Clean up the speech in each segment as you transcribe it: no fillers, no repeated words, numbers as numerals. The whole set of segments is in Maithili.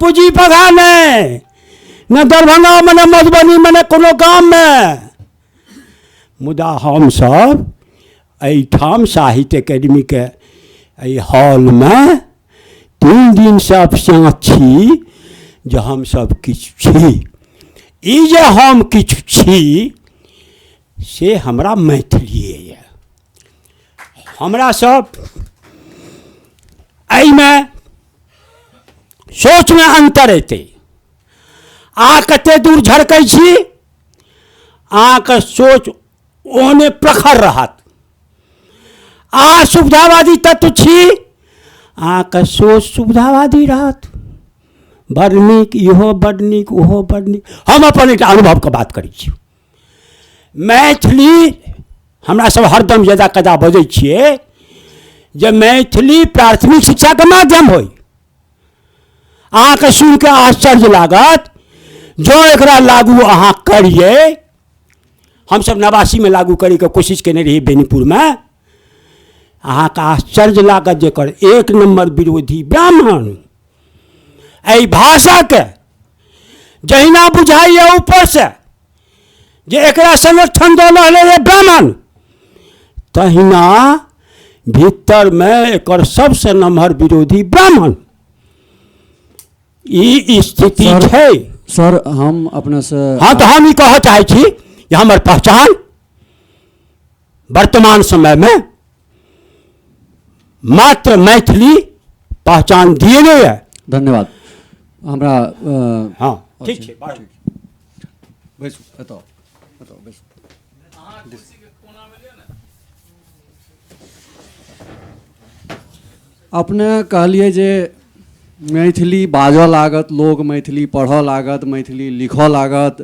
पूँजी पघा नहि, ने दरभंगामे, ने मधुबनीमे, ने कोनो गाममे। मुदा हमसभ एहिठाम साहित्य एकेडमीके एहि हॉलमे 3 दिनसँ अपस्याँत छी जे हमसभ किछु छी। ई जे हम किछु छी से हमरा मैथिलिए यऽ। हमरा सब एहिमे सोचमे अन्तर एतै। अहाँ कते दूर झरकै छी, अहाँके सोच ओहने प्रखर रहत। अहाँ सुविधावादी तत्व छी, अहाँके सोच सुविधावादी रहत। बड़ नीक, इहो बड़ नीक, ओहो बड़ नीक। हम अपन एकटा अनुभवके बात करै छी। मैथिली हमरा सब हरदम यदा कदा बजै छियै जे मैथिली प्राथमिक शिक्षाके माध्यम होइ। अहाँके सुनिके आश्चर्य लागत, जँ एकरा लागू अहाँ करियै। हमसब 89 लागू करैके कोशिश केने रहियै बेनीपुरमे। अहाँके आश्चर्य लागत जेकर 1 नम्बर विरोधी ब्राह्मण एहि भाषाके जहिना बुझाइए ऊपरसँ जे एकरा संरक्षण दऽ रहलै ब्राह्मण, तहिना भीतरमे एकर सबसँ नमहर विरोधी ब्राह्मण। ई स्थिति छै। सर, हम अपनेसँ हँ, तऽ हम ई कहऽ चाहै छी जे हमर पहचान वर्तमान समयमे मात्र मैथिली पहचान दिएने यऽ। धन्यवाद। हमरा हँ, ठीक छै। बैसू, एतऽ एतऽ बैसू। अपने कहलियै जे मैथिली बाजऽ लागत लोक, मैथिली पढ़ऽ लागत, मैथिली लिखऽ लागत,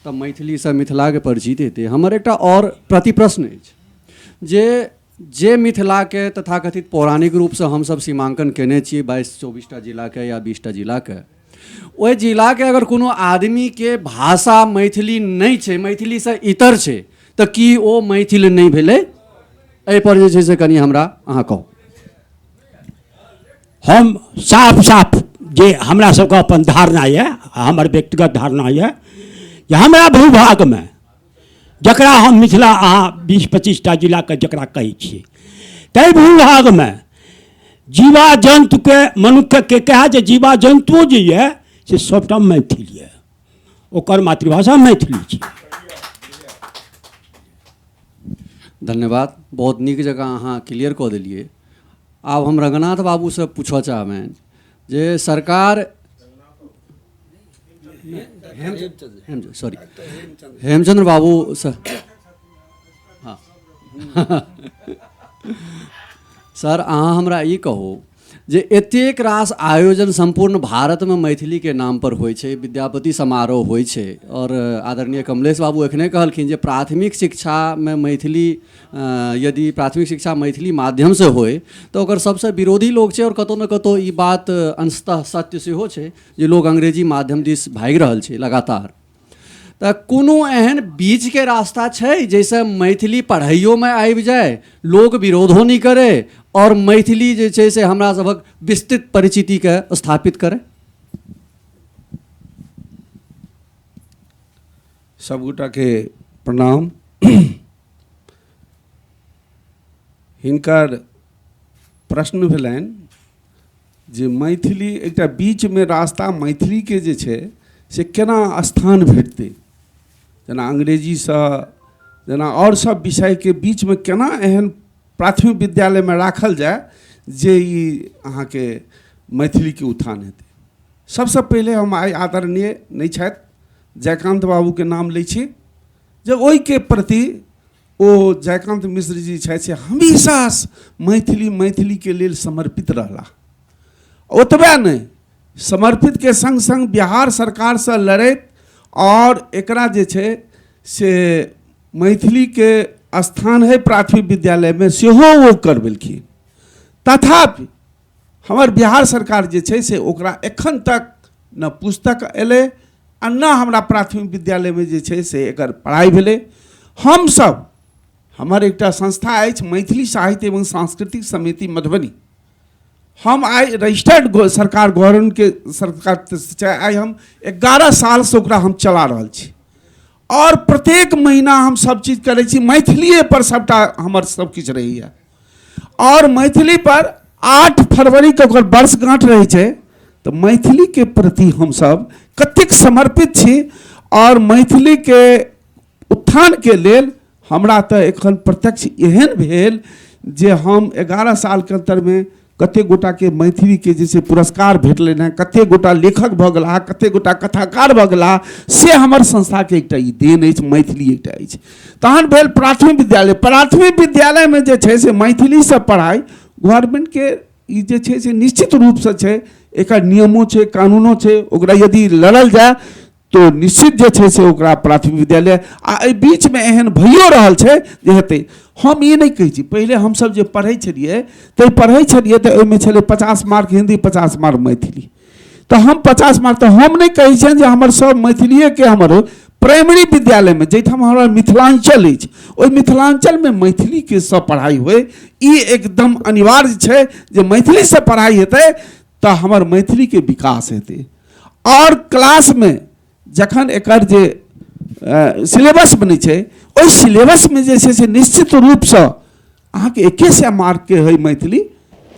तऽ मैथिलीसँ मिथिलाके परिचित हेतै। हमर एकटा आओर प्रति प्रश्न अछि जे मिथिलाके तथाकथित पौराणिक रूपसँ हमसभ सीमाङ्कन केने छी 22-24टा जिलाके या 20टा जिलाके, ओहि जिलाके अगर कोनो आदमीके भाषा मैथिली नहि छै, मैथिलीसँ इतर छै, तऽ की ओ मैथिल नहि भेलै? एहिपर जे छै से कनि हमरा अहाँ कहू। हम साफ साफ जे हमरा सबके अपन धारणा यऽ, हमर व्यक्तिगत धारणा यऽ जे हमरा भूभागमे जकरा हम मिथिला अहाँ 20-25टा जिलाके जकरा कहै छियै, ताहि भूभागमे जीवा जन्तुके मनुष्यके कहए जे जीवा जन्तुओ जे यऽ से सबटा मैथिल यऽ, ओकर मातृभाषा मैथिली छै। धन्यवाद, बहुत नीक जकाँ अहाँ क्लियर कऽ देलियै। आब हम रंगनाथ बाबूसँ पूछऽ चाहबनि जे सरकार सॉरी हेमचंद्र बाबूसँ, हँ सर, अहाँ हमरा ई कहू जे एतेक रास आयोजन सम्पूर्ण भारतमे मैथिलीके नामपर होइ छै, विद्यापति समारोह होइ छै, आओर आदरणीय कमलेश बाबू एखने कहलखिन जे प्राथमिक शिक्षामे मैथिली, यदि प्राथमिक शिक्षा मैथिली माध्यमसँ होइ तऽ ओकर सबसँ विरोधी लोक छै, आओर कतहु ने कतहु ई बात अंशतः सत्य सेहो छै जे लोक अंग्रेजी माध्यम दिस भागि रहल छै लगातार। तऽ कोनो एहन बीचके रास्ता छै जाहिसँ मैथिली पढ़ैयोमे आबि जाय, लोक विरोधो नहि करै, आओर मैथिली जे छै से हमरा सभक विस्तृत परिचितिके स्थापित करै? सबगोटाके प्रणाम। हिनकर प्रश्न भेलनि जे मैथिली एकटा बीचमे रास्ता मैथिलीके जे छै से केना स्थान भेटतै, जेना अंग्रेजीसँ जेना आओर सब विषयके बीचमे केना एहन प्राथमिक विद्यालयमे राखल जाय जे ई अहाँके मैथिलीके उत्थान हेतै। सबसँ पहिले हम आइ आदरणीय नहि छथि जयकान्त बाबूके नाम लै छी जे ओहिके प्रति ओ जयकान्त मिश्र जी छथि से हमेशा मैथिली मैथिलीके लेल समर्पित रहला। ओतबे नहि, समर्पितके सङ्ग सङ्ग बिहार सरकारसँ लड़ैत आओर एकरा जे छै से मैथिलीके स्थान है प्राथमिक विद्यालयमे सेहो ओ करबेलखिन। तथापि हमर बिहार सरकार जे छै से ओकरा एखन तक न पुस्तक एलै आ न हमरा प्राथमिक विद्यालयमे जे छै से एकर पढ़ाइ भेलै। हमसभ, हमर एकटा संस्था अछि मैथिली साहित्य एवं सांस्कृतिक समिति मधुबनी, हम आइ रजिस्टर्ड सरकार गवर्नमेंटके सरकार छै, आइ हम 11 सालसँ ओकरा हम चला रहल छी आओर प्रत्येक महीना हम सब चीज करै छी मैथिलीए पर, सबटा हमर सब किछु रहैए। आओर मैथिली पर 8 फरवरीके ओकर वर्षगांठ रहै छै, तऽ मैथिलीके प्रति हमसब कतेक समर्पित छी आओर मैथिलीके उत्थानके लेल हमरा तऽ एखन प्रत्यक्ष एहन भेल जे हम 11 सालके अन्तरमे कतेक गोटाके मैथिलीके जे छै पुरस्कार भेटलनि हेँ, कतेक गोटा लेखक भऽ गेलाह, कतेक गोटा कथाकार भऽ गेलाह, से हमर संस्थाके एकटा ई देन अछि, मैथिली एकटा अछि। तहन भेल प्राथमिक विद्यालय। प्राथमिक विद्यालयमे जे छै से मैथिलीसँ पढ़ाइ गवर्नमेन्टके ई जे छै से निश्चित रूपसँ छै, एकर नियमो छै, कानूनो छै, ओकरा यदि लड़ल जाय तो निश्चित जे छै से ओकरा प्राथमिक विद्यालय। आ एहि बीचमे एहन भइयो रहल छै जे हेतै। हम ई नहि कहै छी, पहिले हमसभ जे पढ़ै छलियै तऽ पढ़ै छलियै तऽ ओहिमे छलै 50 मार्क हिन्दी, 50 मार्क मैथिली, तऽ हम 50 मार्क, तऽ हम नहि कहै छियनि जे हमर सब मैथिलीएके। हमर प्राइमरी विद्यालयमे जाहिठाम हमरा मिथिलाञ्चल अछि, ओहि मिथिलाञ्चलमे मैथिलीके सब पढ़ाइ होइ, ई एकदम अनिवार्य छै जे मैथिलीसँ पढ़ाइ हेतै तऽ हमर मैथिलीके विकास हेतै। आओर क्लासमे जखन एकर जे सिलेबस बनै छै, ओहि सिलेबसमे जे छै से निश्चित रूपसँ अहाँके 2100 मार्कके हइ मैथिली,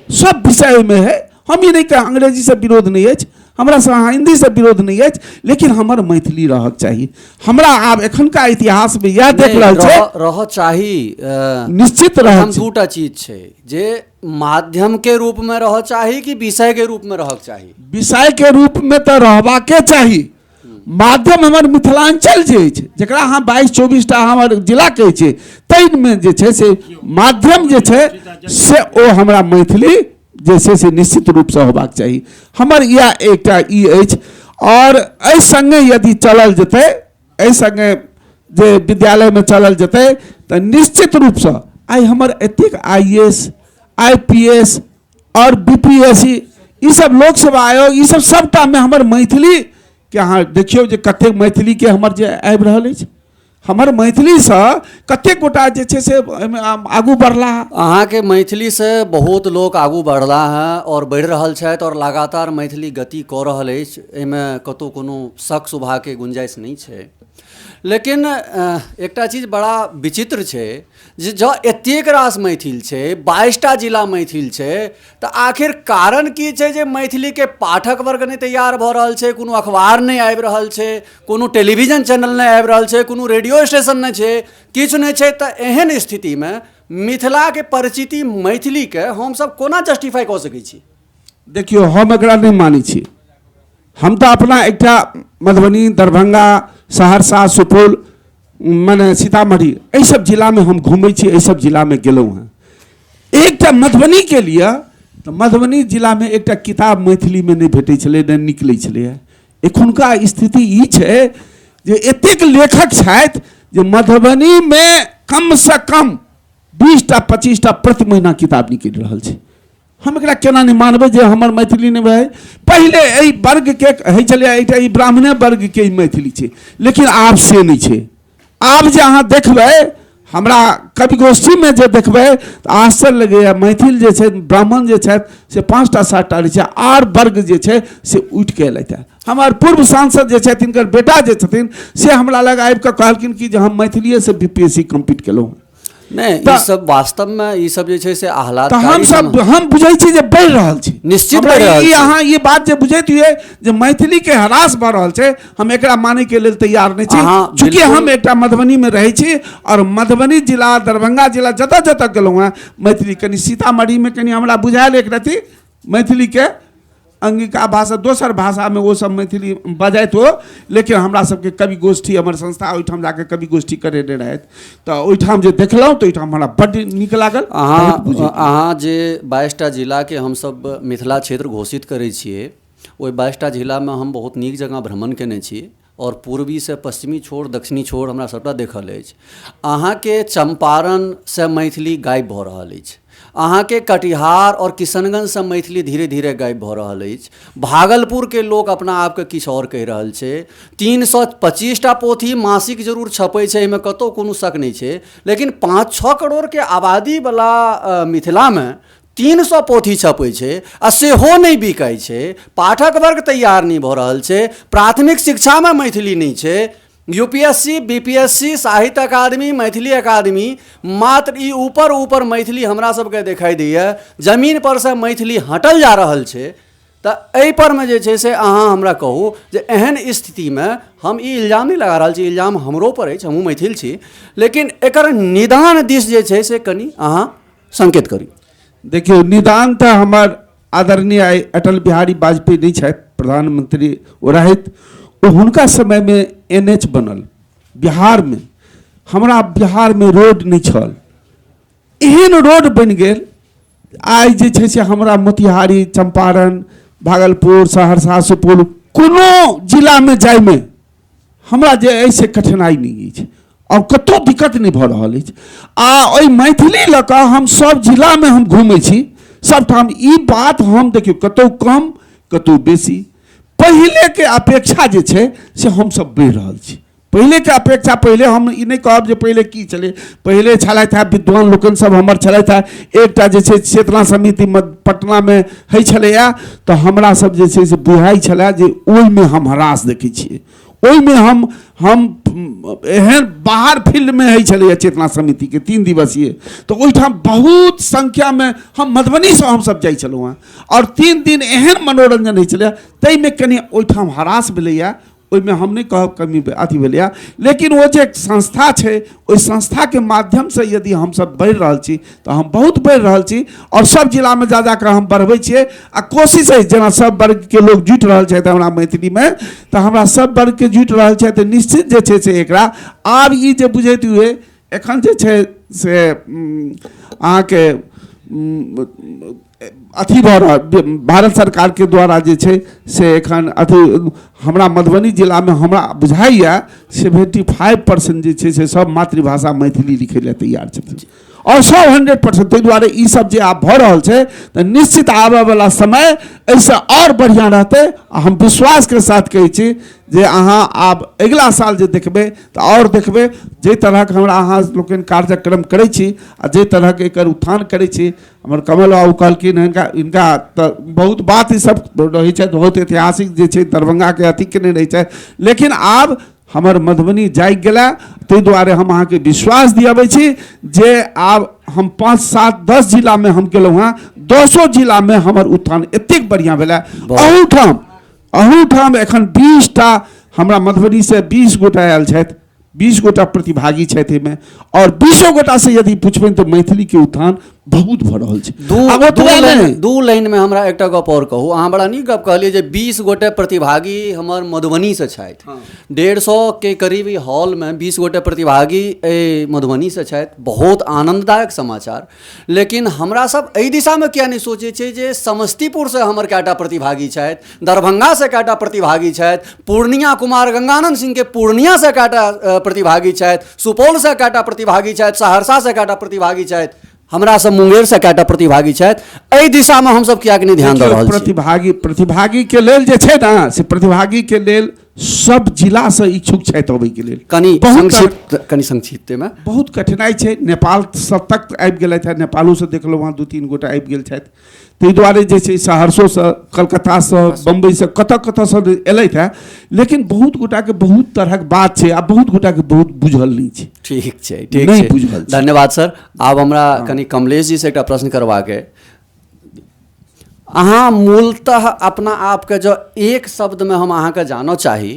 सब विषय ओहिमे हइ। हम ई नहि कह अंग्रेजीसँ विरोध नहि अछि हमरासँ, अहाँ हिन्दीसँ विरोध नहि अछि, लेकिन हमर मैथिली रहक चाही। हमरा आब एखनका इतिहासमे इएह देख रहल छै, रह चाही, निश्चित रह। दूटा चीज छै जे माध्यमके रूपमे रह चाही कि विषयके रूपमे रहक चाही? विषयके रूपमे तऽ रहबाके चाही। माध्यम हमर मिथिलाञ्चल जे अछि, जकरा अहाँ 22 24टा हमर जिला कहै छियै, ताहिमे जे छै से माध्यम जे छै से ओ हमरा मैथिली जे छै से निश्चित रूपसँ होबाक चाही। हमर इएह एकटा ई अछि। आओर एहि सङ्गे यदि चलल जेतै, एहि सङ्गे जे विद्यालयमे चलल जेतै, तऽ निश्चित रूपसँ आइ हमर एतेक I A S, I P S आओर बी पी एस सी, ईसब लोक सेवा आयोग, ईसब सबटामे हमर मैथिलीके अहाँ देखियौ जे कतेक मैथिलीके हमर जे आबि रहल अछि, हमर मैथिलीसँ कतेक गोटा जे छै से एहिमे आगू बढ़ला। अहाँके मैथिलीसँ बहुत लोक आगू बढ़ला हँ आओर बढ़ि रहल छथि आओर लगातार मैथिली गति कऽ रहल अछि, एहिमे कतहु कोनो शक शुबाके गुंजाइश नहि छै। लेकिन एकटा चीज बड़ा विचित्र छै जे जँ एतेक रास मैथिल छै, 22टा जिला मैथिल छै, तऽ आखिर कारण की छै जे मैथिलीके पाठक वर्ग नहि तैयार भऽ रहल छै? कोनो अखबार नहि आबि रहल छै, कोनो टेलीविजन चैनल नहि आबि रहल छै, कोनो रेडियो स्टेशन नहि छै, किछु नहि छै। तऽ एहन स्थितिमे मिथिलाके परिचिति मैथिलीके हमसब कोना जस्टिफाइ कऽ सकै छी? देखियौ, हम एकरा नहि मानै छी। हम तऽ अपना एकटा मधुबनी, दरभंगा, सहरसा, सुपौल, मने सीतामढ़ी, एहि सब जिलामे हम घूमै छी, एहि सब जिलामे गेलहुँ हँ। एकटा मधुबनीके लिए तऽ मधुबनी जिलामे एकटा किताब मैथिलीमे नहि भेटै छलै, नहि निकलै छलैए। एखुनका स्थिति ई छै जे एतेक लेखक छथि जे मधुबनीमे कमसँ कम 20टा 25टा प्रति महीना किताब निकलि रहल छै। हम एकरा केना नहि मानबै जे हमर मैथिली नहि भए? पहिले एहि वर्गके होइ छलै, एकटा ई ब्राह्मणे वर्गके ई मैथिली छै, लेकिन आब से नहि छै। आब जे अहाँ देखबै, हमरा कवि गोष्ठीमे जे देखबै तऽ आश्चर्य लगैए। मैथिल जे छै, ब्राह्मण जे छथि से 5टा 7टा रहै छै, आर वर्ग जे छै से उठि कऽ एलथि। हमर पूर्व सांसद जे छथि, तिनकर बेटा जे छथिन से हमरा लग आबि कऽ कहलखिन कि जे हम मैथिलीएसँ बी पी एस सी कम्प्लीट केलहुँ। नहि, ई सब वास्तवमे ई सब जे छै से आह्लादकारी। तऽ हमसब हम बुझै छी जे बढ़ि रहल छै, निश्चित बढ़ि रहल छै। अहाँ ई बात जे बुझैत हुए जे मैथिलीके ह्रास भऽ रहल छै, हम एकरा मानैके लेल तैयार नहि छी। चूँकि हम एकटा मधुबनीमे रहै छी आओर मधुबनी जिला, दरभंगा जिला, जतऽ जतऽ गेलहुँ हेँ मैथिली कनि सीतामढ़ीमे कनि हमरा बुझायल एक रति मैथिलीके अंगिका भाषा, दोसर भाषामे ओ सब मैथिली बजैत हो, लेकिन हमरा सबके कवि गोष्ठी हमर संस्था ओहिठाम जाके कवि गोष्ठी करेने रहथि, तऽ ओहिठाम जे देखलहुँ तऽ ओहिठाम हमरा बड्ड नीक लागल। अहाँ जे 22टा जिलाके हमसब मिथिला क्षेत्र घोषित करै छियै, ओहि 22टा जिलामे हम बहुत नीक जकाँ भ्रमण केने छी आओर पूर्वीसँ पश्चिमी छोर, दक्षिणी छोर हमरा सभटा देखल अछि। अहाँके चम्पारणसँ मैथिली गायब भऽ रहल अछि, अहाँके कटिहार आओर किशनगञ्जसँ मैथिली धीरे धीरे गायब भऽ रहल अछि, भागलपुरके लोक अपना आपके किछु आओर कहि रहल छै। 325टा पोथी मासिक जरूर छपै छै, एहिमे कतहु कोनो शक नहि छै, लेकिन 5-6 करोड़के आबादीवला मिथिलामे 300 पोथी छपै छै आ सेहो नहि बिकाइ छै, पाठक वर्ग तैयार नहि भऽ रहल छै, प्राथमिक शिक्षामे मैथिली नहि छै, U P S C, B P S C, Sahitya Akademi, Maithili Akademi, मात्र ई ऊपर ऊपर मैथिली हमरा सबके देखाइ दैए, जमीनपर सँ मैथिली हटल जा रहल छै। तऽ एहिपर मे जे छै से अहाँ हमरा कहू जे एहन स्थितिमे हम ई इल्जाम नहि लगा रहल छी, इल्जाम हमरोपर अछि, हमहूँ मैथिल छी, लेकिन एकर निदान दिस जे छै से कनि अहाँ संकेत करी। देखियौ, निदान तऽ हमर आदरणीय आइ अटल बिहारी वाजपेयी नहि छथि प्रधानमंत्री, ओ रहथि, ओ हुनका समयमे एन एच बनल बिहारमे। हमरा बिहारमे रोड नहि छल, एहन रोड बनि गेल आइ जे छै से हमरा मोतिहारी, चम्पारण, भागलपुर, सहरसा, सुपौल कोनो जिलामे जाइमे हमरा जे अछि से कठिनाइ नहि अछि आओर कतहु दिक्कत नहि भऽ रहल अछि। आ ओहि मैथिली लऽ कऽ हम सभ जिलामे हम घुमै छी, सभठाम ई बात हम देखियौ कतहु कम कतहु बेसी, पहिलेके अपेक्षा जे छै से हमसभ बढ़ि रहल छी। पहिलेके अपेक्षा पहिले हम ई नहि कहब जे पहिले की छलै, पहिले छलथि हेँ विद्वान लोकनि सब हमर छलथि हेँ, एकटा जे छै चेतना समिति पटनामे होइ छलैए तऽ हमरा सब जे छै से बुझाइ छलए जे ओहिमे हम ह्रास देखै छियै, ओहिमे हम एहन बाहर फील्डमे होइ छलैए चेतना समितिके 3 दिवसीय, तऽ ओहिठाम बहुत संख्यामे हम मधुबनीसँ हमसब जाइ छलहुँ हेँ आओर 3 दिन एहन मनोरञ्जन होइ छलैए, ताहिमे कनि ओहिठाम ह्रास भेलैए, ओहिमे हम नहि कहब कमी अथी भेलैए, लेकिन ओ जे संस्था छै ओहि संस्थाके माध्यमसँ यदि हमसब बढ़ि रहल छी तऽ हम बहुत बढ़ि रहल छी आओर सब जिलामे जा जाकऽ हम बढ़बै छियै आ कोशिश अछि जेना सब वर्गके लोक जुटि रहल छथि हमरा मैथिलीमे, तऽ हमरा सब वर्गके जुटि रहल छथि, निश्चित जे छै से एकरा आब ई जे बुझैत हुए एखन जे छै से अहाँके अथी भऽ रहल भारत सरकारके द्वारा जे छै से एखन अथी हमरा मधुबनी जिलामे हमरा बुझाइए 75% जे छै से सब मातृभाषा मैथिली लिखै लए तैयार छथिन आओर सब 100%। ताहि दुआरे ई सब जे आब भऽ रहल छै तऽ निश्चित आबयवला समय एहिसँ आओर बढ़िआँ रहतै आ हम विश्वासके साथ कहै छी जे अहाँ आब अगिला साल जे देखबै तऽ आओर देखबै जाहि तरहक हमरा अहाँ लोकनि कार्यक्रम करै छी आ जाहि तरहक एकर उत्थान करै छी। हमर कमल बाबू कहलखिन हिनका तऽ बहुत बात ई सब रहै छथि, बहुत ऐतिहासिक जे छै दरभंगाके अथी केने रहै छथि, लेकिन आब हमर मधुबनी जागि गेला, ताहि दुआरे हम अहाँके विश्वास दिअबै छी जे आब हम 5, 7, 10 जिलामे हम गेलहुँ हेँ, 10 जिलामे हमर उत्थान एतेक बढ़िआँ भेलै। अहूठाम एखन 20टा हमरा मधुबनीसँ 20 गोटा आयल छथि, 20 गोटा प्रतिभागी छथि एहिमे, आओर 20 गोटासँ यदि पुछबनि तऽ मैथिलीके उत्थान बहुत भऽ रहल छै। आब ओतबे नहि। दू लाइनमे हमरा एकटा गप आओर कहू, अहाँ बड़ा नीक गप कहलियै जे 20 गोटे प्रतिभागी हमर मधुबनीसँ छथि, 150 के करीब ई हॉलमे 20 गोटे प्रतिभागी एहि मधुबनीसँ छथि, बहुत आनन्ददायक समाचार। लेकिन हमरा सब एहि दिशामे किया नहि सोचै छै जे समस्तीपुरसँ हमर कएटा प्रतिभागी छथि, दरभंगासँ कएटा प्रतिभागी छथि, पूर्णिया कुमार गंगानंद सिंहके पूर्णियासँ कएटा प्रतिभागी छथि, सुपौलसँ कएटा प्रतिभागी छथि, सहरसासँ कएटा प्रतिभागी छथि, हमरा सब मुंगेरसँ कएटा प्रतिभागी छथि, एहि दिशामे हमसब किएक नहि ध्यान दऽ रहल छी? प्रतिभागीके लेल जे छै ने से प्रतिभागीके लेल सब जिलासँ इच्छुक छथि अबैके लेल। कनि संक्षिप्त, कनि संक्षिप्तमे। बहुत कठिनाइ छै, नेपाल सब तक आबि गेलथि हेँ, नेपालोसँ देखलहुँ हँ 2-3 गोटा आबि गेल छथि, ताहि दुआरे जे छै सहरसोसँ, कलकत्तासँ, बम्बइसँ, कतऽ कतऽसँ एलथि हेँ, लेकिन बहुत गोटाके बहुत तरहक बात छै आ बहुत गोटाके बहुत बुझल नहि छै। ठीक छै, ठीक छै, बुझल। धन्यवाद सर। आब हमरा कनि कमलेश जीसँ एकटा प्रश्न करबाक अइ। अहाँ मूलतः अपना आपके जँ एक शब्दमे हम अहाँके जानऽ चाही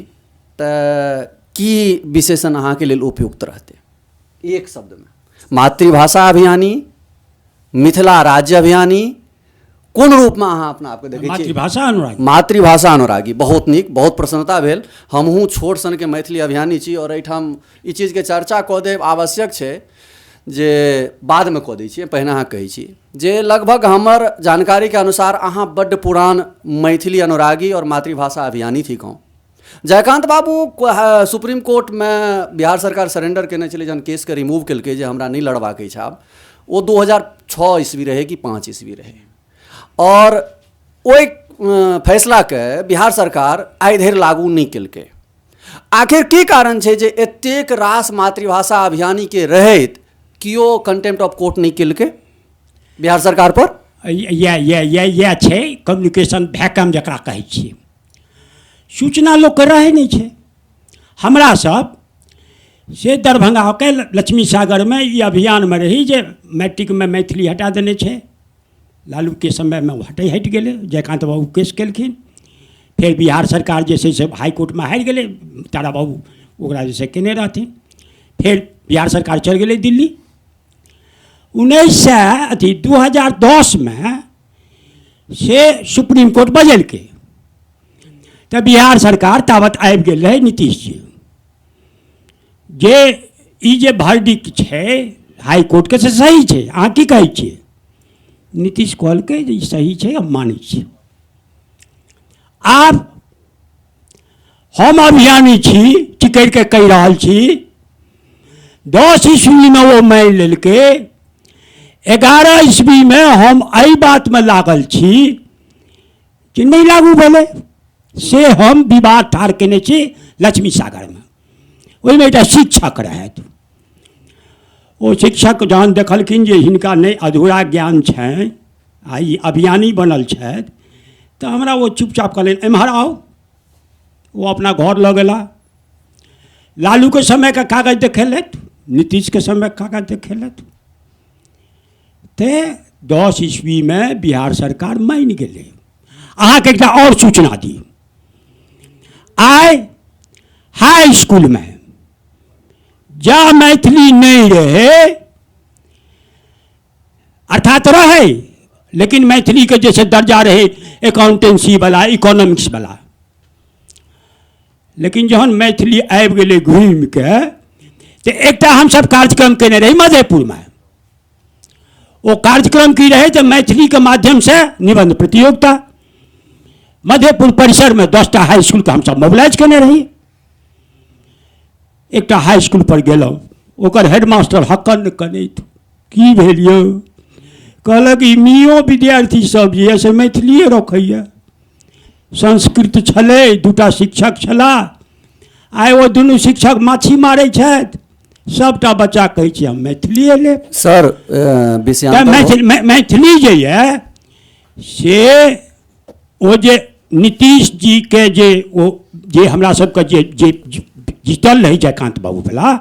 तऽ की विशेषण अहाँके लेल उपयुक्त रहतै? एक शब्दमे। मातृभाषा अभियानी, मिथिला राज्य अभियानी, कोन रूपमे अहाँ अपना आपके देखै छी? मातृभाषा अनुरागी। मातृभाषा अनुरागी, बहुत नीक, बहुत प्रसन्नता भेल। हमहूँ छोट सनके मैथिली अभियानी छी आओर एहिठाम ई चीजके चर्चा कऽ देब आवश्यक छै जे बादमे कऽ दै छियै, पहिने अहाँ कहै छी जे लगभग हमर जानकारीके अनुसार अहाँ बड्ड पुरान मैथिली अनुरागी आओर मातृभाषा अभियानी थिकहुँ। जयकान्त बाबू सुप्रीम कोर्टमे बिहार सरकार सरेंडर केने छलै जहन केसके रिमूव केलकै जे हमरा नहि लड़बाक अछि आब, ओ 2006 ईस्वी रहै कि 5 ईस्वी रहै, आओर ओहि फैसलाके बिहार सरकार आइ धरि लागू नहि केलकै। आखिर की कारण छै जे एतेक रास मातृभाषा अभियानीके रहैत केओ कंटेम्प्ट ऑफ कोर्ट नहि केलकै बिहार सरकार पर? इएह इएह इएह इएह छै कम्युनिकेशन वैक्यूम जकरा कहै छियै। सूचना लोकके रहै नहि छै। हमरा सब से दरभंगाके लक्ष्मी सागरमे ई अभियानमे रही जे मैट्रिकमे मैथिली हटा देने छै। लालूके समयमे ओ हटि गेलै, जयकान्त बाबू केस केलखिन, फेर बिहार सरकार जे छै से हाईकोर्टमे हारि गेलै, तारा बाबू ओकरा जे छै केने रहथिन, फेर बिहार सरकार चलि गेलै दिल्ली। 2010मे से सुप्रीम कोर्ट बजेलकै, तऽ बिहार सरकार ताबत आबि गेल रहै नीतीश जी, जे ई जे भर्डिक छै हाई कोर्टके से सही छै, अहाँ की कहै छियै? नीतीश कहलकै जे ई सही छै, हम मानै छी। आब हम अभियानी छी, चिकरि के कहि रहल छी, 10 ईस्वीमे ओ मानि लेलकै, 11 ईस्वीमे हम एहि बातमे लागल छी कि नहि लागू भेलै, से हम विवाद ठाढ़ केने छी लक्ष्मी सागरमे। ओहिमे एकटा शिक्षक रहथि, ओ शिक्षक जहन देखलखिन जे हिनका नहि अधूरा ज्ञान छनि आ ई अभियानी बनल छथि, तऽ हमरा ओ चुपचाप कहलनि एम्हर आउ। ओ अपना घर लऽ गेला, लालूके समयके कागज देखेलथि, नीतीशके समयके कागज देखेलथि। तऽ 10 ईस्वीमे बिहार सरकार मानि गेलै। अहाँके एकटा आओर सूचना दी, आइ हाई स्कूलमे जा मैथिली नहि रहै, अर्थात रहै लेकिन मैथिलीके जे छै दर्जा रहै एकाउंटेंसी वाला, इकोनॉमिक्स वाला, लेकिन जहन मैथिली आबि गेलै घुमिके तऽ एकटा हमसब कार्यक्रम केने रही मधेपुरमे। ओ कार्यक्रम की रहै तऽ मैथिलीके माध्यमसँ निबंध प्रतियोगिता। मधेपुर परिसरमे 10टा हाई स्कूलके हमसब मोबिलाइज केने रही। एकटा हाई स्कूल पर गेलहुँ, ओकर हेडमास्टर हक्कन कनैत, की भेल यौ? कहलक ई मियो विद्यार्थी सब जे यऽ से मैथिलीए रखैए, संस्कृत छलै, 2टा शिक्षक छलाह, आइ ओ दुनू शिक्षक माछी मारै छथि, सबटा बच्चा कहै छै हम मैथिलीए लेब। सर, मैथिली जे यऽ से ओ जे नीतीश जी के जे ओ जे हमरा सबके जे जे जीतल रहै जयकान्त बाबू वला,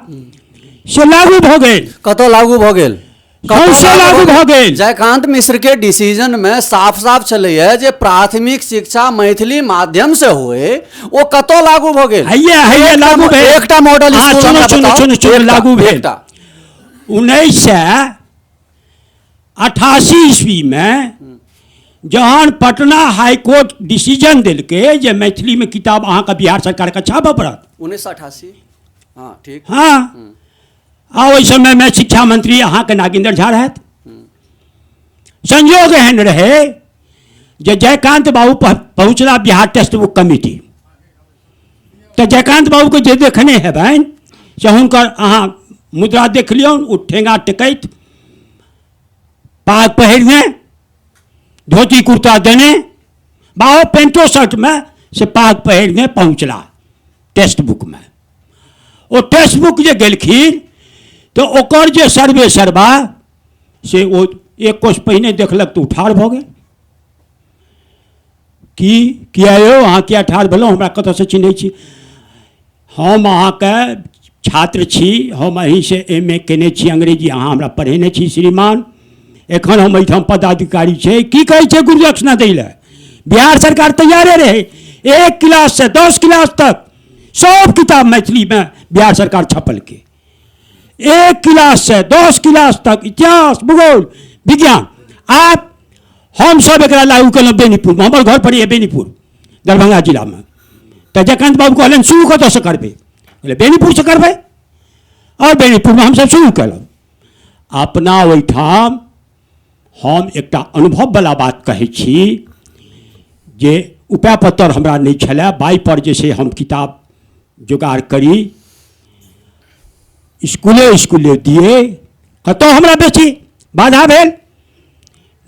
से लागू भऽ गेल। कतऽ लागू भऽ गेल? सौंसे लागू भऽ गेल। जयकांत मिश्र के डिसीजन में साफ साफ छलैया जे प्राथमिक शिक्षा मैथिली माध्यम से होए, ओ कतऽ लागू भऽ गेल? हैया हैया लागू भेल। एकटा मॉडल स्कूल सुनू सुनू सुनू सुनू, लागू भेल। 1988 ईस्वी में जहन पटना हाईकोर्ट डिसीजन देलकै जे मैथिली में किताब अहाँके बिहार सरकारके छापऽ पड़त। 1988, हाँ ठीक। हाँ, आ ओहि समयमे शिक्षा मंत्री अहाँके नागेंद्र झा रहथि। संयोग एहन रहे जे जयकांत बाबू पहुँचला बिहार टेक्स्ट बुक कमिटी, तऽ जयकांत बाबूके जे देखने हेबनि से हुनकर अहाँ मुद्रा देख लियौन, ओ ठेंगा टेकैत, पाग पहिरने, धोती कुर्ता देने, बाबू पेंटो शर्टमे से पाग पहिरने पहुँचला टेक्स्ट बुकमे। ओ टेक्स्ट बुक जे गेलखिन तऽ ओकर जे सर्वे सर्वा से ओ एक कोस पहिने देखलक तऽ ओ ठाढ़ भऽ गेल। की किया यौ अहाँ किया ठाढ़ भेलहुँ, हमरा कतऽसँ चिन्है छी? हम अहाँके छात्र छी, हम अहीँसँ एम ए केने छी अंग्रेजी, अहाँ हमरा पढ़ेने छी श्रीमान, एखन हम एहिठाम पदाधिकारी छै। की कहै छै गुरुदक्षिणा दै लए? बिहार सरकार तैयारे रहै, 1 क्लाससँ 10 क्लास तक सब किताब मैथिलीमे बिहार सरकार छपलकै। 1 क्लाससँ 10 क्लास तक इतिहास, भूगोल, विज्ञान। आब हमसब एकरा लागू केलहुँ बेनीपुरमे, हमर घर पड़ैए बेनीपुर दरभंगा जिलामे। तऽ जयकान्त बाबू कहलनि शुरू कतऽसँ करबै? कहलियै बेनीपुरसँ करबै, आओर बेनीपुरमे हमसब शुरू केलहुँ। अपना ओहिठाम हम एकटा अनुभववला बात कहै छी जे उपाय पत्तर हमरा नहि छलए, बाइपर जे छै हम किताब जोगाड़ करी, स्कूले स्कूले दिए, कतऽ हमरा बेसी बाधा भेल?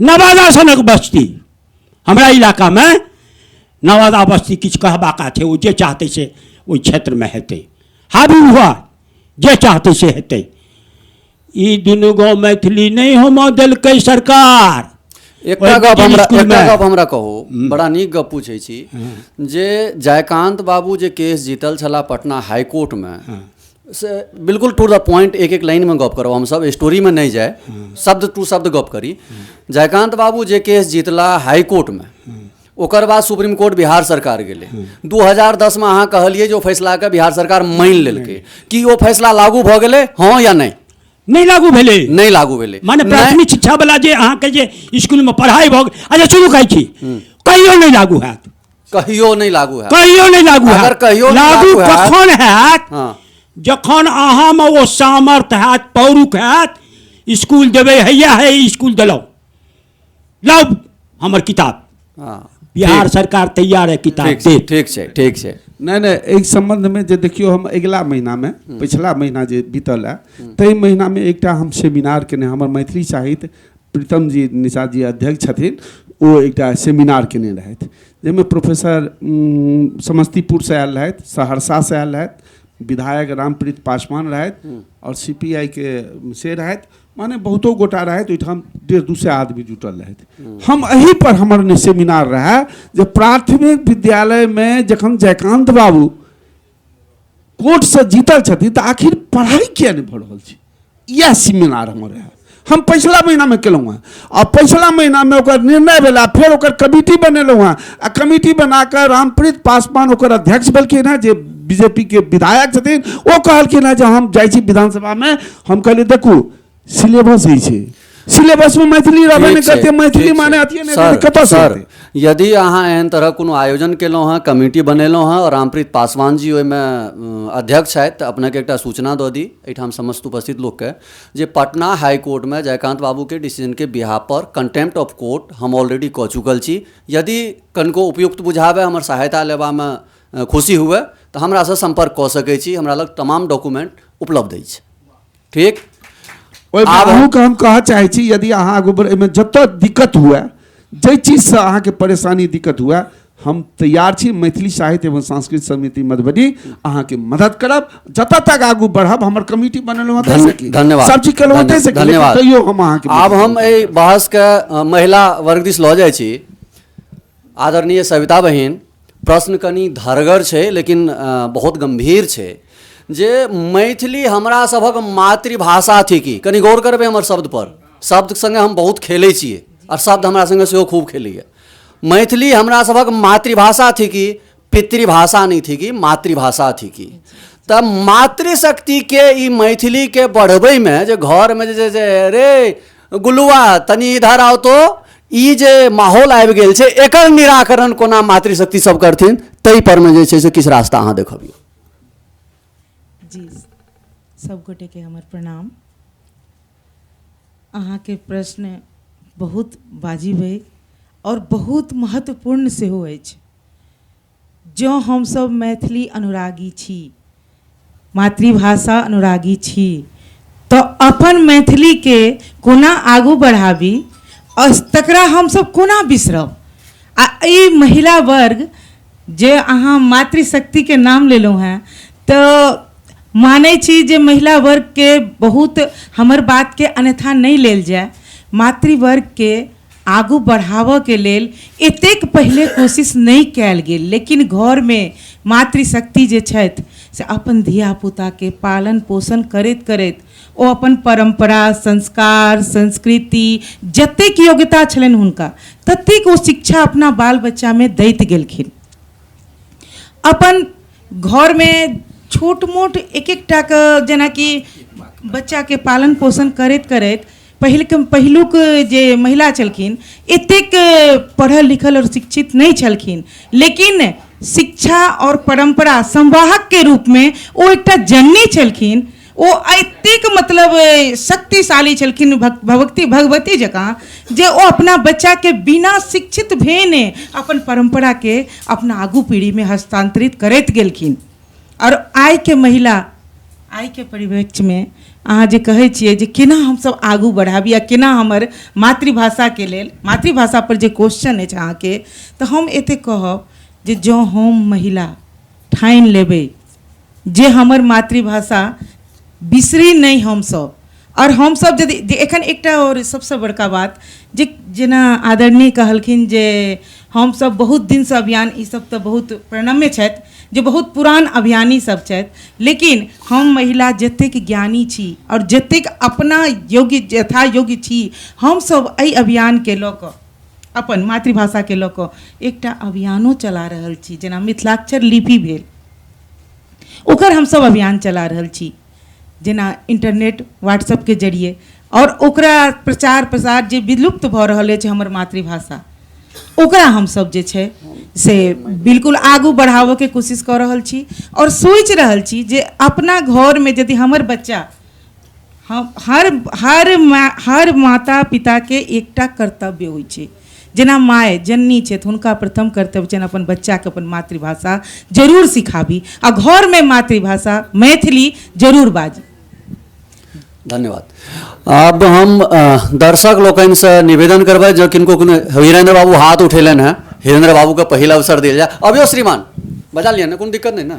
नवादा सनक बस्ती हमरा इलाकामे, नवादा बस्ती किछु कहबाका छै, ओ जे चाहतै से ओहि क्षेत्रमे हेतै, हाबी हुआ जे चाहतै से हेतै। ई दुनू गाँव मैथिली नहि होमऽ देलकै सरकार। एकटा ओहि गप मिडिल हमरा, स्कूलमे। एकटा गप हमरा कहू, बड़ा नीक गप पूछै छी जे जयकांत बाबू जे केस जीतल छलाह पटना हाईकोर्टमे, से बिल्कुल टू the point, एक एक लाइनमे गप करब हमसब, स्टोरीमे नहि जाय, शब्द टू शब्द गप करी। जयकांत बाबू जे केस जीतला हाईकोर्टमे, ओकर बाद सुप्रीम कोर्ट बिहार सरकार गेलै। 2010 मे अहाँ कहलियै जे ओ फैसलाके बिहार सरकार मानि लेलकै, की ओ फैसला लागू भऽ गेलै, हँ या नहि? नहि लागू भेलै। नहि लागू भेलै। माने प्राथमिक शिक्षा वाला जे अहाँके जे स्कूलमे पढ़ाइ भऽ गेल। अच्छा सुनू, कहै छी कहियो नहि लागू हैत। कहियो नहि लागू हैत। कहियो नहि लागू अगर हैत। कहियो नहि लागू लागू हैत, कखन हैत? हाँ। जखन अहाँमे ओ सामर्थ्य हैत, पौरुख हैत, स्कूल देबै, हैया है स्कूल देलहुँ, लाउ हमर किताब। हाँ। बिहार सरकार तैयार है किताब ठीक देत। ठीक छै, ठीक छै। नहि नहि, एहि सम्बन्धमे जे देखियौ, हम अगिला महीनामे, पिछला महीना जे बीतल है ताहि महीनामे एकटा हम सेमिनार केने, हमर मैथिली साहित्य प्रीतम जी निषाद जी अध्यक्ष छथिन, ओ एकटा सेमिनार केने रहथि, जाहिमे प्रोफेसर समस्तीपुरसँ आयल रहथि, सहरसासँ आयल रहथि, विधायक रामप्रीत पासवान रहथि आओर CPI के से रहथि, माने बहुतो गोटा रहथि। ओहिठाम 150-200 आदमी जुटल रहथि। हम एहि पर हमर ने सेमिनार रहए जे प्राथमिक विद्यालयमे जखन जयकांत बाबू कोर्टसँ जीतल छथिन तऽ आखिर पढ़ाइ किया नहि भऽ रहल छै। इएह सेमिनार हमर रहए, हम पछिला महीनामे केलहुँ हँ आ पछिला महीनामे ओकर निर्णय भेल आ फेर ओकर कमिटी बनेलहुँ हँ आ कमिटी बनाकऽ रामप्रीत पासवान ओकर अध्यक्ष भेलखिन हँ, जे बीजेपी के विधायक छथिन। ओ कहलखिन हँ जे हम जाइ छी विधानसभामे। हम कहलियै देखू सिलेबस होइ छै, सिलेबसमे मैथिली रहबे नहि ठीक छै, करतै, मैथिली ठीक माने छै। अथिए नहि सर, करतै, कतऽसँ सर हेतै? यदि अहाँ एहन तरहक कोनो आयोजन केलहुँ हँ, कमिटी बनेलहुँ हँ और रामप्रीत पासवान जी ओहिमे अध्यक्ष छथि, तऽ अपनेके एकटा सूचना दऽ दी एहिठाम समस्त उपस्थित लोकके जे पटना हाईकोर्टमे जयकांत बाबूके डिसीजनके बिहाफ पर कंटेम्प्ट ऑफ कोर्ट हम ऑलरेडी कऽ चुकल छी। यदि कनिको उपयुक्त बुझाबय, हमर सहायता लेबामे खुशी हुए तऽ हमरासँ सम्पर्क कऽ सकै छी, हमरा लग तमाम डॉक्यूमेंट उपलब्ध अछि। ठीक, ओहिमे आब अहूँके हम कहऽ चाहै छी, यदि अहाँ आगू बढ़, एहिमे जतऽ दिक्कत हुए, जाहि चीजसँ अहाँके परेशानी दिक्कत हुए, हम तैयार छी। मैथिली साहित्य एवं सांस्कृतिक समिति मधुबनी अहाँके मदद करब, जतऽ तक आगू बढ़ब। हमर कमिटी बनेलहुँ हँ ताहिसँ की? धन्यवाद। सब चीज केलहुँ हँ ताहिसँ की? लेकिन धन्यवाद। तैयो हम अहाँके आब मदद हम करब। एहि बहसके महिला वर्ग दिस लऽ जाइ छी। आदरणीय सविता बहिन, प्रश्न कनि धरगर छै लेकिन बहुत गम्भीर छै जे मैथिली हमरा सभक मातृभाषा थिकी। कनि गौर करबै हमर शब्द पर, शब्द सङ्गे हम बहुत खेलै छियै आओर शब्द हमरा सङ्गे सेहो खूब खेलैए। मैथिली हमरा सभक मातृभाषा थिकी, पितृभाषा नहि थिकी, मातृभाषा थिकी। तऽ मातृशक्तिके ई मैथिलीके बढ़बैमे जे घरमे जे छै से रे गुलुआ तनी इधर आओ, तो ई जे माहौल आबि गेल छै एकर निराकरण कोना मातृशक्ति सब करथिन, ताहि परमे जे छै से किछु रास्ता अहाँ देखबियौ। जी, सब गोटेके हमर प्रणाम। अहाँके प्रश्न बहुत वाजिब अइ आओर बहुत महत्वपूर्ण सेहो अछि। जँ हमसभ मैथिली अनुरागी छी, मातृभाषा अनुरागी छी, तऽ अपन मैथिलीके कोना आगू बढ़ाबी आओर तकरा हमसभ कोना बिसरब। आ ई महिला वर्ग जे अहाँ मातृशक्तिके नाम लेलहुँ हेँ, तऽ मानै छी जे महिला वर्गके बहुत, हमर बातके अन्यथा नहि लेल जाय, मातृवर्गके आगू बढ़ाबऽके लेल एतेक पहिले कोशिश नहि कयल गेल, लेकिन घरमे मातृशक्ति जे छथि से अपन धियापुताके पालन पोषण करैत करैत ओ अपन परम्परा, संस्कार, संस्कृति जतेक योग्यता छलनि हुनका ततेक ओ शिक्षा अपना बाल बच्चामे दैत गेलखिन। अपन घरमे छोट मोट एक एकटाके जेनाकि बच्चाके पालन पोषण करैत करैत पहिलके पहिलुक जे महिला छलखिन एतेक पढ़ल लिखल आओर शिक्षित नहि छलखिन, लेकिन शिक्षा आओर परम्परा संवाहकके रूपमे ओ एकटा जननी छलखिन। ओ एतेक मतलब शक्तिशाली छलखिन भगवती भगवती जकाँ जे ओ अपना बच्चाके बिना शिक्षित भेने अपन परम्पराके अपना आगू पीढ़ीमे हस्तान्तरित करैत गेलखिन। आओर आइके महिला, आइके परिप्रेक्ष्यमे अहाँ जे कहै छियै जे केना हमसभ आगू बढ़ाबी आ केना हमर मातृभाषाके लेल, मातृभाषापर जे क्वेश्चन अछि अहाँके, तऽ हम एतेक कहब जे जँ हम महिला ठानि लेबै जे हमर मातृभाषा बिसरी नहि हमसभ, आओर हमसभ यदि जे एखन एकटा आओर सभसँ बड़का बात जे जेना आदरणीय कहलखिन जे हमसभ बहुत दिनसँ अभियान ईसभ तऽ बहुत प्रणम्य छथि जे बहुत पुरान अभियानी सब छथि, लेकिन हम महिला जतेक ज्ञानी छी आओर जतेक अपना योग्य यथा योग्य छी, हमसभ एहि अभियानके लऽ कऽ अपन मातृभाषाके लऽ कऽ एकटा अभियानो चला रहल छी। जेना मिथिलाक्षर लिपि भेल, ओकर हमसभ अभियान चला रहल छी, जेना इंटरनेट व्हाट्सएपके जरिए, आओर ओकरा प्रचार प्रसार जे विलुप्त भऽ रहल अछि हमर मातृभाषा, ओकरा हमसभ जे छै से बिल्कुल आगू बढ़ाबऽके कोशिश कऽ रहल छी। आओर सोचि रहल छी जे अपना घरमे यदि हमर बच्चा, हम हर हर हर माता पिताके एकटा कर्तव्य होइ छै, जेना माय जननी छथि, हुनका प्रथम कर्तव्य छनि अपन बच्चाके अपन मातृभाषा जरूर सिखाबी आ घरमे मातृभाषा मैथिली जरूर बाजी। धन्यवाद। अब हम दर्शक लोकनिसँ निवेदन करबै, जँ किनको कोनो, हीरेन्द्र बाबू हाथ उठेलनि हेँ, हीरेन्द्र बाबूके पहिल अवसर देल जाय। अबियौ श्रीमान, बजा लिअ ने, कोनो दिक्कत नहि ने।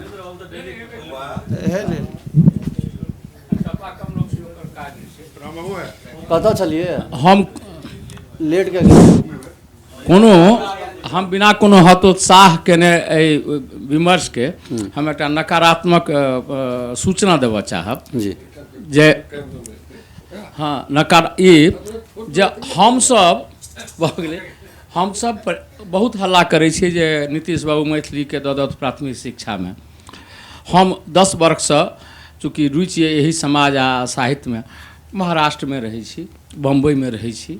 कतऽ छलियै हम? लेट के कोनो हम बिना कोनो हतोत्साह केने एहि विमर्शके हम एकटा नकारात्मक सूचना देबऽ चाहब जी जे हँ नकार ई जे हमसभ भऽ गेलै, हमसभ बहुत हल्ला करै छियै जे नीतीश बाबू मैथिलीके दऽ दौथ प्राथमिक शिक्षामे। हम 10 वर्षसँ चूँकि रुचि अइ एहि समाज आ साहित्यमे, महाराष्ट्रमे रहै छी, बम्बइमे रहै छी,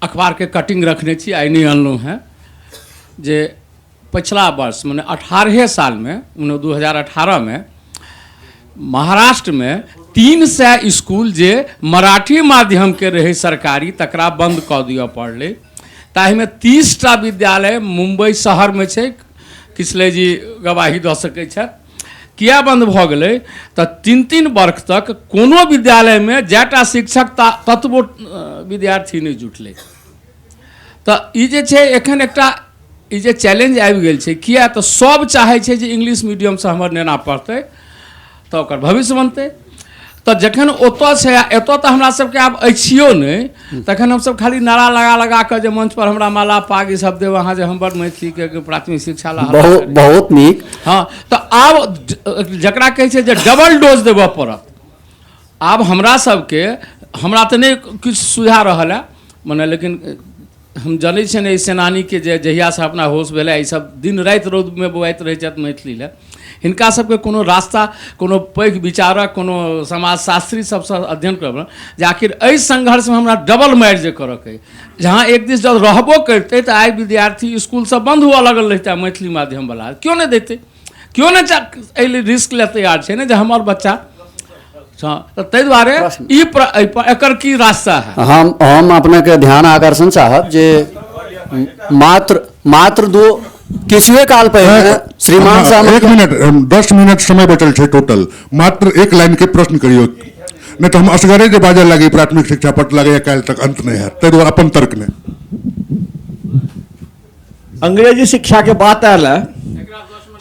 अखबारके कटिंग रखने छी, आइ नहि अनलहुँ हेँ, जे पछिला वर्ष मने 18 सालमे, मने 2018मे महाराष्ट्रमे 300 इसकुल जे मराठी माध्यमके रहै सरकारी, तकरा बन्द कऽ दिअ पड़लै। ताहिमे 30टा विद्यालय मुम्बई शहरमे छै, किसलय जी गवाही दऽ सकै छथि। किया बन्द भऽ गेलै? तऽ 3-3 वर्ष तक कोनो विद्यालयमे जएटा शिक्षक ततबो विद्यार्थी नहि जुटलै। तऽ ई जे छै एखन एकटा ई जे चैलेंज आबि गेल छै, किया तऽ सब चाहै छै जे इंग्लिश मीडियमसँ हमर नेना पढ़तै तऽ ओकर भविष्य बनतै। तऽ जखन ओतऽ छै आ एतऽ तऽ हमरा सबके आब अछियो नहि, तखन हमसब खाली नारा लगा लगा कऽ जे मंच पर हमरा माला पाग ई सब देब अहाँ जे हम बड़ मैथिलीके प्राथमिक शिक्षा ला हल्ला बहुत करी। बहुत नीक। हँ, तऽ आब जकरा कहै छै जे डबल डोज देबऽ पड़त आब हमरा सबके। हमरा तऽ नहि किछु सुझा रहल है मने, लेकिन हम जनै छियनि एहि सेनानीके जे जहियासँ अपना होश भेलै ई सब दिन राति रौदमे बौआइत रहै छथि मैथिली लए। हिनका सबके कोनो रास्ता, कोनो पैघ विचारक, कोनो समाजशास्त्री सबसँ अध्ययन करब जे आखिर एहि संघर्षमे हमरा डबल मारि जे करऽके अइ, जहाँ एक दिस जब रहबो करितै तऽ आइ विद्यार्थी इसकुल सब बन्द हुअ लगल रहितै, मैथिली माध्यमवला केओ नहि दैतै, केओ नहि एहि लेल रिस्क लए तैयार छै ने जे हमर बच्चा। हँ, तऽ ताहि दुआरे ई एकर की रास्ता है? हम अपनेके ध्यान आकर्षण चाहब जे मात्र मात्र दू किछुए काल पहिले श्रीमान साहब, 1 मिनट, 10 मिनट समय बचल छै टोटल, मात्र एक लाइन के प्रश्न करियौ, नहि तऽ हम असगरे जे बाजऽ लागी प्राथमिक शिक्षा पर लगैया काल्हि तक अंत नहि हैत, ताहि दुआरे अपन तर्क नहि। अंग्रेजी शिक्षा के बात आयल है,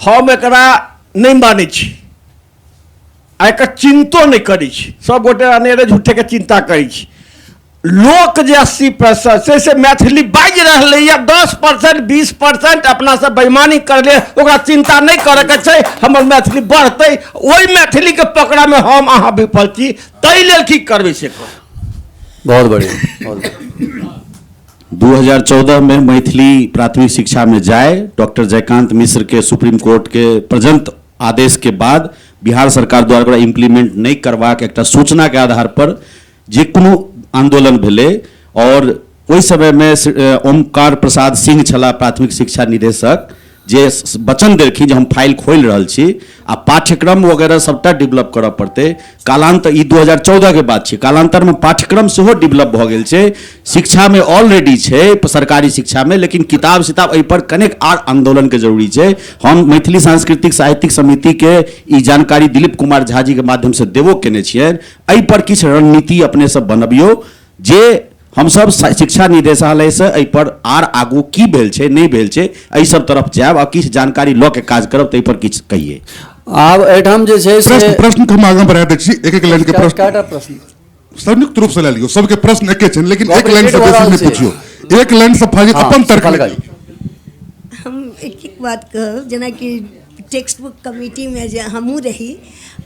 हम एकरा नहि मानै छी आ एकर चिंतो नहि करै छी। सब गोटे अनेरे झूठेके चिंता करै छी। लोक जे 80% से मैथिली बाजि रहलैए, 10% 20% अपना सब बेईमानी करले, ओकरा चिंता नहि करैके छै, हमर मैथिली बढ़तै। ओहि मैथिलीके पकड़ामे हम अहाँ विफल छी, ताहि लेल की करबै से कहू। बहुत बढ़िया, बहुत बढ़िया। 2014 में मैथिली प्राथमिक शिक्षा में जाए डॉक्टर जयकांत मिश्र के सुप्रीम कोर्ट के पर्यंत आदेश के बाद बिहार सरकार द्वारा ओकरा इम्प्लीमेंट नहि करबाक एकटा सूचना के आधार पर जे कोनो आंदोलन भेलै, और ओहि समय में ओमकार प्रसाद सिंह छलाह प्राथमिक शिक्षा निदेशक, जे वचन देलखिन जे हम फाइल खोलि रहल छी आ पाठ्यक्रम वगैरह सबटा डेवलप करऽ पड़तै। कालांतर, ई 2014 के बात छै, कालांतरमे पाठ्यक्रम सेहो डेवलप भऽ गेल छै, शिक्षामे ऑलरेडी छै सरकारी शिक्षामे, लेकिन किताब सिताब एहिपर कनेक आर आन्दोलनके जरूरी छै। हम मैथिली सांस्कृतिक साहित्यिक समितिके ई जानकारी दिलीप कुमार झा जीके माध्यमसँ देबो केने छियनि। एहिपर किछु रणनीति अपने सब बनबियौ जे हमसब शिक्षा निदेशालयसँ एहिपर आर आगू की भेल छै नहि भेल छै एहि सब तरफ जायब आ किछु जानकारी लऽ के काज करब, ताहिपर किछु कहियै। आब एहिठाम जे छै से प्रश्न के हम आगाँ बढ़ा दै छी, एक एक लाइन के प्रश्न, कएटा प्रश्न संयुक्त रूप से लए लियौ, सबके प्रश्न एके छनि, लेकिन एक लाइन से भऽ बेसी रहल नहि छै। पुछियौ, एक लाइन से फाजिल हाँ, अपन तर्क फलका नहि। हम एक एक बात कहब, जेनाकि टेक्स्ट बुक कमिटीमे जे हमहूँ रही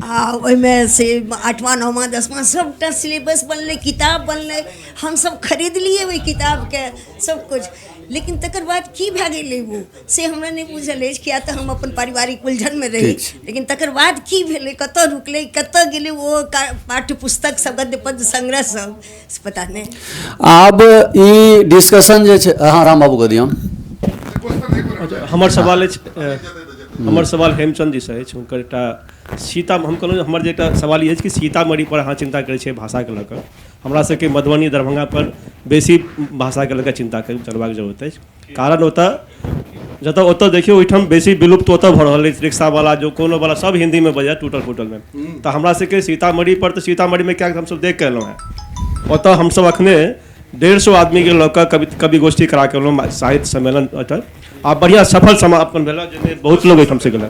आ ओहिमे से 8वां 9वां 10वां सभटा सिलेबस बनलै, किताब बनलै, हमसभ खरीदलियै ओहि किताबके सबकिछु, लेकिन तकर बाद की भए गेलै ओ से हमरा नहि बुझल अछि, किया तऽ हम अपन पारिवारिक उलझनमे रही, लेकिन तकर बाद की भेलै, कतऽ रुकलै, कतऽ गेलै ओ पाठ्य पुस्तक सब, गद्य पद्य संग्रह सब, से पता नहि। आब ई डिस्कशन जे छै, हाँ राम बाबू के दियौ। हमर सवाल अछि, हमर सवाल हेमचंद जी से अछि, हुनकर एकटा सीता, हम कहलहुँ हमर जे एकटा सवाल ई अछि कि सीतामढ़ी पर अहाँ चिन्ता करै छियै भाषाके लऽ कऽ, हमरा सबके मधुबनी दरभंगा पर बेसी भाषाके लऽ कऽ चिन्ता करबाक जरूरत अछि, कारण ओतऽ जतऽ ओतऽ देखियौ ओहिठाम बेसी विलुप्त ओतऽ भऽ रहल अछि, रिक्शावला जो कोनो वाला सब हिन्दीमे बजै टूटल फूटलमे, तऽ हमरा सबके सीतामढ़ी पर तऽ सीतामढ़ीमे किएक हमसब देख कऽ एलहुँ हेँ, ओतऽ हमसब अखने 150 आदमीके लऽ कऽ कवि गोष्ठी करा कऽ एलहुँ, साहित्य सम्मेलन ओतऽ आ बढ़िआँ सफल समापन भेल, जाहिमे बहुत लोग एहिठामसँ गेलनि।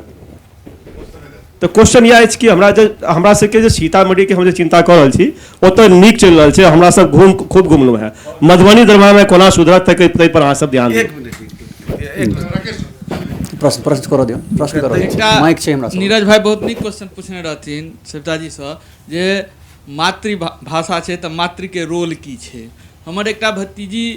तऽ क्वेश्चन इएह अछि कि हमरा सबके जे सीतामढ़ीके हम जे चिन्ता कऽ रहल छी ओतऽ नीक चलि रहल छै, हमरा सब खूब घुमलहुँ हेँ, मधुबनी दरभंगामे कोना सुधरत ताहि पर अहाँ सब ध्यान दियौ। प्रश्न प्रश्न करऽ दियौ, प्रश्न करऽ दियौ, माइक छै हमरा सब। नीरज भाई बहुत नीक क्वेश्चन पूछने रहथिन सविताजीसँ जे मातृभाषा छै तऽ मातृके रोल की छै। हमर एकटा भतीजी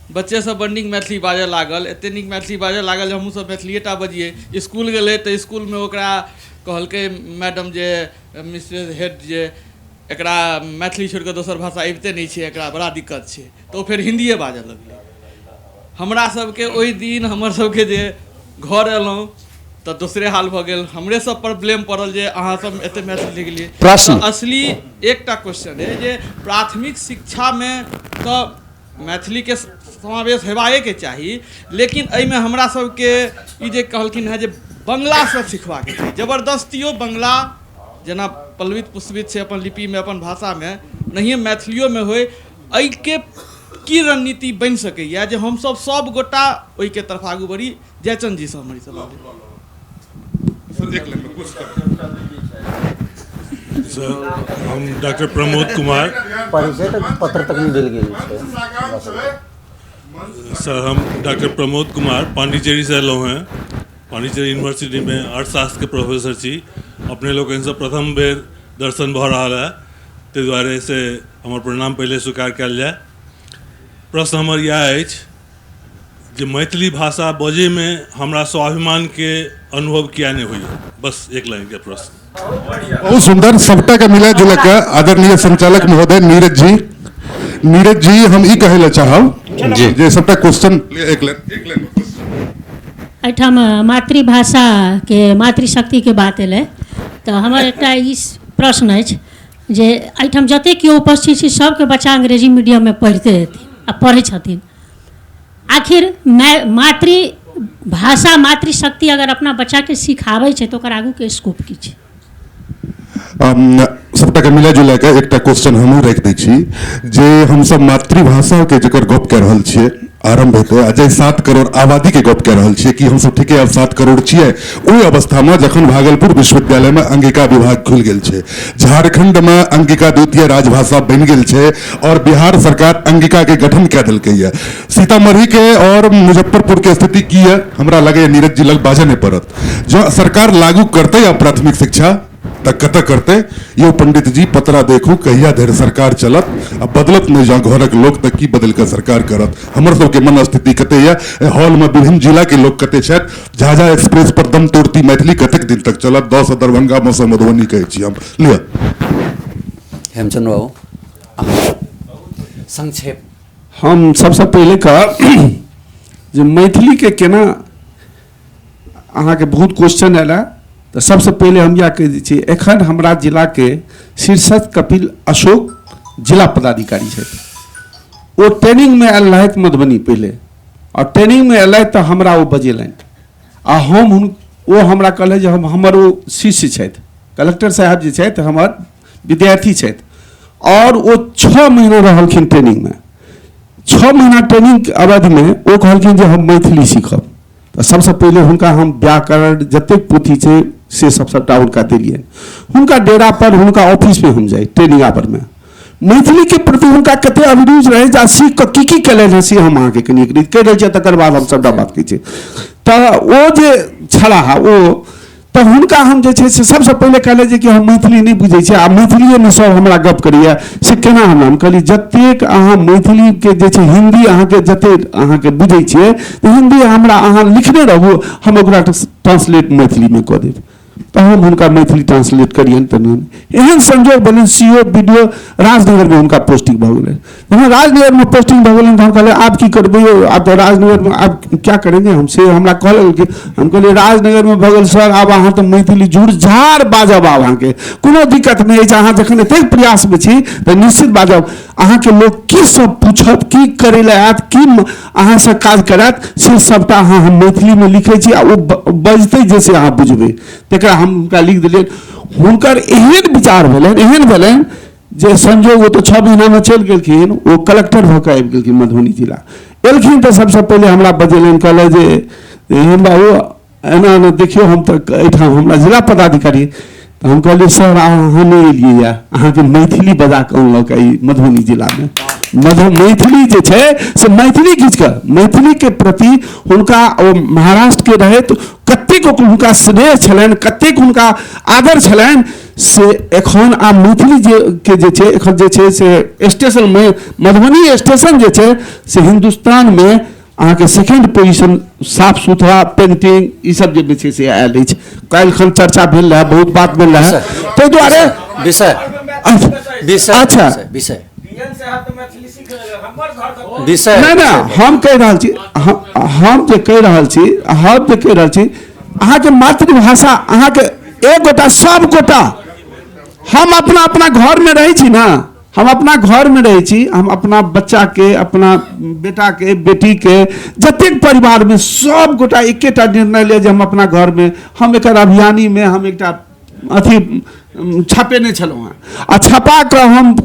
बच्चेसँ बड़ नीक मैथिली बाजऽ लागल, एतेक नीक मैथिली बाजऽ लागल जे हमहूँसभ मैथिलिए टा बजियै। इसकुल गेलै तऽ इसकुलमे ओकरा कहलकै मैडम जे मिसेज हेड जे एकरा मैथिली छोड़िकऽ दोसर भाषा अबिते नहि छै, एकरा बड़ा दिक्कत छै, तऽ ओ फेर हिन्दिए बाजऽ लगलै। हमरा सबके ओहि दिन हमर सबके जे घर एलहुँ तऽ दोसरे हाल भऽ गेल, हमरे सब पर ब्लेम पड़ल जे अहाँ सब एते मैथिली लिखलियै। प्रश्न असली एकटा क्वेश्चन अइ जे प्राथमिक शिक्षामे तऽ मैथिलीके समावेश हेबाएके चाही, लेकिन एहिमे हमरा सबके ई जे कहलखिन हेँ जे बंगलासँ सिखबाके चाही, जबरदस्तियो बंगला जेना पल्लवित पुष्पित छै अपन लिपिमे अपन भाषामे, नहिए मैथिलियोमे होइ, एहिके की रणनीति बनि सकैए जे हमसब सब गोटा ओहिके तरफ आगू बढ़ी। जयचंद जी से हमर ई सवाल। सर हम डॉक्टर प्रमोद कुमार, परिचय तक पत्र तक नहीं देल गेल छै। सर हम डॉक्टर प्रमोद कुमार पांडिचेरी से अयलहुँ हेँ, पांडिचेरी यूनिवर्सिटी में अर्थशास्त्र के प्रोफेसर छी। अपने लोकनिसँ प्रथम बेर दर्शन भऽ रहल है, ताहि दुआरे से हमर प्रणाम पहिले स्वीकार कयल जाय। प्रश्न हमर इएह अछि जे मैथिली भाषा बजैमे हमरा स्वाभिमानके अनुभव किया नहि होइए, बस एक लाइनके प्रश्न। बहुत सुंदर, सबटा के मिला जुला के आदरणीय संचालक महोदय नीरज जी, नीरज जी हम ई कहै लए चाहब जी जे सबटा क्वेश्चन एक लाइन, एक लाइन। एहिठाम मातृभाषाके मातृशक्तिके बात एलै तऽ हमर एकटा ई प्रश्न अछि जे एहिठाम जतेक केओ उपस्थित छी सबके बच्चा अंग्रेजी मीडियममे पढ़िते हेथिन आ पढ़ै छथिन, आखिर मातृभाषा मातृशक्ति अगर अपना बच्चाके सिखाबै छै तऽ ओकर आगूके स्कोप की छै? सबटाके मिला जुला के एकटा क्वेश्चन हमहूँ राखि दै छी जे हमसब मातृभाषाके जकर गप कऽ रहल छियै आरम्भ हेतै आ जाहि 7 करोड़ आबादीके गप कऽ रहल छियै कि हमसब ठीके आब 7 करोड़ छियै, ओहि अवस्थामे जखन भागलपुर विश्वविद्यालयमे अंगिका विभाग खुलि गेल छै, झारखण्डमे अंगिका द्वितीय राजभाषा बनि गेल छै और बिहार सरकार अंगिकाके गठन कए देलकै। सीतामढ़ीके और मुजफ्फरपुरके स्थिति की है हमरा लगैए नीरज जी लग बाजऽ नहि पड़त। जँ सरकार लागू करतै आब प्राथमिक शिक्षा तऽ कतऽ करतै? यौ पंडित जी पतरा देखू कहिया धरि सरकार चलत आ बदलत नहि जँ घरक लोक तऽ की बदलि कऽ सरकार करत? हमर सबके मनस्थिति कते यऽ, एहि हॉलमे विभिन्न जिलाके लोक कते छथि, झाझा एक्सप्रेस पर दम तोड़ती मैथिली कतेक दिन तक चलत? 10 दरभंगा मौसम मधुबनी कहै छी हम। लिअ हेमचंद्र बाबू संक्षेप। हम सबसँ पहिले कहब जे मैथिलीके केना अहाँके बहुत क्वेश्चन आयल है, तऽ सबसँ पहिले हम इएह कहि दै छी एखन हमरा जिलाके शीर्षस्थ कपिल अशोक जिला पदाधिकारी छथि, ओ ट्रेनिंगमे आयल रहथि मधुबनी पहिले, आओर ट्रेनिंगमे अयलथि तऽ हमरा ओ बजेलनि आ हम ओ हमरा कहलथि जे हमर ओ शिष्य छथि, कलेक्टर साहब जे छथि हमर विद्यार्थी छथि, आओर ओ 6 महीना रहलखिन ट्रेनिंगमे। 6 महीना ट्रेनिंगके अवधिमे ओ कहलखिन जे हम मैथिली सीखब, तऽ सबसँ पहिले हुनका हम व्याकरण जतेक पोथी छै से सब सभटा हुनका देलियनि। हुनका डेरा पर, हुनका ऑफिसमे हम जाइ ट्रेनिंग आवरमे। मैथिलीके प्रति हुनका कते अभिरुचि रहै जे सीख कऽ की की केलनि हँ से हम अहाँके कनि कहि दै छियै, तकर बाद हम सभटा बात कहै छी। तऽ ओ जे छलाह ओ तऽ हुनका हम जे छै से सबसँ पहिले कहलियै जे कि हम मैथिली नहि बुझै छियै आ मैथिलीएमे सब हमरा गप करैए, से केना हमरा? हम कहलियै जतेक अहाँ मैथिलीके जे छै हिन्दी अहाँके जतेक अहाँके बुझै छियै तऽ हिन्दी हमरा अहाँ लिखने रहू, हम ओकरा ट्रांसलेट मैथिलीमे कऽ देब। तऽ हम हुनका मैथिली ट्रांसलेट करियनि। तऽ एहन संजोग भेलनि C O B D O राजनगरमे हुनका पोस्टिंग भऽ गेलनि। जहन राजनगरमे पोस्टिंग भऽ गेलनि तऽ हम कहलियै आब की करबै यौ, आब तऽ राजनगरमे आब क्या करेंगे हम, से हमरा कहल कि हम कहलियै राजनगरमे भऽ गेल सर, आब अहाँ तऽ मैथिली झुरझार बाजब, आब अहाँके कोनो दिक्कत नहि अछि, अहाँ जखन एतेक प्रयासमे छी तऽ निश्चित बाजब। अहाँके लोक की सब पूछत, की करै लए आयत, की अहाँसँ काज करायत, से सबटा अहाँ हम मैथिलीमे लिखै छी आ ओ बजतै जे से अहाँ बुझबै, तकरा हम हुनका लिख देलियनि। हुनकर एहन विचार भेलनि, एहन भेलनि जे संजोग ओ तऽ 6 महीनामे चलि गेलखिन, ओ कलेक्टर भऽ कऽ आबि गेलखिन मधुबनी जिला एलखिन। तऽ सबसँ पहिले हमरा बजेलनि, कहलनि जे हेम बाबू एना एना देखियौ, हम तऽ एहिठाम हमरा जिला पदाधिकारी। तऽ हम कहलियै सर अहाँ नहि एलियै यऽ, अहाँके मैथिली बजा कऽ अनलक ई मधुबनी जिलामे। मैथिली जे छै से मैथिली घीच कऽ मैथिलीके प्रति हुनका ओ महाराष्ट्रके रहैत कतेक हुनका स्नेह छलनि, कतेक हुनका आदर छलनि, से एखन आ मैथिली जे के जे छै एखन जे छै से स्टेशनमे मधुबनी स्टेशन जे छै से हिन्दुस्तानमे अहाँके सेकेंड पोजिशन साफ सुथरा पेंटिंग ई सब जे छै से आयल अछि। काल्हिखन चर्चा भेल रहए, बहुत बात भेल रहए, ताहि दुआरे विषय विषय अच्छा विषय विषय नहि नहि, हम कहि रहल छी, हम जे कहि रहल छी, हम जे कहि रहल छी अहाँके मातृभाषा अहाँके एक गोटा सब गोटा हम अपना अपना घरमे रहै छी ने, हम अपना घरमे रहै छी, हम अपना बच्चाके, अपना बेटाके, बेटीके, जतेक परिवारमे सब गोटा एकेटा निर्णय लिअ जे हम अपना घरमे हम एकर अभियानीमे हम एकटा अथी छपेने छलहुँ हेँ आ छपा कऽ हम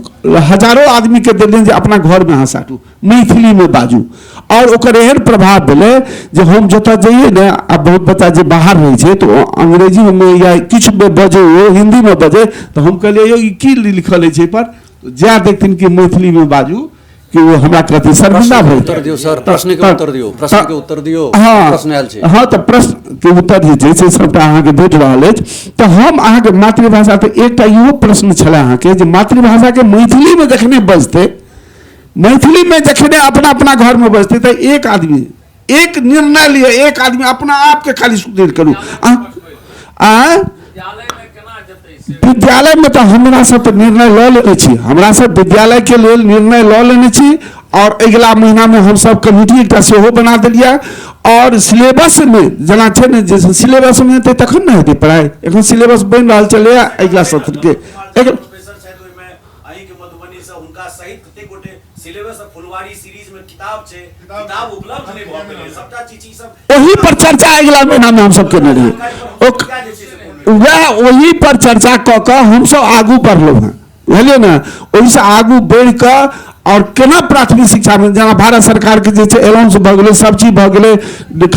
हजारो आदमीके देलियनि जे अपना घरमे अहाँ साटू, मैथिलीमे बाजू। आओर ओकर एहन प्रभाव भेलै जे हम जतऽ जइए ने, आ बहुत बच्चा जे बाहर रहै छै तऽ ओ अंग्रेजीमे या किछुमे बजै, ओ हिन्दीमे बजै, तऽ हम कहलियै यौ ई की लिखल अछि एहिपर, जएह देखथिन कि मैथिलीमे बाजू कि ओ हमरा कहथिन शर्मिंदा भऽ उत्तर दियौ सर, प्रश्न के उत्तर दियौ, प्रश्न के उत्तर दियौ। हाँ, प्रश्न आयल छै। हाँ, तऽ प्रश्न के उत्तर जे छै से सबटा अहाँके भेट रहल अछि। तऽ हम अहाँके मातृभाषा तऽ एकटा इहो प्रश्न छलै अहाँके जे मातृभाषाके मैथिलीमे जखने बजतै, मैथिलीमे जखने अपना अपना घरमे बजतै तऽ एक आदमी एक निर्णय लिअ, एक आदमी अपना आपके खाली सुधीर करू। आँय विद्यालयमे तऽ हमरा सब तऽ निर्णय लऽ लेने छी, हमरा सब विद्यालयके लेल निर्णय लऽ लेने छी और अगिला महीनामे हमसब कमिटी एकटा सेहो बना देलियै। और सिलेबसमे जेना छै ने, जे सिलेबसमे हेतै तखन ने हेतै पढ़ाइ, एखन सिलेबस बनि रहल छलैए अगिला सत्रके। ओही पर चर्चा अगिला महीनामे हमसब केने रहियै, वएह ओही पर चर्चा कऽ कऽ हमसब आगू बढ़लहुँ हेँ, बुझलियै ने। ओहिसँ आगू बढ़ि कऽ और केना प्राथमिक शिक्षामे जेना भारत सरकारके जे छै अनाउंस भऽ गेलै, सब चीज भऽ गेलै।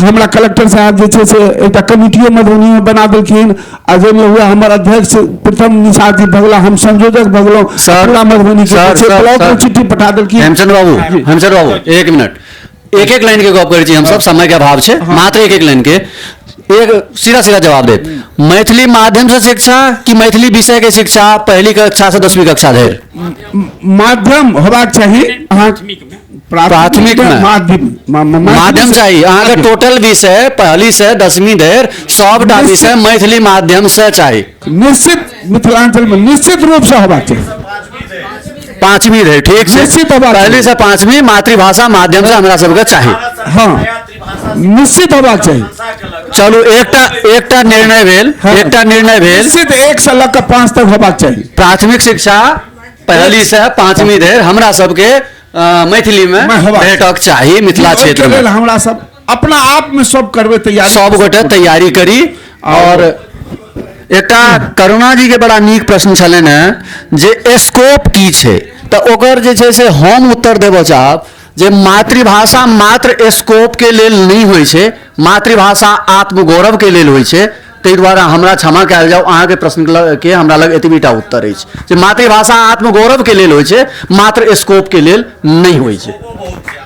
हमरा कलेक्टर साहब जे छै से एकटा कमिटियो मधुबनीमे बना देलखिन आ जाहिमे हुए हमर अध्यक्ष प्रथम निषाद जी भऽ गेला, हम संयोजक भऽ गेलहुँ, पूरा मधुबनी के छै ब्लॉक चिट्ठी पठा देलखिन। हेमचंद बाबू, हेमचंद बाबू एक मिनट, एक एक लाइन के गप करै छी हमसब, समय के अभाव छै, मात्र एक एक लाइन के एक सीधा सीधा जवाब देब। मैथिली माध्यम से शिक्षा कि मैथिली विषय के शिक्षा पहली कक्षा से 10वीं कक्षा धरि? माध्यम होबाक चाही, प्राथमिक में माध्यम चाही अहाँके टोटल विषय पहली से 10वीं धरि सबटा विषय मैथिली माध्यम से चाही। निश्चित मिथिलांचल में निश्चित रूप से होबाक चाही 5वीं धरि, ठीक छै, निश्चित होबाक पहली से 5वीं मातृभाषा माध्यम से हमरा सबके चाही। हाँ निश्चित होबाक चाही। चलू एकटा एकटा निर्णय भेल, एकटा निर्णय भेल, निश्चित 1 से लऽ कऽ 5 तक होबाक चाही। प्राथमिक शिक्षा पहली से 5वीं धरि हमरा सबके मैथिली में भेटक चाही मिथिला क्षेत्र में। हमरा सब अपना आप में सब करबै तैयारी, सब गोटे तैयारी करी। और एकटा करुणा जी के बड़ा नीक प्रश्न छलनि हेँ जे स्कोप की छै, तऽ ओकर जे छै से हम उत्तर देबऽ चाहब जे मातृभाषा मात्र स्कोप के लेल नहि होइ छै, मातृभाषा आत्मगौरव के लेल होइ छै। ताहि दुआरे हमरा क्षमा कयल जाउ, अहाँके प्रश्न के हमरा लग एतबीटा उत्तर अछि जे मातृभाषा आत्मगौरवके लेल होइ छै, मात्र स्कोपके लेल नहि होइ छै।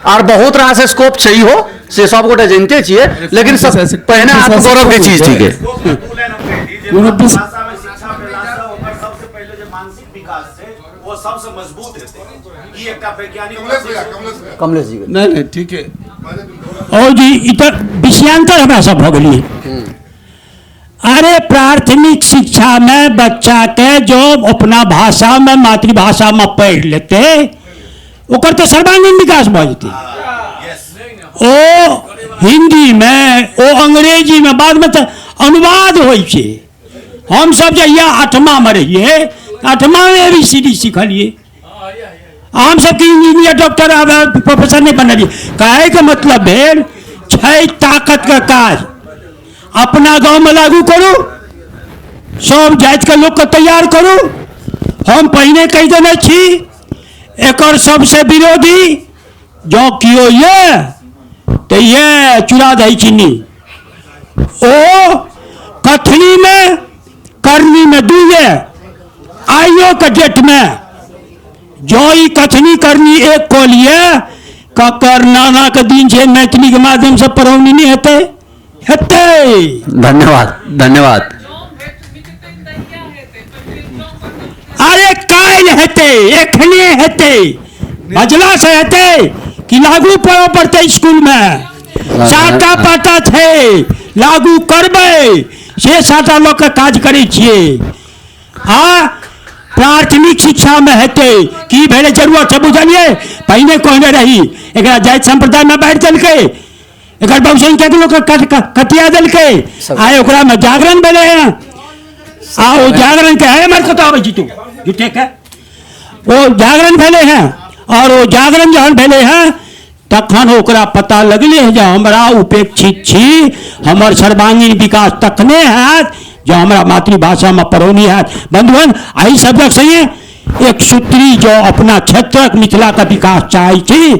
आर बहुत रास स्कोप छै इहो, से सब गोटे जनिते छियै, लेकिन सब पहिने आत्मगौरव के चीज ठीक है। कमलेश जी नहीं नहीं ठीक है। और जी ई तऽ विषयांतर हमरा सब भऽ गेलियै। अरे प्राथमिक शिक्षा में बच्चा के जो अपना भाषा में मातृभाषा में पढ़ि लेतै ओकर तऽ सर्वांगीण विकास भऽ जेतै। ओ हिंदी में ओ अंग्रेजी में बाद में तऽ अनुवाद होइ छै। हम सब जहिया आठमा में रहियै आठमा में ए बी सी डी सिखलियै। हम सबके इंजीनियर डॉक्टर आब प्रोफेसर नहीं बनलियै। कहैके मतलब भेल छै ताकत के काज अपना गाँव में लागू करू, सब जातिके लोकके तैयार करू। हम पहिने कहि देने छी एकर सबसे विरोधी जँ केओ ये तऽ ये चूड़ा दही चीनी, ओ कथनी में करनी में दुए। आइयो के डेट में जो ई कथनी करनी एक कऽ लिए ककर नाना के दिन छै मैथिली के माध्यम से पढ़ौनी नहीं हेतै, हेतै। धन्यवाद धन्यवाद। अरे काल्हि हेतै, एखने हेतै, बजला से हेतै कि लागू पड़ऽ पड़तै स्कूल में। साटा पाटा छै लागू करबै, से साटा लऽ कऽ काज करै छियै। आ प्राथमिक शिक्षा में हेतै की भेलै जरूरत छै बुझलियै। पहिने कहने रही एकरा जाति संप्रदाय में बांटि देलकै, एकर बहुसंख्यक लोक कटिया देलकै। आइ ओकरा में जागरण भेलै हँ, आ ओ जागरण के है मर कतऽ आबै छी तू झूठे के, ओ जागरण भेलै हँ। और ओ जागरण जहन भेलै हँ तखन ओकरा पता लगलै हँ जे हमरा उपेक्षित छी, हमर सर्वांगीण विकास तखने हैत जो हमरा मातृभाषा में पढ़ौनी हैत। बंधुगण एहि शब्दक संगे एक सूत्री जो अपना क्षेत्रक मिथिला के विकास चाहै छी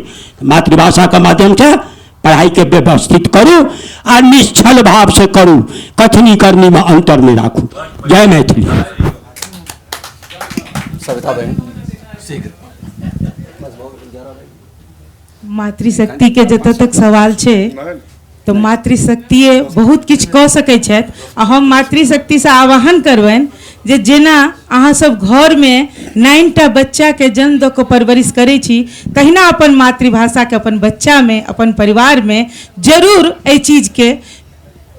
मातृभाषा के माध्यम से पढ़ाई के व्यवस्थित करू आ निश्चल भाव से करू, कथनी करनी में अंतर नहीं राखू। जय मैथिली। सविता बहन शीघ्र। मातृशक्ति के जतऽ तक सवाल छै तऽ मातृशक्तिए बहुत किछु कऽ सकै छथि। आ हम मातृशक्तिसँ आह्वान करबनि जे जेना अहाँ सब घरमे 9टा बच्चाके जन्म दऽ कऽ परवरिश करै छी तहिना अपन मातृभाषाके अपन बच्चामे अपन परिवारमे जरूर एहि चीजके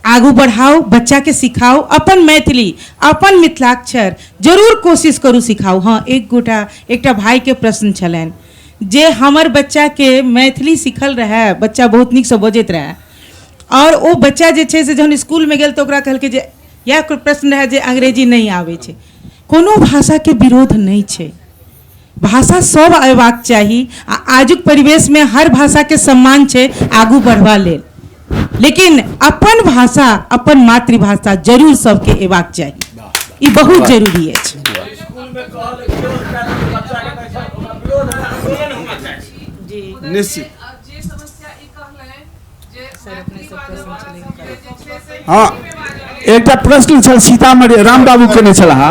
आगू बढ़ाउ, बच्चाके सिखाउ अपन मैथिली अपन मिथिलाक्षर जरूर कोशिश करू सिखाउ। हाँ, एक गोटा एकटा भाईके प्रश्न छलनि जे हमर बच्चाके मैथिली सीखल रहए, बच्चा बहुत नीकसँ बजैत रहए और ओ बच्चा जे छै से जहन स्कूलमे गेल तऽ ओकरा कहलकै जे इएह प्रश्न रहए जे अंग्रेजी नहि आबै छै। कोनो भाषाके विरोध नहि छै, भाषा सब अयबाक चाही आ आजुक परिवेशमे हर भाषाके सम्मान छै आगू बढ़बा लेल, लेकिन अपन भाषा अपन मातृभाषा जरूर सबके अयबाक चाही, ई बहुत जरूरी अछि। निश्चित। हाँ, एकटा प्रश्न छल सीतामढ़ी राम बाबू केने छलाह,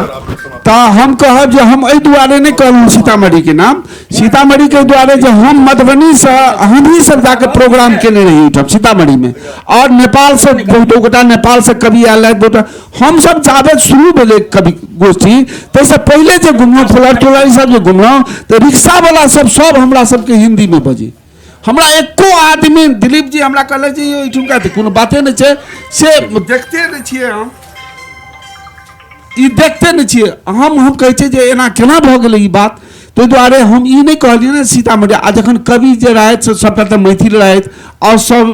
तऽ हम कहब जे हम एहि दुआरे नहि कहलहुँ सीतामढ़ी के नाम, सीतामढ़ी के दुआरे जे हम मधुबनीसँ हमही सब जाके प्रोग्राम केने रही ओहिठाम सीतामढ़ीमे, और नेपालसँ बहुतो गोटा नेपालसँ कवि आयल रहथि, बहुतो हमसब जाबे शुरू भेलै कवि गोष्ठी ताहिसँ पहिले जे घुमलहुँ फुलर तुलर ई सब जे घुमलहुँ तऽ रिक्शावला सब सब हमरा सबके हिन्दीमे बजै, हमरा एको आदमी दिलीप जी हमरा कहले जे यौ एहिठुमका तऽ कोनो बाते नहि छै, से देखते नहि छियै हम, ई देखते नहि छियै हम कहै छियै जे एना केना भऽ गेलै ई बात। ताहि दुआरे हम ई नहि कहलियै ने सीतामढ़ी। आ जखन कवि जे रहथि से सबटा तऽ मैथिल रहथि आओर सब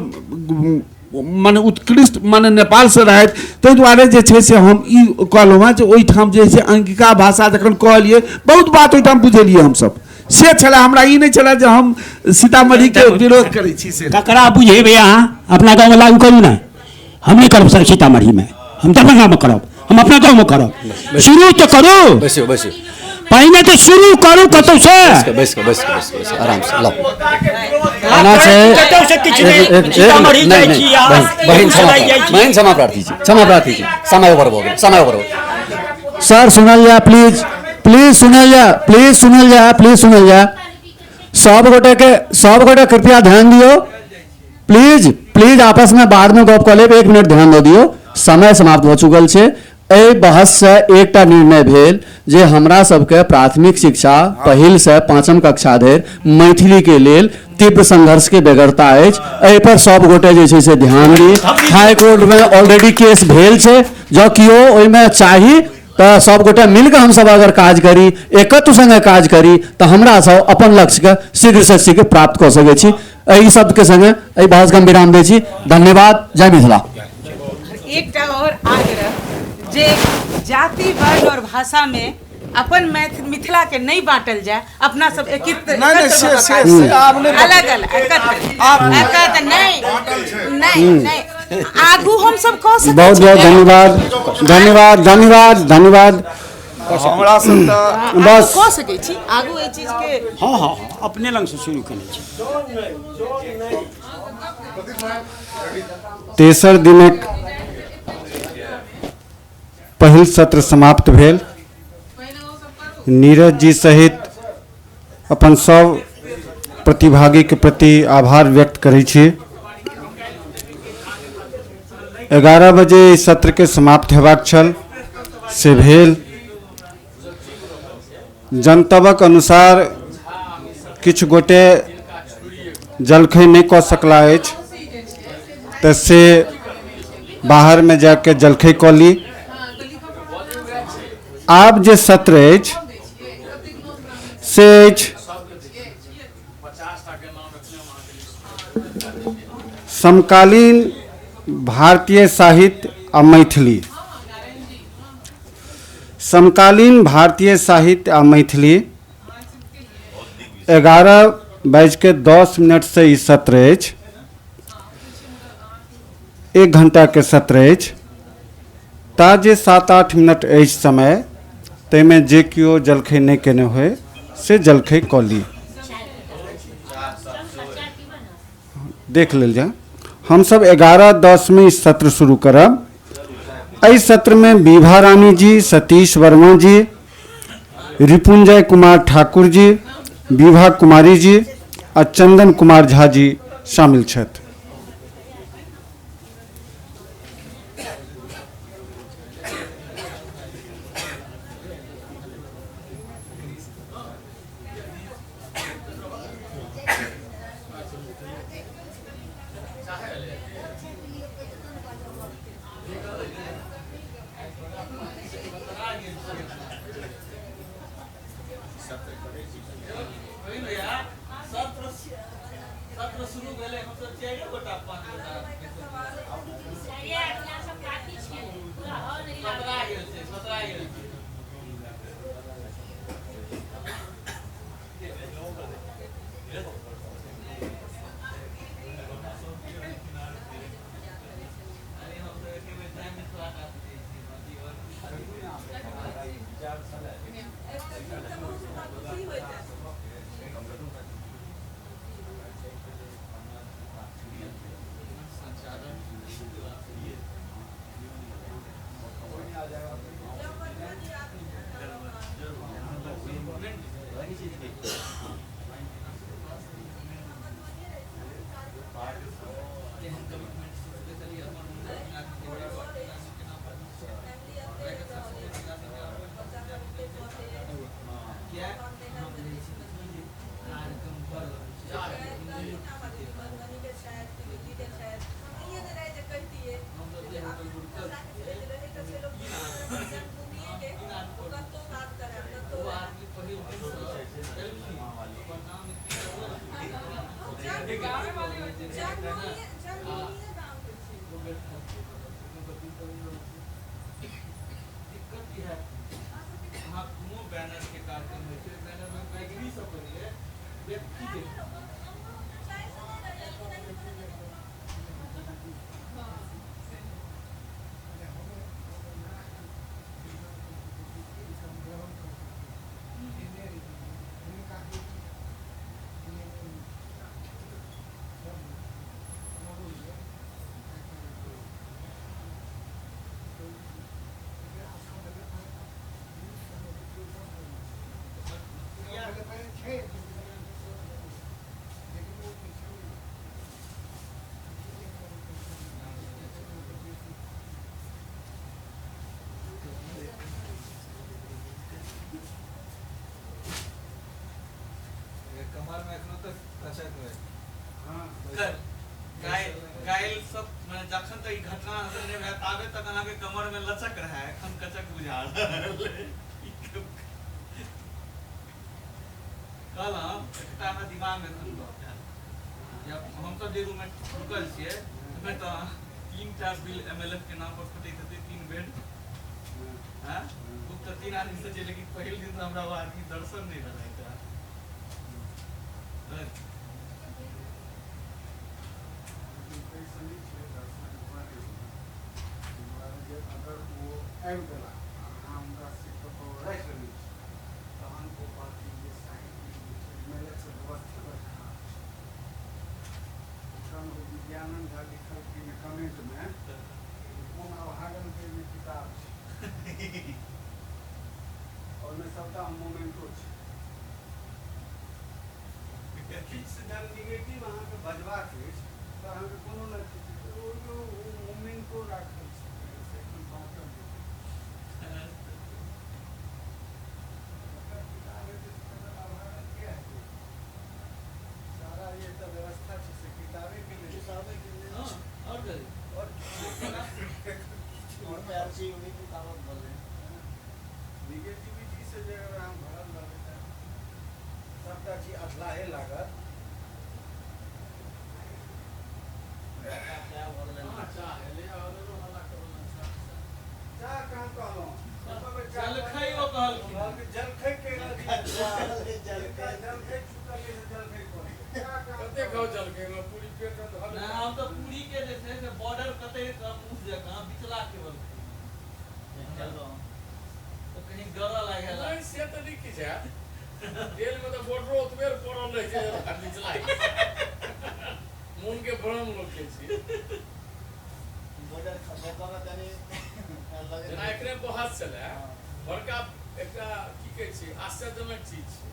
माने उत्कृष्ट माने नेपालसँ रहथि, ताहि दुआरे जे छै से हम ई कहलहुँ हेँ जे ओहिठाम जे छै अंगिका भाषा जखन कहलियै बहुत बात ओहिठाम बुझेलियै हमसब, से छलै। हमरा ई नहि छलै जे हम सीतामढ़ीके विरोध करै छी। से ककरा बुझेबै अहाँ? अपना गाँवमे लागू करू ने। हम नहि करब सर सीतामढ़ीमे, हम दरभंगामे करब, हम अपना गाँवमे करब। शुरू तऽ करू, बैसियौ बैसियौ, पहिने तऽ शुरू करू कतौसँ। बैस कऽ बैस कऽ बैस कऽ आरामसँ लाउ। एना छै। कतौ से किछु नहि, सीतामढ़ी जाइ छी आ बहिन, क्षमा, बेगूसराय जाइ छी। बहिन, क्षमा प्रार्थी छी, क्षमा प्रार्थी छी। समय ओवर भऽ गेल, समय ओवर भऽ गेल। सर, सुनल जाय प्लीज, प्लीज सुनल जाय, प्लीज सुनल जाय, प्लीज सुनल जाय। सब गोटे के, सब गोटे कृपया ध्यान दियौ, प्लीज प्लीज। आपस में बाद में गप कऽ लेब, एक मिनट ध्यान दऽ दियौ। समय समाप्त भऽ चुकल छै। एहि बहससँ एकटा निर्णय भेल जे हमरा सबके प्राथमिक शिक्षा पहिल से पाँचम कक्षा धरि मैथिली के लेल तीव्र संघर्ष के बेगरता अछि। एहि पर सब गोटे जे छै से ध्यान दी। हाई कोर्ट में ऑलरेडी केस भेल छै। जँ केओ ओहिमे चाही तऽ सब गोटे मिलके हमसब अगर काज करी, एकत्व संगे काज करी, तऽ हमरा सब अपन लक्ष्यके शीघ्र से शीघ्र प्राप्त कऽ सकै छी। एहि शब्दके संगे एहि बहसके हम विराम दै छी। धन्यवाद, जय मिथिला। एकटा और आग्रह जे जाति, वर्ण और भाषा में अपन मिथिला के नहीं बांटल जाए। अपना सब एकत्र नहीं, एकत्र से- भऽ कऽ से- काज से करी। आब नहि अलग अलग एकत्र एकत्र नहीं नहीं नहीं, आगू हम सब कह सकै बहुत छी। बहुत धन्यवाद, धन्यवाद, धन्यवाद, धन्यवाद। हमरा सब तऽ बस। कऽ सकै छी आगू एहि चीज के। हँ, अपने लग से शुरू केने छी। तेसर दिनक पहिल सत्र समाप्त भेल। नीरज जी सहित अपन सब प्रतिभागीके प्रति आभार व्यक्त करै छी। 11 बजे ई सत्रके समाप्त हेबाक छल, से भेल। जनतबक अनुसार किछु गोटे जलखै नहि कऽ सकला अछि, तऽ से बाहरमे जाके जलखै कऽ ली। आब जे सत्र अछि से अछि समकालीन भारतीय साहित्य आ मैथिली। समकालीन भारतीय साहित्य आ मैथिली, 11:10 से ई सत्र अछि। एक घंटाके सत्र अछि। ता जे 7-8 मिनट अछि समय, ताहिमे जे केओ जलखै नहि केने होय से जलखै कऽ ली। देख लेल जाय। हमसब 11:10मे ई सत्र शुरू करब। एहि सत्रमे विभा रानी जी, सतीश वर्मा जी, रिपुंजय कुमार ठाकुर जी, विभा कुमारी जी आ चंदन कुमार झा जी शामिल छथि। सत्र शुरू भेलै, हमसब चारिए गोटा, पाँच गोटा सतरा गेल छै, सतरा गेल छै। बैनर के कार्यक्रम होइ छै, बैनर में बैगनी सब बनिए व्यक्ति के। काल्हि सब माने जखन तक ई घटना नहि भेल ताबे तक अहाँके कमर में लचक रहै, एखन कचक बुझा रहल। कहलहुँ एकटा हमरा दिमाग में एखन गप आयल, हमसब जे रूम में रुकल छियै ओहिमे तऽ 3टा बिल MLF के नाम पर फटैत हेतै, 3 बेड। हाँ बुक तऽ 3 आदमी से छै, लेकिन पहिल दिन हमरा ओ आदमी दर्शन नहि भेलै। अगर ओ आबि गेला अहाँ हुनका सीट पर राखि लेने छी तहन ओ कहथिन जे साइन एमएलए से व्यवस्था बड़ खराब छै। ओकरामे विद्यानंद झा लिखलखिन कमेंटमे कोन अभागलके एहिमे किताब छै, ओहिमे सबटा मोमेंटो छै। किछु जब निगेटिव अहाँके बजबाक अछि तऽ अहाँके कोनो ने किछु मोमेंटो राखल छै। सारा ये तऽ व्यवस्था छै से किताबे के लेल, किताबे के लेल। और निगेटिविटी से जे अगर अहाँ भरल रहबै तऽ सबटा चीज अथलाहे लागत। चाह कहाँ कहलहुँ? जलखै ओ कहलखिन। जलखै जलखै छूटल से जलखै कते खाउ जलखै में पूरी पेट में धर। ना हम तऽ पूरी के जे छै से बॉर्डर कतै कऽ मुँह जकाँ बिचला केवल खेलहुँ, ओ कहीं गरऽ लागल। नहि से तऽ नहि किछु हैत, तेल में तऽ बॉर्डरो ओतबे पड़ल रहै छै बिचला। मोन के भ्रम लोक के छै। जेना एकरे बहस छलै बड़का एकटा की कहै छै आश्चर्यजनक चीज छै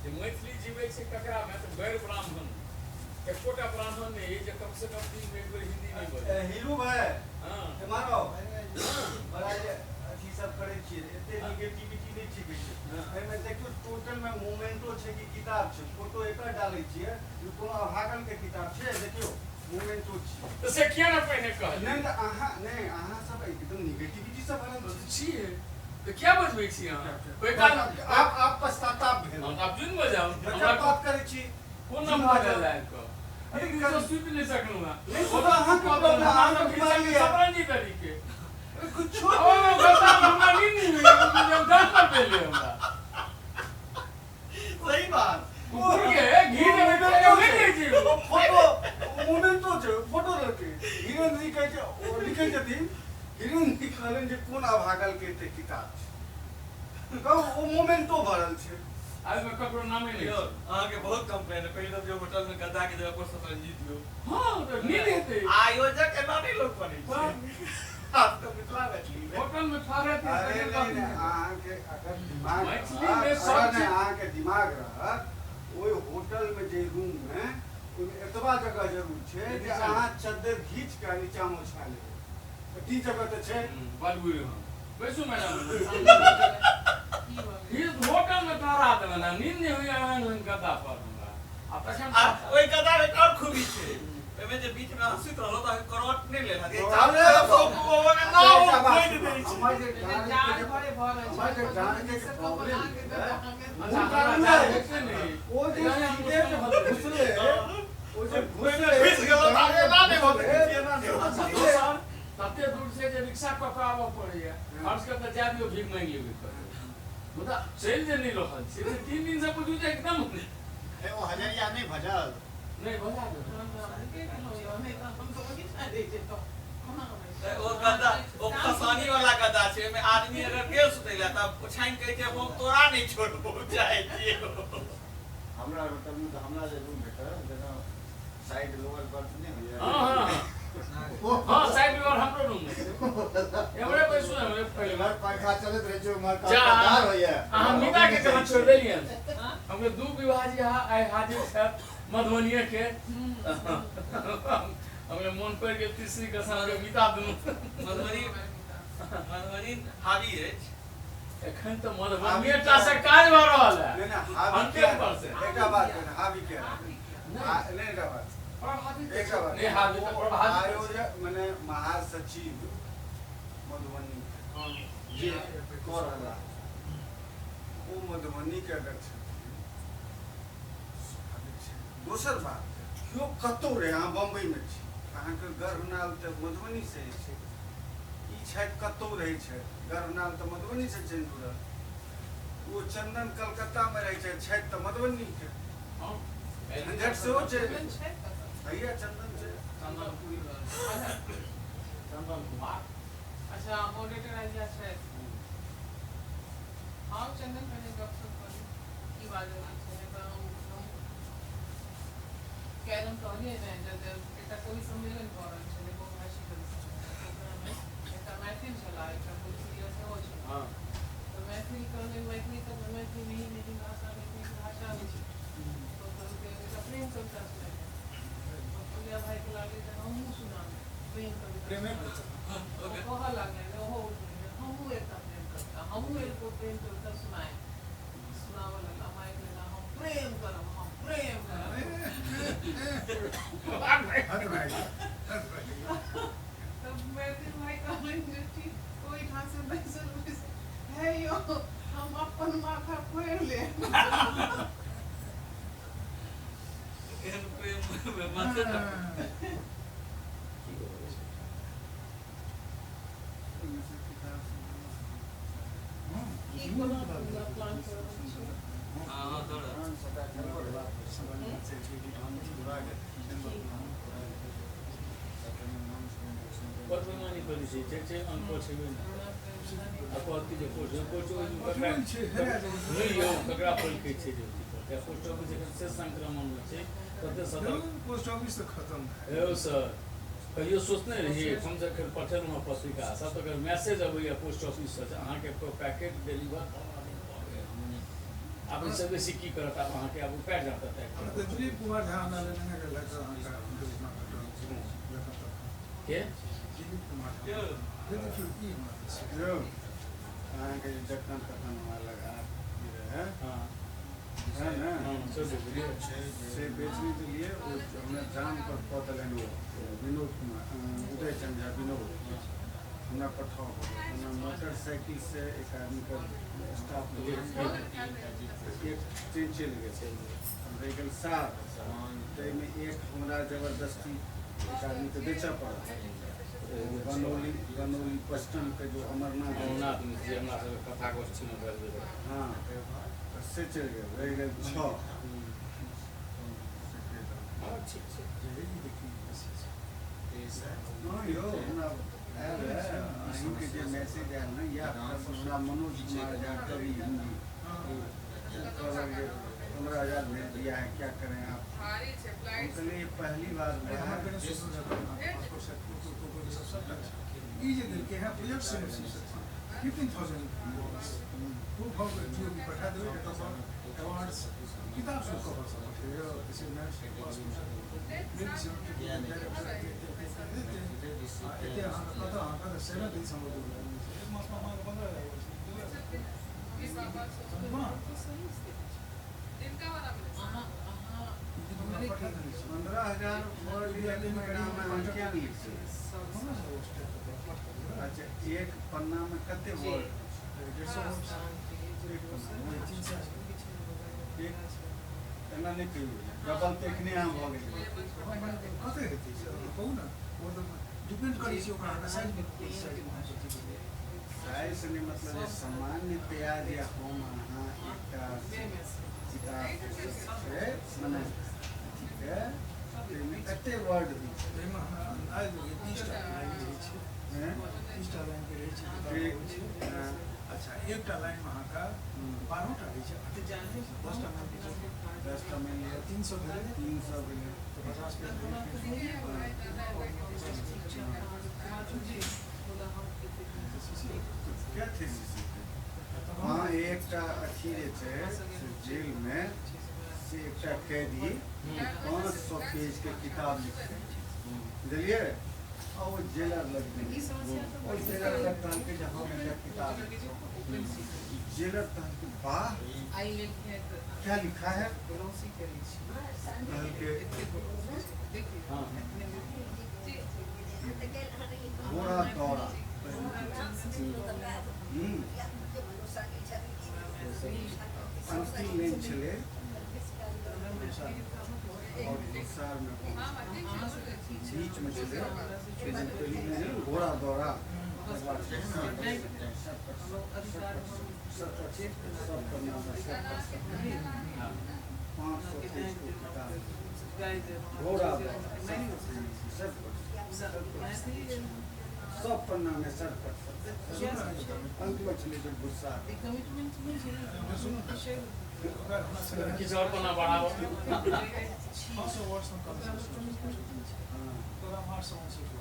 जे मैथिली जीबै छै ककरा में तऽ गैर ब्राह्मण, एकोटा ब्राह्मण नहि जे कम से कम दिन में एक बेर हिंदी नहि बजै। हीरू भाई मारो बड़ा जे अथी सब करै छियै, एते निगेटिविटी नहि ठीक छै। एहिमे देखियौ टोटल में मोमेंटो छै कि किताब छै, फोटो एकर डालै छियै, ई कोनो अभागल के किताब छै, देखियौ मोमेंटो छै। तऽ से किया ने पहिने कहलियै? नहि तऽ अहाँ नहि, अहाँ सब एकदम निगेटिविटी सब भरल छियै तऽ किया बजबै छी अहाँ? ओहि काल आप पश्चाताप भेल। आप जुन बजाउ, हमरा बात करै छी कोन नाम बजल आबि कऽ? अरे तो सुति नहि सकलहुँ हँ। नहि सुतल अहाँके प्रॉब्लम, अहाँके बीमारी है। सतरंजी तरीके कुछो हमरा नींद नहि होइए, दर्द पर भेलै हमरा। सही बात। कुकुर के घी देबै तऽ नहि दै छै। फोटो मोमेंटो छै, फोटो देलकै। हिरेन जी कहै छै, ओ लिखै छथिन, हिरेन जी कहलनि जे कोन अभागल के एते किताब छै, कहू ओ मोमेंटो भरल छै। आइमे ककरो नामे नहि। अहाँके बहुत कंप्लेन है, पहिल जे होटल में गद्दा के जगह पर शतरंजी दियौ। हाँ तऽ नींद हेतै। आयोजक एना नहि लोक बनै छै। आप तऽ मिथिला मैथिली होटल में ठाढ़ हेतै। अरे नहीं अहाँके अगर दिमाग मैथिली में सब चीज अहाँके दिमाग रहत, ओहि होटल में जे रूम में ओहिमे एतबा जगह जरूर छै जे अहाँ चद्दर घीच कऽ नीचा मे ओछा लेबै, ई जगह तऽ छै। बलबुर हम बैसू मैडम, इस होटल में ठहरा देबै ना, नींद नहि होइए एहन एहन गद्दा पर हमरा। आ तखन ओहि गद्दा के और खूबी छै, ओहिमे जे बीच में अहाँ सुति रहलहुँ तऽ अहाँके करौट नहि लेल हैत। ओ जे सीधे घुसले, ओ जे घुसि गेलहुँ तऽ अहाँके एना नहि भऽ सकै छै, एना नहि भऽ सकै छै। तते दूर से जे रिक्शा कऽ कऽ आबऽ पड़ैया, खर्च कऽ तऽ जाय दियौ भीख मांगि लेबै कतौ, मुदा चलि जे नहि रहल छै से 3 दिन से बुझू जे एकदम ओ हजरिया नहि भजल, नहि भजा देबै। ओ गद्दा ओ खसानी वाला गद्दा छै, ओहिमे आदमी अगर गेल सुतै लए तऽ ओछाइन कहै छै हम तोरा नहि छोड़बौ, जाइ छियौ। हमरा होटल में तऽ हमरा जे रूम भेटल जेना साइड लोअर बर्थ नहि होइए। हाँ साइड लोअर हमरो रूम है, हमरे बैसू, हमरे पहिले पंखा चलैत रहै छै, उम्हर कार होइए। अहाँ मीता के कहाँ छोड़ि देलियनि? हमरे दू विवाह जी आइ हाजिर छथि मधुबनिये के, हमरे मोन पड़ि गेल तीसरी कसम के मीता दुनू। मधुबनी मधुबनी हावी अछि एखन तऽ मधुबनिये टा से काज भऽ रहल है। नहि नहि हावी 100%। एकटा बात कहू, हावी के नहि, एकटा बात प्रभावित आयोजक मने महासचिव मधुबनी जे कऽ रहला ओ मधुबनी के अगर छथिन, दोसर बात केओ कतहु रहै, अहाँ बम्बईमे छी, अहाँके गर्भनाल तऽ मधुबनीसँ अछि, ई छथि कतहु रहै छथि, गर्भनाल तऽ मधुबनीसँ छनि जुड़ल, ओ चंदन कलकत्तामे रहै छथि, छथि तऽ मधुबनीके, झंझट सेहो छै भैया। चंदन छै, चंदन कुमार। अच्छा मॉडरेटर आइजा छथि। हाँ चंदन पहले गपशप करू की बाजल छै, तऽ हम कैरम कहलियै ने जे एकटा कवि सम्मेलन भऽ रहल छलै बहुभाषी कवि सम्मेलन, ओकरामे एकटा मैथिल छलाह, एकटा भोजपुरिया सेहो छलाह। तऽ मैथिल कहलै मैथिली तऽ मैथिली नहीं लेकिन भाषा मैथिली भाषा होइ छै, तऽ कहलकै एकटा प्रेम कविता सुनेबै। भोजपुरिया भाइके लागलै जे हमहूँ सुनाबै प्रेम कविता, कहऽ लागलै ओहो हमहूँ एकटा प्रेम कविता, हमहूँ एगो प्रेम कविता सुनाए सुनाबऽ लगला। माइक लेला, हम प्रेम करब, हम प्रेम करब। तब मैथिल भाई कहलनि जे ठीक ओहिठाम से बैसल बैसल हे यौ हम अपन माथा फोड़ि लेब। एहन प्रेम माथे की कोना प्लान कर रहल छी? पोस्ट ऑफिस से संक्रमण में छै तते सतर्क पोस्ट ऑफिस तऽ खत्म है सर। कहियो सोचने रहियै हम जखन पठेलहुँ हँ पत्रिका सब तकर मैसेज अबैया पोस्ट ऑफिससँ जे अहाँके पैकेट डिलीवर फलाना दिन भऽ गेल। आब एहिसँ बेसी की करत, आब अहाँके आब पैर जाता है। दिलीप कुमार झा लेने लेटर अहाँके के दिलीप कुमार अहाँके जखन तखन हमरा लग रहै है ना, से बेचने के लिए हमरा जान पर कऽ देलनि ओ विनोद कुमार उदय चंद झा विनोद हमरा पठाओ। हमरा मोटरसाइकिल से एक आदमीके स्टाफ एक ट्रेन चलि गेल, हम रहि गेल 7, ताहिमे एक हमरा जबरदस्ती एक आदमीके बेचऽ पड़ल। बनौली बनौली पश्चिमके जो अमरनाथ जे हमरा सबके कथा गोष्ठीमे भेल रहै, हाँ से चलि गेल, रहि गेल 6। ठीक छै यौ हमरा आयल रहै अहीँके जे मैसेज आयल ने, इएह हमरा मनोज कुमार झा कवि हिन्दी कहलक जे 15,000 भेज दिया है, क्या करें आप? हम कहलिए पहली बार हुआ है। ई जे देलकै हँ प्रोजेक्ट 15,000 प्रूफ ऑफ पठा देबै, अवार्ड्स किताब सब कवर सब पठेबै, एते अहाँके कतऽ अहाँके 7 दिन समय एक मासमे अहाँके 15,000 15,000 वर्ड क्या लिख? अच्छा एक पन्ना में कते वर्ड? 150 एक एना नहि कहियौ, डबल तऽ एखने अहाँ भऽ गेलै। कते हेतै कहू ने, ओ तऽ डिपेंड करै छै ओकरा साइज साइज नहि, मतलब जे सामान्यतया जे हम अहाँ एकटा किताब छै मने अथीके ताहिमे कते वर्ड होइ छै? ताहिमे हमरा अन्दाज 30टा लाइन रहै छै, 30टा लाइनके रहै छै किताब होइ छै। अच्छा एकटा लाइनमे अहाँके 12टा रहै छै, 10टा मानि लिअ, 10टा मानि लिअ 300 भेलै, 300 भेलै तऽ 50 पेज। क्या थीसिस? हाँ एकटा अथी जे छै से जेलमे से एकटा कैदी 500 पेजके किताब लिखतै, बुझलियै? जेलर लग गेलै। ओ जेलर लग कहलकै जे हम एकटा किताब जेलर कहलकै वाह क्या लिखा है, कहलकै घोड़ा दौड़ा। अंतिम लाइन छलै और में बीच में छलै घोड़ा दौड़ा 500 पेज को किताब घोड़ा सब पन्ना में सर पर अंत में छलै जब गुस्सा किछु और पन्ना बढ़ाबो। 600 वर्ष में कम से तोरा 859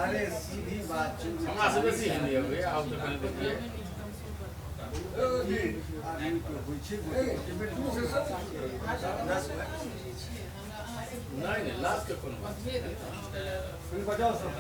अरे सीधी बात हमरा से बेसी हिंदी अबै आब तऽ कनि देखिए नहीं नहीं लास्ट के कोनो बात बजाओ सब।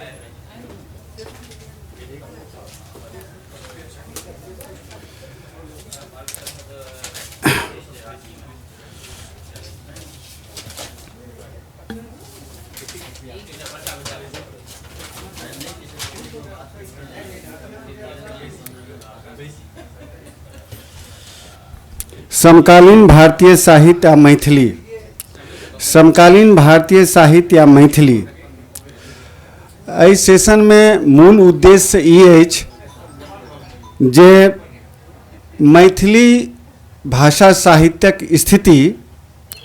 समकालीन भारतीय साहित्य आ मैथिली, समकालीन भारतीय साहित्य आ मैथिली एहि सेशनमे मूल उद्देश्य ई अछि जे मैथिली भाषा साहित्यक स्थिति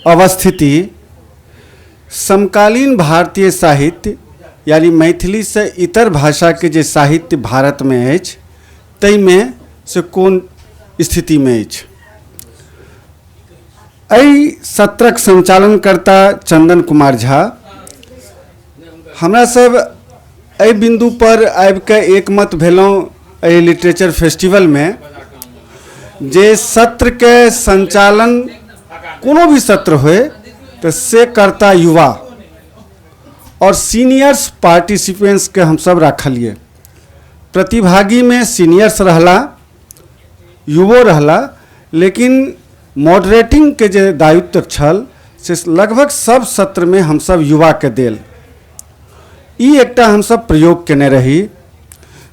अवस्थिति समकालीन भारतीय साहित्य यानी मैथिली से इतर भाषाके जे साहित्य भारतमे अछि ताहिमे से कोन स्थितिमे अछि। एहि सत्रक संचालनकर्ता चंदन कुमार झा। हमरा सब एहि बिंदु पर आबिके एकमत भेलहुँ एहि लिटरेचर फेस्टिवलमे जे सत्रके संचालन कोनो भी सत्र होय तो से कर्ता युवा और सीनियर्स पार्टिसिपेंट्स के हम सब रखलिए। प्रतिभागी में सीनियर्स रहला, युवो रहला, लेकिन मॉडरेटिंग के जे दायित्व छल से लगभग सब सत्र में हम सब युवा के देल। ई एकटा हम सब प्रयोग केने रही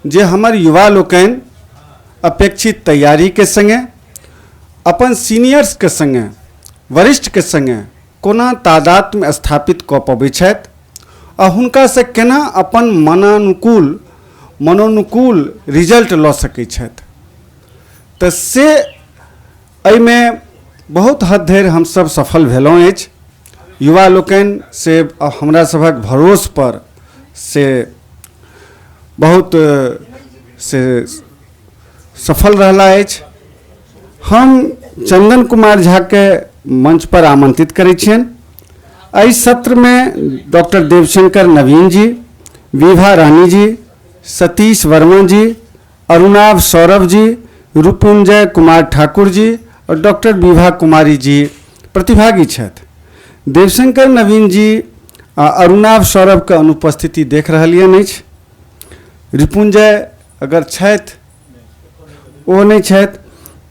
जे हमर युवा लोकनि अपेक्षित तैयारी के संगे अपन सीनियर्स के संगे वरिष्ठ के संगे कोना तादात्म्य स्थापित कऽ पबै छथि आ हुनका से केना अपन मनोनुकूल रिजल्ट लऽ सकै छथि। तऽ से एहिमे बहुत हद धरि हमसब सफल भेलहुँ अछि। युवा लोकनि से हमरा सभक भरोस पर से बहुत से सफल रहला अछि। हम चंदन कुमार झा के मंच पर आमंत्रित करै छियनि। एहि सत्रमे डॉक्टर देवशंकर नवीन जी, विभा रानी जी, सतीश वर्मा जी, अरुणाभ सौरभ जी, रूपुंजय कुमार ठाकुर जी और डॉक्टर विभा कुमारी जी प्रतिभागी छथि। देवशंकर नवीन जी आ अरुणाभ सौरभ के अनुपस्थिति देख रहलियनि अछि। रिपुंजय अगर छथि ओ नहीं छथि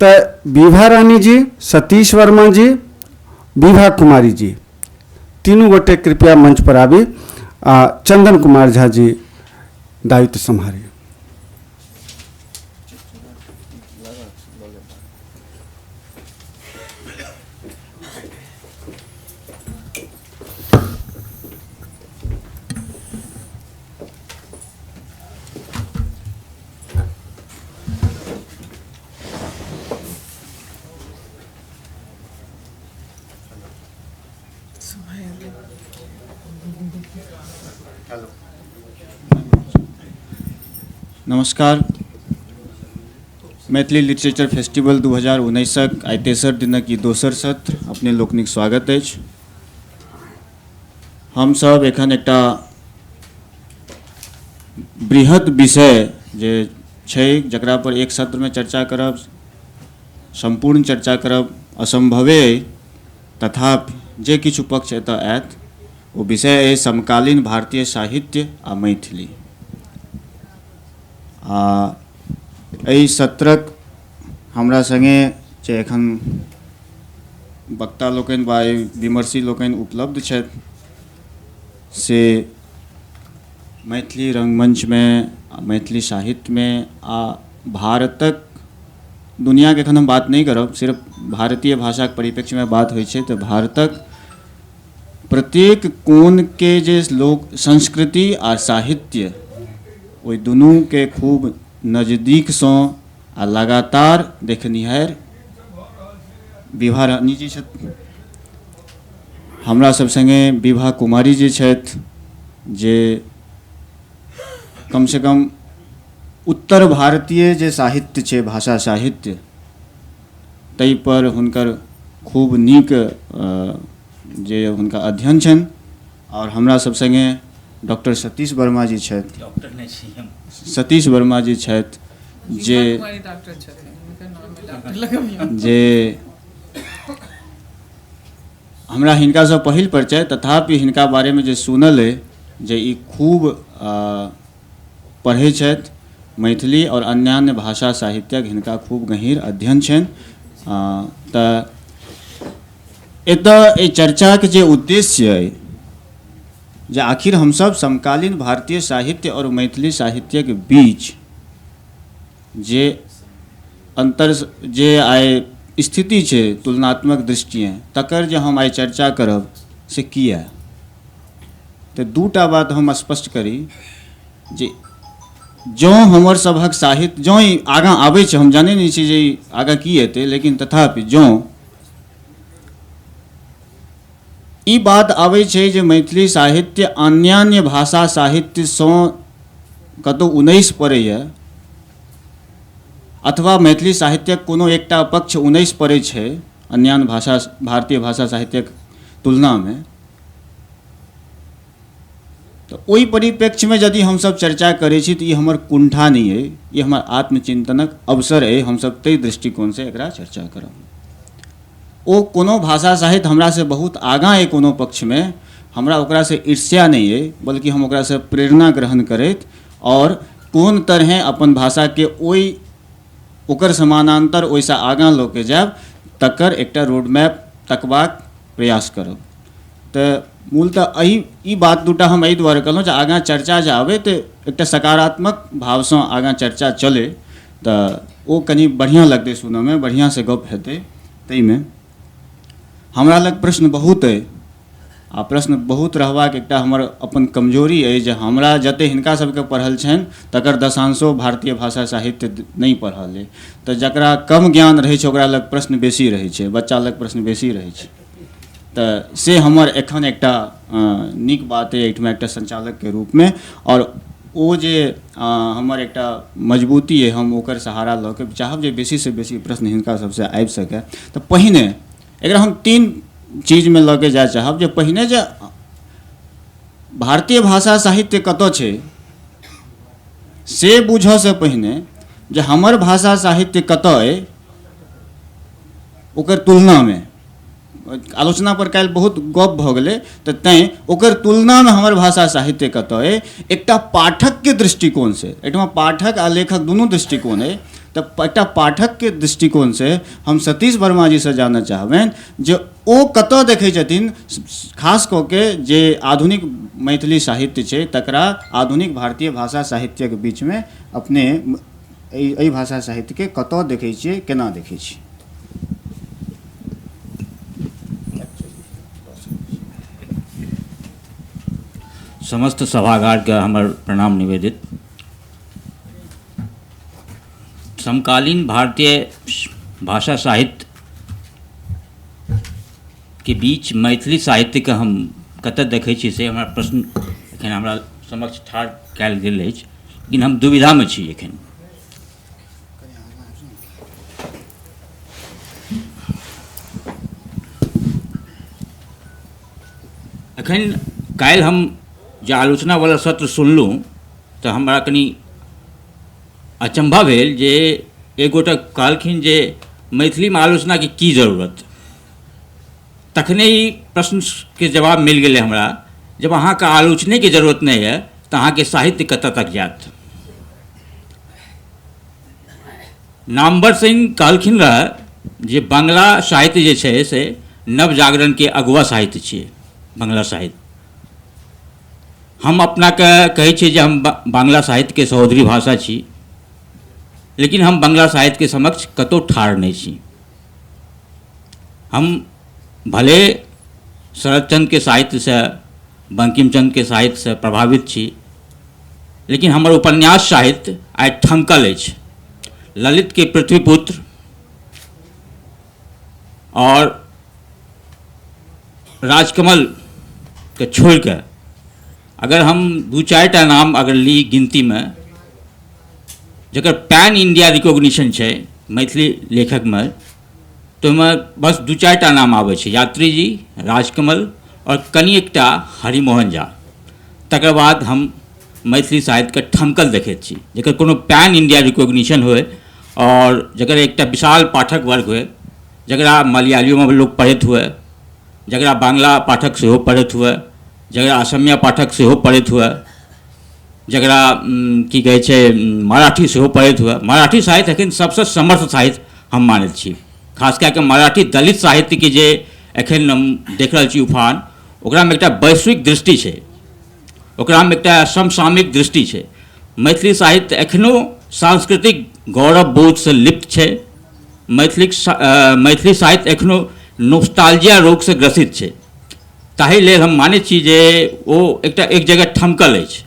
तऽ विभा रानी जी, सतीश वर्मा जी, विभा कुमारी जी तीनू गोटे कृपया मंच पर आबी आ चंदन कुमार झा जी दायित्व सम्हारी। नमस्कार। मैथिली लिटरेचर फेस्टिवल 2019 आइ तेसर दिनक ई दोसर सत्र अपने लोकनिक स्वागत अछि। हमसब एखन एकटा बृहद विषय जे छै जकरा पर एक सत्रमे चर्चा करब, सम्पूर्ण चर्चा करब असम्भवे अइ, तथापि जे किछु पक्ष एतय आयत ओ विषय अइ समकालीन भारतीय साहित्य आ मैथिली। आ एहि सत्रक हमरा संगे जे एखन वक्ता लोकनि वा विमर्शी लोकनि उपलब्ध छथि से मैथिली रंगमंचमे, मैथिली साहित्यमे आ भारतक दुनियाके एखन हम बात नहि करब, सिर्फ भारतीय भाषाके परिप्रेक्ष्यमे बात होइ छै तऽ भारतक प्रत्येक कोणके जे लोक संस्कृति आ साहित्य ओहि दुनूके खूब नजदीकसँ आ लगातार देखनिहार विभा रानी जी छथि। हमरा सब संगे विभा कुमारी जी छथि जे कमसँ कम उत्तर भारतीय जे साहित्य छै, भाषा साहित्य, ताहि पर हुनकर खूब नीक जे हुनका अध्ययन छनि। आओर हमरा सब संगे डॉक्टर सतीश वर्मा जी छथि। डॉक्टर नहि छी हम। सतीश वर्मा जी छथि जे जे हमरा हिनकासँ पहिल परिचय, तथापि हिनका बारेमे जे सुनल अइ जे ई खूब पढ़ै छथि मैथिली आओर अन्यान्य भाषा साहित्यक हिनका खूब गहीँर अध्ययन छनि। तऽ एतऽ एहि चर्चाके जे उद्देश्य अइ जे आखिर हमसब समकालीन भारतीय साहित्य आओर मैथिली साहित्यके बीच जे अन्तर जे आइ स्थिति छै तुलनात्मक दृष्टिएँ तकर जे हम आइ चर्चा करब से किया। तऽ दूटा बात हम स्पष्ट करी जे जँ हमर सभक साहित्य जँ ई आगाँ आबै छै, हम जानै नहि छी जे ई आगाँ की एतै, लेकिन तथापि जँ ई बात आबै छै जे मैथिली साहित्य अन्यान्य भाषा साहित्यसँ कतहु उन्नैस पड़ैए अथवा मैथिली साहित्यक कोनो एकटा पक्ष उन्नैस पड़ै छै अन्यान्य भाषा भारतीय भाषा साहित्यक तुलनामे, तऽ ओहि परिप्रेक्ष्यमे यदि हमसब चर्चा करै छी तऽ ई हमर कुण्ठा नहि अइ, ई हमर आत्मचिन्तनक अवसर अइ। हमसब ताहि दृष्टिकोणसँ एकरा चर्चा करब। ओ कोनो भाषा साहित्य हमरासँ बहुत आगाँ अइ कोनो पक्षमे, हमरा ओकरासँ ईर्ष्या नहि अइ, बल्कि हम ओकरासँ प्रेरणा ग्रहण करैत आओर कोन तरहेँ अपन भाषाके ओहि ओकर समानान्तर ओहिसँ आगाँ लऽ के जायब तकर एकटा रोड मैप तकबाक प्रयास करब। तऽ मूलतः एहि ई बात दूटा हम एहि दुआरे कहलहुँ जे आगाँ चर्चा जे आबै तऽ एकटा सकारात्मक भावसँ आगाँ चर्चा चलै तऽ ओ कनि बढ़िआँ लगतै सुनऽमे, बढ़िआँसँ गप हेतै। ताहिमे हमरा लग प्रश्न बहुत अइ आ प्रश्न बहुत रहबाक एकटा हमर अपन कमजोरी अइ जे हमरा जतेक हिनका सबके पढ़ल छनि तकर दशांशो भारतीय भाषा साहित्य नहि पढ़ल अइ। तऽ जकरा कम ज्ञान रहै छै ओकरा लग प्रश्न बेसी रहै छै, बच्चा लग प्रश्न बेसी रहै छै। तऽ से हमर एखन एकटा नीक बात अइ एहिठमा एकटा सञ्चालकके रूपमे, आओर ओ जे हमर एकटा मजबूती अइ हम ओकर सहारा लऽ कऽ चाहब जे बेसीसँ बेसी प्रश्न हिनका सबसँ आबि सकै। तऽ पहिने एकरा हम तीन चीजमे लऽ के जाय चाहब जे पहिने जे भारतीय भाषा साहित्य कतऽ छै से बुझऽसँ पहिने जे हमर भाषा साहित्य कतऽ अइ ओकर तुलनामे आलोचना पर काल्हि बहुत गप भऽ गेलै, तऽ तैँ ओकर तुलनामे हमर भाषा साहित्य कतऽ अइ एकटा पाठकके दृष्टिकोणसँ, एहिठमा पाठक आ लेखक दुनू दृष्टिकोण अइ, तऽ एकटा पाठकके दृष्टिकोणसँ हम सतीश वर्मा जीसँ जानऽ चाहबनि जे ओ कतऽ देखै छथिन खास कऽ के जे आधुनिक मैथिली साहित्य छै तकरा आधुनिक भारतीय भाषा साहित्यके बीचमे अपने एहि भाषा साहित्यके कतऽ देखै छियै, केना देखै छियै। समस्त सभागारके हमर प्रणाम निवेदित। समकालीन भारतीय भाषा साहित्य के बीच मैथिली साहित्यके हम कतऽ देखै छी से हमरा प्रश्न एखन हमरा समक्ष ठाढ़ कयल गेल अछि। लेकिन हम दुविधामे छी एखन। एखन काल्हि हम जे आलोचनावला सत्र सुनलहुँ तऽ हमरा कनि अचम्भा भेल जे एक गोटा कहलखिन जे मैथिलीमे आलोचनाके की जरूरत। तखने ई प्रश्नके जवाब मिल गेलै हमरा, जब अहाँके आलोचनेके जरूरत नहि यऽ तऽ अहाँके साहित्य कतऽ तक जायत। नामवर सिंह कहलखिन रहए जे बंगला साहित्य जे छै से नवजागरणके अगुआ साहित्य छियै। बंगला साहित्य हम अपनाके कहै छियै जे हम बांग्ला साहित्यके सहोदरी भाषा छी, लेकिन हम बंगला साहित्यके समक्ष कतहु ठाढ़ नहि छी। हम भले शरदचंद्रके साहित्यसँ, बंकिमचंद्रके साहित्यसँ प्रभावित छी, लेकिन हमर उपन्यास साहित्य आइ ठमकल अछि। ललितके पृथ्वीपुत्र और राजकमलके छोड़िके अगर हम 2-4 टा नाम अगर ली गिनतीमे जकर पैन इंडिया रिकॉग्निशन छै मैथिली लेखकमे, तऽ ओहिमे बस 2-4 टा नाम आबै छै, यात्री जी, राजकमल और कनि एकटा हरिमोहन झा। तकर बाद हम मैथिली साहित्यके ठमकल देखैत छी जकर कोनो पैन इंडिया रिकॉग्निशन होय और जकर एकटा विशाल पाठक वर्ग होय, जकरा मलयालियोमे लोक पढ़ैत हुए, जकरा बांग्ला पाठक सेहो पढ़ैत हुए, जकरा असमिया पाठक सेहो पढ़ैत हुए, जकरा की कहै छै मराठी सेहो पढ़ैत हुए। मराठी साहित्य एखन सबसँ समर्थ साहित्य हम मानैत छी, खास कए कऽ मराठी दलित साहित्यके जे एखन हम देख रहल छी उफान, ओकरामे एकटा वैश्विक दृष्टि छै, ओकरामे एकटा समसामयिक दृष्टि छै। मैथिली साहित्य एखनो सांस्कृतिक गौरव बोधसँ लिप्त छै। मैथिली साहित्य एखनो नोस्टाल्जिया रोगसँ ग्रसित छै। ताहि लेल हम मानै छी जे ओ एकटा एक जगह ठमकल अछि।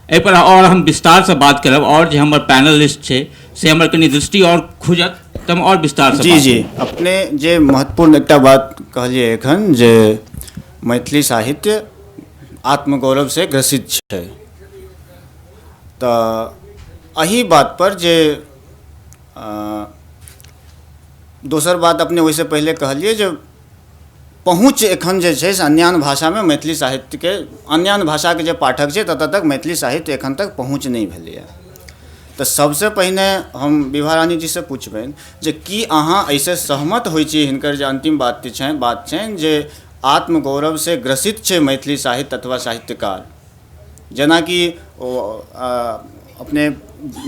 एहिपर आओर हम विस्तारसँ बात करब, और जे हमर पैनलिस्ट छै से हमर कनि दृष्टि आओर खुजत तऽ हम आओर विस्तारसँ जी जी अपने जे महत्वपूर्ण एकटा बात कहलियै एखन जे मैथिली साहित्य आत्मगौरवसँ ग्रसित छै, तऽ एहि बातपर जे दोसर बात अपने ओहिसँ पहिले कहलियै जे पहुँच एखन जे छै से अन्यान्य भाषामे मैथिली साहित्यके, अन्यान्य भाषाके जे पाठक छै ततऽ तक मैथिली साहित्य एखन तक पहुँच नहि भेलैए। तऽ सबसँ पहिने हम विभा रानी जीसँ पुछबनि जे की अहाँ एहिसँ सहमत होइ छी हिनकर जे अन्तिम बात छनि जे आत्मगौरवसँ ग्रसित छै मैथिली साहित्य अथवा साहित्यकार, जेनाकि ओ अपने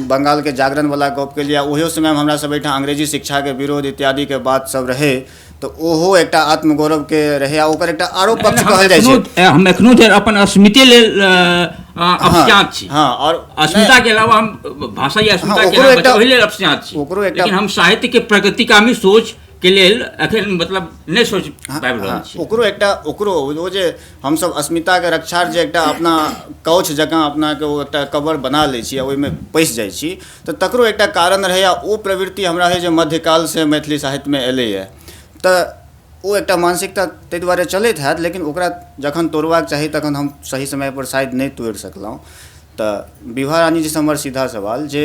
बंगालके जागरणवला गप केलियै, ओहियो समयमे हमरा सब एहिठाम अंग्रेजी शिक्षाके विरोध इत्यादिके बात सब रहै, तऽ ओहो एकटा आत्मगौरवके रहै आ ओकर एकटा आरो पक्ष कहल जाइ छै। हम एखनो धरि अपन अस्मिते लेल अपस्याँत छी। हँ, और अस्मिताके अलावा हम भाषाई अस्मिता ओहि लेल अपस्याँत छी, ओकरो एकटा, लेकिन हम साहित्यके प्रगतिकामी सोच के लेल एखन मतलब नहि सोच पाबि रहल छी। ओकरो एकटा ओकरो ओ जे हमसब अस्मिताके रक्षार्थ जे एकटा अपना कवच जकाँ अपनाके ओ एकटा कवर बना लै छी आ ओहिमे पैसि जाइ छी, तऽ तकरो एकटा कारण रहै आ ओ प्रवृत्ति हमरा होइ जे मध्यकालसँ मैथिली साहित्यमे एलैए, तऽ ओ एकटा मानसिकता ताहि दुआरे चलैत हैत, लेकिन ओकरा जखन तोड़बाक चाही तखन हम सही समयपर शायद नहि तोड़ि सकलहुँ। तऽ विभा रानी जीसँ हमर सीधा सवाल जे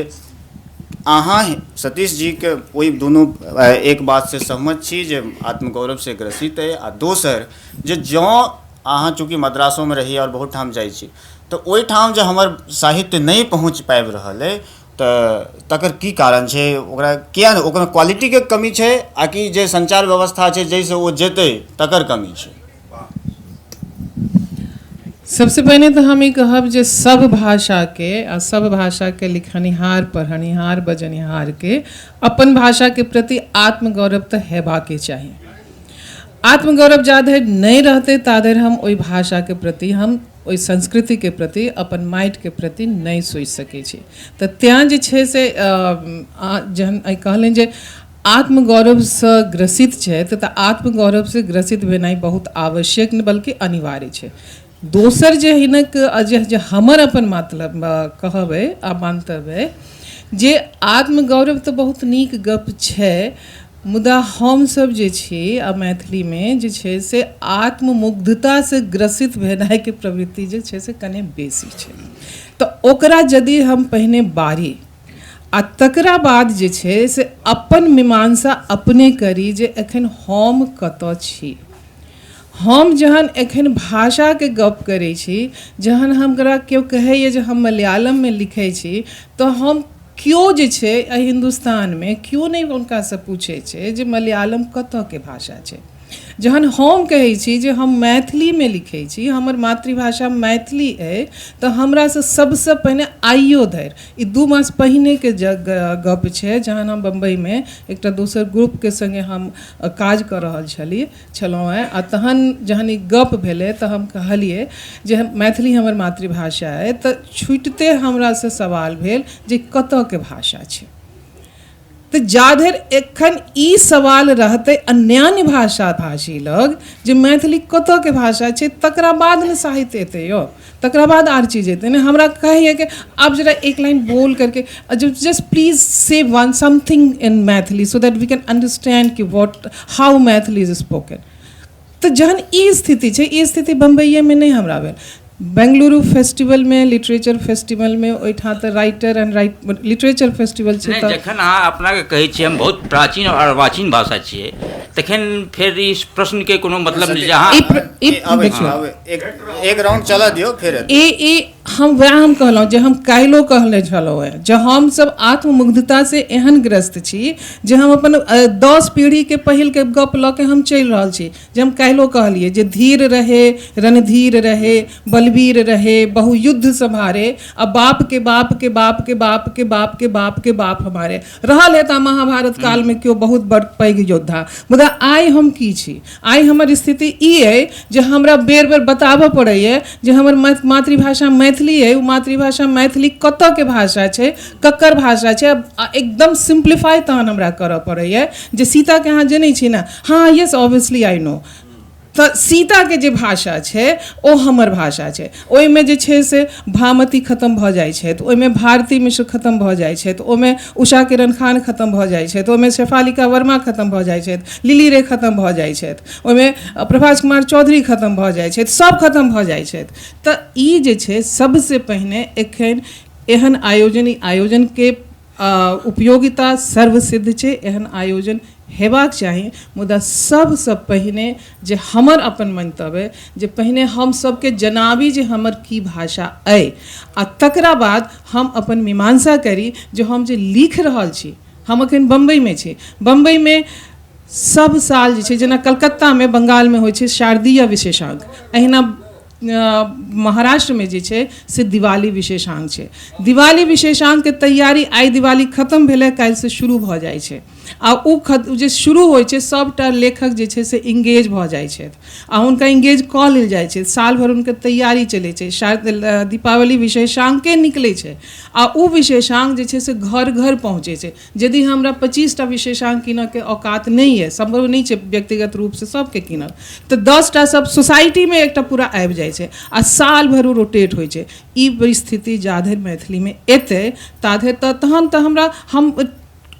अहाँ सतीश जीके ओहि दुनू एक बातसँ सहमत छी जे आत्मगौरवसँ ग्रसित अइ, आ दोसर जे जँ अहाँ चूँकि मद्रासोमे रही आओर बहुत ठाम जाइ छी तऽ ओहिठाम जे हमर साहित्य नहि पहुँच पाबि रहल अइ तऽ तकर की कारण छै, ओकरा किया नहि, ओकर क्वालिटीके कमी छै आ कि जे संचार व्यवस्था छै जाहिसँ ओ जेतै तकर कमी छै? सबसे पहिने तऽ हम ई कहब जे सब भाषाके आ सब भाषाके लिखनिहार, पढ़निहार, बजनिहारके अपन भाषाके प्रति आत्मगौरव तऽ हेबाके चाही। आत्मगौरव जा धरि नहि रहतै ता धरि हम ओहि भाषाके प्रति, हम ओहि संस्कृतिके प्रति, अपन माटिके प्रति नहि सोचि सकै छी। तऽ तैँ जे छै से जहन एहि कहलनि जे आत्मगौरवसँ ग्रसित छथि तऽ आत्मगौरवसँ ग्रसित भेनाइ बहुत आवश्यक नहि बल्कि अनिवार्य छै। दोसर जे हिनक जे हमर अपन मतलब कहब अइ आ मंतव्य अइ जे आत्मगौरव तऽ बहुत नीक गप छै, मुदा हमसब जे छी आ मैथिलीमे जे छै से आत्ममुग्धतासँ ग्रसित भेनाइके प्रवृत्ति जे छै से कने बेसी छै। तऽ ओकरा यदि हम पहिने बारी आ तकरा बाद जे छै से अपन मीमांसा अपने करी जे एखन हम कतऽ छी। हम जहन एखन भाषाके गप करै छी, जहन हमरा केओ कहैए जे हम मलयालममे लिखै छी, तऽ हम केओ जे छै एहि हिन्दुस्तानमे केओ नहि हुनकासँ पूछै छै जे मलयालम कतऽके भाषा छै। जहन हम कहै छी जे हम मैथिलीमे लिखै छी, हमर मातृभाषा मैथिली अइ, तऽ हमरासँ सबसँ पहिने आइयो धरि ई 2 मास पहिनेके गप छै, जहन हम बम्बईमे एकटा दोसर ग्रुपके सङ्गे हम काज कऽ रहल छलहुँ हेँ, आ तहन जहन ई गप भेलै तऽ हम कहलियै जे मैथिली हमर मातृभाषा अइ, तऽ छुटिते हमरासँ सवाल भेल जे कतऽके भाषा छै। तऽ जाधरि एखन ई सवाल रहतै अन्यान्य भाषा भाषी लग जे मैथिली कतऽके भाषा छै, तकरा बाद ने साहित्य एतै यौ, तकरा बाद आर चीज एतै ने। हमरा कहैए कि आप जरा एक लाइन बोल करके just please say one something in Maithili so that we can understand कि what how Maithili is spoken. तऽ जहन ई स्थिति छै, ई स्थिति बम्बइएमे नहि हमरा भेल, बेंगलुरु फेस्टिवलमे, लिटरेचर फेस्टिवलमे, ओहिठाम तऽ राइटर एंड लिटरेचर फेस्टिवल छै। तऽ जखन अहाँ अपनाके कहै छियै हम बहुत प्राचीन आओर अर्वाचीन भाषा छियै, तखन फेर ई प्रश्नके कोनो मतलब नहि। अहाँ एक राउंड चला दियौ फेर। ई हम वएह हम कहलहुँ जे हम काल्हिो कहने छलहुँ हेँ जे हमसब आत्ममुग्धतासँ एहन ग्रस्त छी जे हम अपन 10 पीढ़ीके पहिलके गप लऽ के हम चलि रहल छी। जे हम काल्हिो कहलियै जे धीर रहे, रणधीर रहे, बलबीर रहे, बहुयुद्ध सम्हारे, आ बाप के बाप के बाप के बाप के बाप के बाप के बाप हमारे रहल है। तऽ महाभारत कालमे केओ बहुत बड़ पैघ योद्धा, मुदा आइ हम की छी? आइ हमर स्थिति ई अइ जे हमरा बेर बेर बताबऽ पड़ैए जे हमर मातृभाषा मैथिली अइ, ओ मातृभाषा मैथिली कतऽके भाषा छै, ककर भाषा छै। एकदम सिम्प्लीफाइ तहन हमरा करऽ पड़ैए जे सीताके अहाँ जनै छी ने? हाँ, yes obviously I know. तऽ सीताके जे भाषा छै ओ हमर भाषा छै। ओहिमे जे छै से भामती खतम भऽ जाइ छथि, ओहिमे भारती मिश्र खतम भऽ जाइ छथि, ओहिमे उषा किरण खान खतम भऽ जाइ छथि, ओहिमे शेफालिका वर्मा खतम भऽ जाइ छथि, लिली रे खतम भऽ जाइ छथि, ओहिमे प्रभास कुमार चौधरी खतम भऽ जाइ छथि, सब खतम भऽ जाइ छथि। तऽ ई जे छै सबसँ पहिने एखन एहन आयोजन, ई आयोजनके उपयोगिता सर्वसिद्ध छै, एहन आयोजन हेबाक चाही। मुदा सबसँ पहिने जे हमर अपन मंतव्य जे पहिने हम सबके जनाबी जे हमर की भाषा अइ, आ तकरा बाद हम अपन मीमांसा करी जे हम जे लिख रहल छी। हम अखन बम्बईमे छी, बम्बईमे सब साल जे छै, जेना कलकत्तामे बंगालमे होइ छै शारदीय विशेषांक, एहिना महाराष्ट्रमे जे छै से दिवाली विशेषांक छै। दिवाली विशेषांकके तैयारी आइ दिवाली खतम भेलै काल्हिसँ शुरू भऽ जाइ छै, आ ओ जे शुरू होइ छै सभटा लेखक जे छै से इंगेज भऽ जाइ छथि आ हुनका इंगेज कऽ लेल जाइ छै, साल भरि हुनकर तैयारी चलै छै। दीपावली विशेषांके निकलै छै आ ओ विशेषांक जे छै से घर घर पहुँचै छै। यदि हमरा 25टा विशेषांक कीनऽके औकात नहि अइ, सम्भव नहि छै व्यक्तिगत रूपसँ सबके कीनब, तऽ 10टा सब सोसाइटीमे एकटा पूरा आबि जाइ छै आ साल भरि ओ रोटेट होइ छै। ई परिस्थिति जाधरि मैथिलीमे एतै ताधरि तऽ तहन तऽ हमरा हम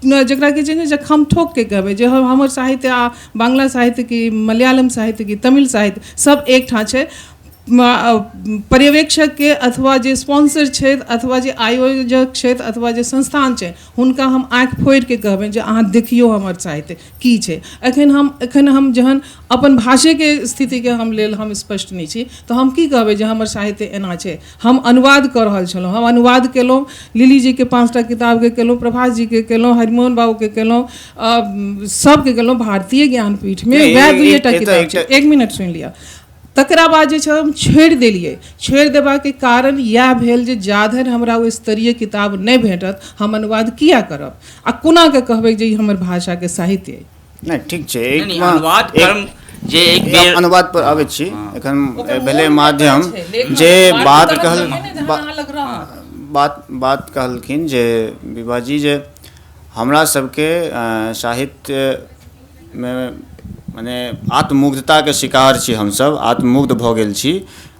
जकरा कि छै ने जे हम ठोकके कहबै जे हमर साहित्य आ बांग्ला साहित्य की मलयालम साहित्य की तमिल साहित्य सब एकठाम छै। पर्यवेक्षकके अथवा जे स्पॉन्सर छथि अथवा जे आयोजक छथि अथवा जे संस्थान छै हुनका हम आँखि फोड़िके कहबनि जे अहाँ देखियौ हमर साहित्य की छै। एखन हम जहन अपन भाषेके स्थितिके हम लेल हम स्पष्ट नहि छी तऽ हम की कहबै जे हमर साहित्य एना छै। हम अनुवाद कऽ रहल छलहुँ, हम अनुवाद केलहुँ, लिली जीके 5टा किताबके केलहुँ, प्रभास जीके केलहुँ, हरिमोहन बाबूके केलहुँ, सबके केलहुँ भारतीय ज्ञानपीठमे वएह 2टा किताब छै। 1 मिनट सुनि लिअ। तकरा बाद जे छै हम छोड़ि देलियै। छोड़ि देबाके कारण इएह भेल जे जाधरि हमरा ओ स्तरीय किताब नहि भेटत हम अनुवाद किया करब आ कोना के कहबै जे ई हमर भाषाके साहित्य अइ। नहि ठीक छै, अनुवाद कर्म जे एक बेर अनुवाद पर आबै छी, एखन भेलै माध्यम जे बात कहल बात कहलखिन जे विभाजी जे हमरा सबके साहित्यमे मने आत्ममुग्धताके शिकार छी, हमसब आत्ममुग्ध भऽ गेल छी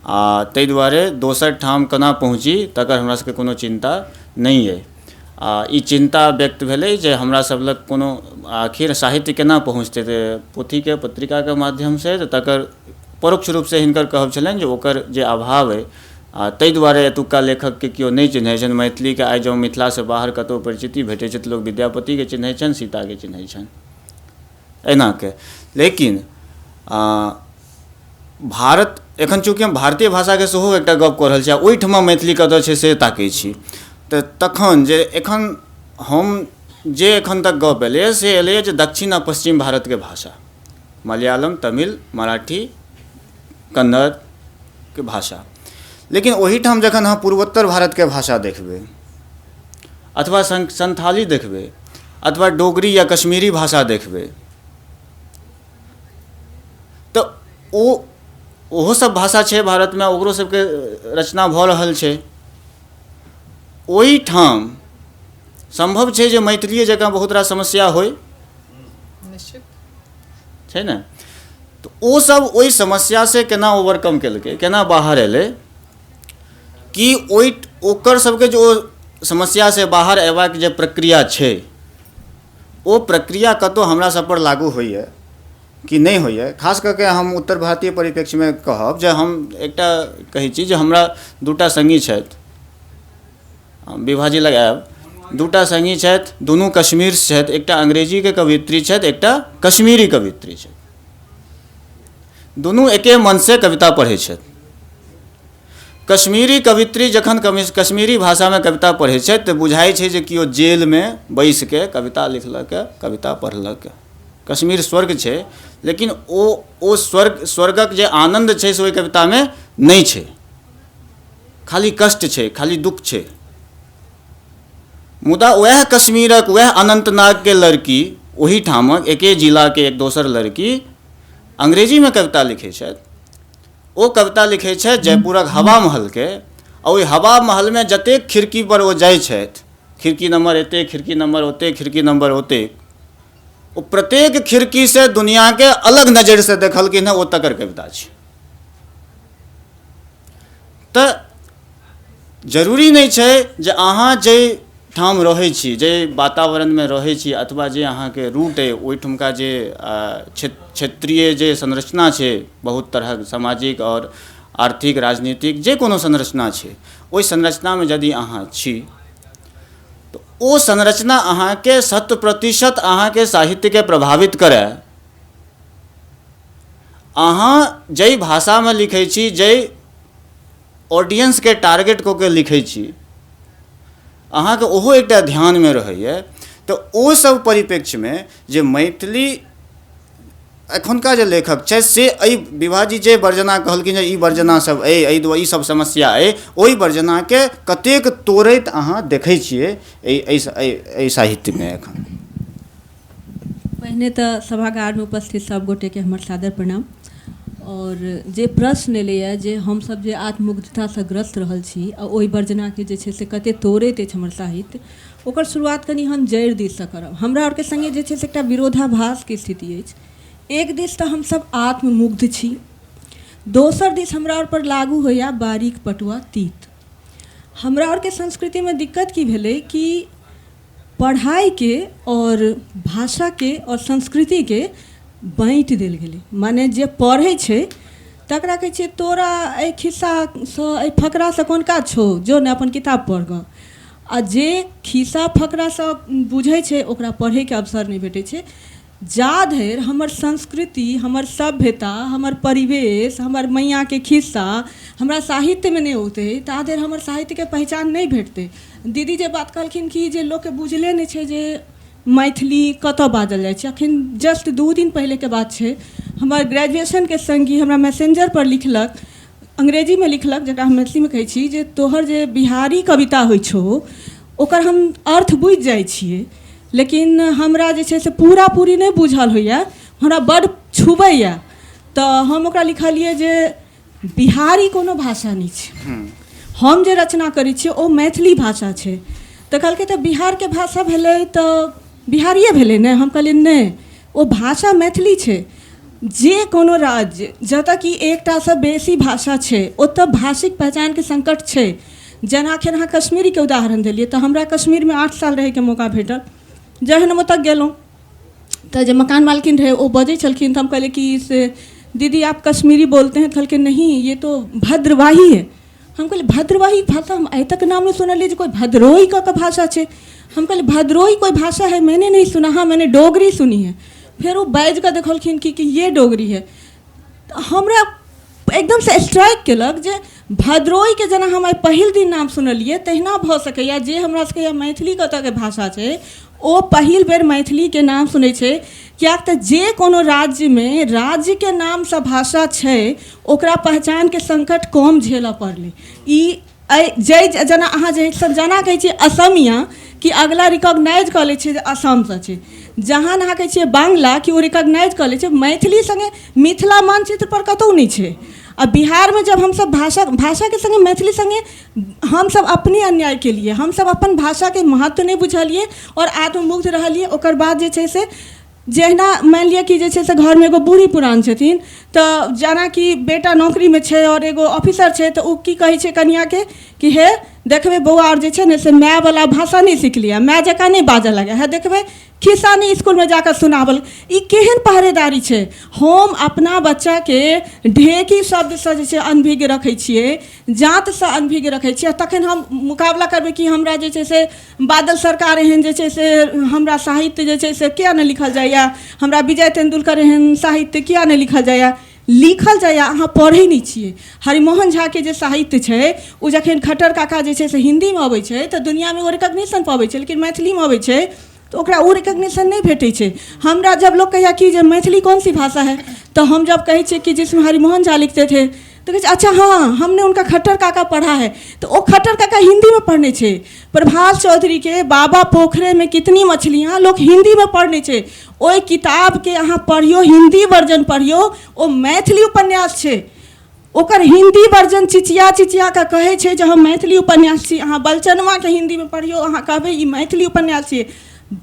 आ ताहि दुआरे दोसर ठाम केना पहुँची तकर हमरा सबके कोनो चिन्ता नहि अइ। आ ई चिन्ता व्यक्त भेलै जे हमरा सब लग कोनो आखिर साहित्य केना पहुँचतै, तऽ पोथीके पत्रिकाके माध्यमसँ, तऽ तकर परोक्ष रूपसँ हिनकर कहब छलनि जे ओकर जे अभाव अइ आ ताहि दुआरे एतुक्का लेखकके केओ नहि चिन्है छनि। मैथिलीके आइ जँ मिथिलासँ बाहर कतहु परिचिति भेटै छै तऽ लोक विद्यापतिके चिन्है छनि, सीताके चिन्है छनि, एनाके। लेकिन भारत एखन चूँकि हम भारतीय भाषाके सेहो एकटा गप कऽ रहल छी आ ओहिठमा मैथिली कतऽ छै से ताकै छी, तऽ तखन जे एखन हम जे एखन तक गप एलैए से एलैए जे दक्षिण आ पश्चिम भारतके भाषा मलयालम, तमिल, मराठी, कन्नड़के भाषा। लेकिन ओहिठाम जखन अहाँ पूर्वोत्तर भारतके भाषा देखबै अथवा संथाली देखबै अथवा डोगरी या कश्मीरी भाषा देखबै तऽ ओहो सब भाषा छै भारतमे, ओकरो सबके रचना भऽ रहल छै। ओहिठाम सम्भव छै जे मैथिलीए जकाँ बहुत रास समस्या होइ छै ने, तऽ ओ सब ओहि समस्यासँ केना ओवरकम केलकै, केना बाहर एलै, कि ओहि ओकर सबके जे ओ समस्यासँ बाहर अयबाक जे प्रक्रिया छै ओ प्रक्रिया कतहु हमरा सबपर लागू होइए कि नहि होइए। खास कऽ के हम उत्तर भारतीय परिप्रेक्ष्यमे कहब जे हम एकटा कहै छी जे हमरा दूटा सङ्गी छथि, विभाजी लग आयब, दूटा सङ्गी छथि, दुनू कश्मीरसँ छथि, एकटा अंग्रेजीके कवयित्री छथि, एकटा कश्मीरी कवयित्री छथि, दुनू एके मनसँ कविता पढ़ै छथि। कश्मीरी कवयित्री जखन कश्मीरी भाषामे कविता पढ़ै छथि तऽ बुझाइ छै जे केओ जेलमे बैसिके कविता लिखलक, कविता पढ़लक। कश्मीर स्वर्ग छै, लेकिन ओ स्वर्गक जे आनन्द छै से ओहि कवितामे नहि छै, खाली कष्ट छै, खाली दुःख छै। मुदा वएह कश्मीरक वएह अनन्तनागके लड़की, ओहिठामक एके जिलाके एक दोसर लड़की अंग्रेजीमे कविता लिखै छथि। ओ कविता लिखै छथि जयपुरक हवा महलके, आ ओहि हवा महलमे जतेक खिड़की पर ओ जाइ छथि, खिड़की नम्बर एतेक, खिड़की नम्बर ओतेक, खिड़की नम्बर ओतेक, ओ प्रत्येक खिड़कीसँ दुनिआके अलग नजरिसँ देखलखिन हँ, ओ तकर कविता छै। तऽ जरूरी नहि छै जे अहाँ जाहि ठाम रहै छी, जाहि वातावरणमे रहै छी, अथवा जे अहाँके रूट अइ ओहिठुमका जे क्षेत्रीय जे संरचना छै, बहुत तरहक सामाजिक आओर आर्थिक राजनीतिक जे कोनो संरचना छै, ओहि संरचनामे यदि अहाँ छी तऽ ओ संरचना अहाँके 100% अहाँके साहित्यके प्रभावित करय। अहाँ जाहि भाषामे लिखै छी, जाहि ऑडियंसके टारगेट कऽ के लिखै छी, अहाँके ओहो एकटा ध्यानमे रहैए। तऽ ओ सब परिप्रेक्ष्यमे जे मैथिली एखुनका जे लेखक छै से एहि विभाजी जे वर्जना कहलखिन जे ई वर्जना सब अइ, एहि दुआरे ई सब समस्या अइ, ओहि वर्जनाके कतेक तोड़ैत अहाँ देखै छियै एहि एहि साहित्यमे एखन। पहिने तऽ सभागारमे उपस्थित सब गोटेके हमर सादर प्रणाम। और जे प्रश्न एलैए जे हमसब जे आत्ममुग्धतासँ ग्रस्त रहल छी आ ओहि वर्जनाके जे छै से कते तोड़ैत अछि हमर साहित्य, ओकर शुरुआत कनि हम जड़ि दिससँ करब। हमरा आरके सङ्गे जे छै से एकटा विरोधाभासके स्थिति अछि। एक दिस तऽ हमसब आत्ममुग्ध छी, दोसर दिस हमरा आर पर लागू होइए बारीक पटुआ तीत। हमरा आरके संस्कृतिमे दिक्कत की भेलै कि पढ़ाइके और भाषाके और संस्कृतिके बाँटि देल गेलै। माने जे पढ़ै छै तकरा कहै छियै तोरा एहि खिस्सासँ एहि फकरासँ कोन काज छौ, जो ने अपन किताब पढ़ गऽ। आ जे खिस्सा फकरासँ बुझै छै ओकरा पढ़ैके अवसर नहि भेटै छै। जा धरि हमर संस्कृति, हमर सभ्यता, हमर परिवेश, हमर मैयाँके खिस्सा हमरा साहित्यमे नहि औतै ता धरि हमर साहित्यके पहिचान नहि भेटतै। दीदी जे बात कहलखिन कि जे लोकके बुझले नहि छै जे मैथिली कतऽ बाजल जाइ छै। अखन जस्ट 2 दिन पहिलेके बात छै, हमर ग्रेजुएशनके सङ्गी हमरा मैसेंजरपर लिखलक, अंग्रेजीमे लिखलक, जकरा हम मैथिलीमे कहै छी, जे तोहर जे बिहारी कविता होइ छौ ओकर हम अर्थ बुझि जाइ छियै, लेकिन हमरा जे छै से पूरा पूरी नहि बुझल होइए, हमरा बड्ड छुबैए। तऽ हम ओकरा लिखलियै जे बिहारी कोनो भाषा नहि छै, हम जे रचना करै छियै ओ मैथिली भाषा छै। तऽ कहलकै तऽ बिहारके भाषा भेलै तऽ बिहारिए भेलै ने। हम कहलियै नहि, ओ भाषा मैथिली छै। जे कोनो राज्य जतऽ कि एकटासँ बेसी भाषा छै ओतऽ भाषिक पहचानके संकट छै। जेना अखन अहाँ कश्मीरीके उदाहरण देलियै तऽ हमरा कश्मीरमे 8 साल रहैके मौका भेटल। जहन हम ओतऽ गेलहुँ तऽ जे मकान मालकिन रहै ओ बजै छलखिन तऽ हम कहलियै कि से दीदी आप कश्मीरी बोलते हैं? कहलखिन नहीं ये तो भद्रवाही है। हम कहलियै भद्रवाही भाषा हम आइ तक नाम नहि सुनलियै जे कोइ भद्रोही कऽ कऽ भाषा छै। हम कहलियै भद्रोही कोई भाषा है, मैंने नहीं सुना, हाँ मैंने डोगरी सुनी है। फेर ओ बाजि कऽ देखलखिन कि ये डोगरी है। तऽ हमरा एकदमसँ स्ट्राइक केलक जे भद्रोहीके जेना हम आइ पहिल दिन नाम सुनलियै तहिना भऽ सकैए जे हमरा सबके मैथिली कतऽके भाषा छै ओ पहिल बेर मैथिलीके नाम सुनै छै। किएक तऽ जे कोनो राज्यमे राज्यके नामसँ भाषा छै ओकरा पहचानके संकट कम झेलऽ पड़लै। ई एहि जेना अहाँ जे जेना कहै छियै असमिया कि अगला रिकॉग्नाइज कऽ लै छै जे असमसँ छै, जहन अहाँ कहै छियै बांग्ला कि ओ रिकॉग्नाइज कऽ लै छै। मैथिली सङ्गे मिथिला मानचित्रपर कतहु नहि छै। आ बिहारमे जब हमसब भाषाके सङ्गे मैथिली सङ्गे हमसब अपने अन्याय केलियै, हमसब अपन भाषाके महत्व नहि बुझलियै आओर आत्ममुग्ध रहलियै। ओकर बाद जे छै से जहिना मानि लिअ कि जे छै से घरमे एगो बूढ़ी पुरान छथिन तऽ जेनाकि बेटा नौकरीमे छै आओर एगो ऑफिसर छै तऽ ओ की कहै छै कनिआँके कि हे देखबै बौआ आओर जे छै ने से मायवला भाषा नहि सिखलियै, माय जकाँ नहि बाजऽ लगै है, देखबै खिस्सा नहि इसकुलमे जाकऽ सुनावल। ई केहन पहरेदारी छै? हम अपना बच्चाके ढेकी शब्दसँ जे छै अनभिज्ञ रखै छियै, जाँतसँ अनभिज्ञ रखै छियै, तखन हम मुकाबला करबै कि हमरा जे छै से बादल सरकार एहन जे छै से हमरा साहित्य जे छै से किया नहि लिखल जाइए, हमरा विजय तेंदुलकर एहन साहित्य किया नहि लिखल जाइए। लिखल जाइए, अहाँ पढ़ै नहि छियै। हरिमोहन झाके जे साहित्य छै ओ जखन खट्टर काका जे छै से हिन्दीमे अबै छै तऽ दुनिआँमे ओ रिकॉग्निशन पबै छै, लेकिन मैथिलीमे अबै छै तऽ ओकरा ओ रिकॉग्निशन नहि भेटै छै। हमरा जब लोक कहैए कि जे मैथिली कौन सी भाषा है तऽ हम जब कहै छियै कि जिसमें हरिमोहन झा लिखते थे तऽ कहै छै अच्छा हाँ हमने उनका खट्टर काका पढ़ा है, तऽ ओ खट्टर काका हिन्दीमे पढ़ने छै। प्रभास चौधरीके बाबा पोखरेमे कितनी मछलियाँ लोक हिन्दीमे पढ़ने छै। ओहि किताबके अहाँ पढ़ियौ, हिन्दी वर्जन पढ़ियौ, ओ मैथिली उपन्यास छै। ओकर हिन्दी वर्जन चिचिया चिचिया कऽ कहै छै जे हम मैथिली उपन्यास छी। अहाँ बलचनमाके हिन्दीमे पढ़ियौ, अहाँ कहबै ई मैथिली उपन्यास छियै।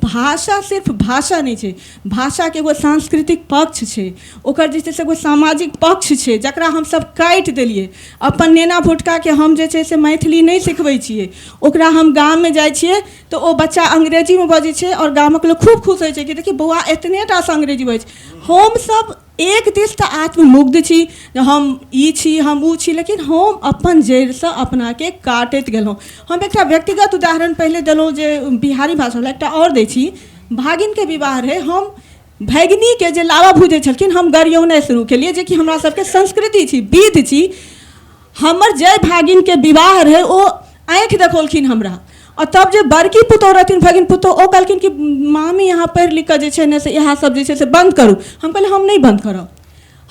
भाषा सिर्फ भाषा नहि छै, भाषाके एगो सांस्कृतिक पक्ष छै, ओकर जे छै से एगो सामाजिक पक्ष छै जकरा हमसब काटि देलियै। अपन नेना भुटकाके हम जे छै से मैथिली नहि सिखबै छियै। ओकरा हम गाममे जाइ छियै तऽ ओ बच्चा अंग्रेजीमे बजै छै आओर गामक लोक खूब खुश होइ छै कि देखी बौआ एतने टासँ अंग्रेजी बजै छै। हमसब एक दिस तऽ आत्ममुग्ध छी जे हम ई छी हम ओ छी, लेकिन हम अपन जड़िसँ अपनाके काटैत गेलहुँ। हम एकटा व्यक्तिगत उदाहरण पहिले देलहुँ जे बिहारी भाषावला, एकटा आओर दै छी। भागिनके विवाह रहै, हम भगिनीके जे लावा भूजै छलखिन हम गरियौनाइ शुरू केलियै, जेकि हमरा सबके संस्कृति छी, विध छी। हमर जय भागिनके विवाह रहै ओ आँखि देखौलखिन हमरा, आओर तब जे बड़की पुतोहु रहथिन भगिन पुतोहु ओ कहलखिन कि मामी अहाँ पढ़ि लिख कऽ जे छै ने से इएह सब जे छै से बन्द करू। हम कहलियै हम नहि बन्द करब।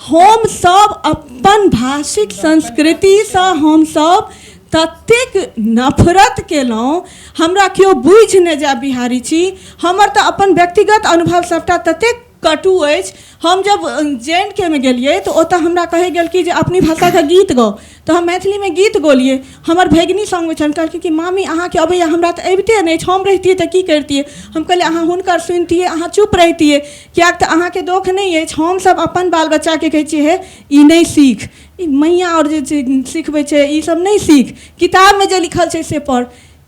हमसब अपन भाषिक संस्कृतिसँ हमसब ततेक नफरत केलहुँ, हमरा केओ बुझि नहि जाय बिहारी छी। हमर तऽ अपन व्यक्तिगत अनुभव सबटा ततेक कटु अछि। हम जब जे एंड के मे गेलियै तऽ ओतऽ हमरा कहै गेल कि जे अपनी भाषाके गीत गाउ, तऽ हम मैथिलीमे गीत गौलियै। हमर भगिनी सङ्गमे छनि, कहलकै कि मामी अहाँके अबैए, हमरा तऽ अबिते नहि अछि, हम रहितियै तऽ की करितियै। हम कहलियै अहाँ हुनकर सुनितियै, अहाँ चुप रहितियै, किएक तऽ अहाँके दोख नहि अछि। हमसब अपन बाल बच्चाके कहै छियै हे ई नहि सीख, ई मैया आओर जे छै सिखबै छै ई सब नहि सीख, किताबमे जे लिखल छै से पढ़।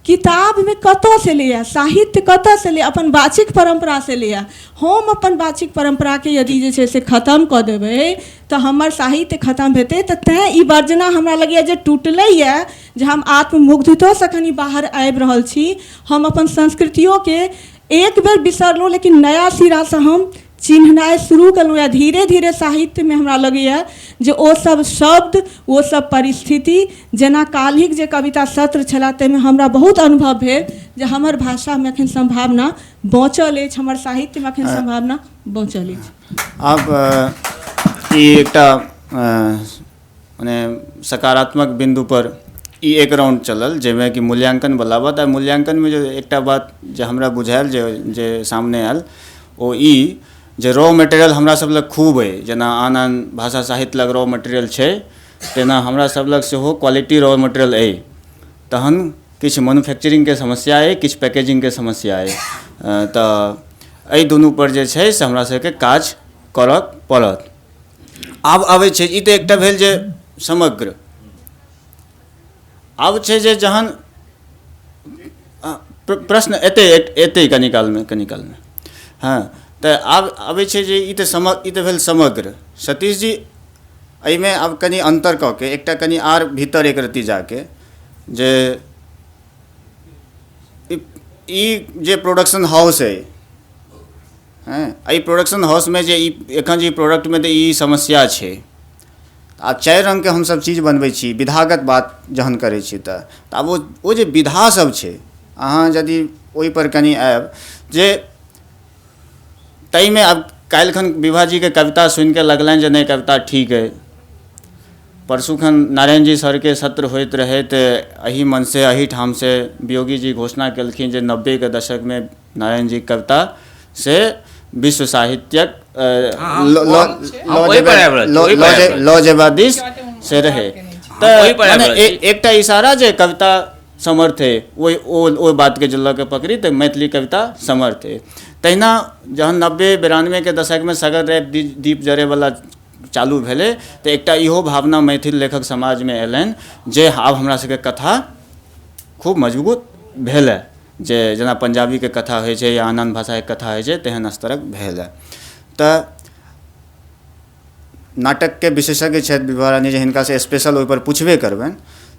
किताबमे कतऽसँ एलैए साहित्य, कतऽसँ एलैए? अपन वाचिक परम्परासँ एलैए। हम अपन वाचिक परम्पराके यदि जे छै से खतम कऽ देबै तऽ हमर साहित्य खतम हेतै। तऽ तैँ ई वर्जना हमरा लगैए जे टूटलैए, जे हम आत्ममुग्धतोसँ कनि बाहर आबि रहल छी। हम अपन संस्कृतियोके एक बेर बिसरलहुँ, लेकिन नया सिरासँ हम चिन्हनाइ शुरू केलहुँ। या धीरे धीरे साहित्यमे हमरा लगैए जे ओ सब शब्द, ओ सब परिस्थिति, जेना काल्हिक जे कविता सत्र छलए ताहिमे हमरा बहुत अनुभव भेल जे हमर भाषामे एखन सम्भावना बाँचल अछि, हमर साहित्यमे एखन सम्भावना बाँचल अछि। आब ई एकटा मने सकारात्मक बिन्दु पर ई एक राउंड चलल जाहिमे कि मूल्यांकन वला बात। आ मूल्यांकनमे जे एकटा बात जे हमरा बुझायल जे जे सामने आयल ओ ई जे रॉ मटेरियल हमरा सब लग खूब अइ, जेना आन आन भाषा साहित्य लग रॉ मटेरियल छै तेना हमरा सब लग सेहो क्वालिटी रॉ मटेरियल अइ। तहन किछु मैन्युफैक्चरिंगके समस्या अइ, किछु पैकेजिंगके समस्या अइ, तऽ एहि दुनूपर जे छै से हमरा सबके काज करऽ पड़त। आब आबै छै ई तऽ एकटा भेल जे समग्र, आब छै जे जहन प्रश्न एतै एतै कनी कालमे कनी कालमे हँ, तऽ आब आबै छै जे ई तऽ ई तऽ भेल समग्र। सतीश जी एहिमे आब कनि अन्तर कऽ के एकटा कनि आर भीतर एक रत्ती जाके जे ई जे प्रोडक्शन हाउस अइ, हँ, एहि प्रोडक्शन हाउसमे जे ई एखन जे प्रोडक्टमे तऽ ई समस्या छै। आब 4 रङ्गके हमसब चीज बनबै छी, विधागत बात जहन करै छी तऽ आब ओ जे विधा सब छै, अहाँ यदि ओहिपर कनि आयब जे ताहिमे आब काल्हिखन विभाजीके कविता सुनिके लगलनि जे नहि कविता ठीक अइ, परसूखन नारायण जी सरके सत्र होइत रहै तऽ एहि मनसँ एहिठामसँ वियोगी जी घोषणा केलखिन जे 90के दशकमे नारायण जी कविता से विश्व साहित्यक लऽ जेबा दिस से रहै। तऽ एकटा इशारा जे कविता समर्थ है, ओहि बातके जे लऽ के पकड़ी तऽ मैथिली कविता समर्थ है। तहिना जहन 90-92 के दशकमे सगर राति दीप जरैवला चालू भेलै तऽ एकटा इहो भावना मैथिल लेखक समाजमे अयलनि जे आब हमरा सबके कथा खूब मजबूत भेलै, जे जेना पंजाबीके कथा होइ छै या आन आन भाषाके कथा होइ छै तेहन स्तरक भेलै। तऽ नाटकके विशेषज्ञ छथि विभा रानी जी, हिनकासँ स्पेशल ओहिपर पुछबे करबनि,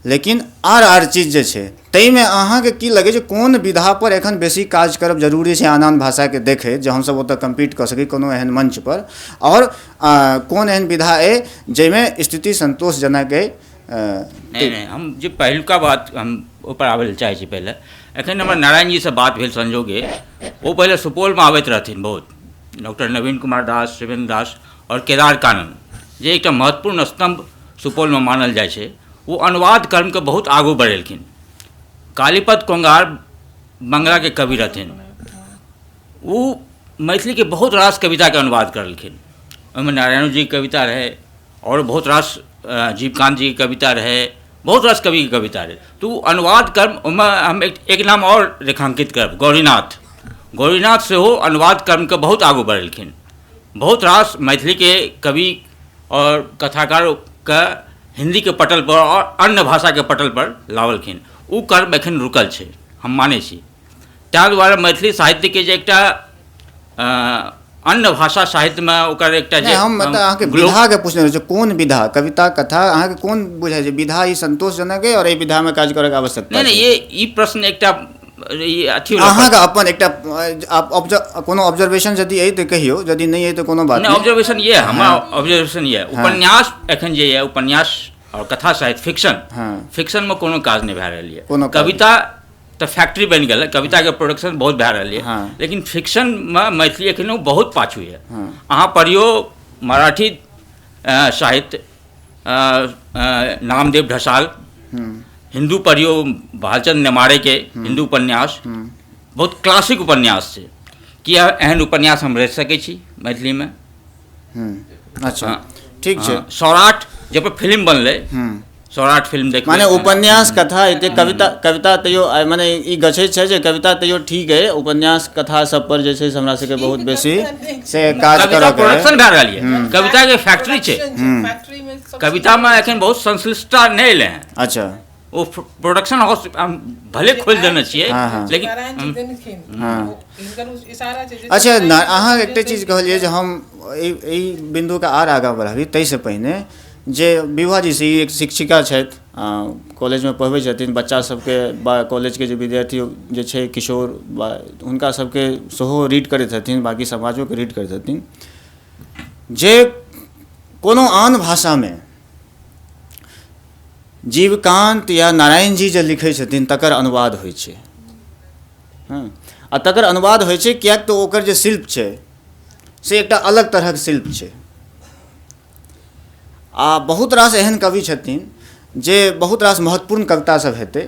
लेकिन आर आर चीज जे छै ताहिमे अहाँके की लगै छै कोन विधापर एखन बेसी काज करब जरूरी छै आन आन भाषाके देखैत, जे हमसब ओतऽ कम्पीट कऽ सकी कोनो एहन मंचपर, आओर कोन एहन विधा अइ जाहिमे स्थिति सन्तोषजनक अइ? नहि नहि, हम जे पहिलुका बात हम ओहिपर आबै लए चाहै छी। पहिले एखन हमर नारायण जीसँ बात भेल संजोगे, ओ पहिले सुपौलमे आबैत रहथिन बहुत, डॉक्टर नवीन कुमार दास, शिवेन्द्र दास आओर केदार कानन, जे एकटा महत्वपूर्ण स्तम्भ सुपौलमे मानल जाइ छै, ओ अनुवाद कर्मके बहुत आगू बढ़ेलखिन। कालीपद कोंगार बंगलाके कवि रहथिन, ओ मैथिलीके बहुत रास कविताके अनुवाद करलखिन। ओहिमे नारायणो जीके कविता रहै आओर बहुत रास जीवकांत जीके कविता रहै, बहुत रास कविके कविता रहै। तऽ ओ अनुवाद कर्म, ओहिमे हम एक नाम आओर रेखांकित करब, गौरीनाथ। गौरीनाथ सेहो अनुवाद कर्मके बहुत आगू बढ़ेलखिन। बहुत रास मैथिलीके कवि और कथाकारके हिंदीके पटल पर और अन्य भाषाके पटल पर लावलखिन। ओ कर्म एखन रुकल छै, हम मानै छी। ताहि दुआरे मैथिली साहित्यके जे एकटा अन्य भाषा साहित्यमे ओकर एकटा जे हम मतलब अहाँके विधाके पूछने रहै कोन विधा, कविता, कथा, अहाँके कोन बुझाइ छै विधा ई संतोषजनक है और एहि विधामे काज करैके आवश्यकता? नहि नहि, ये ई प्रश्न एकटा अथी अहाँके अपन एकटा कोनो ऑब्जर्वेशन यदि अइ तऽ कहियौ, यदि नहि अइ तऽ कोनो बात नहि। ऑब्जर्वेशन ये हमरा ऑब्जर्वेशन ये उपन्यास एखन जे ये उपन्यास और कथा साहित्य फिक्शन, फिक्शनमे कोनो काज नहि भए रहल ये। कविता तऽ फैक्ट्री बनि गेल, कविताके प्रोडक्शन बहुत भए रहल ये, लेकिन फिक्शनमे मैथिली एखनो बहुत पाछू ये। अहाँ पढ़ियौ मराठी साहित्य, नामदेव ढसाल, हिंदू पढ़ियौ भालचंद्र नेमाड़े के हिंदू उपन्यास, बहुत क्लासिक उपन्यास छै। कि एहन उपन्यास हम रचि सकै छी मैथिलीमे? अच्छा ठीक छै। सौराठ जे पर फिल्म बनलै, सौराठ फिल्म देख, माने उपन्यास कथा एते कविता, कविता तैयो माने ई गछै छै जे कविता तैयो ठीक है, उपन्यास कथा सब पर जे छै से हमरा सबके बहुत बेसी से काज करऽ के प्रोडक्शन भए रहल ये। कविता के फैक्ट्री छै, कविता में एखन बहुत संश्लिष्टता नहि एलै हँ। अच्छा, ओ प्रोडक्शन हाउस हम भले खोलि देने छियै, लेकिन अच्छा अहाँ एकटा चीज कहलियै जे हम एहि बिन्दुके आर आगाँ बढ़ाबी, ताहिसँ पहिने जे विभा जी से एक शिक्षिका छथि, कॉलेजमे पढ़बै छथिन बच्चा सबके, बा कॉलेजके जे विद्यार्थी जे छै किशोर, बा हुनका सबके सेहो रीड करैत हथिन, बाँकी समाजोके रीड करैत हथिन। जे कोनो आन भाषामे जीवकान्त या नारायण जी जे लिखै छथिन तकर अनुवाद होइ छै, हँ, आ तकर अनुवाद होइ छै किएक तऽ ओकर जे शिल्प छै से एकटा अलग तरहक शिल्प छै। आ बहुत रास एहन कवि छथिन जे बहुत रास महत्वपूर्ण कविता सब हेतै।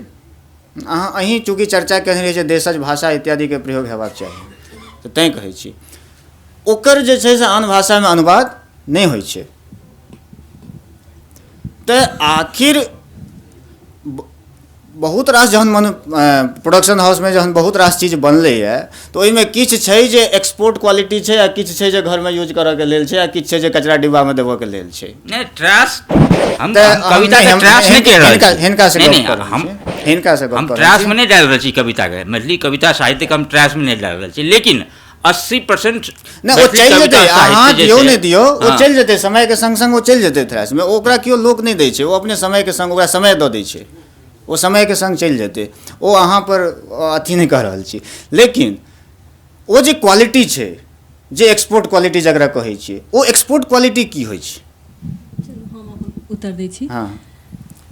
अहाँ अहीं चूँकि चर्चा केने रही जे देशज भाषा इत्यादिके प्रयोग हेबाक चाही, तऽ तैँ कहै छी ओकर जे छै से आन भाषामे अनुवाद नहि होइ छै। तऽ आखिर बहुत रास जहन मन प्रोडक्शन हाउसमे जहन बहुत रास चीज बनलैए तऽ ओहिमे किछु छै जे एक्सपोर्ट क्वालिटी छै, आ किछु छै जे घरमे यूज करऽके लेल छै, आ किछु छै जे कचरा डिब्बामे देबऽके लेल छै। नहि, ट्रैश हम कविता के ट्रैश नहि कहि रहल छी। हिनका से गप कर रहल छी, हिनका से गप हम ट्रैश में नहीं डाल रहल छी कविता के, मैथिली कविता साहित्य के हम ट्रैश में नहीं डाल रहल छी। लेकिन 80% नहि, ओ चलि जेतै, अहाँ दियौ नहि दियौ, ओ चलि जेतै समयके सङ्ग सङ्ग, ओ चलि जेतै थ्रैशमे। ओकरा केओ लोक नहि दै छै, ओ अपने समयके सङ्ग ओकरा समय दऽ दै छै, ओ समयके सङ्ग चलि जेतै। ओ अहाँ पर अथी नहि कऽ रहल छी, लेकिन ओ जे क्वालिटी छै, जे एक्सपोर्ट क्वालिटी जकरा कहै छियै, ओ एक्सपोर्ट क्वालिटी की होइ छै? उत्तर दै छी। हँ।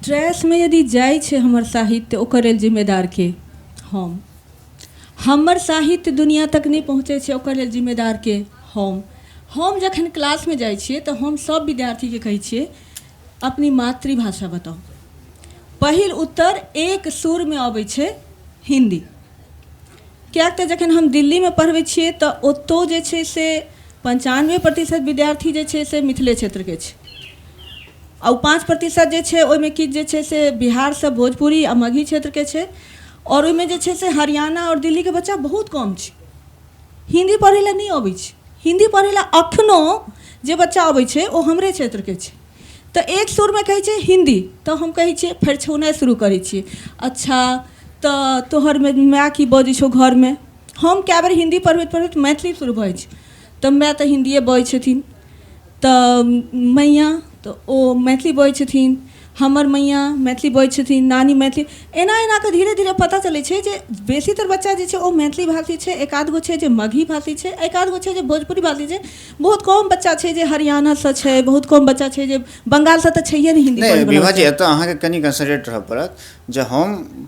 ट्रैशमे यदि जाइ छै हमर साहित्य, ओकर लेल जिम्मेदार के? हम। हमर साहित्य दुनिया तक नहि पहुँचै छै, ओकर लेल जिम्मेदार के? हम जखन क्लासमे जाइ छियै तऽ हम सब विद्यार्थीके कहै छियै अपनी मातृभाषा बताउ। पहिल उत्तर एक सुरमे अबै छै हिन्दी। किएक तऽ जखन हम दिल्लीमे पढ़बै छियै तऽ ओतौ जे छै से 95% विद्यार्थी जे छै से मिथिले क्षेत्रके छै, आ ओ 5% जे छै ओहिमे किछु जे छै से बिहारसँ भोजपुरी आ मगही क्षेत्रके छै, आओर ओहिमे जे छै से हरियाणा आओर दिल्लीके बच्चा बहुत कम छै। हिन्दी पढ़ै लए नहि अबै छै, हिन्दी पढ़ै लए अखनो जे बच्चा अबै छै ओ हमरे क्षेत्रके छै। तऽ एक सुरमे कहै छै हिन्दी, तऽ हम कहै छियै फरिछौनाइ शुरू करै छियै, अच्छा तऽ तोहर माय की बजै छौ घरमे? हम कए बेर हिन्दी पढ़बैत पढ़बैत मैथिली शुरू भऽ जाइ छै, तऽ माय तऽ हिन्दिए बजै छथिन, तऽ मैया तऽ ओ मैथिली बजै छथिन, हमर मैया मैथिली बजै छथिन, नानी मैथिली, एना एना कऽ धीरे धीरे पता चलै छै जे बेसीतर बच्चा जे छै ओ मैथिली भाषी छै, एक आध गो छै जे मगही भाषी छै, एक आध गो छै जे भोजपुरी भाषी छै, बहुत कम बच्चा छै जे हरियाणासँ छै, बहुत कम बच्चा छै जे बंगालसँ तऽ छैहे नहि हिन्दी नहि पढ़ैवला। विभा जी, एतऽ अहाँके कनि कंसंट्रेट रहऽ पड़त जे हम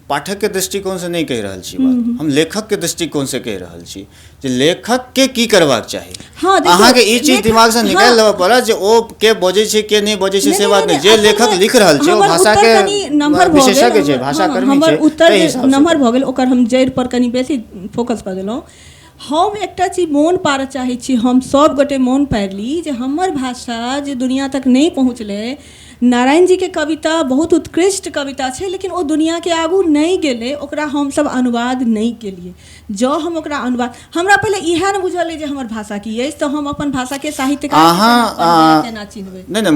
पाठकके दृष्टिकोणसँ नहि कहि रहल छी बात, हम लेखकके दृष्टिकोणसँ कहि रहल छी जे लेखकके की करबाक चाही। हँ, अहाँके ई चीज दिमागसँ निकालि लेबऽ पड़त जे ओ के बजै छै के नहि बजै छै से बात नहि, जे लेखक लिख रहल छै ओ भाषाके विशेषज्ञ छै, भाषाकर्मी छै, हमर उत्तर नम्हर भऽ गेल, ओकर हम जड़ि पर कनि बेसी फोकस कऽ देलहुँ। हम एकटा चीज मोन पाड़ऽ चाहै छी, हम सब गोटे मोन पाड़ि ली जे हमर भाषा जे दुनिया तक नहि पहुँचलै, नारायण जीके कविता बहुत उत्कृष्ट कविता छै, लेकिन ओ दुनियाके आगू नहि गेलै, ओकरा हमसब अनुवाद नहि केलियै। जँ हम ओकरा अनुवाद, हमरा पहिले इएह नहि बुझल अइ जे हमर भाषा की अछि, तऽ हम अपन भाषाके साहित्यकार केना चिन्हबै? नहि नहि,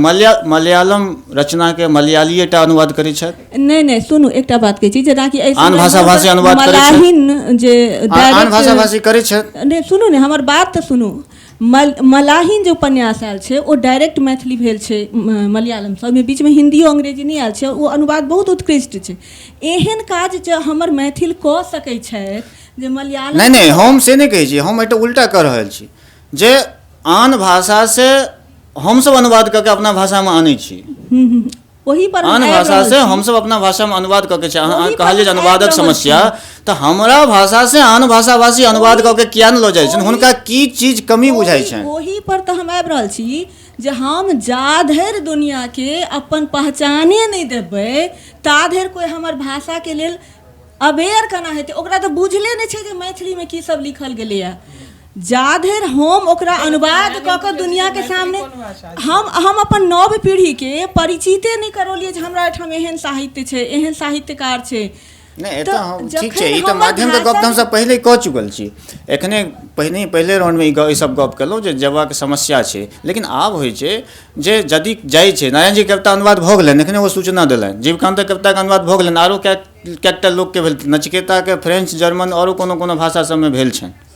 मलयालम रचनाके मलयालीएटा अनुवाद करै छथि। नहि नहि, सुनू एकटा बात कहै छी, जेनाकि आन भाषा भाषी अनुवाद करै छथि, मलाहिन जे आन भाषा भाषी करै छथि। नहि सुनू ने हमर बात तऽ सुनू, मलाहिन जे उपन्यास आयल छै ओ डायरेक्ट मैथिली भेल छै मलयालमसँ, ओहिमे बीचमे हिन्दियो अंग्रेजी नहि आयल छै, ओ अनुवाद बहुत उत्कृष्ट छै। एहन काज जे हमर मैथिल कऽ सकै छथि जे मलयालम। नहि नहि, हम से नहि कहै छी, हम एकटा उल्टा कऽ रहल छी जे आन भाषासँ हमसब अनुवाद कऽ के अपना भाषामे आनै छी, ओही पर आन भाषासँ हमसब अपना भाषामे अनुवाद कऽ के छै। अहाँ कहलियै जे अनुवादक समस्या, तऽ हमरा भाषासँ आन भाषा भाषी अनुवाद कऽ के किया नहि लऽ जाइ छनि, हुनका की चीज कमी बुझाइ छनि? ओही पर तऽ हम आबि रहल छी जे हम जा धरि दुनियाके अपन पहचाने नहि देबै ता धरि कोइ हमर भाषाके लेल अवेयर केना हेतै? ओकरा तऽ बुझले नहि छै जे मैथिलीमे की सब लिखल गेलैए। जा धरि हम ओकरा अनुवाद कऽ कऽ दुनियाके सामने हम अपन नव पीढ़ीके परिचिते नहि करौलियै जे हमरा एहिठाम एहन साहित्य छै, एहन साहित्यकार छै। नहि, एतऽ हम ठीक छै, ई तऽ माध्यमके गप तऽ हमसब पहिले कऽ चुकल छी, एखने पहिने पहिले राउंडमे ई सब गप केलहुँ जे जेबाक समस्या छै, लेकिन आब होइ छै जे यदि जाइ छै, नारायण जी कविता अनुवाद भऽ गेलनि, एखने ओ सूचना देलनि, जीवकान्तक कविताके अनुवाद भऽ गेलनि, आरो कएकटा लोकके भेल, नचिकेताके फ्रेंच जर्मन आरो कोनो कोनो भाषा सबमे भेल छनि।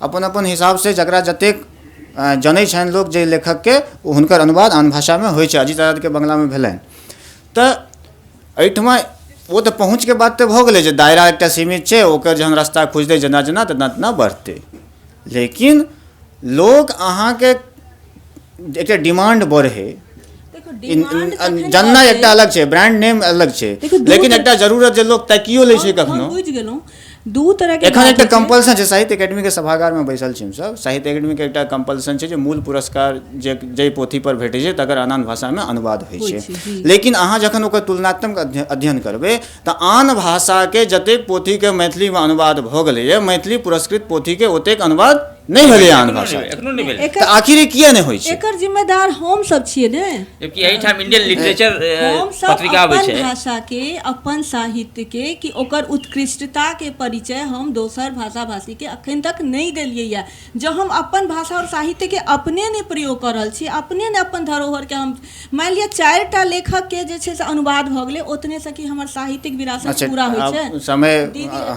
अपन अपन हिसाबसँ जकरा जतेक जनै छनि लोक जे लेखकके, ओ हुनकर अनुवाद आन भाषामे होइ छै। अजित आजादके बंगलामे भेलनि। तऽ एहिठमा ओ तऽ पहुँचके बात तऽ भऽ गेलै जे दायरा एकटा सीमित छै, ओकर जहन रास्ता खुजतै जेना जेना तेना तेना बढ़तै, लेकिन लोक अहाँके एकटा डिमांड बढ़ै, जानना एकटा अलग छै, ब्रांड नेम अलग छै, लेकिन एकटा जरूरत जे लोक ताकियो लै छै कखनो। बुझि गेलहुँ, दू तरह के एखन एकटा कंपल्सन छै, साहित्य एकेडमी के सभागार में बैसल छी हमसब, साहित्य एकेडमी के एकटा कंपल्सन छै जे मूल पुरस्कार जे जाहि पोथी पर भेटै छै तकर आन आन भाषा में अनुवाद होइ छै, लेकिन अहाँ जखन ओकर तुलनात्मक अध्ययन करबै तऽ आन भाषा के जतेक पोथी के मैथिली में अनुवाद भऽ गेलैए, मैथिली पुरस्कृत पोथी के ओतेक अनुवाद नहि भेलै आन भाषा, तऽ आखिर किया नहि होइ छै? एकर जिम्मेदार हम सब छियै ने, जबकि एहिठाम इंडियन लिटरेचर पत्रिका आबै छै। अपन भाषा के, अपन साहित्य के, कि ओकर उत्कृष्टता के परिचय हम दोसर भाषा भाषी के अखन तक नहि देलियै या। जँ हम अपन भाषा और साहित्य के अपने नहि प्रयोग कऽ रहल छी, अपने ने अपन धरोहर के, हम मानि लिअ 4टा लेखक के जे छै से अनुवाद भऽ गेलै, ओतने से कि हमर साहित्यिक विरासत पूरा होइ छै? समय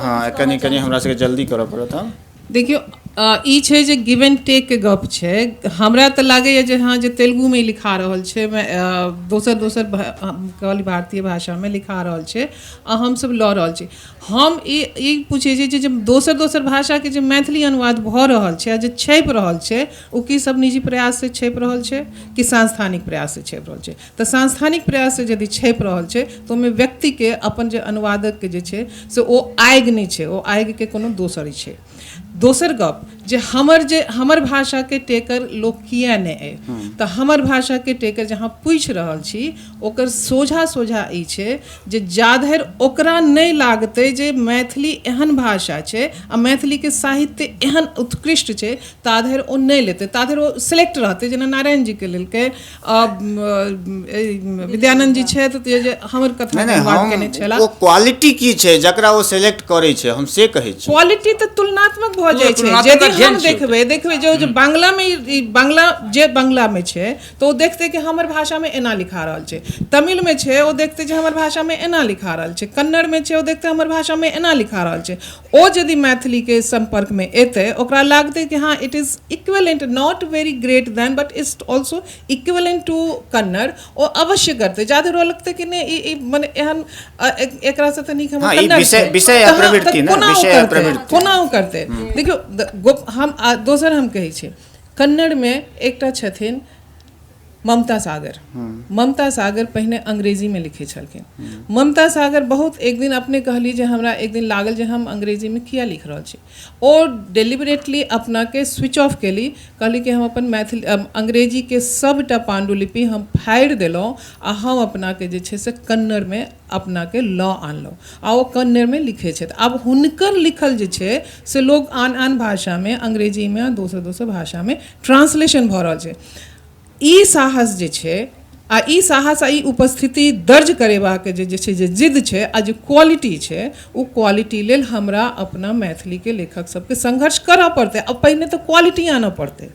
हाँ कनि कनि हमरा सबके जल्दी करऽ पड़त। हम देखियौ, ई छै जे गिव एंड टेक के गप छै। हमरा तऽ लागैए जे हँ, जे तेलुगुमे लिखा रहल छै, दोसर दोसर कहली भारतीय भाषामे लिखा रहल छै आ हमसभ लऽ रहल छी। हम ई ई पूछै छी जे दोसर दोसर भाषाके जे मैथिली अनुवाद भऽ रहल छै आ जे छपि रहल छै, ओ की सब निजी प्रयाससँ छपि रहल छै कि सांस्थानिक प्रयाससँ छपि रहल छै? तऽ सांस्थानिक प्रयाससँ यदि छपि रहल छै तऽ ओहिमे व्यक्तिके अपन जे अनुवादकके जे छै से ओ आगि नहि छै, ओ आगिके कोनो दोसर छै। दोसर गप जे हमर भाषाके टेकर लोक किया नहि अइ, तऽ हमर भाषाके टेकर जे अहाँ पूछि रहल छी ओकर सोझा सोझा ई छै जे जाधरि ओकरा नहि लागतै जे मैथिली एहन भाषा छै आ मैथिलीके साहित्य एहन उत्कृष्ट छै, ताधरि ओ नहि लेतै, ताधरि ओ सिलेक्ट रहतै। जेना नारायण जीके लेलकै, विद्यानंद जी छथि जे हमर कथा अनुवाद केने छलाह। ओ क्वालिटी की छै जकरा ओ सेलेक्ट करै छै, हम से कहै छी। क्वालिटी तऽ तुलनात्मक भऽ जाइ छै। यदि हम देखबै देखबै जे बांग्लामे, बांग्ला जे बांग्लामे छै तऽ ओ देखतै कि हमर भाषामे एना लिखा रहल छै, तमिलमे छै ओ देखतै जे हमर भाषामे एना लिखा रहल छै, कन्नड़मे छै ओ देखतै हमर भाषामे एना लिखा रहल छै। ओ यदि मैथिलीके सम्पर्कमे एतै, ओकरा लागतै कि हँ, it is equivalent, not very great than, but it's also equivalent to Kannada, ओ अवश्य करतै। जाधरि ओ लगतै कि नहि, ई मने एहन एकरासँ तऽ नीक हमर कन्नड़ छै, कोना ओ करतै? देखियौ, हम दोसर हम कहै छी, कन्नड़मे एकटा छथिन ममता सागर। ममता सागर पहिने अंग्रेजीमे लिखै छलखिन। ममता सागर बहुत एक दिन अपने कहली जे हमरा एक दिन लागल जे हम अंग्रेजीमे किया लिख रहल छी। ओ डेलिबरेटली अपनाके स्विच ऑफ केली, कहली कि हम अपन मैथिली अंग्रेजीके सबटा पांडुलिपि हम फाड़ि देलहुँ आ हम अपनाके जे छै से कन्नड़मे अपनाके लऽ आनलहुँ आ ओ कन्नड़मे लिखै छथि। आब हुनकर लिखल जे छै से लोग आन आन भाषामे, अंग्रेजीमे आ दोसर दोसर भाषामे ट्रांसलेशन भऽ रहल छै। ई साहस जे छै आ ई साहस आ ई उपस्थिति दर्ज करेबाक जे जे छै, जे जिद छै आ जे क्वालिटी छै, ओ क्वालिटी लेल हमरा अपना मैथिलीके लेखक सबके संघर्ष करऽ पड़तै। आ पहिने तऽ क्वालिटी आनऽ पड़तै।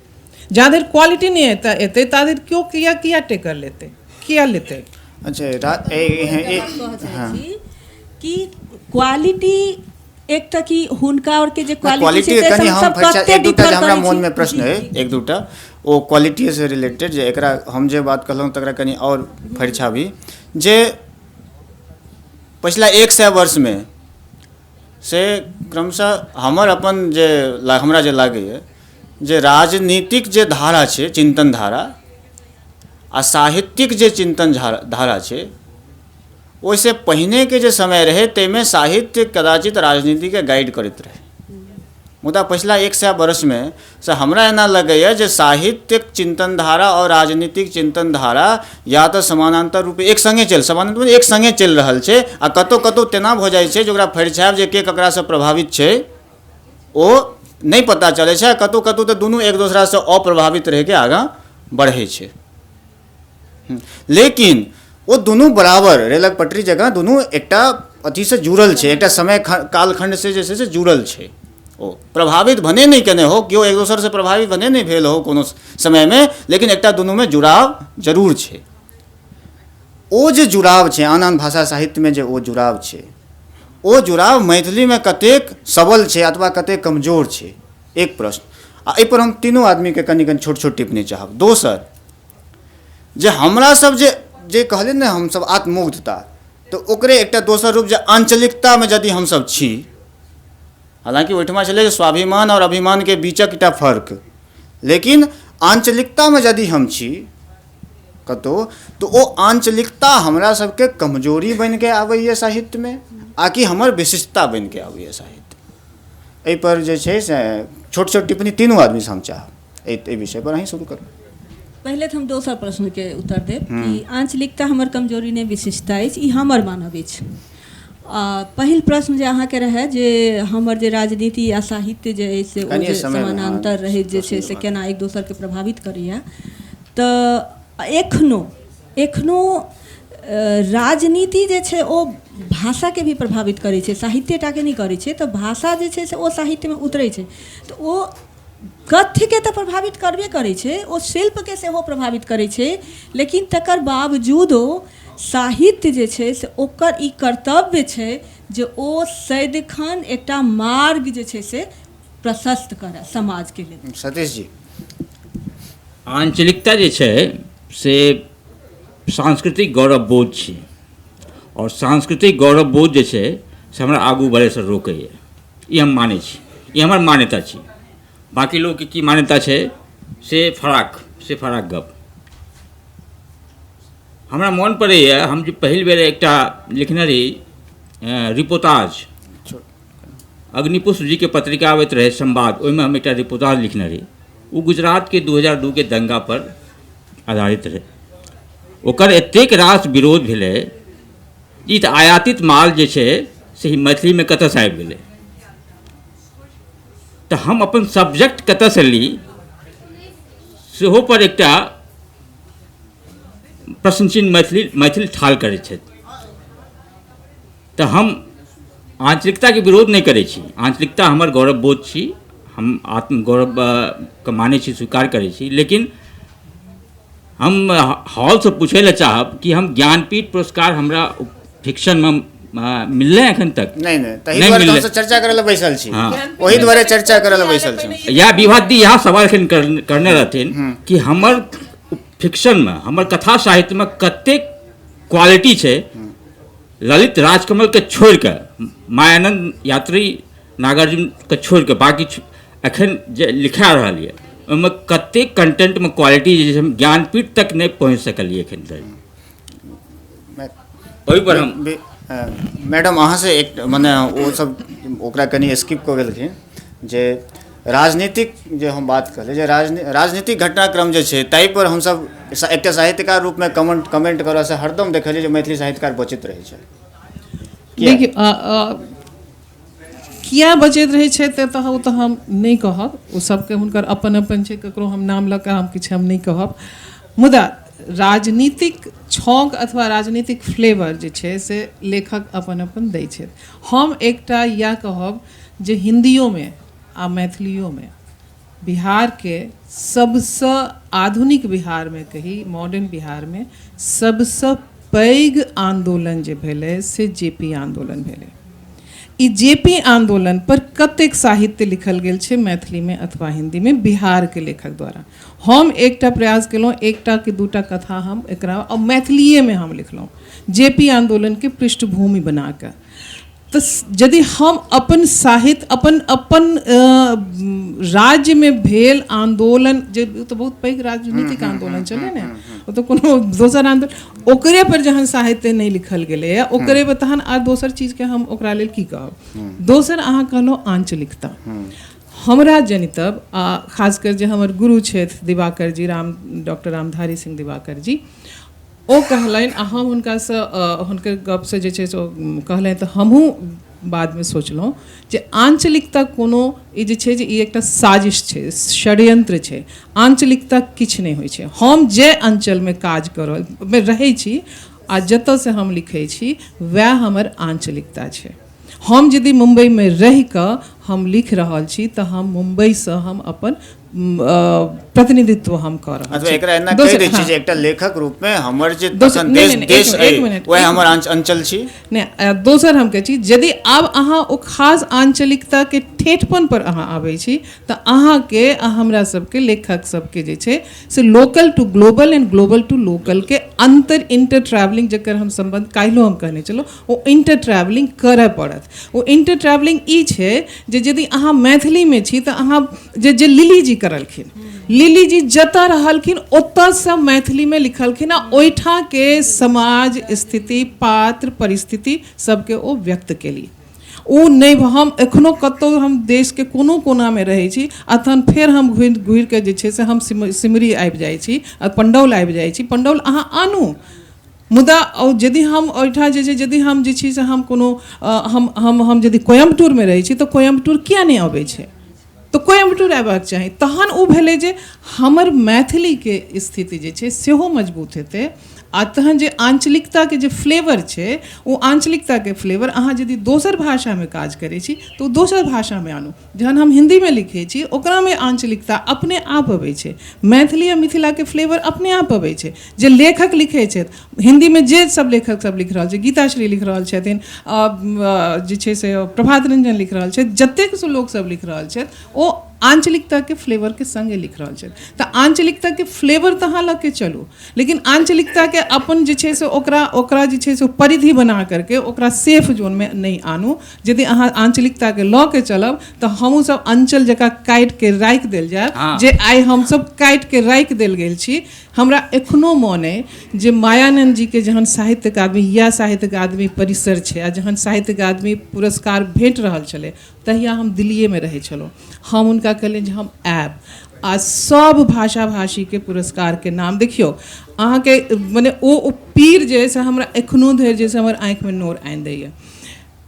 जाधरि क्वालिटी नहि एतै ताधरि केओ किया किया टेकर लेतै, किया लेतै? अच्छा, कि क्वालिटी एक तऽ कि हुनका आओरके जे क्वालिटी छै कनि हम एक दूटा हमरा मोनमे प्रश्न अइ, एक दूटा ओ क्वालिटीसँ रिलेटेड, जे एकरा हम जे बात कहलहुँ तकरा कनि आओर फरिछाबी। जे पछिला 100 वर्षमे से क्रमशः हमर अपन जे हमरा जे लागैए जे राजनीतिक जे धारा छै, चिन्तन धारा, आ साहित्यिक जे चिन्तन धारा छै, ओहिसँ पहिनेके जे समय रहै ताहिमे साहित्य कदाचित राजनीतिके गाइड करैत रहै, मुदा पछिला 100 वर्षमे से हमरा एना लगैए जे साहित्यिक चिन्तन धारा आओर राजनीतिक चिन्तन धारा या तऽ समानान्तर रूपे एक सङ्गे चलि समानान्तर एक सङ्गे चलि रहल छै आ कतहु कतहु तेना भऽ जाइ छै जे ओकरा फरिछायब जे के ककरासँ प्रभावित छै ओ नहि पता चलै छै, कतहु कतहु तऽ दुनू एक दोसरासँ अप्रभावित रहिके आगाँ बढ़ै छै। लेकिन ओ दुनू बराबर रेलक पटरी जकाँ दुनू एकटा अथीसँ जुड़ल छै, एकटा समय कालखण्डसँ जे छै से जुड़ल छै। ओ प्रभावित भने नहि केने हो, केओ एक दोसरसँ प्रभावित भने नहि भेल हो कोनो समयमे, लेकिन एकटा दुनूमे जुड़ाव जरूर छै। ओ जे जुड़ाव छै आन आन भाषा साहित्यमे, जे ओ जुड़ाव छै, ओ जुड़ाव मैथिलीमे कतेक सबल छै अथवा कतेक कमजोर छै, एक प्रश्न। आ एहिपर हम तीनू आदमीके कनि कनि छोट छोट टिप्पणी चाहब। दोसर जे हमरा सब जे जे कहलियै ने हमसब आत्ममुग्धता, तऽ ओकरे एकटा दोसर रूप जे आञ्चलिकतामे यदि हमसब छी, हालाँकि ओहिठमा छलै जे स्वाभिमान आओर अभिमानके बीचक एकटा फर्क, लेकिन आञ्चलिकतामे यदि हम छी कतहु, तऽ ओ आञ्चलिकता हमरा सबके कमजोरी बनिके आबैए साहित्यमे, आ कि हमर विशिष्टता बनिके आबैए साहित्यमे। एहिपर जे छै से छोट छोट टिप्पणी तीनू आदमीसँ हम चाहब। एहि विषयपर अहीं शुरू करू। पहिले तऽ हम दोसर प्रश्नके उत्तर देब कि आञ्चलिकता हमर कमजोरी नहि विशिष्टता अछि, ई हमर मानब अछि। आ पहिल प्रश्न जे अहाँके रहए जे हमर जे राजनीति आ साहित्य जे अछि से ओ जे समानान्तर रहैत जे छै से केना एक दोसरके प्रभावित करैए, तऽ एखनो एखनो राजनीति जे छै ओ भाषाके भी प्रभावित करै छै, साहित्यटाके नहि करै छै। तऽ भाषा जे छै से ओ साहित्यमे उतरै छै तऽ ओ कथ्यके तऽ प्रभावित करबे करै छै, ओ शिल्पके सेहो प्रभावित करै छै, लेकिन तकर बावजूदो साहित्य जे छै से ओकर ई कर्तव्य छै जे ओ सदिखन एकटा मार्ग जे छै से प्रशस्त करय समाजके लेल। सतीश जी, आंचलिकता जे छै से सांस्कृतिक गौरव बोध छै, आओर सांस्कृतिक गौरव बोध जे छै से हमरा आगू बढ़ैसँ रोकैए, ई हम मानै छी, ई हमर मान्यता छी। बाँकी लोकके की मान्यता छै से फराक, से फराक गप। हमरा मोन पड़ैए हम जे पहिल बेर एकटा लिखने रही रिपोर्ताज, अग्निपुष्प जीके पत्रिका आबैत रहै संवाद, ओहिमे हम एकटा रिपोर्ताज लिखने रही। ओ गुजरातके 2002 के दंगा पर आधारित रहै। ओकर एतेक रास विरोध भेलै, ई तऽ आयातित माल जे छै से मैथिलीमे कतऽसँ आबि गेलै, तऽ हम अपन सब्जेक्ट कतऽसँ ली सेहो पर एकटा प्रश्न चिन्ह मैथिल ठाल करै छथि। तऽ हम आंचलिकताके विरोध नहि करै छी, आंचलिकता हमर गौरव बोध छी, हम आत्मगौरव के मानै छी, स्वीकार करै छी। लेकिन हम हॉलसँ पूछै लए चाहब कि हम ज्ञानपीठ पुरस्कार हमरा फिक्शनमे मिललै एखन तक नहि? नहि, ताहि दुआरे हमसब चर्चा करै लए बैसल छी, ओहि दुआरे चर्चा करै लए बैसल छी। या विभा दी इएह सवाल एखन करने रहथिन कि हमर फिक्शनमे, हमर कथा साहित्यमे कतेक क्वालिटी छै ललित राजकमलके छोड़िकऽ, मायानंद यात्री नागार्जुनके छोड़िकऽ बाकी एखन जे लिखा रहल यऽ ओहिमे कतेक कंटेंटमे क्वालिटी जे हम ज्ञानपीठ तक नहि पहुँच सकलियै एखन धरि। ओहि पर हम मैडम अहाँसँ एक मने ओ सब ओकरा कनि स्किप कऽ गेलखिन जे राजनीतिक जे हम बात कहलियै जे राजनीतिक घटनाक्रम जे छै ताहि पर हमसब एकटा साहित्यकार रूपमे कमेंट करऽसँ हरदम देखलियै जे मैथिली साहित्यकार बचैत रहै छै। देखियौ किया बचैत रहै छै तऽ ओ तऽ हम नहि कहब, ओ सबके हुनकर अपन अपन छै, ककरो हम नाम लऽ कऽ हम किछु हम नहि कहब। मुदा राजनीतिक छौंक अथवा राजनीतिक फ्लेवर जे छै से लेखक अपन अपन दै छथि। हम एकटा इएह कहब जे हिन्दियोमे आ मैथिलियोमे बिहारके सबसँ आधुनिक बिहारमे कही, मॉडर्न बिहारमे सबसँ पैघ आन्दोलन जे भेलै से जे पी आन्दोलन भेलै। ई जे पी आन्दोलन पर कतेक साहित्य लिखल गेल छै मैथिलीमे अथवा हिन्दीमे बिहारके लेखक द्वारा। हम एकटा प्रयास केलहुँ, एकटा कि दूटा कथा हम एकरा मैथिलीएमे हम लिखलहुँ जे पी आन्दोलनके पृष्ठभूमि बनाकऽ। तऽ यदि हम अपन साहित्य अपन अपन राज्यमे भेल आन्दोलन जे तऽ बहुत पैघ राजनीतिक आन्दोलन छलै ने, ओ तऽ कोनो दोसर आन्दोलन, ओकरे पर जहन साहित्य नहि लिखल गेलैए ओकरे पर तहन आर दोसर चीजके हम ओकरा लेल की कहब। दोसर अहाँ कहलहुँ आंचलिकता, हमरा जनितब आ खासकर जे हमर गुरु छथि दिवाकर जी, डॉक्टर रामधारी सिंह दिवाकर जी, ओ कहलनि आ हम हुनकासँ हुनकर गपसँ जे छै से ओ कहलनि तऽ हमहूँ बादमे सोचलहुँ जे आंचलिकता कोनो ई जे छै जे ई एकटा साजिश छै, षड्यंत्र छै। आंचलिकता किछु नहि होइ छै। हम जे अंचलमे काज करऽ मे रहै छी आ जतऽसँ हम लिखै छी वएह हमर आंचलिकता छै। हम यदि मुम्बईमे रहिकऽ हम लिख रहल छी तऽ हम मुम्बईसँ हम अपन प्रतिनिधित्व हम कऽ रहल अथवा छी। एकरा एना कहि दोसर दै छी हाँ जे एकटा लेखक रूपमे हमर जे दोसर तखन नहि देश नहि देश एक अइ मिनट वएह एक हमर अंचल छी। नहि, दोसर हम कहै छी यदि आब अहाँ ओ खास आंचलिकताके ठेठपन पर अहाँ आबै छी तऽ अहाँके आ हमरा सबके लेखक सबके जे छै से local to global and global to लोकलके अंतर इंटर ट्रैवलिंग जकर हम सम्बन्ध काल्हिओ हम कहने छलहुँ, ओ इंटर ट्रैवलिंग करय पड़त। ओ इंटर ट्रैवलिंग ई छै जे यदि अहाँ मैथिलीमे छी तऽ अहाँ जे जे लिली जी करलखिन, लिली जी जतऽ रहलखिन ओतऽसँ मैथिलीमे लिखलखिन आ ओहिठामके समाज स्थिति पात्र परिस्थिति सबके ओ व्यक्त केली। ओ नहि हम एखनो कतहु हम देशके कोनो कोनामे रहै छी आ तहन फेर हम घुरि घुरिके जे छै से हम सिमरी आबि जाइ छी आ पंडौल आबि जाइ छी। पंडौल अहाँ आनू, मुदा यदि हम ओहिठाम जे छै यदि हम जे छै से हम कोनो हम हम हम यदि कोयम्बटूरमे रहै छी तऽ कोयम्बटूर किया नहि अबै छै, तऽ कोयम्बटूर अयबाक चाही। तहन ओ भेलै जे हमर मैथिलीके स्थिति जे छै सेहो मजबूत हेतै आ तहन जे आञ्चलिकताके जे फ्लेवर छै, ओ आञ्चलिकताके फ्लेवर अहाँ यदि दोसर भाषामे काज करै छी तऽ ओ दोसर भाषामे आनू। जहन हम हिन्दीमे लिखै छी ओकरामे आञ्चलिकता अपने आप अबै छै, मैथिली आ मिथिलाके फ्लेवर अपने आप अबै छै। जे लेखक लिखै छथि हिन्दीमे, जे सब लेखक सब लिख रहल छै, गीताश्री लिख रहल छथिन, जे छै से प्रभात रंजन लिख रहल छथि, जतेक लोकसब लिख रहल छथि ओ आञ्चलिकताके फ्लेवरके सङ्गे लिख रहल छथि। तऽ आञ्चलिकताके फ्लेवर तऽ अहाँ लऽ के चलू, लेकिन आञ्चलिकताके अपन जे छै से ओकरा ओकरा जे छै से परिधि बना करके ओकरा सेफ जोनमे नहि आनू। यदि अहाँ आञ्चलिकताके लऽ के चलब तऽ हमहूँ सब अञ्चल जकाँ काटिके राखि देल जायब। जे आइ हमसब काटिके राखि देल गेल छी। हमरा एखनो मोन अइ जे मायानन्द जीके जहन साहित्य अकादमी या साहित्य अकादमी परिसर छै आ जहन साहित्य अकादमी पुरस्कार भेट रहल छलै तहिया हम दिल्लीएमे रहै छलहुँ। हम हुनका कहलियनि जे हम आयब आ सब भाषा भाषीके पुरस्कारके नाम देखियौ अहाँके मने ओ पीर जे से हमरा एखनो धरि जे से हमर आँखिमे नोर आनि दैए।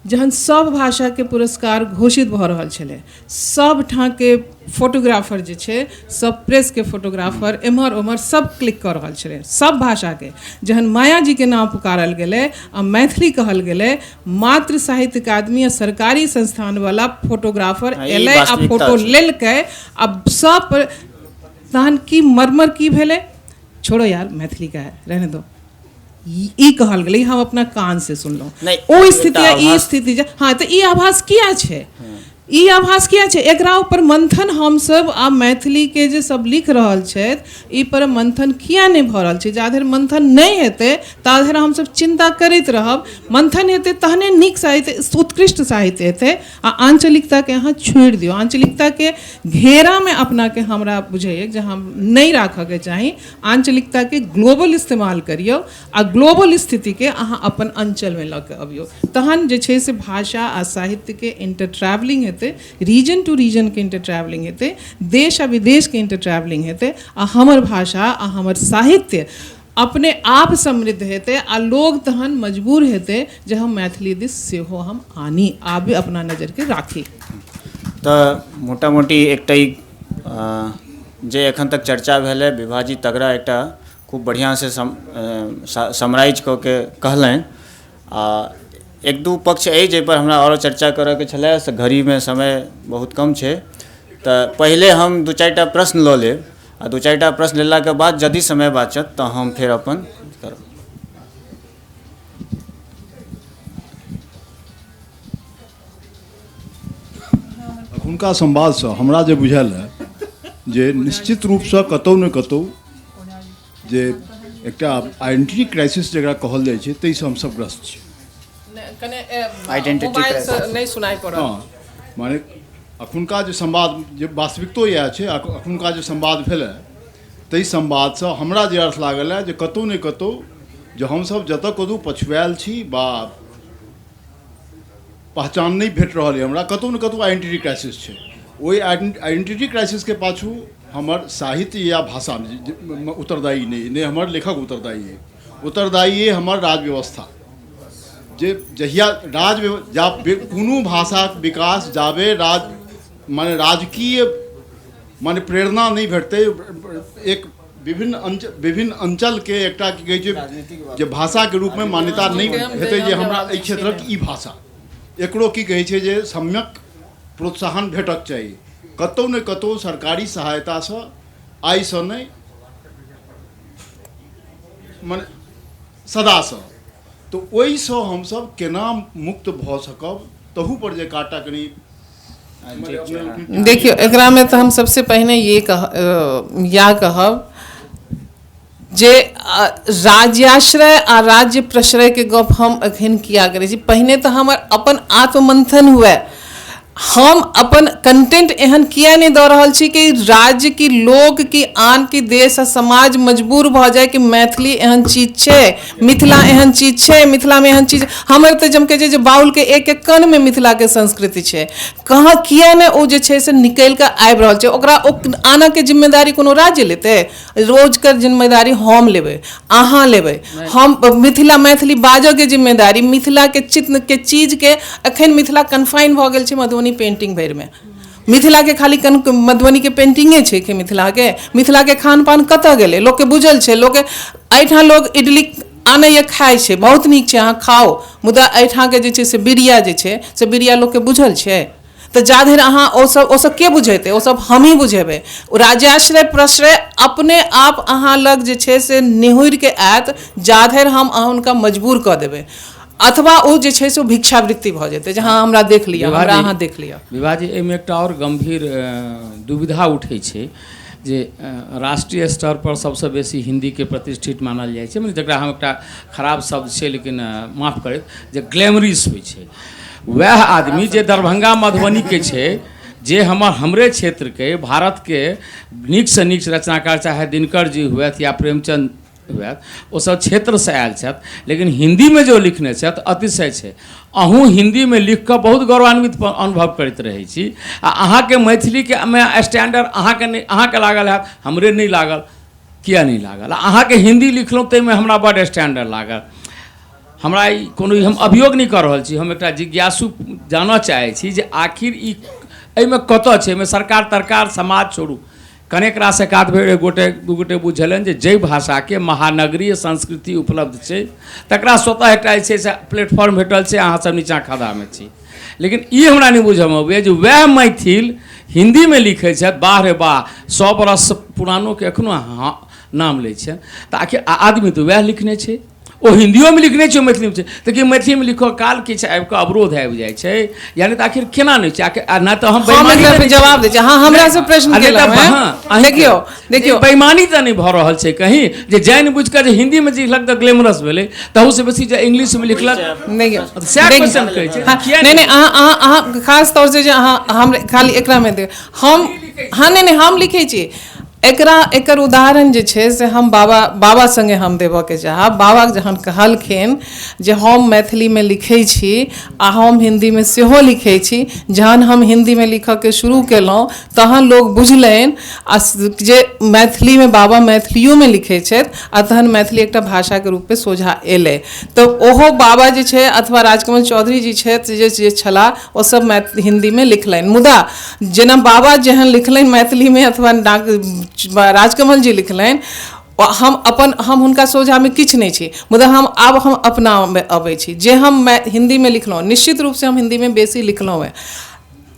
जहन सब भाषाके पुरस्कार घोषित भऽ रहल छलै, सब ठाँके फोटोग्राफर जे छै, सब प्रेसके फोटोग्राफर एम्हर ओम्हर सब क्लिक कऽ रहल छलै सब भाषाके, जहन माया जीके नाम पुकारल गेलै आ मैथिली कहल गेलै, मात्र साहित्य अकादमी आ सरकारी संस्थानवला फोटोग्राफर एलै आ फोटो लेलकै आ सब तहन की मरमर की भेलै, छोड़ो यार मैथिली का है रहने दो, ई कहल गेलै। हम अपना कान से सुनलहुँ। ओ स्थिति ई स्थिति। हाँ, तऽ ई आभास किया छै? ई आभास किया छै? एकरा ऊपर मंथन हमसब आ मैथिलीके जे सब लिख रहल छथि ई पर मंथन किया नहि भऽ रहल छै? जा धरि मंथन नहि हेतै ता धरि हमसब चिन्ता करैत रहब। मंथन हेतै तहने नीक साहित्य, उत्कृष्ट साहित्य हेतै। आ आञ्चलिकताके अहाँ छोड़ि दियौ, आञ्चलिकताके घेरामे अपनाके हमरा बुझैए जे हम नहि राखऽके चाही। आञ्चलिकताके ग्लोबल इस्तेमाल करियौ आ ग्लोबल स्थितिके अहाँ अपन अञ्चलमे लऽ कऽ अबियौ, तहन जे छै से भाषा आ साहित्यके इंटर ट्रैवलिंग हेतै, रीजन टू रीजनके इंटर ट्रैवलिंग हेतै, देश आ विदेशके इंटर ट्रैवलिंग हेतै आ हमर भाषा आ हमर साहित्य अपने आप समृद्ध हेतै आ लोग तहन मजबूर हेतै जे हम मैथिली दिस सेहो हम आनी, आबी, अपना नजरके राखी। तऽ मोटा मोटी एकटा जे एखन तक चर्चा भेलै विभाजी तगड़ा एकटा खूब बढ़िआँसँ समराइज कऽ के कहलनि आ एक दू पक्ष अछि जाहिपर हमरा आओरो चर्चा करयके छलए, से घड़ीमे समय बहुत कम छै, तऽ पहिले हम दू चारिटा प्रश्न लऽ लेब आ दू चारिटा प्रश्न लेलाके बाद यदि समय बाँचत तऽ हम फेर अपन करब। अखुनका संवादसँ हमरा जे बुझायल है जे निश्चित रूपसँ कतहु ने कतहु जे एकटा आइडेंटिटी क्राइसिस जकरा कहल जाइ छै ताहिसँ हमसभ ग्रस्त छी। नहि सुनाइ पड़ल। हँ, माने अखुनका जे संवाद जे वास्तविकतो इएह छै, अखुनका जे संवाद भेल है ताहि संवादसँ हमरा जे अर्थ लागल है जे कतहु ने कतहु जे हमसभ जतऽ कतहु पछुआयल छी बा पहचान नहि भेट रहल यऽ हमरा, कतहु ने कतहु आइडेंटिटी क्राइसिस छै। ओहि आइडेंटिटी क्राइसिसके पाछू हमर साहित्य या भाषा उत्तरदायी नहि, नहि हमर लेखक उत्तरदायी अइ, उत्तरदायी अइ हमर राज व्यवस्था। जे जहिया राज जा कोनो भाषाक विकास जाबे राज माने राजकीय माने प्रेरणा नहि भेटतै, एक विभिन्न अञ्चलके एकटा की कहै छै जे भाषाके रूपमे मान्यता नहि हेतै जे हमरा एहि क्षेत्रक ई भाषा, एकरो की कहै छै जे सम्यक प्रोत्साहन भेटक चाही। कतहु ने कतहु सरकारी सहायतासँ आइसँ नहि माने सदासँ, तऽ ओहिसँ हमसब केना मुक्त भऽ सकब तहू पर जे काटा कनि देखियौ। एकरामे तऽ हम सबसे पहिने ये या कहब जे राज्याश्रय आ राज्य प्रश्रयके गप हम एखन किया करै छी। पहिने तऽ हमर अपन आत्ममंथन हुए, हम अपन कंटेंट एहन किया नहि दऽ रहल छी कि राज्य की लोक की आन की देश आ समाज मजबूर भऽ जाय कि मैथिली एहन चीज छै, मिथिला एहन चीज छै, मिथिलामे एहन चीज। हमर तऽ जम कहै छै जे बाउलके एक एक कणमे मिथिलाके संस्कृति छै, कहाँ किया नहि ओ जे छै से निकलि कऽ आबि रहल छै। ओकरा ओ आनऽके जिम्मेदारी कोनो राज्य लेतै? रोजके जिम्मेदारी हम लेबै, अहाँ लेबै। हम मिथिला मैथिली बाजऽके जिम्मेदारी, मिथिलाके चित्रके चीजके एखन मिथिला कन्फाइन भऽ गेल छै मधुबनी पेंटिंग भरिमे। मिथिलाके खाली कन मधुबनीके पेन्टिंगे छै कि मिथिलाके? मिथिलाके खान पान कतऽ गेलै? लोकके बुझल छै? लोकके एहिठाम लोक इडली आनैए, खाइ छै, बहुत नीक छै, अहाँ खाउ, मुदा एहिठामके जे छै से बिरिया जे छै से बिरिया लोकके बुझल छै? तऽ जा धरि अहाँ ओसभ के बुझेतै? ओसभ हमही बुझेबै। राज्याश्रय प्रश्रय अपने आप अहाँ लग जे छै से निहुरिके आयत जा धरि हम अहाँ हुनका मजबूर कऽ देबै, अथवा ओ जे छै से ओ भिक्षावृत्ति भऽ जेतै जे हँ हमरा देख लिअ, हमरा अहाँ देख लिअ। विभाजी, एहिमे एकटा आओर गम्भीर दुविधा उठै छै जे राष्ट्रीय स्तर पर सबसँ बेसी हिन्दीके प्रतिष्ठित मानल जाइ छै, मतलब जकरा हम एकटा खराब शब्द छै लेकिन माफ करैत, जे ग्लैमरिस होइ छै। वएह आदमी जे दरभंगा मधुबनीके छै, जे हमरे क्षेत्रके भारतके नीकसँ नीक रचनाकार, चाहे दिनकर जी हुएथ या प्रेमचंद हुएथ, ओसभ क्षेत्रसँ आयल छथि, लेकिन हिन्दीमे जो लिखने छथि अतिशय छै। अहूँ हिन्दीमे लिखिकऽ बहुत गौरवान्वित अनुभव करैत रहै छी, आ अहाँके मैथिलीके मे स्टैंडर्ड अहाँके नहि, अहाँके लागल हैत, हमरे नहि लागल। किया नहि लागल? अहाँके हिन्दी लिखलहुँ ताहिमे हमरा बड्ड स्टैंडर्ड लागल। हमरा ई कोनो हम अभियोग नहि कऽ रहल छी, हम एकटा जिज्ञासु जानऽ चाहै छी जे आखिर ई एहिमे कतऽ छै। एहिमे सरकार तरकार समाज छोड़ू, कनेक रास एकाध बेर एक गोटे दू गोटे बुझेलनि जे जाहि भाषाके महानगरीय संस्कृति उपलब्ध छै तकरा स्वतः एकटा जे छै से प्लेटफॉर्म भेटल छै, अहाँसभ नीचाँ खदामे छी। लेकिन ई हमरा नहि बुझऽमे अबैए जे वएह मैथिल हिन्दीमे लिखै छथि, वाह रे वाह, 100 बरस पुरानोके एखनो अहाँ नाम लै छियनि, तऽ आखिर आदमी तऽ वएह लिखने छै, ओ हिन्दियोमे लिखने छै, मैथिलीमे छै, तऽ कि मैथिलीमे लिखऽ काल किछु आबि कऽ अवरोध आबि जाइ छै? यानी तऽ आखिर केना नहि छै? आखिर नहि तऽ हम जवाब दै छी। हँ, हमरा से प्रश्न केलहुँ। देखियौ देखियौ, बेईमानी तऽ नहि भऽ रहल छै कहीं जे जानि बुझि कऽ जे हिन्दीमे जे लिखलक तऽ ग्लैमरस भेलै, तहूसँ बेसी जे इंग्लिशमे लिखलक? सएह क्वेश्चन कहै छै। नहि नहि, अहाँ अहाँ खास तौर से जे अहाँ हम खाली एकरामे देख हम, हँ, नहि नहि, हम लिखै छी। एकरा एकर उदाहरण जे छै से हम बाबा बाबा सङ्गे हम देबऽके चाहब। बाबा जहन कहलखिन जे हम मैथिलीमे लिखै छी आ हम हिन्दीमे सेहो लिखै छी, जहन हम हिन्दीमे लिखऽके शुरू केलहुँ तहन लोक बुझलनि आ जे मैथिलीमे बाबा मैथिलियोमे लिखै छथि, आ तहन मैथिली एकटा भाषाके रूपमे सोझा एलै। तऽ ओहो बाबा जे छै अथवा राजकमल चौधरी जी छथि जे जे छलाह, ओ सब हिन्दीमे लिखलनि, मुदा जेना बाबा जेहन लिखलनि मैथिलीमे अथवा राजकमल जी लिखलनि, हम अपन हम हुनका सोझामे किछु नहि छी, मुदा हम आब हम अपनामे अबै छी जे हम हिन्दीमे लिखलहुँ, निश्चित रूपसँ हम हिन्दीमे बेसी लिखलहुँ हेँ,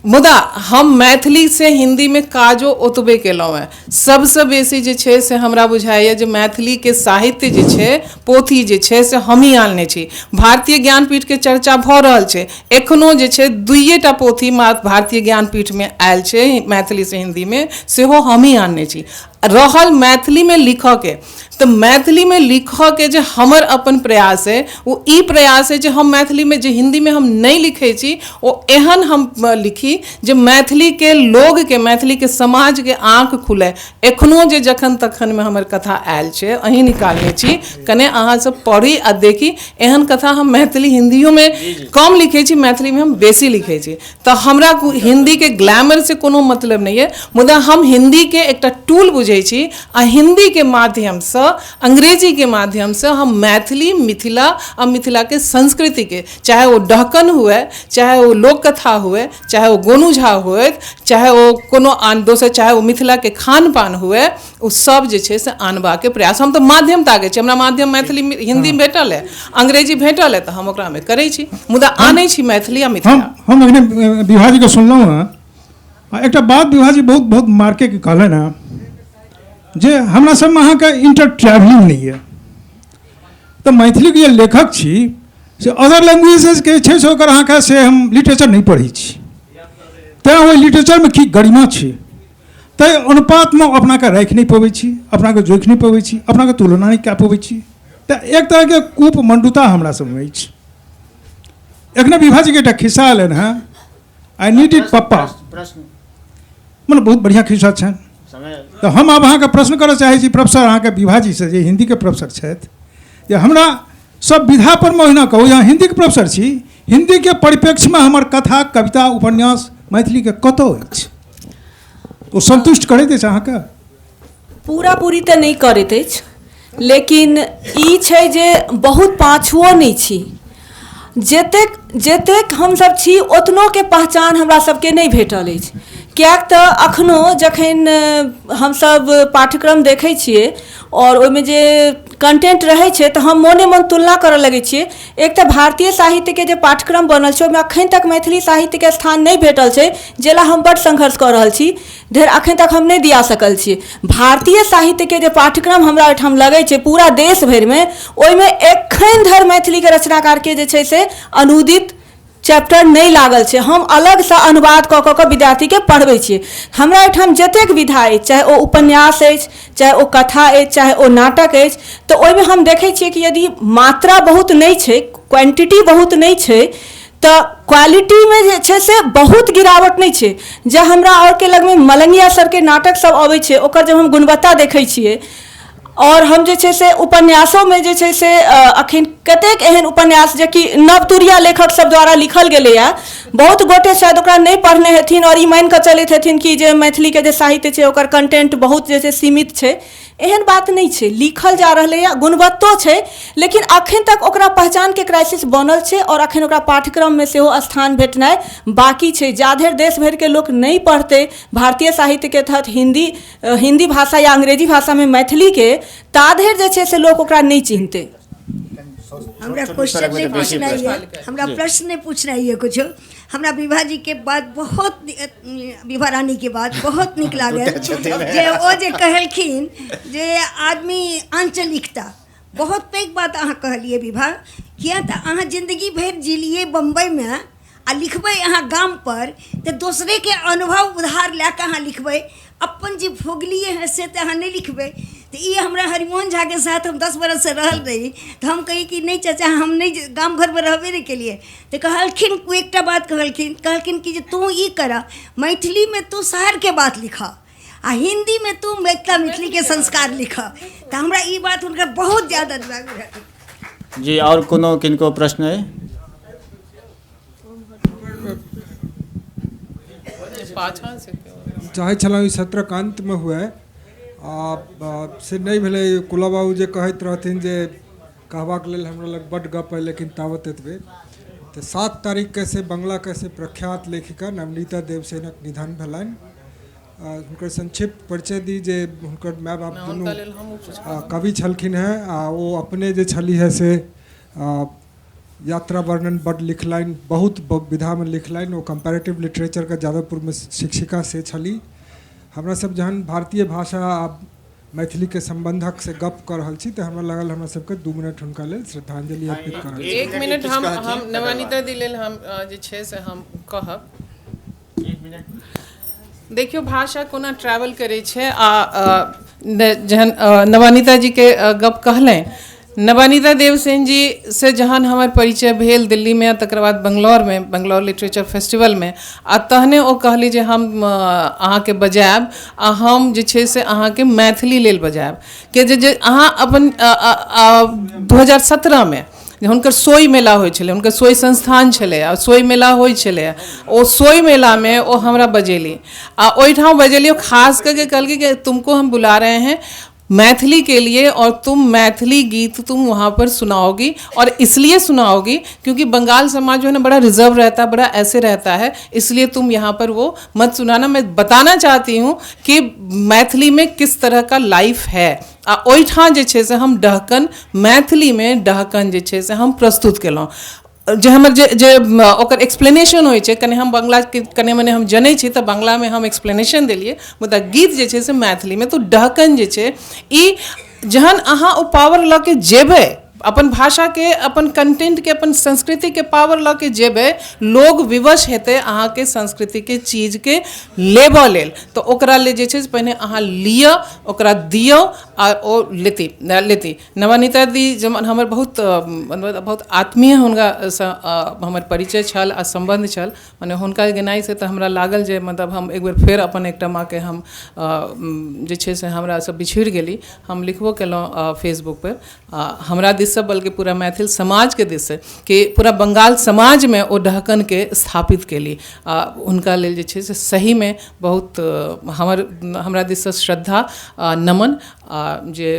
मुदा हम मैथिलीसँ हिन्दीमे काजो ओतबे केलहुँ हेँ। सबसँ बेसी जे छै से हमरा बुझाइए जे मैथिलीके साहित्य जे छै, पोथी जे छै से हमही आनने छी। भारतीय ज्ञानपीठके चर्चा भऽ रहल छै, एखनो जे छै 2टा पोथी भारतीय ज्ञानपीठमे आयल छै मैथिलीसँ हिन्दीमे, सेहो हमही आनने छी। रहल मैथिलीमे लिखऽके, तऽ मैथिलीमे लिखऽके जे हमर अपन प्रयास अइ, ओ ई प्रयास अइ जे हम मैथिलीमे जे हिन्दीमे हम नहि लिखै छी ओ एहन हम लिखी जे मैथिलीके लोगके, मैथिलीके समाजके आँखि खुलै। एखनो जे जखन तखनमे हमर कथा आयल छै, अहीं निकालने छी, कने अहाँ सब पढ़ी आ देखी, एहन कथा हम मैथिली हिन्दियोमे कम लिखै छी, मैथिलीमे हम बेसी लिखै छी। तऽ हमरा हिन्दीके ग्लैमरसँ कोनो मतलब नहि अइ, मुदा हम हिन्दीके एकटा टूल बुझै छी आ हिन्दीके माध्यमसँ, अंग्रेजीके माध्यमसँ हम मैथिली, मिथिला आ मिथिलाके संस्कृतिके, चाहे ओ डहकन हुए, चाहे ओ लोककथा हुए, चाहे ओ गोनू झा हुए, चाहे ओ कोनो आन दोसर, चाहे ओ मिथिलाके खान पान हुए, ओ सब जे छै से आनबाके प्रयास। हम तऽ माध्यम ताकै छी, हमरा माध्यम मैथिली हिन्दी भेटल है, अंग्रेजी भेटल है, तऽ हम ओकरामे करै छी, मुदा आनै छी मैथिली आ मिथिला। हम अखने विभाजीके सुनलहुँ हँ, एकटा बात विभाजी बहुत बहुत मार्केके कहलनि हँ जे हमरा सबमे अहाँके इंटर ट्रैवलिंग नहि यऽ। तऽ मैथिलीके जे लेखक छी से अदर लैंग्वेजेसके छै से ओकर अहाँके से हम लिटरेचर नहि पढ़ै छी, तैँ ओहि लिटरेचरमे की गरिमा छै ताहि अनुपातमे अपनाके राखि नहि पबै छी, अपनाके जोखि नहि पबै छी, अपनाके तुलना नहि कए पबै छी। तऽ एक तरहके कूप मण्डुता हमरा सबमे अछि। एखने विभाजीके एकटा खिस्सा एलनि हँ, I need it पप्पा, मने बहुत बढ़िआँ खिस्सा छनि। तऽ हम आब अहाँके प्रश्न करऽ चाहै छी प्रोफेसर अहाँके विभाजीसँ, जे हिन्दीके प्रोफेसर छथि, जे हमरा सब विधा पर मे ओहिना कहू, अहाँ हिन्दीके प्रोफेसर छी, हिन्दीके परिप्रेक्ष्यमे हमर कथा, कविता, उपन्यास मैथिलीके कतऽ अछि? ओ सन्तुष्ट करैत अछि अहाँके? पूरा पूरी तऽ नहि करैत अछि, लेकिन ई छै जे बहुत पाछुओ नहि छी। जतेक जतेक हमसब छी ओतनोके पहचान हमरा सबके नहि भेटल अछि। किएक तऽ अखनो जखन हमसभ पाठ्यक्रम देखै छियै आओर ओहिमे जे कंटेंट रहै छै तऽ हम मोने मोन तुलना करऽ लगै छियै। एक तऽ भारतीय साहित्यके जे पाठ्यक्रम बनल छै ओहिमे अखन तक मैथिली साहित्यके स्थान नहि भेटल छै, जाहि लए हम बड्ड संघर्ष कऽ रहल छी, धरि अखन तक हम नहि दिया सकल छी। भारतीय साहित्यके जे पाठ्यक्रम हमरा ओहिठाम लगै छै पूरा देश भरिमे, ओहिमे एखन धरि मैथिलीके रचनाकारके जे छै से अनूदित चैप्टर नहि लागल छै। हम अलगसँ अनुवाद कऽ कऽ विद्यार्थीके पढ़बै छियै। हमरा ओहिठाम जतेक विधा अछि, चाहे ओ उपन्यास अछि, चाहे ओ कथा अछि, चाहे ओ नाटक अछि, तऽ ओहिमे हम देखै छियै कि यदि मात्रा बहुत नहि छै, क्वांटिटी बहुत नहि छै, तऽ क्वालिटीमे जे छै से बहुत गिरावट नहि छै। जे हमरा आओरके लगमे मलंगिया सरके नाटक सब अबै छै, ओकर जब हम गुणवत्ता देखै छियै, आओर हम जे छै से उपन्यासोमे जे छै से अखन कतेक एहन उपन्यास जे कि नवतुरिया लेखक सब द्वारा लिखल गेलैए, बहुत गोटे शायद ओकरा नहि पढ़ने हेथिन आओर ई मानिकऽ चलैत हेथिन कि जे मैथिलीके जे साहित्य छै ओकर कंटेंट बहुत जे छै सीमित छै। एहन बात नहि छै, लिखल जा रहलैए, गुणवत्तो छै, लेकिन अखन तक ओकरा पहचानके क्राइसिस बनल छै आओर अखन ओकरा पाठ्यक्रममे सेहो स्थान भेटनाइ बाँकी छै। जाधरि देश भरिके लोक नहि पढ़तै भारतीय साहित्यके तहत हिन्दी भाषा या अंग्रेजी भाषामे मैथिलीके, ताधरि जे छै से लोक ओकरा नहि चिन्हतै। हमरा क्वेश्चन नहीं पूछना है, हमरा प्रश्न नहीं पूछना है कुछ। हमरा विभा जी के बात बहुत, विभा रानी के बात बहुत निक लागल जे ओ जे कहलखिन जे आदमी आंचलिकता, बहुत पैघ बात अहाँ कहलिए विभा, किया तऽ अहाँ जिंदगी भरि जिलिए बम्बई में आ लिखबै अहाँ गाम पर तऽ दोसरेके अनुभव उधार लए कऽ अहाँ लिखबै, अपन जे भोगलिए हैं से तऽ अहाँ नहि लिखबै। तऽ ई हमरा हरिमोहन झाके साथ हम 10 बरससँ रहल रही, तऽ हम कही कि नहि चाचा हम नहि गाम घरमे रहबे नहि केलिए। तऽ कहलखिन एकटा बात कहलखिन, कहलखिन कि जे तू ई करऽ, मैथिलीमे तू शहरके बात लिखऽ आ हिन्दीमे तू मिथिला मैथिलीके संस्कार लिखऽ। तऽ हमरा ई बात हुनकर बहुत ज्यादा दिमागमे। जी, आओर कोनो किनको प्रश्न अइ? चाहै छलहुँ ई सत्रक अन्तमे हुए, आ से नहि भेलै। कुला बाबू जे कहैत रहथिन जे कहबाक लेल हमरा लग बड्ड गप अइ, लेकिन तावत एतबे। तऽ 7 तारीखके से बंगलाके से प्रख्यात लेखिका नवनीता देवसेनक निधन भेलनि। हुनकर संक्षिप्त परिचय दी जे हुनकर माय बाप दुनू कवि छलखिन हेँ आ ओ अपने जे छली हेँ से यात्रा वर्णन बड्ड लिखलनि, बहुत विधामे लिखलनि। ओ कम्पैरेटिव लिटरेचरके जादवपुरमे शिक्षिका से छली। हमरा सब जहन भारतीय भाषा आ मैथिलीके सम्बन्धक से गप कऽ रहल छी तऽ हमरा लागल हमरा सबके 2 मिनट हुनका लेल श्रद्धांजलि अर्पित करल। 1 मिनट हम नवनीता दी लेल हम जे छै से हम कहब। देखियौ भाषा कोना ट्रैवल करै छै। आ जहन नवनीता जीके गप कहलनि, नवनीता देवसेन जी से जहन हमर परिचय भेल दिल्लीमे, तकर बाद बंगलौरमे, बंगलौर लिटरेचर फेस्टिवलमे, आ तहने ओ कहली जे हम अहाँके बजायब आ हम जे छै से अहाँके मैथिली लेल बजायब। के जे अहाँ अपन 2017मे हुनकर सोई मेला होइ छलै, हुनकर सोई संस्थान छलै आ सोई मेला होइ छलै, ओ सोई मेलामे ओ हमरा बजेली आ ओहिठाम बजेली। खास करके कहलकै कि तुमको हम बुला रहे हैं मैथिली के लिए और तुम मैथिली गीत तुम वहाँ पर सुनाओगी, और इसलिए सुनाओगी क्योंकि बंगाल समाज जो है ना बड़ा रिजर्व रहता है, बड़ा ऐसे रहता है, इसलिए तुम यहाँ पर वो मत सुनाना। मैं बताना चाहती हूँ कि मैथिली में किस तरह का लाइफ है। आ ओहिठाम जे छै से हम डहकन मैथिलीमे डहकन जे छै से हम प्रस्तुत केलहुँ। जे हमर जे जे ओकर एक्सप्लेनेशन होइ छै, कने हम बंगला कने मने हम जनै छी तऽ बंगलामे हम एक्सप्लेनेशन देलियै, मुदा गीत जे छै से मैथिलीमे। तऽ डहकन जे छै ई जहन अहाँ ओ पावर लऽ के जेबै, अपन भाषाके, अपन कंटेंटके, अपन संस्कृतिके पावर लऽ के जेबै, लोग विवश हेतै अहाँके संस्कृतिके चीजके लेबऽ लेल। तऽ ओकरा लेल जे छै से पहिने अहाँ लिअ, ओकरा दियौ आ ओ लेती। नवनीता दी जब हमर बहुत बहुत आत्मीय हुनकासँ हमर परिचय छल आ सम्बन्ध छल, मने हुनका गेनाइसँ तऽ हमरा लागल जे मतलब हम एक बेर फेर अपन एकटा माँके हम जे छै से हमरासँ बिछुड़ि गेली। हम लिखबो केलहुँ फेसबुकपर, हमरा दिससँ बल्कि पूरा मैथिल समाजके दिससँ कि पूरा बंगाल समाजमे ओ डहकनके स्थापित केली। आ हुनका लेल जे छै से सहीमे बहुत हमरा दिससँ श्रद्धा नमन। आ जे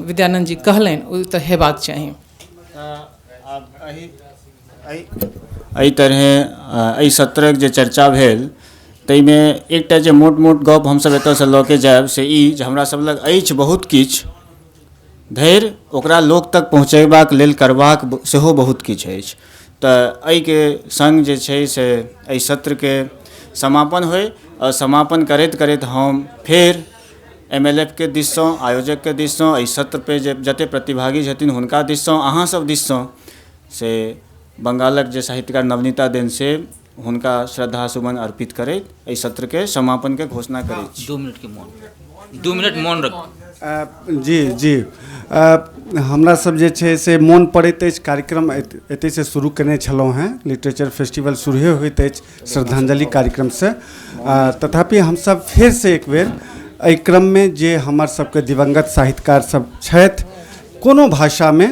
विद्यानंद जी कहलनि ओ तऽ हेबाक चाही। एहि तरहे एहि सत्रक जे चर्चा भेल ताहिमे एकटा जे मोट मोट गप हमसब एतयसँ लऽ के जायब से ई जे हमरा सब लग अछि बहुत किछु, धरि ओकरा लोक तक पहुँचेबाक लेल करबाक सेहो बहुत किछु अछि। तऽ एहिके सङ्ग जे छै से एहि सत्रके समापन होइ आओर समापन करैत करैत हम फेर MLF के दिससँ, आयोजकके दिससँ, एहि सत्रपर जे जतेक प्रतिभागी छथिन हुनका दिससँ, अहाँ सब दिससँ से बंगालक जे साहित्यकार नवनीता देन से हुनका श्रद्धा सुमन अर्पित करैत एहि सत्रके समापनके घोषणा करैत छी। 2 मिनट के मौन, 2 मिनट मौन रख। जी जी, हमरा सब जे छै से मोन पड़ैत अछि कार्यक्रम एतहिसँ शुरू केने छलहुँ हेँ। लिटरेचर फेस्टिवल शुरूए होइत अछि श्रद्धांजलि कार्यक्रमसँ। तथापि हमसब फेरसँ एक बेर एहि क्रममे जे हमर सबके दिवंगत साहित्यकार सब छथि, कोनो भाषामे,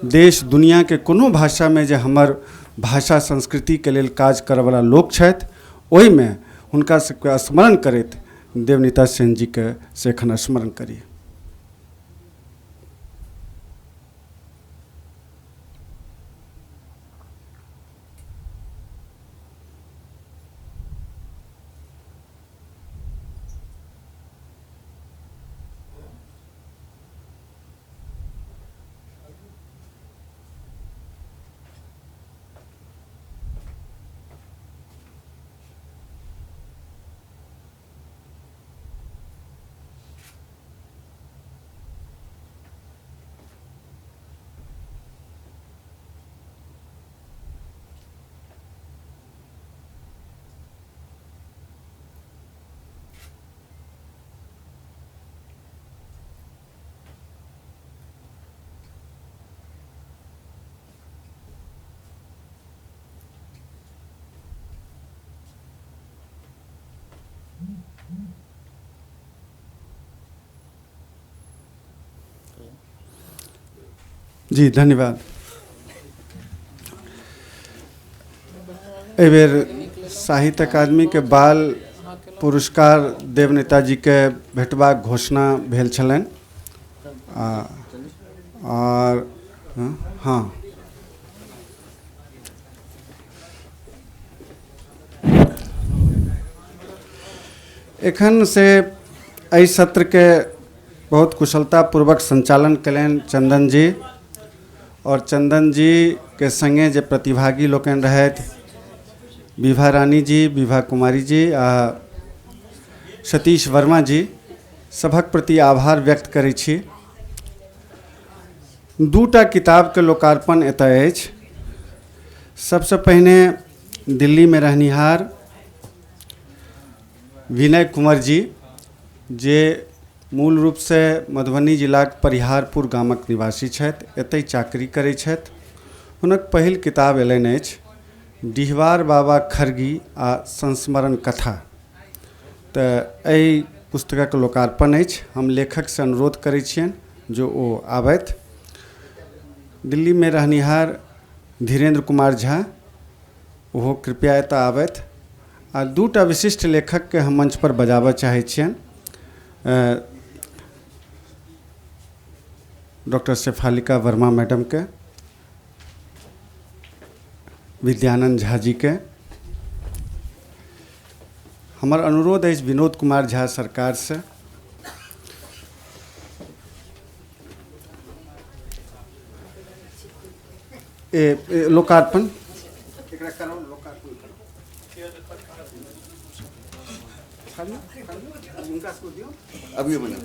देश दुनिआके कोनो भाषामे जे हमर भाषा संस्कृतिके लेल काज करऽवला लोक छथि, ओहिमे हुनका सबके स्मरण करैत देवनीता सेन जीके से एखन स्मरण करी। जी धन्यवाद। एहि बेर साहित्य अकादमी के बाल पुरस्कार देवनेता जी के भेटबाक घोषणा भेल छलनि। और हाँ, एखन से एहि सत्र के बहुत कुशलतापूर्वक संचालन कयलनि चंदन जी, और चंदन जी के संगे जे प्रतिभागी लोकनि रहथि विभा रानी जी, विभा कुमारी जी आ सतीश वर्मा जी, सभक प्रति आभार व्यक्त करै छी। दूटा किताबके लोकार्पण एतय अछि। सबसँ पहिने दिल्लीमे रहनिहार विनय कुंवर जी, जे मूल रूपसँ मधुबनी जिलाक परिहारपुर गामक निवासी छथि, एतहि चाकरी करै छथि। हुनक पहिल किताब अयलनि अछि डिहबार बाबा खरगी आ संस्मरण कथा। तऽ एहि पुस्तकक लोकार्पण अछि। हम लेखकसँ अनुरोध करै छियनि जो ओ आबथि। दिल्लीमे रहनिहार धीरेन्द्र कुमार झा, ओहो कृपया एतऽ आबथि। आ दूटा विशिष्ट लेखकके हम मंच पर बजाबऽ चाहै छियनि, डॉक्टर शेफालिका वर्मा मैडमके, विद्यानंद झा जीके। हमर अनुरोध अछि विनोद कुमार झा सरकारसँ लोकार्पण अभी बना।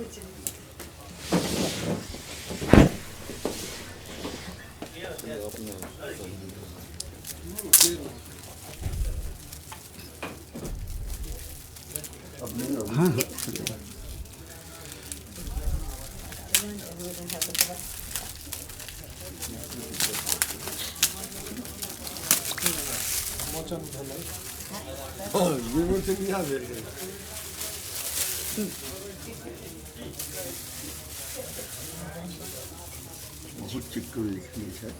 हाँ बहुत चिकन लिखने छै।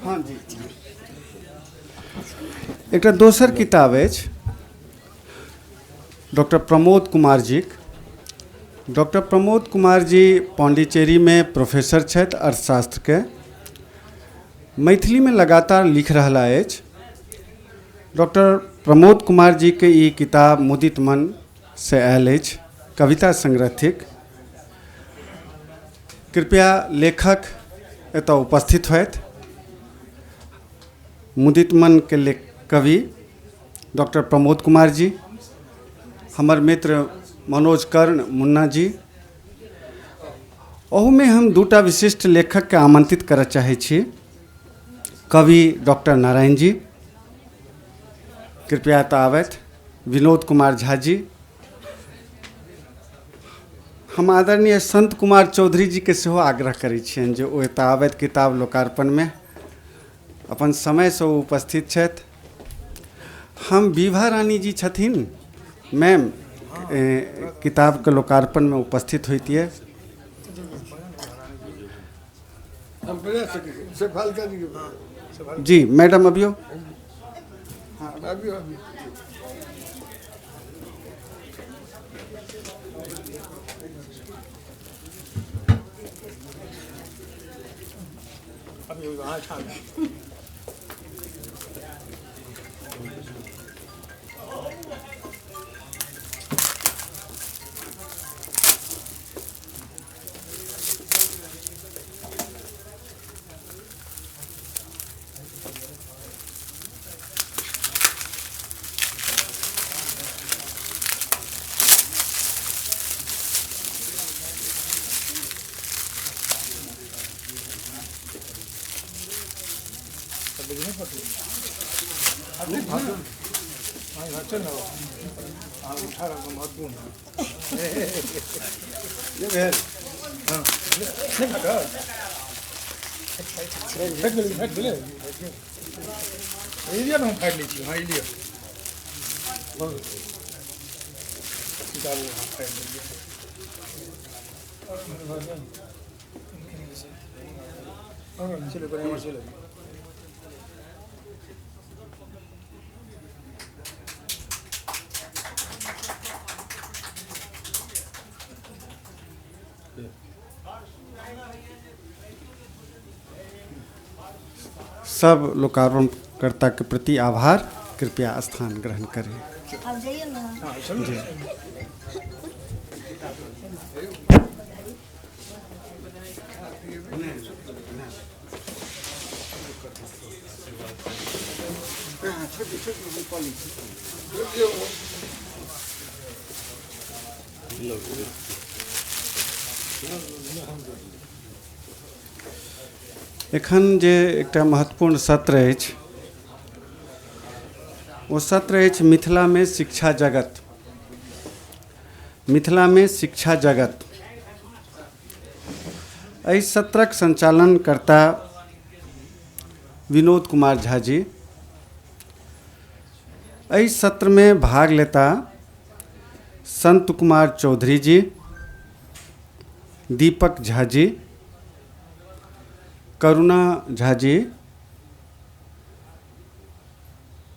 हाँ जी, एकटा दोसर किताब अछि डॉक्टर प्रमोद कुमार जीक। डॉक्टर प्रमोद कुमार जी पांडिचेरीमे प्रोफेसर छथि अर्थशास्त्रके, मैथिलीमे लगातार लिख रहला अछि। डॉक्टर प्रमोद कुमार जीके ई किताब मुदित मन से आयल अछि, कविता संग्रह थिक। कृपया लेखक एतऽ उपस्थित होथि। मुदित मन के लेख कवि डॉक्टर प्रमोद कुमार जी, हमर मित्र मनोज कर्ण मुन्ना जी। ओहूमे हम दूटा विशिष्ट लेखकके आमंत्रित करऽ चाहै छी। कवि डॉक्टर नारायण जी कृपया एतऽ आबथि, विनोद कुमार झा जी। हम आदरणीय संत कुमार चौधरी जीके सेहो आग्रह करै छियनि जे ओ एतऽ आबथि किताब लोकार्पणमे, अपन समयसँ ओ उपस्थित छथि। हम विभा रानी जी छथिन मैम, किताबके लोकार्पणमे उपस्थित होइतियै। जी मैडम अबियौ। सब लोकार्पणकर्ता के प्रति आभार। कृपया स्थान ग्रहण करें। जी। एखन जे एकटा महत्वपूर्ण सत्र अछि ओ सत्र अछि मिथिलामे शिक्षा जगत। मिथिलामे शिक्षा जगत एहि सत्रक संचालनकर्ता विनोद कुमार झा जी। एहि सत्रमे भाग लेता संत कुमार चौधरी जी, दीपक झा जी, करुणा झा जी,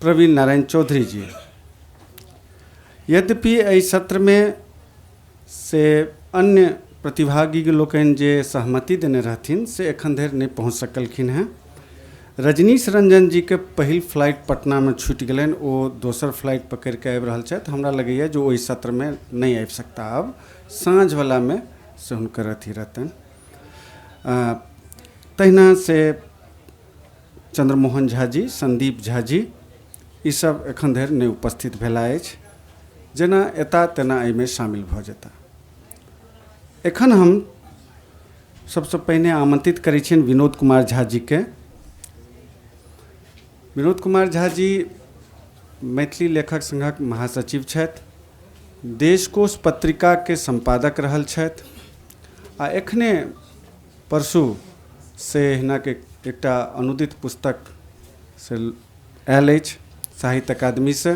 प्रवीण नारायण चौधरी जी। यद्यपि एहि सत्रमे से अन्य प्रतिभागी लोकनि जे सहमति देने रहथिन से एखन धरि नहि पहुँच सकलखिन हेँ। रजनीश रंजन जी के पहिल फ्लाइट पटनामे छूटि गेलनि, ओ दोसर फ्लाइट पकड़िके आबि रहल छथि। हमरा लगैए जे ओहि सत्रमे नहि आबि सकता, आब साँझवलामे से हुनकर अथी रहतनि। तहिना से चंद्रमोहन झा जी, संदीप झा जी ईसब एखन धरि नहि उपस्थित भेला अछि। जेना एता तेना एहिमे शामिल भऽ जेता। एखन हम सबसँ पहिने आमंत्रित करै छियनि विनोद कुमार झा जीके। विनोद कुमार झा जी मैथिली लेखक संघक महासचिव छथि, देशकोश पत्रिकाके सम्पादक रहल छथि आ एखने परसू से हिनक एकटा अनुदित पुस्तक से आयल अछि साहित्य अकादमीसँ,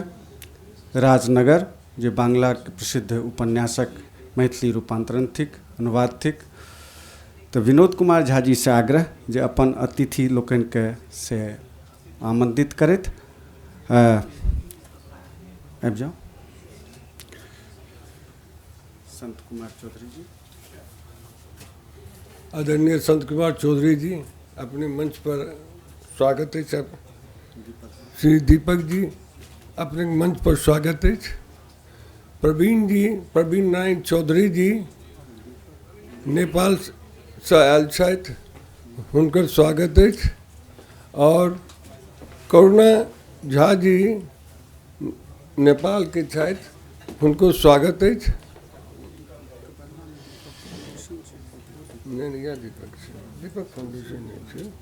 राजनगर। जे बांग्लाके प्रसिद्ध उपन्यासक मैथिली रूपांतरण थिक, अनुवाद थिक। तऽ विनोद कुमार झा जी से आग्रह जे अपन अतिथि लोकनिके से आमंत्रित करैत आबि जाउ। संत कुमार चौधरी जी। आदरणीय संत कुमार चौधरी जी, अपने मंच पर स्वागत है। श्री दीपक जी, अपने मंच पर स्वागत है। प्रवीण जी, प्रवीण नारायण चौधरी जी नेपाल से आयल छथि, हुनकर स्वागत अछि। और करुणा झा जी नेपाल के छथि, हुनको स्वागत अछि। नहीं नहीं, दीपक दीपक फाउंडेशन नहीं छै।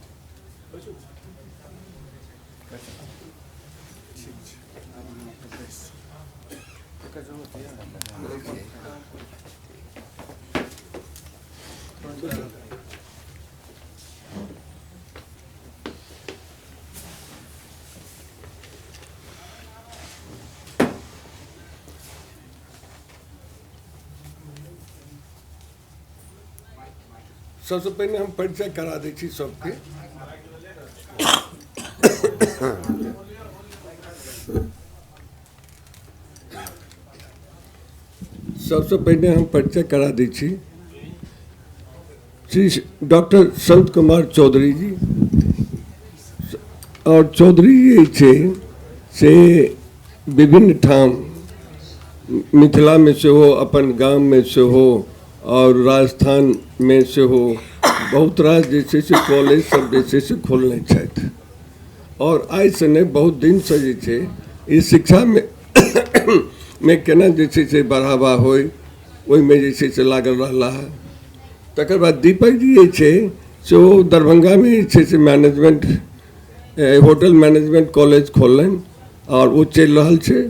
सबसे पहिने हम परिचय करा दै छी सबके। सबसे पहिने हम परिचय करा दै छी श्री डॉक्टर संत कुमार चौधरी जी। और चौधरी जी छै से विभिन्न ठाम मिथिला में सेहो, अपन गाम में सेहो और राजस्थान में सेहो बहुत रास जे छै से कॉलेज सब जे छै से खोलने छथि। और आइसँ नहि, बहुत दिनसँ जे छै ई शिक्षामे मे केना जे छै से बढ़ावा होइ, ओहिमे जे छै से लागल रहला है। तकर बाद दीपक जी जे छै से ओ दरभंगामे जे छै से मैनेजमेंट, होटल मैनेजमेंट कॉलेज खोललनि और ओ चलि रहल छै।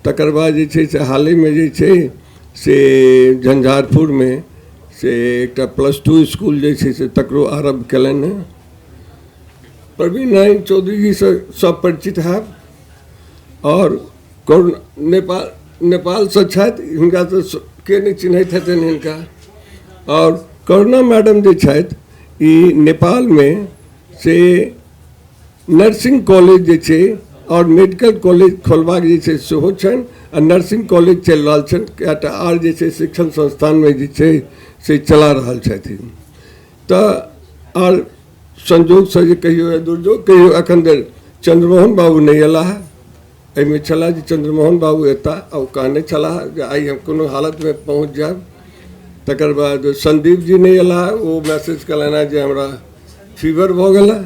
तकर बाद जे छै से हालेमे जे छै से झंझारपुरमे से एकटा +2 स्कूल जे छै से तकरो आरम्भ केलनि हेँ। प्रवीण नारायण चौधरी जीसँ सब परिचित हैब। और नेपालसँ छथि, हिनका तऽ के नहि चिन्हैत हेतनि हिनका। और करुणा मैडम जे छथि ई नेपालमे से नर्सिंग कॉलेज जे छै और मेडिकल कॉलेज खोलबाक जे छै सेहो छनि आ नर्सिंग कॉलेज चलि रहल छनि। कएटा आर जे छै शिक्षण संस्थानमे जे छै से चला रहल छथिन। तऽ आर संजोगसँ जे कहियो या दुर्योग कहियो, एखन धरि चंद्रमोहन बाबू नहि अयलाह। एहिमे छलाह जे चंद्रमोहन बाबू एता आ ओ कहने छलाह जे आइ हम कोनो हालतमे पहुँच जायब। तकर बाद संदीप जी नहि अयलाह, ओ मैसेज कयलनि हेँ जे हमरा फीवर भऽ गेल हँ।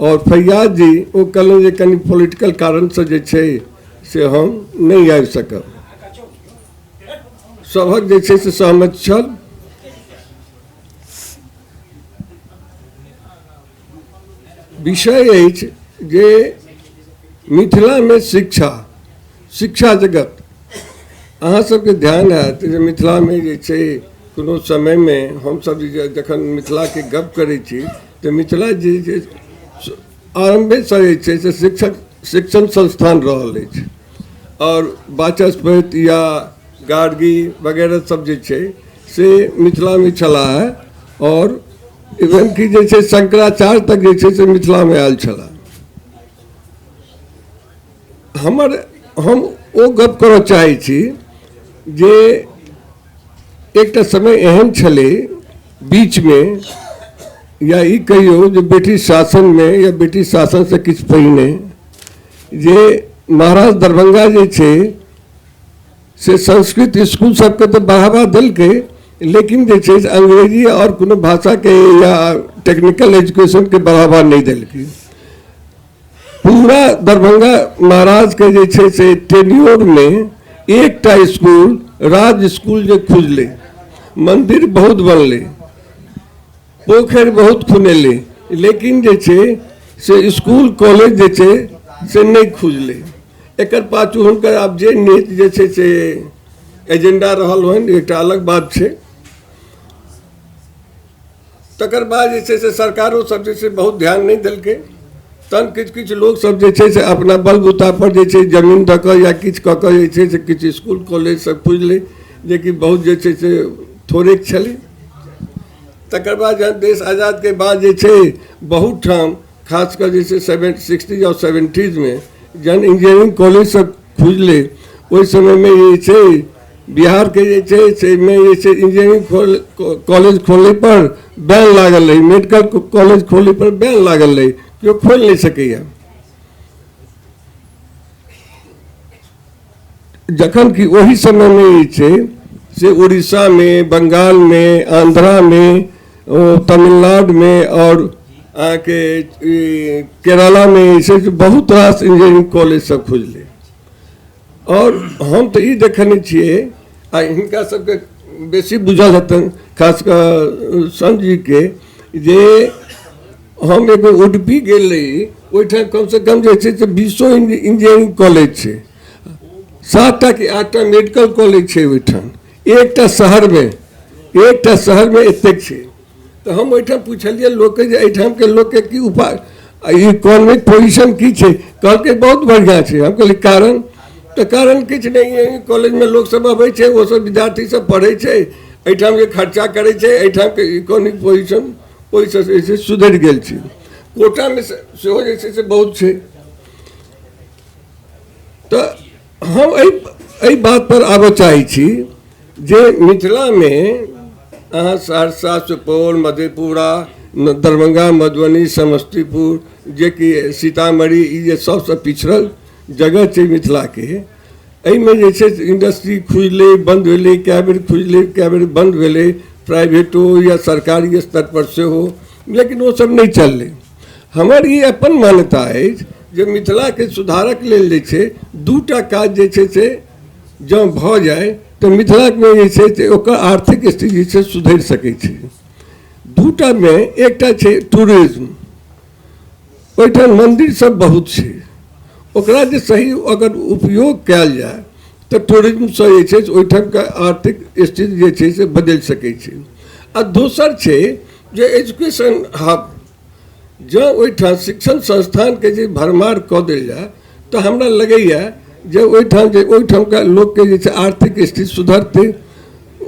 और फैयाज जी ओ कहलनि जे कनि पॉलिटिकल कारणसँ जे छै से हम नहि आबि सकब। सभक जे छै से सहमति छल। विषय अछि जे मिथिलामे शिक्षा, शिक्षा जगत, अहाँ सबके ध्यान हैत जे मिथिलामे जे छै कोनो समयमे हमसब जे जखन मिथिलाके गप करै छी तऽ मिथिला जे छै आरम्भेसँ जे छै से शिक्षण संस्थान रहल अछि। और वाचस्पति या गार्गी वगैरह सब जे छै से मिथिलामे छलाह है। और इवन कि जे छै शंकराचार्य तक जे छै से मिथिलामे आयल छलाह। हम ओ गप करऽ चाहै छी जे एकटा समय एहन छलै बीचमे, या ई कहियौ जे ब्रिटिश शासनमे या ब्रिटिश शासनसँ किछु पहिने जे महाराज दरभंगा जे छै से संस्कृत स्कूल सबके तऽ बढ़ावा देलकै, लेकिन जे छै से अंग्रेजी और कोनो भाषाके या टेक्निकल एजुकेशनके बढ़ावा नहि देलकै। पूरा दरभंगा महाराजके जे छै से टेन्योरमे एकटा स्कूल, राज स्कूल जे खुजलै, मंदिर बहुत बनलै, पोखरि बहुत खुनेलै, लेकिन जे छै से स्कूल कॉलेज जे छै से नहि खुजलै। एकर पाछू हुनकर आब जे नीति जे छै से एजेंडा रहल होइन, एकटा अलग बात छै। तकर बाद जे छै से सरकारो सब जे छै बहुत ध्यान नहि देलकै। तहन किछु किछु लोकसभ जे छै से अपना बलबूतापर जे छै जमीन दऽ कऽ या किछु कऽ कऽ जे छै से किछु इसकुल कॉलेज सब खुजलै, जेकि बहुत जे छै से थोड़ेक छलै। तकर बाद जहन देश आजादके बाद जे छै बहुत ठाम खास कऽ जे छै 60s और 70sमे जहन इंजीनियरिंग कॉलेज सब खुजलै, ओहि समयमे जे छै बिहारके जे छै से मे जे छै इंजीनियरिंग कॉलेज खोलै पर बैन लागल रहै, मेडिकल कॉलेज खोलै पर बैन लागल रहै, केओ खोलि नहि सकैए। जखन कि ओहि समयमे जे छै से उड़ीसामे, बंगालमे, आंध्रामे, तमिलनाडुमे और अहाँके केरलामे जे छै से बहुत रास इंजीनियरिंग कॉलेज सब खुजलै। और हम तऽ ई देखने छियै आ हिनका सबके बेसी बुझल हेतनि, खास कऽ संजीके, जे हम एगो उडुपी गेल रही, ओहिठाम कमसँ कम जे छै से 20 इंजीनियरिंग कॉलेज छै, 7टा कि 8टा मेडिकल कॉलेज छै ओहिठाम, एकटा शहरमे एतेक छै। तऽ हम ओहिठाम पुछलियै लोकके जे एहिठामके लोकके की उपाय, इकोनॉमिक पोजिशन की छै, कहलकै बहुत बढ़िआँ छै। हम कहलियै कारण? तऽ कारण किछु नहि, एहि कॉलेजमे लोकसभ अबै छै, ओसभ विद्यार्थी सब पढ़ै छै, एहिठाम जे खर्चा करै छै, एहिठामके इकोनॉमिक पोजिशन ओहिसँ जे छै सुधरि गेल छै। कोटामे सेहो जे छै से बहुत छै। तऽ हम एहि बात पर आबऽ चाहै छी जे मिथिलामे अहाँ सहरसा, सुपौल, मधेपुरा, दरभंगा, मधुबनी, समस्तीपुर, जेकि सीतामढ़ी, ई जे सबसँ पिछड़ल जगह छै मिथिलाके, एहिमे जे छै इंडस्ट्री खुजलै, बन्द भेलै, कए बेर खुजलै, कए बेर बन्द भेलै, प्राइवेटो या सरकारी स्तर पर सेहो, लेकिन ओ सब नहि चललै। हमर ई अपन मान्यता अछि जे मिथिलाके सुधारक लेल जे छै 2टा काज जे छै से जँ भऽ जाय तऽ मिथिलामे जे छै से ओकर आर्थिक स्थिति जे छै सुधरि सकै छै। 2टामे एकटा छै टूरिज्म, ओहिठाम मन्दिर सब बहुत छै, ओकरा जे सही अगर उपयोग कयल जाय तऽ टूरिज्मसँ जे छै से ओहिठामके आर्थिक स्थिति जे छै से बदलि सकै छै। आ दोसर छै जे एजुकेशन हब, जँ ओहिठाम शिक्षण संस्थानके जे भरमार कऽ देल जाय तऽ हमरा लगैए जे ओहिठाम जे ओहिठामका लोकके जे छै आर्थिक स्थिति सुधरतै,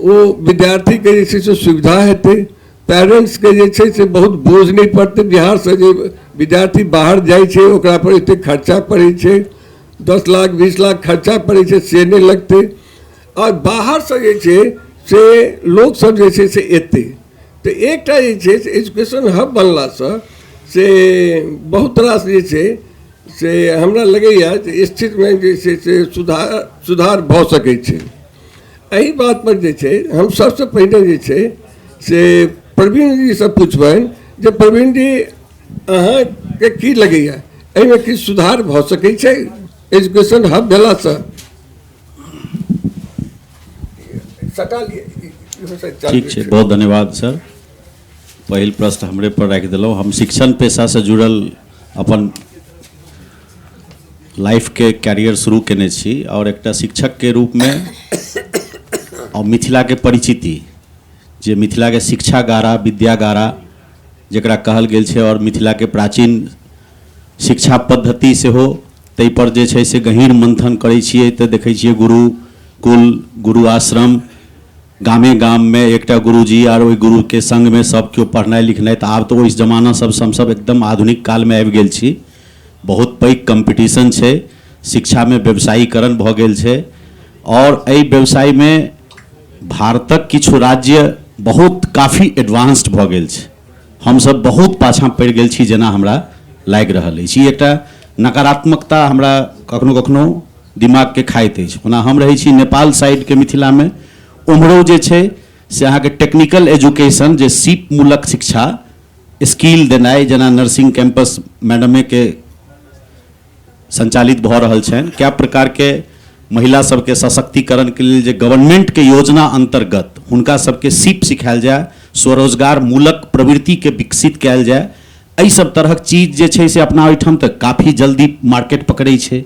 ओ विद्यार्थीके जे छै से सुविधा हेतै, पेरेंट्सके जे छै से बहुत बोझ नहि पड़तै। बिहारसँ जे विद्यार्थी बाहर जाइ छै ओकरा पर एतेक खर्चा पड़ै छै, 10 लाख 20 लाख खर्चा पड़ै छै, से नहि लगतै। आओर बाहरसँ जे छै से लोकसभ जे छै से एतै, तऽ एकटा जे छै से एजुकेशन हब बनलासँ से बहुत रास जे छै से हमरा लगैए जे स्थितिमे जे छै से सुधार भऽ सकै छै। एहि बातपर जे छै हम सबसँ पहिने जे छै से प्रवीण जीसँ पुछबनि जे प्रवीण जी अहाँके की लगैए एहिमे किछु सुधार भऽ सकै छै एजुकेशन हब भेलासँ? ठीक छै, बहुत धन्यवाद सर। पहिल प्रश्न हमरे पर राखि देलहुँ। हम शिक्षण पेशासँ जुड़ल अपन लाइफके कैरियर शुरू केने छी और एकटा शिक्षकके रूपमे और मिथिलाके परिचिति, जे मिथिलाके शिक्षा गारा, विद्या गारा जकरा कहल गेल छै, और मिथिलाके प्राचीन शिक्षा पद्धति सेहो ताहि पर जे छै से गहीँर मंथन करै छियै तऽ देखै छियै गुरुकुल, गुरु आश्रम, गामे गाममे एकटा गुरुजी आर ओहि गुरुके संगमे सब केओ पढ़नाइ लिखनाइ। तऽ आब तऽ ओहि जमाना सबसँ हमसब एकदम आधुनिक कालमे आबि गेल छी। बहुत पैघ कम्पीटिशन छै, शिक्षामे व्यवसायीकरण भऽ गेल छै और एहि व्यवसायमे भारतक किछु राज्य बहुत काफी एडवांस्ड भऽ गेल छै, हमसब बहुत पाछाँ पड़ि गेल छी जेना हमरा लागि रहल अछि। ई एकटा नकारात्मकता हमरा कखनो कखनो दिमागके खाइत अछि। ओना हम रहै छी नेपाल साइडके मिथिलामे, ओम्हरो जे छै से अहाँके टेक्निकल एजुकेशन जे सीप मूलक शिक्षा स्किल देनाइ, जेना नर्सिंग कैंपस मैडमेके संचालित भऽ रहल छनि, कए प्रकारके महिला सबके सशक्तिकरणके लेल जे गवर्नमेंटके योजना अन्तर्गत हुनका सबके सीप सिखायल जाय, स्वरोजगार मूलक प्रवृत्तिके विकसित कयल जाय, एहि सब तरहक चीज जे छै से अपना ओहिठाम तऽ काफी जल्दी मार्केट पकड़ै छै,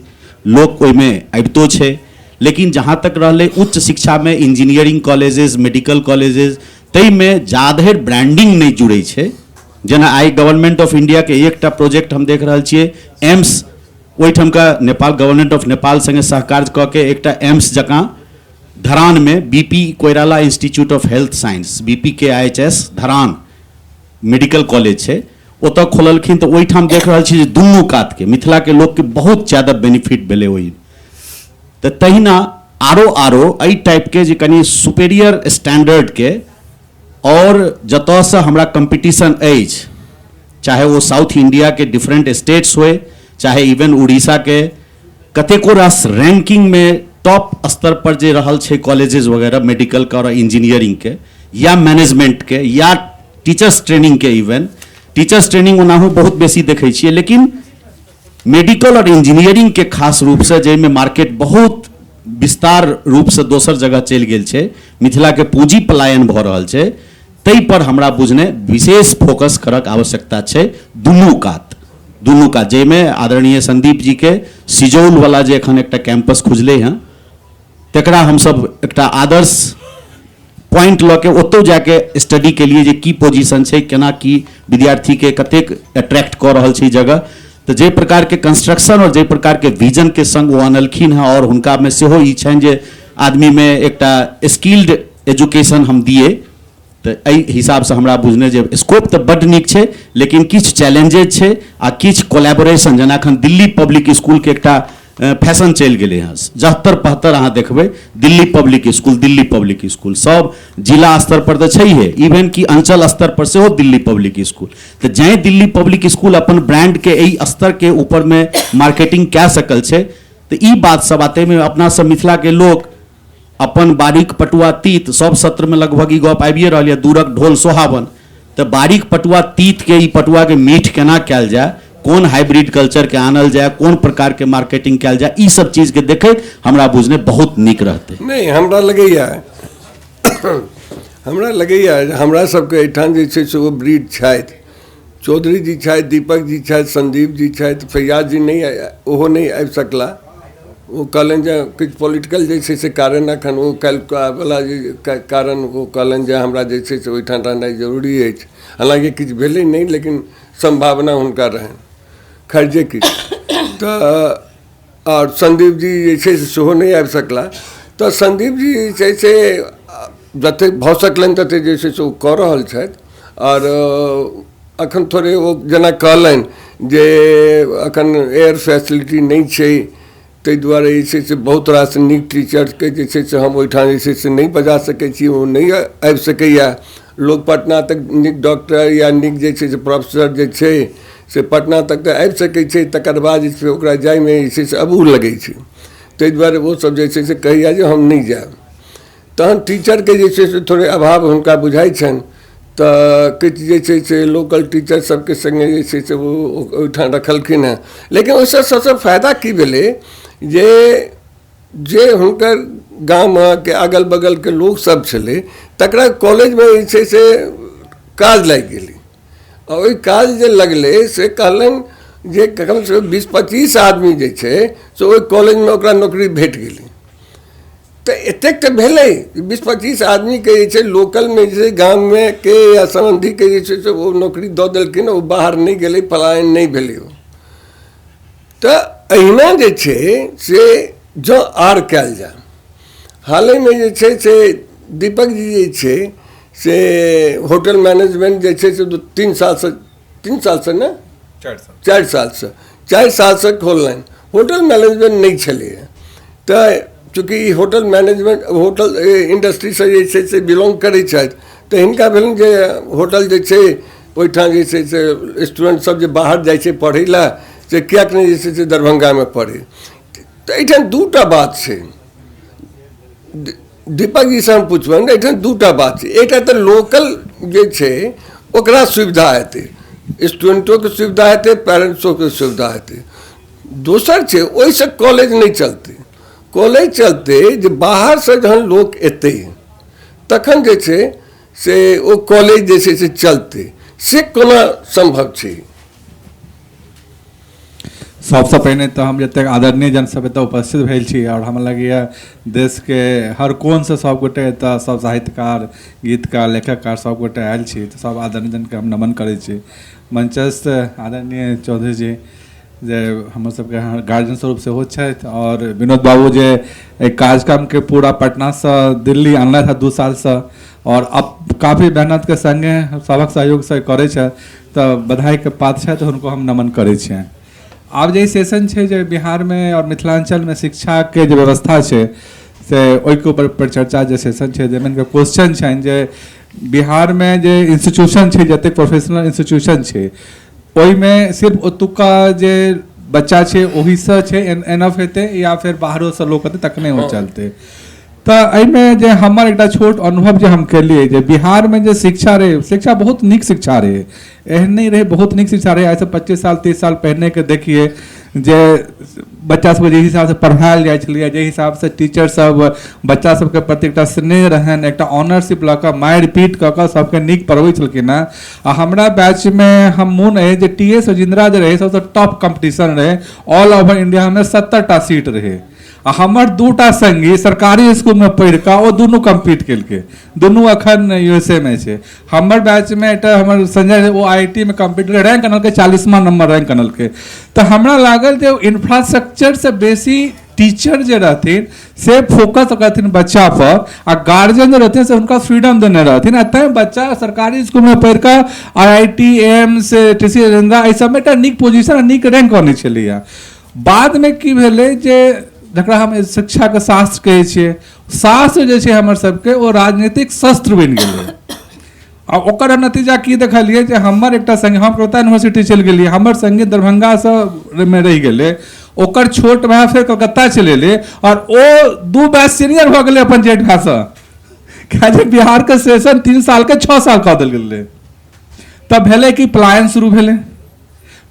लोक ओहिमे अबितो छै। लेकिन जहाँ तक रहलै उच्च शिक्षामे इंजीनियरिंग कॉलेजेस, मेडिकल कॉलेजेस, ताहिमे जाधरि ब्रांडिंग नहि जुड़ै छै, जेना आइ गवर्नमेंट ऑफ इंडियाके एकटा प्रोजेक्ट हम देख रहल छियै एम्स, ओहिठामका नेपाल गवर्नमेंट ऑफ नेपाल संगे सहकार्य कऽ के एकटा एम्स जकाँ धरानमे BP Koirala institute of health science, BPKIHS Dharan medical college छै, ओतऽ खोललखिन। तऽ ओहिठाम देख रहल छी जे दुनू कातके मिथिलाके लोकके बहुत ज्यादा बेनिफिट भेलै ओहि। तऽ तहिना आरो आरो एहि टाइपके जे कनि सुपेरियर स्टैंडर्डके आओर जतऽसँ हमरा कम्पीटिशन अछि, चाहे ओ साउथ इंडियाके डिफरेंट स्टेट्स होय, चाहे इवन उड़ीसाके कतेको रास रैंकिंगमे टॉप स्तर पर जे रहल छै कॉलेजेस वगैरह मेडिकलके आओर इंजीनियरिंगके या मैनेजमेंटके या टीचर्स ट्रेनिंगके, इवन टीचर्स ट्रेनिंग ओनाहु बहुत बेसी देखै छियै, लेकिन मेडिकल आओर इंजीनियरिंगके खास रूपसँ जाहिमे मार्केट बहुत विस्तार रूपसँ दोसर जगह चलि गेल छै, मिथिलाके पूँजी पलायन भऽ रहल छै, ताहि पर हमरा बुझने विशेष फोकस करक आवश्यकता छै दुनू कात, दुनू कात, जाहिमे आदरणीय संदीप जीके सिजौलवला जे एखन एकटा कैंपस खुजलै हँ तकरा हमसब एकटा आदर्श पॉइंट लऽ के ओतौ जाके स्टडी के लिए जे की पोजीशन छै, केना की विद्यार्थीके कतेक अट्रैक्ट कऽ रहल छै जगह, तऽ जाहि प्रकारके कंस्ट्रक्शन आओर जाहि प्रकारके विजनके संग ओ अनलखिन हँ, आओर हुनकामे सेहो ई छनि जे आदमीमे एकटा स्किल्ड एजुकेशन हम दिए, तऽ एहि हिसाबसँ हमरा बुझने जे स्कोप तऽ बड्ड नीक छै, लेकिन किछु चैलेंजेज छै आ किछु कोलैबोरेशन, जेना एखन दिल्ली पब्लिक स्कूलके एकटा फैशन चलि गेलै हँ, जहत्तर पहत्तर अहाँ देखबै Delhi public school, Delhi public school सब जिला स्तर पर तऽ छैहे, इवन कि अंचल स्तर पर सेहो दिल्ली पब्लिक स्कूल। तऽ जैं दिल्ली पब्लिक स्कूल अपन ब्रांडके एहि स्तरके ऊपरमे मार्केटिंग कए सकल छै, तऽ ई बात सब, आ ताहिमे अपना सब मिथिलाके लोक अपन बारीक पटुआ तीत, सब सत्रमे लगभग ई गप आबिए रहल यऽ, दूरक ढोल सोहावन, तऽ बारीक पटुआ तीतके ई पटुआके मीठ केना कयल जाय, कोन हाइब्रिड कल्चरके आनल जाय, कोन प्रकारके मार्केटिंग कयल जाय, ई सब चीजके देखैत हमरा बुझने बहुत नीक रहतै। नहि, हमरा लगैया जे हमरा सबके एहिठाम जे छै से ओ ब्रीड छथि, चौधरी जी छथि, दीपक जी छथि, संदीप जी छथि, फैयाज जी नहि, ओहो नहि आबि सकला, ओ कहलनि जे किछु पॉलिटिकल जे छै से कारण एखन ओ काल्हिवला जे कारण ओ कहलनि जे हमरा जे छै से ओहिठाम रहनाइ जरूरी अछि, हालाँकि किछु भेलै नहि लेकिन सम्भावना हुनका रहनि, खैर जे किछु। तऽ आओर संदीप जी जे छै से सेहो नहि आबि सकला, तऽ संदीप जी जे छै से जतेक भऽ सकलनि ततेक जे छै से ओ कऽ रहल छथि। आओर अखन थोड़े ओ जेना कहलनि जे अखन एयर फैसिलिटी नहि छै, ताहि दुआरे जे छै से बहुत रास नीक टीचरके जे छै से हम ओहिठाम जे छै से नहि बजा सकै छी, ओ नहि आबि सकैए। लोक पटना तक नीक डॉक्टर या नीक जे छै से प्रोफेसर जे छै से पटना तक तऽ आबि सकै छै, तकर बाद जे छै ओकरा जाइमे जे छै से अबूह लगै छै, ताहि दुआरे ओसभ जे छै से कहैए जे हम नहि जायब। तहन टीचरके जे छै से थोड़े अभाव हुनका बुझाइ छनि, तऽ किछु जे छै से लोकल टीचर सबके सङ्गे जे छै से ओ ओहिठाम रखलखिन हेँ। लेकिन ओहिसँ सबसँ फायदा की भेलै जे जे हुनकर गामके अगल बगलके लोकसब छलै तकरा कॉलेजमे जे छै से काज लागि गेलै, आ ओहि काज जे लगलै से कहलनि जे कमसँ कम 20-25 आदमी जे छै से ओहि कॉलेजमे ओकरा नौकरी भेट गेलै। तऽ एतेक तऽ भेलै 20-25 आदमीके जे छै लोकलमे जे छै गाममे के या सम्बन्धीके जे छै से ओ नौकरी दऽ देलखिन, ओ बाहर नहि गेलै, पलायन नहि भेलै ओ। तऽ एहिना जे छै से जँ आर कयल जाय, हालेमे जे छै से दीपक जी जे छै से होटल मैनेजमेंट जे छै से 3 सालसँ ने 4 सालसँ खोललनि, होटल मैनेजमेंट नहि छलैए। तऽ चूँकि ई होटल मैनेजमेंट होटल इंडस्ट्रीसँ जे छै से बिलोंग करै छथि, तऽ हिनका भेलनि जे होटल जे छै ओहिठाम जे छै से स्टूडेंट सब जे बाहर जाइ छै पढ़ै लए से किएक नहि जे छै से दरभंगामे पढ़ै। तऽ एहिठाम दूटा बात छै, दीपक जीसँ हम पुछबनि, एहिठाम दूटा बात छै। एकटा तऽ लोकल जे छै ओकरा सुविधा हेतै, स्टूडेंटोके सुविधा हेतै, पेरेंट्सोके सुविधा हेतै। दोसर छै ओहिसँ कॉलेज नहि चलतै, कॉलेज चलतै जे बाहरसँ जहन लोक एतै तखन जे छै से ओ कॉलेज जे छै से चलतै, से कोना सम्भव छै? सबसँ पहिने तऽ हम जतेक आदरणीय जन सब एतऽ उपस्थित भेल छी आओर हमरा लगैए देशके हर कोणसँ सबगोटे एतऽ सब साहित्यकार, गीतकार, लेखककार सबगोटे आयल छी, तऽ सब आदरणीय जनके हम नमन करै छी। मंचस्थ आदरणीय चौधरी जी जे हमर सबके गार्जियन स्वरूप सेहो छथि, आओर विनोद बाबू जे एहि कार्यक्रमके पूरा पटनासँ दिल्ली अनलथि हँ 2 सालसँ, आओर अब काफी मेहनतके सङ्गे सभक सहयोगसँ करै छथि, तऽ बधाईके पात्र छथि, हुनको हम नमन करै छियनि। आब जे सेशन छै जे बिहारमे आओर मिथिलाञ्चलमे शिक्षाके जे व्यवस्था छै से ओहिके ऊपर परिचर्चा जे सेशन छै, जाहिमे हिनकर क्वेश्चन छनि जे बिहारमे जे इंस्टीट्यूशन छै, जतेक प्रोफेशनल इंस्टीट्यूशन छै, ओहिमे सिर्फ ओतुका जे बच्चा छै ओहिसँ छै एनफ हेतै या फेर बाहरोसँ लोक हेतै तखने ओ चलतै। तऽ एहिमे जे हमर एकटा छोट अनुभव जे हम केलियै जे बिहारमे जे शिक्षा रहै, शिक्षा बहुत नीक शिक्षा रहै, एहन नहि रहै, बहुत नीक शिक्षा रहै। आइसँ 25 साल 30 साल पहिनेके देखियै जे बच्चा सबके जे हिसाबसँ पढ़ायल जाइ छलैए, जे हिसाबसँ टीचर सब बच्चा सबके प्रति एकटा स्नेह रहनि, एकटा ऑनरशिप लऽ कऽ मारि पीट कऽ कऽ सबके नीक पढ़बै छलखिन हेँ। आ हमरा बैचमे हम मोन अइ जे टी.एस. राजेंद्रा जे रहै सबसँ टॉप कम्पटिशन रहै, ऑल ओवर इंडियामे 70टा सीट रहै, आ हमर 2टा संगी सरकारी स्कूलमे पढ़ि कऽ ओ दुनू कम्पीट केलकै, दुनू अखन USA मे छै। हमर बैचमे एकटा हमर संजय, ओ IIT मे कम्पीट रैंक अनलकै, 40वां नंबर रैंक अनलकै। तऽ हमरा लागल जे इंफ्रास्ट्रक्चरसँ बेसी टीचर जे रहथिन से फोकस करथिन बच्चा पर, आ गार्जियन जे रहथिन से हुनका फ्रीडम देने रहथिन, आ तैं बच्चा सरकारी स्कूलमे पढ़ि कऽ IIT, AIIMS, TC Rajendra एहि सबमे एकटा नीक पोजिशन आ नीक रैंक अनै छलैए। बादमे की भेलै जे जकरा हम शिक्षाके शास्त्र कहै छियै, शास्त्र जे छै हमर सबके ओ राजनीतिक शस्त्र बनि गेलै। आ ओकर नतीजा की देखलियै जे हमर एकटा संगी, हम कलकत्ता यूनिवर्सिटी चलि गेलियै, हमर संगी दरभंगासँ मे रहि गेलै, ओकर छोट भाय फेर कलकत्ता चलि एलै, आओर ओ 2 बैच सीनियर भऽ गेलै अपन जेठ भायसँ। किएक जे बिहारके सेशन 3 सालके 6 साल कऽ देल गेलै। तब भेलै कि पलायन शुरू भेलै।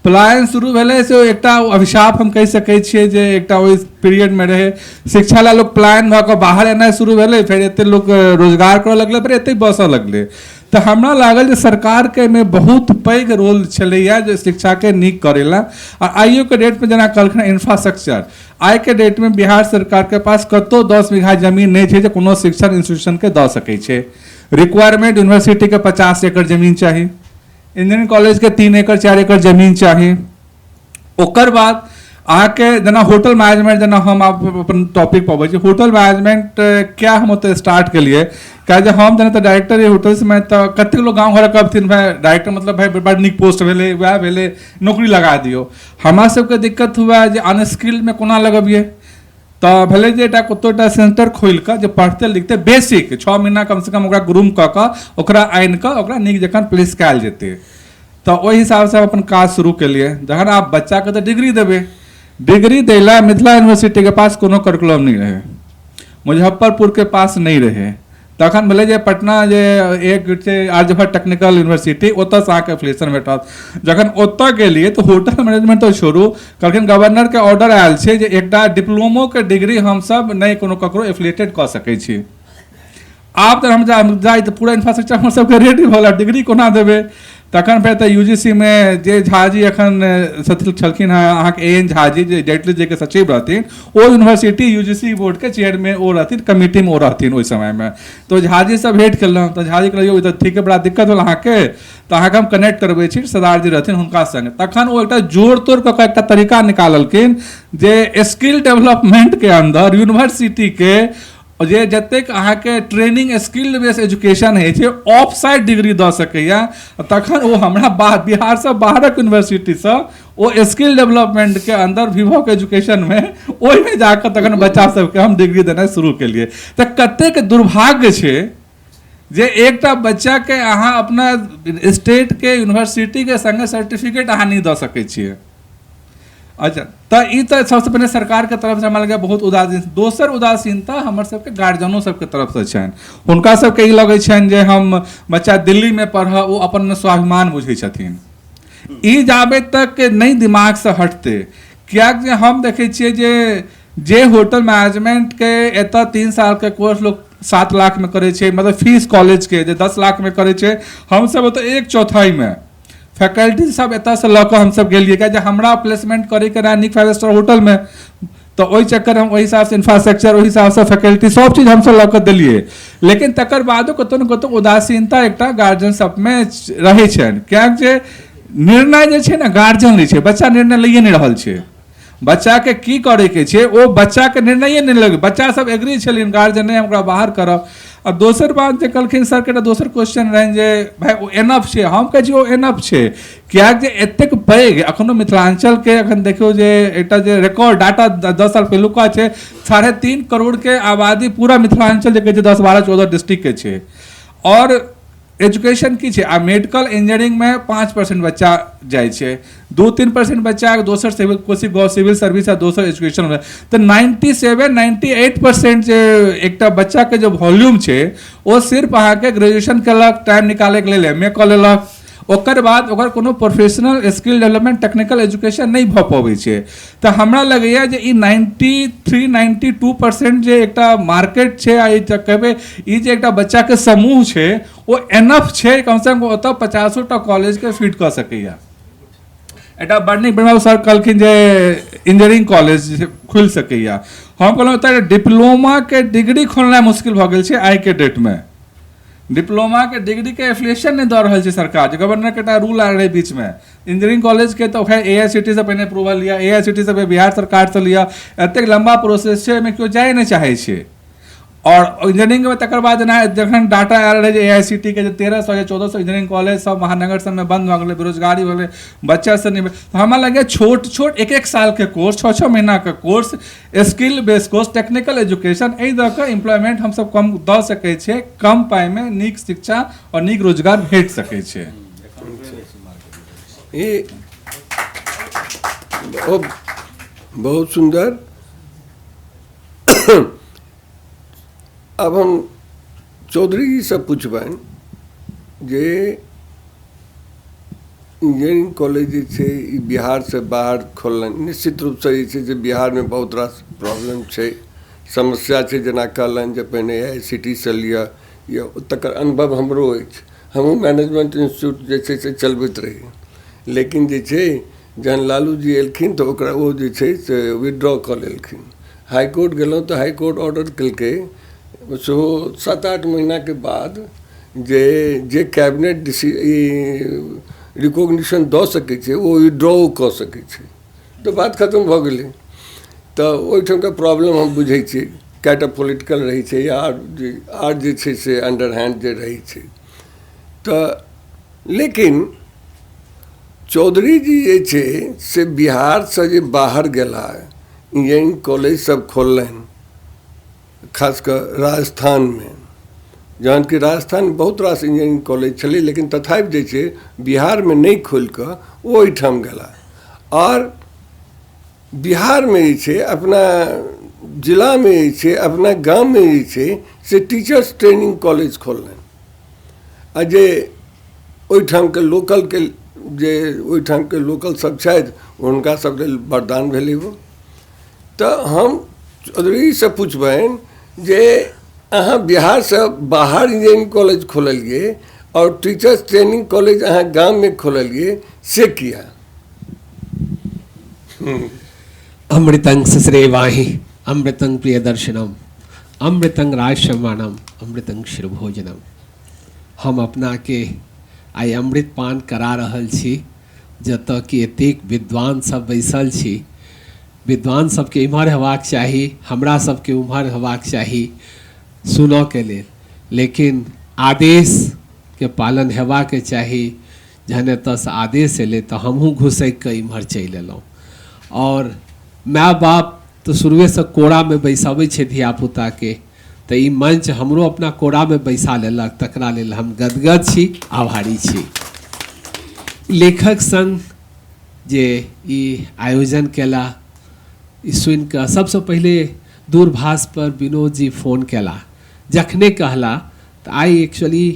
पलायन शुरू भेलै से एकटा अभिशाप हम कहि सकै छियै जे एकटा ओहि पीरियडमे रहै, शिक्षा लए लोक पलायन भऽ कऽ बाहर एनाइ शुरू भेलै, फेर एते लोक रोजगार करऽ लगलै, फेर एते बसऽ लगलै। तऽ हमरा लागल जे सरकारके एहिमे बहुत पैघ रोल छलैए जे शिक्षाके नीक करै लए। आ आइयोके डेटमे जेना कहलखिन इंफ्रास्ट्रक्चर, आइके डेटमे बिहार सरकारके पास कतहु 10 बीघा जमीन नहि छै जे कोनो शिक्षण इंस्टीट्यूशनके दऽ सकै छै। रिक्वायरमेंट यूनिवर्सिटीके 50 एकड़ जमीन चाही, इंजीनियरिंग कॉलेजके 3 एकड़ 4 एकड़ जमीन चाही। ओकर बाद अहाँके जेना होटल मैनेजमेंट, जेना हम आब अपन टॉपिक पर अबै छी, होटल मैनेजमेंट क्या हम ओतऽ स्टार्ट केलियै, किएक जे हम जेना तऽ डायरेक्टर होटल्समे, तऽ कतेक लोक गाँव घरक कहथिन भाय डायरेक्टर मतलब भाय बड़ नीक पोस्ट भेलै, वएह भेलै, नौकरी लगा दियौ। हमरा सबके दिक्कत हुए जे अनस्किल्डमे कोना लगबियै, तऽ भेलै जे एकटा कतहु एकटा सेंटर खोलि कऽ जे पढ़तै लिखतै बेसिक 6 महीना कमसँ कम ओकरा ग्रूम कऽ कऽ ओकरा आनि कऽ ओकरा नीक जकाँ प्लेस कयल जेतै। तऽ ओहि हिसाबसँ हम अपन काज शुरू केलियै। जखन आब बच्चाके तऽ डिग्री देबै, डिग्री दै लए मिथिला यूनिवर्सिटीके पास कोनो करिकुलम नहि रहै, मुजफ्फरपुरके पास नहि रहै। तखन भेलै जे पटना जे एक छै आर्यभट्ट टेक्निकल यूनिवर्सिटी, ओतऽसँ अहाँके एफिलिएशन भेटत। जखन ओतऽ गेलियै तऽ होटल मैनेजमेंट तऽ छोड़ू, कहलखिन गवर्नरके ऑर्डर आयल छै जे एकटा डिप्लोमोके डिग्री हमसब नहि कोनो ककरो एफिलिएटेड कऽ सकै छी। आब तऽ हम जाइ तऽ पूरा इंफ्रास्ट्रक्चर हमर सबके रेडी भऽ गेल, डिग्री कोना देबै। तखन फेर तऽ UGC मे जे झाजी एखन छलखिन हेँ अहाँके AN Jhaji, जे जेटली जीके सचिव रहथिन, ओ यूनिवर्सिटी UGC बोर्डके चेयरमैन ओ रहथिन, कमिटीमे ओ रहथिन ओहि समयमे। तऽ झाजीसँ भेँट केलहुँ तऽ झाजी कहलखिन यौ ई तऽ ठीके बड़ा दिक्कत भेल अहाँके, तऽ अहाँके हम कनेक्ट करबै छी सरदार जी रहथिन हुनका सङ्गे। तखन ओ एकटा जोड़ तोड़ कऽ कऽ एकटा तरीका निकाललखिन जे स्किल डेवलपमेंटके अन्दर यूनिवर्सिटीके जे जतेक अहाँके ट्रेनिंग स्किल बेस एजुकेशन होइ छै ऑफ साइड डिग्री दऽ सकैए। तखन ओ हमरा बिहारसँ बाहरक यूनिवर्सिटीसँ ओ स्किल डेवलपमेंटके अन्दर विभोक एजुकेशनमे ओहिमे जाकऽ तखन बच्चा सबके हम डिग्री देनाइ शुरू केलियै। तऽ कतेक दुर्भाग्य छै जे एकटा बच्चाके अहाँ अपना स्टेटके यूनिवर्सिटीके सङ्गे सर्टिफिकेट अहाँ नहि दऽ सकै छियै। अच्छा, तऽ ई तऽ सबसँ पहिने सरकारके तरफसँ हमरा लगैए बहुत उदासीन। दोसर उदासीनता हमर सबके गार्जियनो सबके तरफसँ छनि। हुनका सबके ई लगै छनि जे हम बच्चा दिल्लीमे पढ़ऽ, ओ अपन स्वाभिमान बुझै छथिन। ई जाबे तक नहि दिमागसँ हटतै, किएक जे हम देखै छियै जे जे होटल मैनेजमेंटके एतऽ 3 सालके कोर्स लोक 7 लाखमे करै छै, मतलब फीस कॉलेजके जे 10 लाखमे करै छै, हमसब ओतऽ 1/4मे फैकल्टी सब एतऽसँ लऽ कऽ हमसब गेलियै, किया जे हमरा प्लेसमेंट करैके रहए नीक 5 स्टार होटलमे, तऽ ओहि चक्कर हम ओहि हिसाबसँ इंफ्रास्ट्रक्चर, ओहि हिसाबसँ फैकल्टी सब चीज हमसब लऽ कऽ देलियै। लेकिन तकर बादो कतहु ने कतहु उदासीनता एकटा गार्जियन सबमे रहै छनि, किएक जे निर्णय जे छै ने गार्जियन लै छै, बच्चा निर्णय लैए नहि रहल छै। बच्चाके की करैके छै ओ बच्चाके निर्णये नहि लगे, बच्चा सब एग्री छै लेकिन गार्जियन नहि, हम ओकरा बाहर करब। आ दोसर बात जे कहलखिन सरके एकटा दोसर क्वेश्चन रहनि जे भाइ ओ एनफ छै, हम कहै छी ओ एनफ छै, किएक जे एतेक पैघ एखनो मिथिलाञ्चलके एखन देखियौ जे एकटा जे रिकॉर्ड डाटा 10 साल पहिलुका छै, 3.5 करोड़के आबादी पूरा मिथिलाञ्चल जे कहै छै 10, 12, 14 डिस्ट्रिक्टके छै। आओर एजुकेशन की छै, आ मेडिकल इंजीनियरिंगमे 5% बच्चा जाइ छै, 2-3% बच्चा दोसर सिविल कोसी सिविल सर्विस आ दोसर एजुकेशन, तऽ 97, 98% जे एकटा बच्चाके जे वॉल्यूम छै ओ सिर्फ अहाँके ग्रेजुएशन केलक, टाइम निकालैके लेल एम ए कऽ लेलक, ओकर बाद ओकर कोनो professional skill development technical education नहि भऽ पबै छै। तऽ हमरा लगैए जे ई 93, 92% जे एकटा मार्केट छै आ ई कहबै ई जे एकटा बच्चाके समूह छै ओ एनफ छै, कमसँ कम ओतऽ 50टा कॉलेजके फिट कऽ सकैए। एकटा बड़ नीक ब्रह्मा सर कहलखिन जे इंजीनियरिंग कॉलेज खुलि सकैए, हम कहलहुँ ओतऽ डिप्लोमाके डिग्री खोलनाइ मुश्किल भऽ गेल छै आइके डेटमे। डिप्लोमाके डिग्रीके एफिलिएशन नहि दऽ रहल छै सरकार, जे गवर्नरके एकटा रूल आयल रहै बीचमे इंजीनियरिंग कॉलेजके, तऽ खैर AICTE सँ पहिने अप्रूवल लिअ, AICTE सँ बिहार सरकारसँ लिअ, एतेक लम्बा प्रोसेस छै, ओहिमे केओ जाइ नहि चाहै छै। और इंजीनियरिंगमे तकर बाद जेना जखन डाटा आयल रहै जे AICTE के जे 1300 या 1400 इंजीनियरिंग कॉलेज सब महानगर सबमे बंद भऽ गेलै, बेरोजगारी भऽ गेलै, बच्चा सब नहि, तऽ हमरा लगैए छोट छोट 1-1 सालके कोर्स, 6-6 महीनाके course, skill base course, technical education, एहि दऽ कऽ एम्प्लॉयमेंट हमसब कम दऽ सकै छियै, कम पाइमे नीक शिक्षा आओर नीक रोजगार भेट सकै छै। ई बहुत सुन्दर। अब हम चौधरी जी से पूछबनि जे इंजीनियरिंग कॉलेज जे छै ई बिहारसँ बाहर खोललनि, निश्चित रूपसँ जे छै से बिहारमे बहुत रास प्रॉब्लम छै, समस्या छै, जेना कहलनि जे पहिने AICTE सँ लिअ, या तकर अनुभव हमरो अछि, हमहूँ मैनेजमेंट इंस्टीट्यूट जे छै से चलबैत रही, लेकिन जे छै जहन लालू जी एलखिन तऽ ओकरा ओ जे छै से विड्रॉ कऽ लेलखिन। हाईकोर्ट गेलहुँ तऽ हाईकोर्ट ऑर्डर केलकै सेहो 7-8 महीनाके बाद जे जे कैबिनेट ई रिकॉग्निशन दऽ सकै छै ओ विड्रॉ कऽ सकै छै, तऽ बात खतम भऽ गेलै। तऽ ओहिठामके प्रॉब्लम हम बुझै छियै, कएटा पोलिटिकल रहै छै या आर जे छै से अंडर हैंड जे रहै छै। तऽ लेकिन चौधरी जी जे छै से बिहारसँ जे बाहर गेला, इंजीनियरिंग कॉलेज सब खोललनि, खास कऽ राजस्थानमे, जहन कि राजस्थानमे बहुत रास इंजीनियरिंग कॉलेज छलै, लेकिन तथापि जे छै बिहारमे नहि खोलि कऽ ओ ओहिठाम गेला। आओर बिहारमे जे छै अपना जिलामे जे छै अपना गाममे जे छै से टीचर्स ट्रेनिंग कॉलेज खोललनि, आ जे ओहिठामके लोकलके जे ओहिठामके लोकल सब छथि हुनका सब लेल वरदान भेलै ओ। तऽ हम चौधरीसँ पुछबनि जे अहाँ बिहारसँ बाहर इंजीनियरिंग कॉलेज खोललियै आओर टीचर्स ट्रेनिंग कॉलेज अहाँ गाममे खोललियै, से किया? अमृतं सश्रेवाहि अमृतं प्रियदर्शनम अमृतं राजशमानम अमृतं शिरभोजनम। हम अपना के आइ अमृत पान करा रहल छी, जतऽ कि एतेक विद्वान सब बैसल छी। विद्वान सबके इम्हर हेबाक चाही, हमरा सबके उम्हर हेबाक चाही सुनऽके लेल, लेकिन आदेशके पालन हेबाके चाही। जहन एतऽसँ आदेश एलै तऽ हमहूँ घुसकि कऽ इम्हर चलि एलहुँ। आओर माय बाप तऽ शुरुएसँ कोरामे बैसाबै छै धियापुताके, तऽ ई मंच हमरो अपना कोरामे बैसा लेलक, तकरा लेल हम गदगद छी, आभारी छी। लेखक संघ जे ई आयोजन केला, ई सुनिकऽ सबसँ पहिले दूरभाष पर विनोद जी फोन केला, जखने कहला तऽ आइ एक्चुअली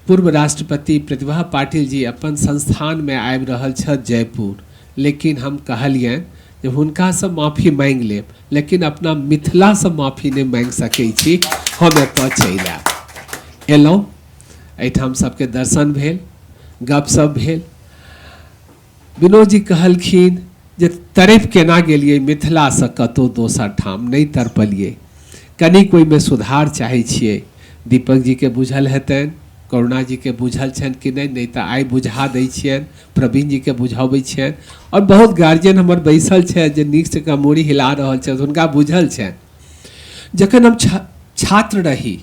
पूर्व राष्ट्रपति प्रतिभा पाटिल जी अपन संस्थानमे आबि रहल छथि जयपुर, लेकिन हम कहलियनि जे हुनकासँ माफी माँगि लेब, लेकिन अपना मिथिलासँ माफी नहि माँगि सकै छी, हम एतऽ चलि आयब। एलहुँ, एहिठाम सबके दर्शन भेल, गपशप भेल। विनोद जी कहलखिन जे तड़पि केना गेलियै मिथिलासँ कतहु दोसर ठाम नहि तड़पलियै, कनिक ओहिमे सुधार चाहै छियै। दीपक जीके बुझल हेतनि, करुणा जीके बुझल छनि कि नहि, नहि तऽ आइ बुझा दै छियनि, प्रवीण जीके बुझाबै छियनि, आओर बहुत गार्जियन हमर बैसल छथि जे नीकसँ मूड़ी हिला रहल छथि, हुनका बुझल छनि। जखन हम छात्र रही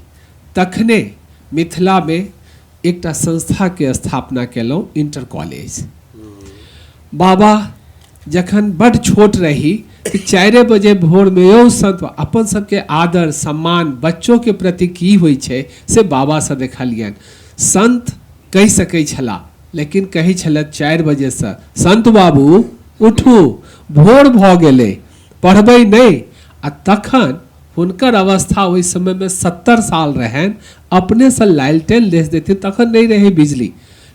तखने मिथिलामे एकटा संस्थाके स्थापना केलहुँ, इंटर कॉलेज। बाबा जखन बड्ड छोट रही तऽ 4 बजे भोरमे यौ संत, अपन सबके आदर सम्मान बच्चोके प्रति की होइ छै से बाबासँ देखलियनि। संत कहि सकै छलाह, लेकिन कहै छलथि 4 बजेसँ, संत बाबू उठू, भोर भऽ गेलै, पढ़बै नहि। आ तखन हुनकर अवस्था ओहि समयमे 70 साल रहनि, अपनेसँ लालटेन लेस देथिन, तखन नहि रहै बिजली,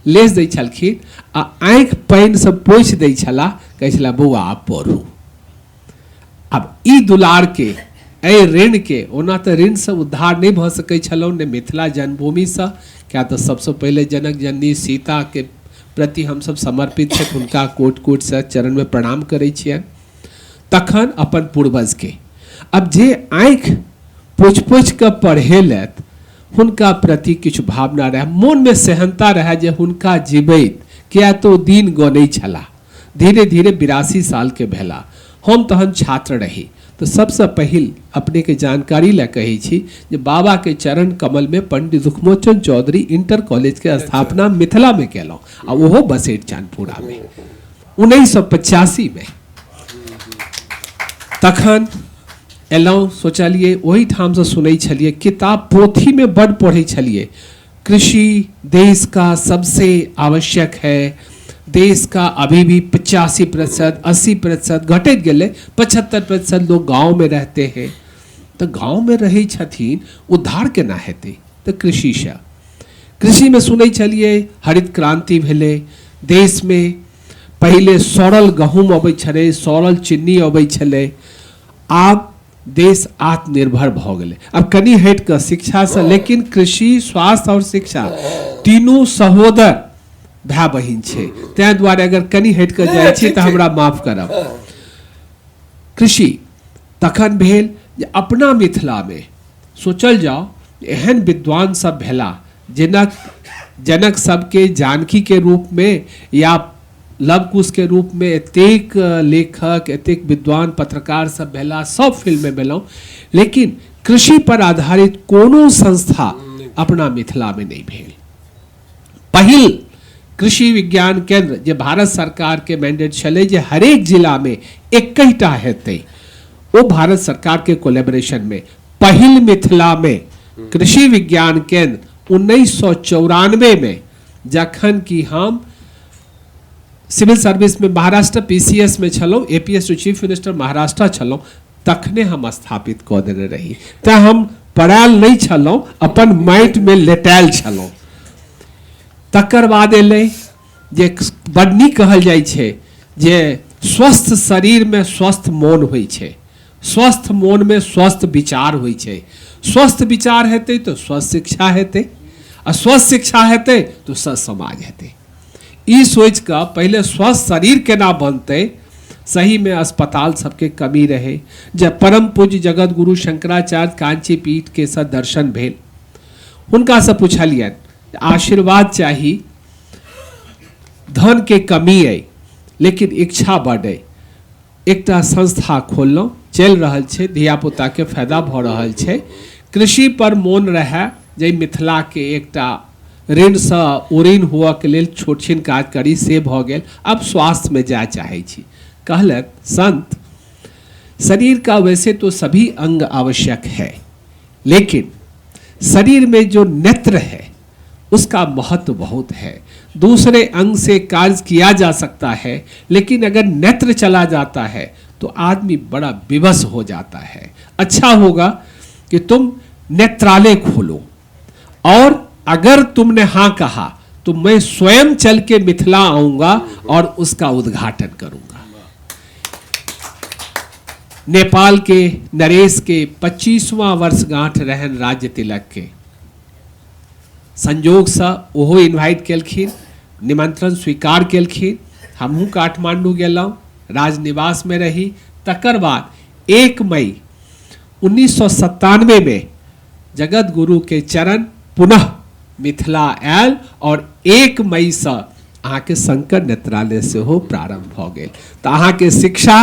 लेस दै छलखिन आ आँखि पानिसँ पोछि दै छलाह, कहै छलाह बौआ आब पढ़ू। आब ई दुलारके, एहि ऋणके, ओना तऽ ऋणसँ उद्धार नहि भऽ सकै छलहुँ, ने मिथिला जन्मभूमिसँ, किया तऽ सबसँ पहिले जनक जननी सीताके प्रति हमसब समर्पित छथि, हुनका कोटि कोटिसँ चरणमे प्रणाम करै छियनि, तखन अपन पूर्वजके। आब जे आँखि पोछि पोछि कऽ पढ़ेलथि हुनका प्रति किछु भावना रहए, मोनमे सेहन्ता रहए जे हुनका जीबैत, किया तऽ ओ दिन गनै छलाह, धीरे धीरे 82 सालके भेला, हम तहन छात्र रही। तऽ सबसँ पहिल अपनेके जानकारी लए कहै छी जे बाबाके चरण कमलमे पंडित दुखमोचन चौधरी इंटर कॉलेजके स्थापना मिथिलामे केलहुँ, आ ओहो बसेठ चानपुरामे 1985मे। तखन एलहुँ, सोचलियै ओहिठामसँ सुनै छलियै, किताब पोथीमे बड्ड पढ़ै छलियै, कृषि देश का सबसे आवश्यक है, देश का अभी भी 85% 80% घटैत गेलै, 75% लोग गाँवमे रहते हैं। तऽ गाँवमे रहै छथिन, उद्धार केना हेतै? तऽ कृषिसँ। कृषिमे सुनै छलियै हरित क्रांति भेलै देशमे, पहिले सड़ल गहूँम अबै छलै, सड़ल चिन्नी अबै छलै, आब देश आत्मनिर्भर भऽ गेलै। आब कनि हटि कऽ शिक्षासँ, लेकिन कृषि, स्वास्थ्य आओर शिक्षा तीनू सहोदर भाय बहिन छै, ताहि दुआरे अगर कनि हटि कऽ जाइ छी तऽ हमरा माफ करब। कृषि तखन भेल जे अपना मिथिलामे सोचल जाओ एहन विद्वान सब भेला जनक जनक सबके जानकी के रूप में या लव कुश के रूप में एतेक लेखक, एतेक विद्वान पत्रकार सब भेला, सब फील्ड में भेलहुँ, लेकिन कृषि पर आधारित कोनो संस्था अपना मिथिला में नहीं भेल। पहिल कृषि विज्ञान केंद्र जे भारत सरकार के मैंडेट छलै जे हरेक जिला में एकहिटा हेतै, ओ भारत सरकार के कोलेबोरेशन में पहिल मिथिला में कृषि विज्ञान केंद्र 1994 में, जखन कि हम सिविल सर्विस में महाराष्ट्र पीसीएस में छलहुँ, APS to chief minister Maharashtra छलहुँ, तखने हम स्थापित कऽ देने रही। तैं हम पड़ायल नहि छलहुँ, अपन माटिमे लेटायल छलहुँ। तकर बाद एलै जे बड नीक कहल जाइ छै जे स्वस्थ शरीरमे स्वस्थ मोन होइ छै, स्वस्थ मोनमे स्वस्थ विचार होइ छै, स्वस्थ विचार हेतै तऽ स्वस्थ शिक्षा हेतै, आ स्वस्थ शिक्षा हेतै तऽ स्वस्थ समाज हेतै। ई सोचि कऽ पहिले स्वस्थ शरीर केना बनतै, सहीमे अस्पताल सबके कमी रहै। जब परम पूज्य जगत गुरु शंकराचार्य कांची पीठ के साथ दर्शन भेल, हुनकासँ पुछलियनि आशीर्वाद चाही, धन के कमी अइ लेकिन इच्छा बड अइ, एकटा संस्था खोललहुँ, चलि रहल छै, धियापुताके फायदा भऽ रहल छै। कृषि पर मोन रहए जे मिथिलाके एकटा ऋणसँ उऋण हुअके लेल छोट छिन काज करी, से भऽ गेल। अब स्वास्थ्यमे जाय चाहै छी। कहलथि संत, शरीर का वैसे तो सभी अंग आवश्यक है, लेकिन शरीर में जो नेत्र है उसका महत्व बहुत है। दूसरे अंग से कार्य किया जा सकता है, लेकिन अगर नेत्र चला जाता है तो आदमी बड़ा विवश हो जाता है। अच्छा होगा कि तुम नेत्रालय खोलो, और अगर तुमने हाँ कहा तो मैं स्वयं चल के मिथिला आऊंगा और उसका उद्घाटन करूंगा। नेपाल के नरेश के 25वां वर्षगांठ रहन राज्य तिलक के, संजोगसँ ओहो इन्वाइट केलखिन, निमंत्रण स्वीकार केलखिन, हमहूँ काठमांडू गेलहुँ, राजनिवासमे रही। तकर बाद 1 मई 1997 में जगत गुरु के चरण पुनः मिथिला आयल और 1 मई से अहाँके शंकर नेत्रालय सेहो प्रारंभ भऽ गेल। तऽ अहाँके शिक्षा,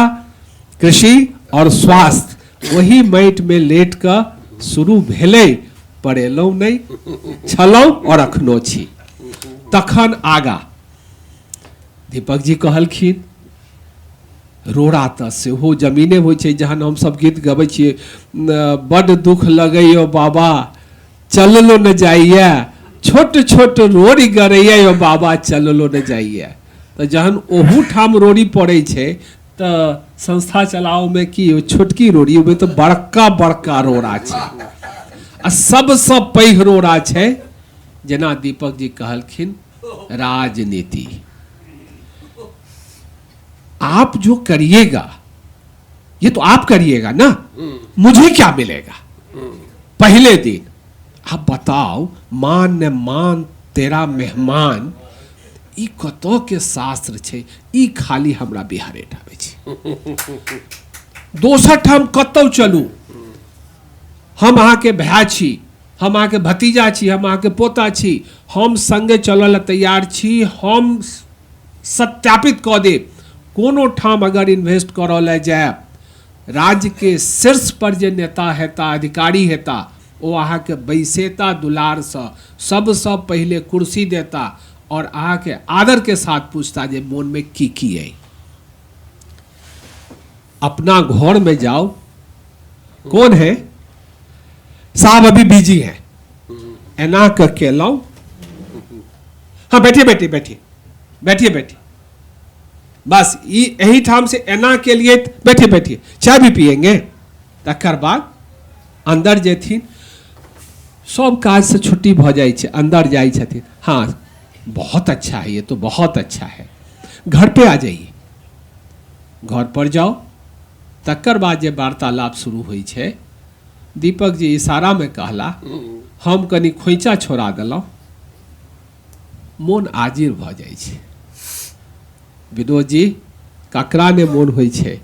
कृषि और स्वास्थ्य वही माटिमे लेट कऽ शुरू भेलै, पड़ेलहुँ नहि, छलहुँ और अखनो छी। तखन आगा दीपक जी कहलखिन रोड़ा तऽ सेहो जमीने होइ छै। जहन हमसब गीत गबै छियै, बड्ड दुख लगैए बाबा चललो न जाइए, छोट छोट रोड़ी गड़ैए यो बाबा चललो न जाइए। तऽ जहन ओहू ठाम रोड़ी पड़ै छै तऽ संस्था चलाओमे की छोटकी रोड़ी, ओहिमे तऽ बड़का बड़का रोड़ा छै। आ सबसँ पैघ रोड़ा छै, जेना दीपक जी कहलखिन, राजनीति। आप जो करिएगा ये तो आप करिएगा ना, मुझे क्या मिलेगा। पहले दिन आप बताओ, मान ने मान तेरा मेहमान, ई कतऽ के शास्त्र छै, ई खाली हमरा बिहारे टा मे छै। दोसर ठाम कतौ चलू, हम अहाँके भाय छी, हम अहाँके भतीजा छी, हम अहाँके पोता छी, हम संगे चलऽ लए तैयार छी, हम सत्यापित कऽ देब। कोनो ठाम अगर इन्वेस्ट करऽ लए जायब, राज्य के शीर्ष पर जे नेता हेता, अधिकारी हेता, ओ अहाँके बैसेता दुलारसँ, सबसँ पहिले कुर्सी देता और अहाँके आदर के साथ पूछता जे मोनमे की की अइ। अपना घर में जाओ, कौन है साहब, अभी बिजी है, एना के केलहुँ, हाँ बैठिए बैठिए बैठिए बैठिए बैठिए, बस ई एही ठाम से एना के लिए बैठिए बैठिए, चाय भी पियेंगे। तकर बाद अंदर जेथिन, सब काज से छुट्टी भऽ जाइ छै, अंदर जाइ छथिन, हाँ बहुत अच्छा है ये तो, बहुत अच्छा है, घर पे आ जाइए, घर पर जाओ। तकर बाद जे वार्तालाप शुरू होइ छै, दीपक जी इशारा में कहला, हम कनि खोइचा छोड़ा देलहुँ, मोन आजिर भऽ जाइ छै। विनोद जी, ककरा ने मोन होइ छै,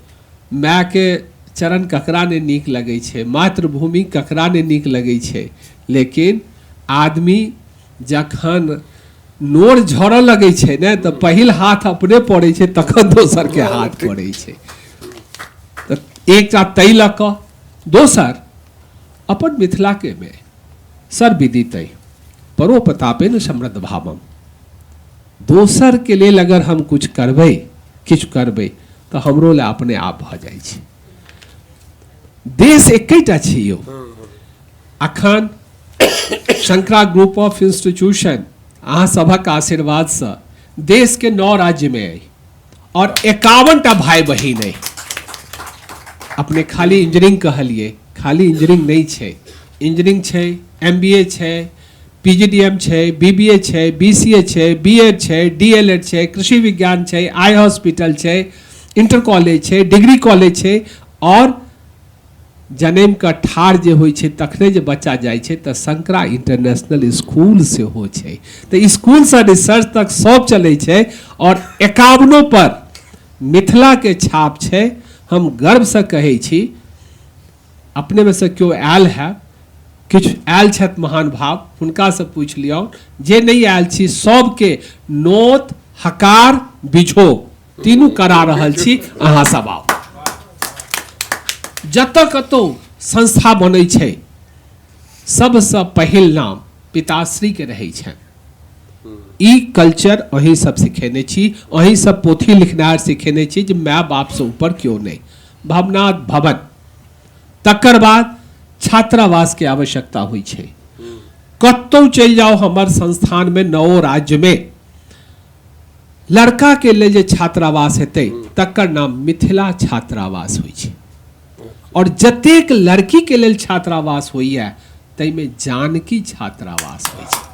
मायके चरण ककरा ने नीक लगै छै, मातृभूमि ककरा ने नीक लगै छै, लेकिन आदमी जखन नोर झरऽ लगै छै ने तऽ पहिल हाथ अपने पड़ै छै, तखन दोसरके हाथ पड़ै छै। तऽ एकटा ताहि लऽ कऽ, दोसर अपन मिथिलाके मे सर्वविदित अइ परोपतापेन समृद्ध भावम, दोसर के लेल अगर हम कुछ करबै, किछु करबै तऽ हमरो लए अपने आप भऽ जाइ छै। देश एकेटा छै यौ। अखन शंकरा ग्रुप ऑफ इंस्टीट्यूशन अहाँ सभक आशीर्वादसँ देश के 9 राज्य में अइ और 51 टा भाई बहिन अइ। अपने खाली इंजीनियरिंग कहलिए, खाली इंजीनियरिंग नहीं छै, इंजीनियरिंग छै, MBA छै, PGDM छै, BBA छै, BCA छै, BEd छै, DLEd छै, कृषि विज्ञान छै, आई हॉस्पिटल छै, इंटर कॉलेज छै, डिग्री कॉलेज छै। और जनम के ठाढ़ जे होइ छै तखने जे बच्चा जाइ छै तऽ शंकरा इंटरनेशनल स्कूल सेहो छै। तऽ स्कूलसँ रिसर्च तक सब चलै छै और 51 पर मिथिला के छाप छै। हम गर्वसँ कहै छी, अपने में से केओ आयल है, किछु आयल छथि महान भाव, हुनकासँ पूछि लियौ, जे नहि आयल छी सबके नोत हकार बिझो तीनू करा रहल छी, अहाँ सब आउ। जतऽ कतौ संस्था बनै छै सबसँ पहिल नाम पिताश्रीके रहै छनि। ई कल्चर अहीं सब सिखेने छी, अहीं सब पोथी लिखनार सिखेने छी जे माय बापसँ ऊपर केओ नहि। भवनाथ भवन, तकर बाद छात्रावासके आवश्यकता होइ छै। कतौ चलि जाउ हमर संस्थानमे 9 राज्यमे लड़का के लेल जे छात्रावास हेतै तकर नाम मिथिला छात्रावास होइ छै, और जतेक लड़की के लेल छात्रावास होइए ताहिमे जानकी छात्रावास होइ छै।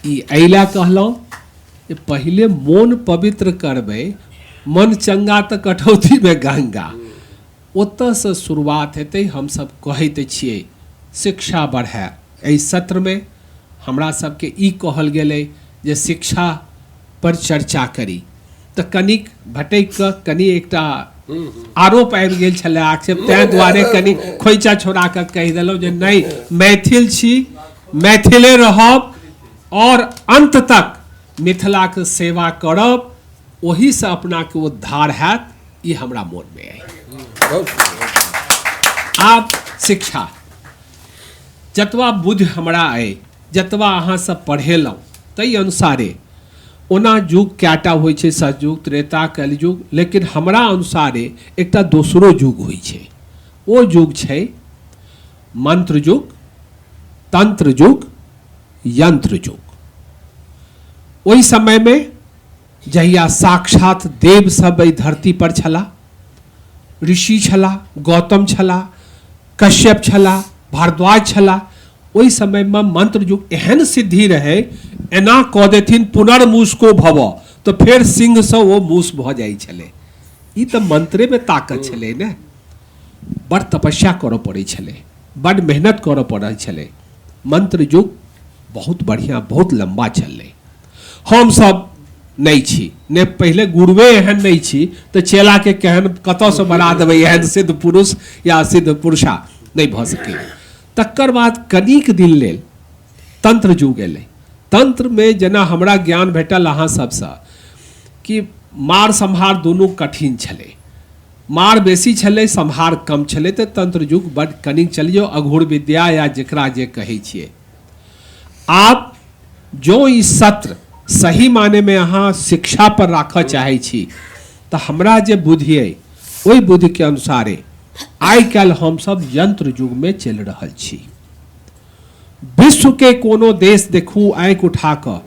ई एहि लए कहलहुँ जे पहिले मोन पवित्र करबै, मन चंगा तऽ कटौतीमे गंगा, ओतऽसँ शुरुआत हेतै। हमसब कहैत छियै शिक्षा बढ़ाय। एहि सत्रमे हमरा सबके ई कहल गेलै जे शिक्षा पर चर्चा करी। तऽ कनिक भटकि कऽ कनि एकटा आरोप आबि गेल छलै आक्षेप, ताहि दुआरे कनि खोइचा छोड़ा कऽ कहि देलहुँ जे नहि, मैथिल छी, मैथिले रहब और अंत तक मिथिलाके सेवा करब, ओहिसँ अपनाके उद्धार हैत, ई हमरा मोनमे अइ। आब शिक्षा, जतबा बुद्धि हमरा अइ, जतबा अहाँ सब पढ़ेलहुँ ताहि अनुसारे, ओना युग कएटा होइ छै, सतयुग, त्रेता, कलयुग, लेकिन हमरा अनुसारे एकटा दोसरो युग होइ छै। ओ युग छै मंत्र युग, तंत्र युग, यंत्र युग। ओहि समयमे जहिया साक्षात देव सब एहि धरती पर छलाह, ऋषि छलाह, गौतम छलाह, कश्यप छलाह, भारद्वाज छलाह, ओहि समयमे मंत्र युग एहन सिद्धि रहै, एना कऽ देथिन पुनर्मूसको भव, तऽ फेर सिंहसँ ओ मूस भऽ जाइ छलै। ई तऽ मंत्रेमे ताकत छलै ने। बड़ तपस्या करऽ पड़ै छलै, बड़ मेहनत करऽ पड़ै छलै। मंत्र युग बहुत बढ़िआँ, बहुत लम्बा चललै। हमसब नहि छी ने, पहिले गुरुए एहन नहि छी तऽ चेलाके केहन कतऽसँ बना देबै, एहन सिद्ध पुरुष या सिद्ध पुरुषा नहि भऽ सकैए। तकर बाद कनिक दिन लेल तंत्र युग एलै। तंत्रमे जेना हमरा ज्ञान भेटल अहाँ सबसँ कि मार सम्हार दुनू कठिन छलै, मार बेसी छलै, सम्हार कम छलै, तऽ तंत्र युग बड कनिक चलियौ, अघोर विद्या या जकरा जे कहै छियै। आब जो ई सत्र सही मानेमे अहाँ शिक्षा पर राखऽ चाहै छी तऽ हमरा जे बुद्धि अइ ओहि बुद्धिके अनुसारे आइ काल्हि हमसब यंत्र युगमे चलि रहल छी। विश्वके कोनो देश देखू आँखि उठा कऽ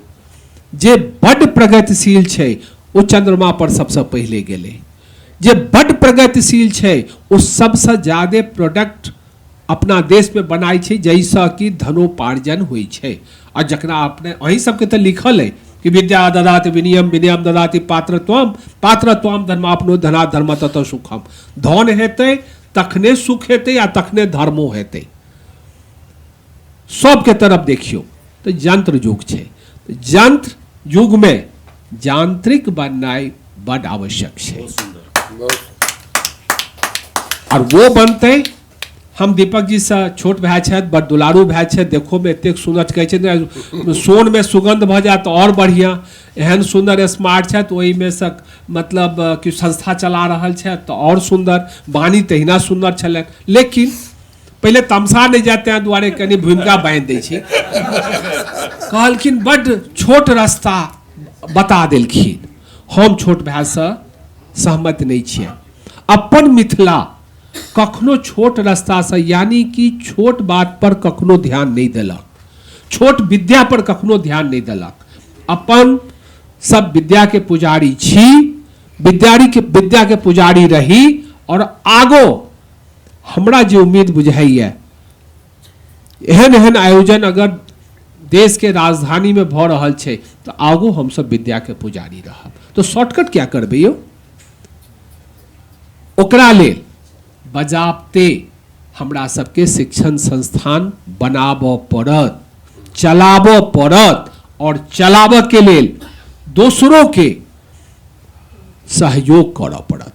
जे बड्ड प्रगतिशील छै ओ चंद्रमा पर सबसँ पहिले गेलै, जे बड्ड प्रगतिशील छै ओ सबसँ ज्यादे प्रोडक्ट अपना देशमे बनाइ छै जाहिसँ कि धनोपार्जन होइ छै। आ जकरा अपने अहीं सबके तऽ लिखल अइ कि विद्या ददाति विनियम, विनियम ददाति पात्रत्वम, पात्रत्वम धर्मापनो धना धर्म तत सुखम। धन हेतै तखने सुख हेतै आ तखने धर्मो हेतै। सबके तरफ देखियौ तऽ यंत्र युग छै, यंत्र युगमे यांत्रिक बननाइ बड आवश्यक छै। और वो बनतै, हम दीपक जी से छोट भाय छथि, बड़ दुलारू भाय छथि, देखोमे एतेक सुन्दर कहै छै ने सोनमे सुगन्ध भऽ जायत तऽ आओर बढ़िआँ, एहन सुन्दर स्मार्ट छथि, ओहिमे से मतलब कि संस्था चला रहल छथि तऽ आओर सुन्दर, वाणी तहिना सुन्दर छलनि। लेकिन पहिले तमसा नहि जाय ताहि दुआरे कनि भूमिका बान्हि दै छी। कहलखिन बड्ड छोट रास्ता बता देलखिन, हम छोट भायसँ सहमत नहि छियै। अपन मिथिला कखनो छोट रास्तासँ यानी कि छोट बात पर कखनो ध्यान नहि देलक, छोट विद्या पर कखनो ध्यान नहि देलक। अपन सब विद्या के पुजारी छी, विद्या के पुजारी रही और आगो हमरा जे उम्मीद बुझाइए एहन एहन आयोजन अगर देश के राजधानी में भऽ रहल छै तऽ आगो हमसब विद्या के पुजारी रहब। तो शॉर्टकट क्या करबै यौ? ओकरा लेल बजाबते हमरा सबके शिक्षण संस्थान बनाबऽ पड़त, चलाबऽ पड़त और चलाबऽ के लेल दोसरों के सहयोग करऽ पड़त।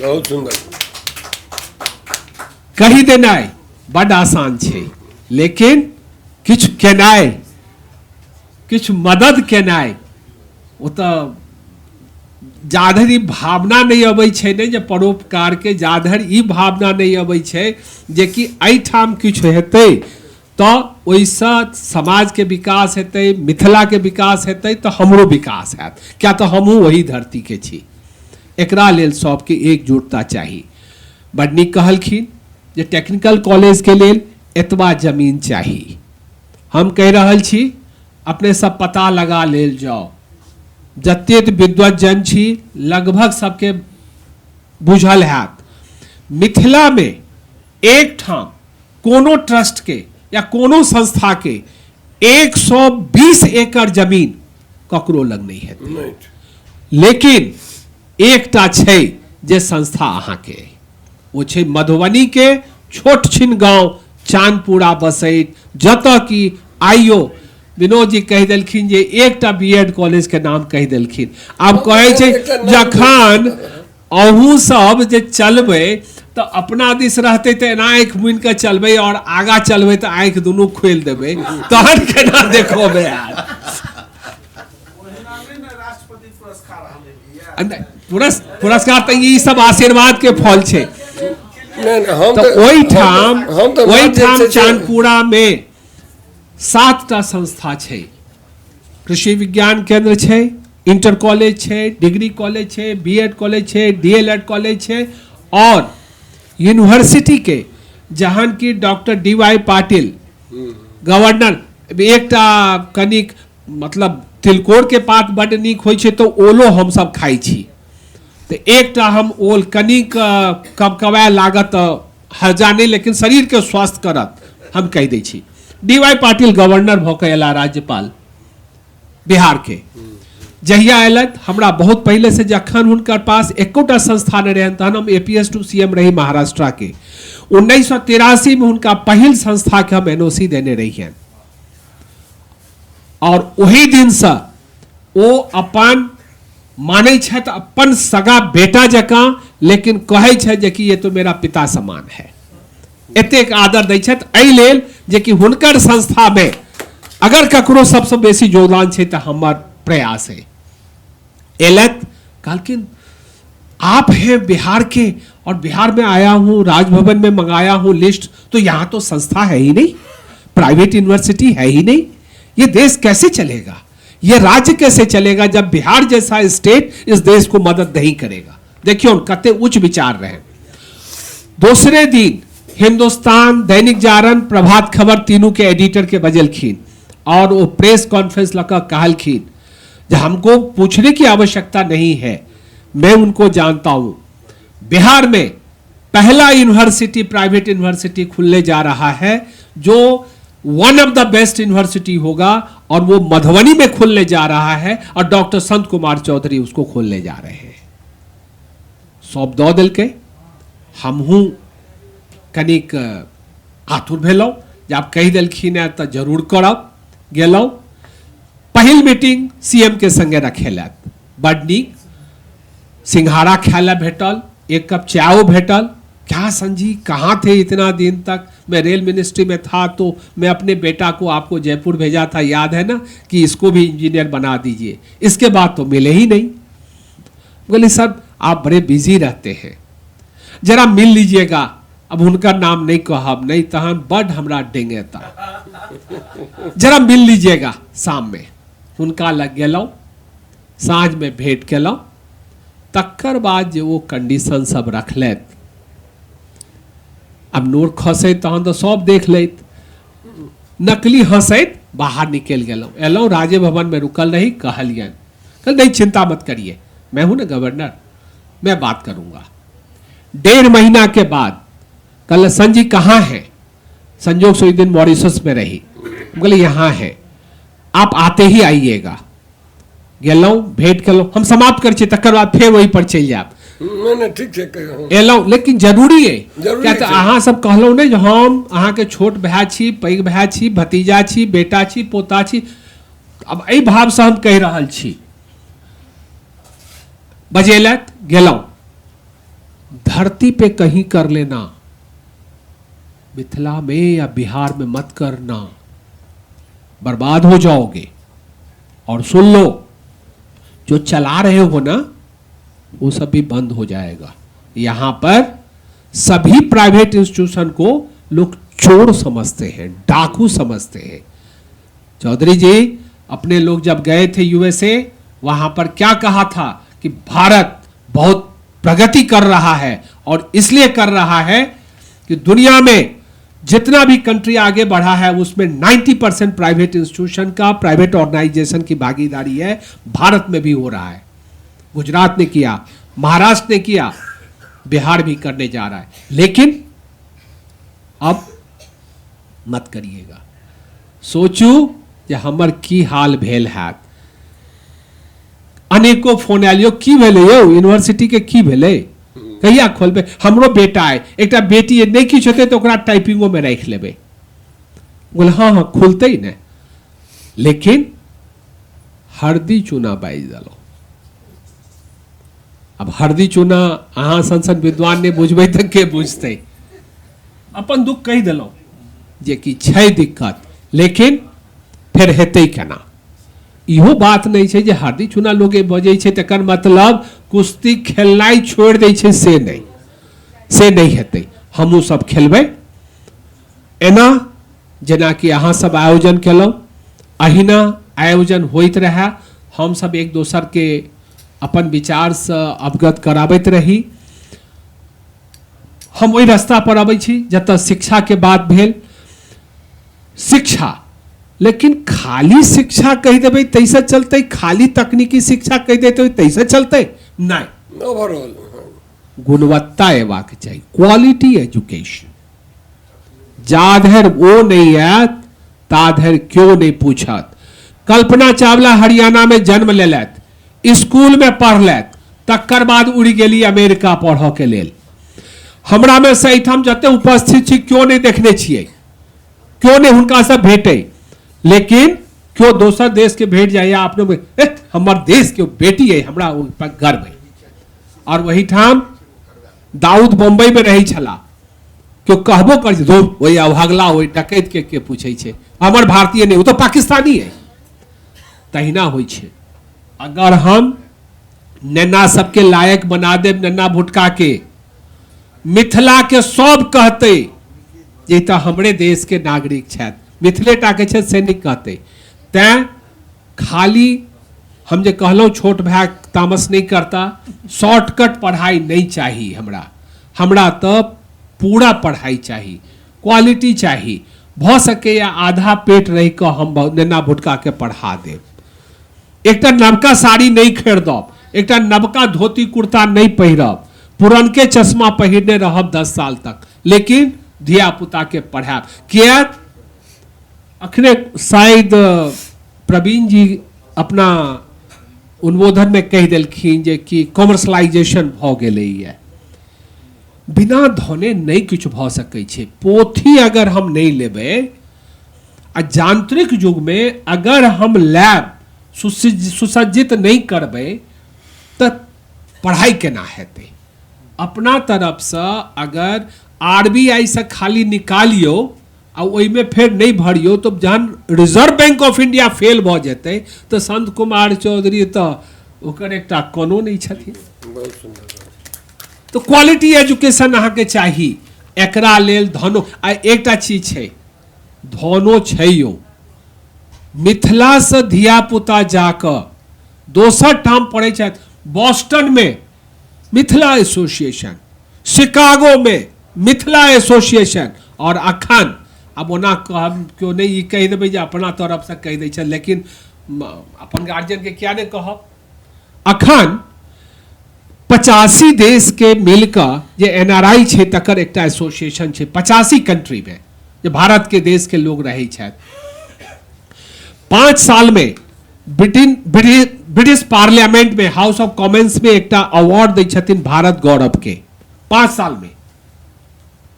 बहुत सुंदर। कहि देनाइ बड आसान छै, लेकिन किछु केनाइ, किछु मदद केनाइ, ओ तऽ जाधरि ई भावना नहि अबै छै ने जे परोपकारके, जाधरि ई भावना नहि अबै छै जे कि एहिठाम किछु हेतै तऽ ओहिसँ समाजके विकास हेतै, मिथिलाके विकास हेतै, तऽ हमरो विकास हैत, किया तऽ हमहूँ ओही धरतीके छी। एकरा लेल सबके एकजुटता चाही। बड नीक कहलखिन जे टेक्निकल कॉलेजके लेल एतबा जमीन चाही। हम कहि रहल छी अपने सब पता लगा लेल जाओ, जतेक विद्वज्जन छी लगभग सबके बुझल हैत, मिथिलामे एक ठाम कोनो ट्रस्ट के या कोनो संस्था के 120 एकड़ जमीन ककरो लग नहीं हेतै। लेकिन एकटा छै जे संस्था अहाँके, ओ छै मधुबनी के छोट छिन गांव चांदपुरा बसैत, जतऽ कि आइयो विनोद जी कहि देलखिन जे एकटा बीएड कॉलेज के नाम कहि देलखिन। आब कहै छै जखन अहूँ सब जे चलबै तऽ अपना दिस रहतै तऽ एना आँखि मुनि कऽ चलबै और आगा चलबै तऽ आँखि दुनू खोलि देबै, तहन केना देखोबै यार। पुरस्कार तऽ ई सब आशीर्वाद के फल छै। तऽ ओहिठाम ओहिठाम चांदपुरा में 7टा संस्था छै। कृषि विज्ञान केंद्र छै, इंटर कॉलेज छै, डिग्री कॉलेज छै, बीएड कॉलेज छै, डीएलएड कॉलेज छै और यूनिवर्सिटी के, जहन कि डॉक्टर डीवाई पाटिल गवर्नर, एकटा कनिक मतलब तिलकोर के पात बड्ड नीक होइ छै तऽ ओलो हमसब खाइ छी, तऽ एकटा हम ओल कनिक कबकबाए लागत तऽ हर्जा नहि, लेकिन शरीर के स्वस्थ करत, हम कहि दै छी। डीवाई पाटिल गवर्नर भऽ कऽ अयला राज्यपाल बिहार के, जहिया अयलथि हमरा बहुत पहिले से जखन हुनकर पास एकोटा संस्था नहि रहनि तहन हम APS to CM रही महाराष्ट्र के। 1983 में हुनका पहिल संस्था के हम NOC देने रहियनि और ओही दिनसँ ओ अपन मानै छथि अपन सगा बेटा जकाँ, लेकिन कहै छथि जे कि ये तो मेरा पिता समान है, एतेक आदर दै छथि एहि लेल जे कि हुनकर संस्थामे अगर ककरो सबसँ बेसी योगदान छै तऽ हमर प्रयास है। एलथि कहलखिन आप हैं बिहार के और बिहार में आया हूँ, राजभवन में मंगाया हूँ लिस्ट, तो यहाँ तो संस्था है ही नहीं, प्राइवेट यूनिवर्सिटी है ही नहीं, ये देश कैसे चलेगा, ये राज्य कैसे चलेगा जब बिहार जैसा स्टेट इस देश को मदद नहीं करेगा। देखियो कते उच्च विचार रहे। दूसरे दिन हिंदुस्तान, दैनिक जागरण, प्रभात खबर तीनों के एडिटर के बजलखिन और वो प्रेस कॉन्फ्रेंस लगा कहलखिन जे हमको पूछने की आवश्यकता नहीं है, मैं उनको जानता हूं, बिहार में पहला यूनिवर्सिटी प्राइवेट यूनिवर्सिटी खुलने जा रहा है जो 1 ऑफ the best university होगा और वो मधुबनी में खुलने जा रहा है और डॉक्टर संत कुमार चौधरी उसको खोलने जा रहे हैं। सौंप दऽ देलकै। हमहूँ कनिक आतुर भेलहुँ जे आब कहि देलखिन हेँ तऽ जरूर करब। गेलहुँ, पहिल मीटिंग सीएम के संगे रखेलथि, बड नीक, सिंघाड़ा खाय लए भेटल, एक कप चायो भेटल। क्या संजी कहाँ थे इतना दिन तक, मैं रेल मिनिस्ट्री में था तो मैं अपने बेटा को आपको जयपुर भेजा था, याद है ना, कि इसको भी इंजीनियर बना दीजिए, इसके बाद तो मिले ही नहीं। बोले सर आप बड़े बिजी रहते हैं, जरा मिल लीजिएगा। अब उनका नाम नहीं कहब नहीं तहन बड हमरा डेंगेता, जरा मिल लीजिएगा शाम में। हुनका लग गेलहुँ, साँझ में भेंट केलहुँ, तकर बाद जे वो कंडीशन सब रखलथि, अब नोर खसैत तहन तऽ सब देख लैत, नकली हंसैत बाहर निकलि गेलहुँ। एलहुँ राजे भवन में रुकल रही, कहलियनि, कहल नहीं चिंता मत करिए, मैं हूँ ना गवर्नर, मैं बात करूँगा। 1.5 महीना के बाद कल संजी कहाँ है, संजोग से दिन मॉरिशस में रही, बोले यहाँ है, आप आते ही आइएगा। गेलहुँ, भेंट केलहुँ, हम समाप्त कर छी, तकर बाद फेर वही पर चलि जायब। नहीं ठीक छै, एलहुँ, लेकिन जरूरी है क्या तऽ अहाँ सब कहलहुँ नहि जे हम अहाँके छोट भाय छी, पैघ भाय छी, भतीजा छी, बेटा छी, पोता छी, अब एहि भावसँ हम कहि रहल छी। बजेलथि, गेलहुँ, धरती पे कहीं कर लेना, मिथिला में या बिहार में मत करना, बर्बाद हो जाओगे। और सुन लो, जो चला रहे हो ना वो सब भी बंद हो जाएगा। यहां पर सभी प्राइवेट इंस्टीट्यूशन को लोग चोर समझते हैं, डाकू समझते हैं। चौधरी जी अपने लोग जब गए थे यूएसए, वहां पर क्या कहा था कि भारत बहुत प्रगति कर रहा है और इसलिए कर रहा है कि दुनिया में जितना भी कंट्री आगे बढ़ा है उसमें 90% प्राइवेट इंस्टीट्यूशन का, प्राइवेट ऑर्गेनाइजेशन की भागीदारी है। भारत में भी हो रहा है, गुजरात ने किया, महाराष्ट्र ने किया, बिहार भी करने जा रहा है, लेकिन अब मत करिएगा। सोचू जे हमर की हाल भेल हैत। अनेको फोन आयल, यौ की भेलै यौ यूनिवर्सिटी के की भेलै, कहिया खोलबै, हमरो बेटा है, एकटा बेटी है, नहि किछु हेतै तऽ ओकरा टाइपिंगो में राखि लेबै। बोले हाँ हाँ खुलतै ने। लेकिन हरदी चूना बाजि देलहुँ। आब हरदी चूना अहाँ सन सन विद्वान नहि बुझबै तऽ के बुझतै? अपन दुख कहि देलहुँ जे कि छै दिक्कत, लेकिन फेर हेतै केना? इहो बात नहि छै जे हरदी चूना लोक बजै छै तकर मतलब कुश्ती खेलनाइ छोड़ि दै छै, से नहि, से नहि हेतै। हमहूँ सब खेलबै एना जेनाकि अहाँ सब आयोजन केलहुँ, अहिना आयोजन होइत रहए, हमसब एक दोसरके अपन विचारसँ अवगत कराबैत रही। हम ओहि रास्ता पर अबै छी जतऽ शिक्षाके बात भेल। शिक्षा, लेकिन खाली शिक्षा कहि देबै ताहिसँ चलतै? खाली तकनीकी शिक्षा कहि देतै ताहिसँ चलतै? नहि, ओवरऑल गुणवत्ता अयबाक चाही, क्वालिटी एजुकेशन। जा धरि ओ नहि आयत ता धरि केओ नहि पूछत। कल्पना चावला हरियाणा में जन्म लेलथि, स्कूल में पढ़लथि, तकर बाद उड़ि गेली अमेरिका पढ़ऽ के लेल। हमरा में से एहिठाम जते उपस्थित छी केओ नहि देखने छियै, केओ नहि हुनकासँ भेटै, लेकिन केओ दोसर देश के भेट जाइए अपनो में, ए हमर देश के बेटी है, हमरा उन पर गर्व है। और वहीठाम दाऊद बम्बई में रहै छला, केओ कहबो कर दो वही अवहगला वही डकैत के पूछै छै, हमर भारतीय नहीं, वो तो पाकिस्तानी है। तहिना होइ छै। अगर हम नेना सबके लायक बना देब, नेना भुटका के, मिथिला के सब कहते जे तऽ हमरे देश के नागरिक छथि, मिथिले टा के छथि से नहीं कहते। तैं खाली हम जे कहलहुँ छोट भाय तामस नहीं करता, शॉर्टकट पढ़ाई नहीं चाही हमरा, हमरा तऽ पूरा पढ़ाई चाही, क्वालिटी चाही। भऽ सकैए आधा पेट रहि कऽ हम नेना भुटका के पढ़ा देब, एकटा नवका साड़ी नहीं खरीदब, एकटा नवका धोती कुर्ता नहीं पहिरब, पुरनके चश्मा पहिरने रहब 10 साल तक, लेकिन धिया पुता के पढ़ायब। किया अखने शायद प्रवीण जी अपना उद्बोधन में कहि देलखिन जे कि कॉमर्शलाइजेशन भऽ गेलैए, बिना धने नहि किछु भऽ सकै छै। पोथी अगर हम नहि लेबै आ यांत्रिक युगमे अगर हम लैब सुसज्जित नहि करबै तऽ पढ़ाइ केना हेतै? अपना तरफसँ अगर RBI से खाली निकालियौ आ ओहिमे फेर नहि भरियौ तऽ जहन reserve bank of India fail भऽ जेतै तऽ संत कुमार चौधरी तऽ ओकर एकटा कोनो नहि छथिन। तऽ क्वालिटी एजुकेशन अहाँके चाही, एकरा लेल धनो। आ एकटा चीज छै, धनो छै यौ, मिथिलासँ धियापुता जाकऽ दोसर ठाम पढ़ै छथि, बॉस्टनमे मिथिला एसोसिएशन, शिकागोमे मिथिला एसोसिएशन, और अखन आब ओना कहब केओ नहि ई कहि देबै जे अपना तरफसँ कहि दै छथि, लेकिन अपन गार्जियनके किया नहि कहब। अखन 85 देश के मिलकर जे NRI छै तकर एकटा एसोसिएशन छै 85 कंट्री में जे भारत के देश के लोग रहै छथि। 5 साल में ब्रिटिश पार्लियामेंट में हाउस ऑफ कॉमन्स में एकटा अवार्ड दै छथिन भारत गौरव के। 5 साल में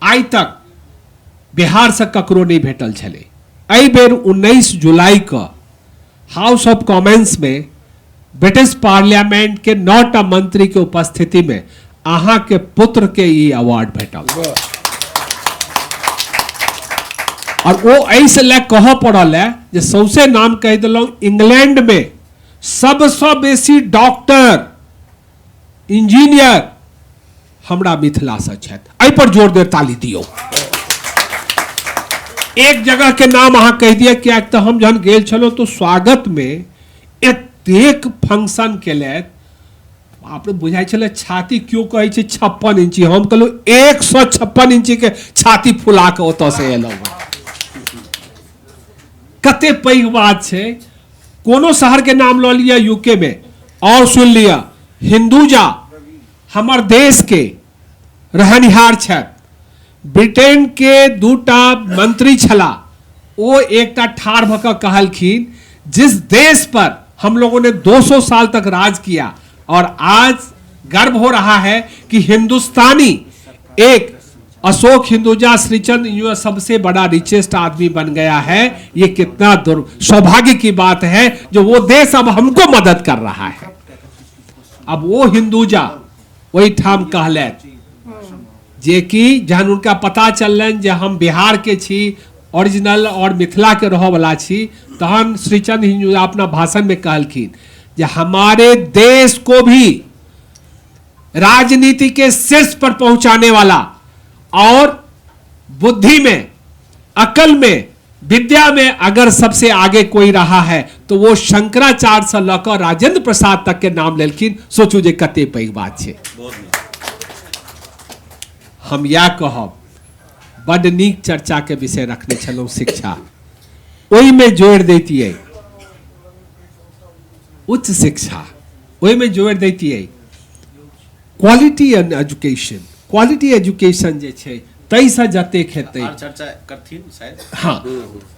आइ तक बिहार से ककरो नहीं भेटल छलै। एहि बेर 19 जुलाई के हाउस ऑफ कॉमन्स में ब्रिटिश पार्लियामेंट के 9टा मंत्री के उपस्थिति में अहाँ के पुत्र के ई अवार्ड भेटल। और वो एहिसँ लए कहऽ पड़ल है जे सौंसे नाम कहि देलहुँ, इंग्लैंड में सबसँ बेसी डॉक्टर इंजीनियर हमरा मिथिलासँ छथि। एहि पर जोरदार ताली दियौ। एक जगह के नाम अहाँ कहि दिअ, किएक तऽ हम जहन गेल छलहुँ तऽ स्वागत में एतेक फंक्शन केलथि, बाप रे बुझाइ छलै छाती क्यों कहै छै 56 इंची, हम कहलहुँ 156 इंची के छाती फुला कऽ ओतऽसँ एलहुँ। कते पैघ बात छै। कोनो शहर के नाम लऽ लिअ यूके में, और सुन लिअ हिंदुजा हमर देश के रहनिहार छथि। ब्रिटेन के 2टा मंत्री छला, ओ एकटा ठाढ़ भऽ कऽ कहलखिन जिस देश पर हम लोगों ने 200 साल तक राज किया और आज गर्व हो रहा है कि हिंदुस्तानी एक अशोक हिंदुजा श्रीचंद यूं सबसे बड़ा रिचेस्ट आदमी बन गया है। ये कितना सौभाग्य की बात है जो वो देश अब हमको मदद कर रहा है। अब वो हिंदुजा वही ठाम कहलथि जे कि जहन उनका पता चललनि जे हम बिहार के छी ओरिजिनल और मिथिला के रहऽ वाला छी, तहन श्रीचंद हिंदुजा अपना भाषण में कहलखिन जे हमारे देश को भी राजनीति के शीर्ष पर पहुंचाने वाला और बुद्धि में, अकल में, विद्या में अगर सबसे आगे कोई रहा है तो वो शंकराचार्य से लकर राजेंद्र प्रसाद तक के नाम लेलखिन। सोचू जे कते पैघ बात छै। हम यह कहब बड नीक चर्चा के विषय रखने छलहुँ शिक्षा, ओहिमे जोड़ि दैतियै उच्च शिक्षा, ओहिमे जोड़ि दैतियै quality and education. Quality education जे छै ताहिसँ जतेक हेतै चर्चा करथिन शायद। हाँ,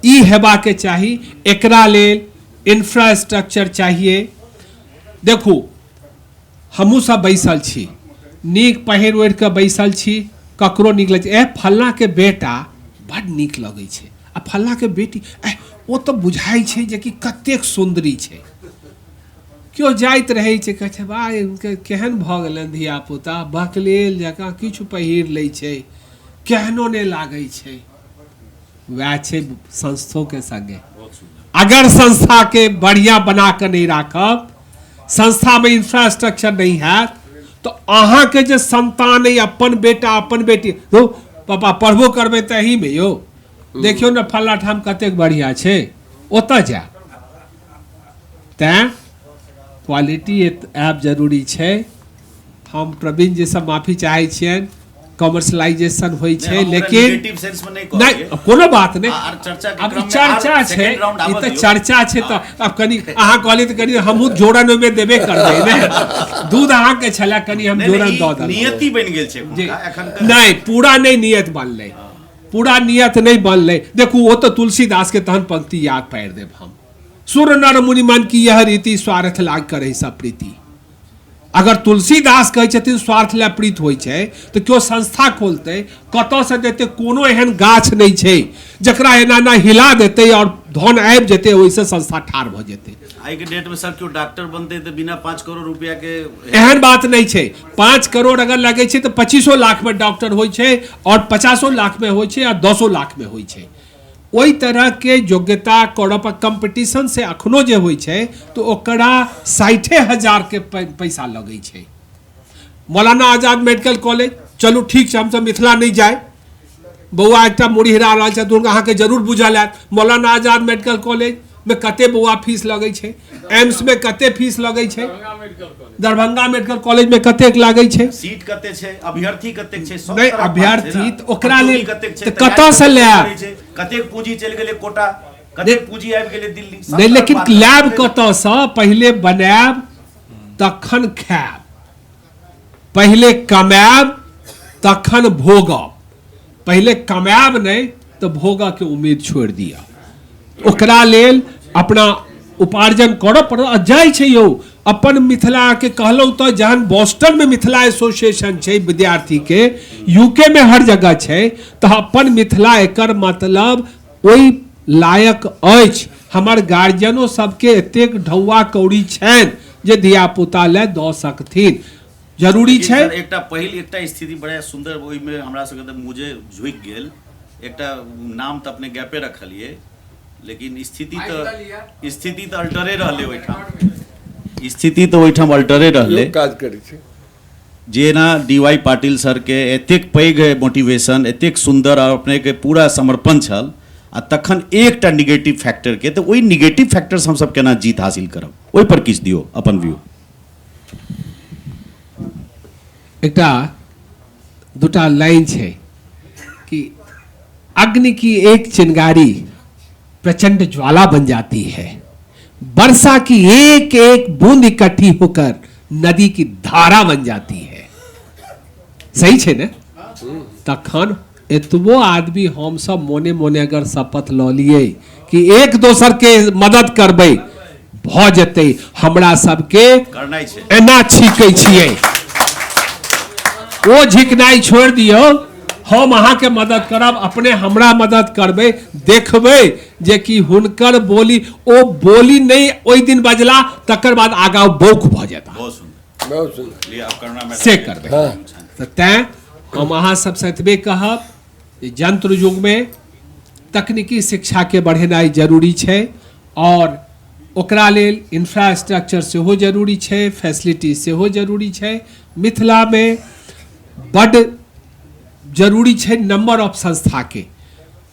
ई हेबाके चाही। एकरा लेल इंफ्रास्ट्रक्चर चाहिए। देखू हमहूँ सब बैसल छी, नीक पहिर ओढ़ि कऽ बैसल छी, ककरो नीक लगै छै, ए फल्लाँके बेटा बड नीक लगै छै आ फल्लाँके बेटी ए ओ तऽ बुझाइ छै जे कि कतेक सुन्दरी छै। केओ जाइत रहै छै, कहै छै वाह हुनकर केहन भऽ गेलनि धियापुता, बकलेल जकाँ किछु पहिर लै छै, केहनो नहि लागै छै। वएह छै संस्थोके सङ्गे। अगर संस्थाके बढ़िआँ बना कऽ नहि राखब, संस्थामे इंफ्रास्ट्रक्चर नहि हैत, तऽ अहाँके जे संतान अइ, अपन बेटा अपन बेटी, यौ पापा पढ़बो करबै तऽ एहीमे यौ, देखियौ ने फल्लाँ ठाम कतेक बढ़िआँ छै, ओतऽ जायब। तैँ क्वालिटी आयब जरूरी छै। हम प्रवीण जी से माफी चाहै छियनि, कमर्शलाइजेशन होइ छै लेकिन नहि कोनो बात नहि, आब ई चर्चा छै, ई तऽ चर्चा छै। तऽ आब कनि अहाँ कहलियै तऽ कनि हमहूँ जोड़न ओहिमे देबे करबै ने, दूध अहाँके छलए, कनि हम जोड़न दऽ देलहुँ। नियति बनि गेल छै नहि, पूरा नहि नियत बनलै, पूरा नियत नहि बनलै। देखू ओ तऽ तुलसीदास के तहन पंक्ति याद पारि देब हम, सुर नर मुनि मन की यह रीति, स्वार्थ लाग करे सब प्रीति। अगर तुलसीदास कहै छथिन स्वार्थ लए प्रीत होइ छै, तऽ केओ संस्था खोलतै कतऽसँ देतै? कोनो एहन गाछ नहि छै जकरा एना एना हिला देतै और धन आबि जेतै, ओहिसँ संस्था ठाढ़ भऽ जेतै। आइ के डेट में सर केओ डॉक्टर बनतै तऽ बिना 5 करोड़ रुपया के एहन बात नहि छै। 5 करोड़ अगर लगै छै तऽ 25 लाख में डॉक्टर होइ छै और 50 लाख में होइ छै आ 10 लाख में होइ छै। ओहि तरहके योग्यता करऽ पर कॉम्पिटिशन से अखनो जे होइ छै तऽ ओकरा 60,000 के पैसा लगै छै। मौलाना आजाद मेडिकल कॉलेज, चलू ठीक छै, हमसब मिथिला नहि जाय, बौआ एकटा मुड़ी हिरा रहल छथि, हुनका अहाँके जरूर बुझल हैत। मौलाना आजाद मेडिकल कॉलेज में कते बौआ फीस लगै छै, एम्स में कते फीस लगै छै, दरभंगा मेडिकल कॉलेज में कतेक लागै छै, सीट कते छै, अभ्यर्थी कतेक छै, सब नहि अभ्यर्थी तऽ ओकरा लेल तऽ कतऽसँ लायब, कतेक पूंजी चलि गेलै कोटा, कतेक पूंजी आबि गेलै दिल्ली, नहि लेकिन लायब कतऽसँ? पहिले बनायब तखन खायब, पहिले कमायब तखन भोगब। पहिले कमायब नहि तऽ भोगऽके उम्मीद छोड़ि दिअ। ओकरा लेल अपना उपार्जन करऽ पड़त। आ जाइ छै यौ अपन मिथिलाके कहलहुँ तऽ जहन बॉस्टनमे मिथिला एसोसिएशन छै विद्यार्थीके, यूके में हर जगह छै, तऽ अपन मिथिला एकर मतलब ओहि लायक अछि। हमर गार्जियनो सबके एतेक ढौआ कौड़ी छनि जे धियापुता लए दऽ सकथिन। जरूरी छै। एकटा पहिल एकटा स्थिति बड़ा सुंदर ओहिमे हमरा सबके तऽ मुँहे झुकि गेल। एकटा नाम तऽ अपने गैपे रखलियै, लेकिन स्थिति तऽ अल्टरे रहलै ओहिठाम, स्थिति तऽ ओहिठाम अल्टरे रहलै। काज करै छै जेना डी.वाई. पाटिल सरके एतेक पैघ मोटिवेशन, एतेक सुन्दर और अपनेके पूरा समर्पण छल, आ तखन एकटा निगेटिव फैक्टरके, तऽ ओहि निगेटिव फैक्टरसँ हमसब केना जीत हासिल करब, ओहि पर किछु दियौ अपन व्यू। एकटा दूटा लाइन छै कि अग्नि की एक चिंगारी प्रचंड ज्वाला बन जाती है, वर्षा की एक एक बूंद इकट्ठी होकर नदी की धारा बन जाती है। सही छै ने? तखन एतबो आदमी हम सब मोने मोने अगर शपथ लऽ लिए कि एक दोसर के मदद करबै, भऽ जेतै। हमरा सबके एना छीकै छियै, ओ झिकनाइ छोड़ि दियौ, हम अहाँके मदद करब, अपने हमरा मदद करबै। देखबै जे कि हुनकर बोली, ओ बोली नहि ओहि दिन बजला तकर बाद आगाँ बौक भऽ जेता। बहुत सुंदर, से करबै। तऽ तैँ हम अहाँ सबसँ एतबे कहब, यंत्र युगमे तकनीकी शिक्षाके बढ़ेनाइ जरूरी छै और ओकरा लेल इंफ्रास्ट्रक्चर सेहो जरूरी छै, फैसिलिटी सेहो जरूरी छै। मिथिलामे बड्ड जरूरी छै नंबर ऑफ संस्थाके,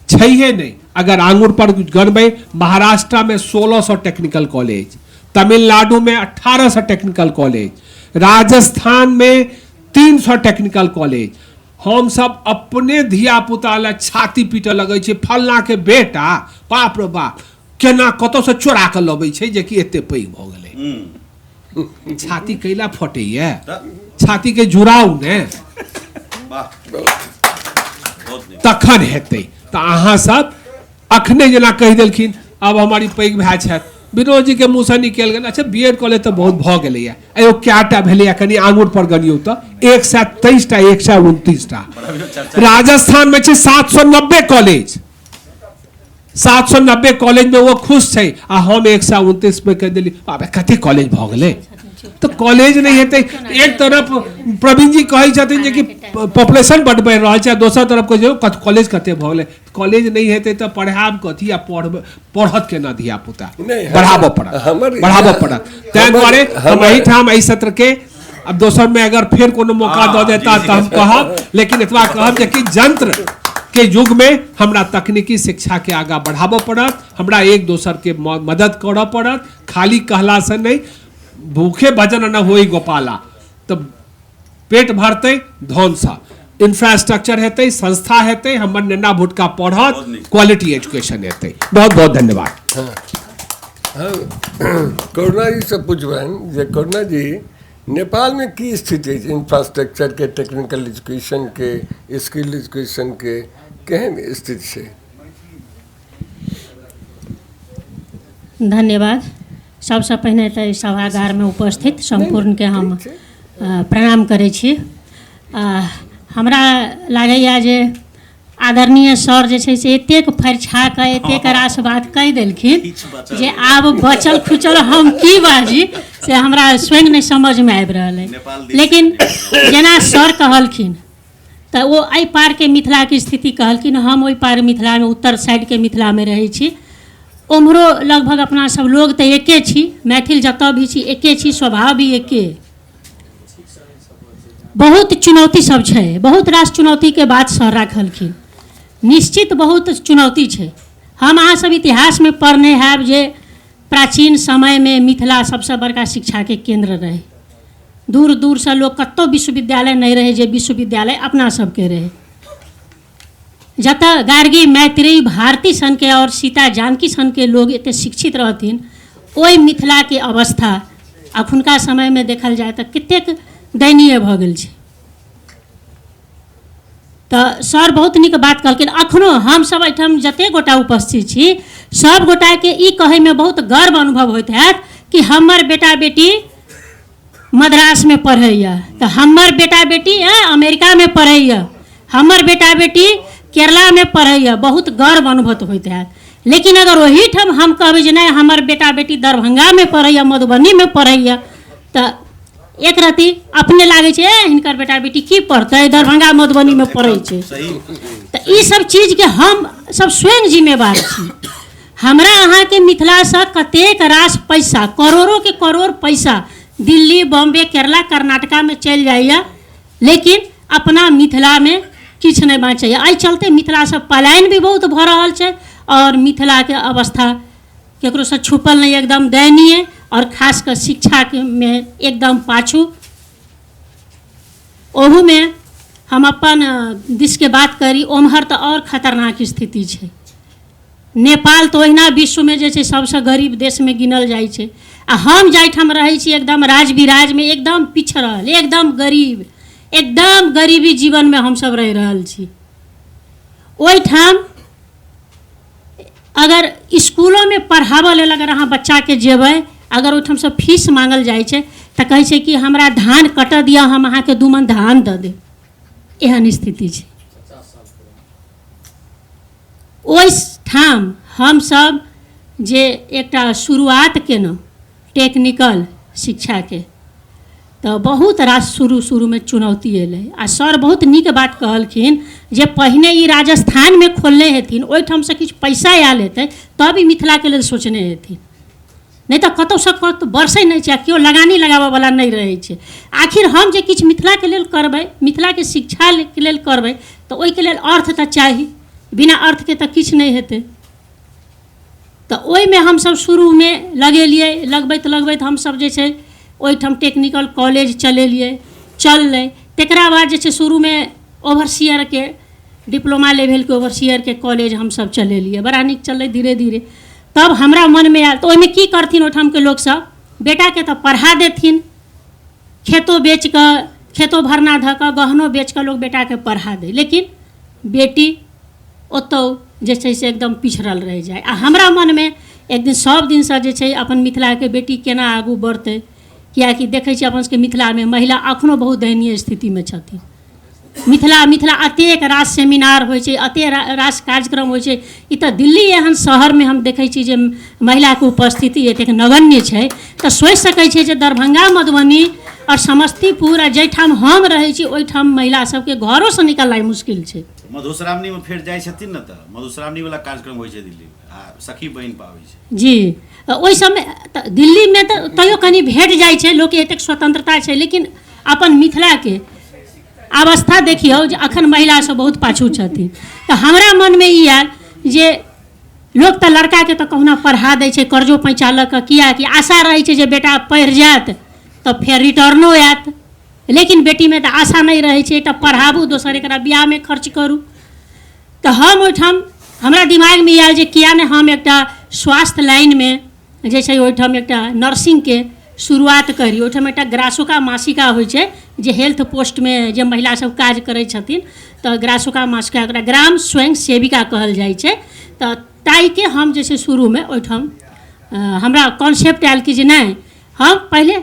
छैहे नहि। अगर आंगुर पर गनबै, महाराष्ट्रमे 1600 टेक्निकल कॉलेज, तमिलनाडुमे 1800 टेक्निकल कॉलेज, राजस्थानमे 300 टेक्निकल कॉलेज। हम सब अपने धिया पुता लए छाती पीटऽ लगै छै, फलना के बेटा बाप रे बाप केना कतौसँ चोरा कऽ लबै छै जेकि एते पैघ भऽ गेलै। छाती कैला फटैया, छाती के जुड़ाउ ने तखन हेतै। तऽ अहाँ सब अखने जेना कहि देलखिन, आब हमर ई पैघ भाय छथि, विनोद जी के मुँहसँ निकलि गेल, अच्छा बी एड कॉलेज तऽ बहुत भऽ गेलैया, एगो कएटा भेलैया कनि आंगुर पर गनियौ तऽ 123 टा, 129 टा। राजस्थानमे छै 790 कॉलेज, 790 कॉलेज में वो खुश छै आ हम 129 में कहि देली, बाबा कते कॉलेज भऽ गेलै। तऽ कॉलेज नहि हेतै। एक तरफ प्रवीण जी कहै छथिन जे कि पॉपुलेशन बड बढ़ि रहल छै, आ दोसर तरफ कहै छै कॉलेज कते भऽ गेलै। कॉलेज नहि हेतै तऽ पढ़ायब कथी आ पढ़त केना धिया पुता? बढ़ाबऽ पड़त, बढ़ाबऽ पड़त। ताहि दुआरे हम एहिठाम एहि सत्र के अब दोसर में अगर फेर कोनो मौका दऽ देता तऽ हम कहब, लेकिन एतबा कहब जे कि यंत्र के युग में हमरा तकनीकी शिक्षा के आगाँ बढ़ाबऽ पड़त, हमरा एक दोसर के मदद करऽ पड़त। खाली कहला से नहीं, भूखे भजन न होई गोपाला, तऽ पेट भरतै धनसँ, इंफ्रास्ट्रक्चर हेतै, संस्था हेतै, हमर नेना भुटका पढ़त, क्वालिटी एजुकेशन हेतै। बहुत बहुत धन्यवाद। हाँ, करुणा जी से पूछबनि जे करुणा जी, नेपालमे की स्थिति अछि इंफ्रास्ट्रक्चर के, टेक्निकल एजुकेशन के, स्किल एजुकेशन के, केहन स्थिति छै? धन्यवाद। सबसँ पहिने तऽ सभागारमे उपस्थित सम्पूर्णके हम प्रणाम करै छी। हमरा लागैए जे आदरणीय सर जे छै से एतेक फरिछा कऽ एतेक रास बात कहि देलखिन जे आब बचल खुचल हम की बाजी से हमरा स्वयं नहि समझमे आबि रहल अइ। लेकिन जेना सर कहलखिन तऽ ओ एहि पारके मिथिलाके स्थिति कहलखिन, हम ओहि पार मिथिलामे उत्तर साइडके मिथिलामे रहै छी। ओम्हरो लगभग अपना सब लोग तऽ एके छी, मैथिल जतऽ भी छी एके छी, स्वभाव भी एके। बहुत चुनौती सब छै, बहुत रास चुनौतीके बात सर राखलखिन, निश्चित बहुत चुनौती छै। हम अहाँ सब इतिहासमे पढ़ने हैब जे प्राचीन समयमे मिथिला सबसँ बड़का शिक्षाके केन्द्र रहै। दूर दूरसँ लोक, कतहु विश्वविद्यालय नहि रहै जे विश्वविद्यालय अपना सबके रहै, जतऽ गार्गी मैत्रेयी भारती सनके और सीता जानकी सनके लोग एते शिक्षित रहथिन, ओहि मिथिलाके अवस्था अखुनका समयमे देखल जाय तऽ कतेक दयनीय भऽ गेल छै। तऽ सर बहुत नीक बात कहलखिन। अखनो हमसब एहिठाम जतेक गोटा उपस्थित छी सब गोटाके ई कहैमे बहुत गर्व अनुभव होइत हैत कि हमर बेटा बेटी मद्रासमे पढ़ैए, तऽ हमर बेटा बेटी अमेरिकामे पढ़ैए, हमर बेटा बेटी केरलामे पढ़ैए, बहुत गर्व अनुभव होइत हैत। लेकिन अगर ओहिठाम हम कहबै जे नहि हमर बेटा बेटी दरभंगामे पढ़ैए, मधुबनीमे पढ़ैए, तऽ एक रति अपने लागै छै ए हिनकर बेटा बेटी की पढ़तै, दरभंगा मधुबनीमे पढ़ै छै। तऽ ई सब चीजके हम सब स्वयं जिम्मेवार छी। हमरा अहाँके मिथिलासँ कतेक रास पैसा, करोड़ोके करोड़ पैसा दिल्ली, बॉम्बे, केरला, कर्नाटकामे चलि जाइए, लेकिन अपना मिथिलामे किछु नहि बाँचैए। एहि चलते मिथिलासँ पलायन भी बहुत भऽ रहल छै और मिथिलाके अवस्था केकरोसँ छुपल नहि, एकदम दयनीय, और खास कऽ शिक्षाके मे एकदम पाछू। ओहूमे हम अपन दिसके बात करी, ओम्हर तऽ आओर खतरनाक स्थिति छै। नेपाल तऽ ओहिना विश्वमे जे छै सबसँ गरीब देशमे गिनल जाइ छै, आ हम जाहिठाम रहै छी एकदम राज विराजमे एकदम पिछड़ल, एकदम गरीब, एकदम गरीबी जीवनमे हमसब रहि रहल छी। ओहिठाम अगर इसकुलोमे पढ़ाबऽ लेल अगर अहाँ बच्चाके जेबै, अगर ओहिठामसँ फीस माँगल जाइ छै तऽ कहै छै कि हमरा धान कटऽ दिअ, हम अहाँके 2 मन धान दऽ देब। एहन स्थिति छै। ओहिठाम हमसभ जे एकटा शुरुआत केलहुँ टेक्निकल शिक्षाके, तऽ बहुत रास शुरू शुरूमे चुनौती एलै। आ सर बहुत नीक बात कहलखिन जे पहिने ई राजस्थानमे खोलने हेथिन, ओहिठामसँ किछु पैसा आयल हेतै तब ई मिथिलाके लेल सोचने हेथिन, नहि तऽ कतहुसँ कतहु बरसै नहि छै आ केओ लगानी लगाबऽवला नहि रहै छै। आखिर हम जे किछु मिथिलाके लेल करबै, मिथिलाके शिक्षाके लेल करबै, तऽ ओहिके लेल अर्थ तऽ चाही, बिना अर्थके तऽ किछु नहि हेतै। तऽ ओहिमे हमसभ शुरूमे लगेलियै, लगबैत लगबैत हमसभ जे छै ओहिठाम टेक्निकल कॉलेज चलेलियै, चललै। तकरा बाद जे छै शुरूमे ओवरसियरके डिप्लोमा लेवलके ओवरसियरके कॉलेज हमसभ चलेलियै, बड़ा नीक चललै धीरे धीरे। तब हमरा मनमे आयल तऽ ओहिमे की करथिन ओहिठामके लोकसभ, बेटाके तऽ पढ़ा देथिन, खेतो बेच कऽ, खेतो भरना धऽ कऽ, गहनो बेच कऽ लोक बेटाके पढ़ा दै, लेकिन बेटी ओतौ जे छै से एकदम पिछड़ल रहि जाइ। आ हमरा मनमे एक दिन सब दिनसँ जे छै अपन मिथिलाके बेटी केना आगू बढ़तै, किएकि देखै छियै अपन सबके मिथिलामे महिला अखनो बहुत दयनीय स्थितिमे छथिन। मिथिला मिथिला अतेक रास सेमिनार होइ छै, अतेक रास कार्यक्रम होइ छै, ई तऽ दिल्ली एहन शहरमे हम देखै छी जे महिलाके उपस्थिति एतेक नगण्य छै, तऽ सोचि सकै छियै जे दरभंगा, मधुबनी आओर समस्तीपुर आ जाहिठाम हम रहै छी ओहिठाम महिला सबके घरोसँ निकलनाइ मुश्किल छै। मधुश्रावणी में फेर जाइ छथिन ने, तऽ मधुश्रावणी वाला कार्यक्रम होइ छै दिल्ली में आ सखी बहिन पाबै छै। जी, ओहि समय तऽ दिल्लीमे तऽ तैयो कनि भेट जाइ छै, लोकके एतेक स्वतंत्रता छै, लेकिन अपन मिथिलाके अवस्था देखियौ जे अखन महिला सब बहुत पाछू छथिन। तऽ हमरा मनमे ई आयल जे लोक तऽ लड़काके तऽ कहुना पढ़ा दै छै कर्जो पैंचा लऽ कऽ, किएकि आशा रहै छै जे बेटा पढ़ि जायत तऽ फेर रिटर्नो आयत, लेकिन बेटीमे तऽ आशा नहि रहै छै, एकटा पढ़ाबू दोसर एकरा बियाहमे खर्च करू। तऽ हम ओहिठाम हमरा दिमागमे आयल जे किया नहि हम एकटा स्वास्थ्य लाइनमे जे छै ओहिठाम एकटा नर्सिंगके शुरुआत करी। ओहिठाम एकटा ग्रासोका मासिका होइ छै जे हेल्थ पोस्टमे जे महिला सब काज करै छथिन, तऽ ग्रासोका मासिका ओकरा ग्राम स्वयं सेविका कहल जाइ छै। तऽ ताहिके हम जे छै शुरूमे ओहिठाम हमरा कॉन्सेप्ट आयल कि जे नहि, हम पहिले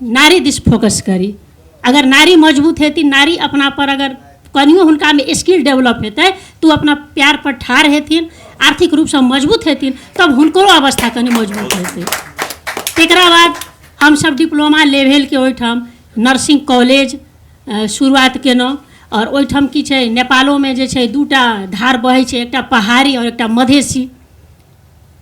नारी दिस फोकस करी। अगर नारी मजबूत हेथिन, नारी अपना पर अगर कनियो हुनकामे स्किल डेवलप हेतै तऽ ओ अपना पैर पर ठाढ़ हेथिन, आर्थिक रूपसँ मजबूत हेथिन, तब हुनको अवस्था कनि मजबूत हेतै। तकरा बाद हमसब डिप्लोमा लेवलके ओहिठाम नर्सिंग कॉलेज शुरुआत केलहुँ। आओर ओहिठाम की छै, नेपालोमे जे छै दूटा धार बहै छै, एकटा पहाड़ी आओर एकटा मधेसी।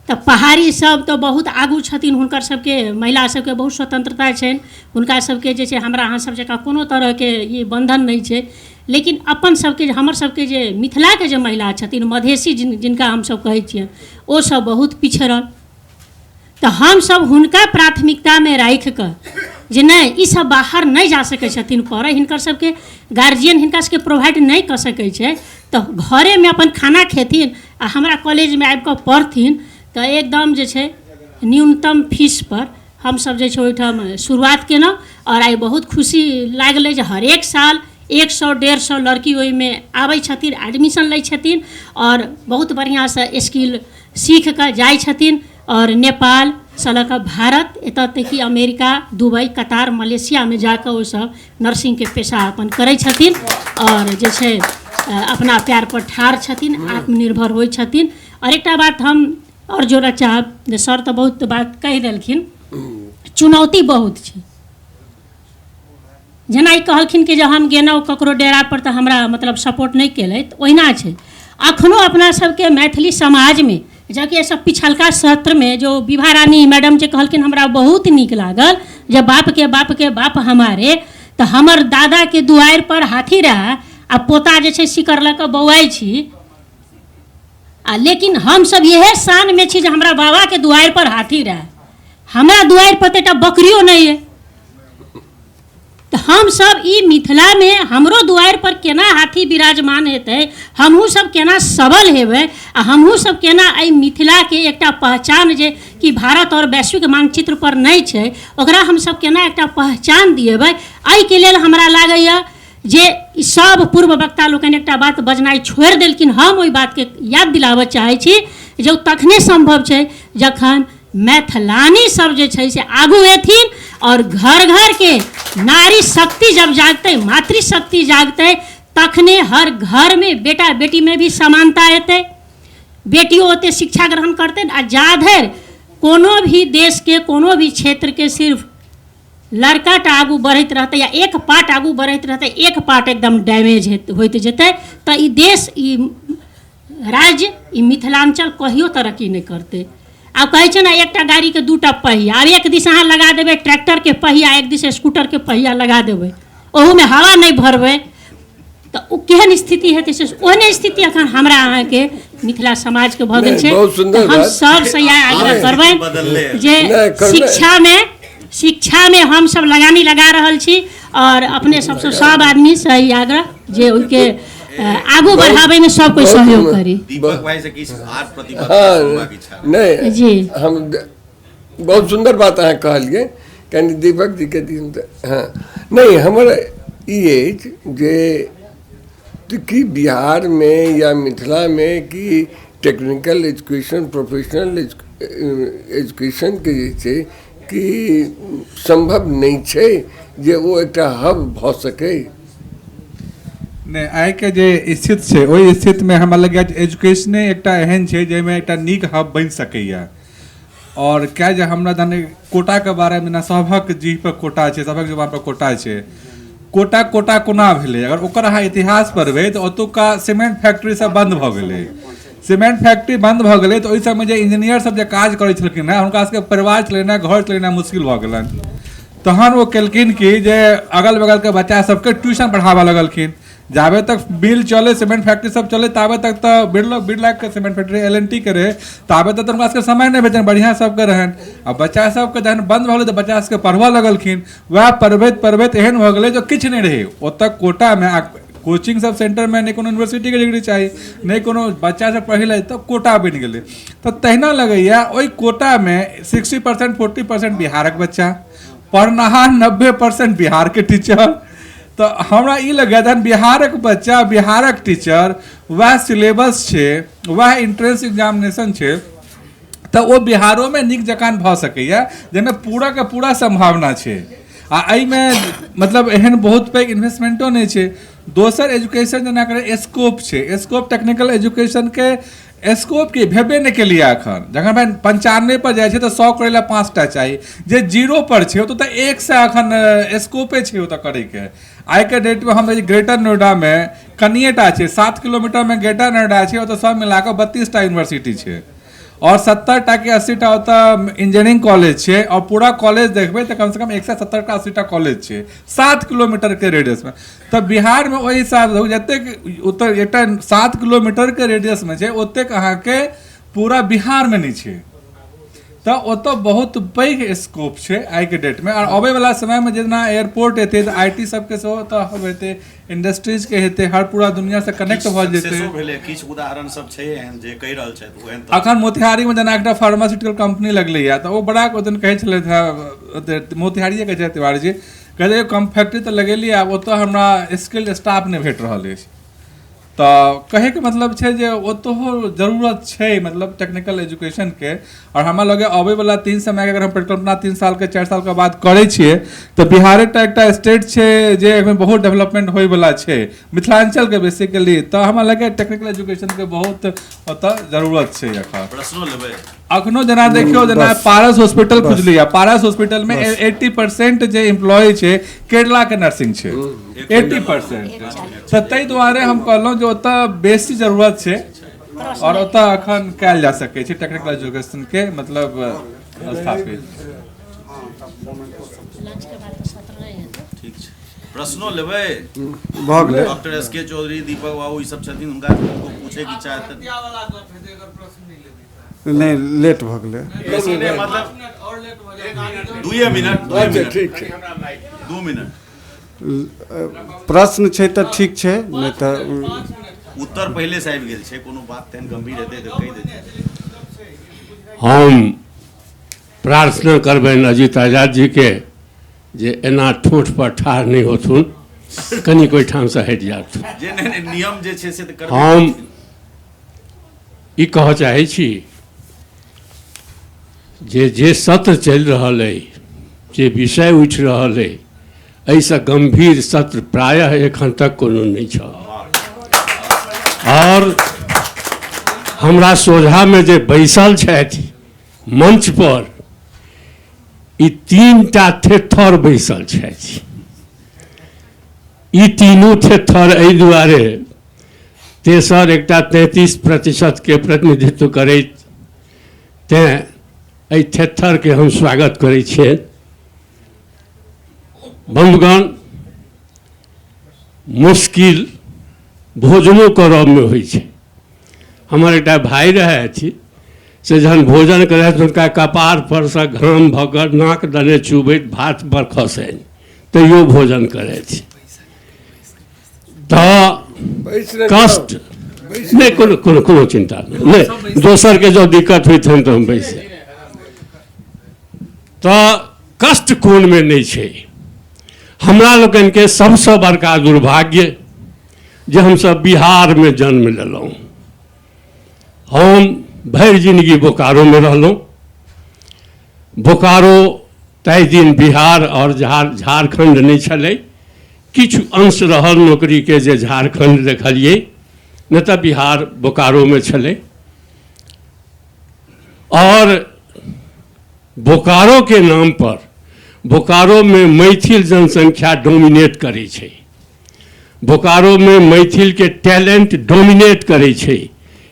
तऽ पहाड़ी सब तऽ बहुत आगू छथिन, हुनकर सबके महिला सबके बहुत स्वतंत्रता छनि, हुनका सबके जे छै हमरा अहाँ सब जकाँ कोनो तरहके ई बन्धन नहि छै। लेकिन अपन सबके हमर सबके जे मिथिलाके जे महिला छथिन, मधेसी जिनका हमसब कहै छियनि, ओ सब बहुत पिछड़ल। तऽ हमसब हुनका प्राथमिकतामे राखिकऽ जे नहि, ई सब बाहर नहि जा सकै छथिन पढ़ै, हिनकर सबके गार्जियन हिनका सबके प्रोवाइड नहि कऽ सकै छै, तऽ घरेमे अपन खाना खेथिन आ हमरा कॉलेजमे आबिकऽ पढ़थिन। तऽ एकदम जे छै न्यूनतम फीसपर हमसब जे छै ओहिठाम शुरुआत केलहुँ। आओर आइ बहुत खुशी लागलै जे हरेक साल 100 150 लड़की ओहिमे आबै छथिन, एडमिशन लै छथिन आओर बहुत बढ़िआँसँ स्किल सीख कऽ जाइ छथिन। आओर नेपालसँ लऽ कऽ भारत, एतऽ तक कि अमेरिका, दुबई, कतार, मलेशियामे जाकऽ ओसब नर्सिंगके पेशा अपन करै छथिन आओर जे छै अपना पैर पर ठाढ़ छथिन, आत्मनिर्भर होइ छथिन। आओर एकटा बात हम आओर जोड़ऽ चाहब जे सर तऽ बहुत बात कहि देलखिन, चुनौती बहुत छै। जेना ई कहलखिन कि जे हम गेलहुँ ककरो डेरा पर तऽ हमरा मतलब सपोर्ट नहि केलथि, ओहिना छै अखनो अपना सबके मैथिली समाजमे। जबकि एहिसँ पिछलका सत्रमे जो विभा रानी मैडम जे कहलखिन हमरा बहुत नीक लागल जे बापके बापके बाप हमारे, तऽ हमर दादाके दुआरि पर हाथी रहए आ पोता जे छै सिकर लऽ कऽ बौआइ छी, आ लेकिन हमसब इएह शानमे छी जे हमरा बाबाके दुआरि पर हाथी रहए, हमरा दुआरि पर तऽ एकटा बकरियो नहि अइ। तऽ हमसब ई मिथिलामे हमरो दुआरि पर केना हाथी विराजमान हेतै, हमहूँ सब केना सबल हेबै आ हमहूँ सब केना एहि मिथिलाके एकटा पहचान जे कि भारत आओर वैश्विक मानचित्र पर नहि छै, ओकरा हमसब केना एकटा पहचान दिएबै। एहिके लेल हमरा लागैए जे ई सब पूर्व वक्ता लोकनि एकटा बात बजनाइ छोड़ि देलखिन, हम ओहि बातके याद दिलाबऽ चाहै छी जे ओ तखने सम्भव छै जखन मैथिलानी सब जे छै से आगू एथिन और घर घर के नारी शक्ति जब जागतै, मातृशक्ति जागतै, तखने हर घर में बेटा बेटी में भी समानता एतै, बेटियो ओते शिक्षा ग्रहण करतै। आ जा धरि कोनो भी देशके कोनो भी क्षेत्रके सिर्फ लड़का टा आगू बढ़ैत रहतै या एक पार्ट आगू बढ़ैत रहतै, एक पार्ट एकदम डैमेज होइत जेतै, तऽ ई देश, ई राज्य, ई मिथिलाञ्चल कहियो तरक्की नहि करतै। आब कहै छै ने एकटा गाड़ीके दूटा पहिया, आब एक दिस अहाँ लगा देबै ट्रैक्टरके पहिया, एक दिस स्कूटरके पहिया लगा देबै, ओहूमे हवा नहि भरबै, तऽ ओ केहन स्थिति हेतै से ओहने स्थिति अखन हमरा अहाँके मिथिला समाजके भऽ गेल छै। बहुत सुंदर हम बात। सबसँ इएह आग्रह नहि, करबै जे नहि, करबै। शिक्षामे हमसब लगानी लगा रहल छी और अपने सबसँ सब आदमीसँ ई आग्रह जे ओहिके आगू बढ़ाबैमे सब कोइ सहयोग करी। दीपक भाई से किछु आर प्रतिबद्ध हाँ, सुनबाक इच्छा। नहि जी। हम बहुत सुन्दर बात अहाँ कहलियै, कनि दीपक जी के दिन हाँ नहि, हमर ई अछि जे की बिहारमे या मिथिलामे की टेक्निकल एजुकेशन, प्रोफेशनल एजुकेशनके जे छै कि सम्भव नहि छै जे ओ एकटा हब भऽ सकै? नहि, आइके जे स्थिति छै ओहि स्थितिमे हमरा लगैए जे एजुकेशने एकटा एहन छै जाहिमे एकटा नीक हब बनि सकैए। और क्या जे हमरा जहन कोटाके बारेमे ने सभक जीह पर कोटा छै, सभक जुबान पर कोटा छै, कोटा कोटा कोना भेलै, अगर ओकर अहाँ इतिहास पढ़बै तऽ ओतुका सीमेंट फैक्ट्री सब बंद भऽ गेलै। सीमेंट फैक्ट्री बंद भऽ गेलै तऽ ओहि समय जे इंजीनियर सब जे काज करै छलखिन हेँ हुनका सबके परिवार चलेनाइ, घर चलेनाइ मुश्किल भऽ गेलनि। तहन ओ केलखिन कि जे अगल बगलके बच्चा सबके ट्यूशन पढ़ाबऽ लगलखिन। जाबे तक मिल चले, सीमेंट फैक्ट्री सब चले, ताबे तक तऽ बिरलाके सीमेंट फैक्ट्री LNT के रहै, ताबे तक तऽ हुनका सबके समय नहि भेटनि, बढ़िआँ सबके रहनि। आ बच्चा सबके जहन बंद भऽ गेलै तऽ बच्चा सबके पढ़बऽ लगलखिन। वएह पढ़बैत पढ़बैत एहन भऽ गेलै जे किछु नहि रहै ओतऽ कोटामे। कोचिंग सब सेंटरमे नहि कोनो यूनिवर्सिटीके डिग्री चाही, नहि कोनो बच्चा सब पढ़ै लए, तऽ कोटा बनि गेलै। तऽ तहिना लगैए ओहि कोटामे 60% 40% बिहारक बच्चा पढ़निहार, 90% बिहारके टीचर। तऽ हमरा ई लगैए जहन बिहारक बच्चा, बिहारक टीचर, वएह सिलेबस छै, वएह एंट्रेंस एग्जामिनेशन छै, तऽ ओ बिहारोमे नीक जकाँ भऽ सकैए, जाहिमे पूराके पूरा सम्भावना छै। आ एहिमे मतलब एहन बहुत पैघ इन्वेस्टमेंटो नहि छै। दोसर एजुकेशन जेना करै स्कोप छै, स्कोप टेक्निकल एजुकेशनके स्कोप की भेबे नहि केलियै एखन। जखन भाइ 95 पर जाइ छै तऽ 100 करै लए 5टा चाही, जे 0 पर छै ओतऽ तऽ 100 एखन स्कोपे छै ओतऽ करैके। आइके डेटमे हम ग्रेटर नोएडामे कनिएटा छै, 7 किलोमीटरमे ग्रेटर नोएडा छै, ओतऽ सब मिलाकऽ 32टा यूनिवर्सिटी छै और 70टा कि 80टा ओतऽ इंजीनियरिंग कॉलेज छै। और पूरा कॉलेज देखबै तऽ कमसँ कम 170टा 80टा कॉलेज छै 7 किलोमीटरके रेडियसमे। तऽ बिहारमे ओहि हिसाबसँ जतेक ओतऽ एकटा 7 किलोमीटरके रेडियसमे छै ओतेक अहाँके पूरा बिहारमे नहि छै। तऽ ओतऽ बहुत पैघ स्कोप छै आइके डेटमे। आओर अबैवला समयमे जेना एयरपोर्ट हेतै तऽ IT सबके सेहो ओतऽ हब हेतै, इंडस्ट्रीजके हेतै, हर पूरा दुनिआसँ कनेक्ट भऽ जेतै। सक्सेसो भेलै, किछु उदाहरण सब छै एहन जे कहि रहल छथि ओहन? अखन मोतिहारीमे जेना एकटा फार्मास्यूटिकल कंपनी लगलैए तऽ ओ बड़ा ओहि दिन कहै छलथि हेँ, मोतिहारिएके छथि तिवारी जी, कहै कम फैक्ट्री तऽ लगेलियै, आब ओतऽ हमरा स्किल्ड स्टाफ नहि भेट रहल अछि। तऽ कहैके मतलब छै जे ओतहो जरूरत छै मतलब टेक्निकल एजुकेशनके। आओर हमरा लगैए अबैवला 3 समयके अगर हम परिकल्पना 3 सालके 4 सालके बाद करै छियै तऽ बिहारेटा एकटा स्टेट छै जे एहिमे बहुत डेवलपमेंट होइवला छै, मिथिलाञ्चलके बेसिकली। तऽ हमरा लगैए टेक्निकल एजुकेशनके बहुत ओतऽ जरूरत छै एखन। प्रश्नो लेबै? अखनो जेना देखियौ, जेना पारस हॉस्पिटल खुजलैए, पारस हॉस्पिटलमे 80% जे एम्प्लॉय छै केरलाके नर्सिंग छै, 80%। तऽ ताहि दुआरे हम कहलहुँ जे ओतऽ बेसी जरूरत छै और ओतऽ अखन कयल जा सकै छै टेक्निकल एजुकेशनके मतलब स्थापित। ठीक छै, प्रश्नो लेबै? भऽ गेलै। डॉक्टर SK Chaudhary, दीपक बाबू ई सब छथिन, हुनका पूछैके इच्छा हेतै। नहि, लेट भऽ गेलै। बेसी नहि, मतलब 2 मिनट। अच्छा ठीक छै। 2 मिनट। प्रश्न छै तऽ ठीक छै, नहि तऽ उत्तर पहिले से आबि गेल छै। कोनो बात तेहन गंभीर हेतै तऽ कहि देतै। हम प्रार्थना करबनि अजित आजाद जी के जे एना ठोठ पर ठाढ़ नहि होथुन, कनिक ओहिठामसँ हटि जाथुन। जे नहि नियम जे छै से तऽ करबै। हम ई कहऽ चाहै छी जे जे सत्र चलि रहल अइ, जे विषय उठि रहल अइ, एहिसँ गम्भीर सत्र प्रायः एखन तक कोनो नहि छल। और हमरा सोझामे जे बैसल छथि मंच पर, ई 3टा थेथर बैसल छथि। ई तीनू थेथर एहि दुआरे, तेसर एकटा 33% के प्रतिनिधित्व करैत, तेँ एहि थेथरके हम स्वागत करै छियनि। बन्धुगण, मुश्किल भोजनो करबमे होइ छै। हमर एकटा भाय रहथि, से जहन भोजन करथि हुनका कपार परसँ घाम भऽ कऽ नाक दने चुबैत भात पर खसनि, तैयो भोजन करथि। तऽ कष्ट नहि, कोनो कोनो कोनो चिन्ता नहि, दोसरके जँ दिक्कत होइत हन तऽ हम बैस जायब। तऽ कष्ट कोनमे नहि छै। हमरा लोकनिके सबसँ बड़का दुर्भाग्य जे हमसब बिहारमे जन्म लेलहुँ। हम भरि जिनगी बोकारोमे रहलहुँ। बोकारो ताहि दिन बिहार आओर झारखण्ड नहि छलै, किछु अंश रहल नौकरीके जे झारखण्ड देखलियै, नहि तऽ बिहार बोकारोमे छलै। आओर बोकारोके नाम पर बोकारोमे मैथिल जनसंख्या डोमिनेट करै छै, बोकारोमे मैथिलके टैलेंट डोमिनेट करै छै,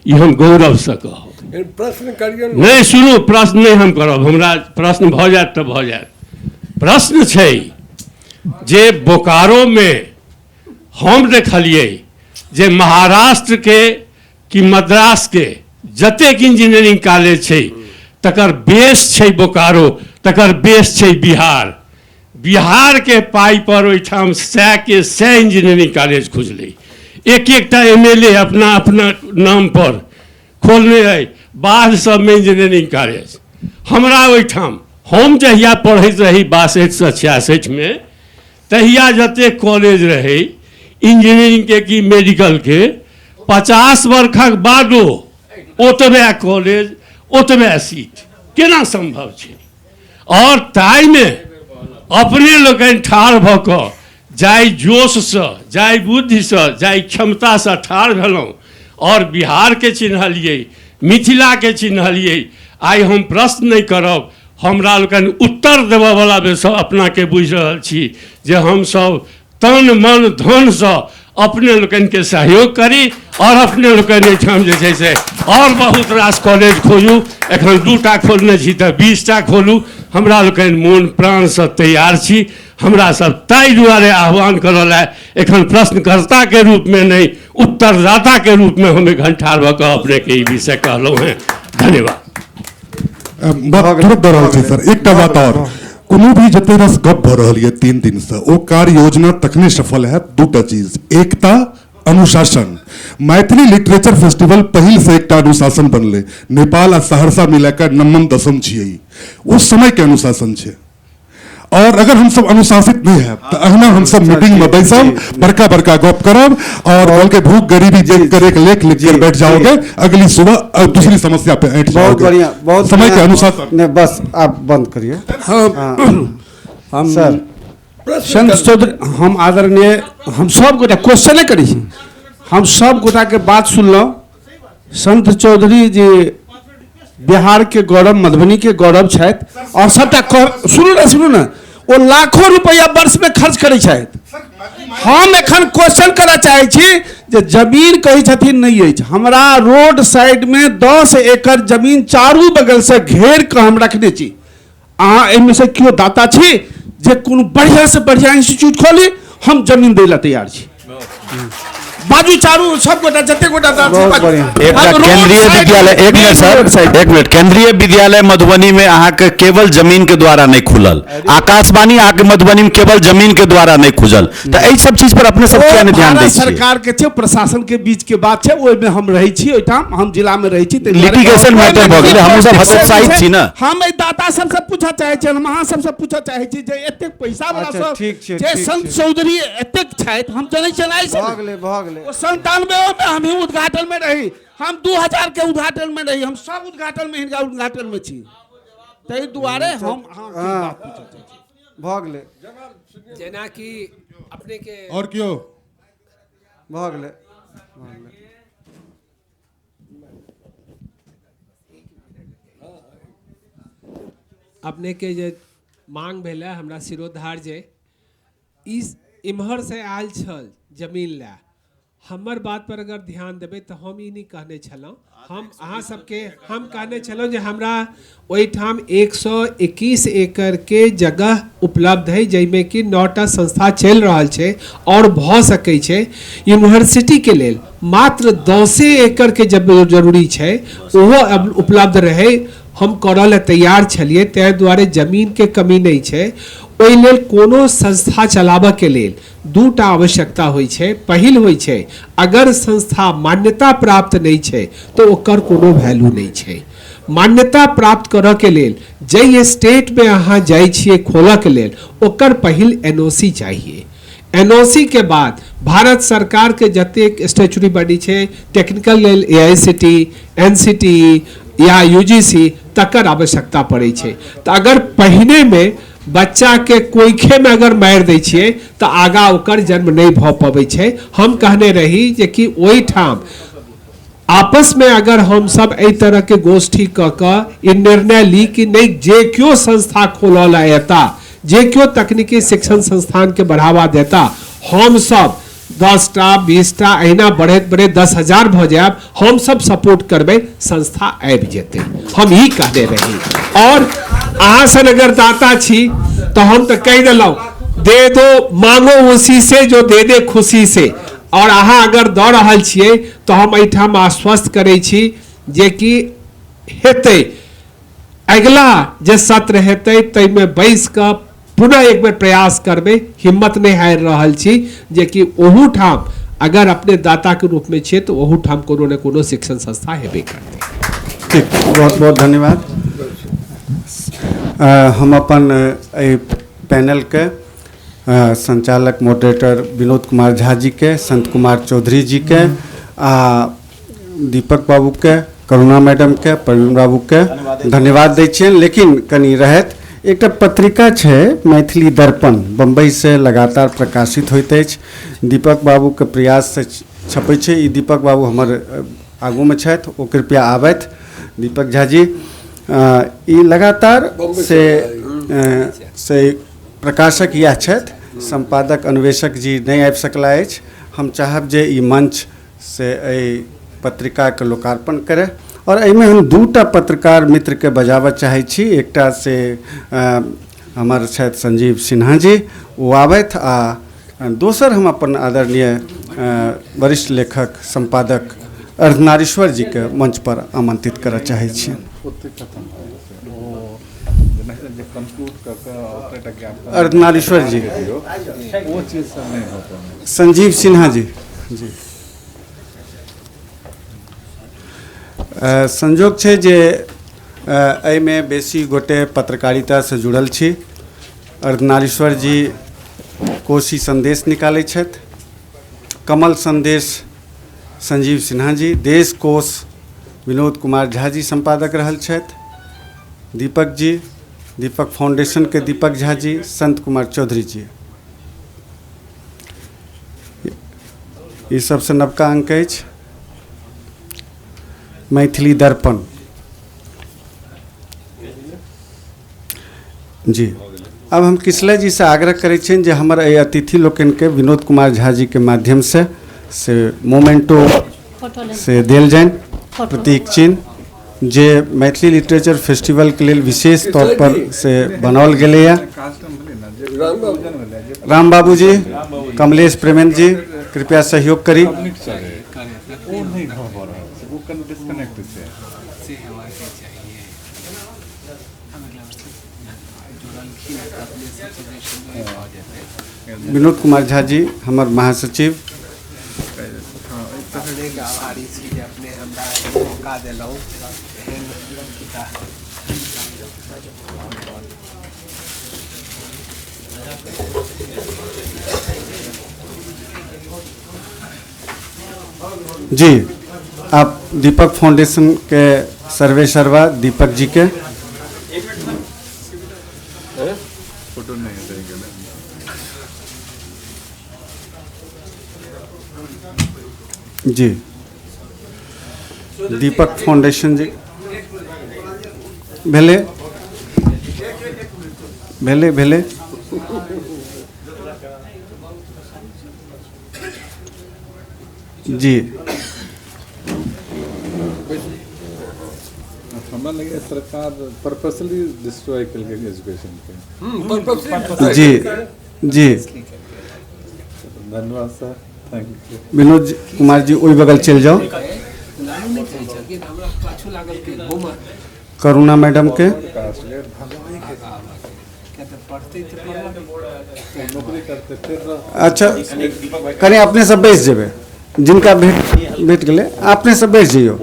ई हम गौरवसँ कहब। प्रश्न करियौ। नहि सुनू, प्रश्न नहि हम करब, हमरा प्रश्न भऽ जायत तऽ भऽ जायत। प्रश्न छै जे बोकारोमे हम देखलियै जे महाराष्ट्रके कि मद्रासके जतेक इंजीनियरिंग कॉलेज छै तकर बेस छै बोकारो, तकर बेस छै बिहार। बिहारके पाइ पर ओहिठाम 100 के 100 इंजीनियरिंग कॉलेज खुजलै। एक एकटा MLA अपना अपना नाम पर खोलने अइ बाढ़ सबमे इंजीनियरिंग कॉलेज। हमरा ओहिठाम हम जहिया पढ़ैत रही 62 से 66 में, तहिया जतेक कॉलेज रहै इंजीनियरिंग के कि मेडिकल के, 50 वर्षक बादो ओतबे कॉलेज ओतबे सीट केना संभव छै? और ताहिमे अपने लोकनि ठाढ़ भऽ कऽ जाहि जोशसँ, जाहि बुद्धिसँ, जाहि क्षमतासँ ठाढ़ भेलहुँ और बिहारके चिन्हलियै, मिथिलाके चिन्हलियै। आइ हम प्रश्न नहि करब, हमरा लोकनि उत्तर देबयवला बेस अपनाके बुझि रहल छी जे हमसभ तन मन धनसँ अपने लोकनिके सहयोग करी और अपने लोकनि एहिठाम जे छै से और बहुत रास कॉलेज खोलू। एखन 2टा खोलने छी तऽ 20टा खोलू। हमरा लोकनि मोन प्राणसँ तैयार छी। हमरा सब ताहि दुआरे आह्वान करऽ लए एखन प्रश्नकर्ताके रूपमे नहि, उत्तरदाताके रूपमे हम एखन ठाढ़ भऽ कऽ अपनेके ई विषय कहलहुँ हेँ। धन्यवाद। बात तुरंत दऽ रहल छी सर। एकटा बात और, कोनो भी जते रस गप भऽ रहल यऽ 3 दिनसँ, ओ कार्य योजना तखने सफल हैत 2टा चीज, एकता, अनुशासन। मैथिली लिटरेचर फेस्टिवल पहिल से एकटा अनुशासन बनलै। नेपाल आ सहरसा मिलाकर 9म 10म छियै, ओ समय के अनुशासन छै। और अगर हम सब अनुशासित नहीं है तो अहिना हम सब मीटिंग में बैसब, बड़का बड़का गप करब और बोल के भूख गरीबी देख कर एक लेख लिख कर बैठ जाओगे, अगली सुबह दूसरी समस्या पे ऐंठ बहुत जाओगे। बढ़िया, बहुत समय के अनुशासन। नहीं, बस आप बंद करिए। हम सर। संत चौधरी, हम आदरणीय, हम सब गोटा क्वेश्चने करै छी, हम सब गोटा के बात सुनलहुँ। संत चौधरी जी बिहार के गौरव, मधुबनी के गौरव छथि और सबटा सुनू ने, सुनू ने, ओ लाखों रुपया वर्ष में खर्च करै छथि। हम एखन क्वेश्चन करऽ चाहै छी जे जमीन कहै छथिन नहि अछि, हमरा रोड साइड में 10 एकड़ जमीन चारू बगल से घेर कऽ हम रखने छी। अहाँ एहिमे से केओ दाता छी जे कोनो बढ़िया से बढ़िया इंस्टीट्यूट खोली, हम जमीन दै लए तैयार छी। बाजू चारू सब गोटा जते गोटा एकटा केंद्रीय विद्यालय, एक मिनट सर, एक मिनट। केंद्रीय विद्यालय मधुबनी में अहाँके केवल जमीन के द्वारा नहीं खुलल, आकाशवाणी अहाँके मधुबनी में केवल जमीन के द्वारा नहीं खुजल, तो एहि सब चीज पर अपने सब किया नहीं ध्यान दै छियै? सरकार के छै, प्रशासन के बीच के बात छै, ओहिमे हम रहै छी, ओहिठाम हम जिला में रहै छी, लिटिगेशन मैटर भऽ गेलै, हमहूँ सब हतोत्साहित छी ने। हम एहि दाता सबसँ पूछऽ चाहै छी, हम अहाँ सबसँ पूछऽ चाहै छी जे एतेक पैसा वाला सब जे संत चौधरी एतेक छथि, हम जनै छियनि भऽ गेलै, भऽ गेलै। ओ 97 में हम ही उद्घाटन में रही, हम 2000 के उद्घाटन में रही, हम सब उद्घाटन में हिनका उद्घाटन में छी, ताहि दुआरे हम भऽ गेलै। जेनाकि अपने के और क्यों भऽ गेलै। अपनेके जे मांग भेलै हमरा सिरोधार जे ई इम्हरसँ आयल छल जमीन लए, हमर बात पर अगर ध्यान देबै तऽ हम ई नहि कहने छलहुँ। हम अहाँ सबके हम कहने छलहुँ जे हमरा ओहिठाम 121 एकड़ के जगह उपलब्ध है, जाहिमे कि 9टा संस्था चलि रहल छै और भऽ सकै छै। यूनिवर्सिटी के लेल मात्र 10 एकड़ के जब जरूरी छै ओहो अब उपलब्ध रहै, हम करऽ लए तैयार छलियै। ताहि दुआरे जमीन के कमी नहि छै। ओहि लेल कोनो संस्था चलाबऽ के लेल 2टा आवश्यकता होइ छै। पहिल होइ छै अगर संस्था मान्यता प्राप्त नहि छै तऽ ओकर कोनो वैल्यू नहि छै। मान्यता प्राप्त करऽ के लेल जाहि स्टेटमे अहाँ जाइ छियै खोलऽ के लेल ओकर पहिल NOC चाहिए। NOC के बाद भारत सरकार के जतेक स्टेचुरी बॉडी छै टेक्निकल लेल AICTE, NCTE या UGC तकर आवश्यकता पड़ै छै। तऽ अगर पहिने में बच्चा के कोइखे में अगर मारि दै छियै तऽ आगा ओकर जन्म नहि भऽ पबै छै। हम कहने रही जे कि ओहिठाम आपस में अगर हम सब एहि तरह के गोष्ठी कऽ कऽ ई निर्णय ली कि नहि जे केओ संस्था खोलऽ लए एता, जे केओ तकनीकी शिक्षण संस्थान के बढ़ावा देता, हम सब 10टा 20टा अहिना बढ़ैत बढ़ैत 10,000 भऽ जायब, हम सब सपोर्ट करबै, संस्था आबि जेतै। हम ई कहने रही। और अहाँ सन अगर दाता छी तऽ हम तऽ कहि देलहुँ, दे दो मांगो उसी से जो दे दे खुशी से। और अहाँ अगर दऽ रहल छियै तऽ हम एहिठाम आश्वस्त करै छी जे कि हेतै। अगिला जे सत्र हेतै ताहिमे बैस कऽ पुनः एक बेर प्रयास करबै। हिम्मत नहि हारि रहल छी जे कि ओहूठाम अगर अपने दाताके रूपमे छियै तऽ ओहूठाम कोनो ने कोनो शिक्षण संस्था हेबे करतै। ठीक, बहुत बहुत धन्यवाद। हम अपन एहि पैनलके संचालक मॉडरेटर विनोद कुमार झा जी के, संत कुमार चौधरी जी के आ दीपक बाबू के, करुणा मैडम के, प्रवीण बाबू के धन्यवाद दै छियनि। लेकिन कनि रहैत एकटा पत्रिका छै मैथिली दर्पण, बम्बई से लगातार प्रकाशित होइत अछि। दीपक बाबू के प्रयास से छपै छै। ई दीपक बाबू हमर आगूमे छथि, ओ कृपया आबथि। दीपक झा जी, ई लगातार से प्रकाशक इएह छथि, संपादक अन्वेषक जी नहि आबि सकला अछि। हम चाहब जे ई मंच से एहि पत्रिकाके लोकार्पण करय। और एहिमे हम 2टा पत्रकार मित्रके बजाबऽ चाहै छी। एकटा से हमर छथि संजीव सिन्हा जी, ओ आबथि, आ दोसर हम अपन आदरणीय वरिष्ठ लेखक संपादक अर्धनारीश्वर जी के मंच पर आमंत्रित करऽ चाहै छी। अर्धनारीश्वर जी, संजीव सिन्हा जी जी। संजोग छै जे एहिमे बेसी गोटे पत्रकारितासँ जुड़ल छी। अर्धनारीश्वर जी कोशी संदेश निकालै छथि, कमल संदेश संजीव सिन्हा जी, देश कोश विनोद कुमार झा जी संपादक रहल छथि, दीपक जी, दीपक फाउंडेशन के दीपक झा जी, संत कुमार चौधरी जी। ई सबसँ नवका अंक अछि मैथिली दर्पण जी। अब हम किसलय जी से आग्रह करै छियनि जे हमर एहि अतिथि लोकनिके विनोद कुमार झा जी के माध्यम से मोमेंटो से देल जानि, प्रतीक चिन्ह जे मैथिली लिटरेचर फेस्टिवल के लेल विशेष तौर पर से बनाओल गेलैए। राम बाबू जी, कमलेश प्रेमेंद्र जी, कृपया सहयोग करी। विनोद कुमार झा जी हमर महासचिव। जी, आप दीपक फाउंडेशन के सर्वे सर्वा दीपक जी के। जी, दीपक फाउंडेशन जी भेले। भेलै भेलै। जी हमरा लगैए सरकार पर्पसली डिस्ट्रॉय केलकै एजुकेशन के। जी जी धन्यवाद sir, thank you. Vinod Kumar ji ओहि बगल चलि जाउ। करुणा मैडम के अच्छा कनि अपने सब बैस जेबै, जिनका भेट भेट गेलै अपने सब बैस जइयौ।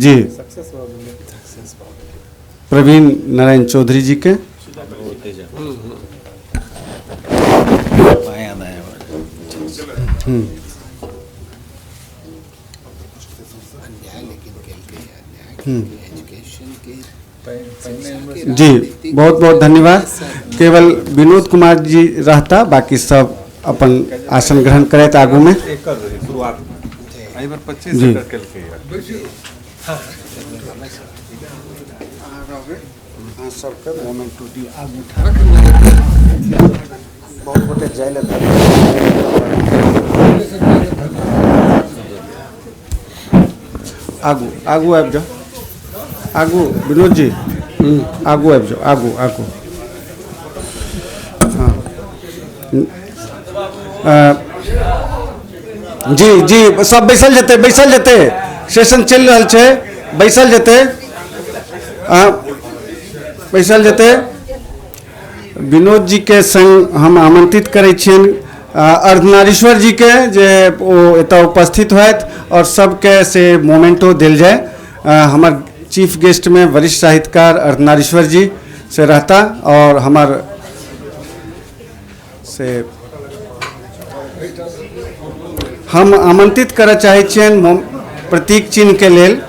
जी प्रवीण नारायण चौधरी जी के। जी बहुत बहुत धन्यवाद। केवल विनोद कुमार जी रहता, बाकी सब अपन आसन ग्रहण करैत आगू में। जी सबके मोमेंट टू दियौ आगू बहुत गोटे जाय लए आगू आगू आबि जाउ, आगू विनोद जी आगू आबि जाउ, आगू आगू। हाँ जी जी सब बैसल जेतै, बैसल जेतै, सेशन चलि रहल छै, बैसल जेतै, बैसल जेतै। विनोद जी के संग हम आमंत्रित करै छियनि अर्धनारीश्वर जी के जे ओ एतऽ उपस्थित होथि और सबके से मोमेंटो देल जाय। हमर चीफ गेस्ट में वरिष्ठ साहित्यकार अर्धनारीश्वर जी से रहता और हमर से हम आमंत्रित करऽ चाहै छियनि प्रतीक चिन्ह के लेल।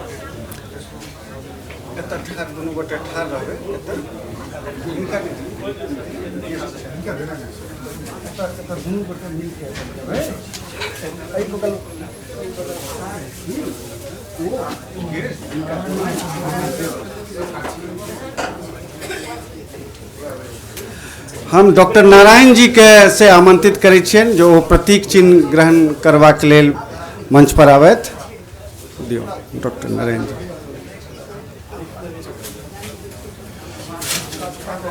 हम डॉक्टर नारायण जी के से आमंत्रित करै छियनि जो ओ प्रतीक चिन्ह ग्रहण करबाक लेल मंच पर आबथि। दियौ डॉक्टर नारायण जी,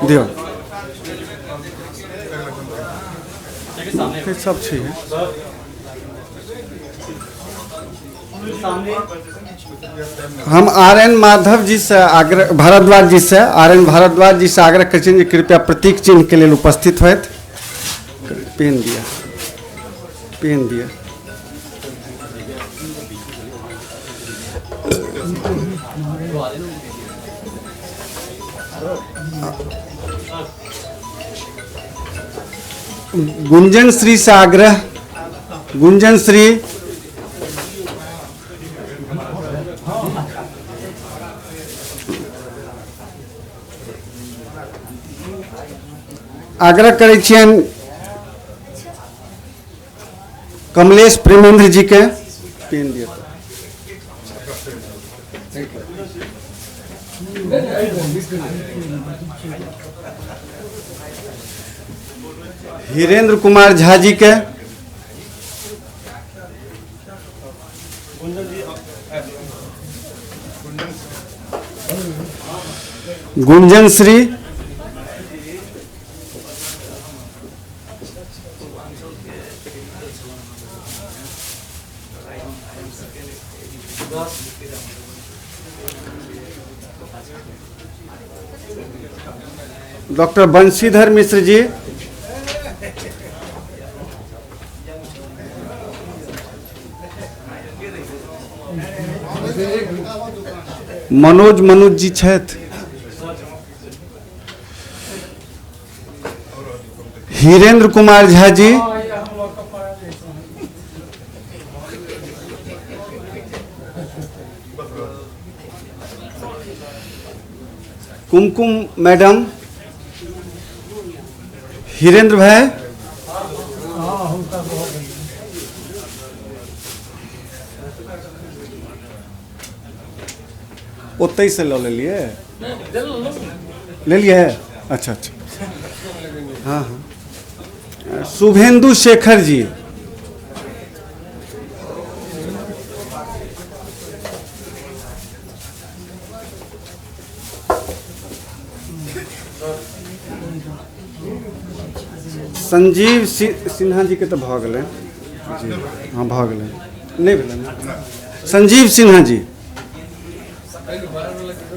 दियौ सब छै। हम आर एन माधव जी से आग्रह, भारद्वाज जी से, आर एन भारद्वाज जी से आग्रह करै छियनि जे कृपया प्रतीक चिन्ह के लेल उपस्थित होथि। पेन दिया, पेन दिया। गुंजन श्री से आग्रह, गुंजन श्री। आग्रह करै छियनि कमलेश प्रेमेंद्र जी के। पेन दिया। हीरेंद्र कुमार झा जी के। गुंजन श्री। डॉक्टर बंशीधर मिश्र जी। मनोज मनुज जी छथि। हीरेंद्र कुमार झा जी। कुमकुम मैडम। हीरेंद्र भाई। ओतहिसँ लऽ लेलियै? लेलियै? अच्छा अच्छा, हाँ हाँ। शुभेंदु शेखर जी। संजीव सिन्हा जी के तऽ भऽ गेलै जी, हाँ भऽ गेलै, नहि भेलै ने? संजीव सिन्हा जी।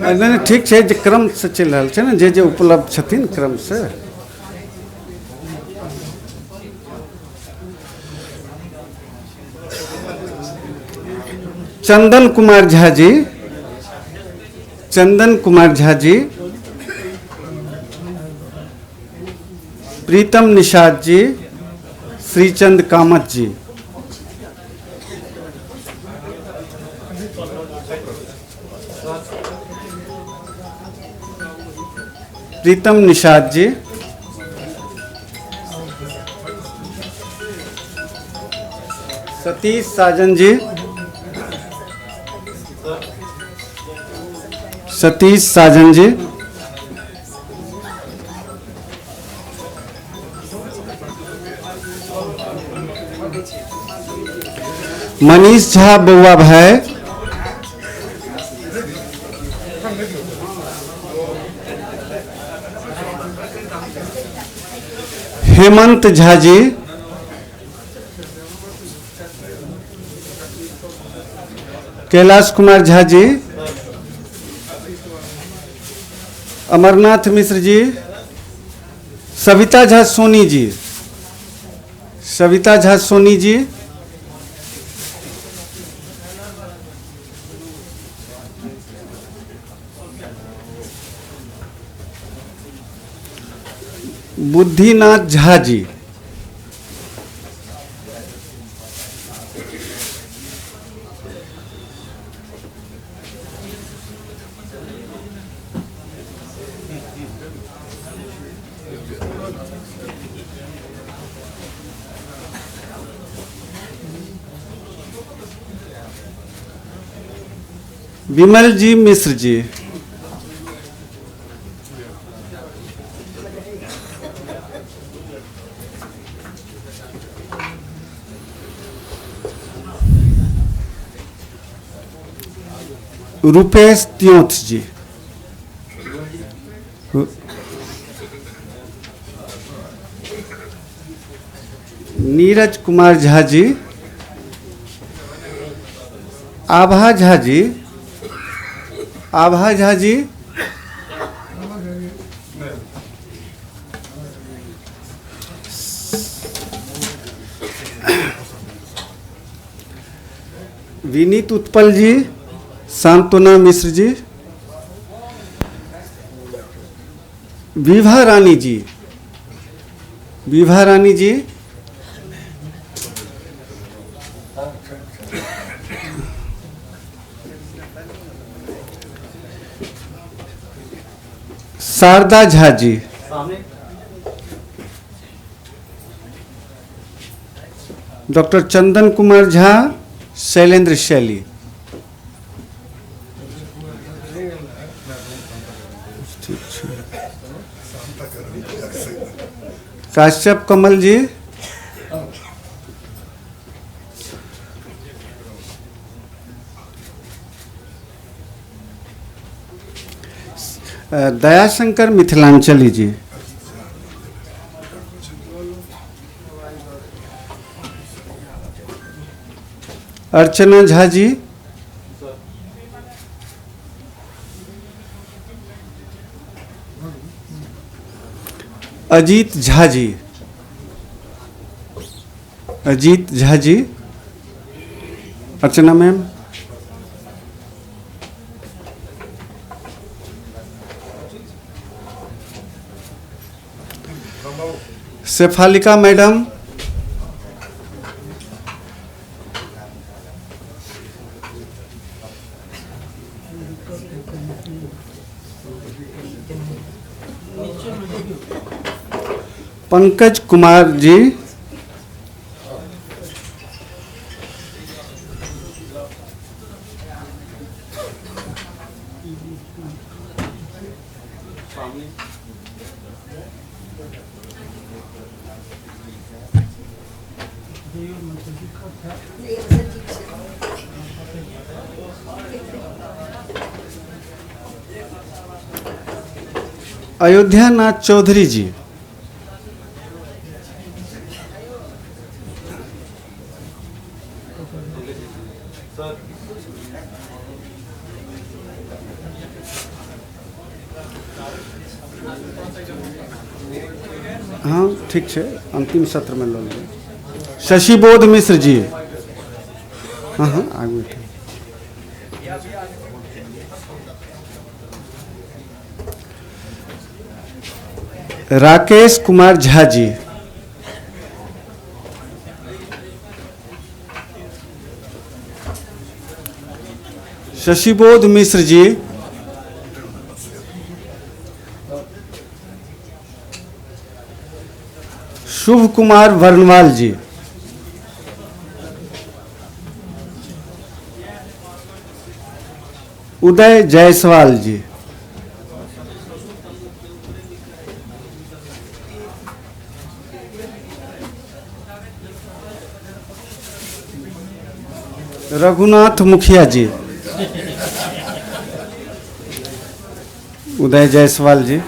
नहि नहि ठीक छै, जे क्रमसँ चलि रहल छै ने, जे जे उपलब्ध छथिन क्रमसँ। चंदन कुमार झा जी, चंदन कुमार झा जी। प्रीतम निषाद जी, श्रीचंद कामत जी। प्रीतम निषाद जी। सतीश साजन जी, सतीश साजन जी। मनीष झा बउआ भाई। हेमंत झा जी। कैलाश कुमार झा जी। अमरनाथ मिश्र जी। सविता झा सोनी जी, सविता झा सोनी जी। बुद्धिनाथ झा जी। विमल जी मिश्र जी। रुपेश त्योथ जी। नीरज कुमार झा जी। आभा झा जी, आभा झा जी। विनीत उत्पल जी। सांत्वना मिश्र जी। विभा रानी जी, विभा रानी जी। शारदा झा जी। डॉक्टर चंदन कुमार झा। शैलेंद्र शैली। काश्यप कमल जी। दयाशंकर मिथिलांचली जी। अर्चना झा जी। अजीत झा जी, अजीत झा जी। अर्चना ma'am. Shefalika madam. Pankaj Kumar ji. Ayodhya Nath Chaudhary ji. हाँ ठीक है, अंतिम सत्र में लऽ लेबै। शशिबोध मिश्र जी। हाँ हाँ आगू। राकेश कुमार झा जी। शशिबोध मिश्र जी। शुभ कुमार वर्णवाल जी। उदय जायसवाल जी। रघुनाथ मुखिया जी। उदय जायसवाल जी।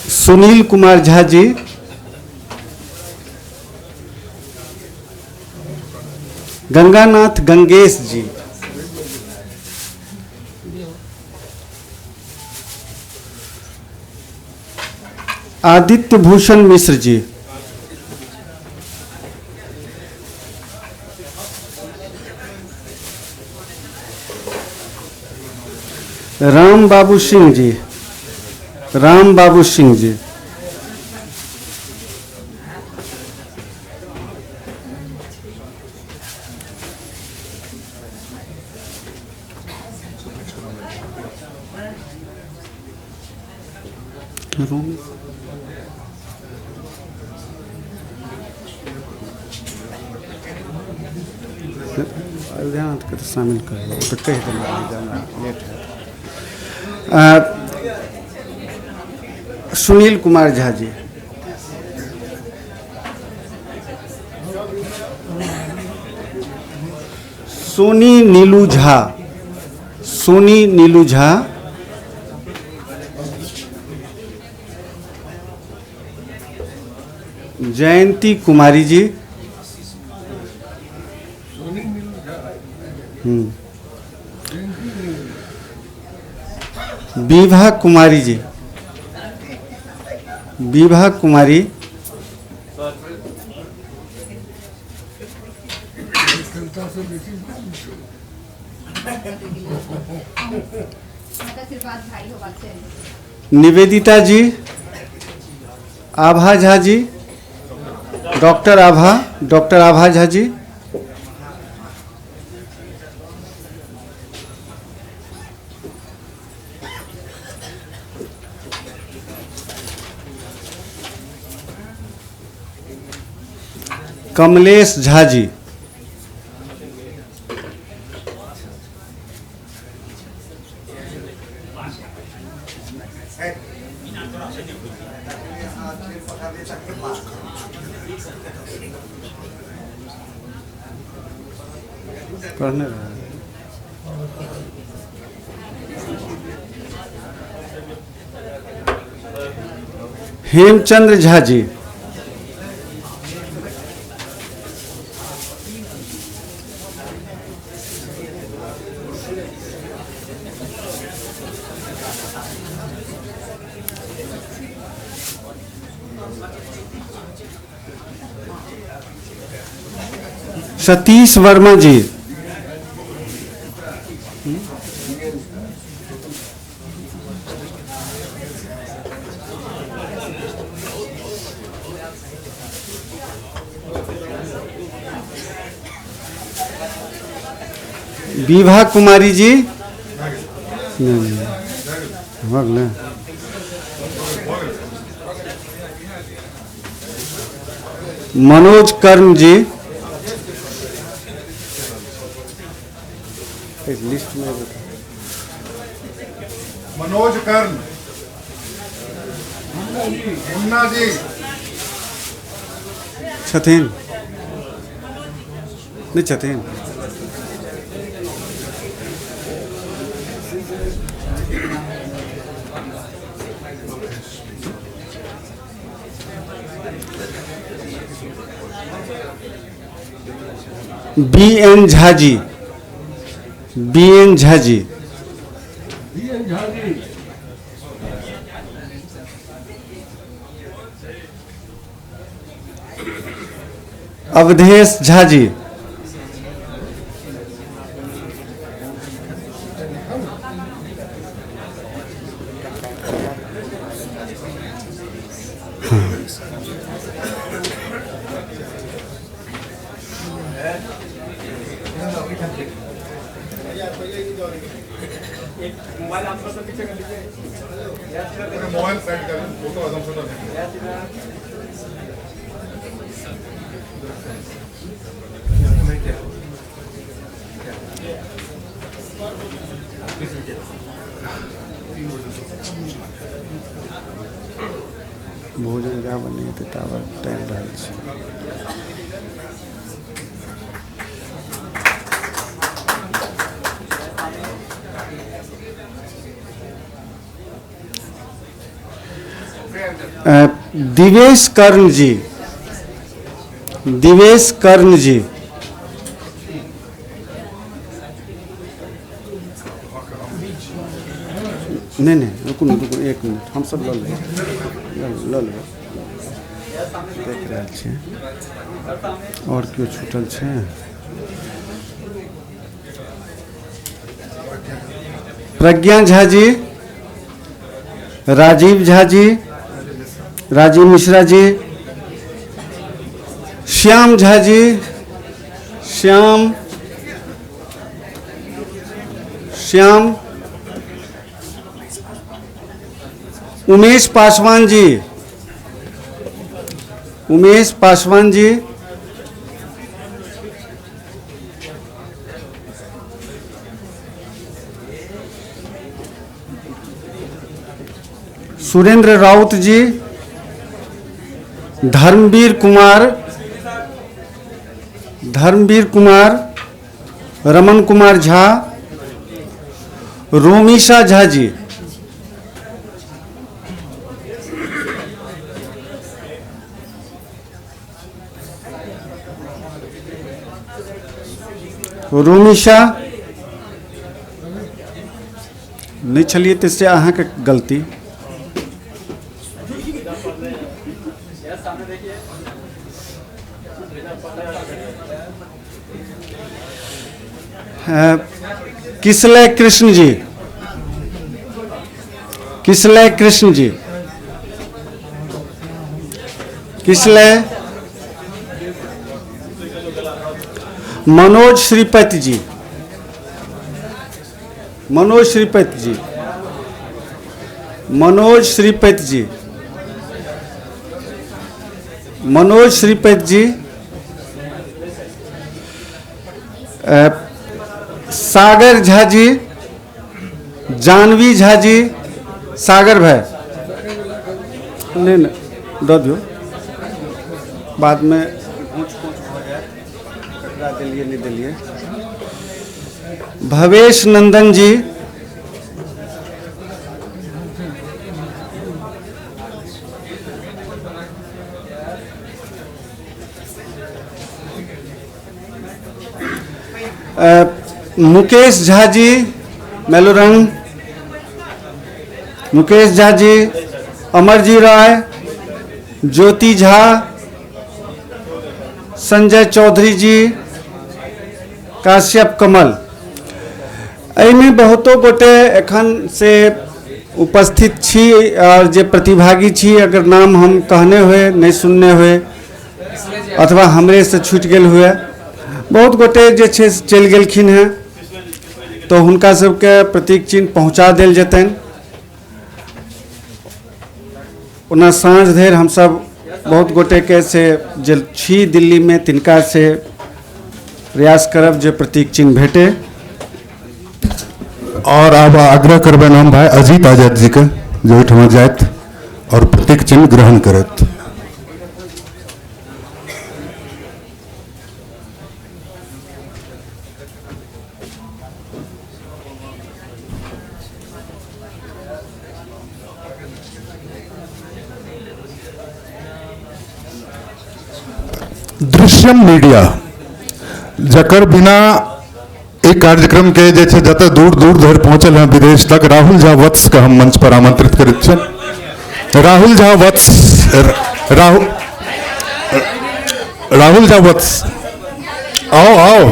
सुनील कुमार झा जी। गंगानाथ गंगेश जी। आदित्य भूषण मिश्र जी। राम बाबू सिंह जी। राम बाबू सिंह जी। अयोध्यानाथ के तो शामिल कर तो कह देना लेट है। सुनील कुमार झा जी। सोनी नीलू झा। सोनी नीलू झा। जयंती कुमारी जी। विभा कुमारी जी। विभा कुमारी। निवेदिता जी। आभा झा जी। डॉक्टर आभा, डॉक्टर आभा झा जी। कमलेश झा जी। पढ़ने रहा है। हेमचंद्र झा जी। सतीश वर्मा जी। विभा कुमारी जी। नहीं नहीं। मनोज कर्ण जी। लिस्ट में मनोज कर्ण, मुन्ना जी छथिन नहीं छथिन? B N Jha ji, B N Jha ji. Awadhesh Jha ji. Mobile side कर फोटो एकदम छोटा। भोजन जा बनेतै ताबत टाइम रहल छै। दिवेश कर्ण जी, दिवेश कर्ण जी। नहीं नहीं रुकू ना, रुकू एक मिनट, हम सब लऽ लेबै, लऽ लेबै, देख रहल छियै। और केओ छूटल छै? प्रज्ञा झा जी, राजीव झा जी, राजीव मिश्रा जी, श्याम झा जी, श्याम श्याम, उमेश पासवान जी, उमेश पासवान जी, सुरेंद्र राउत जी, धर्मवीर कुमार, धर्मवीर कुमार, रमन कुमार झा, रोमिशा झा जी। रोमिशा नहीं छलिए तो से अहाँके गलती। किसलय कृष्ण जी, किसलय कृष्ण जी, किसलय, मनोज श्रीपति जी, मनोज श्रीपति जी, मनोज श्रीपति जी, मनोज श्रीपति जी, सागर झा जी, जानवी झा जी, सागर भाई नहीं नहीं दऽ दियौ, बाद में ऊँच ऊँच भऽ जायत, ककरा देलियै नहि देलियै। भवेश नंदन जी, मुकेश झा जी मेलोरंग, मुकेश झा जी, अमरजी राय, ज्योति झा, संजय चौधरी जी, काश्यप कमल। एहिमे बहुतो गोटे एखन से उपस्थित छी और जे प्रतिभागी छी, अगर नाम हम कहने हुए नहीं सुनने हुए अथवा हमरे से छूटि गेल हुए, बहुत गोटे जे छै से चलि गेलखिन हेँ, तो हुनका सबके प्रतीक चिन्ह पहुँचा देल जेतनि। ओना साँझ धरि हमसब बहुत गोटेके से जे छी दिल्लीमे तिनका से प्रयास करब जे प्रतीक चिन्ह भेटे। और आब आग्रह करबनि हम भाई अजीत आजाद जी के जे ओहिठमा जाथि और प्रतीक चिन्ह ग्रहण करत। दृश्यम मीडिया जकर बिना एक कार्यक्रम के जे छै जतऽ दूर दूर धरि पहुँचल हैं विदेश तक, राहुल झा वत्स के हम मंच पर आमंत्रित करैत छियनि। राहुल झा वत्स, राहुल झा वत्स, आओ आओ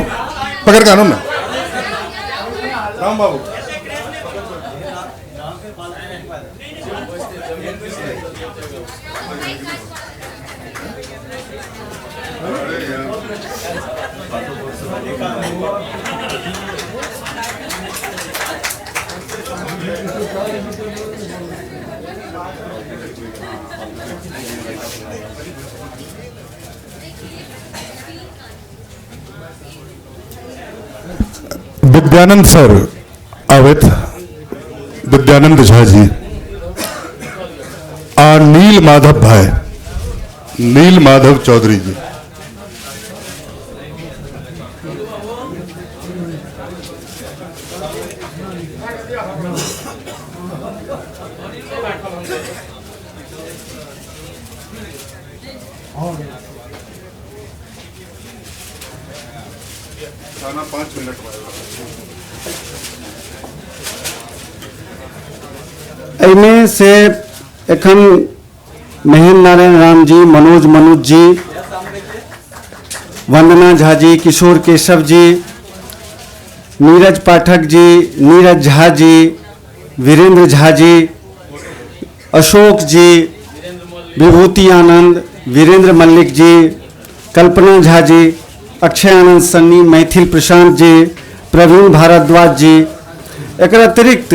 पकड़ के आनो ना राम बाबू। विद्यानंद सर आबैत, विद्यानंद झा जी आ नील माधव भाई, नील माधव चौधरी जी। खाना 5 मिनट में। एहिमे से एखन महेंद्र नारायण राम जी, मनोज मनुज जी, वंदना झा जी, किशोर केशव जी, नीरज पाठक जी, नीरज झा जी, वीरेंद्र झा जी, अशोक जी, विभूति आनंद, वीरेंद्र मल्लिक जी, कल्पना झा जी, अक्षय आनंद सन्नी, मैथिल प्रशांत जी, प्रवीण भारद्वाज जी, एकर अतिरिक्त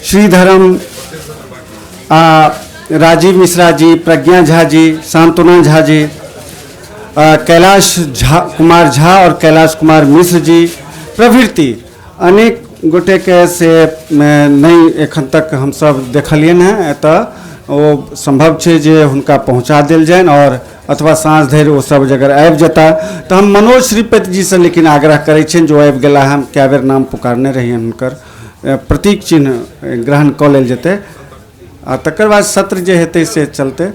श्रीधरम आ राजीव मिश्रा जी, प्रज्ञा झा जी, सांत्वना झा जी, कैलाश झा कुमार झा और कैलाश कुमार मिश्र जी प्रभृति अनेक गोटे के से नहीं एखन तक हम सब देखलियन हैं। एतऽ ओ संभव छै जे हुनका पहुँचा देल जाइन और अथवा साँझ धरि ओ सब अगर आबि जेता तऽ हम मनोज श्रीपति जी से लेकिन आग्रह करै छियनि जो आबि गेला, हम कए बेर नाम पुकारने रहियनि हुनकर, प्रतीक चिन्ह ग्रहण कऽ लेल जेतै आ तकर बाद सत्र जे हेतै से चलतै।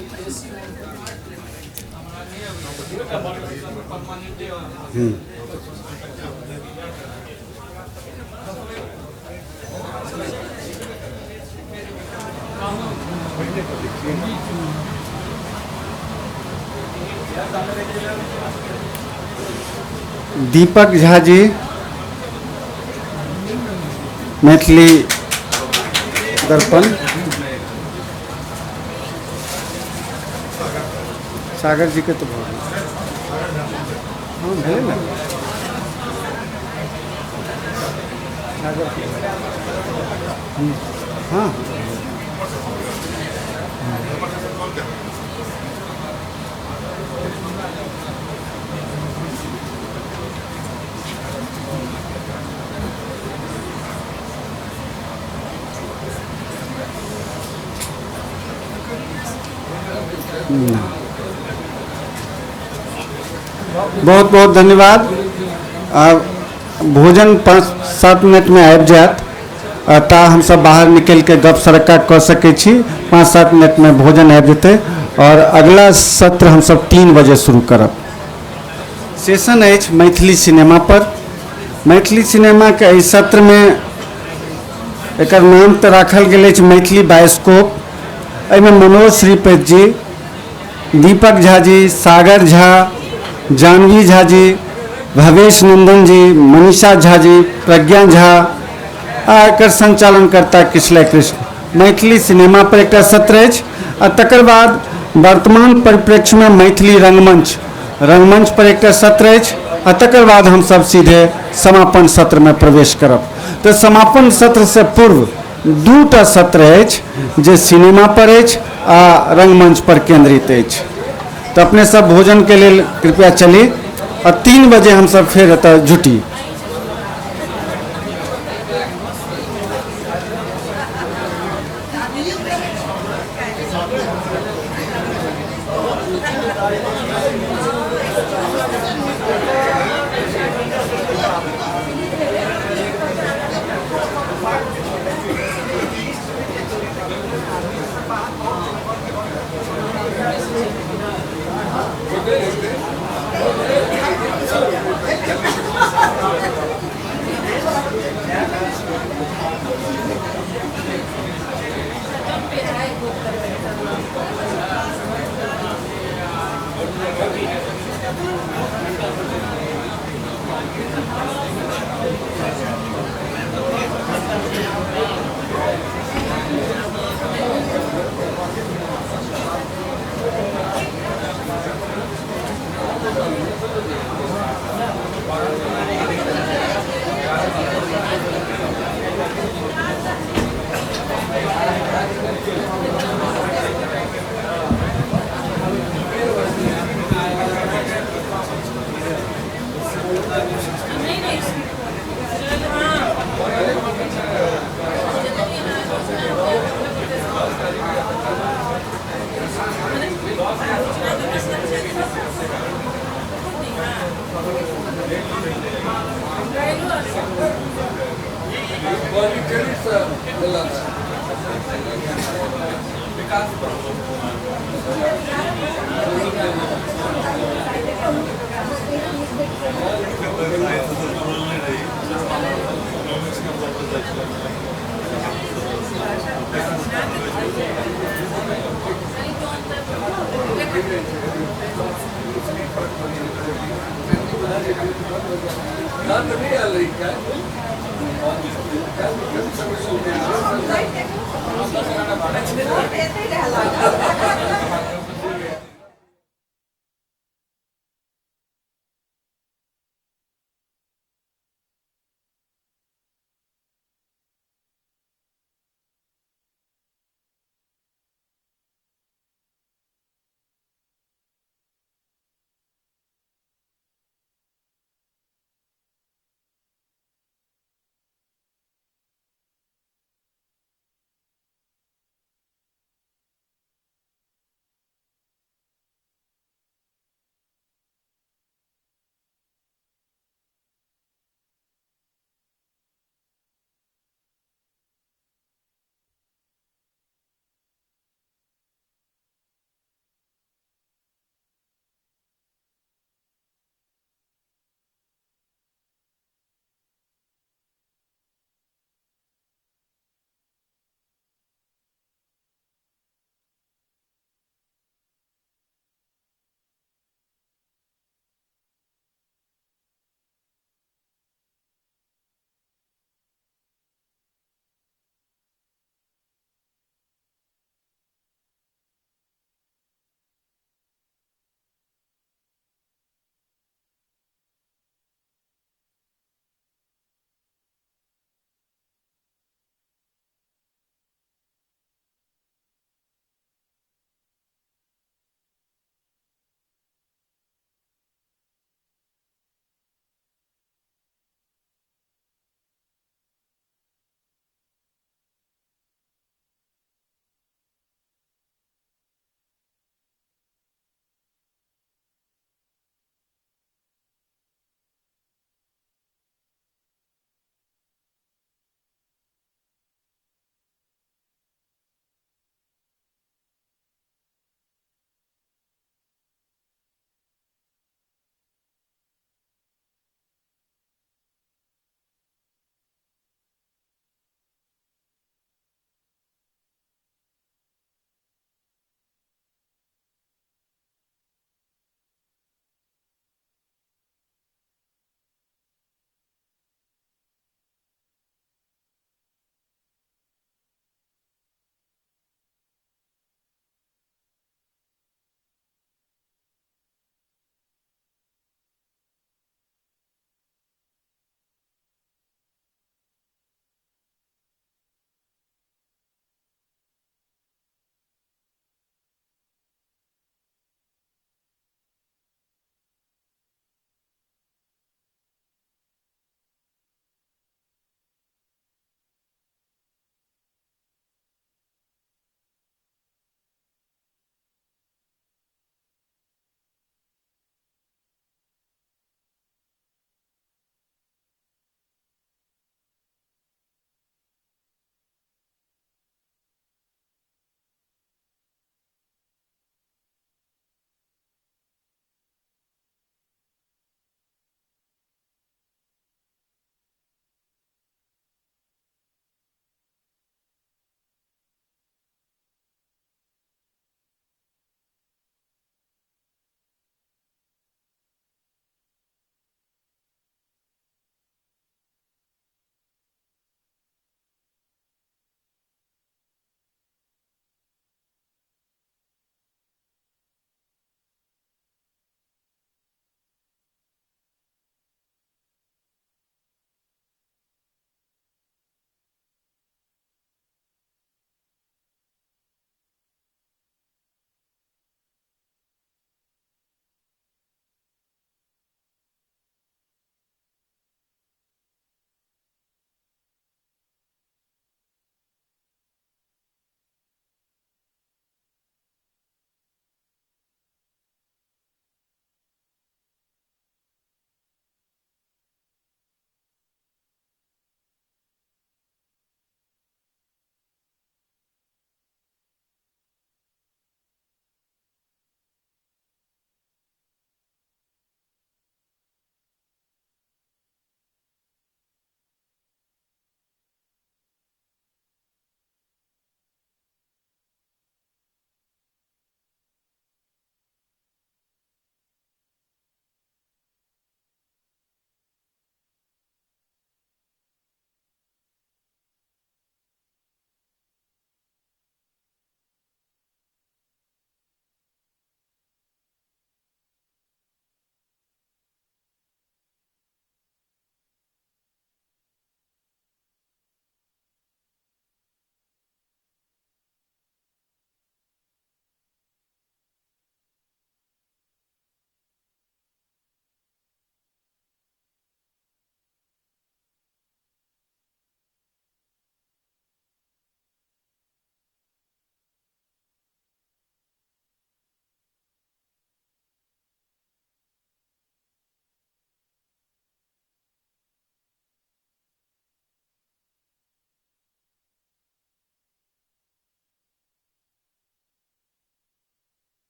दीपक झा जी, मैथिली दर्पण, सागर जी के तो बहुत हाँ भेलै ने, सागर हाँ। बहुत बहुत धन्यवाद। भोजन 5-7 मिनट में आबि जायत ता हम सब बाहर निकल के गप सरक्का कऽ सकै छी। 5-7 मिनट में भोजन आबि जेतै और अगला सत्र हम सब 3 बजे शुरू करब। सेशन अछि मैथिली सिनेमा पर। मैथिली सिनेमा के एहि सत्र में एकर नाम तऽ राखल गेल अछि मैथिली बायोस्कोप। एहिमे मनोज श्रीपति जी, दीपक झा जी, सागर झा, जानवी झा जी, भवेश नंदन जी, मनीषा झा जी, प्रज्ञा झा आ एकर संचालनकर्ता किशलय कृष्ण। मैथिली सिनेमा पर एकटा सत्र अछि आ तकर बाद वर्तमान परिप्रेक्ष्यमे मैथिली रंगमंच, रंगमंच पर एकटा सत्र अछि आ तकर बाद हम सब सीधे समापन सत्रमे प्रवेश करब। तऽ समापन सत्र से पूर्व 2टा सत्र अछि जे सिनेमा पर अछि आ रंगमंच पर केंद्रित अछि। तऽ अपने सब भोजनके लेल कृपया चली आ 3 बजे हमसब फेर एतऽ जुटी।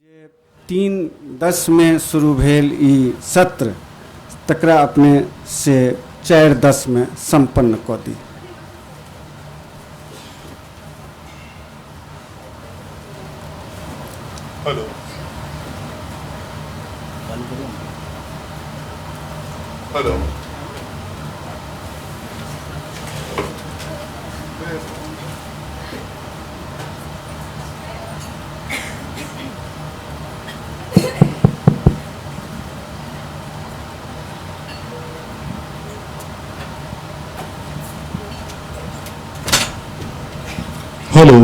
3:10 में शुरू भेल ई सत्र तकरा अपने से 4:10 में सम्पन्न कऽ दी। हेलो हेलो हेलो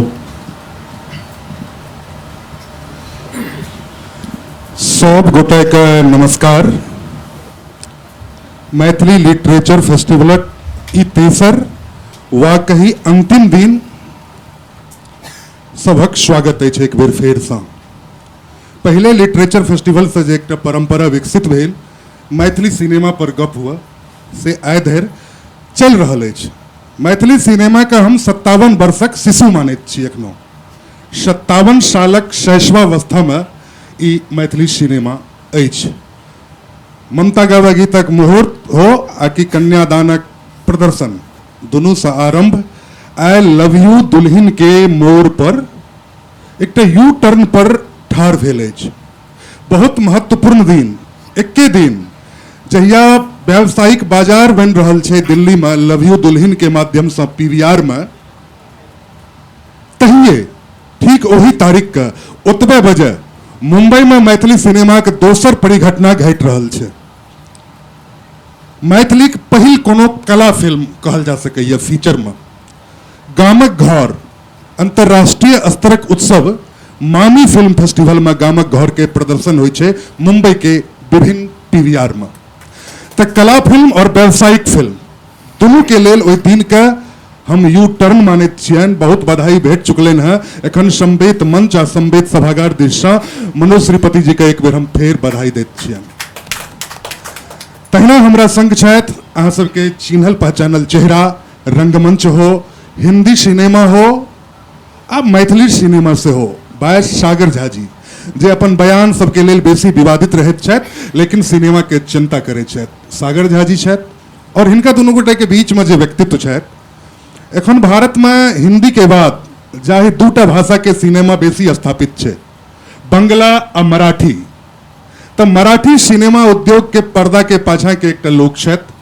सब गोटे के नमस्कार। मैथिली लिटरेचर फेस्टिवलक ई तेसर वा कही अंतिम दिन सभक स्वागत अछि एक बेर फेरसँ। पहिले लिटरेचर फेस्टिवल से जे एकटा परंपरा विकसित भेल मैथिली सिनेमा पर गप हुआ से आइ धरि चलि रहल अछि। मैथिली सिनेमा के हम 57 वर्षक शिशु मानैत छी। एखनो 57 सालक शैशवावस्था में ई मैथिली सिनेमा अछि। ममता गावे गीतक मुहूर्त हो आ कि कन्यादानक प्रदर्शन दुनू से आरंभ I love you दुल्हन के मोड़ पर एकटा यू टर्न पर ठाढ़ भेल अछि। बहुत महत्वपूर्ण दिन, एके दिन जहिया व्यावसायिक बाजार बनि रहल छै दिल्ली में लव you दुल्हन के माध्यम से पीवीआर में, तहिए ठीक ओही तारीख के ओतबे बजे मुंबई में मैथिली सिनेमा के दोसर परिघटना घटि रहल छै। मैथिलीक पहिल कोनो कला फिल्म कहल जा सकैए फीचर में गामक घर अंतर्राष्ट्रीय स्तरक उत्सव मामी फिल्म फेस्टिवल में गामक घर के प्रदर्शन होइ छै मुंबई के विभिन्न पीवीआर में। तो कला फिल्म और व्यावसायिक फिल्म दुनू के लेल ओहि दिन के हम यू टर्न मानैत छियनि। बहुत बधाई भेट चुकलनि हैं। एखन संवेत मंच आ संवेत सभागार दिससँ मनोज श्रीपति जी के एक बेर हम फेर बधाई दैत छियनि। तहिना हमरा संग छथि अहाँ सबके चिन्हल पहचानल चेहरा, रंगमंच हो, हिंदी सिनेमा हो आ मैथिली सिनेमा सेहो, बायस सागर झा जी जे अपन बयान सबके लेल बेसी विवादित रहैत छथि लेकिन सिनेमा के चिंता करैत छथि, सागर झा जी छथि। और हिनका दुनू गोटे के बीच में जे व्यक्तित्व छथि, एखन भारत में हिंदी के बाद जाहि दूटा भाषा के सिनेमा बेसी स्थापित छै, बंगला आ मराठी, तो मराठी सिनेमा उद्योग के पर्दा के पाछा के एकटा लोक छथि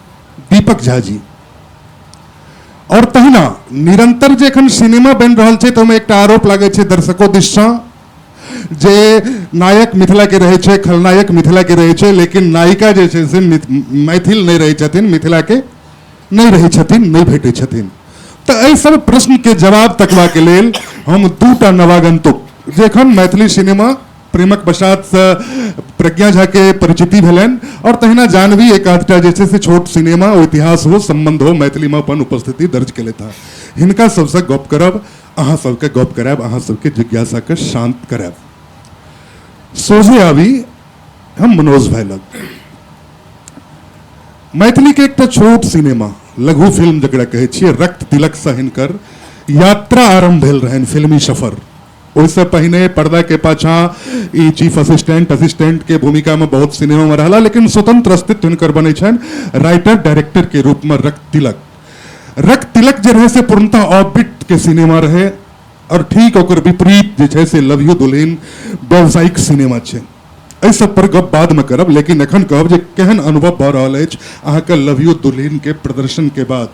दीपक झा जी। और तहिना निरंतर जे एखन सिनेमा बनि रहल छै तऽ ओहिमे एकटा आरोप लागै छै दर्शको दिससँ जे नायक मिथिला के रहै छै, खलनायक मिथिला के रहै छै, लेकिन नायिका जे छै से मैथिल नहि रहै छथिन, मिथिला के नहि रहै छथिन, नहि भेटै छथिन। तऽ एहि सब प्रश्न के जवाब तकबाके लेल हम दूटा नवागंतुक जे एखन मैथिली सिनेमा प्रेमक बसातसँ प्रज्ञा झा के परिचिति भेलनि और तहिना जानवी एक आधटा जे छै से छोट सिनेमा ओ इतिहास हो संबंध हो मैथिली में अपन उपस्थिति दर्ज केलथि हँ। हिनका सबसँ गप करब, अहाँ सबके गप करायब, अहाँ सबके जिज्ञासा के शांत करायब। सोझे आबी हम मनोज भाई लग। मैथिली के एकटा छोट सिनेमा लघु फिल्म जकरा कहै छियै रक्त तिलक से हिनकर यात्रा आरंभ भेल रहनि, फिल्मी सफर। ओहिसँ पहिने पर्दा के पाछा ई चीफ असिस्टेंट असिस्टेंट के भूमिका में बहुत सिनेमा में रहला, लेकिन स्वतंत्र अस्तित्व हिनकर बनै छनि राइटर डायरेक्टर के रूप में रक्त तिलक। रक्त तिलक जे रहे से पूर्णतः ऑफबिट के सिनेमा रहे और ठीक ओकर विपरीत जे छै से लव you दुल्हन व्यावसायिक सिनेमा छै। एहि सब पर गप बाद में करब, लेकिन एखन कहब जे केहन अनुभव भऽ रहल अछि अहाँके लव you दुल्हन के प्रदर्शन के बाद।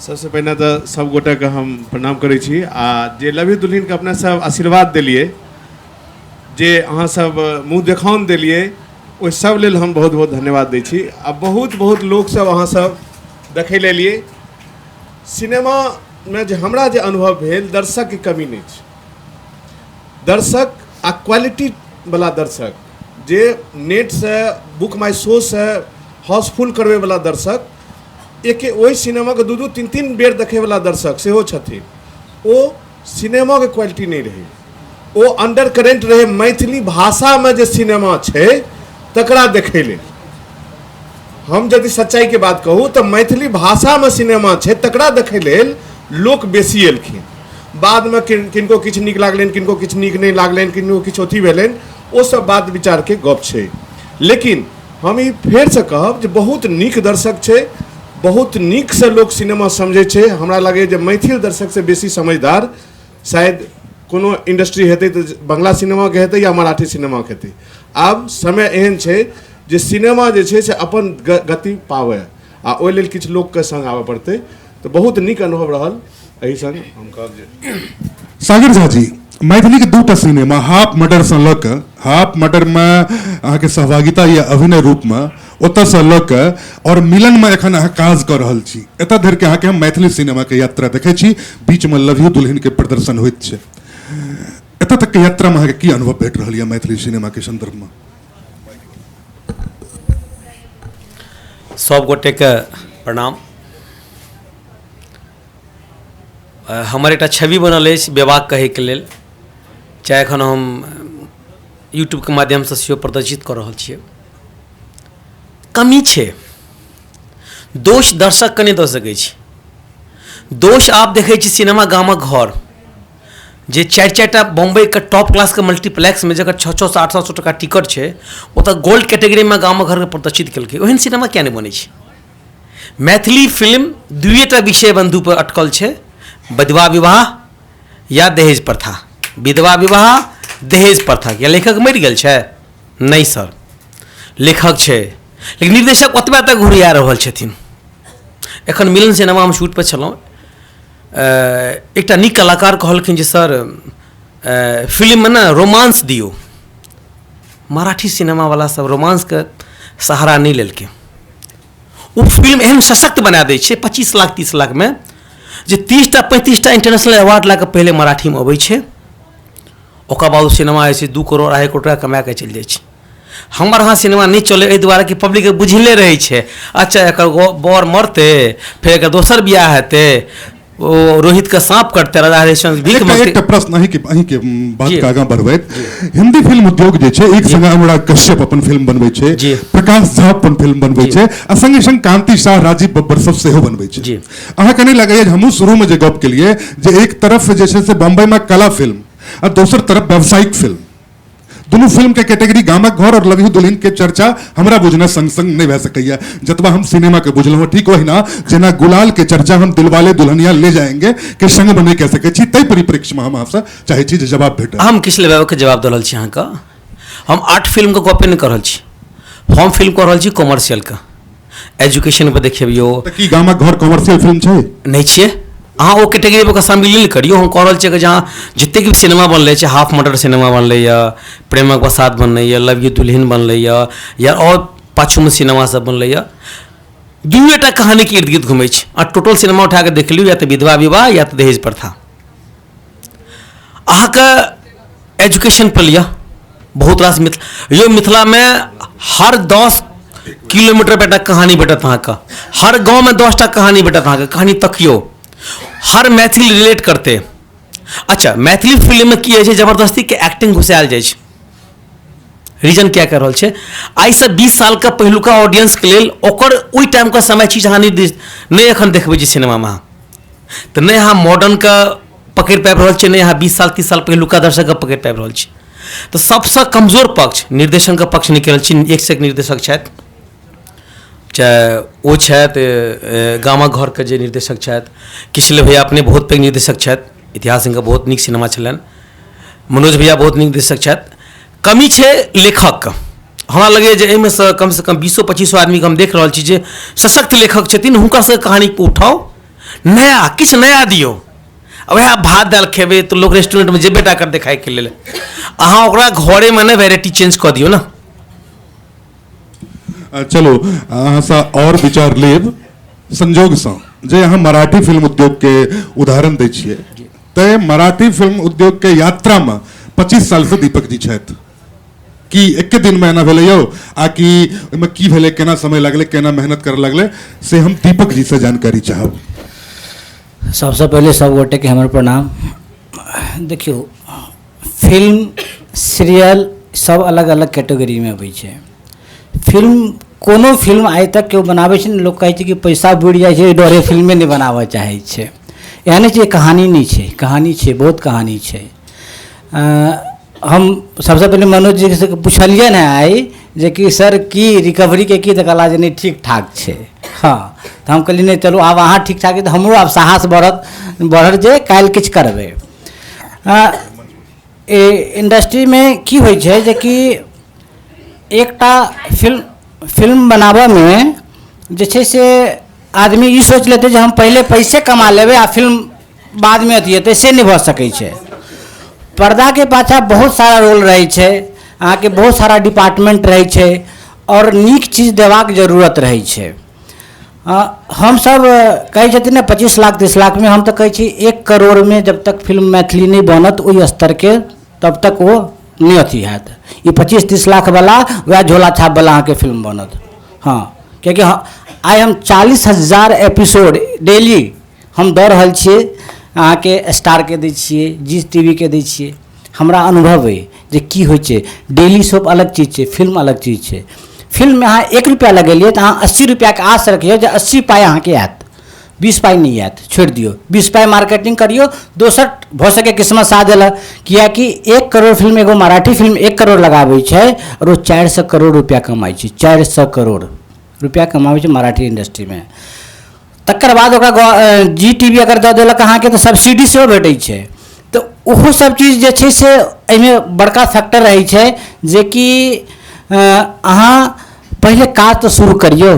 सबसे पहिने तऽ सब गोटेके हम प्रणाम करै छी आ जे लव you दुल्हनके अपना सब आशीर्वाद देलियै, जे अहाँ सब मुँह देखाउन देलियै, ओहि सब लेल हम बहुत बहुत धन्यवाद दै छी। आ बहुत बहुत लोक सब अहाँ सब देखै लए एलियै। सिनेमामे जे हमरा जे अनुभव भेल, दर्शकके कमी नहि छै। दर्शक आ क्वालिटीवला दर्शक जे नेटसँ बुक माई शोसँ हाउसफुल करबैवला दर्शक, एके ओहि सिनेमाके दू दू तीन तीन बेर देखैवला दर्शक सेहो छथिन। ओ सिनेमाके क्वालिटी नहि रहै, ओ अंडर करेंट रहै। मैथिली भाषामे जे सिनेमा छै तकरा देखै लेल हम यदि सच्चाइके बात कहू तऽ मैथिली भाषामे सिनेमा छै तकरा देखै लेल लोक बेसी एलखिन। बादमे किनको किछु नीक लागलनि, किनको किछु नीक नहि लागलनि, किनको किछु अथी भेलनि, ओ सब बात विचारके गप छै। लेकिन हम ई फेरसँ कहब जे बहुत नीक दर्शक छै, बहुत नीकसँ लोक सिनेमा समझै छै। हमरा लगैए जे मैथिल दर्शकसँ बेसी समझदार शायद कोनो इंडस्ट्री हेतै तऽ बंगला सिनेमाके हेतै या मराठी सिनेमाके हेतै। आब समय एहन छै जे सिनेमा जे छै से अपन गति पाबै आ ओहि लेल किछु लोकके सङ्ग आबऽ पड़तै। तऽ बहुत नीक अनुभव रहल एहि सङ्ग हम कहब जे सागर झा जी, मैथिलीके दूटा सिनेमा हाफ मर्डरसँ लऽ कऽ, हाफ मर्डरमे अहाँके सहभागिता या अभिनय रूपमे ओतऽसँ लऽ कऽ आओर मिलनमे एखन अहाँ काज कऽ रहल छी, एतऽ धरिके अहाँके हम मैथिली सिनेमाके यात्रा देखै छी, बीचमे लव यू दुल्हनके प्रदर्शन होइत छै, एतऽ तकके यात्रामे अहाँके की अनुभव भेट रहल यऽ मैथिली सिनेमाके सन्दर्भमे? सब गोटेके प्रणाम। हमर एकटा छवि बनल अछि बेबाक कहैके लेल, चाहे एखन हम यूट्यूबके माध्यमसँ सेहो प्रदर्शित कऽ रहल छियै। कमी छै, दोष दर्शकके नहि दऽ सकै छी। दोष आब देखै छी सिनेमा गामक घर जे 4-4टा बम्बईके टॉप क्लासके मल्टीप्लेक्समे जकर 600 800 टका टिकट छै, ओतऽ गोल्ड कैटेगरीमे गामक घरके प्रदर्शित केलकै। ओहन सिनेमा किया नहि बनै छै? मैथिली फिल्म दुइएटा विषय बन्धुपर अटकल छै, विधवा विवाह या दहेज प्रथा। विधवा विवाह, दहेज प्रथा। या लेखक मरि गेल छै? नहि सर, लेखक छै, लेकिन निर्देशक ओतबे तक घुरिया रहल छथिन। एखन मिलन सिनेमा हम शूटपर छलहुँ, एकटा नीक कलाकार कहलखिन जे सर फिल्ममे ने रोमांस दियौ। मराठी सिनेमावला सब रोमांसके सहारा नहि लेलकै। ओ फिल्म एहन सशक्त बना दै छै 25 लाख 30 लाखमे जे 30टा 35टा इंटरनेशनल अवार्ड लए कऽ पहिले मराठीमे अबै छै, ओकर बाद ओ सिनेमा जे छै 2 करोड़ 2.5 करोड़ टाका कमा कऽ चलि जाइ छै। हमर अहाँ सिनेमा नहि चलै एहि दुआरे कि पब्लिकके बुझले रहै छै, अच्छा एकर बर मरतै, फेर एकर दोसर बियाह हेतै, ओ रोहितके साँप कटतै, राजा हरिश्चंद्र भीख एकटा मङ्गतै। एकटा प्रश्न अहींके बात के आगाँ बढ़बैत, हिंदी फिल्म उद्योग जे छै एक संगे अनुराग कश्यप अपन फिल्म बनबै छै, प्रकाश झा अपन फिल्म बनबै छै, आ संगे संग कांति शाह, राजीव बब्बर सब सेहो बनबै छै। अहाँके नहि लगैए जे हमहूँ शुरूमे जे गप केलियै जे एक तरफ जे छै से बम्बईमे कला फिल्म आ दोसर तरफ व्यावसायिक फिल्म, दुनू फिल्म के कैटेगरी गामक घर और लव you दुल्हन के चर्चा हमरा बुझना संग संग नहीं भए सकैया जतबा हम सिनेमा के बुझलहुँ। ठीक ओहिना जेना गुलाल के चर्चा हम दिलवाले दुल्हनिया ले जाएंगे के संग में नहीं कह सकै छी, ताहि परिप्रेक्ष्य में हम अहाँसँ चाहै छी जे जवाब भेटत। हम किछु लेबाके जवाब दऽ रहल छी अहाँके। हम आर्ट फिल्मके गपे नहि कऽ रहल छी, हम फिल्म कऽ रहल छी कॉमर्शियलके। एजुकेशन पर देखबियौ की गामक घर कॉमर्शियल फिल्म छै? नहि छियै, अहाँ ओ कैटेगरीमे ओकरा शामिल नहि करियौ। हम कह रहल छियै कि जहाँ जतेक भी सिनेमा बनलै छै, हाफ मर्डर सिनेमा बनलैए, प्रेमक बसात बनलैए, लव यू दुल्हन बनलैए, या आओर पाछूमे सिनेमा सब बनलैए, दुइएटा कहानीके इर्द गिर्द घुमै छै। अहाँ टोटल सिनेमा उठा कऽ देख लियौ, या तऽ विधवा विवाह या तऽ दहेज प्रथा। अहाँके एजुकेशन पर लिअ, बहुत रास यौ मिथिलामे हर 10 किलोमीटर पर एकटा कहानी भेटत अहाँके, हर गाँवमे 10टा कहानी भेटत अहाँके। कहानी तकियौ, हर मैथिल रिलेट करतै। अच्छा, मैथिली फिल्ममे की होइ छै, जबरदस्तीके एक्टिंग घुसायल जाइ छै। रीजन क्या कर रहल छै, आइसँ 20 सालके पहिलुका ऑडियंसके लेल ओकर ओहि टाइमके समय चीज अहाँ नहि एखन देखबै छै सिनेमामे। अहाँ तऽ नहि अहाँ मॉडर्नके पकड़ि पाबि रहल छियै, नहि अहाँ 20 साल 30 साल पहिलुका दर्शकके पकड़ि पाबि रहल छी। तऽ सबसँ कमजोर पक्ष निर्देशनके पक्ष निकलल छी। एक से एक निर्देशक छथि, चाहे ओ छथि गामक घरके जे निर्देशक छथि, किशले भैया अपने बहुत पैघ निर्देशक छथि, इतिहास हिनकर बहुत नीक सिनेमा छलनि, मनोज भैया बहुत नीक निर्देशक छथि। कमी छै लेखकके। हमरा लगैए जे एहिमे सँ कमसँ कम 20-25 आदमीके हम देख रहल छी जे सशक्त लेखक छथिन, हुनका सबके कहानीके उठाउ, नया किछु नया दियौ। वएह भात दालि खेबै तऽ लोक रेस्टोरेंटमे जेबे टा करतै खाइके लेल, अहाँ ओकरा घरेमे ने वेराइटी चेंज कऽ दियौ ने। चलू अहाँसँ आओर विचार लेब संजोगसँ जे अहाँ मराठी फिल्म उद्योगके उदाहरण दै छियै, तऽ मराठी फिल्म उद्योगके यात्रामे 25 सालसँ दीपक जी छथि, कि एके दिनमे एना भेलै यौ, आ कि ओहिमे की भेलै, केना समय लागलै, केना मेहनत करऽ लगलै, से हम दीपक जीसँ जानकारी चाहब। सबसँ पहिले सब गोटेके हमर प्रणाम। देखियौ, फिल्म सीरियल सब अलग अलग कैटेगरीमे अबै छै। फिल्म कोनो फिल्म आइ तक केओ बनाबै छै ने, लोक कहै छै कि पैसा बुड़ि जाइ छै, एहि डरे फिल्मे नहि बनाबऽ चाहै छै। एहन नहि छै जे कहानी नहि छै, कहानी छै, बहुत कहानी छै। हम सबसँ पहिले मनोज जीसँ पुछलियनि हेँ आइ जेकि सर की रिकवरीके की, तऽ कहला जे नहि ठीक ठाक छै। हँ, तऽ हम कहलियै नहि चलू आब अहाँ ठीक ठाक तऽ हमरो आब साहस बढ़त बढ़त जे काल्हि किछु करबै। इंडस्ट्रीमे की होइ छै जेकि एकटा फिल्म बनाबऽमे जे छै से आदमी ई सोचि लेतै जे हम पहिले पैसे कमा लेबै आ फिल्म बादमे अथी हेतै, से नहि भऽ सकै छै। पर्दाके पाछाँ बहुत सारा रोल रहै छै, अहाँके बहुत सारा डिपार्टमेंट रहै छै आओर नीक चीज देबाक जरूरत रहै छै। हमसभ कहै छथिन ने 25 लाख 30 लाखमे, हम तऽ कहै छी 1 करोड़मे जब तक फिल्म मैथिली नहि बनत ओहि स्तरके तब तक ओ नहि अथी हैत। ई 25-30 लाखवला वएह झोला छापवला अहाँके फिल्म बनत। हँ, कियाकि आइ हम 40,000 एपिसोड डेली हम दऽ रहल छियै, अहाँके स्टारके दै छियै, जी टी वी के दै छियै। हमरा अनुभव अइ जे की होइ छै। डेली सोप अलग चीज छै, फिल्म अलग चीज छै। फिल्ममे अहाँ 1 रुपैआ लगेलियै तऽ अहाँ 80 रुपैआके आस रखियौ जे 80 पाइ अहाँके आयत, 20 पाइ नहि आयत, छोड़ि दियौ। 20 पाइ मार्केटिंग करियौ, दोसर भऽ सकै किस्मत साथ देलक। किएकि 1 करोड़ फिल्म, एगो मराठी फिल्म 1 करोड़ लगाबै छै आओर ओ 400 करोड़ रुपैआ कमाइ छै, 400 करोड़ रुपैआ कमाबै छै मराठी इंडस्ट्रीमे। तकर बाद ओकरा जी टी वी अगर दऽ देलक अहाँके तऽ सब्सिडी सेहो भेटै छै। तऽ ओहो सब चीज जे छै से एहिमे बड़का फैक्टर रहै छै जेकि अहाँ पहिले काज तऽ शुरू करियौ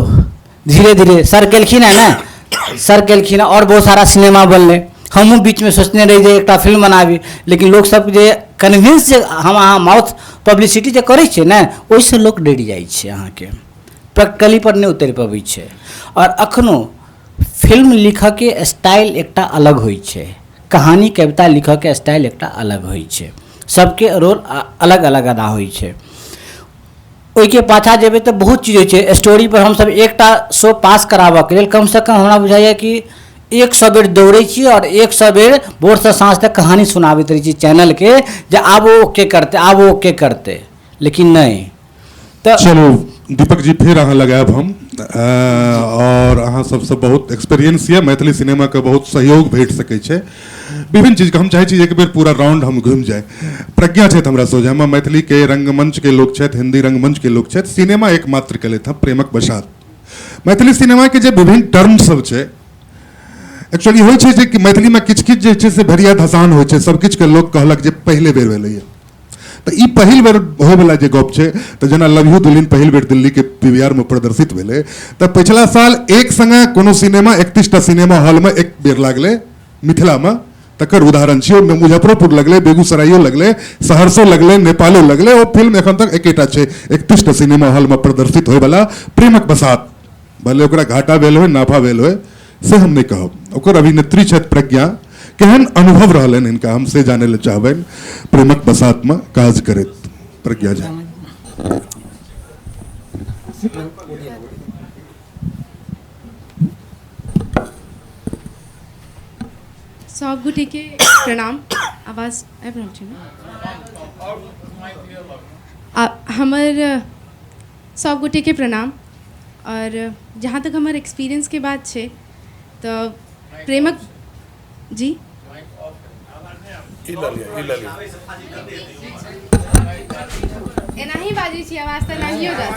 धीरे धीरे। सर केलखिन हेँ ने, सर केलखिन हेँ आओर बहुत सारा सिनेमा बनलै। हमहूँ बीचमे सोचने रही जे एकटा फिल्म बनाबी, लेकिन लोकसभ जे कन्विन्स जे हम अहाँ माउथ पब्लिसिटी जे करै छियै ने, ओहिसँ लोक डरि जाइ छै, अहाँके प्रैक्टिकली पर नहि उतरि पबै छै। आओर अखनो फिल्म लिखऽके स्टाइल एकटा अलग होइ छै, कहानी कविता लिखऽके स्टाइल एकटा अलग होइ छै, सबके रोल अलग अलग अदा होइ छै। ओहिके पाछाँ जेबै तऽ बहुत चीज होइ छै। स्टोरी पर हमसब एकटा शो पास कराबऽके लेल कमसँ कम हमरा बुझाइए कि 100 बेर दौड़ै छी आओर 100 बेर भोरसँ साँझ तक कहानी सुनाबैत रहै छी चैनलके जे आब ओ ओके करतै, आब ओ ओके करतै, लेकिन नहि। तऽ चलू दीपक जी, फेर अहाँ लगायब हम और अहाँ सबसँ बहुत एक्सपीरियंस यऽ, मैथिली सिनेमाके बहुत सहयोग भेट सकै छै विभिन्न चीजके। हम चाहै छी एक बेर पूरा राउंड हम घुमि जाय। प्रज्ञा छथि हमरा सोझामे, मैथिलीके रंगमंचके लोक छथि, हिंदी रंगमंचके लोक छथि, सिनेमा एकमात्र केलथि हँ प्रेमक बसात। मैथिली सिनेमाके जे विभिन्न टर्म सब छै, एक्चुअली होइ छै जे कि मैथिलीमे किछु किछु जे छै से भरिया धसान होइ छै, सब किछुके लोक कहलक जे पहिले बेर भेलैए, तऽ ई पहिल बेर होयवला जे गप छै। तऽ जेना लव यू दुल्हिन पहिल बेर दिल्लीके पीवीआरमे प्रदर्शित भेलै, तऽ पछिला साल एक संगे कोनो सिनेमा 31टा सिनेमा हॉलमे एक बेर लागलै मिथिलामे, तकर उदाहरण छियै। ओहिमे मुजफ्फरोपुर लगलै, बेगूसरायो लगलै, सहरसो लगलै, नेपालो लगलै। ओ फिल्म एखन तक एकेटा छै 31टा सिनेमा हॉलमे प्रदर्शित होयवला प्रेमक बसात। भले ओकरा घाटा भेल होय नाफा भेल होय से हम नहि कहब। ओकर अभिनेत्री छथि प्रज्ञा, केहन अनुभव रहलनि हिनका हम से जानै लए चाहबनि प्रेमक बसातमे काज करैत प्रज्ञा झा। सब गोटेके प्रणाम। आवाज आबि रहल छै ने? आ हमर सब गोटेके प्रणाम। और जहाँ तक हमर एक्सपीरियंसके बात छै तऽ प्रेमक जी एनाही बाजै छी, आवाज तऽ नहियो जात।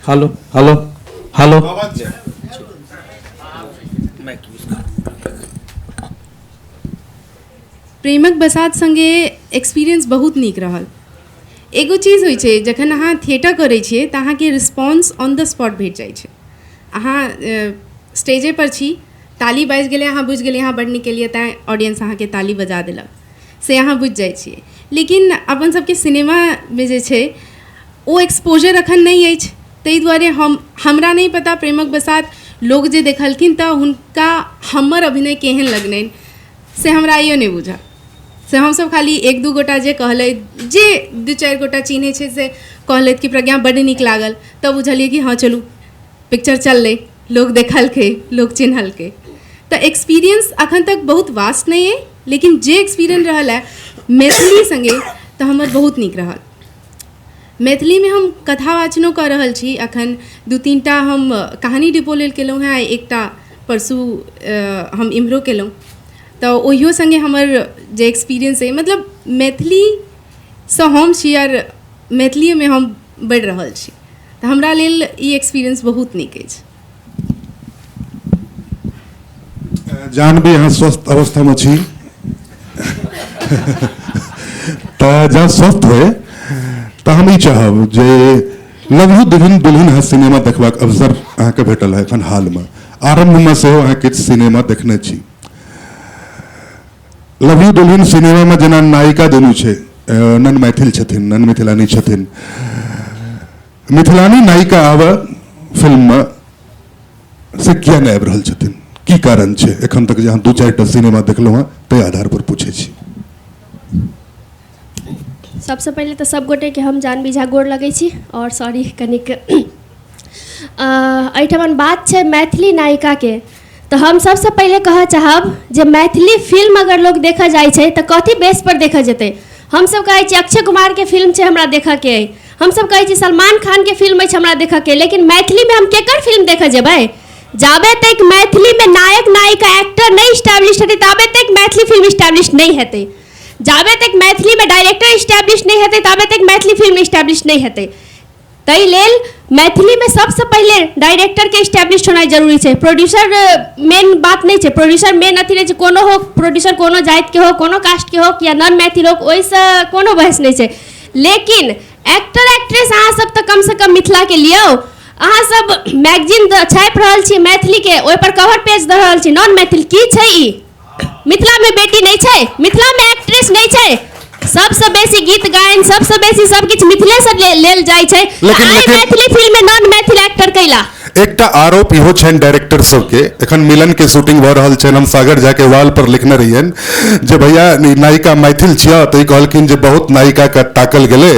Hello hello hello. प्रेमक बसात संगे एक्सपीरियंस बहुत नीक रहल। एगो चीज होइ छै, जखन अहाँ थिएटर करै छियै तऽ अहाँके रिस्पॉन्स ऑन the spot भेट जाइ छै। अहाँ स्टेजे पर छी, ताली बाजि गेलै, अहाँ बुझि गेलियै अहाँ बड्ड नीक केलियै, तैँ ऑडियंस अहाँके ताली बजा देलक, से अहाँ बुझि जाइ छियै। लेकिन अपन सबके सिनेमामे जे छै ओ एक्सपोजर अखन नहि अछि, ताहि दुआरे हमरा नहि पता प्रेमक बसात लोक जे देखलखिन तऽ हुनका हमर अभिनय केहन लगलनि से हमरा आइयो नहि बुझल। से हमसब खाली 1-2 गोटा जे कहलथि, जे 2-4 गोटा चिन्है छै से कहलथि कि प्रज्ञा बड्ड नीक लागल, तब बुझलियै कि हँ चलू पिक्चर चललै, लोक देखलकै, लोक चिन्हलकै। तऽ एक्सपीरियंस अखन तक बहुत वास्ट नहि अइ, लेकिन जे एक्सपीरियंस रहल है मैथिली सङ्गे तऽ हमर बहुत नीक रहल। मैथिलीमे हम कथावाचनो कऽ रहल छी। अखन 2-3 टा हम कहानी डिपो लेल केलहुँ हेँ, एकटा परसू हम इम्हरो केलहुँ, तऽ ओहियो सङ्गे हमर जे एक्सपीरियंस अइ, मतलब मैथिलीसँ हम छी आर मैथिलीएमे हम बढ़ि रहल छी, तऽ हमरा लेल ई एक्सपीरियंस बहुत नीक अछि। जानवी, अहाँ स्वस्थ अवस्थामे छी तऽ जँ स्वस्थ होय तऽ हम ई चाहब जे लव you दुल्हन दुल्हन अहाँ सिनेमा देखबाक अवसर अहाँके भेटल है एखन हालमे, आरम्भमे सेहो अहाँ किछु सिनेमा देखने छी। लव you दुल्हन सिनेमामे जेना नायिका दुनू छै, नन मैथिल छथिन, नन मिथिलानी छथिन, मिथिलानी नायिका आबऽ फिल्ममे से किया नहि आबि रहल छथिन, की कारण छै? एखन तक जे अहाँ 2-4 टा सिनेमा देखलहुँ हँ ताहि आधार पर पूछै छी। सबसँ पहिले तऽ सब गोटेके हम जानवी झा गोर लगै छी आओर सॉरी कनिक एहिठमन बात छै मैथिली नायिकाके, तऽ हम सबसँ पहिले कहऽ चाहब जे मैथिली फिल्म अगर लोक देखऽ जाइ छै तऽ कथी बेसपर देखऽ जेतै? हमसब कहै छियै अक्षय कुमारके फिल्म छै हमरा देखऽके अइ, हमसब कहै छी सलमान खानके फिल्म अछि हमरा देखऽके, लेकिन मैथिलीमे हम केकर फिल्म देखऽ जेबै? जाबे तक मैथिलीमे नायक नायिका एक्टर नहि इस्टेब्लिश हेतै ताबे तक मैथिली फिल्म इस्टेब्लिश नहि हेतै। जाबे तक मैथिलीमे डायरेक्टर इस्टेब्लिश नहि हेतै ताबे तक मैथिली फिल्म इस्टेब्लिश नहि हेतै। ताहि लेल मैथिलीमे सबसँ पहिले डायरेक्टरके इस्टेब्लिश होनाइ जरूरी छै। प्रोड्यूसर मेन बात नहि छै, प्रोड्यूसर मेन अथी नहि छै, कोनो हो प्रोड्यूसर, कोनो जातिके हो, कोनो कास्टके हो या नॉन मैथिल हो, ओहिसँ कोनो बहस नहि छै। लेकिन एक्टर एक्ट्रेस अहाँ सब तऽ कमसँ कम मिथिलाके लियौ। अहाँ सब मैगजीन छापि रहल छी मैथिलीके, ओहिपर कवर पेज दऽ रहल छी नॉन मैथिल, की छै ई? मिथिलामे बेटी नहि छै? मिथिलामे एक्ट्रेस नहि छै? सबसँ बेसी गीत गायन, सबसँ बेसी सब किछु मिथिलेसँ लेल जाइ छै। लेकिन आइ मैथिली फिल्ममे नॉन मैथिल एक्टर कैला? एकटा आरोप इहो छनि डायरेक्टर सबके, एखन मिलन के शूटिंग भऽ रहल छनि, हम सागर झा के वाल पर लिखने रहियनि जे भैया नायिका मैथिल छियै, तऽ ई कहलखिन जे बहुत नायिका के ताकल गेलै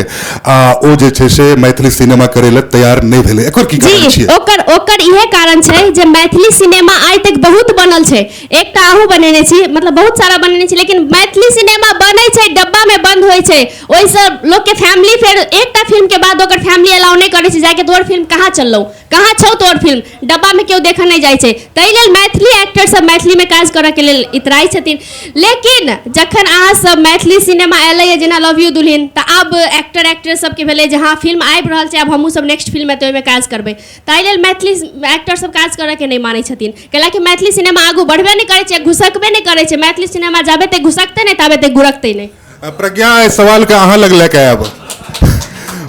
आ ओ जे छै से मैथिली सिनेमा करै लए तैयार नहि भेलै, एकर की कारण जी छियै? ओकर ओकर इहे कारण छै जे मैथिली सिनेमा आइ तक बहुत बनल छै, एकटा अहूँ बनेने छी, मतलब बहुत सारा बनेने छी, लेकिन मैथिली सिनेमा बनै छै डब्बामे बंद होइ छै, ओहिसँ लोकके फैमिली फेर एकटा फिल्मके बाद ओकर फैमिली अलाउ नहि करै छै जाके तोहर फिल्म कहाँ चललौ, कहाँ छौ तोहर फिल्म, डब्बामे केओ देखऽ नहि जाइ छै। ताहि लेल मैथिली एक्टर सब मैथिलीमे काज करऽके लेल इतराइ छथिन। लेकिन जखन अहाँ सब मैथिली सिनेमा एलैए जेना लव यू दुल्हिन, तऽ आब एक्टर एक्ट्रेस सबके भेलै जे हँ फिल्म आबि रहल छै, आब हमहूँ सब नेक्स्ट फिल्म एतै ओहिमे काज करबै। ताहि लेल मैथिली एक्टर सब काज करऽके नहि मानै छथिन, कैलाकि मैथिली सिनेमा आगू बढ़बे नहि करै छै, घुसकबे नहि करै छै। मैथिली सिनेमा जाबे तक घुसकतै नहि ताबे तक गुड़कतै नहि। प्रज्ञा, एहि सवालके अहाँ लग लऽ कऽ आयब।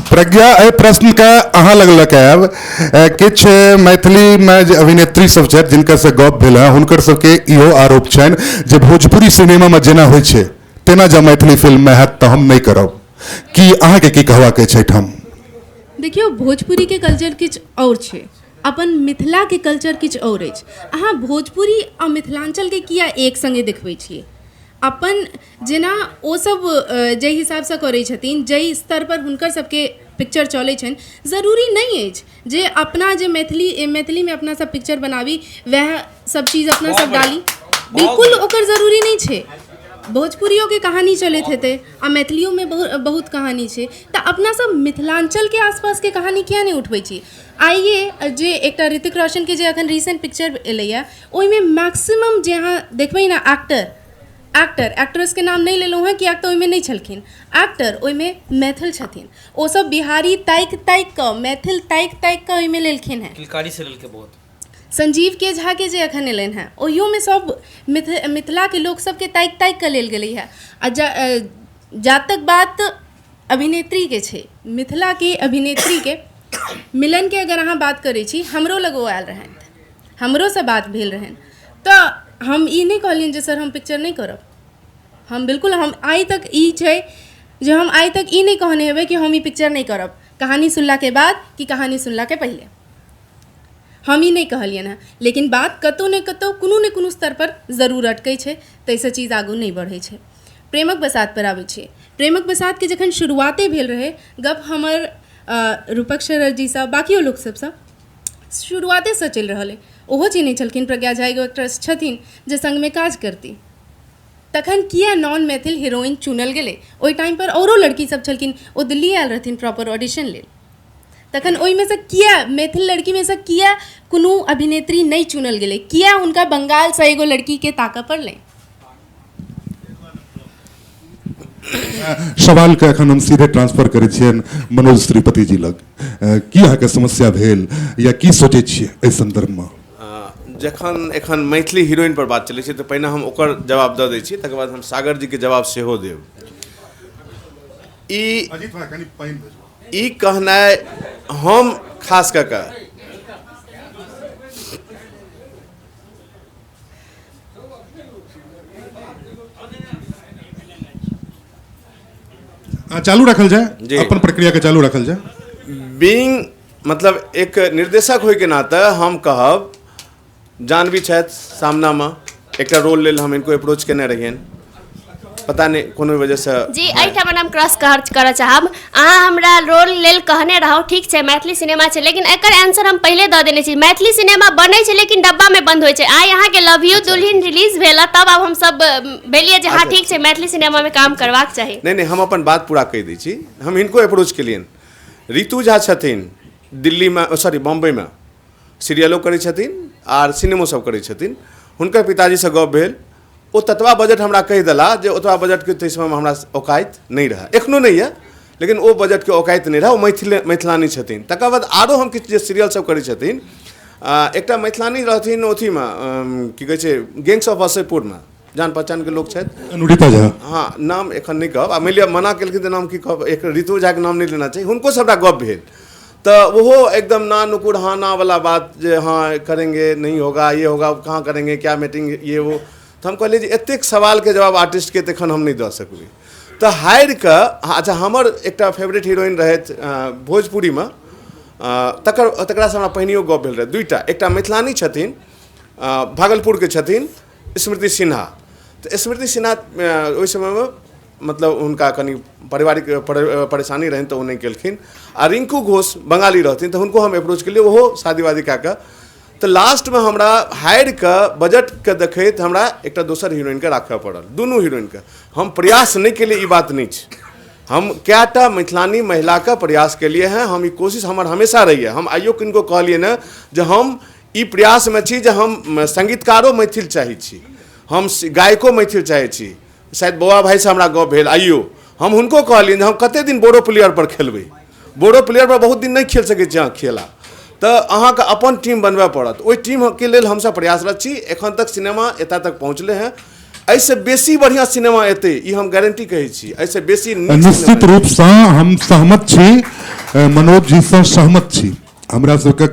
प्रज्ञा, एहि प्रश्नके अहाँ लग लऽ कऽ आयब। किछु मैथिलीमे जे अभिनेत्री सब छथि जिनकर से गप भेल हँ, हुनकर सबके इहो आरोप छनि जे भोजपुरी सिनेमामे जेना होइ छै तेना जँ मैथिली फिल्ममे हैत तऽ हम नहि करब। की अहाँके की कहबाक अछि एहिठाम? देखियौ, भोजपुरीके कल्चर किछु आओर छै, अपन मिथिलाके कल्चर किछु आओर अछि। अहाँ भोजपुरी आ मिथिलाञ्चलके किया एक सङ्गे देखबै छियै? अपन जेना ओसभ जाहि हिसाबसँ करै छथिन, जाहि स्तरपर हुनकर सबके पिक्चर चलै छनि, जरूरी नहि अछि जे अपना जे मैथिली मैथिलीमे अपना सब पिक्चर बनाबी वएह सब चीज अपना सब डाली, बिल्कुल ओकर जरूरी नहि छै। भोजपुरियोके कहानी चलैत हेतै आ मैथिलियोमे बहुत कहानी छै, तऽ अपना सब मिथिलाञ्चलके आसपासके कहानी किया नहि उठबै छी? आइए जे एकटा ऋतिक रोशनके जे अखन रिसेंट पिक्चर एलैए ओहिमे मैक्सिमम जे अहाँ देखबै ने एक्टर एक्टर एक्ट्रेसके नाम नहि लेलहुँ हेँ किएक तऽ ओहिमे नहि छलखिन एक्टर, ओहिमे मैथिल छथिन। ओसभ बिहारी ताकि ताकि कऽ, मैथिल ताकि ताकि कऽ ओहिमे लेलखिन हेँ। किलकारी से लेलकै बहुत। संजीव के झा के जे एखन एलनि हेँ ओहियोमे सभ मिथिलाके लोक सबके ताकि ताकि कऽ लेल गेलै हेँ। आ जा तक बात अभिनेत्रीके छै, मिथिलाके अभिनेत्रीके मिलनके अगर अहाँ बात करै छी, हमरो लग ओ आयल रहनि, हमरोसँ बात भेल रहनि, तऽ हम ई नहि कहलियनि जे सर हम पिक्चर नहि करब। हम बिल्कुल, हम आइ तक ई छै जे हम आइ तक ई नहि कहने हेबै कि हम ई पिक्चर नहि करब, कहानी सुनलाके बाद कि कहानी सुनलाके पहिले हम ई नहि कहलियनि हेँ। लेकिन बात कतहु ने कतहु कोनो ने कोनो स्तरपर जरूर अटकै छै, ताहिसँ चीज आगू नहि बढ़ै छै। प्रेमक बसातपर आबै छी। प्रेमक बसातके जखन शुरुआते भेल रहै, गप हमर रूपक शरद जीसँ बाकियो लोक सबसँ शुरुआतेसँ चलि रहल अइ, ओहो चिन्है छलखिन प्रज्ञा झा एगो एक्ट्रेस छथिन जे सङ्गमे काज करती। तखन किया नॉन मैथिल हीरोइन चुनल गेलै? ओहि टाइम पर औरो लड़की सब छलखिन, ओ दिल्ली आयल रहथिन प्रॉपर ऑडिशन लेल, तखन ओहिमे सँ किया मैथिल लड़कीमे सँ किया कोनो अभिनेत्री नहि चुनल गेलै? किया हुनका बंगालसँ एगो लड़कीके ताकऽ पड़लै? सवालके एखन हम सीधे ट्रांसफर करै छियनि मनोज श्रीपति जी लग। की अहाँके समस्या भेल या की सोचै छियै एहि सन्दर्भमे? जखन एखन मैथिली हीरोइन पर बात चलै छै तऽ पहिने हम ओकर जवाब दऽ दै छी, तकर बाद हम सागर जीके जवाब सेहो देब। ई कहनाइ हम खास कऽ कऽ चालू रखल जाय, अपन प्रक्रिया के चालू रखल जाय। बीइंग मतलब एक निर्देशक होय के नाते हम कहब, जानवी छथि सामनामे, एकटा रोल लेल हम इनको अप्रोच केने रहियनि, पता नहि कोनो वजहसँ। जी एहिठाम हम क्रॉस करऽ चाहब, अहाँ हमरा रोल लेल कहने रहौ, ठीक छै मैथिली सिनेमा छै, लेकिन एकर आंसर हम पहिले दऽ देने छी। मैथिली सिनेमा बनै छै लेकिन डब्बामे बंद होइ छै। आइ अहाँके लव यू दुल्हिन रिलीज भेल, तब आब हमसब भेलियै जे हँ ठीक छै मैथिली सिनेमामे काम करबाक चाही। नहि नहि, हम अपन बात पूरा कहि दै छी। हम हिनको अप्रोच केलियनि। ऋतु झा छथिन दिल्लीमे, सॉरी बॉम्बेमे सीरियलो करै छथिन आर सिनेमो सब करै छथिन। हुनकर पिताजीसँ गप भेल, ओ ततबा बजट हमरा कहि देला जे ओतबा बजटके ताहि समयमे हमरा औकाति नहि रहए, एखनो नहि यऽ, लेकिन ओ बजटके औकाति नहि रहए। ओ मैथिलानी छथिन। तकर बाद आरो हम किछु जे सीरियल सब करै छथिन, एकटा मैथिलानी रहथिन अथीमे की कहै छै गैंग्स ऑफ वासेपुरमे, जान पहचानके लोक छथि, अनुरिता झा। हाँ, नाम एखन नहि कहब, आ मानि लिअ मना केलखिन तऽ नाम की कहब, एक ऋतु झाके नाम नहि लेना चाही। हुनको सबटा गप भेल तऽ ओहो एकदम ना नुकुर हाँ ना वाला बात जे हाँ करेंगे नहीं होगा ये होगा कहाँ करेंगे क्या मीटिंग ये वो। तऽ हम कहलियै जे एतेक सवालके जवाब आर्टिस्टके तखन हम नहि दऽ सकबै, तऽ हारि कऽ। अच्छा, हमर एकटा फेवरेट हीरोइन रहथि भोजपुरीमे, तकरासँ हमरा पहिनहियो गप भेल रहै। दुइटा, एकटा मैथिलानी छथिन भागलपुरके छथिन स्मृति सिन्हा। तऽ स्मृति सिन्हा ओहि समयमे मतलब हुनका कनि पारिवारिक परेशानी रहनि तऽ ओ नहि केलखिन। आ रिंकू घोष बंगाली रहथिन तऽ हुनको हम अप्रोच केलियै, ओहो शादी वादी कए कऽ। तऽ लास्टमे हमरा हारि कऽ बजटके देखैत हमरा एकटा दोसर हीरोइनके राखऽ पड़ल। दुनू हीरोइनके हम प्रयास नहि केलियै ई बात नहि छै, हम कएटा मैथिलानी महिलाके प्रयास केलियै हँ। हम ई कोशिश हमर हमेशा रहैए। हम आइयो किनको कहलियै ने जे हम ई प्रयासमे छी जे हम सङ्गीतकारो मैथिल चाहै छी, हम गायको मैथिल चाहै छी। शायद बौआ भाइसँ हमरा गप भेल आइयो, हम हुनको कहलियनि जे हम कतेक दिन बोरो प्लेयर पर खेलबै, बोरो प्लेयर पर बहुत दिन नहि खेल सकै छी अहाँ खेला, तऽ अहाँके अपन टीम बनबय पड़त। ओहि टीमके लेल हमसब प्रयासरत छी। एखन तक सिनेमा एतऽ तक पहुँचलै हँ, एहिसँ बेसी बढ़िआँ सिनेमा एतै ई हम गारंटी कहै छी, एहिसँ बेसी निश्चित रूपसँ हम सहमत छी, मनोज जीसँ सहमत छी। हमरा सबके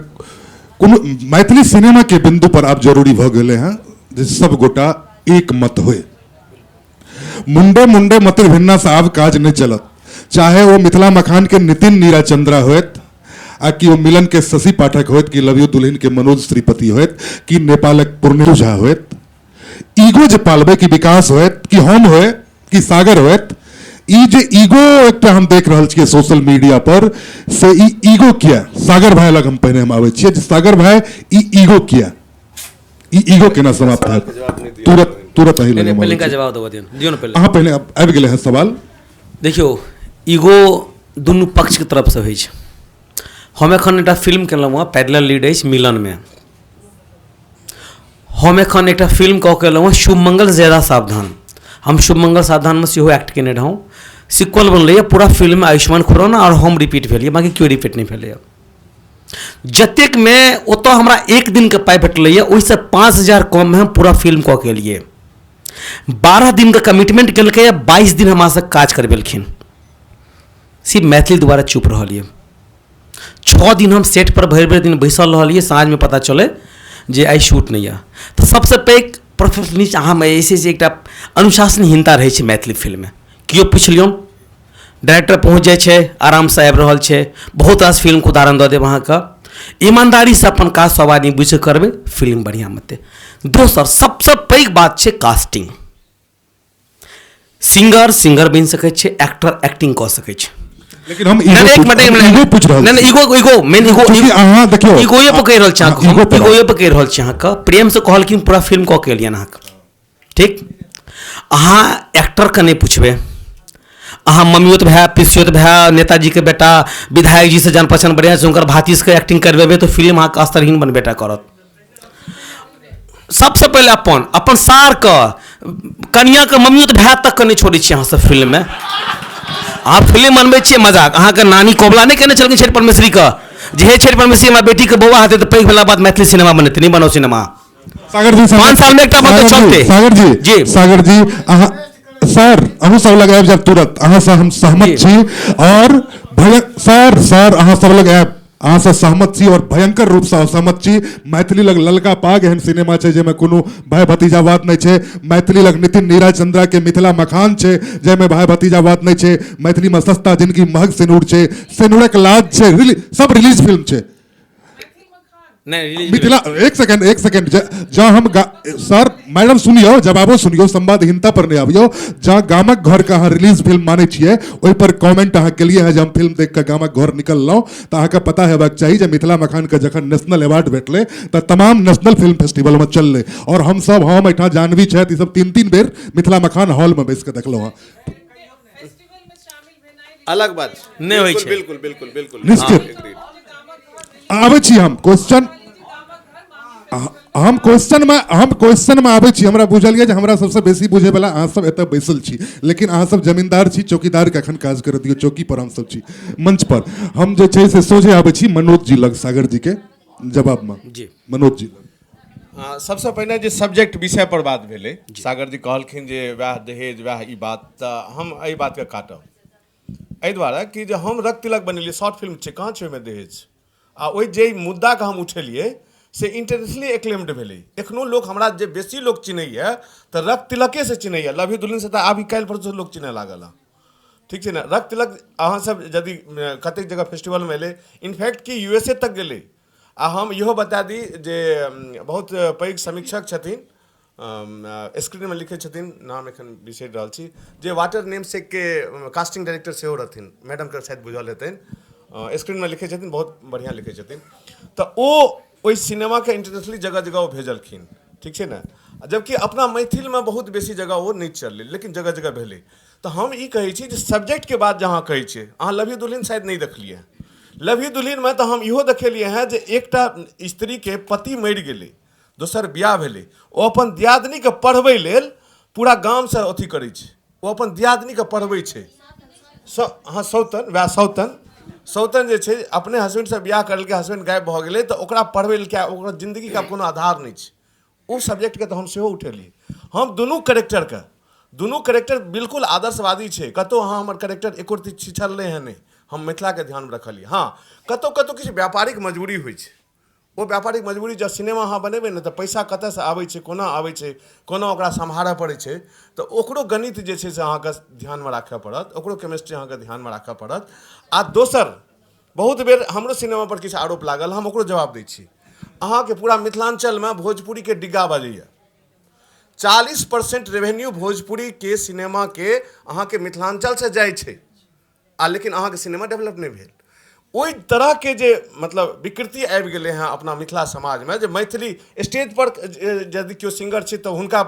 कोनो मैथिली सिनेमाके बिन्दु पर आब जरूरी भऽ गेलै हँ जे सब गोटा एक मत होय। मुंडे मुंडे मतिर भिन्ना से आब काज नहीं चलत, चाहे वो मिथिला मखान के नितिन नीरा चंद्रा होयत, आ कि ओ मिलन के शशि पाठक होयत, कि लव you दुल्हिन के मनोज श्रीपति होयत, कि नेपालक पूर्णेन्दु झा होयत। ईगो जे पालबै कि विकास होयत, कि हम होय, कि सागर होयत, ई जे ईगो एकटा हम देख रहल छियै सोशल मीडिया पर, से ई ईगो किया? सागर भाई लग हम पहिने हम आबै छियै जे सागर भाई ई ईगो किया, ई ईगो केना समाप्त हैत? तुरंत तुरंत अही लग पहिले इनका जवाब देबऽ दियौ, दियौ ने पहिले। अहाँ पहिने आबि गेलै हँ सवाल। देखियौ, ईगो दुनू पक्षके तरफसँ होइ छै। हम एखन एकटा फिल्म केलहुँ हँ, पैरेलल लीड अछि मिलनमे। हम एखन एकटा फिल्म कऽ के एलहुँ हँ शुभ मंगल ज्यादा सावधान। हम शुभ मंगल सावधानमे सेहो एक्ट केने रहौँ, सिक्वल बनलैए पूरा फिल्ममे आयुष्मान खुराना आओर हम रिपीट भेलियै, बाँकी केओ रिपीट नहि भेलैए। जतेकमे ओतऽ हमरा एक दिनके पाइ भेटलैए ओहिसँ 5000 कममे हम पूरा फिल्म कऽ के एलियै। 12 दिनके कमिटमेंट केलकैए, 22 दिन हमरासँ काज करबेलखिन। सिर्फ मैथिली दुआरे चुप रहलियै। 6 दिन हम सेट पर भरि भरि दिन बैसल रहलियै, साँझमे पता चलै जे आइ शूट नहि यऽ। तऽ सबसँ पैघ प्रोफेशनलिस्ट अहाँमे जे छै से एकटा अनुशासनहीनता रहै छै मैथिली फिल्ममे। केओ पुछि लियौन, डायरेक्टर पहुँच जाइ छै, आरामसँ आबि रहल छै। बहुत रास फिल्मके उदाहरण दऽ देब अहाँके। ईमानदारीसँ अपन काज सब आदमी बुझि कऽ करबै, फिल्म बढ़िआँ बनतै। दोसर सबसँ पैघ बात छै कास्टिंग। सिंगर सिंगर बनि सकै छै, एक्टर एक्टिंग कऽ सकै छै। लेकिन हम नहीं, नहीं, एक मिनट, एक मिनट। ईगो पूछ रहल नहीं, नहीं, ईगो, ईगो, मेन ईगो, चूँकि अहाँ देखियौ, ईगोए पर कहि रहल छी अहाँके, ईगो हम पर ईगोए पर कहि रहल छी अहाँके। प्रेमसँ कहलखिन पूरा फिल्म कऽ के एलियनि अहाँके, ठीक। अहाँ एक्टरके नहि पुछबै, अहाँ ममियोत भाय, पिसियोत भाय, नेताजीके बेटा, विधायक जीसँ जान पहचान बढ़िआँ छै, हुनकर भातिजके एक्टिंग करबेबै तऽ फिल्म अहाँके स्तरहीन बनबेटा करत। सबसँ पहिले अपन अपन सारके, कनिआँके ममियोत भाय तकके नहि छोड़ै छियै अहाँसभ फिल्ममे। अहाँ फिल्म बनबै छियै मजाक, अहाँके नानी कबुला नहि केने छलखिन छठि परमेश्वरीके जे हे छठि परमेश्वरी हमरा बेटीके बौआ हेतै तऽ पैघ भेलाके बाद मैथिली सिनेमा बनेतै, नहि बनाउ सिनेमा। सागर जी, 5 साल में एकटा बनतै, चलतै। सागर जी, जी। सागर जी, अहाँ सर अहूँ सब लग आबि जायब तुरंत, अहाँ से हम सहमत छी और भय सर सर अहाँ सब लग आयब, अहाँ से सहमत छी और भयंकर रूप से असहमत छी। मैथिली लग ललका पाग एहन सिनेमा छै जाहिमे कोनो भाय भतीजावाद नहि छै। मैथिली लग नितिन नीरज चंद्रा के मिथिला मखान छै जाहिमे भाय भतीजावाद नहि छै। मैथिली में सस्ता जिंदगी महग सिनूर छै, सिनूरक लाज छै, सब रिलीज फिल्म छै। नहीं, मिथिला एक सेकंड, एक सेकंड, जँ हम सर मैडम सुनियो, जवाबो सुनियो, संवादहीनता पर नहीं आबियो। जँ गामक घर के अहाँ रिलीज फिल्म मानै छियै, ओहि पर कमेंट अहाँ केलियै हँ जे हम फिल्म देख कऽ गामक घर निकललहुँ, तऽ अहाँके पता हेबाक चाही जे मिथिला मखान के जखन नेशनल अवार्ड भेटलै तऽ तमाम नेशनल फिल्म फेस्टिवल में चललै और हमसब, हम एहिठाम जानवी छथि, ई सब 3-3 बेर मिथिला मखान हॉल में बैस कऽ देखलहुँ हँ। अलग बात नहि होइ छै। बिल्कुल बिल्कुल बिल्कुल निश्चित आबै छी हम क्वेश्चन, हम क्वेश्चन में, हम क्वेश्चन में आबै छी। हमरा बुझल यऽ जे हमरा सबसँ बेसी बुझै वाला अहाँ सब एतऽ बैसल छी, लेकिन अहाँ सब जमींदार छी, चौकीदार के एखन काज करऽ दियौ, चौकी पर हम सब छी, मंच पर हम जे छै से सोझे आबै छी मनोज जी लग, सागर जी के जवाब में। जी मनोज जी लग। सबसँ पहिने जे सब्जेक्ट विषय पर बात भेलै, सागर जी कहलखिन जे वएह दहेज वएह ई बात, तऽ हम एहि बातके काटब एहि दुआरे कि जे हम रक्त तिलक बनेलियै, शॉर्ट फिल्म छै, कहाँ छै ओहिमे दहेज? आ ओहि जे मुद्दाके हम उठेलियै से इंटरनेशनली एक्लेम्ड भेलै। एखनो लोक हमरा जे बेसी लोक चिन्हैए तऽ रक्त तिलकेसँ चिन्हैए, लव you दुल्हनसँ तऽ आब काल्हि परसू लोक चिन्हय लागल हँ, ठीक छै ने। रक्त तिलक अहाँसब यदि कतेक जगह फेस्टिवलमे एलै, इनफैक्ट कि USA तक गेलै। आ हम इहो बता दी जे बहुत पैघ समीक्षक छथिन, स्क्रीनमे लिखै छथिन, नाम एखन बिसरि रहल छी, जे वाटर नेम सेकके कास्टिंग डायरेक्टर सेहो रहथिन, मैडमके शायद बुझल हेतनि, स्क्रीनमे लिखै छथिन, बहुत बढ़िआँ लिखै छथिन। तऽ ओ ओहि सिनेमाके इंटरनेशनली जगह जगह ओ भेजलखिन, ठीक छै ने। जबकि अपना मैथिलमे बहुत बेसी जगह ओ नहि चललै, लेकिन जगह जगह भेलै। तऽ हम ई कहै छी जे सब्जेक्टके बात जे अहाँ कहै छियै, अहाँ लव you दुल्हन शायद नहि देखलियै। लव you दुल्हनमे तऽ हम इहो देखेलियै हेँ जे एकटा स्त्रीके पति मरि गेलै, दोसर बियाह भेलै, ओ अपन दियादनीके पढ़बै लेल पूरा गामसँ अथी करै छै, ओ अपन दियादनीके पढ़बै छै। हँ सौतन, वएह सौतन, सौतन जे छै अपने हसबैंडसँ बियाह करलकै, हसबैंड गायब भऽ गेलै, तऽ ओकरा पढ़बै लेल किया, ओकरा जिन्दगीके आब कोनो आधार नहि छै। ओ सब्जेक्टके तऽ हम सेहो उठेलियै। हम दुनू करेक्टरके, दुनू करेक्टर बिल्कुल आदर्शवादी छै, कतहु अहाँ हमर करेक्टर एको रत्ती छिछल नहि है, नहि हम मिथिलाके ध्यानमे रखलियै। हँ कतहु कतहु किछु व्यापारिक मजबूरी होइ छै, ओ व्यापारिक मजबूरी जँ सिनेमा अहाँ बनेबै ने तऽ पैसा कतऽसँ आबै छै, कोना आबै छै, कोना ओकरा सम्हारऽ पड़ै छै, तऽ ओकरो गणित जे छै से अहाँके ध्यानमे राखऽ पड़त, ओकरो केमिस्ट्री अहाँके ध्यानमे राखऽ पड़त। आ दोसर बहुत बेर हमरो सिनेमापर किछु आरोप लागल, हम ओकरो जवाब दै छी। अहाँके पूरा मिथिलाञ्चलमे भोजपुरीके डिग्गा बजैए, 40% रेवेन्यू भोजपुरीके सिनेमाके अहाँके मिथिलाञ्चलसँ जाइ छै, आ लेकिन अहाँके सिनेमा डेवलप नहि भेल। ओहि तरहके जे मतलब विकृति आबि गेलै हँ अपना मिथिला समाजमे, जे मैथिली स्टेजपर यदि केओ सिंगर छै तऽ हुनका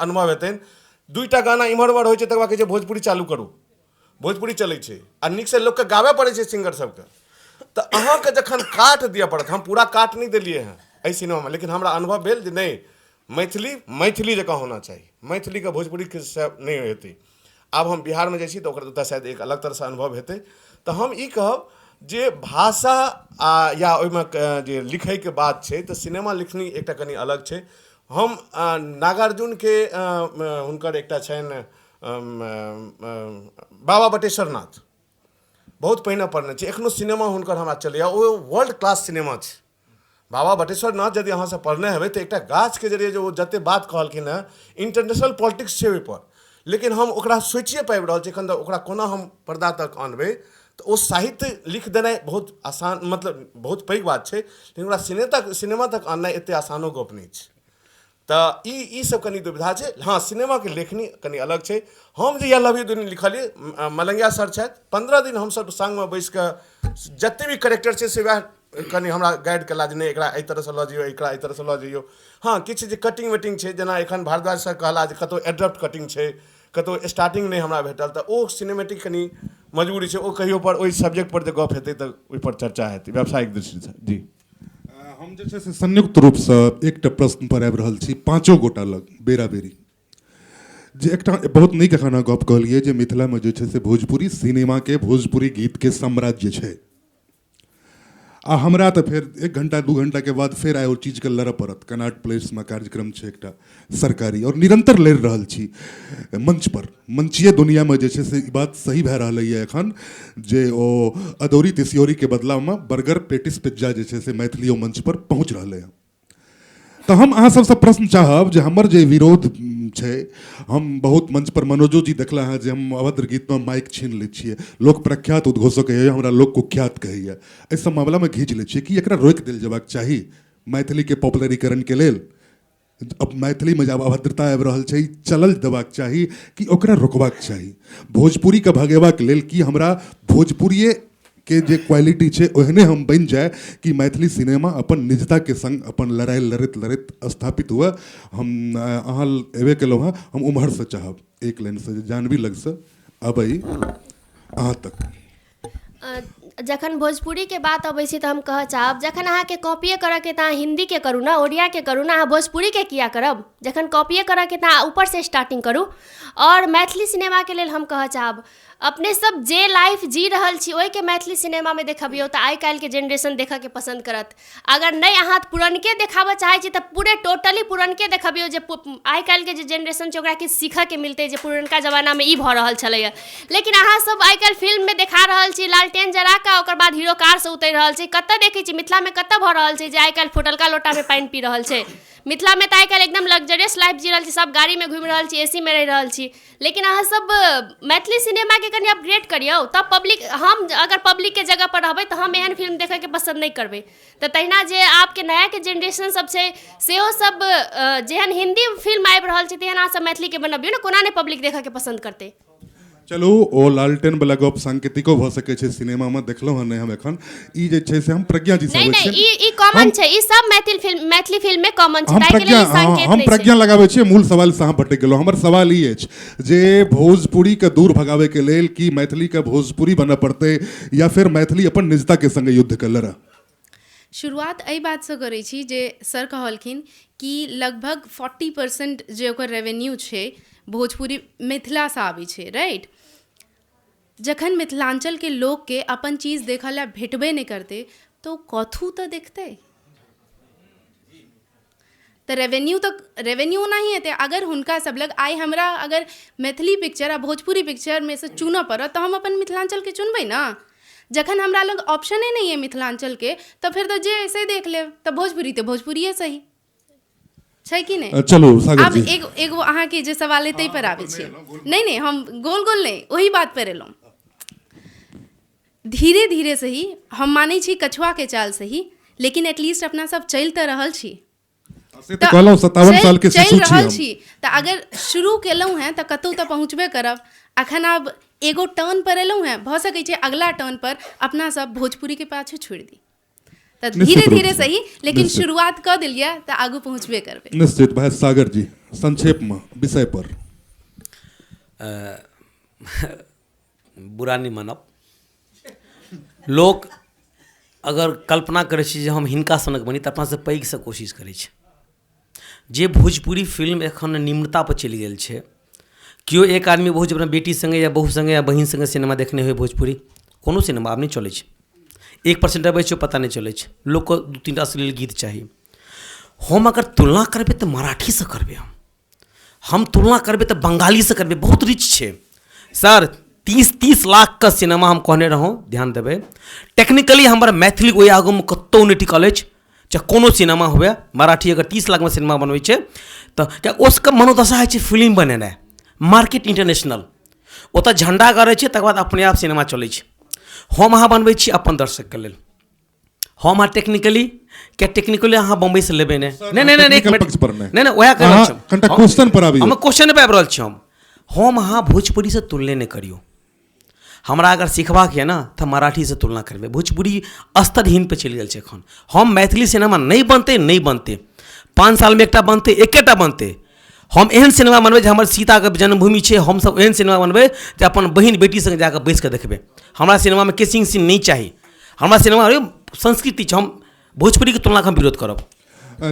अनुभव हेतनि, 2टा गाना इम्हर उम्हर होइ छै तकर बाद कहै छै भोजपुरी चालू करू, भोजपुरी चलै छै आ नीकसँ लोकके गाबय पड़ै छै सिंगर सबके। तऽ अहाँके जखन काट दिअ पड़त, हम पूरा काट नहि देलियै हँ एहि सिनेमामे, लेकिन हमरा अनुभव भेल जे नहि, मैथिली मैथिली जकाँ होना चाही, मैथिलीके भोजपुरीके से नहि हेतै। आब हम बिहारमे जाइ छी तऽ ओकर ओतऽ शायद एक अलग तरहसँ अनुभव हेतै। तऽ हम ई कहब जे भाषा आ या ओहिमे जे लिखैके बात छै तऽ सिनेमा लिखनी एकटा कनि अलग छै। हम नागार्जुनके हुनकर एकटा छनि बाबा बटेश्वरनाथ, बहुत पहिने पढ़ने छी, एखनो सिनेमा हुनकर हमरा चलैए, ओ वर्ल्ड क्लास सिनेमा छै। बाबा बटेश्वरनाथ यदि अहाँसँ पढ़ने हेबै तऽ एकटा गाछके जरिए जे ओ जतेक बात कहलखिन हेँ, इंटरनेशनल पॉलिटिक्स छै ओहिपर, लेकिन हम ओकरा सोचिए पाबि रहल छी एखन तक ओकरा कोना हम पर्दा तक आनबै। तऽ ओ साहित्य लिख देनाइ बहुत आसान, मतलब बहुत पैघ बात छै, लेकिन ओकरा सिनेमा तक आननाइ एतेक आसानो गप नहि छै। तऽ ई सब कनि दुविधा छै। हँ सिनेमाके लेखनी कनि अलग छै। हम जे लव you दुनिया लिखलियै, मलंगिया सर छथि, 15 दिन हमसब सङ्गमे बैसिकऽ जतेक भी करेक्टर छै से वएह कनि हमरा गाइड केला जे नहि एकरा एहि तरहसँ लऽ जइयौ, एकरा एहि तरहसँ लऽ जइयौ। हँ, किछु जे कटिंग वटिंग छै, जेना एखन भारद्वाज सर कहला जे कतहु एड्रप्ट कटिंग छै, कतहु स्टार्टिंग नहि हमरा भेटल, तऽ ओ सिनेमेटिक कनि मजबूरी छै। ओ कहियो पर ओहि सब्जेक्ट पर जे गप हेतै तऽ ओहिपर चर्चा हेतै व्यावसायिक दृष्टिसँ। जी, हम जे छै से संयुक्त रूपसँ एकटा प्रश्न पर आबि रहल छी पाँचो गोटा लग बेरा बेरी, जे एकटा बहुत नीक एखन अहाँ गप कहलियै जे मिथिलामे जे छै से भोजपुरी सिनेमाके, भोजपुरी गीतके साम्राज्य छै। आ हमरा तऽ फेर 1 घंटा 2 घंटाके बाद फेर आइ ओ चीजके लड़ऽ पड़त। कनाट प्लेसमे कार्यक्रम छै एकटा सरकारी, आओर निरन्तर लड़ि रहल छी मंचपर। मंचीय दुनियामे जे छै से ई बात सही भए रहलैए एखन जे ओ अदौरी तिसियौरीके बदलामे बर्गर पेटिस पिज्जा जे छै से मैथिलियो मंचपर पहुँच रहलै हँ। तऽ हम अहाँ सबसँ प्रश्न चाहब जे हमर जे विरोध छै, हम बहुत मंच पर मनोजो जी देखला हँ जे हम अभद्र गीतमे माइक छीन लै छियै, लोक प्रख्यात उद्घोषक कहैए, हमरा लोक कुख्यात कहैए, एहि सब मामलामे घीच लै छियै। कि एकरा रोकि देल जेबाक चाही मैथिलीके पॉपुलरीकरणके लेल? अब मैथिलीमे जब अभद्रता आबि रहल छै, चलल देबाक चाही कि ओकरा रोकबाक चाही? भोजपुरीके भगेबाक लेल कि हमरा भोजपुरिये के जे क्वालिटी छै ओहने हम बनि जाय कि मैथिली सिनेमा अपन निजताके संग अपन लड़ाइ लड़ैत लड़ैत स्थापित हुए? हम अहाँ एबे केलहुँ हँ, हम उम्हरसँ चाहब एक लाइनसँ जे जानवी लगसँ अबै अहाँ तक। जखन भोजपुरीके बात अबै छै तऽ हम कहऽ चाहब, जखन अहाँके कॉपिए करऽके तऽ अहाँ हिन्दीके करू ने, ओडियाके करू ने, अहाँ भोजपुरीके किया करब? जखन कॉपिए करऽके तऽ अहाँ ऊपरसँ स्टार्टिंग करू। आओर मैथिली सिनेमाके लेल हम कहऽ चाहब, अपने सब जे लाइफ जी रहल छी ओहिके मैथिली सिनेमामे देखबियौ तऽ आइ काल्हिके जेनरेशन देखऽके पसन्द करत। अगर नहि अहाँ पुरनके देखाबऽ चाहै छी तऽ पूरे टोटली पुरनके देखबियौ, जे आइ काल्हिके जे जेनरेशन छै ओकरा किछु सीखऽके मिलतै जे पुरनका जमानामे ई भऽ रहल छलैए। लेकिन अहाँ सब आइ काल्हि फिल्ममे देखा रहल छी लालटेन जरा कऽ ओकर बाद हीरो कारसँ उतरि रहल छै। कतऽ देखै छी मिथिलामे कतऽ भऽ रहल छै जे आइ काल्हि फुटलका लोटामे पानि पी रहल छै? मिथिलामे तऽ आइ काल्हि एकदम लग्जरियस लाइफ जी रहल छी, सब गाड़ीमे घुमि रहल छी, ए सी मे रहि रहल छी। लेकिन अहाँ सब मैथिली सिनेमाके कनि अपग्रेड करियौ तब पब्लिक, हम अगर पब्लिकके जगहपर रहबै तऽ हम एहन फिल्म देखैके पसन्द नहि करबै। तऽ तहिना जे आबके नयाके जेनरेशन सब छै सेहो सब जेहन हिन्दी फिल्म आबि रहल छै तेहन अहाँ सब मैथिलीके बनबियौ ने, कोना नहि पब्लिक देखैके पसन्द करतै? चलू, ओ लालटेन वाला गप सांकेतिको भऽ सकै छै, सिनेमामे देखलहुँ हँ नहि हम एखन। ई जे छै से हम प्रज्ञा जी से नहि अबै नहि, छियनि। ई कॉमन छै, ई सब मैथिली फिल्म में कॉमन छै, हम ताहि के लेल प्रज्ञा ई संकेत हम नहि छै। प्रज्ञा लगाबै छियै, मूल सवाल से अहाँ भटकि गेलहुँ। हमर सवाल ई अछि जे भोजपुरीके दूर भगाबैके लेल की मैथिलीके भोजपुरी बनऽ पड़तै या फेर मैथिली अपन निजताके संगे युद्धके लड़ऽ? शुरुआत एहि बातसँ करै छी जे सर कहलखिन कि लगभग 40% जे ओकर रेवेन्यू छै भोजपुरी मिथिलासँ आबै छै, राइट? जखन मिथिलाञ्चलके लोकके अपन चीज देखऽ लए भेटबे नहि करतै तऽ ओ कथू तऽ देखतै? तऽ रेवेन्यू तऽ रेवेन्यू ओनाही हेतै। अगर हुनका सब लग आइ हमरा अगर मैथिली पिक्चर आ भोजपुरी पिक्चरमे सँ चुनऽ पड़त तऽ हम अपन मिथिलाञ्चलके चुनबै ने। जखन हमरा लग ऑप्शने नहि अइ मिथिलाञ्चलके तऽ फेर तऽ जे अइ से देख लेब, तऽ भोजपुरी तऽ भोजपुरिये सही छै कि नहि? चलू सागर आब जी। एगो अहाँके जे सवाल अइ ताहि पर आबै छी। नहि नहि, हम गोल गोल नहि, ओही बात पर एलहुँ। धीरे धीरे सही, हम मानै छी कछुआके चाल सही, लेकिन एटलीस्ट अपना सब चलि तऽ रहल छी। से तऽ कहलहुँ 57 साल के चलि शिशु छी रहल हम। छी तऽ अगर शुरू केलहुँ हेँ तऽ कतहु तऽ पहुँचबे करब। अखन आब एगो टर्न पर एलहुँ हेँ, भऽ सकै छै अगला टर्न पर अपना सब भोजपुरीके पाछू छोड़ि दी। तऽ निश्चित धीरे रूप धीरे से, सही, लेकिन निश्चित। शुरुआत कऽ देलियै तऽ आगू पहुँचबे करबै। निश्चित। भाई सागर जी, संक्षेपमे विषय पर। बुरा नहि मानब, लोक अगर कल्पना करै छै जे हम हिनका सनक बनी तऽ अपनासँ पैघसँ कोशिश करै छै। जे भोजपुरी फिल्म एखन निम्नतापर चलि गेल छै, केओ एक आदमी बहुत अपना बेटी सङ्गे या बहू सङ्गे या बहिन सङ्गे सिनेमा देखने होइ भोजपुरी, कोनो सिनेमा आब नहि चलै छै। 1% अबै छै, पता नहि चलै छै। लोकके 2-3 टा अश्लील गीत चाही। हम अगर तुलना करबै तऽ मराठीसँ करबै, हम तुलना करबै तऽ बंगालीसँ करबै, बहुत रिच छै सर। 30-30 लाखके सिनेमा हम कहने रहौँ, ध्यान देबै। टेक्निकली हमर मैथिली ओहि आगूमे कतहु नहि टिकल अछि, चाहे कोनो सिनेमा हुए। मराठी अगर 30 लाखमे सिनेमा बनबै छै तऽ किएक ओ सबके मनोदशा होइ छै फिल्म बनेनाइ, मार्केट इंटरनेशनल, ओतऽ झण्डा गड़ै छै तकर बाद अपने आप सिनेमा चलै छै। हम अहाँ बनबै छी अपन दर्शकके लेल। हम अहाँ टेक्निकली किया टेक्निकली अहाँ बम्बईसँ लेबै नहि नहि नहि नहि, एक टेक्निकल मिनट पक्ष पर नहि। नहि नहि, वएह कहि रहल अहाँ छी। कनिटा क्वेश्चन पर आबियौ। हम क्वेश्चन पर आबि रहल छी। हम अहाँ भोजपुरीसँ तुलने नहि करियौ। हमरा अगर सिखबाक यऽ ने तऽ मराठीसँ तुलना करबै। भोजपुरी स्तरहीनपर चलि गेल छै एखन। हम मैथिली सिनेमा नहि बनतै, नहि बनतै, 5 सालमे एकटा बनतै, एकेटा बनतै। हम एहन सिनेमा बनबै जे हमर सीताके जन्मभूमि छै, हमसब एहन सिनेमा बनबै जे अपन बहिन बेटी सङ्गे जाकऽ बैसिकऽ देखबै। हमरा सिनेमामे किसिंग सीन नहि चाही, हमरा सिनेमा संस्कृति छै। हम भोजपुरीके तुलनाके हम विरोध करब।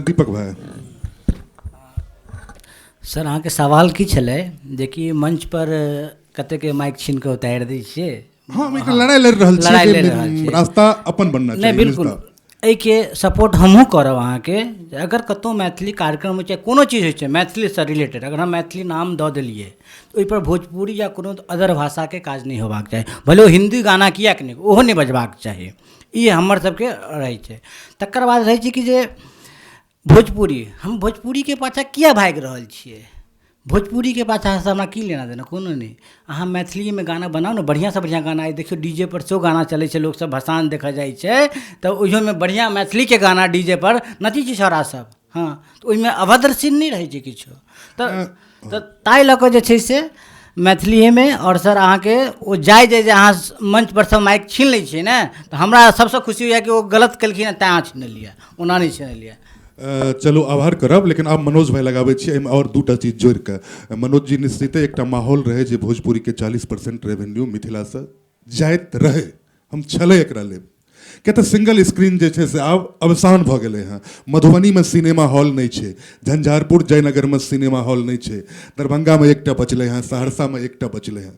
दीपक भाई। सर, अहाँके सवाल की छलै जेकि मंच पर कतेक माइक छीन कऽ उतारि दै छियै? हम एक लड़ाई लड़ि रहल छियै, रास्ता अपन बनना चाही। नहि, बिल्कुल एहिके सपोर्ट हमहूँ करब अहाँके। अगर कतहु मैथिली कार्यक्रम होइ छै, कोनो चीज होइ छै मैथिलीसँ रिलेटेड, अगर हम मैथिली नाम दऽ देलियै तऽ ओहिपर भोजपुरी या कोनो अदर भाषाके काज नहि होबाक चाही, भले ओ हिन्दी गाना किएक नहि, ओहो नहि बजबाक चाही। ई हमर सबके रहै छै। तकर बाद रहै छै कि जे भोजपुरी, हम भोजपुरीके पाछाँ किए भागि रहल छियै? भोजपुरीके पाछाँसँ हमरा की लेना देना? कोनो नहि। अहाँ मैथिलीमे गाना बनाउ ने, बढ़िआँसँ बढ़िआँ गाना। आइ देखियौ डी जे पर सेहो गाना चलै छै, लोकसब भसान देखऽ जाइ छै तऽ ओहियोमे बढ़िआँ मैथिलीके गाना डी जे पर नचै छै छौड़ा सब। हँ, तऽ ओहिमे अभद्र सीन नहि रहै छै किछो। तऽ ताहि लऽ कऽ जे छै से मैथिलीएमे। आओर सर, अहाँके ओ जाय जे अहाँ मंचपर सँ माइक छीन लै छियै ने, तऽ हमरा सबसँ खुशी होइए कि ओ गलत केलखिन हँ तैँ अहाँ छिनलियै, ओना नहि छिनलियै। चलू, आभार करब, लेकिन आब मनोज भाई लगाबै छी एहिमे आओर दूटा चीज जोड़ि कऽ। मनोज जी, निश्चिते एकटा माहौल रहै जे भोजपुरीके 40% रेवेन्यू मिथिलासँ जाइत रहै, हम छलै एकरा लेल, किया तऽ सिंगल स्क्रीन जे छै से आब अवसान भऽ गेलै हँ। मधुबनीमे सिनेमा हॉल नहि छै, झंझारपुर जयनगरमे सिनेमा हॉल नहि छै, दरभंगामे एकटा बचलै हँ, सहरसामे एकटा बचलै हँ।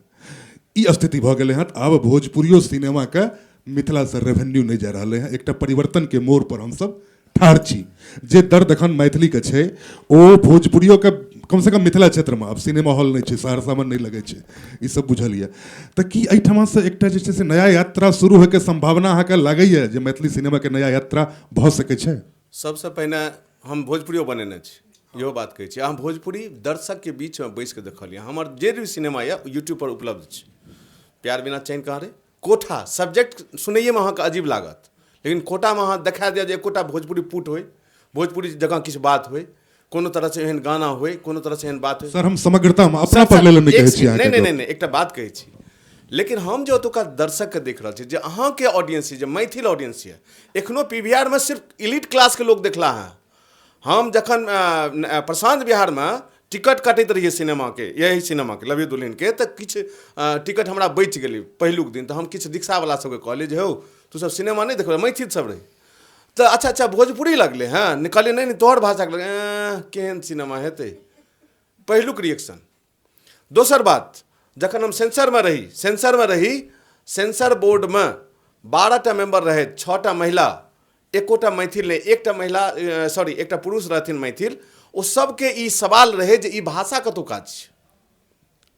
ई स्थिति भऽ गेलै हँ। तऽ आब भोजपुरियो सिनेमाके मिथिलासँ रेवेन्यू नहि जा रहलै हँ। एकटा परिवर्तनके मोड़पर हमसब ठाढ़ छी। जे दर्द एखन मैथिलीके छै ओ भोजपुरियोके, कमसँ कम मिथिला क्षेत्रमे आब सिनेमा हॉल नहि छै, सहरसामे नहि लगै छै, ई सब बुझल यऽ। तऽ की एहिठमासँ एकटा जे छै से नया यात्रा शुरू होइके सम्भावना अहाँके लागैए जे मैथिली सिनेमाके नया यात्रा भऽ सकै छै? सबसँ पहिने हम भोजपुरियो बनेने छी, इहो बात कहै छी। अहाँ भोजपुरी दर्शकके बीचमे बैसिकऽ देखलियै। हमर जे भी सिनेमा यऽ यूट्यूबपर उपलब्ध छै। प्यार बिना चैन कहाँ रे, कोठा सब्जेक्ट सुनैएमे अहाँके अजीब लागत, लेकिन कोटामे अहाँ देखा दिअ जे एकोटा भोजपुरी पुट होइ, भोजपुरी जकाँ किछु बात होइ, कोनो तरहसँ एहन गाना होइ, कोनो तरहसँ एहन बात होइ। सर, हम समग्रतामे अपना पर लेल नहि कहै छी। नहि नहि नहि, एकटा बात कहै छी। लेकिन हम जे ओतुका दर्शकके देख रहल छी, जे अहाँके ऑडियंस यऽ, जे मैथिल ऑडियंस यऽ, एखनो पी वी आर मे सिर्फ इलीट क्लासके लोक देखला हँ। हम जखन प्रशांत बिहारमे टिकट कटैत रहियै सिनेमाके, यही सिनेमाके लव you दुल्हनके, तऽ किछु टिकट हमरा बचि गेलै पहिलुक दिन। तऽ हम किछु रिक्शावला सबके कहलियै जे हौ, तू सब सिनेमा नहि देखबै? मैथिल सब रहै तऽ अच्छा अच्छा भोजपुरी लगलै हँ। कहलियै नहि नहि, तोहर भाषाके लगलै। एँ, केहन सिनेमा हेतै? पहिलुक रिएक्शन। दोसर बात, जखन हम सेंसरमे रही, सेंसर बोर्डमे 12टा मेंबर रहै, 6टा महिला, एकोटा मैथिल नहि, एकटा महिला, सॉरी, एकटा पुरुष रहथिन मैथिल। ओ सबके ई सवाल रहै जे ई भाषा कतुका छै?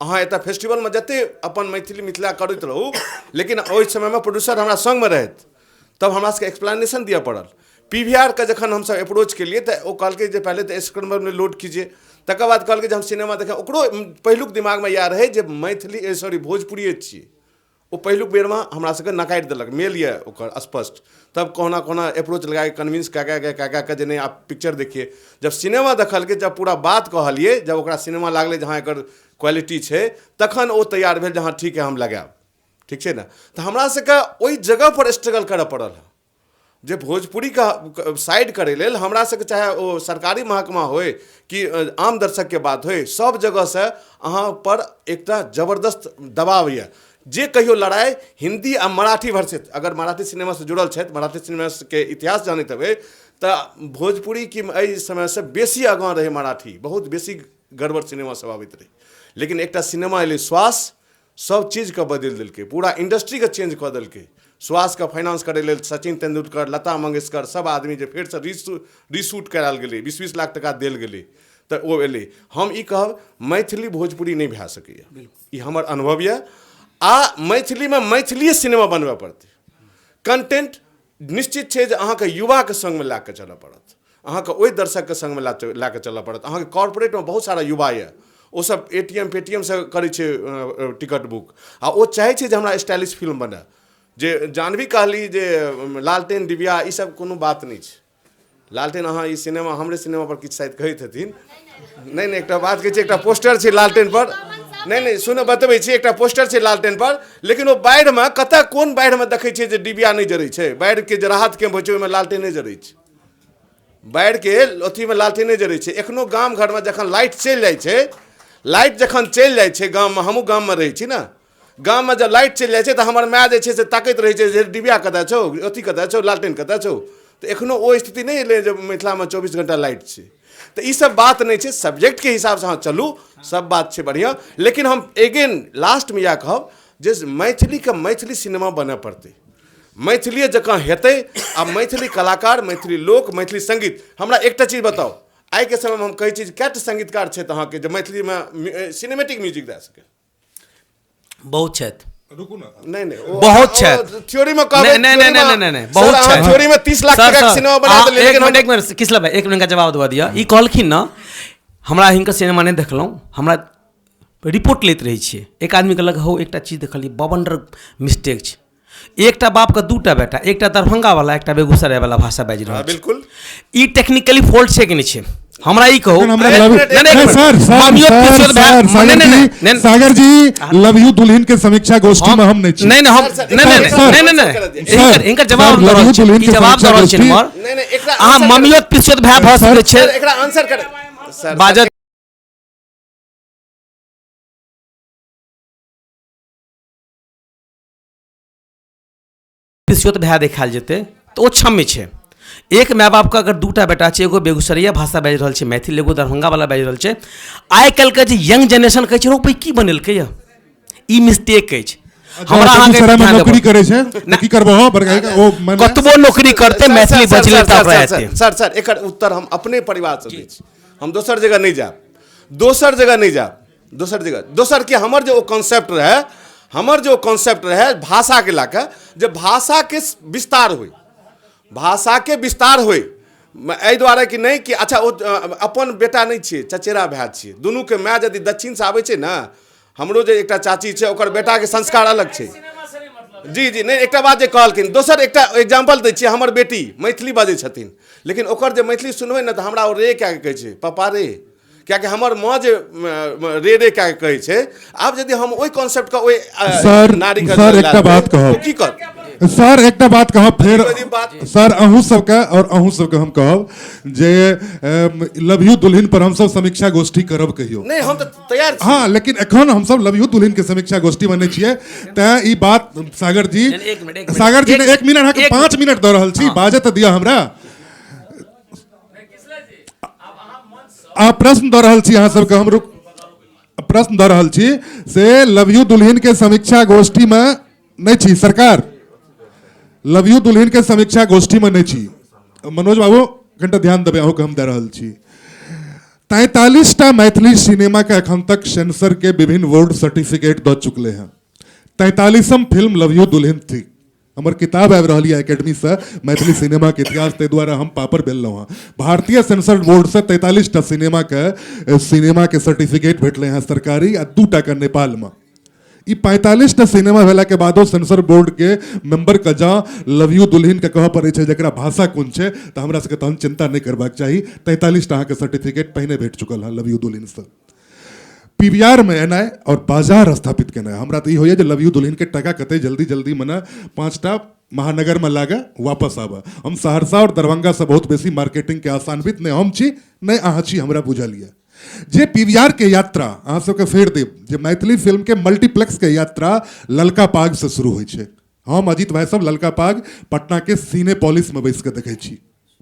अहाँ एतऽ फेस्टिवलमे जते अपन मैथिली मिथिला करैत रहू, लेकिन ओहि समयमे प्रोड्यूसर हमरा सङ्गमे रहथि, तब हमरा सबके एक्सप्लेनेशन दिअ पड़ल। पी वी आर के जखन हमसब अप्रोच केलियै तऽ ओ कहलकै जे पहिले तऽ स्क्रैम्बलमे लोड कीजिए। तकर बाद कहलकै जे हम सिनेमा देखे। ओकरो पहिलुक दिमागमे इएह रहै जे मैथिली, सॉरी, भोजपुरिये छियै। ओ पहिलुक बेरमे हमरा सबके नकारि देलक, मेल यऽ ओकर स्पष्ट। तब कहुना कहुना अप्रोच लगाके कन्विंस कए कए कए कए कऽ जे नहीं, आप पिक्चर देखिए। जब सिनेमा देखलकै, जब पूरा बात कहलियै, जब ओकरा सिनेमा लागलै जे हँ, एकर क्वालिटी छै, तखन ओ तैयार भेल जे हँ, ठीक है, हम लगायब, ठीक छै ने। तऽ हमरा सबके ओहि जगहपर स्ट्रगल करऽ पड़ल हँ जे भोजपुरीके साइड करै लेल हमरा सबके, चाहे ओ सरकारी महकमा होइ कि आम दर्शकके बात होइ, सब जगहसँ अहाँ पर एकटा जबरदस्त दबाव यऽ। जे कहियो लड़ाइ हिन्दी आ मराठी वर्सेस, अगर मराठी सिनेमासँ जुड़ल छथि, मराठी सिनेमाके इतिहास जानैत हेबै, तऽ भोजपुरी कि एहि समयसँ बेसी आगाँ रहै मराठी, बहुत बेसी गड़बड़ सिनेमा सब आबैत रहै। लेकिन एकटा सिनेमा एलै श्वास, सब चीजके बदलि देलकै, पूरा इंडस्ट्रीके चेंज कऽ देलकै। श्वासके फाइनेंस करै लेल सचिन तेंदुलकर, लता मंगेशकर, सब आदमी जे फेरसँ रीशूट करायल गेलै, 20-20 लाख टका देल गेलै, तऽ ओ एलै। हम ई कहब, मैथिली भोजपुरी नहि भए सकैए, ई हमर अनुभव यऽ। आ मैथिलीमे मैथिलीए सिनेमा बनबय पड़तै। कंटेंट निश्चित छै जे अहाँके युवाके सङ्गमे लए कऽ चलऽ पड़त, अहाँके ओहि दर्शकके सङ्गमे लए कऽ चलऽ पड़त। अहाँके कॉर्पोरेटमे बहुत सारा युवा यऽ, ओसब एटीएम पेटीएमसँ करै छै टिकट बुक आ ओ चाहै छै जे हमरा स्टाइलिश फिल्म बनय। जे जानवी कहली जे लालटेन डिबिया, ई सब कोनो बात नहि छै। लालटेन, अहाँ ई सिनेमा, हमरे सिनेमा पर किछु शायद कहैत हेथिन। नहि नहि, एकटा बात कहै छै, एकटा पोस्टर छै लालटेन पर। नहि नहि सुनो, बतबै छी, एकटा पोस्टर छै लालटेन पर, लेकिन ओ बाढ़िमे कतऽ कोन बाढ़िमे देखै छियै जे डिबिया नहि जरै छै? बाढ़िके जे राहत कैम्प होइ छै ओहिमे लालटेन नहि जरै छै, बाढ़िके अथीमे लालटेन नहि जरै छै। एखनो गाम घरमे जखन लाइट चलि जाइ छै, लाइट जखन चलि जाइ छै गाममे, हमहूँ गाममे रहै छी ने, गाममे जब लाइट चलि जाइ छै तऽ हमर माय जे छै से ताकैत रहै छै जे डिबिया कतऽ छौ, अथी कतऽ छौ, लालटेन कतऽ छौ। तऽ एखनो ओ स्थिति नहि एलै जे मिथिलामे 24 घंटा लाइट छै। तऽ ई सब बात नहि छै, सब्जेक्टके हिसाबसँ अहाँ चलू, सब बात छै बढ़िआँ। लेकिन हम अगेन लास्टमे इएह कहब जे मैथिलीके मैथिली सिनेमा बनय पड़तै, मैथिलीए जकाँ हेतै। आ मैथिली कलाकार, मैथिली लोक, मैथिली सङ्गीत। हमरा एकटा चीज बताउ, आइके समयमे हम कहै छी जे कएटा सङ्गीतकार छथि अहाँके जे मैथिलीमे सिनेमेटिक म्यूजिक दए सकै? बहुत छथि। रुकू ना, नहि नहि, बहुत छथि। थ्योरी में कहबै, नहीं नहीं नहीं नहीं नहीं, बहुत छथि। थ्योरी में 30 लाख टका के सिनेमा बना देलियै, लेकिन एक मिनट किसला भाई, एक मिनट का जवाब दबा दिया। ई कहलखिन ना, हमरा हिनकर सिनेमा नहि देखलहुँ, हमरा रिपोर्ट लैत रहै छियै। एक आदमी कहलक हौ एकटा चीज देखलियै, बवंडर मिस्टेक छै, एकटा बापके दूटा बेटा, एकटा दरभंगा वाला, एकटा बेगूसराय वाला भाषा बाजि रहल छै। बिल्कुल ई टेक्निकली फॉल्ट छै कि नहि छै? हमरा ई कहू। सागर जी, लव you दुल्हन के समीक्षा गोष्ठी में हम नहीं छी। नहीं नहीं, हम नहीं नहीं नहीं नहीं, हिनकर जवाब दऽ रहल छी, ई जवाब दऽ रहल छी हमर। अहाँ ममियोत पिसियोत भाय भऽ सकै छै। एकरा आंसर कर बाजत पिसियोत भाय देखायल जेतै तऽ ओ क्षम्य छै। एक माय बापके अगर दूटा बेटा छै, एगो बेगूसरैया भाषा बाजि रहल छै मैथिल, एगो दरभंगावला बाजि रहल छै। आइ काल्हिके जे यंग जेनरेशन कहै छै रौ भाइ की बनेलकै यऽ, ई मिस्टेक अछि। हमरा अहाँके नौकरी करै छै की करबो हो, कतबो नौकरी करतै मैथिली बजले तऽ ओकरा हेतै। सर सर एकर उत्तर हम अपने परिवारसँ दै छी, हम दोसर जगह नहि जायब, दोसर जगह नहि जायब, दोसर जगह दोसर के हमर जे ओ कॉन्सेप्ट रहै, हमर जे ओ कॉन्सेप्ट रहै भाषाके लऽ कऽ, जे भाषाके विस्तार होइ, भाषाके विस्तार होइ, एहि दुआरे कि नहि कि अच्छा ओ अपन बेटा नहि छियै, चचेरा भाय छियै, दुनूके माय यदि दक्षिणसँ आबै छै ने, हमरो जे एकटा चाची छै ओकर बेटाके संस्कार अलग छै। जी जी नहि, एकटा बात जे कहलखिन, दोसर एकटा एग्जाम्पल दै छियै, हमर बेटी मैथिली बाजै छथिन, लेकिन ओकर जे मैथिली सुनबै ने तऽ हमरा ओ रे कए कऽ कहै छै, पापा रे, कियाकि हमर माँ जे रे रे कए कऽ कहै छै। आब यदि हम ओहि कॉन्सेप्टके ओहि नारीके सर एकटा बात कहब, की कर सर एकटा बात कहब फेर सर, अहूँ सबके और अहूँ सबके हम कहब जे लव you दुल्हन पर हमसब समीक्षा गोष्ठी करब कहियो। नहि हम तऽ तैयार छी। हाँ, लेकिन एखन हमसब लव you दुल्हन के समीक्षा गोष्ठी बनै छियै, तैं ई बात सागर जी, सागर जी ने 1 मिनट अहाँके 5 मिनट दऽ रहल छी, बाजऽ तऽ दिअ हमरा। आ प्रश्न दऽ रहल छी अहाँ सबके, हम रुक प्रश्न दऽ रहल छी से लव you दुल्हन के समीक्षा गोष्ठी में नहि छी सरकार, लव you दुल्हन के समीक्षा गोष्ठी में नहि छी। मनोज बाबू कनिटा ध्यान देबै, अहूँके हम दऽ रहल छी। 43टा मैथिली सिनेमा के एखन तक सेंसर के विभिन्न बोर्ड सर्टिफिकेट दऽ चुकले हैं। 43म फिल्म लव you दुल्हन थी। हमर किताब आबि रहल यऽ एकेडमीसँ मैथिली सिनेमाके इतिहास, ताहि दुआरे हम पापड़ बेललहुँ हँ। भारतीय सेंसर बोर्डसँ 43टा सिनेमाके सर्टिफिकेट भेटलै हँ सरकारी, आ 2टा के नेपालमे। ई 45टा सिनेमा भेलाके बादो सेंसर बोर्डके मेम्बरके जँ लव you दुल्हनके कहऽ पड़ै छै जकरा भाषा कोन छै, तऽ हमरा सबके तहन चिन्ता नहि करबाक चाही। 43टा अहाँके सर्टिफिकेट पहिने भेट चुकल हँ लव you दुल्हनसँ। पीवीआर में एनाइ और बाजार स्थापित केनाइ, हमरा तऽ ई होइए जे लव you दुल्हन के टका कते जल्दी जल्दी मने 5टा महानगर में लागे वापस आबे। हम सहरसा और दरभंगा से बहुत बेसी मार्केटिंग के आसानवित नहि हम छी नहि अहाँ छी, हमरा बुझल यऽ जे पीवीआर के यात्रा अहाँ सबके फेर देब जे मैथिली फिल्म के मल्टीप्लेक्स के यात्रा ललका पाग से शुरू होइ छै। हम अजीत भाई सब ललका पाग पटना के सिनेपोलिस में बैस के देखै छी,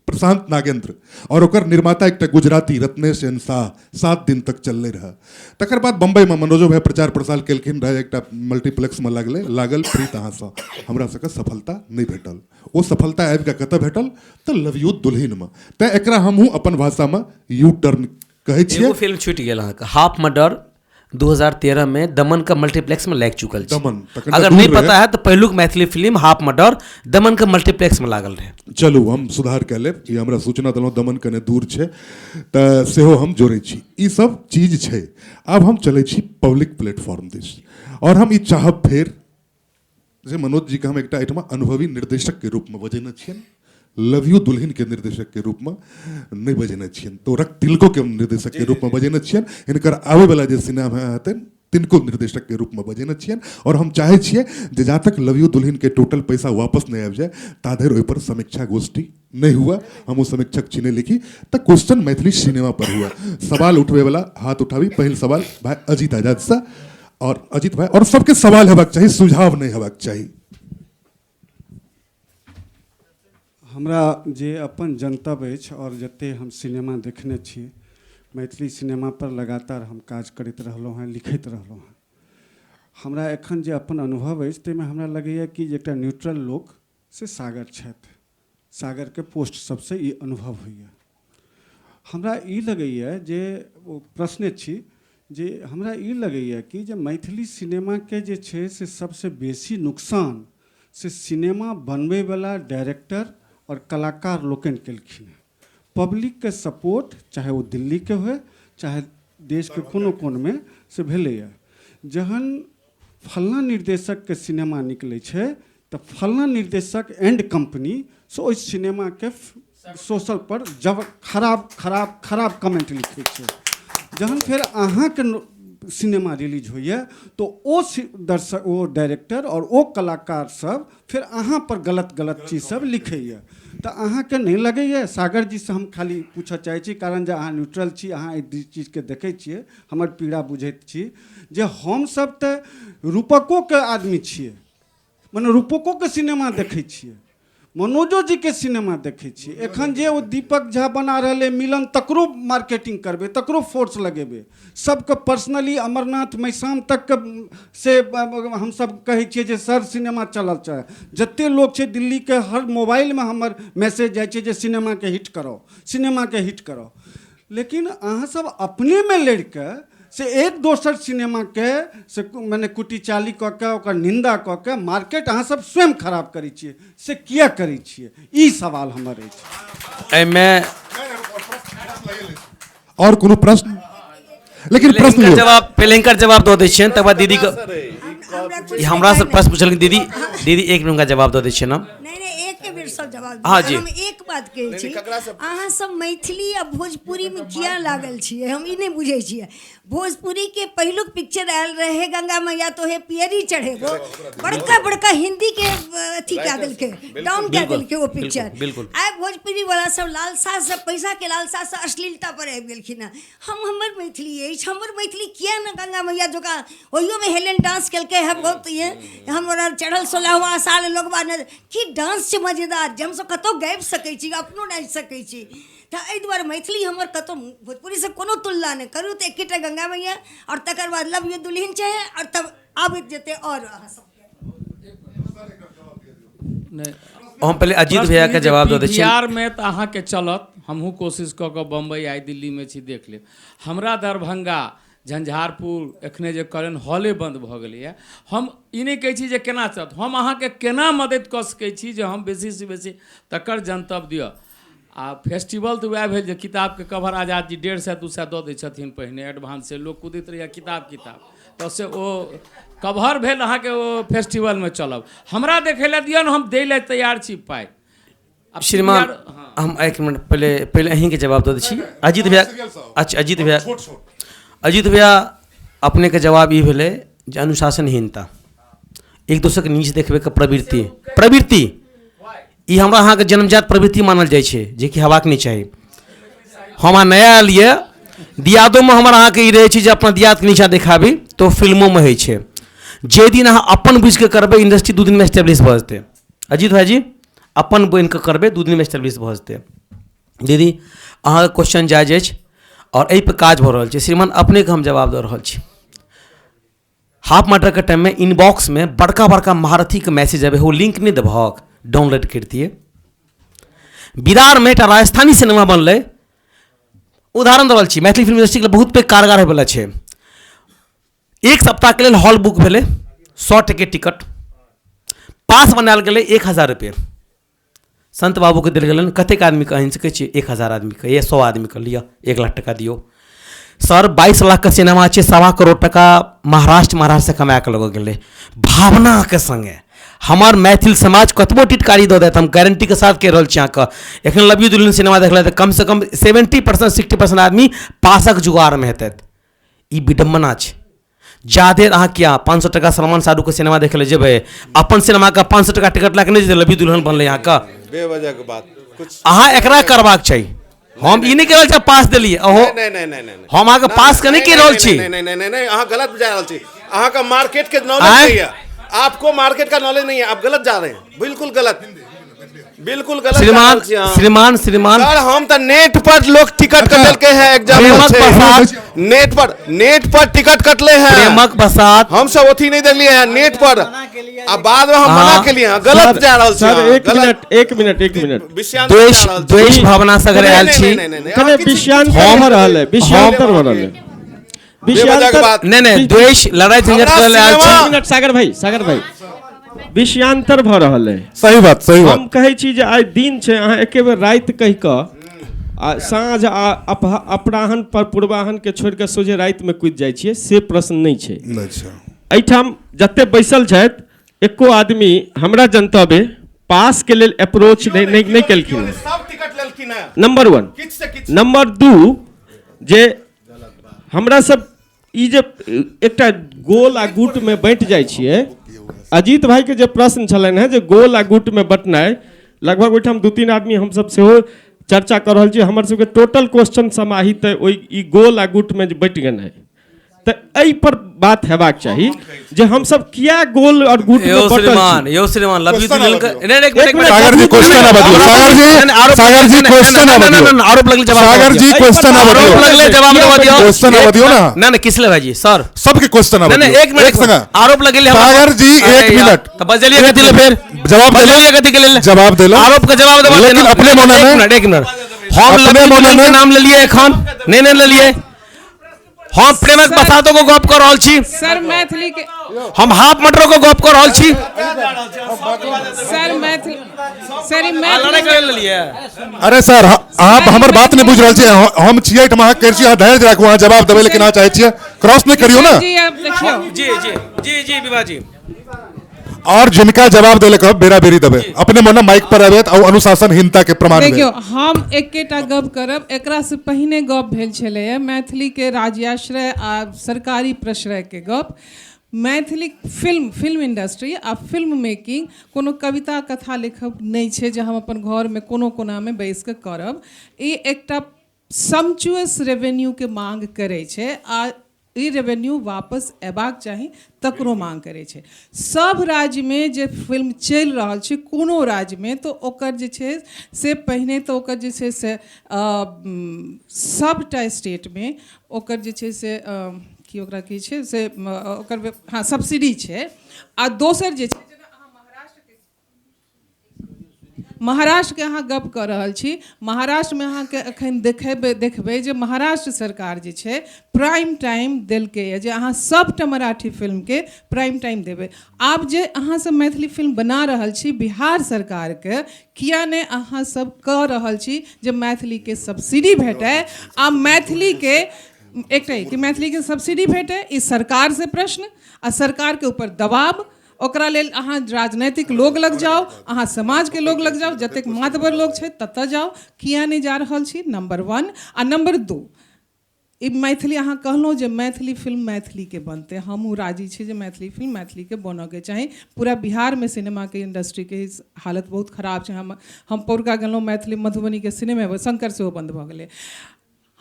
प्रशांत नागेंद्र और ओकर निर्माता एकटा गुजराती रत्नेश एन शाह, 7 दिन तक चललै रहै। तकर बाद बम्बई में मनोजो भाई प्रचार प्रसार केलखिन रहै, एकटा मल्टीप्लेक्स में लागल प्रीत अहाँसँ, हमरा सबके सफलता नहि भेटल। ओ सफलता आबि कऽ कतऽ भेटल तऽ लव you दुल्हन में। तैं एकरा हमहूँ अपन भाषामे यू टर्न कहै छियै। एगो फिल्म छूटि गेल अहाँके, हाफ मर्डर 2013 में दमन का मल्टीप्लेक्स में लागि चुकल छै। दमन, तखन तऽ अगर दूर नहीं रहै। पता है तो पहिलुक मैथिली फिल्म हाफ मर्डर दमन के मल्टीप्लेक्स में लागल रहे। चलू हम सुधार कए लेब, ई हमरा सूचना देलहुँ दमन कने दूर छै तऽ सेहो हम जोड़ै छी। ई सब चीज छै। आब हम चलै छी पब्लिक प्लेटफॉर्म दिस, और हम ई चाहब फेर जे मनोज जी के हम एकटा एहिठमा अनुभवी निर्देशक के रूप में बजेने छियनि, लव you दुल्हन के निर्देशक के रूप में नहि बजेने छियनि, तो रक्त तिलको के निर्देशक के रूप में बजेने छियनि। हिनकर आबैवला जे सिनेमा हेतनि तिनको निर्देशक के रूपमे बजेने छियनि आओर हम चाहै छियै जे जा तक लव यू दुल्हन के टोटल पैसा वापस नहि आबि जाय ता धरि ओहिपर समीक्षा गोष्ठी नहि हुआ। हम ओ समीक्षक छी नहि लिखी। तऽ क्वेश्चन मैथिली सिनेमा पर हुआ। सवाल उठबै वाला हाथ उठाबी। पहिल सवाल भाई अजीत आजाद से, और अजीत भाई और सबके सवाल हेबाक चाही, सुझाव नहि हेबाक चाही। हमरा जे अपन जनतब अछि और जते हम सिनेमा देखने छी, मैथिली सिनेमा पर लगातार हम काज करैत रहलहुँ हेँ, लिखैत रहलहुँ हेँ। हमरा एखन जे अपन अनुभव अछि ताहिमे हमरा लगैए कि जे एकटा न्यूट्रल लोक से सागर छथि। सागरके पोस्ट सबसँ ई अनुभव होइए। हमरा ई लगैए जे ओ प्रश्ने छी जे हमरा ई लगैए कि जे मैथिली सिनेमाके जे छै से सबसँ बेसी नुकसान से सिनेमा बनबैवला डायरेक्टर आओर कलाकार लोकनि केलखिन हेँ। पब्लिकके सपोर्ट चाहे ओ दिल्लीके होय चाहे देशके कोनो कोनमे से भेलैए। जहन फल्लाँ निर्देशकके सिनेमा निकलै छै तऽ फल्लाँ निर्देशक एंड कम्पनी से ओहि सिनेमाके सोशल पर जब खराब खराब खराब कमेंट लिखै छै। जहन फेर अहाँके सिनेमा रिलीज होइए तऽ ओ दर्शक, ओ डायरेक्टर आओर ओ कलाकार सब फेर अहाँ पर गलत गलत चीज सब लिखैए। तऽ अहाँके नहि लगैए? सागर जीसँ हम खाली पूछऽ चाहै छी, कारण जे अहाँ न्यूट्रल छी, अहाँ एहि चीजके देखै छियै, हमर पीड़ा बुझैत छी जे हमसब तऽ रूपकोके आदमी छियै, मने रूपकोके सिनेमा देखै छियै, मनोजो जीके सिनेमा देखै छियै। एखन जे ओ दीपक झा बना रहल अइ मिलन, तकरो मार्केटिंग करबै, तकरो फोर्स लगेबै। सबके पर्सनली अमरनाथ मैसाम तकके से हमसब कहै छियै जे सर सिनेमा चलल छै। जते लोक छै दिल्लीके हर मोबाइलमे हमर मैसेज जाइ छै जे सिनेमाके हिट कराउ, सिनेमाके हिट कराउ। लेकिन अहाँ सब अपनेमे लड़िके से एक दोसर सिनेमाके से मने कुटी चाली कऽ के ओकर निंदा कऽ के मार्केट अहाँ सब स्वयं खराब करै छियै, से किया करै छियै? ई सवाल हमर अछि। एहिमे और कोनो प्रश्न? लेकिन प्रश्न हिनकर जवाब पहिले, हिनकर जवाब दऽ दै छियनि, तकर बाद दीदी के। हमरा से प्रश्न पुछलखिन दीदी, दीदी एक मिनट हुनका जवाब दऽ दै छियनि हम। नहि नहि, एक बेर सब जवाब। हाँ जी। हम एक बात कहै छी, अहाँ सब मैथिली आ भोजपुरीमे किया लागल छियै हम ई नहि बुझै छियै। भोजपुरीके पहिलुक पिक्चर आयल रहे गंगा मैया तो हे पियरी चढ़ेबो, बड़का बड़का हिंदी के अथी कए देलकै, डाउन कए देलकै ओ पिक्चर। आइ भोजपुरी वाला सब लालसा से, पैसा के लालसा से अश्लीलता पर आबि गेलखिन हँ। हम हमर मैथिली अछि, हमर मैथिली किया ने गंगा मैया जकाँ ओहियोमे हेलेन डांस केलकै है बहुत, ये हमरा चढ़ल 16वां साल लोगबा ने की डांस छै मजेदार जे हमसब कतहु गाबि सकै छी, अपनो नाचि सकै छी। तऽ एहि दुआरे मैथिली हमर कतहु भोजपुरीसँ कोनो तुलना नहि करू। तऽ एकेटा गंगा मैया आओर तकर बाद लव यू दुल्हन छै आओर तब आबैत जेतै आओर अहाँ सब। हम पहिले अजीत भैया के जवाब दऽ दै छियनि। बिहारमे तऽ अहाँके चलत, हमहूँ कोशिश कऽ कऽ बम्बई आइ दिल्लीमे छी देख लेब। हमरा दरभंगा झंझारपुर एखने जे करण हॉले बन्द भऽ गेलैए, हम ई नहि कहै छी जे केना चलत, हम अहाँके केना मदति कऽ सकै छी जे हम बेसीसँ बेसी तकर जनतब दिअ। आ फेस्टिवल तऽ वएह भेल जे किताबके कवर आजाद जी 150 200 दऽ दै छथिन पहिने एडवांसे, लोक कुदैत रहैए किताब किताब, तऽ से ओ कवर भेल अहाँके ओ फेस्टिवलमे चलब। हमरा देखै लए दिअ ने, हम दै लए तैयार छी पाइ। श्रीमान हम एक मिनट पहिले पहिले अहीँके जवाब दऽ दै छी अजीत भैया। अच्छा अजीत भैया, अजीत भैया अपनेके जवाब ई भेलै जे अनुशासनहीनता, एक दोसरके नीच देखबैके प्रवृत्ति, प्रवृत्ति ई हमरा अहाँके जन्मजात प्रवृत्ति मानल जाइ छै जेकि हेबाक नहि चाही। हम अहाँ नया एलियै दियादोमे हमर अहाँके ई रहै छै जे अपना दियादके नीचा देखाबी, तऽ ओ फिल्मोमे होइ छै। जे दिन अहाँ अपन बुझिके करबै इंडस्ट्री 2 दिनमे एस्टेब्लिश भऽ जेतै। अजीत भाइजी अपन बनिके करबै 2 दिनमे एस्टेब्लिश भऽ जेतै। दीदी अहाँके क्वेश्चन जायज अछि आओर एहिपर काज भऽ रहल छै। श्रीमान अपनेके हम जवाब दऽ रहल छी। हाफ मर्डरके टाइममे इनबॉक्समे बड़का बड़का महारथीके मैसेज आबै, हो लिंक नहि देबहक डाउनलोड करितियै। बिरारमे एकटा राजस्थानी सिनेमा बनलै, उदाहरण दऽ रहल छी, मैथिली फिल्म इंडस्ट्रीके बहुत पैघ कारगर होइवला छै। 1 सप्ताहके लेल हॉल बुक भेलै, 100 टके टिकट, पास बनायल गेलै 1000 रुपये संत बाबूके देल गेलनि। कतेक आदमीके आनि सकै छियै? 1000 आदमीके या 100 आदमीके लिअ, 1 लाख टका दियौ। सर 22 लाखके सिनेमा छै, 1.25 करोड़ टका महाराष्ट्रसँ कमा कऽ लऽ गेलै भावनाके सङ्गे। हमर मैथिल समाज कतबो टिटकारी दऽ देत, हम गारंटीके साथ कहि रहल छी अहाँके, एखन लव यू दुल्हन सिनेमा देखलथि तऽ कमसँ कम 70% 60% आदमी पासक जुगाड़मे हेतथि। ई विडम्बना छै। जाधरि अहाँ किया 500 टका सलमान शाहरुखके सिनेमा देखै लए जेबै, अपन सिनेमाके 500 टका टिकट लए कऽ नहि जेतै लवी दुल्हन बनलै अहाँके। बेवजह के बात कुछ अहाँ एकरा करबाक चाही। हम ई नहि कहि रहल छी पास देलियै अहो, नहीं नहीं नहीं नहीं हम अहाँके पास के नहि कहि रहल छी। नहीं नहीं नहीं नहीं, अहाँ गलत जा रहल छी। अहाँ का मार्केट के नॉलेज नहीं है, आपको मार्केट का नॉलेज नहीं है, आप गलत जा रहे हैं, बिल्कुल गलत, बिल्कुल गलत। श्रीमान श्रीमान श्रीमान सर, हम तो नेट पर लोग टिकट कटल के हैं, एग्जाम्पल नेट पर टिकट कटले हैं, प्रेमक बसात हम सब ओथी नहीं देलिए हैं नेट पर, आ बाद में हम मना के लिए गलत जा रहल छी। सर एक मिनट एक मिनट एक मिनट, द्वेष द्वेष भावना से अगर आयल छी कने विषयांतर भ रहल है, विषयांतर भ रहल है, विषयांतर नहीं नहीं, द्वेष लड़ाई झंझट करे आयल छी। मिनट सागर भाई, सागर भाई विषयांतर भ रहल है। सही बात, सही बात। हम कहै छी जे आइ दिन छै, अहाँ एके बेर राति कहि कऽ आ साँझ आ अपराहन पर पूर्वाहन के छोड़ि कऽ सोझे रातिमे कूदि जाइ छियै, से प्रश्न नहि छै। एहिठाम जते बैसल छथि एको आदमी हमरा जनतबे पास के लेल अप्रोच नहि नहि नहि केलखिन। सब टिकट लेलखिन हैं। नंबर 1। नंबर 2 जे हमरा सब ई जे एकटा गोल आ गुट में बँटि जाइ छियै, अजीत भाई के जे प्रश्न छलनि हेँ जे गोल आ गुट में बँटनाइ, लगभग ओहिठाम 2-3 आदमी हमसब सेहो चर्चा कऽ रहल छी, हमर सबके टोटल क्वेश्चन समाहित है ओहि ई गोल आ गुट में जे बँटि गेनाइ, तऽ एहि पर बात हेबाक चाही जे हमसब किया गोल और गुट में बँटल श्रीमान, यो श्रीमान लवी दुल्हन के नहीं नहीं एक मिनट, सागर जी क्वेश्चन आबऽ दियौ, सागर जी, सागर जी क्वेश्चन आबऽ दियौ, आरोप लगले जवाब, सागर जी क्वेश्चन आबऽ दियौ, आरोप लगले जवाब देबऽ दियौ, क्वेश्चन आबऽ दियौ ना। ना ना किसले भाईजी सर सबके क्वेश्चन आबऽ दियौ, नहीं एक मिनट आरोप लगले सागर जी 1 मिनट, त बजलिए कथि ले फिर जवाब बजलिए कथि के लेल जवाब देलो, आरोप के जवाब देबऽ, लेकिन अपने मोने में एक मिनट हम लवी दुल्हन के नाम लेलिए एखन नहीं नहीं लेलिए, हम प्रेमक बसातो को गप कर रहल छी सर, मैथिली के हम हाफ मटर को गप कर रहल छी सर, मैथिली सर मैथिली। अरे सर आप हमर बात नहीं बुझ रहल छी, हम छियै त अहाँ कहै छी अहाँ धैर्य राखू, अहाँ जवाब देबै, लेकिन अहाँ चाहै छियै क्रॉस नहीं करियौ ना। जी आप देखियौ, जी जी जी जी विभा जी, और जिनका जवाब देले कहब बेरा बेरी देबै, अपने मन माइक पर आबे और अनुशासनहीनता के प्रमाण। देखियौ हम एकेटा गप करब, एकरा से पहिने गप भेल छलै मैथिली के राज्याश्रय आ सरकारी प्रश्रय के गप। मैथिली फिल्म इंडस्ट्री आ फिल्म मेकिंग कोनो कविता कथा लिखब नहि छै जे हम अपन घरमे कोनो कोनामे बैस कऽ करब, ई एकटा समचुअस रेवेन्यूके मांग करै छै आ ई रेवेन्यू वापस अयबाक चाही तकरो मांग करै छै। सब राज्यमे जे फिल्म चलि रहल छै कोनो राज्यमे तऽ ओकर जे छै से पहिने तऽ ओकर जे छै से सबटा स्टेटमे ओकर जे छै से की ओकरा की छै से ओकर हँ सब्सिडी छै। आ दोसर जे छै महाराष्ट्रके अहाँ गप कऽ रहल छी, महाराष्ट्रमे अहाँके एखन देखबै जे महाराष्ट्र सरकार जे छै प्राइम टाइम देलकैए जे अहाँ सभटा मराठी फिल्मके प्राइम टाइम देबै। आब जे अहाँसभ मैथिली फिल्म बना रहल छी बिहार सरकारके किया नहि अहाँसभ कऽ रहल छी जे मैथिलीके सब्सिडी भेटय आ मैथिलीके एकटा कि मैथिलीके सब्सिडी भेटय, ई सरकारसँ प्रश्न आ सरकारके ऊपर दबाव। ओकरा लेल अहाँ राजनैतिक लोग लग जाओ, अहाँ समाजके लोग लग जाओ, जतेक मातबर लोग छै ततऽ जाओ, किया नहि जा रहल छी नंबर 1। आ नंबर 2 ई मैथिली अहाँ कहलहुँ जे मैथिली फिल्म मैथिलीके बनतै, हमहूँ राजी छी जे मैथिली फिल्म मैथिलीके बनऽके चाही। पूरा बिहारमे सिनेमाके इंडस्ट्रीके हालत बहुत खराब छै। हम पौरका गेलहुँ मैथिली मधुबनीके सिनेमा शंकर सेहो बन्द भऽ गेलै।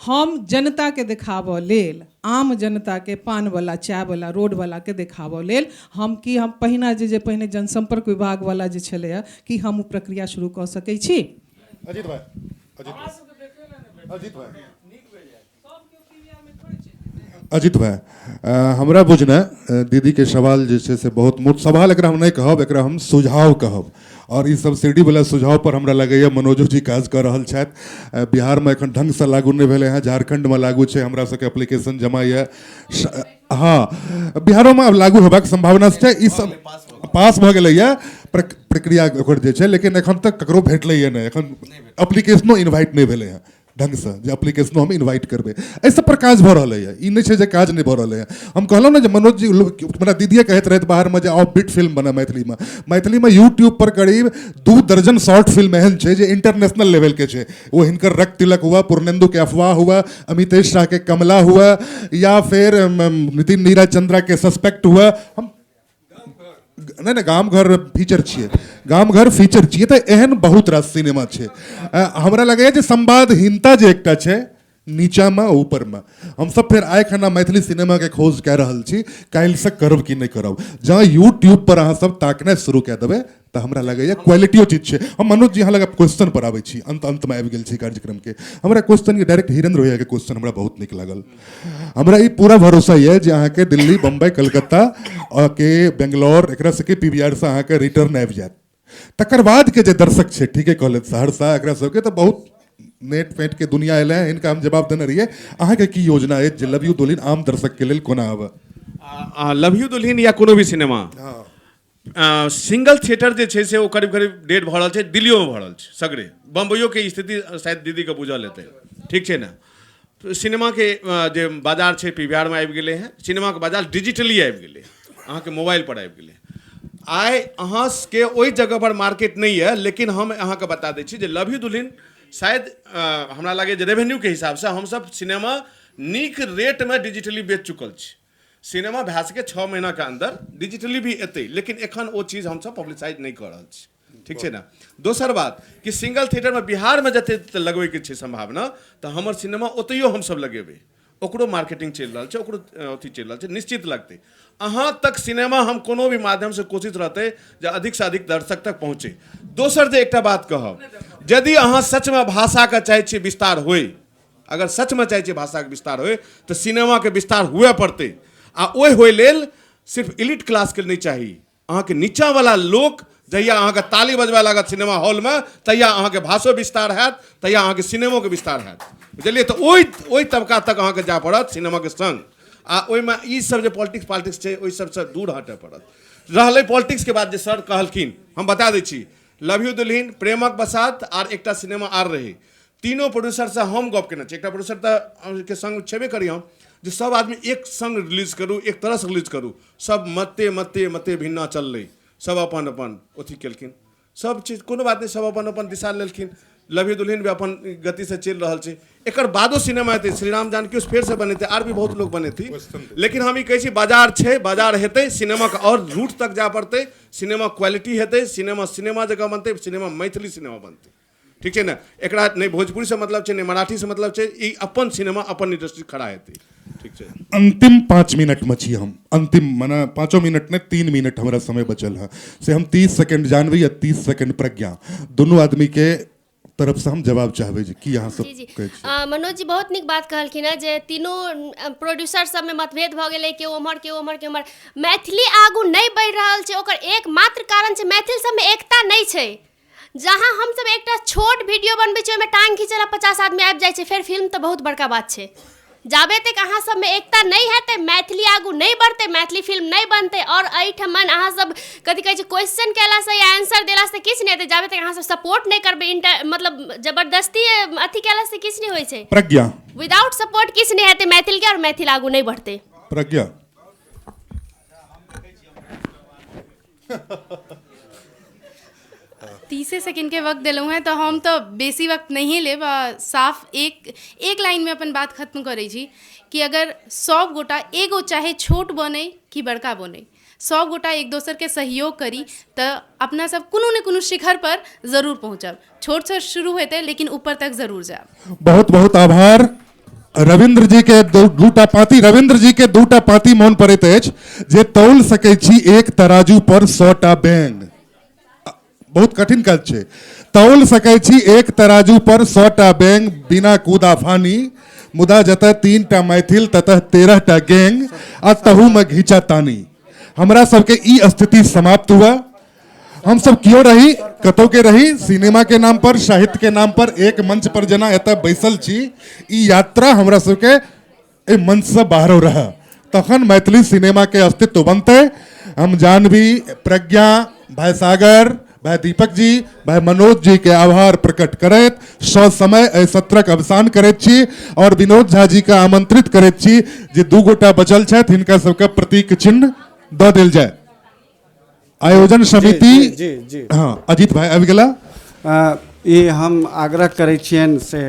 हम जनताके देखाबऽ लेल, आम जनताके, पानवला चायवला रोडवलाके देखाबऽ लेल हम की हम पहिना जे पहिने जनसंपर्क विभागवला जे छलैए कि हम ओ प्रक्रिया शुरू कऽ सकै छी। अजीत भाई, अजीत भाई, अजीत भाई, हमरा बुझना दीदी के सवाल जे छै से बहुत मोट सवाल, एकरा हम नहीं कहब, एकरा हम सुझाव कहब। और ई सब्सिडी वाला सुझाव पर हमरा लगैए मनोजो जी काज कऽ रहल छथि। बिहारमे एखन ढङ्गसँ लागू नहि भेलै हँ, झारखण्डमे लागू छै, हमरा सबके एप्लीकेशन जमा यऽ। हँ, बिहारोमे आब लागू हेबाक सम्भावना छै, ई सब पास भऽ गेलैए, प्रक्रिया ओकर जे छै, लेकिन एखन तक ककरो भेटलैए नहि, एखन एप्लीकेशनो इन्वाइट नहि भेलै हँ। ढङ्गसँ जे एप्लीकेशनो हम इन्वाइट करबै। एहि सब पर काज भऽ रहलैए, ई नहि छै जे काज नहि भऽ रहलैए। हम कहलहुँ ने जे मनोज जी हमरा दीदिए कहैत रहथि बाहरमे जे ऑफ बीट फिल्म बना मैथिलीमे। मैथिलीमे यूट्यूब पर करीब 2 दर्जन शॉर्ट फिल्म एहन छै जे इंटरनेशनल लेवलके छै। वो हिनकर रक्त तिलक हुआ, पूर्णेंदु के अफवाह हुआ, अमितेश शाह के कमला हुआ, या फिर नितिन नीरज चंद्रा के सस्पेक्ट हुआ। हम नहि नहि गाम घर फीचर छियै, गाम घर फीचर छियै। तऽ एहन बहुत रास सिनेमा छै। हमरा लगैए जे संवादहीनता जे एकटा छै नीचामे ऊपरमे, हमसब फेर आइ खना मैथिली सिनेमाके खोज कए रहल छी, काल्हिसँ करब कि नहि करब। जँ यूट्यूब पर अहाँ सब ताकनाइ शुरू कए देबै तऽ हमरा लगैए क्वालिटियो चीज छै। हम मनोज जी अहाँ लग क्वेश्चन पर आबै छी, अंत अंतमे आबि गेल छी कार्यक्रमके। हमरा क्वेश्चन के डायरेक्ट हिरेंद्र भैयाके क्वेश्चन हमरा बहुत नीक लागल। हमरा ई पूरा भरोसा यऽ जे अहाँके दिल्ली, बम्बई, कलकत्ता के बेंगलोर एकरा सबके PVR सँ अहाँके रिटर्न आबि जायत। तकर बाद के जे दर्शक छै, ठीके कहलथि सहरसा एकरा सबके तऽ बहुत नेट फेट के दुनिया एलै हँ, हिनका हम जवाब देने रहियै। अहाँके की योजना अछि जे लव यू दुल्हिन आम दर्शक के लेल कोना आबय? लव यू दुल्हिन या कोनो भी सिनेमा सिंगल थिएटर जे छै से ओ करीब करीब 1.5 भऽ रहल छै, दिल्लियोमे भऽ रहल छै, सगरे बम्बइयोके स्थिति शायद दीदीके बुझल हेतै, ठीक छै ने। सिनेमाके जे बाजार छै PVR मे आबि गेलै हँ, सिनेमाके बाजार डिजिटली आबि गेलै, अहाँके मोबाइल पर आबि गेलै। आइ अहाँके ओहि जगह पर मार्केट नहि यऽ, लेकिन हम अहाँके बता दै छी जे लव यू दुल्हिन शायद हमरा लागैए जे रेवेन्यूके हिसाबसँ हमसब सिनेमा नीक रेटमे डिजिटली बेच चुकल छी। सिनेमा भए सकै 6 महीनाके अन्दर डिजिटली भी एतै, लेकिन एखन ओ चीज हमसब पब्लिसाइज नहि कऽ रहल छी, ठीक छै ने। दोसर बात कि सिंगल थिएटरमे बिहारमे जते लगबैके छै सम्भावना, तऽ हमर सिनेमा ओतहियो हमसब लगेबै, ओकरो मार्केटिंग चलि रहल छै, ओकरो अथी चलि रहल छै, निश्चित लगतै। अहाँ तक सिनेमा हम कोनो भी माध्यमसँ कोशिश रहतै जे अधिकसँ अधिक दर्शक तक पहुँचे। दोसर जे एकटा बात कहब, यदि अहाँ सचमे भाषाके चाहै छियै विस्तार होइ, अगर सचमे चाहै छियै भाषाके विस्तार होइ, तऽ सिनेमाके विस्तार हुए पड़तै। आ ओहि होइ लेल सिर्फ इलिट क्लासके नहि चाही, अहाँके नीचाँवला लोक जहिया अहाँके ताली बजबय लागत सिनेमा हॉलमे, तहिया अहाँके भाषो विस्तार हैत, तहिया अहाँके सिनेमोके विस्तार हैत, बुझलियै। तऽ ओहि तबका तक अहाँके जाय पड़त सिनेमाके सङ्ग। आ ओहिमे ई सब जे पॉलिटिक्स पालिटिक्स छै ओहि सबसँ दूर हटय पड़त। रहलै पॉलिटिक्सके बात जे सर कहलखिन, हम बता दै छी, लव यू दुल्हिन, प्रेमक बसात आर एकटा सिनेमा आर रहै, तीनों प्रोड्यूसरसँ हम गप केने छी। एकटा प्रोड्यूसर तऽ के सङ्ग छेबे करी हम, जे सब आदमी एक सङ्ग रिलीज करू, एक तरहसँ रिलीज करू। सब मते मते मते भिन्ना चललै, सब अपन अपन अथी केलखिन, सब चीज कोनो बात नहि, सब अपन अपन दिशा लेलखिन। लव यू दुल्हिन भी अपन गतिसँ चलि रहल छै। एकर बादो सिनेमा हेतै, श्री राम जानकी फेरसँ बनेतै, आर भी बहुत लोक बनेथिन। लेकिन हम ई कहै छी बाजार छै, बाजार हेतै, सिनेमाके आओर रूट तक जाय पड़तै, सिनेमा क्वालिटी हेतै, सिनेमा सिनेमा जकाँ बनतै, सिनेमा मैथिली सिनेमा बनतै, ठीक छै ने। एकरा नहि भोजपुरीसँ मतलब छै, नहि मराठीसँ मतलब छै, ई अपन सिनेमा अपन इंडस्ट्री खड़ा हेतै, ठीक छै। अंतिम 5 मिनटमे छी हम, अंतिम मने 5 मिनट नहि 3 मिनट हमरा समय बचल है, से हम 30 सेकेंड जानवी आ 30 सेकेंड प्रज्ञा दुनू आदमीके तरफसँ हम जवाब चाहबै जे की अहाँ सब जी जी कहै छी। मनोज जी बहुत नीक बात कहलखिन हेँ जे तीनू प्रोड्यूसर सबमे मतभेद भऽ गेलै, केओ ओम्हर केओ ओम्हर केओ ओम्हर। मैथिली आगू नहि बढ़ि रहल छै, ओकर एकमात्र कारण छै मैथिल सबमे एकता नहि छै। जहाँ हमसब एकटा छोट वीडियो बनबै छियै ओहिमे टांग खींचै लए 50 आदमी आबि जाइ छै, फेर फिल्म तऽ बहुत बड़का बात छै। जाबे तक अहाँ सबमे एकता नहि हेतै मैथिली आगू नहि बढ़तै, मैथिली फिल्म नहि बनतै। आओर एहिठमन अहाँ सब कथी कहै छै क्वेश्चन केलासँ या आंसर देलासँ किछु नहि हेतै, जाबे तक अहाँ सब सपोर्ट नहि करबै, इंटर मतलब जबरदस्ती अथी केलासँ किछु नहि होइ छै। प्रज्ञा विदाउट सपोर्ट किछु नहि हेतै मैथिलके, आओर मैथिल आगू नहि बढ़तै। प्रज्ञा 30 सेकेंडके वक्त देलहुँ हेँ तऽ हम तऽ बेसी वक्त नहिए लेब। साफ एक एक लाइनमे अपन बात खत्म करै छी कि अगर सब गोटा एगो चाहे छोट बनै कि बड़का बनै, सब गोटा एक दोसरके सहयोग करी तऽ अपना सब कोनो ने कोनो शिखर पर जरूर पहुँचब। छोटसँ शुरू हेतै लेकिन ऊपर तक जरूर जायब। बहुत बहुत आभार रविन्द्र जी के। दूटा पाँति रविन्द्र जी के दूटा पाँति मोन पड़ैत अछि जे तौल सकै छी एक तराजू पर 100टा बैंग। बहुत कठिन काज छै। तौल सकै छी एक तराजू पर 100टा बैंग बिना कूदा फानी, मुदा जतऽ 3टा मैथिल ततऽ 13टा गैंग आ तहूमे घीचा तानी। हमरा सबके ई स्थिति समाप्त हुआ। हम सब क्यों रही, कतौ के रही, सिनेमा के नाम पर, साहित्य के नाम पर एक मंच पर जेना एतऽ बैसल छी, ई यात्रा हमरा सबके एहि मंच से बाहरो रह, तखन मैथिली सिनेमा के अस्तित्व बनतै। हम जानवी, प्रज्ञा, भाई सागर, भाई दीपक जी, भाई मनोज जी के आभार प्रकट करैत ससमय एहि सत्रक अवसान करैत छी और विनोद झा जी के आमंत्रित करैत छी जे दू गोटा बचल छथि, हिनका सबके प्रतीक चिन्ह दऽ देल जाय। आयोजन समिति जी जी जी। हाँ, अजीत भाई आबि गेला। ई हम आग्रह करै छियनि से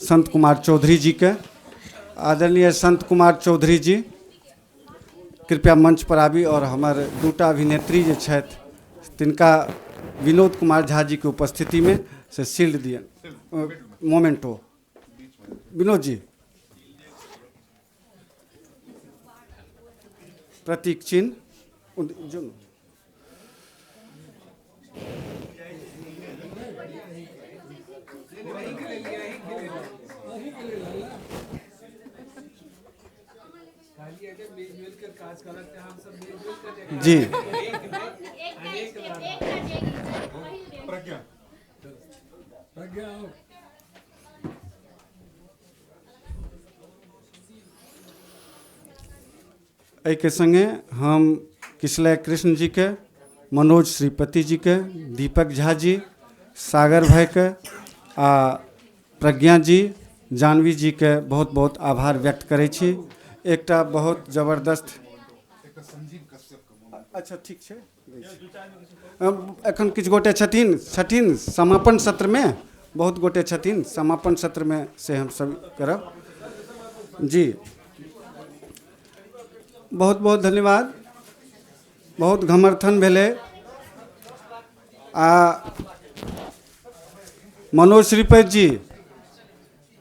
संत कुमार चौधरी जी के, आदरणीय संत कुमार चौधरी जी कृपया मंच पर आबी और हमर दूटा अभिनेत्री जे छथि तिनका विनोद कुमार झा जी के उपस्थिति में से शील्ड दियनि, मोमेंटो। विनोद जी प्रतीक चिन्ह। जी एहिके संगे हम किसलय कृष्ण जी के, मनोज श्रीपति जी के, दीपक झा जी, सागर भाई के आ प्रज्ञा जी, जानवी जी के बहुत बहुत आभार व्यक्त करै छी। एकटा बहुत जबरदस्त, अच्छा ठीक छै, एखन किछु गोटे छथिन छथिन समापन सत्रमे, बहुत गोटे छथिन समापन सत्रमे, से हमसब करब। जी बहुत बहुत धन्यवाद। बहुत घमर्थन भेलै आ मनोज श्रीपति जी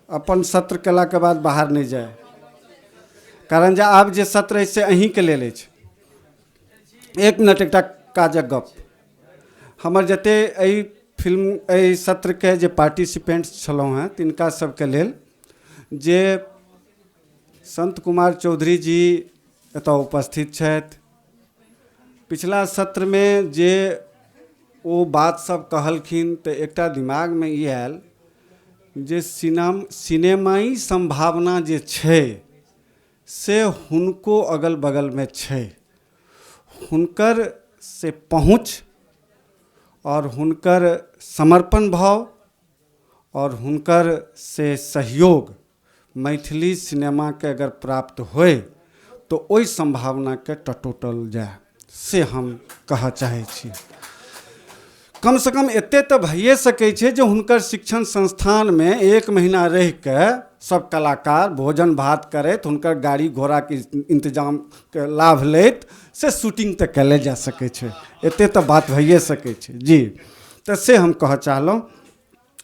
अपन सत्र केलाके बाद बाहर नहि जाय, कारण जे आब जे सत्र अछि से अहीँके लेल अछि। एक मिनट, एकटा काजक गप। हमर जते एहि फिल्म एहि सत्रके जे पार्टिसिपेंट्स छलहुँ हेँ तिनका सबके लेल जे संत कुमार चौधरी जी एतऽ उपस्थित छथि, पिछला सत्रमे जे ओ बात सब कहलखिन तऽ एकटा दिमागमे ई आयल जे सिनेमाई सम्भावना जे छै से हुनको अगल बगलमे छै, हुनकर से पहुँच और हुनकर समर्पण भाव और हुनकर से सहयोग मैथिली सिनेमाके अगर प्राप्त होय तो ओहि सम्भावनाके टटोटल जाय, से हम कहऽ चाहै छी। कमसँ कम एते तऽ भइए सकै छै जे हुनकर शिक्षण संस्थानमे एक महीना रहिके सब कलाकार भोजन भात करैत हुनकर गाड़ी घोड़ाके इंतजामके लाभ लैत से शूटिंग तऽ कयले जा सकै छै, एते तऽ बात भइए सकै छै जी। तऽ से हम कहऽ चाहलहुँ।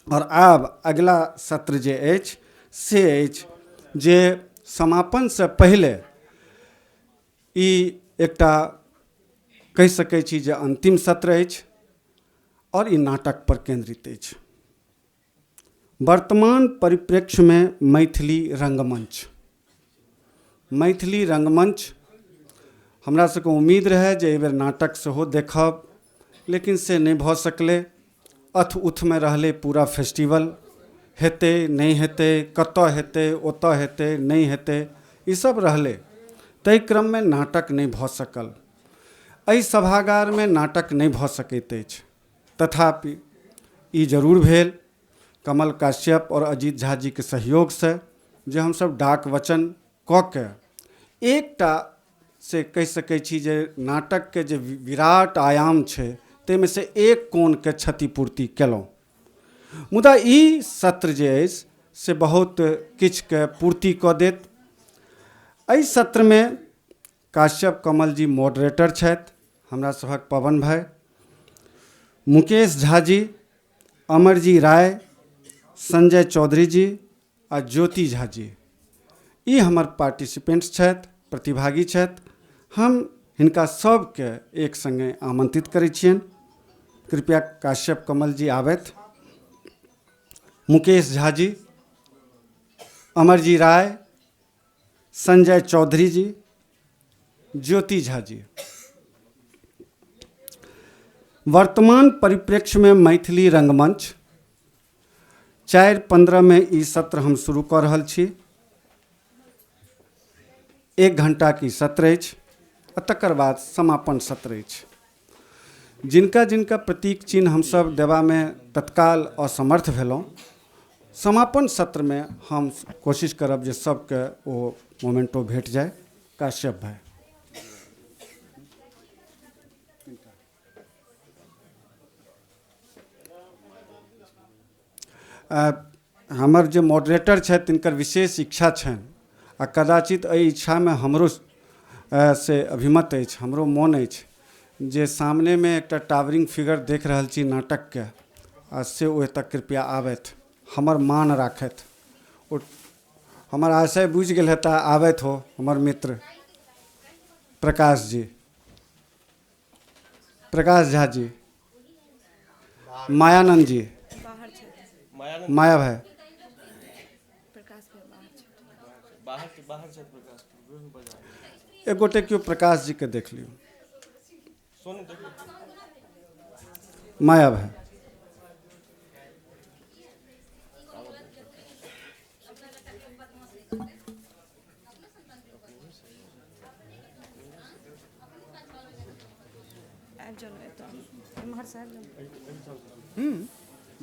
आओर आब अगिला सत्र जे अछि से अछि जे समापनसँ पहिले ई एकटा कहि सकै छी जे अन्तिम सत्र अछि आओर ई नाटक पर केन्द्रित अछि। वर्तमान परिप्रेक्ष्यमे मैथिली रङ्गमञ्च, मैथिली रङ्गमञ्च हमरा सबके उम्मीद रहए जे एहिबेर नाटक सेहो देखब, लेकिन से नहि भऽ सकलै। अथ उथमे रहलै पूरा फेस्टिवल, हेतै नहि हेतै, कतऽ हेतै, ओतऽ हेतै नहि हेतै, ईसब रहलै। ताहि क्रममे नाटक नहि भऽ सकल। एहि सभागारमे नाटक नहि भऽ सकैत अछि, तथापि ई जरूर भेल कमल काश्यप आओर अजीत झा जीके सहयोगसँ जे हमसब डाक वचन कऽ के एकटा से कहि सकै छी जे नाटकके जे विराट आयाम छै ताहिमे से एक कोणके क्षतिपूर्ति केलहुँ। मुदा ई सत्र जे अछि से बहुत किछुके पूर्ति कऽ देत। एहि सत्रमे काश्यप कमल जी मॉडरेटर छथि, हमरा सभक पवन भाइ, मुकेश झा जी, अमरजी राय, संजय चौधरी जी आ ज्योति झा जी, ई हमर पार्टिसिपेंट्स छथि, प्रतिभागी छथि। हम हिनका सबके एक सङ्गे आमंत्रित करै छियनि, कृपया काश्यप कमल जी आबथि, मुकेश झा जी, अमरजी राय, संजय चौधरी जी, ज्योति झा जी। वर्तमान परिप्रेक्ष्यमे मैथिली रङ्गमञ्च 4:15 में ई सत्र हम शुरू कऽ रहल छी। 1 घंटाके ई सत्र अछि आ तकर बाद समापन सत्र अछि। जिनका जिनका प्रतीक चिन्ह हमसभ देबामे तत्काल असमर्थ भेलहुँ, समापन सत्रमे हम कोशिश करब जे सबके ओ मोमेंटो भेट जाय। काश्यप भाई। हमर जे मॉडरेटर छथि तिनकर विशेष इच्छा छनि आ कदाचित एहि इच्छामे हमरो से अभिमत अछि, हमरो मोन अछि जे सामनेमे एकटा टावरिंग फिगर देख रहल छी नाटकके, आ से ओ एतऽ कृपया आबथि, हमर मान राखथि। ओ हमर आशय बुझि गेल हेता, आबथि हो हमर मित्र प्रकाश जी, प्रकाश झा जी, मायानंद जी, माया भाई। एक गोटे केओ प्रकाश जी के देख लियौ। माया भाई।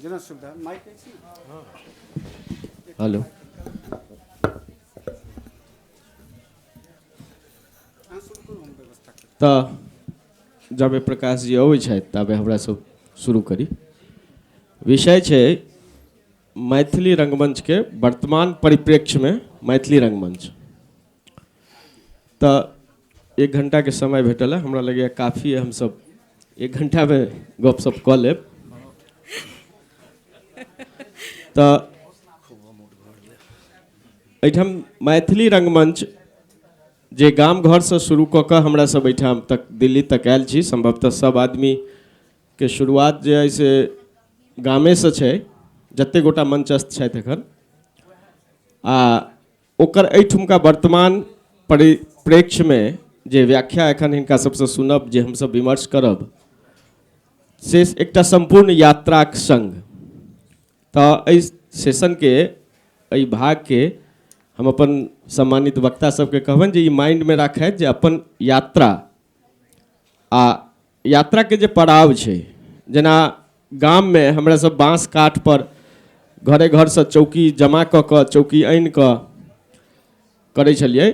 जेना सुविधा माइक अछि। हेलो। तऽ जब प्रकाश जी अबै छथि तबे हमरा सब शुरू करी। विषय छै मैथिली रंगमंच के वर्तमान परिप्रेक्ष्य में मैथिली रंगमंच। तऽ 1 घंटा के समय भेटल है, हमरा लगैए काफी है, हम सब 1 घंटा में गपशप कऽ लेब। तऽ एहिठाम मैथिली रंगमंच जे गाम घरसँ शुरू कऽ कऽ हमरा सब एहिठाम तक दिल्ली तक आयल छी, संभवतः सब आदमी के शुरुआत जे है से गामेसँ छै, जते गोटा मंचस्थ छथि एखन, आ ओकर एहिठुमका वर्तमान परिप्रेक्ष्यमे जे व्याख्या एखन हिनका सबसँ सुनब, जे हमसब विमर्श करब, से एकटा सम्पूर्ण यात्राक संग। तऽ एहि सेशनके, एहि भागके हम अपन सम्मानित वक्ता सबके कहबनि जे ई माइंडमे राखथि जे अपन यात्रा आ यात्राके जे पड़ाव छै, जेना गाममे हमरा सब बाँस काठ पर घरे घरसँ चौकी जमा कऽ कऽ चौकी आनि कऽ करै छलियै,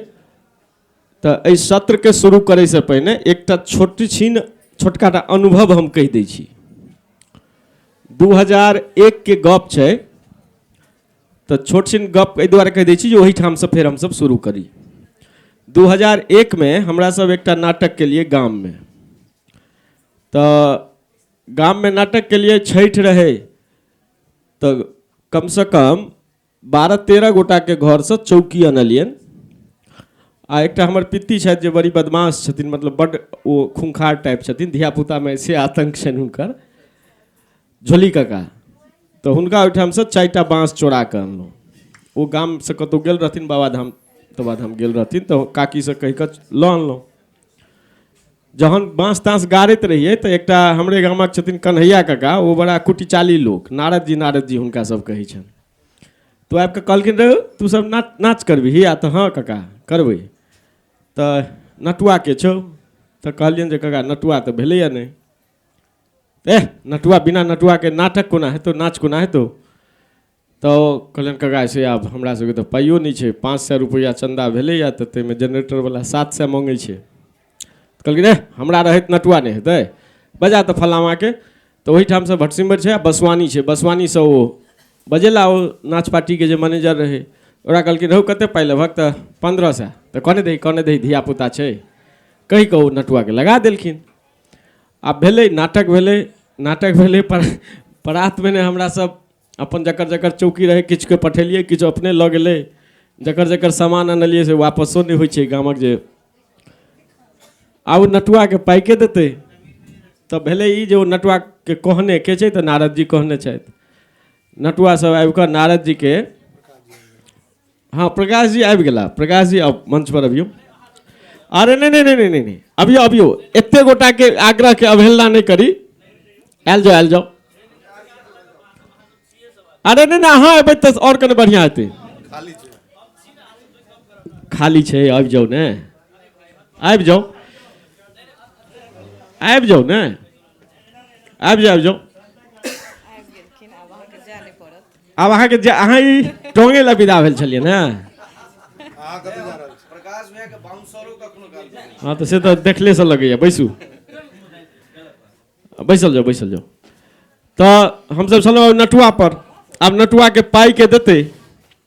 तऽ एहि सत्रके शुरू करैसँ पहिने एकटा छोट छिन छोटका टा अनुभव हम कहि दै छी। 2001 के गप छै, तऽ छोट छिन गप एहि दुआरे कहि दै छी जे ओहिठामसँ फेर हमसब शुरू करी। 2001 में हमरा सब एकटा नाटक केलियै गाममे। तऽ गाममे नाटक केलियै, छठि रहै, तऽ कमसँ कम 12-13 गोटाके घरसँ चौकी अनलियनि। आ एकटा हमर पित्ती छथि जे बड़ी बदमाश छथिन, मतलब बड्ड ओ खूंखार टाइप छथिन, धियापुतामे से आतंक छनि हुनकर, झोली काका। तऽ हुनका ओहिठामसँ 4टा बाँस चोरा कऽ अनलहुँ। ओ गामसँ कतहु गेल रहथिन, बाबाधाम तबाधाम गेल रहथिन, तऽ काकीसँ कहि कऽ लऽ अनलहुँ। जहन बाँस ताँस गाड़ैत रहियै तऽ एकटा हमरे गामक छथिन कन्हैया काका, ओ बड़ा कुटिचाली लोक, नारद जी नारद जी हुनका सब कहै छनि। तऽ आबि कऽ कहलखिन, रे तू सब नाच करबिही? आ तऽ हँ काका करबै। तऽ नटुआ के छौ? तऽ कहलियनि जे काका नटुआ तऽ भेलैए नहि। एह नटुआ, बिना नटुआके नाटक कोना हेतौ, नाच कोना हेतौ? तऽ कहलनि काका से आब हमरा सबके तऽ पाइयो नहि छै, 500 रुपैआ चन्दा भेलैए, तऽ ताहिमे जेनरेटरवला 700 मङ्गै छै। तऽ कहलखिन एह हमरा रहैत नटुआ नहि हेतै, बजा तऽ फलामाके। तऽ ओहिठामसँ भटसिमैर छै आ बसवानी छै, बसवानीसँ ओ बजेला, ओ नाच पार्टीके जे मैनेजर रहै ओकरा कहलखिन हौ कतेक पाइ लेबहक? तऽ 1500। तऽ कहने दही कहने दही धियापुता छै, कहि कऽ ओ नटुआके लगा देलखिन। आब भेलै नाटक, भेलै नाटक, भेलै पर परात भेने हमरा सब अपन जकर जकर चौकी रहै किछुके पठेलियै, किछु अपने लऽ गेलै, जकर जकर सामान अनलियै से वापसो नहि होइ छै गामक जे। आब ओ नटुआके पाइ के देतै? तऽ भेलै ई जे ओ नटुआके कहने के छै? तऽ नारद जी कहने छथि। नटुआ सब आबि कऽ नारद जीके, हँ प्रकाश जी आबि गेला, प्रकाश जी आब मंच पर अबियौ। अरे नहि नहि नहि नहि नहि अबियौ अबियौ, एते गोटाके आग्रहके अवहेलना नहि करी, आयल जाउ आयल जाउ। अरे नहि नहि अहाँ एबै तऽ आओर कने बढ़िआँ हेतै। खाली छै, आबि जाउ ने, आबि जाउ, आबि जाउ ने। आबि जाउ, आबि जाउ। आब अहाँके अहाँ ई टोंगे लए विदा भेल छलियै ने? हँ, तऽ से तऽ देखलेसँ लगैए। बैसू, बैसल जाउ, बैसल जाउ। तऽ हमसब छलहुँ नटुआ पर। आब नटुआके पाइके देतै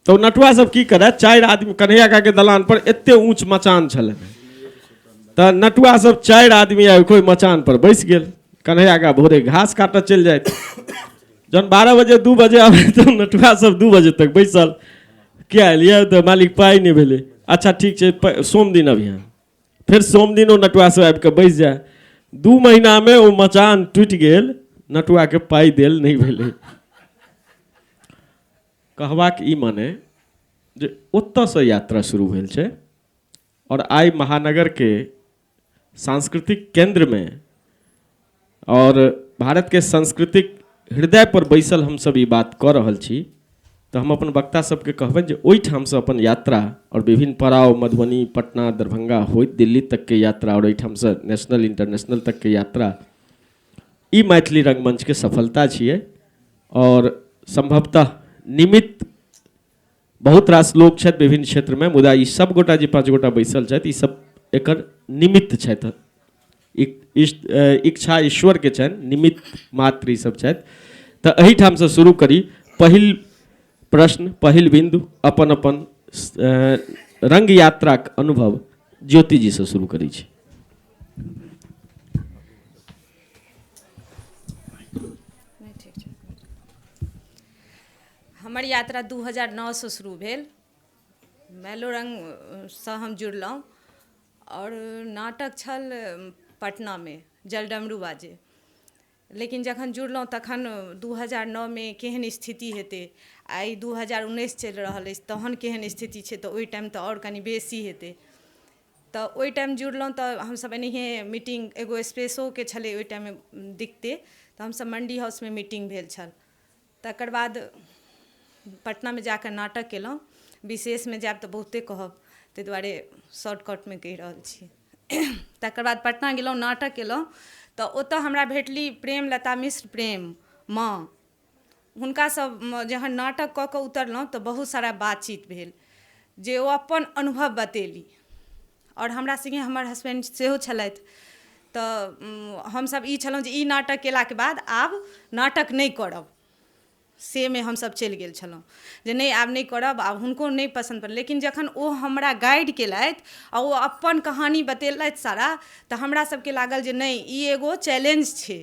तऽ ओ नटुआ सब की करए, 4 आदमी कन्हैया काके दलान पर एते ऊँच मचान छलै, तऽ नटुआ सब 4 आदमी आबि कऽ ओहि मचान पर बैस गेल। कन्हैया का भोरे घास काटऽ चलि जाइत, जहन 12 बजे 2 बजे आबै तऽ नटुआ सब 2 बजे तक बैसल। किया एलियै? तऽ मालिक पाइ नहि भेलै। अच्छा ठीक छै, सोम दिन अबिहें। फेर सोम दिन ओ नटुआ सब आबि कऽ बैस जाय। 2 महीनामे ओ मचान टूटि गेल, नटुआके पाइ देल नहि भेलै। कहबाक ई माने जे ओतऽसँ यात्रा शुरू भेल छै आओर आइ महानगरके सांस्कृतिक केन्द्रमे और भारतके सांस्कृतिक हृदय पर बैसल हमसब ई बात कऽ रहल छी। तऽ हम अपन वक्ता सबके कहबनि जे ओहिठामसँ अपन यात्रा और विभिन्न पड़ाव मधुबनी, पटना, दरभंगा होइत दिल्ली तकके यात्रा और एहिठामसँ नेशनल इंटरनेशनल तकके यात्रा, ई मैथिली रंगमंचके सफलता छियै। और संभवतः निमित्त बहुत रास लोक छथि विभिन्न क्षेत्रमे, मुदा ई सब गोटा जे 5 गोटा बैसल छथि ई सब एकर निमित्त छथि। इच्छा ईश्वरके छनि, निमित्त मात्र ई सब छथि। तऽ एहिठामसँ शुरू करी। पहिल प्रश्न, पहिल बिन्दु, अपन अपन रंग यात्राक अनुभव ज्योतिजीसँ शुरू करै छी। हमर यात्रा 2009सँ शुरू भेल। मैलोरङ्गसँ हम जुड़लहुँ आओर नाटक छल पटनामे जलडमरू बाजे। लेकिन जखन जुड़लहुँ तखन 2009मे केहन स्थिति हेतै, आइ 2019 चलि रहल अछि तहन केहन स्थिति छै, तऽ ओहि टाइम तऽ आओर कनि बेसी हेतै। तऽ ओहि टाइम जुड़लहुँ तऽ हमसब एनाहिए मीटिंग, एगो स्पेसोके छलै ओहि टाइममे दिक्कते, तऽ हमसब मंडी हाउसमे मीटिंग भेल छल। तकर बाद पटनामे जाकऽ नाटक केलहुँ। विशेषमे जायब तऽ बहुते कहब, ताहि दुआरे शॉर्टकटमे कहि रहल छी। तकर बाद पटना गेलहुँ, नाटक केलहुँ, तऽ ओतऽ हमरा भेटली प्रेमलता मिश्र प्रेम माँ। हुनकासँ जहन नाटक कऽ कऽ उतरलहुँ तऽ बहुत सारा बातचीत भेल जे ओ अपन अनुभव बतेली। आओर हमरा सङ्गे हमर हसबैंड सेहो छलथि। तऽ हमसब ई छलहुँ जे ई नाटक केलाके बाद आब नाटक नहि करब, से मे हमसब चलि गेल छलहुँ जे नहि आब नहि करब। आब हुनको नहि पसन्द पड़ल, लेकिन जखन ओ हमरा गाइड केलथि आ ओ अपन कहानी बतेलथि सारा, तऽ हमरा सबके लागल जे नहि ई एगो चैलेंज छै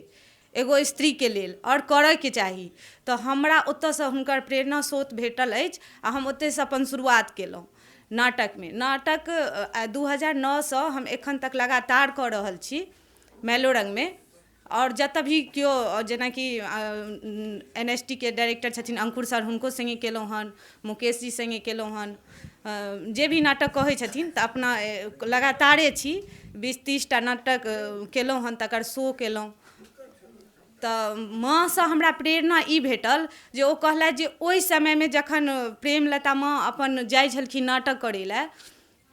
एगो स्त्रीके लेल आओर करयके चाही। तऽ हमरा ओतयसँ हुनकर प्रेरणा स्रोत भेटल अछि आ हम ओतहिसँ अपन शुरुआत केलहुँ नाटकमे। नाटक 2009सँ हम एखन तक लगातार कऽ रहल छी मैलोरङ्गमे। आओर जतऽ भी केओ जेनाकि एन एस टी के डायरेक्टर छथिन अंकुर सर, हुनको सङ्गे केलहुँ हन, मुकेश जी सङ्गे केलहुँ हन। जे भी नाटक कहै छथिन तऽ अपना लगातारे छी, 20-30 टा नाटक केलहुँ हन, तकर शो केलहुँ। तऽ माँसँ हमरा प्रेरणा ई भेटल जे ओ कहलथि जे ओहि समयमे जखन प्रेमलता माँ अपन जाइ छलखिन नाटक करै लए,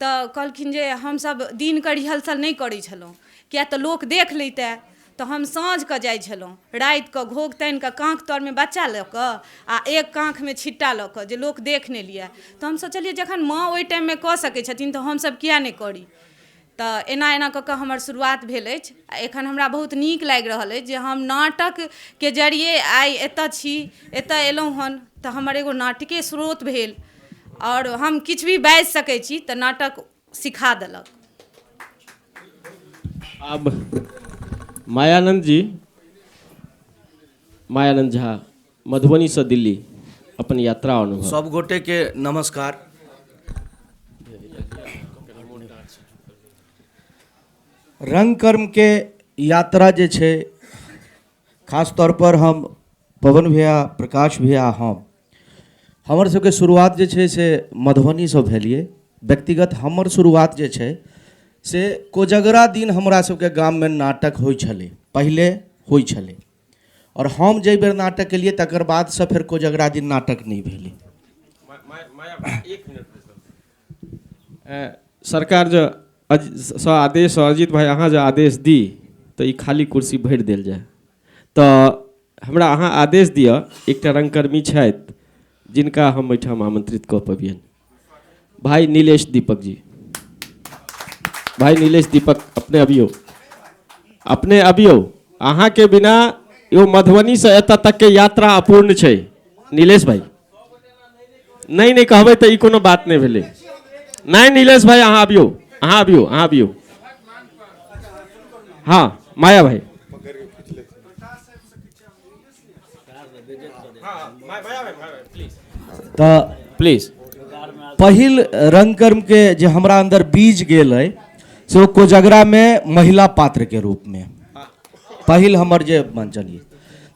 तऽ कहलखिन जे हमसब दिनके रिहर्सल नहि करै छलहुँ, किएक तऽ लोक देख लैतै, तऽ हम साँझके जाइ छलहुँ, रातिके घोघ तानिकऽ काँख तरमे बच्चा लऽ कऽ आ एक काँखमे छिट्टा लऽ कऽ, जे लोक देख नहि लिए। तऽ हम सोचलियै जखन माँ ओहि टाइममे कऽ सकै छथिन तऽ हमसब किएक नहि करी। तऽ एना एना कऽ कऽ हमर शुरुआत भेल अछि आ एखन हमरा बहुत नीक लागि रहल अछि जे हम नाटकके जरिये आइ एतऽ छी, एतऽ एलहुँ हन, तऽ हमर एगो नाटके स्रोत भेल आओर हम किछु भी बाजि सकै छी तऽ नाटक सिखा देलक। आब मायानंद जी, मायानंद झा, मधुबनीसँ दिल्ली, अपन यात्रा अनुभव। सब गोटे के नमस्कार। रंगकर्म के यात्रा जे छै, खास तौर पर हम पवन भैया, प्रकाश भैया, हमर सबके शुरुआत जे छै से मधुबनीसँ भेलियै। व्यक्तिगत हमर शुरुआत जे छै से कोजगरा दिन हमरा सबके गाममे नाटक होइ छलै, पहिले होइ छलै, आओर हम जाहि बेर नाटक केलियै तकर बादसँ फेर कोजगरा दिन नाटक नहि भेलै। सरकार जे सँ आदेश, अजित भाई अहाँ जे आदेश दी तऽ ई खाली कुर्सी भरि देल जाय। तऽ हमरा अहाँ आदेश दिअ, एकटा रंगकर्मी छथि जिनका हम एहिठाम आमंत्रित कऽ पबियनि, भाई नीलेश दीपक जी। भाई नीलेश दीपक, अपने अबियौ, अपने अबियौ, अहाँके बिना यो मधुबनीसँ एतऽ तकके यात्रा अपूर्ण छै। नीलेश भाई, नहि नहि कहबै तऽ ई कोनो बात नहि भेलै। नहि नीलेश भाई, अहाँ अबियौ, अहाँ अबियौ, अहाँ अबियौ। हाँ माया भाई, तऽ प्लीज। पहिल रंगकर्मके जे हमरा अंदर बीज गेल अइ से ओ कोजगरामे महिला पात्रके रूपमे पहिल हमर जे मंचन यऽ।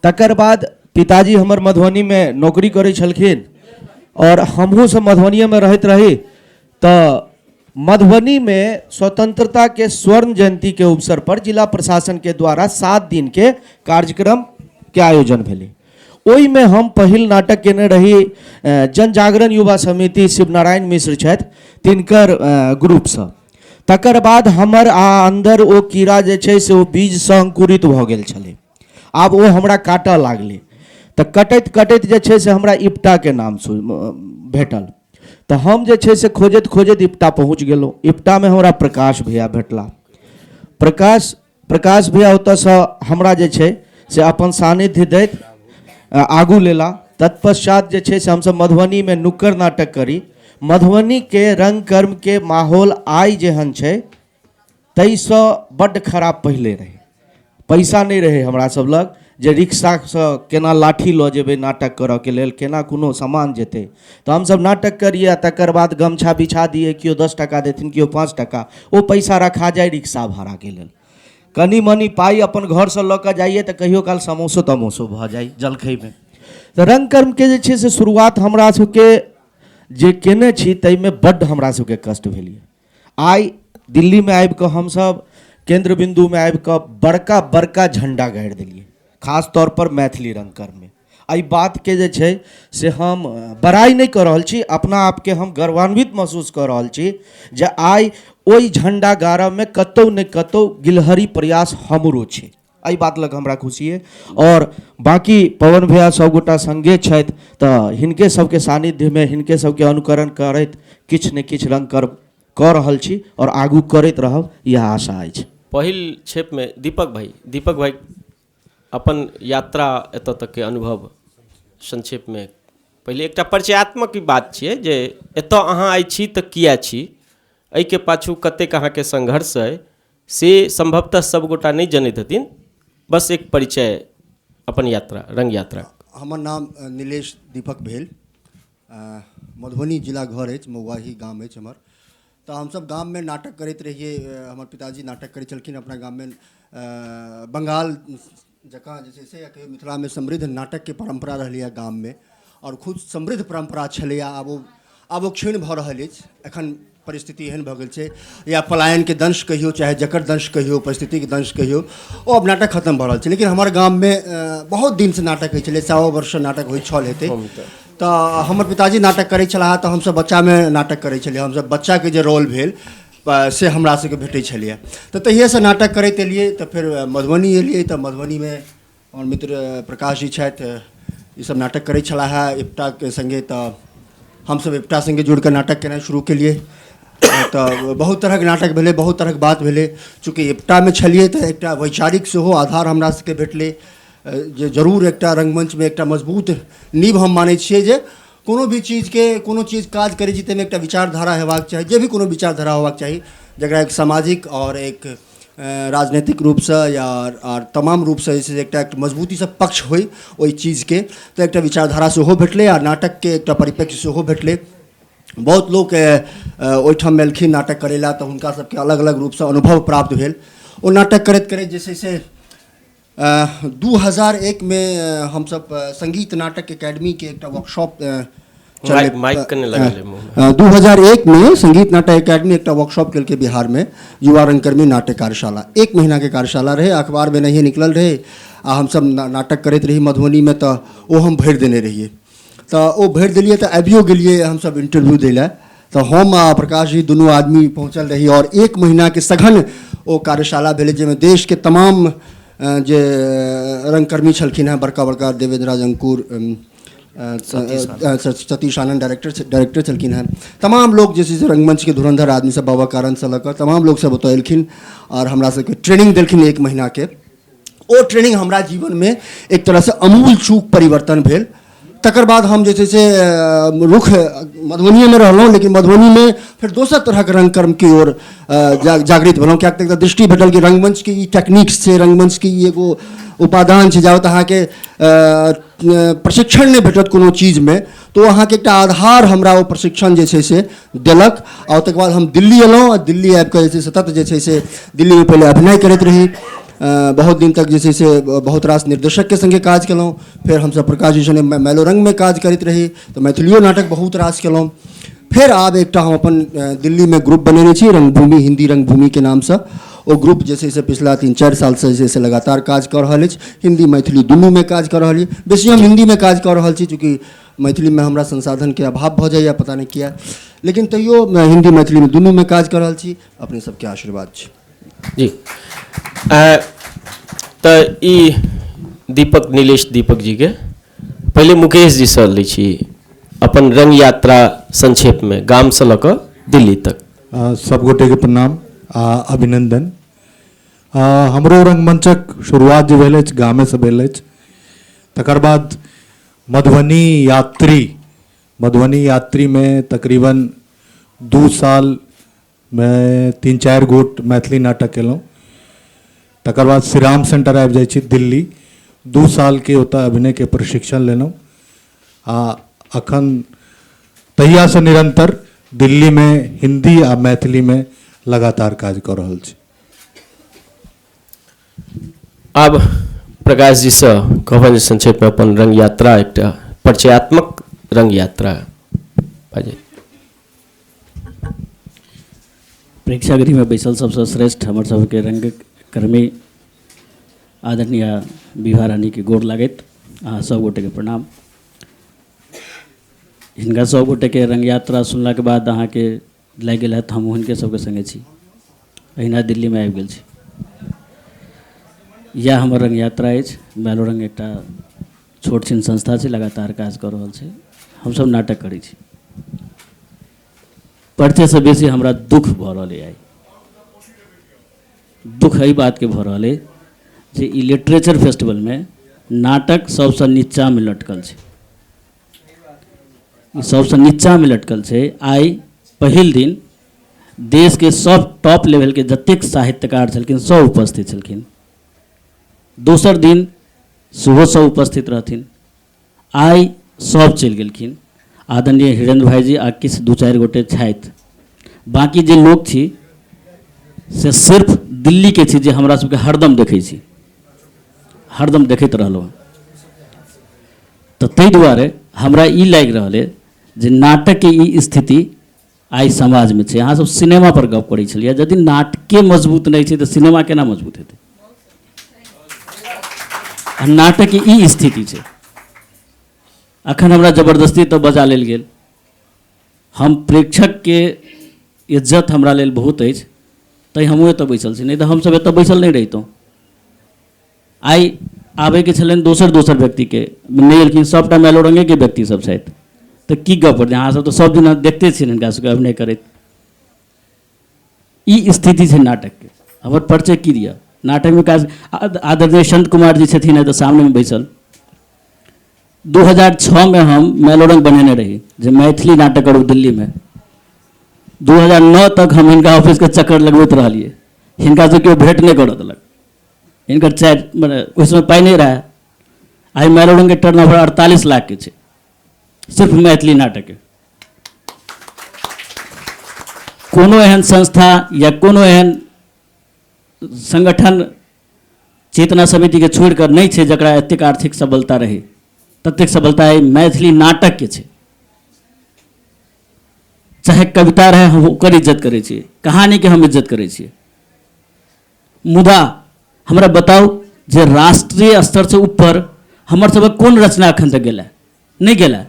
तकर बाद पिताजी हमर मधुबनीमे नौकरी करै छलखिन आओर हमहूँ सब मधुबनिएमे रहैत रही, तऽ मधुबनीमे स्वतंत्रताके स्वर्ण जयंतीके अवसर पर जिला प्रशासनके द्वारा 7 दिनके कार्यक्रमके आयोजन भेलै। ओहिमे हम पहिल नाटक केने रही जन जागरण युवा समिति शिवनारायण मिश्र छथि तिनकर ग्रुपसँ। तकर बाद हमर अंदर ओ कीड़ा जे छै से ओ बीजसँ अंकुरित भऽ गेल छलै, आब ओ हमरा काटऽ लागलै। तऽ कटैत कटैत जे छै से हमरा इप्टाके नाम भेटल, तऽ हम जे छै से खोजैत खोजैत इप्टा पहुँच गेलहुँ। इप्टामे हमरा प्रकाश भैया भेटला। प्रकाश भैया ओतऽसँ हमरा जे छै से अपन सानिध्य दैत आगू लेला। तत्पश्चात जे छै से हमसब मधुबनीमे नुक्कड़ नाटक करी। मधुबनीके रंगकर्मके माहौल आइ जेहन छै ताहिसँ बड्ड खराब पहिले रहै। पैसा नहि रहै हमरा सब लग जे रिक्शासँ केना लाठी लऽ जेबै नाटक करऽके लेल, केना कोनो सामान जेतै। तऽ हमसब नाटक करियै आ तकर बाद गमछा बिछा दियै, केओ 10 टका देथिन, केओ 5 टका, ओ पैसा रखा जाइ रिक्शा भाड़ाके लेल। कनि मनि पाइ अपन घरसँ लऽ कऽ जाइए तऽ कहियो काल समोसो तमोसो भऽ जाइ जलखैमे। तऽ रंगकर्मके जे छै से शुरुआत हमरा सबके जे केने छी ताहिमे बड्ड हमरा सबके कष्ट भेल यऽ। आइ दिल्लीमे आबिकऽ हमसब केन्द्र बिन्दुमे आबिकऽ बड़का बड़का झण्डा गाड़ि देलियै, खास तौरपर मैथिली रंगकर्ममे। एहि बातके जे छै से हम बड़ाइ नहि कऽ रहल छी, अपना आपके हम गर्वान्वित महसूस कऽ रहल छी जे आइ ओहि झण्डा गाड़ऽमे कतहु ने कतहु गिलहरी प्रयास हमरो छै। एहि बात लऽ कऽ हमरा खुशी अइ। आओर बाँकी पवन भैया सभगोटा सङ्गे छथि तऽ हिनके सबके सानिध्यमे हिनके सबके अनुकरण करैत किछु ने किछु रंगकर्म कऽ रहल छी आओर आगू करैत रहब, इएह आशा अछि। पहिल क्षेपमे दीपक भाई अपन यात्रा एतऽ तकके अनुभव संक्षेपमे। पहिले एकटा परिचयात्मक बात छियै जे एतऽ अहाँ आइ छी तऽ किया छी, एहिके पाछू कतेक अहाँके संघर्ष अइ से सम्भवतः सबगोटा नहि जनैत हेथिन। बस एक परिचय अपन यात्रा रंग यात्रा। हमर नाम नीलेश दीपक भेल, मधुबनी जिला घर अछि, मौआही गाम अछि हमर। तऽ हमसब गाममे नाटक करैत रहियै, हमर पिताजी नाटक करै छलखिन अपना गाममे। बंगाल जकाँ जे छै से या कहियौ मिथिलामे समृद्ध नाटकके परम्परा रहलैए गाममे, आओर खूब समृद्ध परम्परा छलैए। आब ओ क्षीण भऽ रहल अछि, एखन परिस्थिति एहन भऽ गेल छै, या पलायनके दंश कहियौ चाहे जकर दंश कहियौ, परिस्थितिके दंश कहियौ, ओ आब नाटक खतम भऽ रहल छै। लेकिन हमर गाममे बहुत दिनसँ नाटक होइ छलै, 100 वर्षसँ नाटक होइ छल हेतै। तऽ हमर पिताजी नाटक करै छलाह तऽ हमसब बच्चामे नाटक करै छलियै। हमसब बच्चाके जे रोल भेल से हमरा सबके भेटै छलैए। तऽ तहिएसँ नाटक करैत एलियै। तऽ फेर मधुबनी एलियै तऽ मधुबनीमे हमर मित्र प्रकाश जी छथि, ईसब नाटक करै छलाह इप्टाके सङ्गे। तऽ हमसब इप्टा सङ्गे जुड़िकऽ नाटक केनाइ शुरू केलियै। तऽ बहुत तरहक नाटक भेलै, बहुत तरहक बात भेलै। चूँकि इप्टामे छलियै तऽ एकटा वैचारिक सेहो आधार हमरा सबके भेटलै जे जरूर एकटा रङ्गमञ्चमे एकटा मजबूत नींव हम मानै छियै जे कोनो भी चीजके कोनो चीज काज करै छी ताहिमे एकटा विचारधारा हेबाक चाही, जे भी कोनो विचारधारा होबाक चाही जकरा एक सामाजिक आओर एक राजनीतिक रूपसँ या आओर तमाम रूपसँ जे छै से एकटा मजबूतीसँ पक्ष होइ ओहि चीजके। तऽ एकटा विचारधारा सेहो भेटलै आ नाटकके एकटा परिप्रेक्ष्य सेहो भेटलै। बहुत लोक ओहिठाम एलखिन नाटक करै लए, तऽ हुनका सबके अलग अलग रूपसँ अनुभव प्राप्त भेल। ओ नाटक करैत करैत जे छै से 2001 मे हमसब संगीत नाटक एकेडमीके एकटा वर्कशॉप चलै। माइक कने लगा ले मुँहमे। 2001 मे संगीत नाटक एकेडमी एकटा वर्कशॉप केलकै बिहारमे, युवा रंगकर्मी नाट्य कार्यशाला। 1 महीनाके कार्यशाला रहै, अखबारमे नहिए निकलल रहै आ हमसब नाटक करैत रही मधुबनीमे, तऽ ओ हम भरि देने रहियै। तऽ ओ भरि देलियै तऽ आबियो गेलियै हमसब इंटरव्यू दै लए। तऽ हम आ प्रकाश जी दुनू आदमी पहुँचल रही आओर 1 महीनाके सघन ओ कार्यशाला भेलै जाहिमे देशके तमाम जे रंगकर्मी छलखिन हेँ बड़का बड़का देवेंद्र राज अंकुर, सतीश आनंद डायरेक्टर छलखिन हेँ, तमाम लोक जे छै से रंगमंचके धुरंधर आदमी सब, बाबा कारणसँ लऽ कऽ तमाम लोक सब ओतऽ एलखिन आओर हमरा सबके ट्रेनिंग देलखिन 1 महीनाके। ओ ट्रेनिंग हमरा जीवनमे एक तरहसँ अमूल चूक परिवर्तन भेल। तकर बाद हम जे छै से रुख मधुबनीएमे रहलहुँ, लेकिन मधुबनीमे फेर दोसर तरहक रंगकर्मके ओर जागृत भेलहुँ, किएक तऽ एकटा दृष्टि भेटल कि रंगमंचके ई टेक्निक्स छै, रंगमंचके ई एगो उपादान छै। जाबत अहाँके प्रशिक्षण नहि भेटत कोनो चीजमे तऽ ओ अहाँके एकटा आधार हमरा ओ प्रशिक्षण जे छै से देलक। आ तकर बाद हम दिल्ली एलहुँ आ दिल्ली आबिकऽ जे छै सतत जे छै से दिल्लीमे पहिले अभिनय करैत रही, बहुत दिन तक जे छै से बहुत रास निर्देशकके सङ्गे काज केलहुँ। फेर हमसब प्रकाश जी सङ्गे मैलोरङ्गमे काज करैत रही तऽ मैथिलियो नाटक बहुत रास केलहुँ। फेर आब एकटा हम अपन दिल्लीमे ग्रुप बनेने छी, रंगभूमि, हिन्दी रंगभूमिके नामसँ। ओ ग्रुप जे छै से पिछला 3-4 सालसँ जे छै से लगातार काज कऽ रहल अछि। हिन्दी मैथिली दुनूमे काज कऽ रहल छी। बेसी हम हिन्दीमे काज कऽ रहल छी, चूँकि मैथिलीमे हमरा संसाधनके अभाव भऽ जाइए, पता नहि किया, लेकिन तैयो हिन्दी मैथिलीमे दुनूमे काज कऽ रहल छी। अपने सबके आशीर्वाद छै। जी, तऽ ई दीपक, नीलेश दीपक जीके पहिले मुकेश जीसँ लै छी अपन रंग यात्रा संक्षेपमे, गामसँ लऽ कऽ दिल्ली तक। सब गोटेके प्रणाम आ अभिनंदन। हमरो रंगमंचक शुरुआत जे भेल अछि गामेसँ भेल अछि। तकर बाद मधुबनी यात्री, मधुबनी यात्रीमे तकरीबन 2 साल मे 3-4 गोट मैथिली नाटक केलहुँ। तकर बाद श्रीराम सेंटर आबि जाइ छी दिल्ली, 2 सालके ओतऽ अभिनयके प्रशिक्षण लेलहुँ आ अखन तहियासँ निरन्तर दिल्लीमे हिन्दी आ मैथिलीमे लगातार काज कऽ रहल छी। आब प्रकाश जीसँ कहबनि जे संक्षेपमे अपन रंग यात्रा, एकटा परिचयात्मक रंग यात्रा बाजै। प्रेक्षागृहमे बैसल सबसँ श्रेष्ठ हमर सबके रंगकर्मी आदरणीय विभा रानीके गोर लागैत अहाँ सब गोटेके प्रणाम। हिनका सब गोटेके रंग यात्रा सुनलाके बाद अहाँके लागि गेल हैत हमहूँ हिनके सबके सङ्गे छी, अहिना दिल्लीमे आबि गेल छी। इएह हमर रंग यात्रा अछि। मैलोरंग एकटा छोट छिन संस्था छै, लगातार काज कऽ रहल छै। हमसब नाटक करै छी। परिचयसँ बेसी हमरा दुःख भऽ रहल अइ आइ। दुःख एहि बातके भऽ रहल अइ जे ई लिटरेचर फेस्टिवलमे नाटक सबसँ नीचाँमे लटकल छै। ई सबसँ नीचाँमे लटकल छै। आइ पहिल दिन देशके सब टॉप लेवलके जतेक साहित्यकार छलखिन सब उपस्थित छलखिन। दोसर दिन सेहो सब उपस्थित रहथिन। आइ सब चलि गेलखिन। आदरणीय हिरेन्द्र भाईजी आ किछु 2-4 गोटे छथि, बाँकी जे लोक छी से सिर्फ दिल्लीके छी जे हमरा सबके हरदम देखै छी, हरदम देखैत रहलहुँ। तऽ ताहि दुआरे हमरा ई लागि रहल अइ जे नाटकके ई स्थिति आइ समाजमे छै। अहाँ सब सिनेमा पर गप करै छलियै, यदि नाटके मजबूत नहि छै तऽ सिनेमा केना मजबूत हेतै? आ नाटकके ई स्थिति छै। अखन हमरा जबरदस्ती तऽ बजा लेल गेल। हम प्रेक्षकके इज्जत हमरा लेल बहुत अछि, तैँ हमहूँ एतऽ बैसल छी, नहि तऽ हमसब एतऽ बैसल नहि रहितहुँ। आइ आबैके छलनि दोसर दोसर व्यक्तिके, नहि एलखिन, सभटा मैलोरंगेके व्यक्ति सब छथि, तऽ की गप करतै? अहाँ सब तऽ सब दिना देखते छियनि हिनका सबके अभिनय करैत। ई स्थिति छै नाटकके। हमर परिचय की दिअ? नाटकमे काज आदरणीय संत कुमार जी छथिन एतऽ सामनेमे बैसल। 2006 मे हम मैलोरंग बनेने रही जे मैथिली नाटक करू दिल्लीमे। 2009 तक हम हिनका ऑफिसके चक्कर लगबैत रहलियै, हिनकासँ केओ भेँट नहि करऽ देलक। हिनकर चारि मने ओहि समय पाइ नहि रहए। आइ मैलोरंगके टर्न ओवर 48 लाखके छै सिर्फ मैथिली नाटकके। कोनो एहन संस्था या कोनो एहन संगठन चेतना समितिके छोड़ि कऽ नहि छै जकरा एतेक आर्थिक सबलता रहै, ततेक सबलता एहि मैथिली नाटकके छै। चाहे कविता रहै हम ओकर इज्जत करै छियै, कहानीके हम इज्जत करै छियै, मुदा हमरा बताउ जे राष्ट्रीय स्तरसँ ऊपर हमर सबके कोन रचना एखन तक गेलै? नहि गेलै।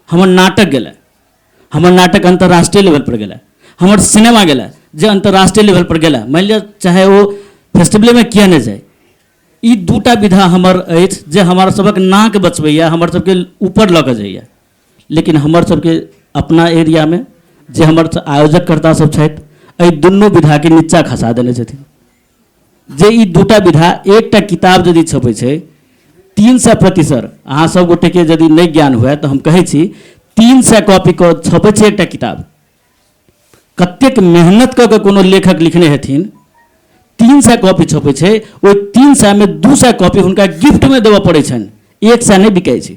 हमर नाटक गेलै, हमर नाटक अंतर्राष्ट्रीय लेवल पर गेलै, हमर सिनेमा गेलै जे अंतर्राष्ट्रीय लेवल पर गेलै। मानि लिअ चाहे ओ फेस्टिवलेमे किया नहि जाय, ई दूटा विधा हमर अछि जे हमर सभक नाक बचबैए, हमर सबके ऊपर लऽ कऽ जाइए। लेकिन हमर सबके अपना एरियामे जे हमर आयोजककर्ता सब छथि, एहि दुनू विधाके नीचा खसा देने छथिन। जे ई दूटा विधा एकटा किताब यदि छपै छै 300 प्रति, सर अहाँ सब गोटेके यदि नहि ज्ञान हुए तऽ हम कहै छी 300 कॉपी कऽ छपै छै एकटा किताब। कतेक मेहनत कऽ कऽ कोनो लेखक लिखने हेथिन, 300 कॉपी छपै छै, ओहि 300 मे 200 कॉपी हुनका गिफ्टमे देबऽ पड़ै छनि, 100 नहि बिकाइ छै।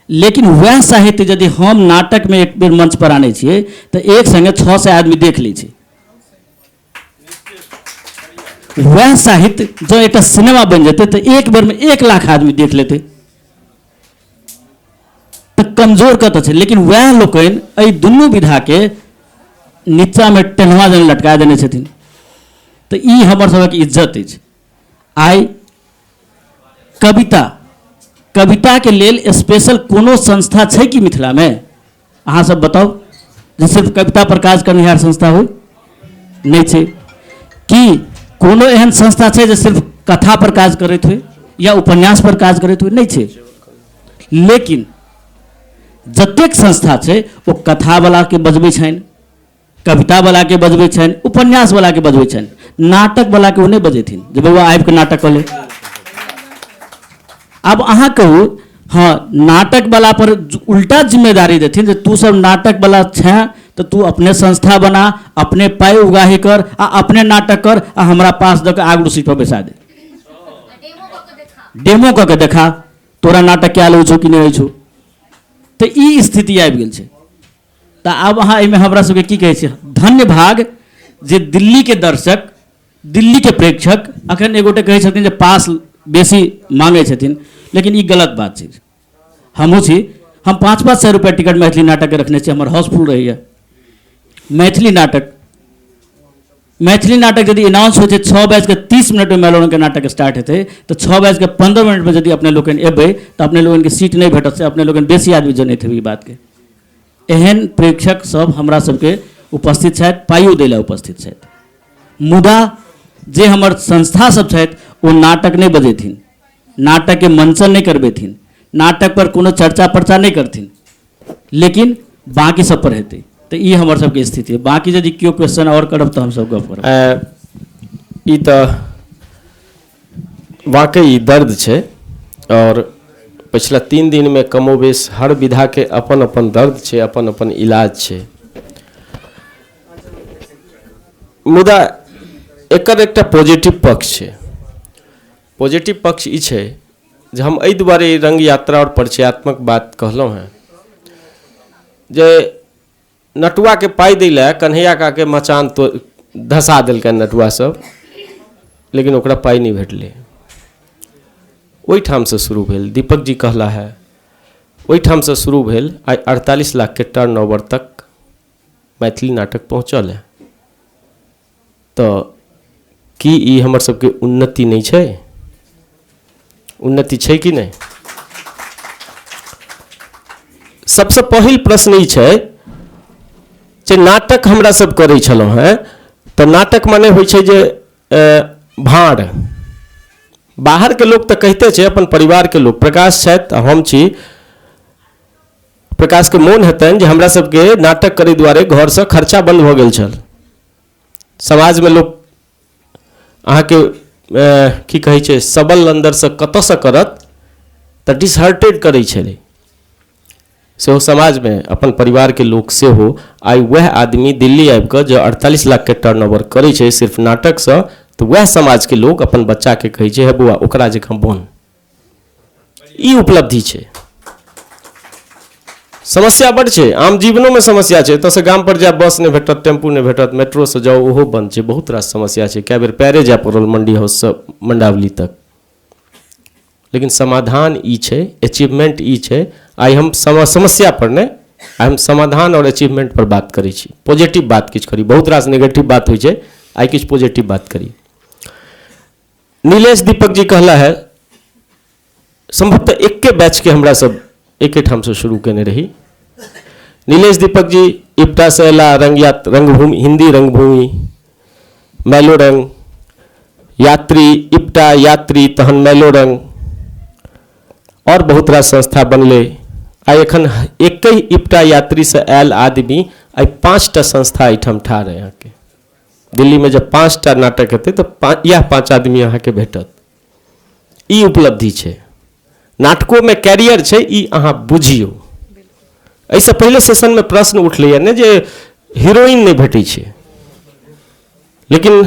लेकिन वएह साहित्य यदि हम नाटकमे एक बेर मंच पर आनै छियै तऽ एक संगे 600 आदमी देख लै छै। वएह साहित्य जँ एकटा सिनेमा बनि जेतै तऽ एक बेरमे 1 लाख आदमी देख लेतै। तऽ कमजोर कतऽ छै? लेकिन वएह लोकनि एहि दुनू विधाके नीचाँमे टेन्हवा जेना लटका देने छथिन। तऽ ई हमर सभक इज्जत अछि। आइ कविता, कविताके लेल स्पेशल कोनो संस्था छै कि मिथिलामे? अहाँ सब बताउ जे सिर्फ कविता पर काज करनिहार संस्था होइ? नहि छै। कि कोनो एहन संस्था छै जे सिर्फ कथा पर काज करैत होइ या उपन्यास पर काज करैत होइ? नहि छै। लेकिन जतेक संस्था छै ओ कथावलाके बजबै छनि, कवितावलाके बजबै छनि, उपन्यासवलाके बजबै छनि, नाटकवलाके ओ नहि बजेथिन जे बौआ आबिके नाटक कऽ ले। आब अहाँ कहू, हँ नाटकवला पर उल्टा जिम्मेदारी देथिन जे तू सब नाटकवला छेँ तऽ तू अपने संस्था बना, अपने पाइ उगाही कर आ अपने नाटक कर आ हमरा पास दऽ कऽ आगू सीट पर बैसा दे, डेमो कऽ के देखा तोरा नाटक कयल होइ छौ कि नहि होइ छौ। तऽ ई स्थिति आबि गेल छै। तऽ आब अहाँ एहिमे हमरा सबके की कहै छै, धन्य भाग जे दिल्लीके दर्शक, दिल्लीके प्रेक्षक अखन एगोटे कहै छथिन जे पास बेसी मांगै छथिन, लेकिन ई गलत बात छै। हमहूँ छी, हम 500-500 रुपैआ टिकट मैथिली नाटकके रखने छी, हमर हाउसफुल रहैए। मैथिली नाटक, मैथिली नाटक यदि अनाउंस होइ छै 6:30 में मैलोरंगके नाटक स्टार्ट हेतै तऽ 6:15 में यदि अपने लोकनि एबै तऽ अपने लोकनिके सीट नहि भेटत, से अपने लोकनि बेसी आदमी जनैत हेबै ई बातके। एहन प्रेक्षक सब हमरा सबके उपस्थित छथि, पाइयो दै लए उपस्थित छथि। मुदा जे हमर संस्था सब छथि ओ नाटक नहि बजेथिन, नाटकके मंचन नहि करबेथिन, नाटक पर कोनो चर्चा परचा नहि करथिन, लेकिन बाकी सब पर हेतै। तऽ ई हमर सबके स्थिति है। बाकी यदि केओ क्वेश्चन आओर करब तऽ हमसब गप करब। ई तऽ वाकई दर्द छै और पछिला 3 दिनमे कमोबेश हर विधाके अपन अपन दर्द छै, अपन अपन इलाज छै। मुदा एकर एकटा पॉजिटिव पक्ष छै। पॉजिटिव पक्ष ई छै जे हम एहि दुआरे रंग यात्रा और परिचयात्मक बात कहलहुँ हेँ जे नटुआके पाइ दै लए कन्हैया काके मचान तो धसा देलकनि नटुआ सब, लेकिन ओकरा पाइ नहि भेटलै। ओहिठामसँ शुरू भेल, दीपक जी कहला है, ओहिठामसँ शुरू भेल। आइ 48 लाखके टर्न ओवर तक मैथिली नाटक पहुँचल है। तऽ की ई हमर सबके उन्नति नहि छै? उन्नति छै कि नहि? सबसँ पहिल प्रश्न ई छै जे नाटक हमरा सब करै छलहुँ हेँ तऽ नाटक माने होइ छै जे भाँड़। बाहरके लोक तऽ कहिते छै, अपन परिवारके लोक, प्रकाश छथि आ हम छी, प्रकाशके मोन हेतनि जे हमरा सबके नाटक करै दुआरे घरसँ खर्चा बन्द भऽ गेल छल। समाजमे लोक अहाँके की कहै छै, सबल अन्दरसँ कतऽसँ करत तऽ डिसहर्टेड करै छलै सेहो समाजमे अपन परिवारके लोक सेहो। आइ वएह आदमी दिल्ली आबि कऽ जे 48 लाखके टर्न ओवर करै छै सिर्फ नाटकसँ, तऽ वएह समाजके लोक अपन बच्चाके कहै छै हे बौआ ओकरा जकाँ बन। ई उपलब्धि छै। समस्या बड्ड छै, आम जीवनोमे समस्या छै। एतऽसँ गाम पर जायब बस नहि भेटत, टेम्पू नहि भेटत, मेट्रोसँ जाउ ओहो बन्द छै, बहुत रास समस्या छै। कए बेर पैरे जाय पड़ल मंडी हाउससँ मंडावली तक। लेकिन समाधान ई छै, अचीवमेंट ई छै। आइ हम समस्या पर नहि, आइ हम समाधान आओर अचीवमेंट पर बात करै छी। पॉजिटिव बात किछु करी, बहुत रास नेगेटिव बात होइ छै, आइ किछु पॉजिटिव बात करी। नीलेश दीपक जी कहला है, संभवतः एके बैच के हमरा सब एके ठामसँ शुरू केने रही। नीलेश दीपक जी इप्टा से अयला, रंगभूमि, हिंदी रंगभूमि, मैलोरंग, यात्री, इप्टा यात्री, तहन मैलोरंग आओर बहुत रास संस्था बनलै। आइ एखन एकहि इप्टा यात्रीसँ आयल आदमी आइ 5टा संस्था एहिठाम ठाढ़ अइ। अहाँके दिल्लीमे जब 5टा नाटक हेतै तऽ इएह 5 आदमी अहाँके भेटत। ई उपलब्धि छै। नाटकोमे कैरियर छै, ई अहाँ बुझियौ। एहिसँ पहिले सेशनमे प्रश्न उठलैए ने जे हीरोइन नहि भेटै छै, लेकिन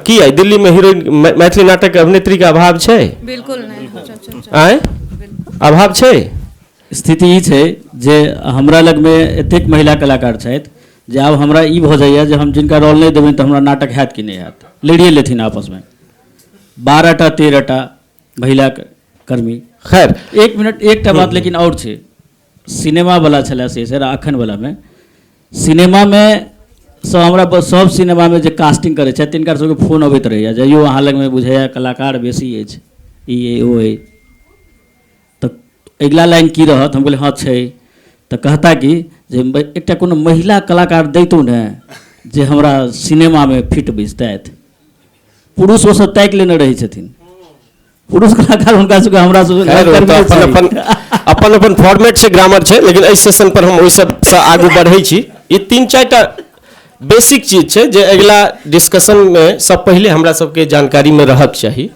की आइ दिल्लीमे हीरोइन मैथिली नाटक अभिनेत्रीके अभाव छै? बिल्कुल नहि। आँय, अभाव छै? स्थिति ई छै जे हमरा लगमे एतेक महिला कलाकार छथि जे आब हमरा ई भऽ जाइए जे हम जिनका रोल नहि देबनि तऽ हमरा नाटक हैत कि नहि हैत, लड़िए लेथिन आपसमे। 12टा 13टा महिला कर्मी। खैर एक मिनट, एकटा बात लेकिन आओर छै, सिनेमावला छलै से सर अखनवलामे सिनेमामे सब हमरा सब सिनेमामे जे कास्टिंग करै छथि तिनकर सबके फोन अबैत रहैए जे यौ अहाँ लगमे बुझैए कलाकार बेसी अछि, ई अइ ओ अइ, तऽ अगिला लाइन की रहत? हम कहलियै हँ छै। तऽ कहता कि जे एकटा कोनो महिला कलाकार दैतहुँ ने जे हमरा सिनेमामे फिट बैसतथि। पुरुष ओ सब ताकि लेने रहै छथिन, पुरुष कलाकार हुनका सबके हमरा सबके खैर, ओ तऽ अपन अपन अपन अपन फॉर्मेट छै, ग्रामर छै, लेकिन एहि सेशन पर हम ओहि सबसँ आगू बढ़ै छी। ई 3-4टा बेसिक चीज छै जे अगिला डिस्कशनमे सब पहिले हमरा सबके जानकारीमे रहक चाही।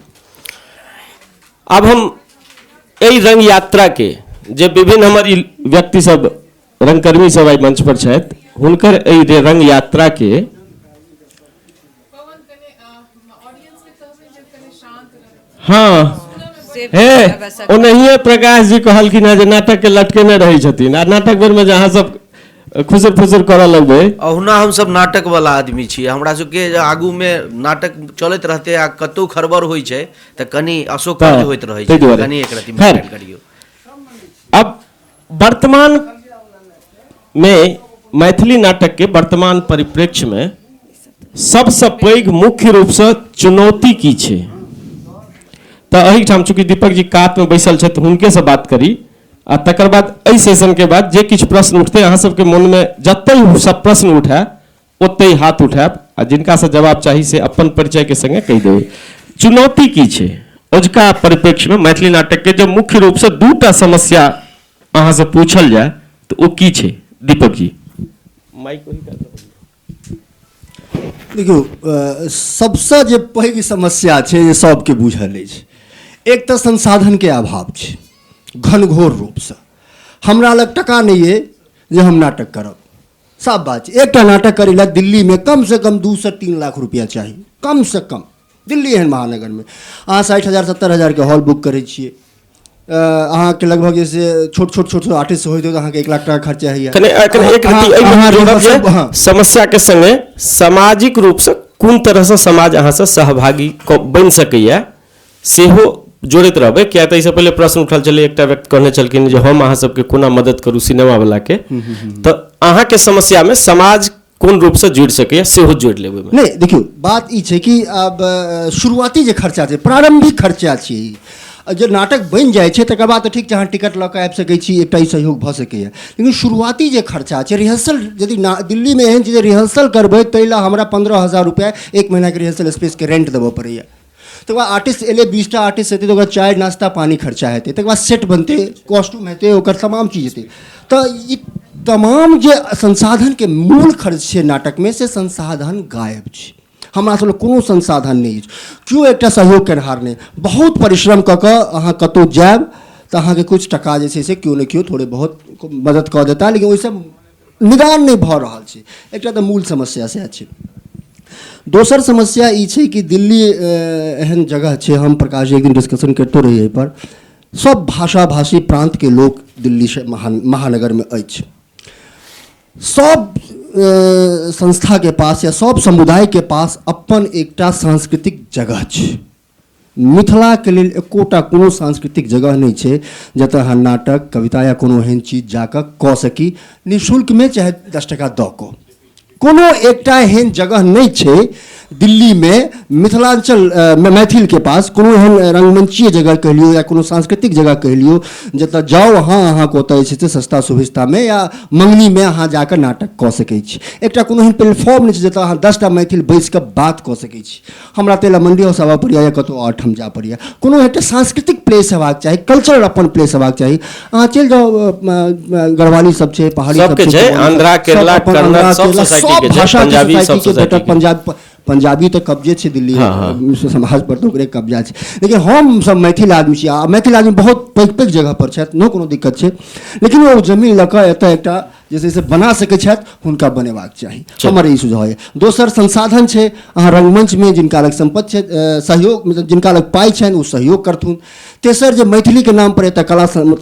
आब हम एहि रंग यात्राके जे विभिन्न हमर ई व्यक्ति सब रंगकर्मी सब आइ मंच पर छथि, हुनकर एहि रंग यात्राके हाँ हे ओनाहिए प्रकाश जी कहलखिन हेँ जे नाटक के लटकेने रहै छथिन आ नाटक बेरमे जे अहाँ सब खुसुर फुसुर करऽ लगबै। अहुना हमसब नाटक वाला आदमी छी, हमरा सबके आगूमे नाटक चलैत रहतै आ कतहु खड़बड़ होइ छै तऽ कनि असौकर्य होइत रहै छै, कनि एक रति खैर करियौ। अब वर्तमान में मैथिली नाटक के वर्तमान परिप्रेक्ष्य में सबसँ पैघ मुख्य रूपसँ चुनौती की छै? तऽ एहिठाम चूँकि दीपक जी कातमे बैसल छथि हुनकेसँ बात करी आ तकर बाद एहि सेशनके बाद जे किछु प्रश्न उठतै अहाँ सबके मोनमे, जतहि सब प्रश्न उठाए ओतहि हाथ उठायब आ जिनकासँ जवाब चाही से अपन परिचयके संगे कहि देबै। चुनौती की छै अजुका परिप्रेक्ष्यमे मैथिली नाटकके? जब मुख्य रूपसँ 2टा समस्या अहाँसँ पूछल जाय तऽ ओ की छै? दीपक जी माइक ओहि कात। देखियौ, सबसँ जे पैघ समस्या छै जे सबके बुझल अछि, एक तऽ संसाधनके अभाव छै घनघोर रूपसँ। हमरा लग टका नहि अइ जे हम नाटक करब, साफ बात छै। एकटा नाटक करै लए दिल्लीमे कमसँ कम 2 से 3 लाख रुपैआ चाही, कमसँ कम। दिल्ली एहन महानगरमे अहाँ 60 हजार 70 हजारके हॉल बुक करै छियै, अहाँके लगभग जे से छोट छोट छोट छोट आर्टिस्ट होइत होइत अहाँके 1 लाख टाका खर्चा होइए। कने कने एक रति एहिमे जोड़ब जे समस्या के संगे सामाजिक रूपसँ कोन तरहसँ समाज अहाँसँ सहभागी बनि सकैए सेहो जोड़ैत रहबै, किया तऽ एहिसँ पहिले प्रश्न उठल छलै, एकटा व्यक्ति कहने छलखिन जे हम अहाँ सबके कोना मदद करू सिनेमावलाके, तऽ अहाँके समस्यामे समाज कोन रूपसँ जुड़ि सकैए सेहो जोड़ि लेबै ओहिमे। नहि देखियौ, बात ई छै कि आब शुरुआती जे खर्चा छै, प्रारम्भिक खर्चा छै ई, जे नाटक बनि जाइ छै तकर बाद तऽ ठीक छै, अहाँ टिकट लऽ कऽ आबि सकै छी, एकटा ई सहयोग भऽ सकैए, लेकिन शुरुआती जे खर्चा छै रिहर्सल, यदि दिल्लीमे एहन छै जे रिहर्सल करबै ताहि लए हमरा 15,000 रुपैआ एक महीनाके रिहर्सल स्पेसके रेंट देबऽ पड़ैए। तकर बाद आर्टिस्ट एलै, 20टा आर्टिस्ट हेतै तऽ ओकरा चाय नाश्ता पानी खर्चा हेतै, तकर बाद सेट बनतै, कॉस्ट्यूम हेतै, ओकर तमाम चीज हेतै। तऽ ई तमाम जे संसाधनके मूल खर्च छै नाटकमे से संसाधन गायब छै। हमरा सब लग कोनो संसाधन नहि अछि, केओ एकटा सहयोग केनहार नहि। बहुत परिश्रम कऽ कऽ अहाँ कतहु जायब तऽ अहाँके किछु टका जे छै से केओ ने केओ थोड़े बहुत मदद कऽ देता, लेकिन ओहिसँ निदान नहि भऽ रहल छै। एकटा तऽ मूल समस्या सएह छै। दोसर समस्या ई छै कि दिल्ली एहन जगह छै, हम प्रकाश जी एक दिन डिस्कशन करितो रही एहिपर, सब भाषा भाषी प्रान्तके लोक दिल्ली महानगरमे अछि। सब संस्थाके पास या सब समुदायके पास अपन एकटा सांस्कृतिक जगह छै। मिथिलाके लेल एकोटा कोनो सांस्कृतिक जगह नहि छै जतऽ अहाँ नाटक, कविता या कोनो एहन चीज जाकऽ कऽ सकी निःशुल्कमे, चाहे 10 टका दऽ कऽ। कोनो एकटा एहन जगह नहि छै दिल्लीमे मिथिलाञ्चल मैथिलके पास कोनो एहन रङ्गमञ्चीय जगह कहि लियौ या कोनो सांस्कृतिक जगह कहि लियौ जतऽ जाउ अहाँ, अहाँके ओतऽ जे छै से सस्ता सुभिस्तामे या मङ्गनीमे अहाँ जाकऽ नाटक कऽ सकै छी। एकटा कोनो एहन प्लेटफॉर्म नहि छै जतऽ अहाँ 10टा मैथिल बैसिकऽ बात कऽ सकै छी। हमरा ताहि लए मंडी हाउस आबऽ पड़ैए या कतहु आओर ठाम जाय पड़ैए। कोनो एकटा सांस्कृतिक प्लेस हेबाक चाही, कल्चरल अपन प्लेस हेबाक चाही। अहाँ चलि जाउ, गढ़वाली सब छै, पहाड़ी सब सबके छै, छै, कुमाऊनी सब, आंध्रा, सब केरला, अपन कर्नाटक, आंध्रा, सब केरला, सोसाइटी सब के छै, भाषाके पंजाबी सब सोसाइटीके सोसाइटी भेटत। के। पंजाबी तऽ कब्जे छै दिल्ली हाँ, हाँ। समाज पर तऽ ओकरे कब्जा छै। लेकिन हम सब मैथिल आदमी छी आ मैथिल आदमी बहुत पैघ पैघ जगह पर छथि, नो कोनो दिक्कत छै, लेकिन ओ जमीन लऽ कऽ एतऽ एकटा जे छै से बना सकै छथि, हुनका बनेबाक चाही, हमर ई सुझाव यऽ। दोसर संसाधन छै, अहाँ रङ्गमञ्चमे जिनका लग सम्पत्ति छै, सहयोग, मतलब जिनका लग पाइ छनि ओ सहयोग करथुन। तेसर जे मैथिलीके नामपर एतऽ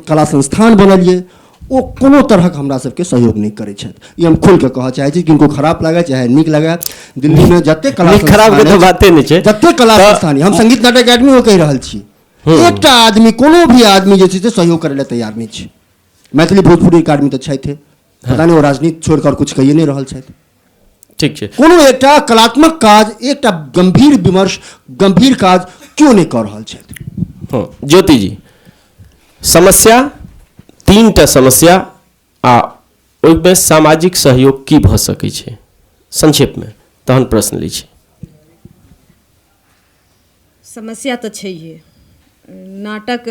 कला संस्थान बनल यऽ, ओ कोनो तरहक हमरा सबके सहयोग नहि करै छथि। ई हम खोलि कऽ कहऽ चाहै छी, किनको खराब लागै चाहे नीक लागै, दिल्लीमे जतेक कला नीक खराब के तऽ बाते नहि छै, जतेक कला संस्थान यऽ, हम संगीत नाटक अकेडमीमे कहि रहल छी, एकटा आदमी, कोनो भी आदमी जे छै से सहयोग करै लए तैयार नहि छै। मैथिली भोजपुरी अकादमी तऽ छथि, पता नहि ओ राजनीति छोड़ि कऽ आओर किछु कहिए नहि रहल छथि। ठीक छै। कोनो एकटा कलात्मक काज, एकटा गंभीर विमर्श, गंभीर काज क्यों नहि कऽ रहल छथि। हँ ज्योति जी, समस्या 3टा समस्या आ ओहिमे सामाजिक सहयोग की भऽ सकै छै संक्षेपमे, तहन प्रश्न लै छी। समस्या तऽ छैहे। नाटक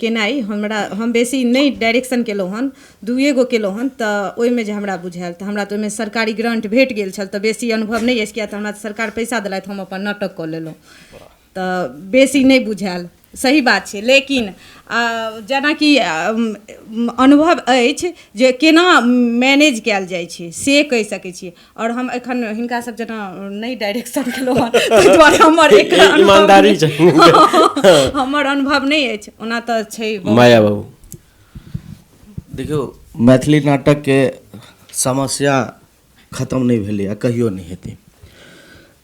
केनाइ हम बेसी नहि डायरेक्शन केलहुँ हन, 2 गो केलहुँ हन, तऽ ओहिमे जे हमरा बुझायल तऽ हमरा तऽ ओहिमे सरकारी ग्रांट भेट गेल छल, तऽ बेसी अनुभव नहि अछि, किया तऽ हमरा सरकार पैसा देलथि, हम अपन नाटक कऽ लेलहुँ, तऽ बेसी नहि बुझायल, सही बात छै। लेकिन जेनाकि अनुभव अछि जे केना मैनेज कयल जाइ छै से कहि सकै छी। आओर हम एखन हिनका सब जेना नहि डायरेक्शन केलहुँ हन, ताहि दुआरे हमर एकर अनुभव ईमानदारी नहि- छै। हमर अनुभव नहि अछि, ओना तऽ छै बहुत। माया बाबू। देखियौ, मैथिली नाटकके समस्या खत्म नहि भेलै आ कहियो नहि हेतै।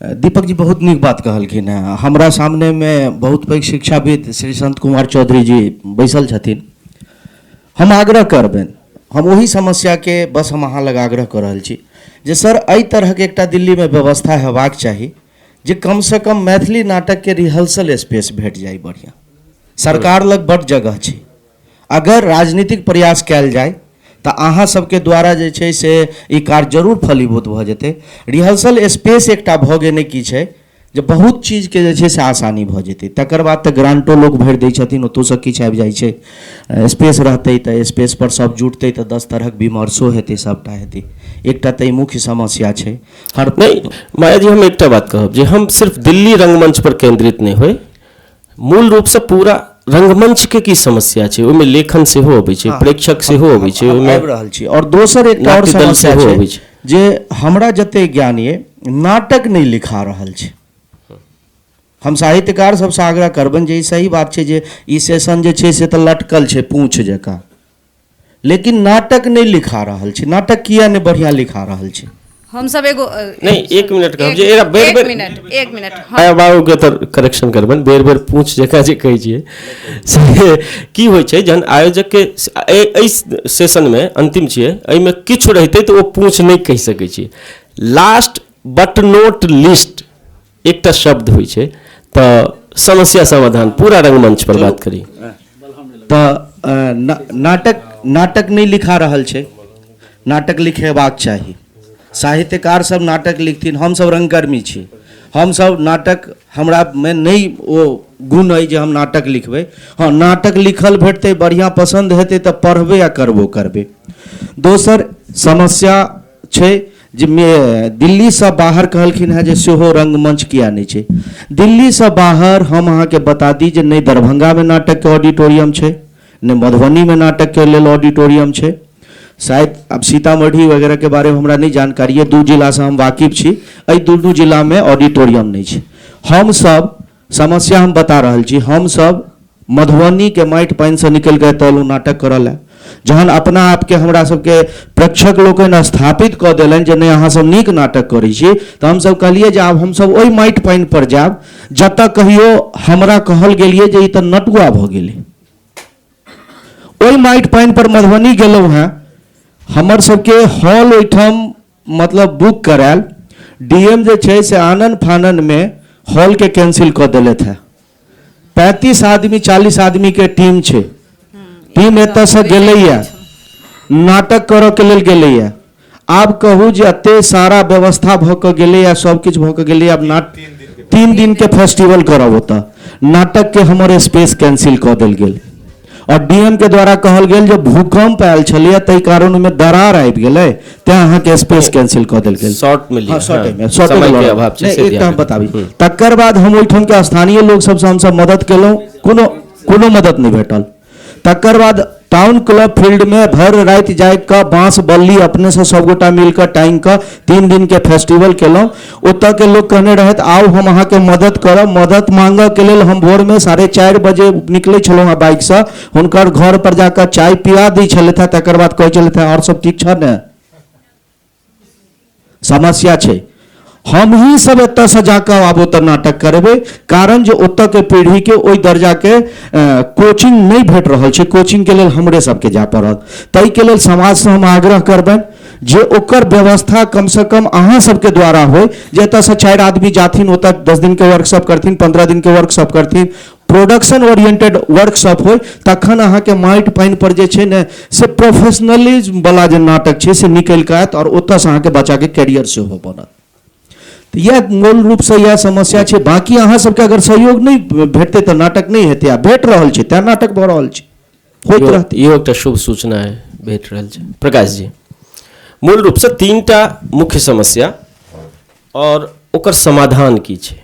दीपक जी बहुत नीक बात कहलखिन हेँ। हमरा सामनेमे बहुत पैघ शिक्षाविद श्री संत कुमार चौधरी जी बैसल छथिन। हम आग्रह करबनि, हम ओही समस्याके बस हम अहाँ लग आग्रह कऽ रहल छी जे सर एहि तरहके एकटा दिल्लीमे व्यवस्था हेबाक चाही जे कमसँ कम मैथिली नाटकके रिहर्सल स्पेस भेट जाय। बढ़िआँ सरकार लग बड्ड जगह छै, अगर राजनीतिक प्रयास कयल जाय तऽ अहाँ सबके द्वारा जे छै से ई कार्य जरूर फलीभूत भऽ जेतै। रिहर्सल स्पेस एकटा भऽ गेने की छै जे बहुत चीजके जे छै से आसानी भऽ जेतै। तकर बाद तऽ ग्रांटो लोक भरि दै छथिन, ओतहुसँ किछु आबि जाइ छै। स्पेस रहतै तऽ स्पेस पर सब जुटतै तऽ 10 तरहक विमर्शो हेतै, सबटा हेतै। एकटा तऽ ई मुख्य समस्या छै। हर नहि माया जी, हम एकटा बात कहब जे हम सिर्फ दिल्ली रंगमंच पर केंद्रित नहि होइ, मूल रूपसँ पूरा रंगमंचके की समस्या छै, ओहिमे लेखन सेहो अबै छै, प्रेक्षक सेहो अबै छै, ओहिमे आबि रहल छी। आओर दोसर एकटा आओर नाट्य दल समस्या सेहो छै अबै छै। जे हमरा जते ज्ञान ये नाटक नहि लिखा रहल छै। हम साहित्यकार सबसँ आग्रह करबनि जे ई सही बात छै जे ई सेशन जे छै से तऽ लटकल छै पूँछ जकाँ, लेकिन नाटक नहि लिखा रहल छै। नाटक किया नहि बढ़िआँ लिखा रहल छै? हमसब एगो नहीं, एक मिनट कहब जे एकरा बेर एक बेर मिनट, एक मिनट, हम माया बाबू के तऽ करेक्शन करबनि, बेर बेर पूछ जकाँ जे कहै छियै से की होइ छै, जहन आयोजक के एहि सेशनमे अंतिम छियै, एहिमे किछु रहितै तऽ ओ पूछ नहि कहि सकै छियै। लास्ट बट not list एकटा शब्द होइ छै, तऽ समस्या समाधान पूरा रंगमंच पर बात करी तऽ नाटक नहि लिखा रहल छै। नाटक लिखेबाक चाही, साहित्यकार सब नाटक लिखथिन। हम सब रंगकर्मी छी, हम सब नाटक, हमरामे नहि ओ गुण अइ जे हम नाटक लिखबै। हँ, नाटक लिखल भेटतै, बढ़िआँ पसन्द हेतै तऽ पढ़बै आ करबो करबै। दोसर समस्या छै जे दिल्लीसँ बाहर कहलखिन हेँ जे सेहो रंगमंच किया नहि छै। दिल्लीसँ बाहर हम अहाँके बता दी जे नहि दरभंगामे नाटकके ऑडिटोरियम छै, नहि मधुबनीमे नाटकके लेल ऑडिटोरियम छै। शायद आब सीतामढ़ी वगैरहके बारेमे हमरा नहि जानकारी अइ, 2 जिलासँ हम वाकिफ छी, एहि दुनू जिलामे ऑडिटोरियम नहि छै। हमसब समस्या हम बता रहल छी, हमसब मधुबनीके माटि पानिसँ निकलि कऽ एतऽ एलहुँ नाटक करऽ लए। जहन अपना आपके हमरा सबके प्रेक्षक लोकनि स्थापित कऽ देलनि जे नहि अहाँ सब नीक नाटक करै छी, तऽ हमसब कहलियै जे आब हमसब ओहि माटि पानि पर जायब जतऽ कहियो हमरा कहल गेलियै जे ई तऽ नटुआ भऽ गेलै। ओहि माटि पानि पर मधुबनी गेलहुँ हेँ, हमर सबके हॉल ओहिठाम मतलब बुक करायल, डीएम जे छै से आनन फाननमे हॉलके कैंसिल कऽ देलथि है। 35 आदमी 40 आदमीके टीम छै, टीम एतऽसँ गेलैए नाटक करऽके लेल गेलैए। आब कहू जे एते सारा व्यवस्था भऽ कऽ गेलैए, सब किछु भऽ कऽ गेलैए, आब नाट 3 दिनके फेस्टिवल करब, ओतऽ नाटकके हमर स्पेस कैंसिल कऽ देल गेल। और डीएम के द्वारा कहल गेल जे भूकंप आयल छलैए ताहि कारण ओहिमे दरार आबि गेलै, तें अहाँके स्पेस कैंसिल कऽ देल गेल। शॉर्ट में लिअ, हाँ, शॉर्ट हाँ, में, शॉर्ट समय में के अभाव छै, नहीं, से एकटा ध्यान हम बताबी। तकर बाद हम ओहिठाम के स्थानीय लोक सबसँ हमसब मदद केलहुँ, कोनो कोनो मदद नहि भेटल। तकर बाद टाउन क्लब फील्ड में भरि राति जागि कऽ बाँस बल्ली अपनेसँ सबगोटा मिल कऽ टाँगि कऽ 3 दिन के फेस्टिवल केलहुँ। ओतऽ के लोक कहने रहथि आउ हम अहाँके मदद करब। मदद मांगऽ के लेल हम भोरमे 4:30 बजे निकलै छलहुँ हँ बाइकसँ, हुनकर घर पर जाकऽ चाय पिया दै छलथि हँ, तकर बाद कहै छलथि हँ आओर सब ठीक छह ने, समस्या छै। हम ही सब एतऽसँ जाकऽ आब ओतऽ नाटक करेबै, कारण जे ओतऽके पीढ़ीके ओहि दर्जाके कोचिंग नहि भेट रहल छै, कोचिंगके लेल हमरे सबके जाय पड़त। ताहिके लेल समाजसँ हम आग्रह करबनि जे ओकर व्यवस्था कमसँ कम अहाँ सबके द्वारा होइ, जे एतऽसँ 4 आदमी जाथिन ओतऽ 10 दिनके वर्कशॉप करथिन, 15 दिनके वर्कशॉप करथिन, प्रोडक्शन ओरिएंटेड वर्कशॉप होइ, तखन अहाँके माटि पानि पर जे छै ने से प्रोफेशनलिज्म वाला जे नाटक छै से निकलि कऽ आयत और ओतऽसँ अहाँके बच्चाके कैरियर सेहो बनत। तऽ इएह मूल रूपसँ इएह समस्या छै। बाँकी अहाँ सबके अगर सहयोग नहि भेटतै तऽ नाटक नहि हेतै, आ भेट रहल छै तेँ नाटक भऽ रहल छै, होइत रहतै। इहो एकटा शुभ सूचना है, भेट रहल छै। प्रकाश जी, मूल रूपसँ 3टा मुख्य समस्या और ओकर समाधान की छै?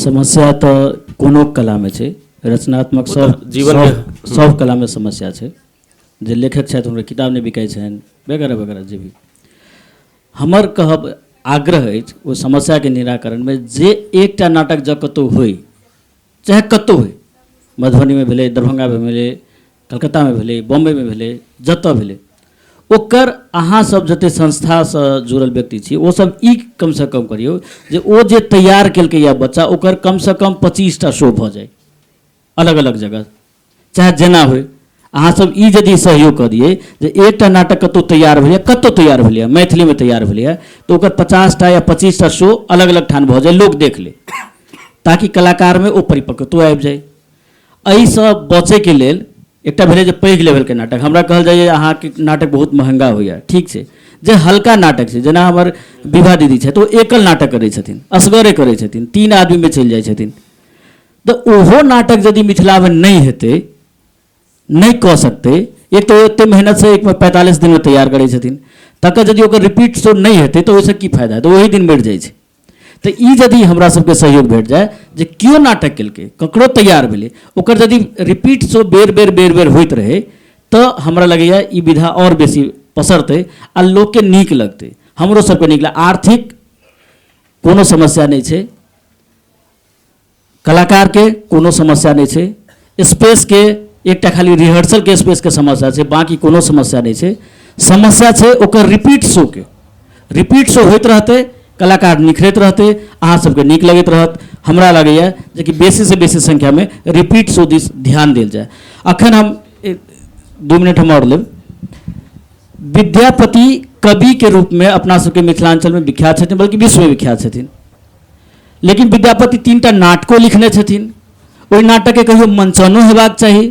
समस्या तऽ कोनो कलामे छै, रचनात्मक सब जीवन में सब कलामे समस्या छै। जे लेखक छथि हुनकर किताब नहि बिकाइ छनि वगैरह वगैरह जे भी। हमर कहब आग्रह अछि ओ समस्याके निराकरणमे जे एकटा नाटक जँ कतहु होइ, चाहे कतहु होइ, मधुबनीमे भेलै, दरभंगामे भेलै, कलकत्तामे भेलै, बॉम्बेमे भेलै, जतऽ भेलै, ओकर अहाँ सब जते संस्थासँ जुड़ल व्यक्ति छी ओ सब ई कमसँ कम करियौ जे ओ जे तैयार केलकै या बच्चा ओकर कमसँ कम 25टा शो भऽ जाय अलग अलग जगह, चाहे जेना होइ। अहाँ सब ई यदि सहयोग कऽ दियै जे एकटा नाटक कतहु तैयार भेलैए, कतहु तैयार भेलैए, मैथिलीमे तैयार भेलैए, तऽ ओकर 50टा या 25टा शो अलग अलग ठाम भऽ जाय, लोक देख ले, ताकि कलाकारमे ओ परिपक्वतो आबि जाय। एहिसँ बचैके लेल एकटा भेलै जे पैघ लेवलके नाटक, हमरा कहल जाइए अहाँके नाटक बहुत महँगा होइए, ठीक छै, जे हल्का नाटक छै, जेना हमर विभा दीदी छथि ओ एकल नाटक करै छथिन, असगरे करै छथिन, 3 आदमीमे चलि जाइ छथिन, तऽ ओहो नाटक यदि मिथिलामे नहि हेतै, नहि कऽ सकतै, एक तऽ ओते मेहनतसँ एक 45 दिनमे तैयार करै छथिन, तकर यदि ओकर रिपीट शो नहि हेतै तऽ ओहिसँ की फायदा हेतै, ओही दिन मरि जाइ छै। तऽ ई यदि हमरा सबके सहयोग भेट जाय जे केओ नाटक केलकै, ककरो तैयार भेलै, ओकर यदि रिपीट शो बेर बेर बेर बेर होइत रहै तऽ हमरा लगैए ई विधा आओर बेसी पसरतै आ लोकके नीक लगतै, हमरो सबके नीक लगतै। आर्थिक कोनो समस्या नहि छै, कलाकारके कोनो समस्या नहि छै, स्पेसके एकटा खाली रिहर्सलके स्पेसके समस्या छै, बाँकी कोनो समस्या नहि छै। समस्या छै ओकर रिपीट शोके, रिपीट शो होइत रहतै, कलाकार निखरैत रहतै, अहाँ सबके नीक लगैत रहत। हमरा लगैए जे कि बेसीसँ बेसी संख्यामे रिपीट शो दिस ध्यान देल जाय। अखन हम 2 मिनट हम आओर लेब। विद्यापति कविके रूपमे अपना सबके मिथिलाञ्चलमे विख्यात छथिन, बल्कि विश्वमे विख्यात छथिन, लेकिन विद्यापति 3टा नाटको लिखने छथिन, ओहि नाटकके कहियो मंचनो हेबाक चाही,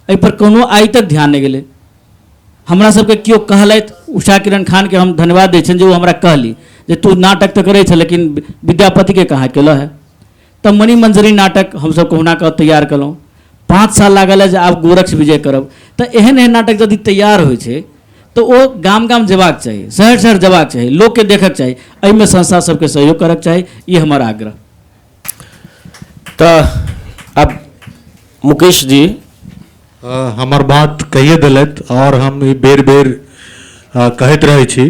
एहिपर कोनो आइ तक ध्यान नहि गेलै। हमरा सबके केओ कहलथि, उषा किरण खानके हम धन्यवाद दै छियनि जे ओ हमरा कहली जे तू नाटक तऽ करै छह लेकिन विद्यापतिके कहाँ केलह है। तऽ मणिमंजरी नाटक हमसब कहुना कऽ तैयार केलहुँ, 5 साल लागल है जे आब गोरक्ष विजय करब। तऽ एहन एहन नाटक यदि तैयार होइ छै तऽ ओ गाम गाम जेबाक चाही, शहर शहर जेबाक चाही, लोकके देखक चाही, एहिमे संस्था सबके सहयोग करक चाही, ई हमर आग्रह। तऽ आब मुकेश जी। हमर बात कहिए देलथि और हम ई बेर बेर कहैत रहै छी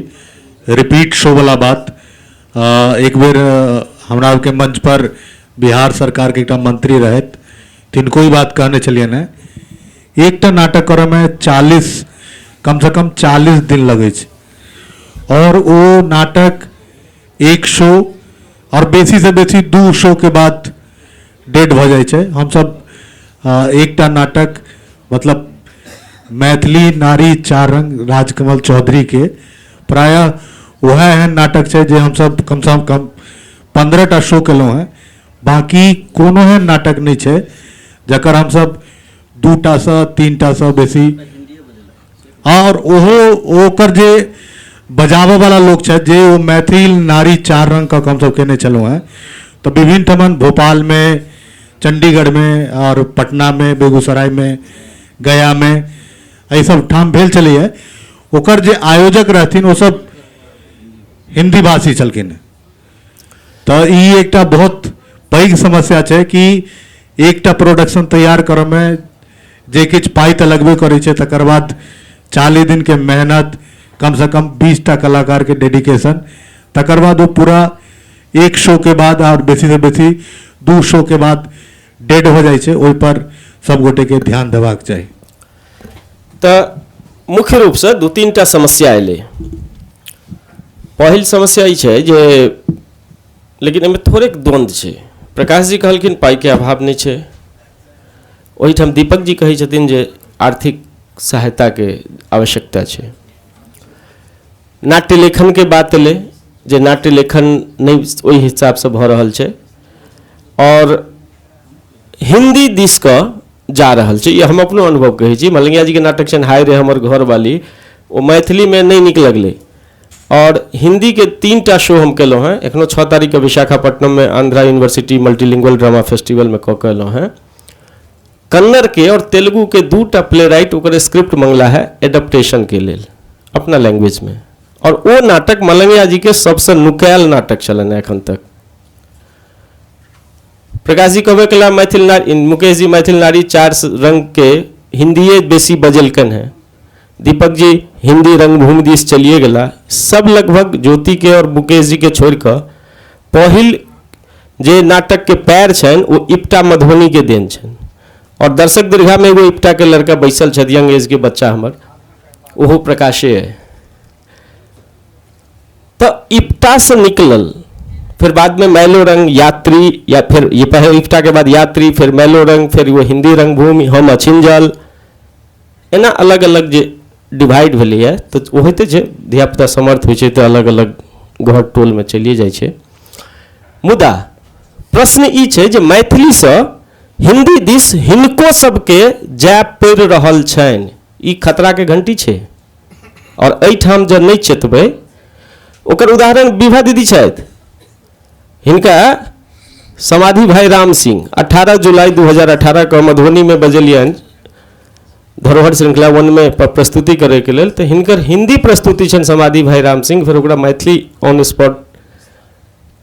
रिपीट शो वाला बात। एक बेर हमरा आरके मंच पर बिहार सरकार के एकटा मंत्री रहथि, तिनको ई बात कहने छलियनि हेँ, एकटा नाटक करऽमे कमसँ कम 40 दिन लगै छै और ओ नाटक एक शो और बेसीसँ बेसी 2 शो के बाद डेड भऽ जाइ छै। हमसब एकटा नाटक मतलब मैथिली नारी 4 रंग राजकमल चौधरी के प्रायः वएह एहन नाटक छै जे हमसब कमसँ कम 15 टा शो केलहुँ हेँ। बाँकी कोनो एहन नाटक नहि छै जकर हमसब 2 टा सँ 3 टा सँ बेसी, आओर ओहो ओकर जे बजाबऽवला लोक छथि जे ओ मैथिल नारी 4 रंग कऽ हमसब केने छलहुँ हेँ। तऽ विभिन्न ठमन भोपालमे, चण्डीगढ़मे आओर पटनामे, बेगूसरायमे, गयामे, एहि सब ठाम भेल छलैए। ओकर जे आयोजक रहथिन ओ सब हिन्दी भाषी छलखिन। तऽ ई एकटा बहुत पैघ समस्या छै कि एकटा प्रोडक्शन तैयार करऽमे जे किछु पाइ तऽ लगबे करै छै, तकर बाद 40 दिनके मेहनत, कमसँ कम 20 टा कलाकारके डेडिकेशन, तकर बाद ओ पूरा एक शो के बाद आओर बेसीसँ बेसी 2 शो के बाद डेड हो जाइ छै। ओहिपर सब गोटेके ध्यान देबाक चाही। तऽ मुख्य रूपसँ 2-3 टा समस्या एलै। पहिल समस्या ई छै जे, लेकिन एहिमे थोड़ेक द्वन्द्व छै। प्रकाश जी कहलखिन पाइके अभाव नहि छै, ओहिठाम दीपक जी कहै छथिन जे आर्थिक सहायताके आवश्यकता छै। नाट्य लेखनके बात एलै जे नाट्य लेखन नहि ओहि हिसाबसँ भऽ रहल छै आओर हिन्दी दिस कऽ जा रहल छै। ई हम अपनो अनुभव कहै छी। मलंगिया जीके नाटक छनि हाय रे हमर घरवाली, ओ मैथिलीमे नहि नीक लगलै और हिंदी के 3 टा शो हम केलहुँ हेँ। एखनो 6 तारीखके विशाखापट्टनममे आंध्रा यूनिवर्सिटी मल्टीलिंगुअल ड्रामा फेस्टिवलमे कऽ के एलहुँ हेँ। कन्नड़ के और तेलुगु के 2 टा प्ले राइट ओकर स्क्रिप्ट मंगला है एडप्टेशन के लेल अपना लैंग्वेज में, और ओ नाटक मलंगिया जी के सबसे नुकायल नाटक छलनि एखन तक। प्रकाश जी कहबे कला मैथिल नारी, मुकेश जी मैथिल नारी 4 रंग के हिंदीए बेसी बजेलकनि हेँ। दीपक जी हिंदी रंगभूमि दिस चलिए गेला। सब लगभग ज्योति के और मुकेश जी के छोड़ कऽ पहिल जे नाटक के पैर छनि ओ इप्टा मधुबनी के देन छनि। और दर्शक दीर्घा में एगो इप्टा के लड़का बैसल छथि, यंग एज के बच्चा हमर, ओहो प्रकाशे है। तो इप्टा से निकलल, फिर बाद में मैलो रंग यात्री, या फिर ये पहले इप्टा के बाद यात्री, फिर मैलो रंग, फिर वो हिंदी रंगभूमि, हम अछिंजल, एना अलग अलग जे डिवाइड भेलैए। तऽ ओ होइते छै, धियापुता समर्थ होइ छै तऽ अलग अलग घर टोलमे चलिए जाइ छै। मुदा प्रश्न ई छै जे मैथिलीसँ हिंदी दिस हिनको सबके जाय पड़ि रहल छनि, ई खतराके घंटी छै। और एहिठाम जँ नहि चेतबै, ओकर उदाहरण विभा दीदी छथि। हिनका समाधि भाई राम सिंह 18 जुलाई 2018 के मधुबनी में बजेलियनि धरोहर श्रृंखला 1 में प्रस्तुति करैके लेल। तऽ हिनकर हिंदी प्रस्तुति छनि समाधि भाई राम सिंह, फेर ओकरा मैथिली ऑन स्पॉट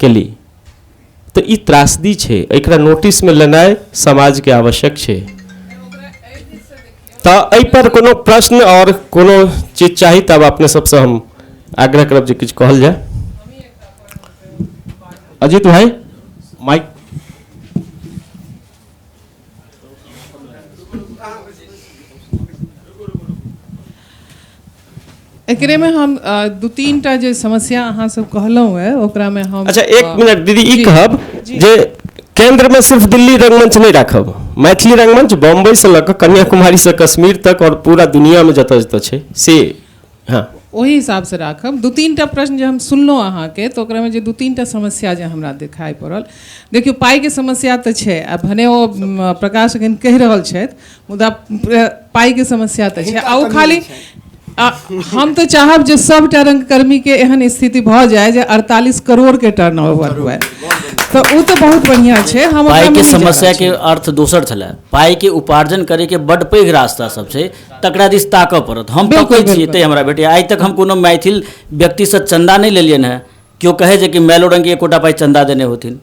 केली। तऽ ई त्रासदी छै, एकरा नोटिसमे लेनाइ समाजके आवश्यक छै। तऽ एहिपर कोनो प्रश्न और कोनो चीज चाही तब अपने सबसँ हम आग्रह करब जे किछु कहल जाय। अजीत भाई माइक। एकरे में हम 2-3 टा जे समस्या अहाँ सब कहलहुँ है ओकरा में हम अच्छा 1 मिनट दीदी, ई कहब जे केंद्र में सिर्फ दिल्ली रंगमंच नहीं राखब, मैथिली रंगमंच बॉम्बे से लऽ कऽ कन्याकुमारी से कश्मीर तक और पूरा दुनिया में जतऽ जतऽ छै से, हाँ ओहि हिसाबसँ राखब। 2-3 टा प्रश्न जे हम सुनलहुँ अहाँके, तऽ ओकरामे जे 2-3 टा समस्या जे हमरा देखाइ पड़ल, देखियौ पाइके समस्या तऽ छै, आ भने ओ प्रकाश एखन कहि रहल छथि, मुदा पाइके समस्या तऽ छै। आ ओ खाली हम तऽ चाहब जे सभटा रंगकर्मीके एहन स्थिति भऽ जाय जे 48 करोड़ के टर्नओवर हुए, तऽ ओ तऽ बहुत बढ़िआँ छै। हम पाइके ओकरामे नहि जा समस्या रहल के छी। अर्थ दोसर छलै, पाइके उपार्जन करैके बड्ड पैघ रास्ता सब छै, तकरा दिस ताकऽ पड़त। हम बिल्कुल, तकै छियै बिल्कुल। तैं हमरा भेटैए। आइ तक हम कोनो मैथिल व्यक्तिसँ चन्दा नहि लेलियनि हेँ, केओ कहै जे कि मैलो रंगके एकोटा पाइ चन्दा देने होथिन,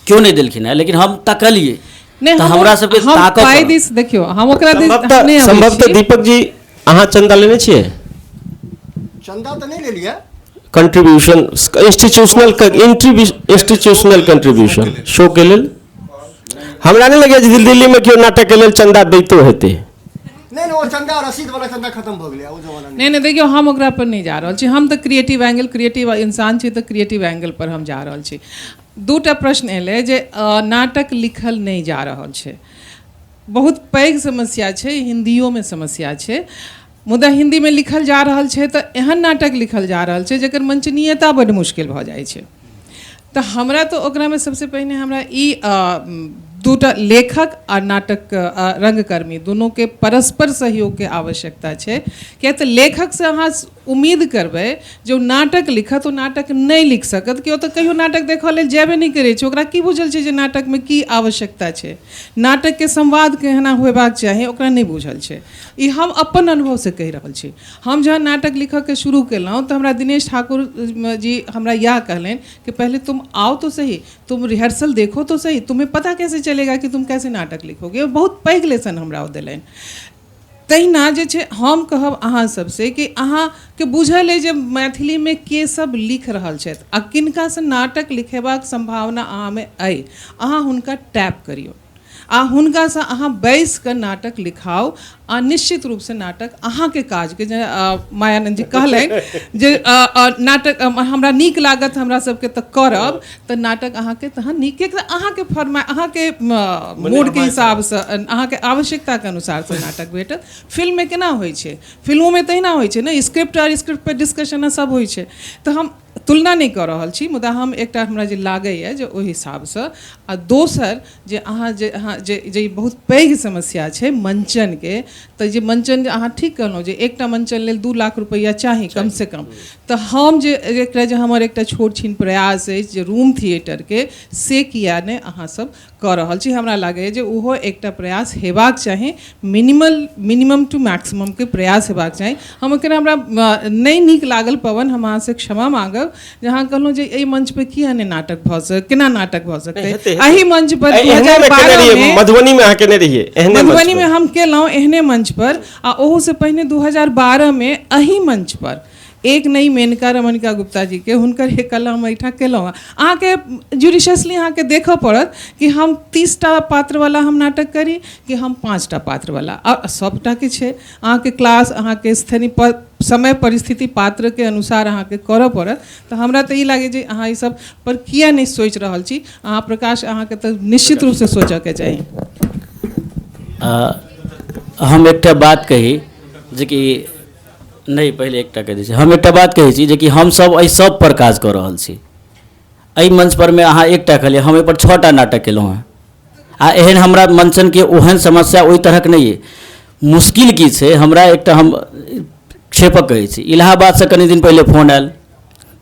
केओ नहि देलखिन हेँ, लेकिन हम तकलियै। नहि, तऽ हमरा सबके हम ताकऽ पाइ पड़त। दिस देखियौ, हम ओकरा दिस हम नहि अबै संभवतः छी। दीपक जी अहाँ चन्दा लेने छियै? चन्दा तऽ नहि लेलियै। कंट्रीब्यूशन, इंस्टीट्यूशनल कंट्रीब्यूशन शो के लेल हमरा नहि लगैए जे दिल्लीमे केओ नाटक के लेल चन्दा दैतो हेतै। नहि नहि, ओ चन्दा रसीद वाला चन्दा खत्म भऽ गेलै, ओ जमाना नहि नहि, देखियौ हम ओकरा पर नहि जा रहल छी। हम तऽ क्रिएटिव एंगल, क्रिएटिव इंसान छी, तऽ क्रिएटिव एंगल पर हम जा रहल छी। 2 टा प्रश्न एलै जे नाटक लिखल नहि जा रहल छै, बहुत पैघ समस्या छै, हिन्दियोमे समस्या छै। मुदा हिन्दीमे लिखल जा रहल छै तऽ एहन नाटक लिखल जा रहल छै जकर मंचनीयता बड्ड मुश्किल भऽ जाइ छै। तऽ हमरा तऽ ओकरामे सबसँ पहिने हमरा ई दूटा लेखक आ नाटक रंगकर्मी दुनूके परस्पर सहयोगके आवश्यकता छै, किएक तऽ लेखकसँ अहाँ उम्मीद करबै जे ओ नाटक लिखत, ओ नाटक नहि लिख सकत, कि ओ तऽ कहियो नाटक देखऽ लेल जेबे नहि करै छै, ओकरा की बुझल छै जे नाटकमे की आवश्यकता छै, नाटकके संवाद केहना होयबाक चाही ओकरा नहि बुझल छै। ई हम अपन अनुभवसँ कहि रहल छी। हम जहन नाटक लिखऽके शुरू केलहुँ तऽ हमरा दिनेश ठाकुर जी हमरा इएह कहलनि कि पहले तुम आओ तो सही, तुम रिहर्सल देखो तो सही, तुम्हें पता कैसे चलेगा कि तुम कैसे नाटक लिखोगे। बहुत पैघ लेसन हमरा ओ देलनि। तहिना जे छै हम कहब अहाँ सबसँ कि अहाँके बुझल अइ जे मैथिलीमे के सब लिख रहल छथि आ किनकासँ नाटक लिखेबाक सम्भावना अहाँमे अइ, अहाँ हुनका टैप करियौ आ हुनकासँ अहाँ बैसि कऽ नाटक लिखाउ आ निश्चित रूपसँ नाटक अहाँके काजके जे मायानन्द जी कहलनि जे नाटक हमरा नीक लागत हमरा सबके तऽ करब, तऽ नाटक अहाँके तहन नीक, किएक तऽ अहाँके फरमा अहाँके मूडके हिसाबसँ अहाँके आवश्यकताके अनुसारसँ नाटक भेटत। फिल्ममे केना होइ छै, फिल्मोमे तहिना होइ छै ने, स्क्रिप्ट आर स्क्रिप्ट पर डिस्कशन सब होइ छै। तऽ हम तुलना नहि कऽ रहल छी, मुदा हम एकटा हमरा जे लागैए जे ओहि हिसाबसँ। आ दोसर जे अहाँ जे बहुत पैघ समस्या छै मंचनके, तऽ जे मंचन अहाँ ठीक कहलहुँ जे एकटा मंचन लेल 2 लाख रुपैआ चाही कमसँ कम, तऽ हम जे एकटा जे हमर एकटा छोट छिन प्रयास अछि जे रूम थिएटरके, से किया नहि अहाँ सब कऽ रहल छी। हमरा लागैए जे ओहो एकटा प्रयास हेबाक चाही, मिनिमम टू मैक्सिममके प्रयास हेबाक चाही। हम एखन हमरा नहि नीक लागल पवन, हम अहाँसँ क्षमा मांगब जे अहाँ कहलहुँ जे एहि मंच पर किया नहि नाटक भऽ सक, केना नाटक भऽ सकतै। एहि मंच पर 2012 मधुबनी में अहाँ केने रहियै, मधुबनी में हम केलहुँ एहने मंच पर, आ ओहूसँ पहिने 2012 में एहि मंच पर एक नई मेनका रमणिका गुप्ता जी के हुनकर एक कला हम एहिठाम केलहुँ। अहाँके जुडिशियसली अहाँके देखऽ पड़त कि हम 30टा पात्रवला हम नाटक करी कि हम 5टा पात्रवला, आ सभटाके छै अहाँके क्लास, अहाँके स्थानीय समय परिस्थिति पात्रके अनुसार अहाँके करऽ पड़त। तऽ हमरा तऽ ई लागै जे अहाँ ई सब पर किया नहि सोचि रहल छी। अहाँ प्रकाश, अहाँके तऽ निश्चित रूपसँ सोचऽके चाही। हम एकटा बात कही जेकि नहि, पहिले एकटा कहि दै छी। हम एकटा बात कहै छी जेकि हमसभ एहि सब पर काज कऽ रहल छी। एहि मंच पर मे अहाँ एकटा कहलियै, हम एहिपर 6टा नाटक केलहुँ हेँ, आ एहन हमरा मंचनके ओहन समस्या ओहि तरहक नहि अइ। मुश्किल की छै, हमरा एकटा हम क्षेपक कहै छी, इलाहाबादसँ कनि दिन पहिले फोन आयल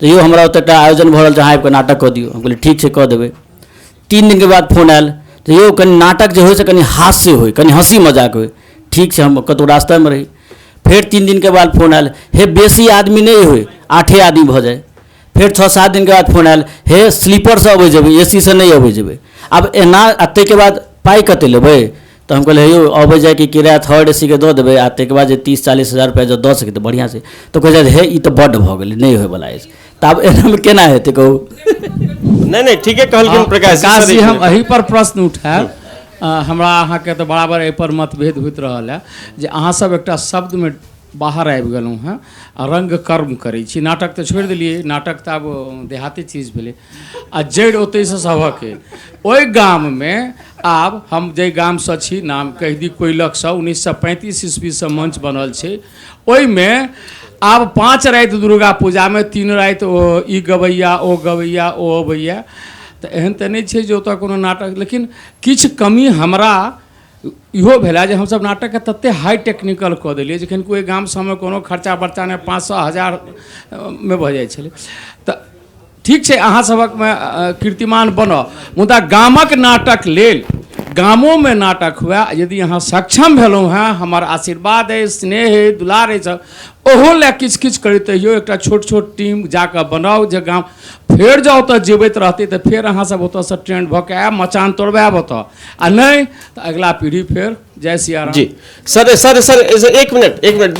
तऽ यौ हमरा ओतऽ एकटा आयोजन भऽ रहल छै, अहाँ आबिकऽ नाटक कऽ दियौ। हम कहलियै ठीक छै कऽ देबै। 3 दिनके बाद फोन आयल तऽ यौ कनि नाटक जे होइ से कनि हास्य होइ, कनि हँसी मजाक होइ। ठीक छै, हम कतहु रास्तामे रही। फेर 3 दिनके बाद फोन आयल, हे बेसी आदमी नहि होइ, 8 आदमी भऽ जाय। फेर 6-7 दिनके बाद फोन आयल, हे स्लीपरसँ अबै जेबै, ए सी सँ नहि अबै जेबै। आब एना, आ ताहिके बाद पाइ कतेक लेबै? तऽ हम कहलियै हे यौ अबै जाइके किराया थर्ड ए सी के दऽ देबै, आ ताहिके बाद जे 30-40 हजार रुपैआ जँ दऽ सकी तऽ बढ़िआँ छै। तऽ कहै छथि हे ई तऽ बड्ड भऽ गेलै, नहि होइवला अछि। तऽ आब एनामे केना हेतै कहू? नहि नहि, ठीके कहलखिन प्रकाश जी। हम एहि पर प्रश्न उठायब। हमरा अहाँके तऽ बराबर एहिपर मतभेद होइत रहल है जे अहाँसभ एकटा शब्दमे बाहर आबि गेलहुँ हेँ आ रंगकर्म करै छी। नाटक तऽ छोड़ि देलियै, नाटक तऽ आब देहाती चीज भेलै आ जड़ि ओतहिसँ सभक अइ। ओहि गाममे आब हम जाहि गामसँ छी, नाम कहि दी कोइलखसँ, 1935 ईस्वीसँ मंच बनल छै। ओहिमे आब 5 राति दुर्गा पूजामे 3 राति ओ ई गबैया ओ गबैया ओ अबैया, तऽ एहन तऽ नहि छै जे ओतऽ कोनो नाटक, लेकिन किछु कमी हमरा इहो भेला जे हमसभ नाटकके ततेक हाई टेक्निकल कऽ देलियै जखन कोइ गाम सबमे कोनो खर्चा बर्चा नहि, 500 हजारमे भऽ जाइ छलै। तऽ ठीक छै अहाँ सभकमे कीर्तिमान बनऽ, मुदा गामक नाटक लेल गामोमे नाटक हुए यदि अहाँ सक्षम भेलहुँ हेँ, हमर आशीर्वाद अइ, स्नेह अइ, दुलार अइ, सब ओहो लए किछु किछु करैत रहियौ। एकटा छोट छोट टीम जाकऽ बनाउ जे गाम फेर जँ ओतऽ जीवैत रहतै तऽ फेर अहाँसभ ओतऽसँ ट्रेंड भऽ कऽ आयब, मचान तोड़बायब ओतऽ, आ नहि तऽ अगिला पीढ़ी फेर जय सिया राम। जी सर, सर सर एक मिनट, एक मिनट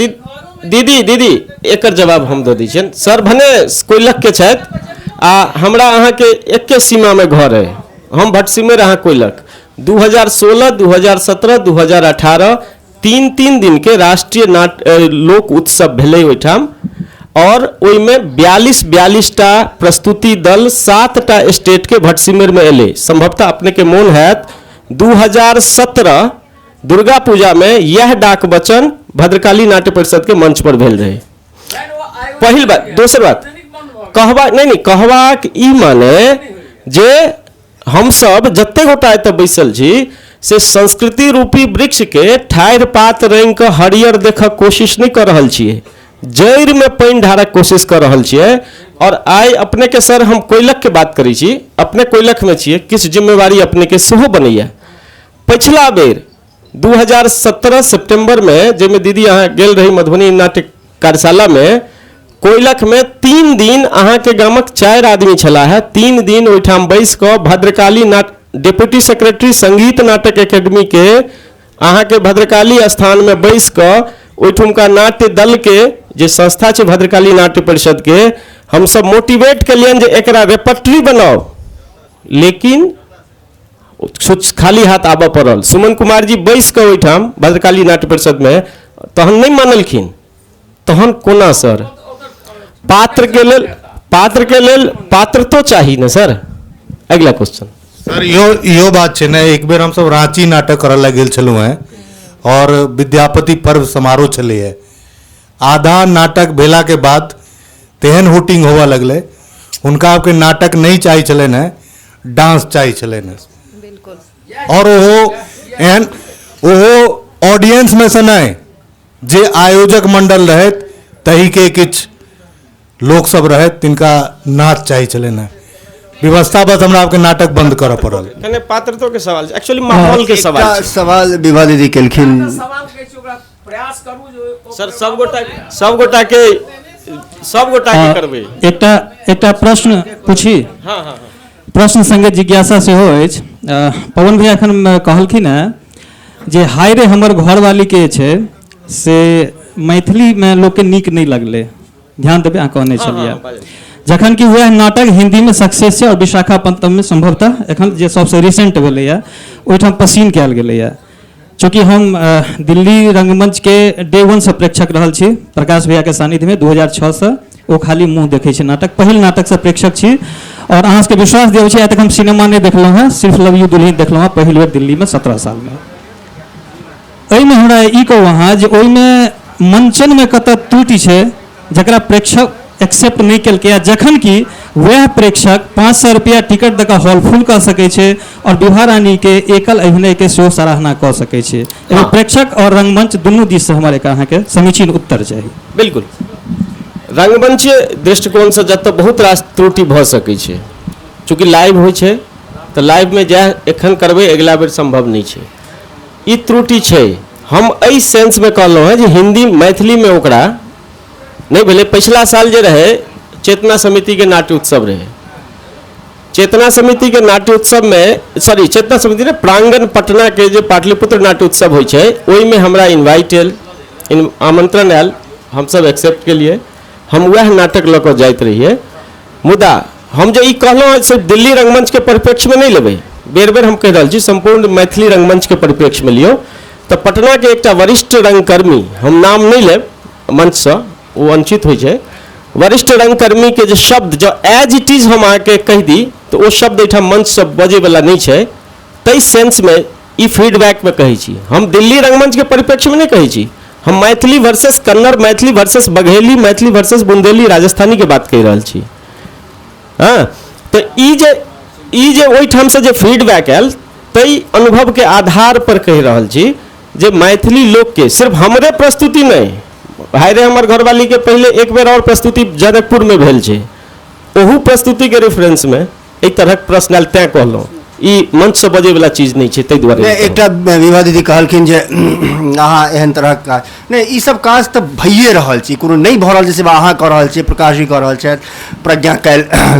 दीदी, दीदी एकर जवाब हम दऽ दै छियनि। सर भने कोइलखके छथि आ हमरा अहाँके एके सीमामे घर अइ, हम भटसिमैर अहाँ कोइलख। 2016, 2017, 2018 3-3 दिनके राष्ट्रीय लोक उत्सव भेलै ओहिठाम, और ओहिमे 42-42टा प्रस्तुति दल 7टा स्टेटके भटसिमैरमे एलै। संभवतः अपनेके मोन हैत 2017 दुर्गा पूजामे यह डाक वचन भद्रकाली नाट्य परिषद के मंच पर भेल रहै। पहिल बात। दोसर बात कहबा नहीं नहीं कहबाक ई माने जे हमसब जते गोटा एतऽ बैसल छी से संस्कृति रूपी वृक्ष के ठाढ़ि पात रंग के हरियर देखक कोशिश नहीं कर रहल छियै, जड़ि में पानि ढारक कोशिश कर रहल छियै। और आइ अपने के सर हम कोयलख के बात करै छी, अपने कोयलख में छियै, किछु जिम्मेवारी अपने के सेहो बनैया। पछिला बेर 2017 सितंबर में जाहिमे दीदी अहाँ गेल रही मधुबनी नाट्य कार्यशाला में, कोयलख में 3 दिन अहाँके गामक 4 आदमी छलाह है, 3 दिन ओहिठाम बैस कऽ भद्रकाली नाट्य डिप्टी सेक्रेटरी संगीत नाटक एकेडमी के अहाँके भद्रकाली स्थान में बैस कऽ ओहिठुमका नाट्य दल के जे संस्था छै भद्रकाली नाट्य परिषद के, हमसब मोटिवेट केलियनि जे एकरा रेपर्टरी बनाउ, लेकिन खाली हाथ आबऽ पड़ल। सुमन कुमार जी बैस कऽ ओहिठाम भद्रकाली नाट्य परिषद में तहन नहि मानलखिन, तहन कोना सर? पात्र के लेल पात्र तो चाही ने सर। अगला क्वेश्चन सर। इहो बात छै ने, एक बेर हमसब रांची नाटक करऽ लए गेल छलहुँ हेँ और विद्यापति पर्व समारोह छलै है, आधा नाटक भेला के बाद तेहन हुटिंग होबऽ लगलै, हुनका आपके नाटक नहीं चाही छलनि हेँ, डांस चाही छलनि हेँ। बिल्कुल। और ओहो एहन ओहो ऑडियंस में से नहीं, जे आयोजक मंडल रहत तही के किछु लोक सब रहत तिनका नाच चाही छलनि हेँ। व्यवस्था बस हमरा आपके नाटक बंद करऽ पड़ल। कने पात्रतो के सवाल छै, एक्चुअली माहौल के सवाल छै। सवाल विभा दीदी केलखिन। प्रयास करू जे सर सब गोटा के करबै। एकटा प्रश्न पूछी। हाँ हाँ। प्रश्न संगे जिज्ञासा सेहो अछि। पवन भैया एखन कहलखिन हेँ जे हाय रे हमर घरवाली के छै से मैथिलीमे लोकके नीक नहि लगलै, ध्यान देबै अहाँ कहने छलियै, जखन कि वएह नाटक हिन्दीमे सक्सेस छै और विशाखापत्तनममे संभवतः एखन जे सबसँ रिसेंट भेलैए ओहिठाम पसीन कयल गेलैए। चूँकि हम दिल्ली रंगमंच के डे 1 से प्रेक्षक रहल छी, प्रकाश भैया के सानिध्य में 2006 से ओ खाली मुँह देखै छै नाटक, पहिल नाटक से प्रेक्षक छी। और अहाँ सबके विश्वास दिअबै छी आइ तक हम सिनेमा नहि देखलहुँ हेँ, सिर्फ लव you दुल्हन देखलहुँ हेँ पहिल बेर दिल्लीमे 17 सालमे। एहिमे हमरा ई कहू अहाँ जे ओहिमे मंचनमे कतऽ त्रुटि छै जकरा प्रेक्षक एक्सेप्ट नहि केलकै, आ जखन कि वएह प्रेक्षक 500 रुपया टिकट दऽ कऽ हॉल फुल कऽ सकै छै और विभा रानी के एकल अभिनय के सेहो सराहना कऽ सकै छै। एहिमे प्रेक्षक और रंगमंच दुनू दिससँ हमर एक अहाँके समीचीन उत्तर चाही। बिल्कुल, रंगमंचीय दृष्टिकोणसँ जतऽ बहुत रास त्रुटि भऽ सकै छै, चूँकि लाइव होइ छै तऽ लाइवमे जएह एखन करबै अगिला बेर सम्भव नहि छै, ई त्रुटि छै। हम एहि सेंसमे कहलहुँ हेँ जे हिन्दी मैथिलीमे ओकरा नहि भेलै। पछिला साल जे रहै चेतना समिति के नाट्य उत्सव रहै, चेतना समिति के नाट्य उत्सव में सॉरी चेतना समिति ने प्रांगण पटना के जे पाटलिपुत्र नाट्य उत्सव होइ छै ओहिमे हमरा इन्वाइट आयल, आमंत्रण आयल, हमसब एक्सेप्ट केलियै, हम वएह नाटक लऽ कऽ जाइत रहियै। मुदा हम जे ई कहलहुँ हँ सिर्फ दिल्ली रंगमंच के परिप्रेक्ष्यमे नहि लेबै, बेर बेर हम कहि रहल छी सम्पूर्ण मैथिली रंगमंच के परिप्रेक्ष्यमे लियौ। तऽ पटना के एकटा वरिष्ठ रंगकर्मी, हम नाम नहि लेब मंचसँ, ओ अनुचित होइ छै, वरिष्ठ रंगकर्मी के जे शब्द जँ एज it is हम अहाँके कहि दी तऽ ओ शब्द एहिठाम मंचसँ बजैवला नहि छै, ताहि सेंसमे ई फीडबैकमे कहै छी। हम दिल्ली रंगमंचके परिप्रेक्ष्यमे नहि कहै छी, हम Maithili versus Kannada, Maithili versus Bagheli, Maithili versus Bundeli राजस्थानीके बात कहि रहल छी। हँ, तऽ ई जे ओहिठामसँ जे फीडबैक आयल ताहि अनुभवके आधार पर कहि रहल छी जे मैथिली लोकके सिर्फ हमरे प्रस्तुति नहि, हाय रे हमर घरवाली के पहिले एक बेर और प्रस्तुति जनकपुर में भेल छै, ओहू प्रस्तुति के रेफरेंस में एहि तरहक प्रश्न आयल, तैं कहलहुँ ई मंच से बजै वाला चीज नहीं छै, ताहि दुआरे नहि, एकटा विभा दीदी कहलखिन जे अहाँ एहन तरहक काज नहि, ई सब काज तऽ भइए रहल छै, कोनो नहि भऽ रहल छै से अहाँ कऽ रहल छियै, प्रकाश जी कऽ रहल छथि, प्रज्ञा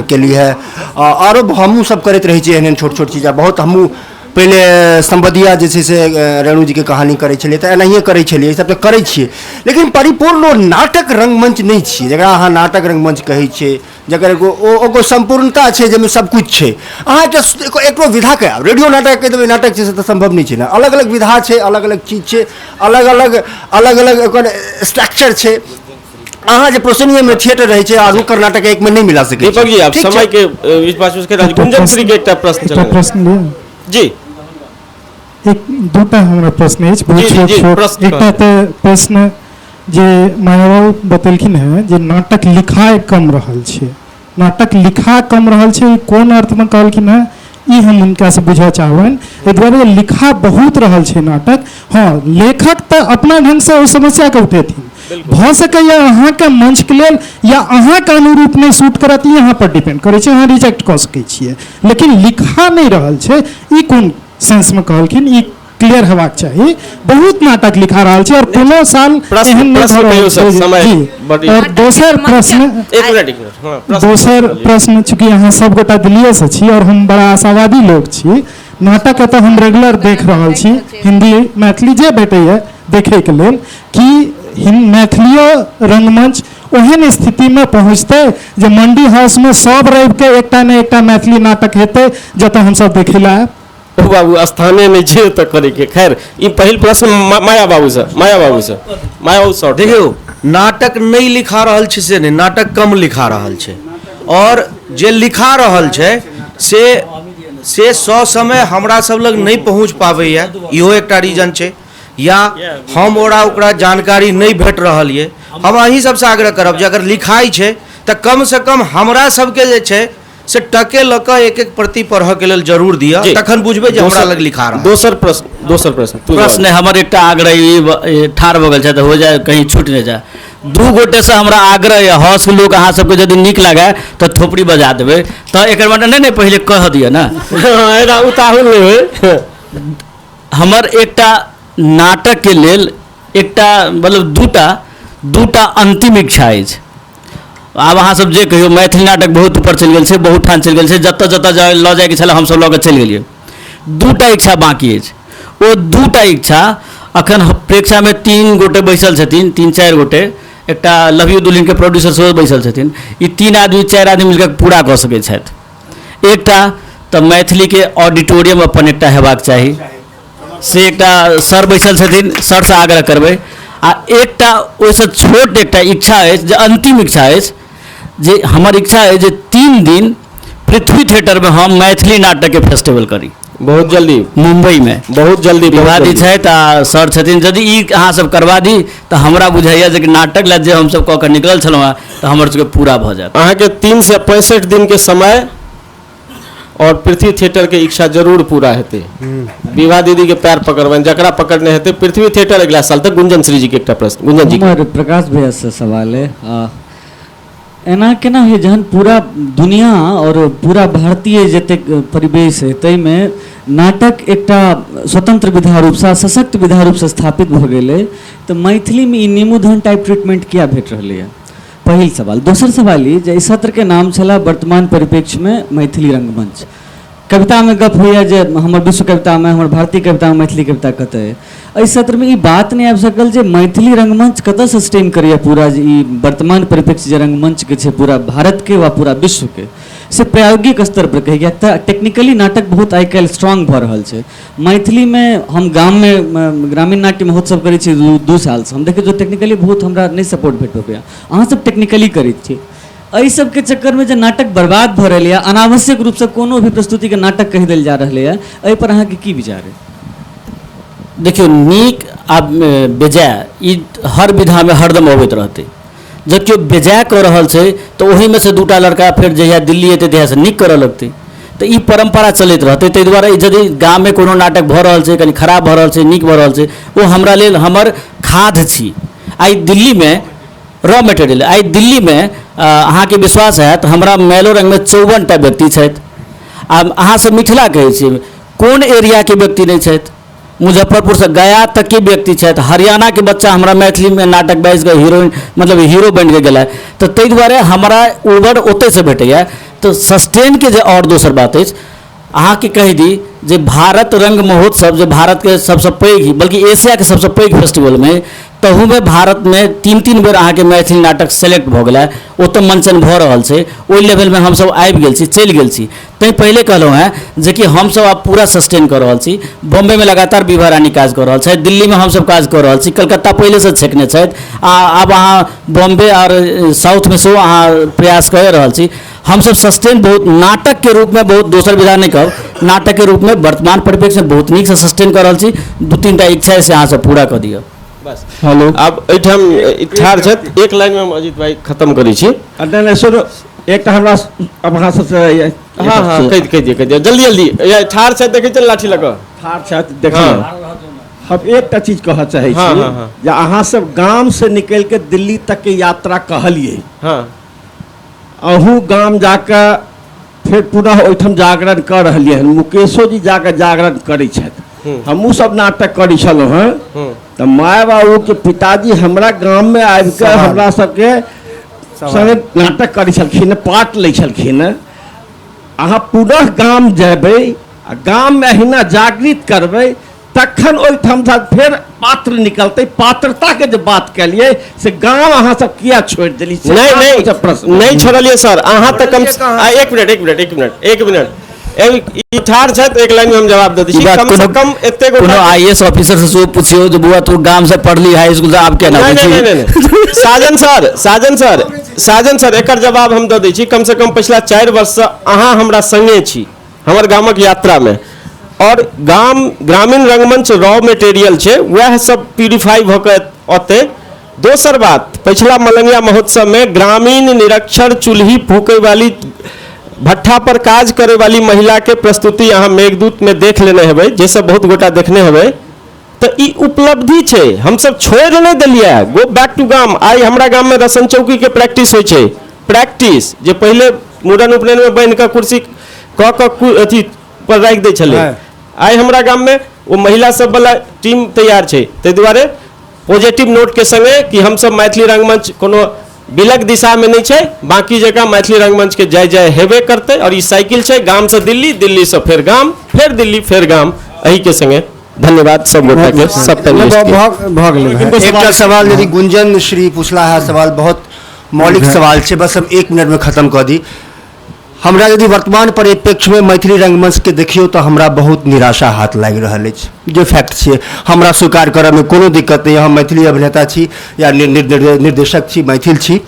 केली है, आरो हमहूँ सब करैत रहै छियै एहन एहन छोट छोट चीज। आ बहुत हमहूँ पहिले सम्बदिया जे छै से रेणु जीके कहानी करै छलियै तऽ एनाहिए करै छलियै, ई सब तऽ करै छियै, लेकिन परिपूर्ण ओ नाटक रंगमंच नहि छियै जकरा अहाँ नाटक रंगमंच कहै छियै, जकर एगो ओ सम्पूर्णता छै जाहिमे सबकिछु छै। अहाँ एकटा एकरो विधाके आब रेडियो नाटक कहि देबै नाटक छै से तऽ सम्भव नहि छै ने, अलग अलग विधा छै, अलग अलग चीज छै, अलग अलग अलग अलग एकर स्ट्रक्चर छै। अहाँ जे प्रोसेनियममे थिएटर रहै छै आ नुक्कड़ नाटक एकमे नहि मिला सकै। दीपक जी, आप समय के इस बात के राजगुंजन श्री के एकटा प्रश्न प्रश्न जी। एक दूटा हमरा प्रश्न अछि, बहुत जी, छोट जी, छोट। प्रश्न एकटा तऽ प्रश्न जे माया बाबू बतेलखिन हेँ जे नाटक लिखाइ कम रहल छै, नाटक लिखा कम रहल छै, ई कोन अर्थमे कहलखिन हेँ ई हम हुनकासँ बुझऽ चाहबनि। एहि दुआरे लिखा बहुत रहल छै नाटक। हँ, लेखक तऽ अपना ढङ्गसँ ओहि समस्याके उठेथिन, भऽ सकैए अहाँके मंचके लेल या अहाँके अनुरूप नहि सूट करत, ई अहाँ पर डिपेंड करै छै, अहाँ रिजेक्ट कऽ सकै छियै, लेकिन लिखा नहि रहल छै ई कोन सेंसमे कहलखिन, ई क्लियर हेबाक चाही। बहुत नाटक लिखा रहल छै और कोनो साल एहन नहि प्रश्न भऽ रहल कहियौ सर, छै। समय जी। बड़ी- और दोसर प्रश्न, एक मिनट, एक मिनट, हाँ, प्रश्न दोसर प्रश्न, चूँकि अहाँ सब गोटा दिल्लीएसँ छी और हम बड़ा आशावादी लोक छी, नाटक एतऽ हम रेगुलर देख रहल छी, हिंदी मैथिली जे भेटैए देखैके लेल, कि मैथिलियो रंगमंच ओहन स्थितिमे पहुँचतै जे मंडी हाउसमे सब रविके एकटा ने एकटा मैथिली नाटक हेतै जतऽ हमसब देखै लए आयब? ओ बाबू, स्थाने नहि छै ओतऽ करैके। खैर, ई पहिल प्रश्न माया बाबूसँ, माया बाबूसँ, माया बाबू शॉर्ट। देखियौ, नाटक नहि लिखा रहल छै से नहि, नाटक कम लिखा रहल छै, और जे लिखा रहल छै से ससमय हमरा सब लग नहि पहुँच पाबैए, इहो एकटा रीजन छै, या हम ओकरा जानकारी नहि भेट रहल यऽ। हम अहीं सबसँ आग्रह करब जे अगर लिखाइ छै तऽ कमसँ कम हमरा सबके जे छै से टके लऽ कऽ एक एक प्रति पढ़ऽके लेल जरूर दिअ, जी। तखन बुझबै जे हमरा लग लिखा रहल। दोसर प्रश्न, दोसर प्रश्न, तू जवाब प्रश्न हमर एकटा आग्रह ई ठाढ़ भऽ गेल छै तऽ हो जाए, कहीं छूटि नहि जाए। दू गोटेसँ हमरा आग्रह यऽ, हॉस लोक अहाँ सबके यदि नीक लागए तऽ थोपड़ी बजा देबै, तऽ एकर मतलब नहि, नहि पहिले कह दिअ ने, एना उताहुल नहि होय। हमर एकटा नाटकके लेल एकटा मतलब दूटा अन्तिम इच्छा अछि। आब अहाँ सब जे कहियौ, मैथिली नाटक बहुत ऊपर चलि गेल छै, बहुत ठाम चलि गेल छै, जतऽ जतऽ लऽ जाइके छलै हमसब लऽ कऽ चलि गेलियै। दूटा इच्छा बाँकी अछि, ओ दूटा इच्छा अखन प्रेक्षामे 3 गोटे बैसल छथिन, 3-4 गोटे, एकटा लव यू दुल्हिनके प्रोड्यूसर सेहो बैसल छथिन, ई 3 आदमी 4 आदमी मिलकऽ पूरा कऽ सकै छथि। एकटा तऽ मैथिलीके ऑडिटोरियम अपन एकटा हेबाक चाही, से एकटा सर बैसल छथिन, सरसँ आग्रह करबै। आ एकटा ओहिसँ छोट एकटा इच्छा अछि, जे अन्तिम इच्छा अछि, जे हमर इच्छा अछि जे 3 दिन पृथ्वी थिएटरमे हम मैथिली नाटकके फेस्टिवल करी। बहुत जल्दी मुंबईमे, बहुत जल्दी, बहुत विवादी जल्दी। छथि आ सर छथिन, यदि ई अहाँ सब करवा दी तऽ हमरा बुझाइए जे नाटक लए जे हमसब कऽ कऽ निकलल छलहुँ हेँ तऽ हमर सबके पूरा भऽ जायत। अहाँके 365 दिनके समय और पृथ्वी थिएटर के इच्छा जरूर पूरा हेतै। विभा दीदी के पैर पकड़बनि, जकरा पकड़ने हेतै। पृथ्वी थिएटर अगिला साल तक। गुंजन श्री जी के एकटा प्रश्न, गुंजन जी के। हमर प्रकाश भैया से सवाल है, एना केना होइए जहन पूरा दुनिया और पूरा भारतीय जतेक परिवेश है ताहिमे नाटक एकटा स्वतंत्र विधा रूपसँ सशक्त विधा रूपसँ स्थापित भऽ गेलै, तऽ मैथिलीमे ई निमुधन टाइप ट्रीटमेंट किया भेट रहलैए? पहिल सवाल। दोसर सवाल ई जे एहि सत्रके नाम छलए वर्तमान परिप्रेक्ष्यमे मैथिली रंगमंच। कवितामे गप होइए जे हमर विश्व कवितामे, हमर भारतीय कवितामे मैथिली कविता कतऽ अइ? एहि सत्रमे ई बात नहि आबि सकल जे मैथिली रंगमंच कतऽ सस्टेन करैए पूरा जे ई वर्तमान परिप्रेक्ष्य जे रंगमंचके छै पूरा भारतके वा पूरा विश्वके, से प्रायोगिक स्तर पर कही, किएक तऽ टेक्निकली नाटक बहुत आइ काल्हि स्ट्रांग भऽ रहल छै। मैथिलीमे हम गाममे ग्रामीण नाट्य महोत्सव करै छी 2 सालसँ, हम देखै छी टेक्निकली बहुत हमरा नहि सपोर्ट भेट पबैए, अहाँसब टेक्निकली करै छी। एहि सबके चक्करमे जे नाटक बर्बाद भऽ रहलैए, अनावश्यक रूपसँ कोनो भी प्रस्तुतिके नाटक कहि देल जा रहलैए, एहिपर अहाँके की विचार अइ? देखियौ, नीक आ बेजाय ई हर विधामे हरदम अबैत रहतै। जब केओ बेजाय कऽ रहल छै तऽ ओहिमे से 2टा लड़का फेर जहिया दिल्ली एतै तहियासँ नीक करऽ लगतै, तऽ ई परम्परा चलैत रहतै। ताहि दुआरे यदि गाममे कोनो नाटक भऽ रहल छै, कनि खराब भऽ रहल छै, नीक भऽ रहल छै, ओ हमरा लेल हमर खाद छी। आइ दिल्लीमे रॉ मटेरियल, आइ दिल्लीमे अहाँके विश्वास हैत हमरा मैलोरंगमे 54टा व्यक्ति छथि। आ अहाँसब मिथिला कहै छियै, कोन एरियाके व्यक्ति नहि छथि? मुजफ्फरपुरसँ गया तकके व्यक्ति छथि, हरियाणाके बच्चा हमरा मैथिलीमे नाटक बाजिकऽ हीरोइन मतलब हीरो बनि कऽ गेला, तऽ ताहि दुआरे हमरा ओवर ओतहिसँ भेटैए। तऽ सस्टेनके जे आओर दोसर बात अछि, अहाँके कहि दी जे भारत रंग महोत्सव जे भारतके सबसँ पैघ बल्कि एशियाके सबसँ पैघ फेस्टिवलमे, तहूमे भारतमे 3-3 बेर अहाँके मैथिली नाटक सेलेक्ट भऽ गेलै, ओतऽ मंचन भऽ रहल छै, ओहि लेवलमे हमसब आबि गेल छी, चलि गेल छी। तैँ पहिले कहलहुँ हेँ जेकि हमसब आब पूरा सस्टेन कऽ रहल छी। बॉम्बेमे लगातार विभा रानी काज कऽ रहल छथि, दिल्लीमे हमसब काज कऽ रहल छी, कलकत्ता पहिलेसँ छेकने छथि, आ आब अहाँ बॉम्बे आओर साउथमे सेहो अहाँ प्रयास कए रहल छी। हमसब सस्टेन बहुत नाटकके रूपमे, बहुत दोसर विधा नहि कहब, नाटकके रूपमे वर्तमान परिप्रेक्ष्यमे बहुत नीकसँ सस्टेन कऽ रहल छी। 2-3 टा इच्छा से अहाँसब पूरा कऽ दिअ बस। हेलो, आब एहिठाम ठाढ़ छथि, एक लाइनमे हम अजीत भाई खत्म करै छी। नहि सुनू, एकटा हमरा अहाँ सबसँ हाँ हाँ कहि दिअ जल्दी जल्दी। ठाढ़ छथि, देखै छियै लाठी लऽ कऽ ठाढ़ छथि, देखियौ हम एकटा चीज कहऽ चाहै छी जे अहाँ सब गाम से निकलि के दिल्ली तक के यात्रा कहलियै, अहूँ गाम जाकऽ फेर पुनः ओहिठाम जागरण कऽ रहलियै हन, मुकेशो जी जाकऽ जागरण करै छथि, हमहूँ सब नाटक करै छलहुँ हँ, तऽ माय बाबूके पिताजी हमरा गाममे आबिकऽ हमरा सबके संगे नाटक करै छलखिन, पार्ट लै छलखिन। अहाँ पुनः गाम जेबै आ गाममे अहिना जागृत करबै, तखन ओहिठामसँ फेर पात्र निकलतै। पात्रताके जे बात केलियै से गाम अहाँ सब किया छोड़ि देली? नहीं नहीं प्रश्न नहीं छोड़लियै सर, अहाँ तऽ कम एक मिनट ई ठाढ़ छथि, एक लाइन में हम जवाब दऽ दै छी। कम से कम एते गोटा कोनो आईएएस ऑफिसर से सेहो पुछियौ जे बौआ तू गाम से पढ़ली हाई स्कूल से, आब केना नहीं नहीं नहीं नहीं साजन सर एकर जवाब हम दऽ दै छी। कम से कम पिछला 4 वर्ष से अहाँ हमरा संगे छी हमर गामक यात्रा में, और गाम ग्रामीण रंगमंच रॉ मटेरियल छै, वएह सब प्यूरिफाई भऽ कऽ औतै। दोसर बात, पिछला मलंगिया महोत्सव में ग्रामीण निरक्षर चूल्ही फूकै वाली भट्ठा पर काज करे वाली महिला के प्रस्तुति अहाँ मेघदूत में देख लेने हेबै, जे सब बहुत गोटा देखने हेबै। तऽ ई उपलब्धि छै, हमसब छोड़ि नहि देलियै, गो बैक टू गाम। आइ हमरा गाम में रसन चौकी के प्रैक्टिस होइ छै, प्रैक्टिस जे पहिले मुड़न उपनयन में बान्हि कऽ कुर्सी कऽ कऽ अथी पर राखि दै छलै, आइ हमरा गाम में ओ महिला सब वाला टीम तैयार छै। ताहि दुआरे पॉजिटिव नोट के संगे कि हमसब मैथिली रंगमंच कोनो बिलक दिशा में नहीं छै, बाकी जगह मैथिली रंगमंच के जय जय हेबे करतै। और ई साइकिल छै गाम से दिल्ली, दिल्ली से फेर गाम, फेर दिल्ली, फेर गाम। एही के संगे धन्यवाद सब गोटा के, सब पैनलिस्ट के। एकटा सवाल यदि गुंजन श्री पूछला है, सवाल बहुत मौलिक सवाल छै, बस हम 1 मिनट में खत्म कऽ दी। हमरा यदि वर्तमान परिप्रेक्ष्य में मैथिली रंगमंच के देखियौ तऽ हमरा बहुत निराशा हाथ लागि रहल अछि, जे फैक्ट छियै, हमरा स्वीकार करऽमे कोनो दिक्कत नहि। हम मैथिली अभिनेता छी या निर्देशक छी, मैथिल छी,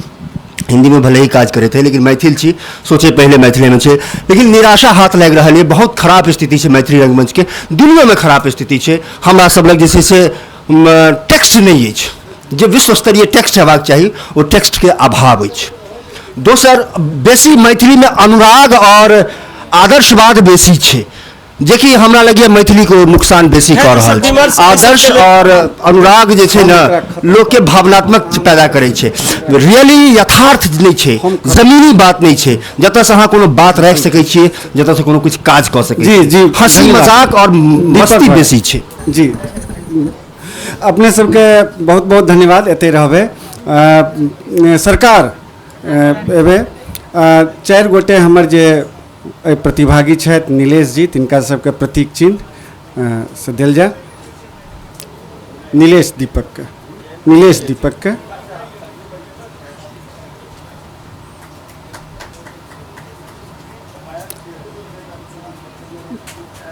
हिंदी में भले ही काज करैत है लेकिन मैथिल छी, सोचे पहले मैथिलीमे छै, लेकिन निराशा हाथ लागि रहल यऽ। बहुत खराब स्थिति छै मैथिली रंगमंच के, दुनियामे खराब स्थिति छै। हमरा सब लग जे छै से टेक्स्ट नहि अछि, जे विश्वस्तरीय टेक्स्ट हेबाक चाही ओ टेक्स्टके अभाव अछि। दोसर, बेसी मैथिलीमे अनुराग और आदर्शवाद बेसी छै, जेकि हमरा लगैए मैथिलीके नुकसान बेसी कऽ रहल छै। आदर्श और अनुराग जे छै ने लोकके भावनात्मक पैदा करै छै, रियली यथार्थ नहि छै, जमीनी बात नहि छै, जतऽसँ अहाँ कोनो बात राखि सकै छियै, जतऽसँ कोनो किछु काज कऽ सकै जी जी, हँसी मजाक और मस्ती बेसी छै। जी, अपने सबके बहुत बहुत धन्यवाद, एते रहबै। सरकार एबै 4 गोटे हमर जे प्रतिभागी छथि, नीलेश जी, तिनका सबके प्रतीक चिन्ह से देल जाय। नीलेश दीपक के, नीलेश दीपक के,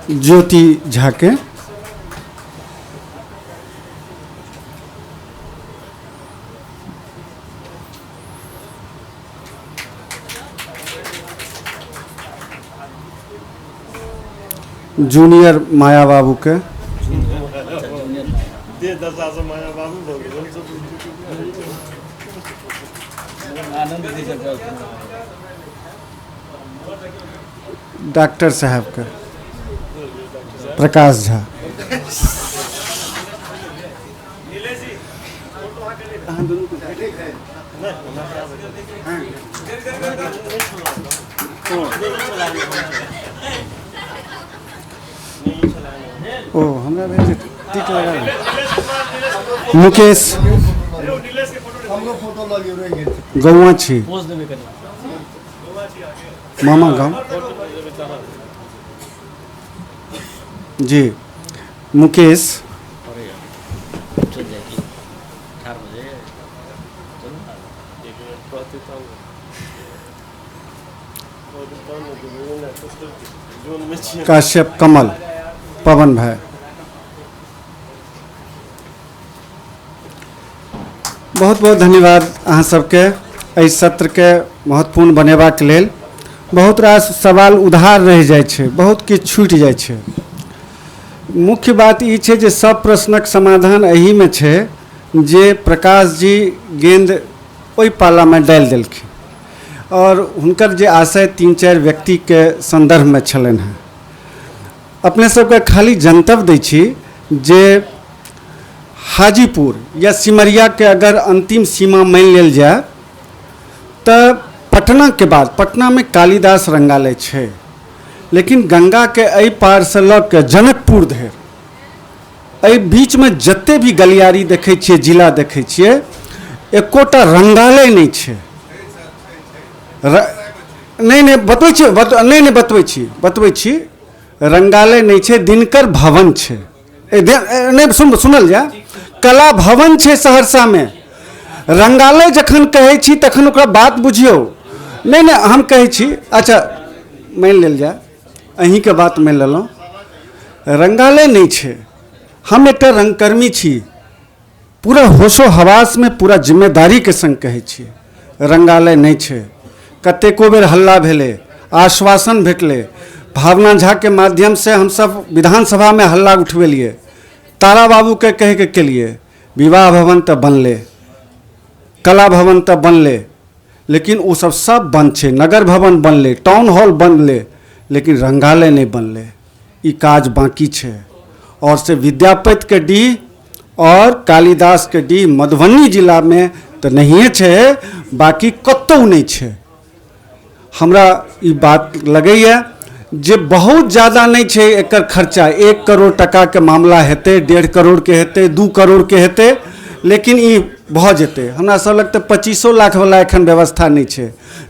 ज्योति झा के, जूनियर माया बाबू के, डॉक्टर साहब के, प्रकाश झा। ओ हमरा भेल जे टिक लगा। मुकेश गौआ छी, मामा गाँव जी। मुकेश काश्यप कमल पवन भाई, बहुत बहुत धन्यवाद अहाँ सबके एहि सत्रके महत्वपूर्ण बनेबाक लेल। बहुत रास सवाल उधार रहि जाइ छै, बहुत किछु छूटि जाइ छै। मुख्य बात ई छै जे सब प्रश्नक समाधान एहिमे छै जे प्रकाश जी गेंद ओहि पालामे डालि देलखिन आओर हुनकर जे आशय 3-4 व्यक्तिके सन्दर्भमे छलनि हेँ। अपने सबके खाली जनतब दै छी जे हाजीपुर या सिमरियाके अगर अंतिम सीमा मानि लेल जाय तऽ पटनाके बाद पटनामे कालिदास रंगालय छै, लेकिन गंगाके एहि पारसँ लऽ के जनकपुर धरि एहि बीचमे जते भी गलियारी देखै छियै, जिला देखै छियै, एकोटा रंगालय नहि छै। नहि नहि बतबै छी, नहि नहि बतबै छी, बतबै छी, रंगालय नहि छै, दिनकर भवन छै। नहि सुनल जाय, कला भवन छै सहरसामे। रंगालय जखन कहै छी तखन ओकरा बात बुझियौ। नहि नहि हम कहै छी, अच्छा मानि लेल जाय, अहीँके बात मानि लेलहुँ, रंगालय नहि छै। हम एकटा रंगकर्मी छी, पूरा होशो हवासमे पूरा जिम्मेदारीके संग कहै छी, रंगालय नहि छै। कतेको बेर हल्ला भेलै, आश्वासन भेटलै, भावना झाके माध्यमसँ हमसब विधानसभामे हल्ला उठबेलियै, तारा बाबूके कहिके केलियै, विवाह भवन तऽ बनलै, कला भवन तऽ बनलै, लेकिन ओ सब सब बंद छै। नगर भवन बनलै, टाउन हॉल बनलै, लेकिन रंगालय नहि बनलै। ई काज बाँकी छै। और से विद्यापतिके डीह और कालिदासके डीह मधुबनी जिलामे तऽ नहिए छै, बाँकी कतहु नहि छै। हमरा ई बात लगैए जे बहुत ज़्यादा नहि छै एकर खर्चा, 1 करोड़ टकाके मामला हेतै, 1.5 करोड़के हेतै, 2 करोड़के हेतै, लेकिन ई भऽ जेतै। हमरा सब लग तऽ 25 लाख वाला एखन व्यवस्था नहि छै।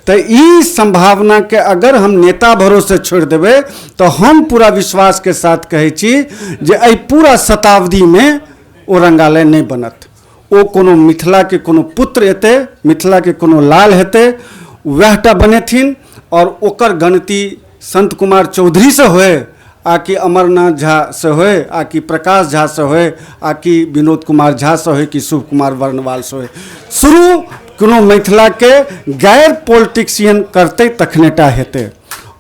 तऽ ई संभावनाके अगर हम नेता भरोसे छोड़ि देबै तऽ हम पूरा विश्वासके साथ कहै छी जे एहि पूरा शताब्दीमे ओ रंगालय नहि बनत। ओ कोनो मिथिलाके कोनो पुत्र एतै, मिथिलाके कोनो लाल हेतै, वएहटा बनेथिन और ओकर गणती संत कुमार चौधरी से होए आ कि अमरनाथ झा से होए आ कि प्रकाश झा से होए आ कि विनोद कुमार झा से होए कि शुभ कुमार वर्णवाल से होए। शुरू कोनो मिथिलाके गैर पॉलिटिशियन करतै तखने टा हेतै।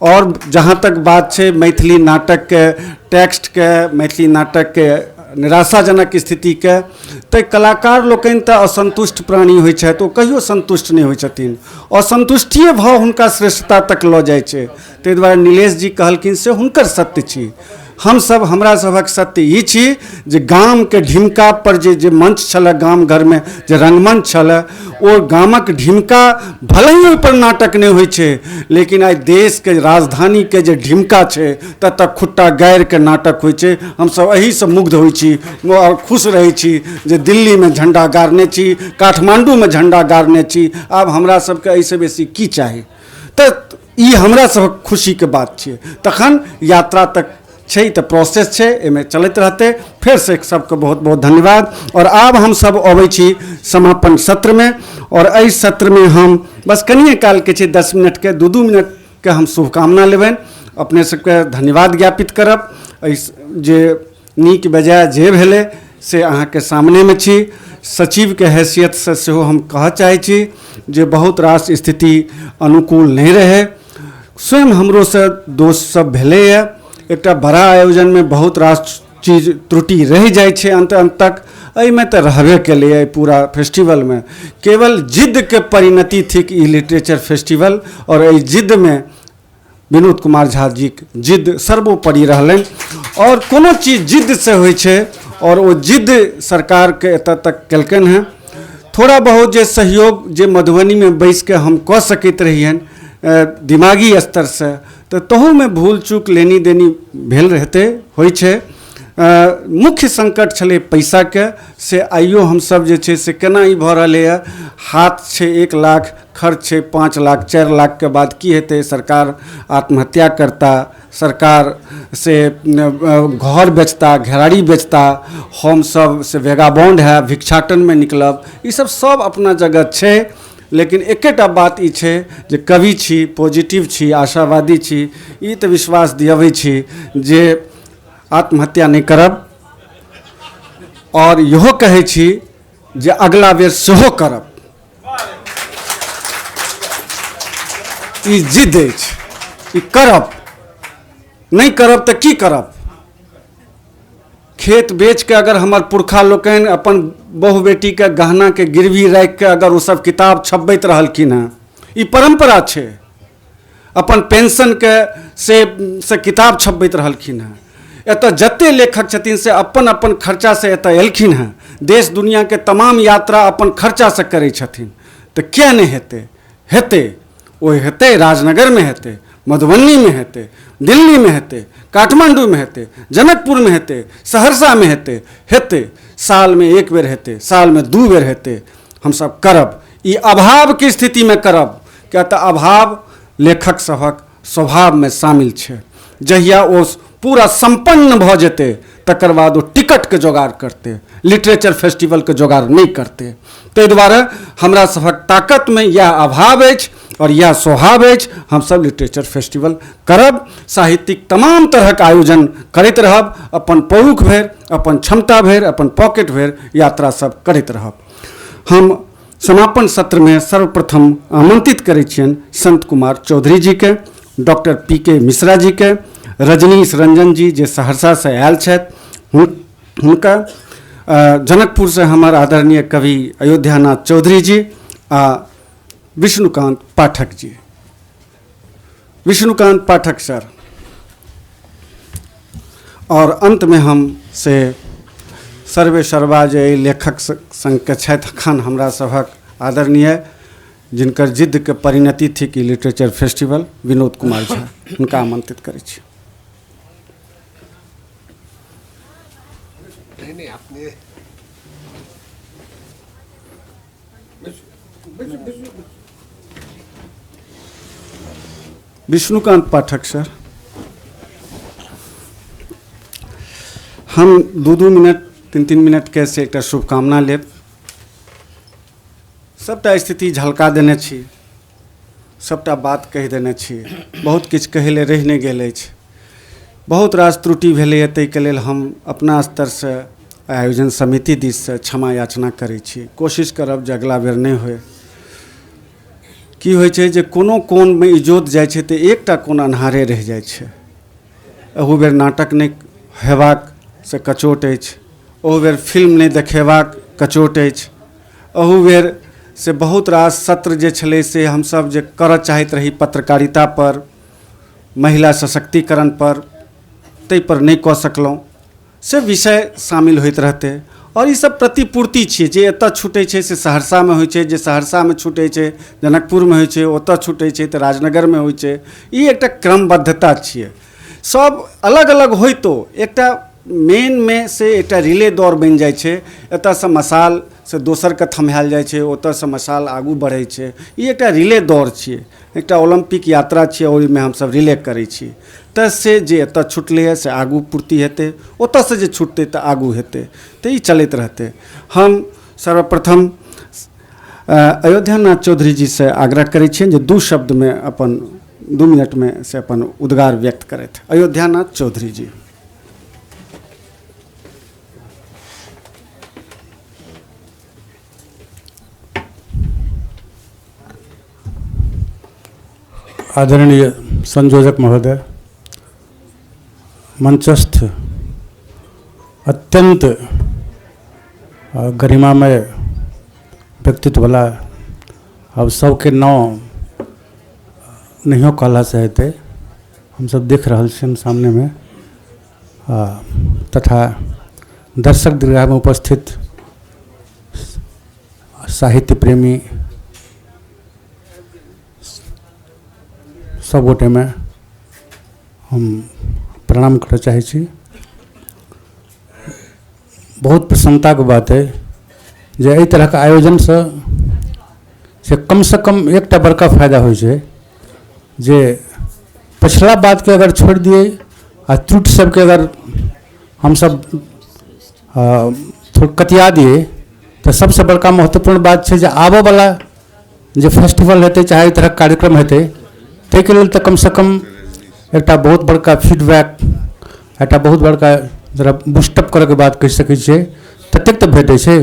और जहाँ तक बात छै मैथिली नाटकके टेक्स्टके, मैथिली नाटकके निराशाजनक स्थितिके, तऽ कलाकार लोकनि तऽ असन्तुष्ट प्राणी होइ छथि, ओ कहियो सन्तुष्ट नहि होइ छथिन। असन्तुष्टिए भाव हुनका श्रेष्ठता तक लऽ जाइ छै। ताहि दुआरे नीलेश जी कहलखिन से हुनकर सत्य छी। हमसब, हमरा सभक सत्य ई छी जे गामके ढिमका पर जे जे मंच छलै, गाम घरमे जे रंगमंच छलै, ओ गामक ढिमका भले ही ओहिपर नाटक नहि होइ छै, लेकिन आइ देशके राजधानीके जे ढिमका छै ततऽ खुट्टा गाड़िके नाटक होइ छै। हमसब एहिसँ मुग्ध होइ छी आओर खुश रहै छी जे दिल्लीमे झण्डा गाड़ने छी, काठमाण्डूमे झण्डा गाड़ने छी, आब हमरा सबके एहिसँ बेसी की चाही। तऽ ई हमरा सबक खुशीके बात छियै। तखन यात्रा तक छै तऽ प्रोसेस छै, एहिमे चलैत रहतै। फेरसँ सबके बहुत बहुत धन्यवाद। और आब हमसब अबै छी समापन सत्रमे, और एहि सत्रमे हम बस कनिए कालके छै, 10 मिनटके, 2-2 मिनटके हम शुभकामना लेबनि, अपने सबके धन्यवाद ज्ञापित करब। एहि जे नीक बेजाय जे भेलै से अहाँके सामनेमे छी। सचिवके हैसियतसँ सेहो हम कहऽ चाहै छी जे बहुत रास स्थिति अनुकूल नहि रहै, स्वयं हमरोसँ दोष सब भेलैए। एकटा बड़ा आयोजनमे बहुत रास चीज त्रुटि रहि जाइ छै अन्त अन्त तक, एहिमे तऽ रहबे केलैए। पूरा फेस्टिवलमे केवल जिद्दके परिणति थिक ई लिटरेचर फेस्टिवल, और एहि जिद्दमे विनोद कुमार झा जीक जिद्द सर्वोपरि रहलनि। और कोनो चीज जिद्दसँ होइ छै, और ओ जिद्द सरकारके एतऽ तक केलकनि हेँ। थोड़ा बहुत जे सहयोग जे मधुबनीमे बैसिके हम कऽ सकैत रहियनि दिमागी स्तरसँ, तऽ तहूमे भूल चूक लेनी देनी भेल रहतै, होइ छै। मुख्य संकट छलै पैसाके, से आइयो हमसब जे छै से केना ई भऽ रहलैए। हाथ छै 1 लाख, खर्च छै 5 लाख, 4 लाखके बाद की हेतै? सरकार आत्महत्या करता, सरकार से घर बेचता, घेरारी बेचता, हमसब से वेगाबॉन्ड है, भिक्षाटनमे निकलब, ई सब सब अपना जगह छै। लेकिन एकेटा बात ई छै जे कवि छी, पॉजिटिव छी, आशावादी छी, ई तऽ विश्वास दिअबै छी जे आत्महत्या नहि करब, और इहो कहै छी जे अगला बेर सेहो करब। ई जिद्द अछि। ई करब। नहि करब तऽ की करब? खेत बेचके अगर हमर पुरखा लोकनि अपन बहु बेटीके गहनाके गिरवी राखिके अगर ओसब किताब छपबैत रहलखिन हँ, ई परम्परा छै, अपन पेंशनके से किताब छपबैत रहलखिन हँ। एतऽ जते लेखक छथिन से अपन अपन खर्चासँ एतऽ एलखिन हँ, देश दुनिआँके तमाम यात्रा अपन खर्चासँ करै छथिन, तऽ किया नहि हेतै? हेतै, ओ हेतै, राजनगरमे हेतै, मधुबनीमे हेतै, दिल्लीमे हेतै, काठमाण्डूमे हेतै, जनकपुरमे हेतै, सहरसामे हेतै, हेतै, सालमे एक बेर हेतै, सालमे 2 बेर हेतै, हमसब करब। ई अभावके स्थितिमे करब, किया तऽ अभाव लेखक सभक स्वभावमे शामिल छै। जहिया ओ पूरा सम्पन्न भऽ जेतै तकर बाद ओ टिकटके जोगाड़ करतै, लिटरेचर फेस्टिवलके जोगाड़ नहि करतै। ताहि दुआरे हमरा सभक ताकतमे इएह अभाव अछि आओर इएह स्वभाव अछि। हमसब लिटरेचर फेस्टिवल करब, साहित्यिक तमाम तरहक आयोजन करैत रहब, अपन पौरुख भरि, अपन क्षमता भरि, अपन पॉकेट भरि यात्रा सब करैत रहब। हम समापन सत्रमे सर्वप्रथम आमंत्रित करै छियनि संत कुमार चौधरी जीके, डॉक्टर पी.के. मिश्रा जीके, रजनीश रंजन जी जे सहरसासँ आयल छथि हुनका, जनकपुरसँ हमर आदरणीय कवि अयोध्यानाथ चौधरी जी आ विष्णुकांत पाठक जी। विष्णुकांत पाठक सर। और अंतमे हम से सर्वे सर्वा जे लेखक संघके छथि अखन हमरा सभक आदरणीय, जिनकर जिद्दके परिणति थिक ई लिटरेचर फेस्टिवल, विनोद कुमार झा, हुनका आमंत्रित करै छी। विष्णुकांत पाठक सर, हम 2-2 मिनट 3-3 मिनट के से एकटा शुभकामना लेब। सबटा स्थिति झलका देने छी, सबटा बात कहि देने छी, बहुत किछु कहै लए रहि नहि गेल अछि, बहुत रास त्रुटि भेलैए, ताहिके लेल हम अपना स्तरसँ आयोजन समिति दिससँ क्षमा याचना करै छी। कोशिश करब जे अगिला बेर नहि होय। की होइ छै जे कोनो कोनमे इजोत जाइ छै तऽ एकटा कोन अन्हारे रहि जाइ छै। एहू बेर नाटक नहि हेबाक से कचोट अछि, ओहू बेर फिल्म नहि देखेबाक कचोट अछि, एहू बेर से बहुत रास सत्र जे छलै से हमसब जे करऽ चाहैत रही पत्रकारिता पर, महिला सशक्तिकरण पर, ताहिपर नहि कऽ सकलहुँ, से विषय शामिल होइत रहतै। आओर ई सब प्रतिपूर्ति छियै, जे एतऽ छूटै छै से सहरसामे होइ छै, जे सहरसामे छूटै छै जनकपुरमे होइ छै, ओतऽ छूटै छै तऽ राजनगरमे होइ छै। ई एकटा क्रमबद्धता छियै, सब अलग अलग होइतो एकटा मेनमे से एकटा रिले दौड़ बनि जाइ छै। एतऽसँ मसाल से दोसरके थम्हायल जाइ छै, ओतऽसँ मसाल आगू बढ़ै छै। ई एकटा रिले दौड़ छियै, एकटा ओलम्पिक यात्रा छियै, ओहिमे हमसब रिले करै छी। तऽ से जे एतऽ छुटलैए से आगू पूर्ति हेतै, ओतऽसँ जे छुटतै तऽ आगू हेतै, तऽ ई चलैत रहतै। हम सर्वप्रथम अयोध्यानाथ चौधरी जीसँ आग्रह करै छियनि जे 2 शब्दमे अपन 2 मिनटमे से अपन उद्गार व्यक्त करथि। अयोध्यानाथ चौधरी जी। आदरणीय संयोजक महोदय, मंचस्थ अत्यंत गरिमामय व्यक्तित्व वाला, अब सबके नाम नहियो कहला से हेतै, हम सब देख रहल छियनि सामने में, तथा दर्शक दीर्घा में उपस्थित साहित्य प्रेमी सब गोटे में हम प्रणाम करऽ चाहै छी। बहुत प्रसन्नताके बात है जे एहि तरहके आयोजनसँ से कमसँ कम एकटा बड़का फायदा होइ छै जे पछिला बातके अगर छोड़ि दियै आ त्रुटि सबके अगर हमसब थोड़ा कतिया दियै तऽ सबसँ बड़का महत्वपूर्ण बात छै जे आबऽवला जे फेस्टिवल हेतै चाहे एहि तरहक कार्यक्रम हेतै ताहिके लेल तऽ कमसँ कम एकटा बहुत बड़का फीडबैक, एकटा बहुत बड़का जरा बूस्टअप करऽके बात कहि सकै छियै, ततेक तऽ भेटै छै।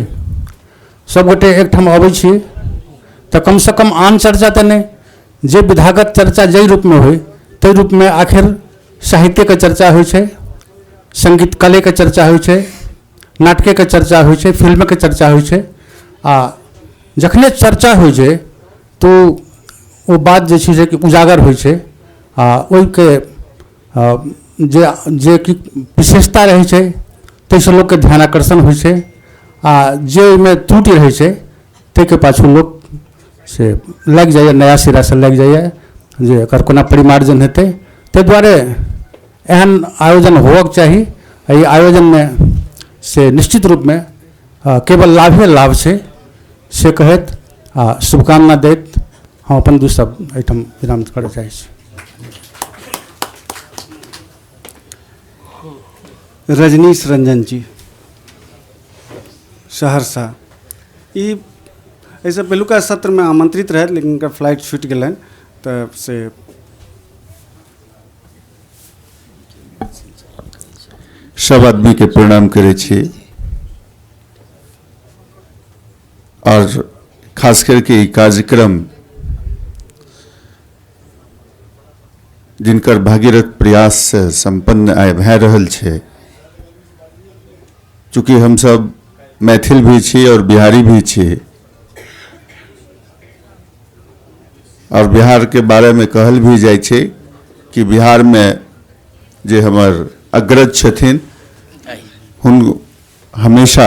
सबगोटे एकठाम अबै छी तऽ कमसँ कम आन चर्चा तऽ नहि, जे विधागत चर्चा जाहि रूपमे होइ ताहि रूपमे आखिर साहित्यके चर्चा होइ छै, सङ्गीत कलेके चर्चा होइ छै, नाटकेके चर्चा होइ छै, फिल्मके चर्चा होइ छै। आ जखने चर्चा होइ छै तऽ ओ बात जे छै से कि उजागर होइ छै आ ओहिके जे जे कि विशेषता रहै छै ताहिसँ लोकके ध्यान आकर्षण होइ छै आ जे ओहिमे त्रुटि रहै छै ताहिके पाछू लोक से लागि जाइए, नया सिरासँ लागि जाइए जे एकर कोना परिमार्जन हेतै। ताहि दुआरे एहन आयोजन होबक चाही। एहि आयोजनमे से निश्चित रूपमे केवल लाभे लाभ छै से कहैत आ शुभकामना दैत हम अपन दू शब्द एहिठाम विराम करय चाहै छी। रजनीश रंजन जी, सहरसा। ई एहिसँ पहिलुका सत्रमे आमंत्रित रहथि, लेकिन हुनकर फ्लाइट छूटि गेलनि तऽ से सब आदमीके प्रणाम करै छी और खास करके ई कार्यक्रम जिनकर भागीरथ प्रयास से संपन्न आइ भए रहल छै। चूँकि हम सब मैथिल भी छी और बिहारी भी छी और बिहार के बारे में कहल भी जाइ छै कि बिहार में जे हमर अग्रज छथिन हुन हमेशा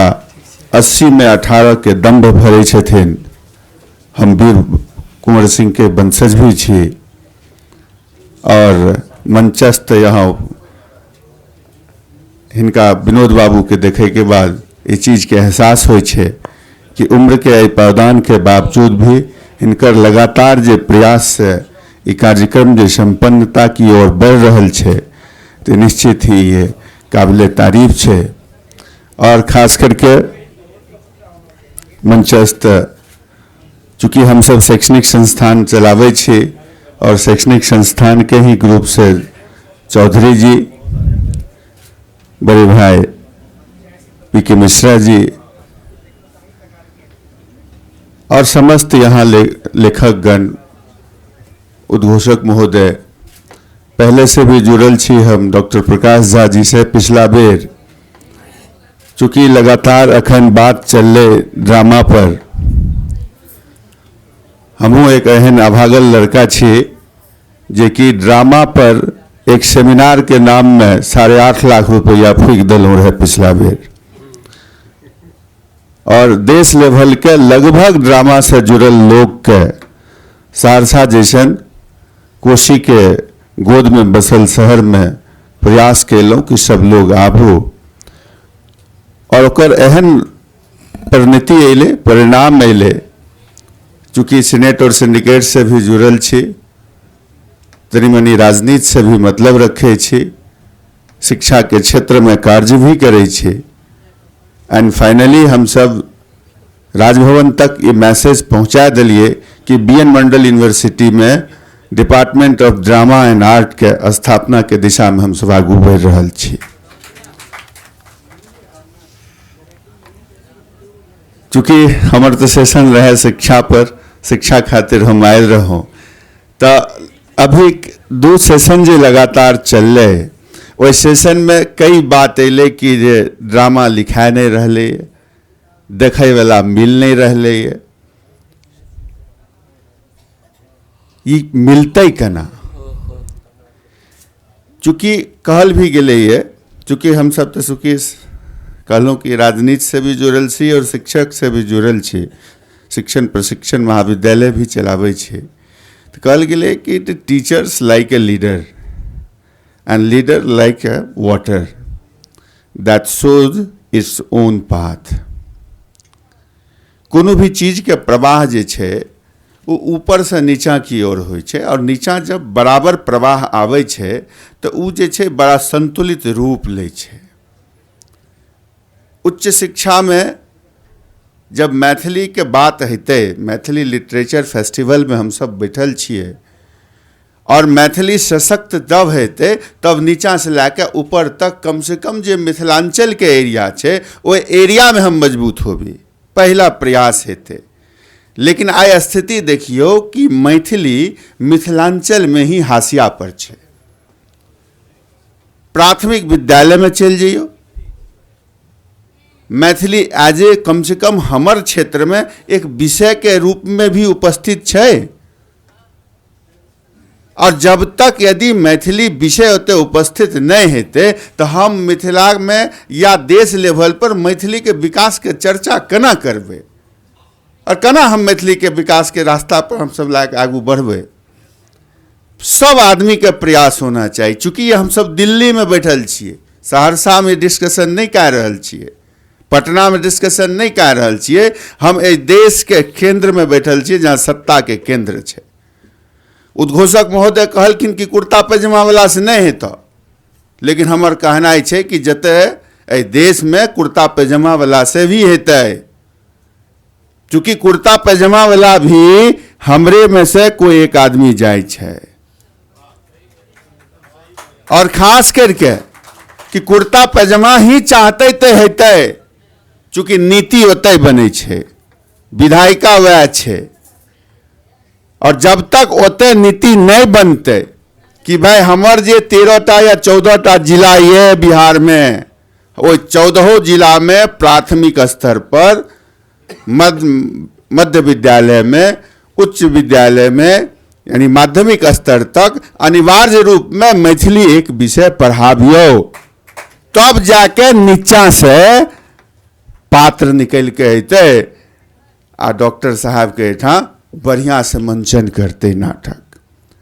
80 में 18 के दम्भ भरै छथिन। हम वीर कुंवर सिंह के वंशज भी छी और मंचस्थ यहाँ हिनका विनोद बाबू के देखे के बाद ये चीज़ के एहसास होइ छै कि उम्र के एहि पायदान के बावजूद भी हिनकर लगातार जे प्रयास से ई कार्यक्रम जे संपन्नता की ओर बढ़ रहल छै तो निश्चित ही ये काबिले तारीफ छै। और खास करके मंचस्थ चूँकि हम सब शैक्षणिक संस्थान चलाबै छी और शैक्षणिक संस्थान के ही ग्रुप से चौधरी जी, बड़े भाई पी के मिश्रा जी और समस्त यहाँ लेखकगण, उद्घोषक महोदय, पहले से भी जुड़ल छी हम डॉक्टर प्रकाश झा जी से पिछला बेर। चूँकि लगातार अखन बात चलले ड्रामा पर, हमहूँ एक एहन अभागल लड़का छी जे कि ड्रामा पर एक सेमिनार के नाम में 8.5 लाख रुपया फूकि देलहुँ रहे पिछला बेर और देश लेवल के लगभग ड्रामा से जुड़ल लोग के सहरसा जैसन कोसी के गोद में बसल शहर में प्रयास केलहुँ कि सब लोग आबू और ओकर एहन परिणति अयलै, परिणाम अयलै। चूँकि सीनेट और सिंडिकेट से भी जुड़ल छी, तनी मनी राजनीति से भी मतलब रखे छी, शिक्षा के क्षेत्र में कार्य भी करै छी एंड फाइनली हम सब राजभवन तक ये मैसेज पहुंचा दिलिए कि बी एन मंडल यूनिवर्सिटी में department of drama and art के स्थापना के दिशा में हम सब आगू बढ़ि रहल छी। चूँकि हमर तो सेशन रहे शिक्षा पर, शिक्षा खातिर हम आयल रहूँ, तो अभी 2 सेशन जे लगातार चललै ओहि सेशन में कई बात अयलै कि जे ड्रामा लिखाए नहीं रहलै, देखैवला मिल नहीं रहलै, ई मिलतै केना। चूँकि कहल भी गेलैए, चूँकि हम सब तो चूँकि कहलहुँ कि राजनीति से भी जुड़ल छी और शिक्षक से भी जुड़ल छी, शिक्षण प्रशिक्षण महाविद्यालय भी चलाबै छी, तो कहल गेलै कि teachers like a leader and leader like a water that shows its own path. कोनो भी चीजके प्रवाह जे छै ओ ऊपरसँ नीचाँ की ओर होइ छै और नीचाँ जब बराबर प्रवाह आबै छै तऽ ओ जे छै बड़ा संतुलित रूप लै छै। उच्च शिक्षामे जब मैथिलीके बात हेतै, मैथिली लिटरेचर फेस्टिवलमे हमसब बैठल छियै और मैथिली सशक्त तब हेतै तब नीचाँसँ लए कऽ ऊपर तक कम से कम जे मिथिलाञ्चलके एरिया छै ओहि एरियामे हम मजबूत होबी, पहिला प्रयास हेतै। लेकिन आइ स्थिति देखियौ कि मैथिली मिथिलांचलमे ही हाशिया पर छै। प्राथमिक विद्यालयमे चलि जइयौ, मैथिली एज ए कम से कम हमर क्षेत्रमे एक विषयके रूपमे भी उपस्थित छै। और जब तक यदि मैथिली विषय ओतय उपस्थित नहि हेतै तऽ हम मिथिलामे या देश लेवल पर मैथिलीके विकासके चर्चा केना करबै और केना हम मैथिलीके विकासके रास्ता पर हमसब लए कऽ आगू बढ़बै। सब आदमीके प्रयास होना चाही। चूँकि हमसब दिल्लीमे बैठल छियै, सहरसामे डिस्कशन नहि कए रहल छियै, पटनामे डिस्कशन नहि कए रहल छियै, हम एहि देशके केन्द्रमे बैठल छियै जहाँ सत्ताके केन्द्र छै। उद्घोषक महोदय कहलखिन कि कुर्ता पैजामा वाला से नहि हेतऽ, लेकिन हमर कहनाइ छै कि जतय एहि देशमे कुर्ता पैजामा वाला से भी हेतै। चूँकि कुर्ता पैजामा वाला भी हमरे में से कोई एक आदमी जाइ छै, और खास करके कि कुर्ता पैजामा ही चाहते तो हेतै, चूँकि नीति ओतय बनै छै, विधायिका वएह छै। और जब तक ओतय नीति नहीं बनते कि भाई हमर जे 13टा या 14टा जिला ये बिहार में, ओहि 14 जिला में प्राथमिक स्तर पर मध्य विद्यालय में, उच्च विद्यालय में, यानी माध्यमिक स्तर तक अनिवार्य रूप में मैथिली एक विषय पढ़ाबियौ, तब जाके नीचा से पात्र निकल के अयतै आ डॉक्टर साहब के एहिठाम बढ़िया से मंचन करते नाटक,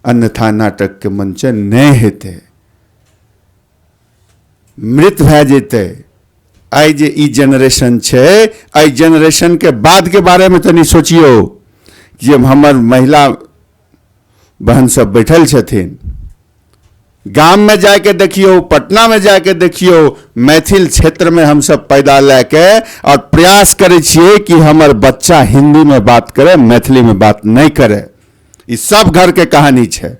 अन्यथा नाटक के मंचन नहीं हेतै, मृत भए जेतै। आइ जे ई जेनरेशन छै, एहि जेनरेशन के बाद के बारे में तनी सोचियौ जे हमर महिला बहन सब बैठल छथिन, गाम में जाके देखियौ, पटना में जाके देखियौ, मैथिल क्षेत्र में हम सब पैदा लए के और प्रयास करै छियै कि हमर बच्चा हिंदी में बात करे, मैथिली में बात नहीं करे। ई सब घर के कहानी छै।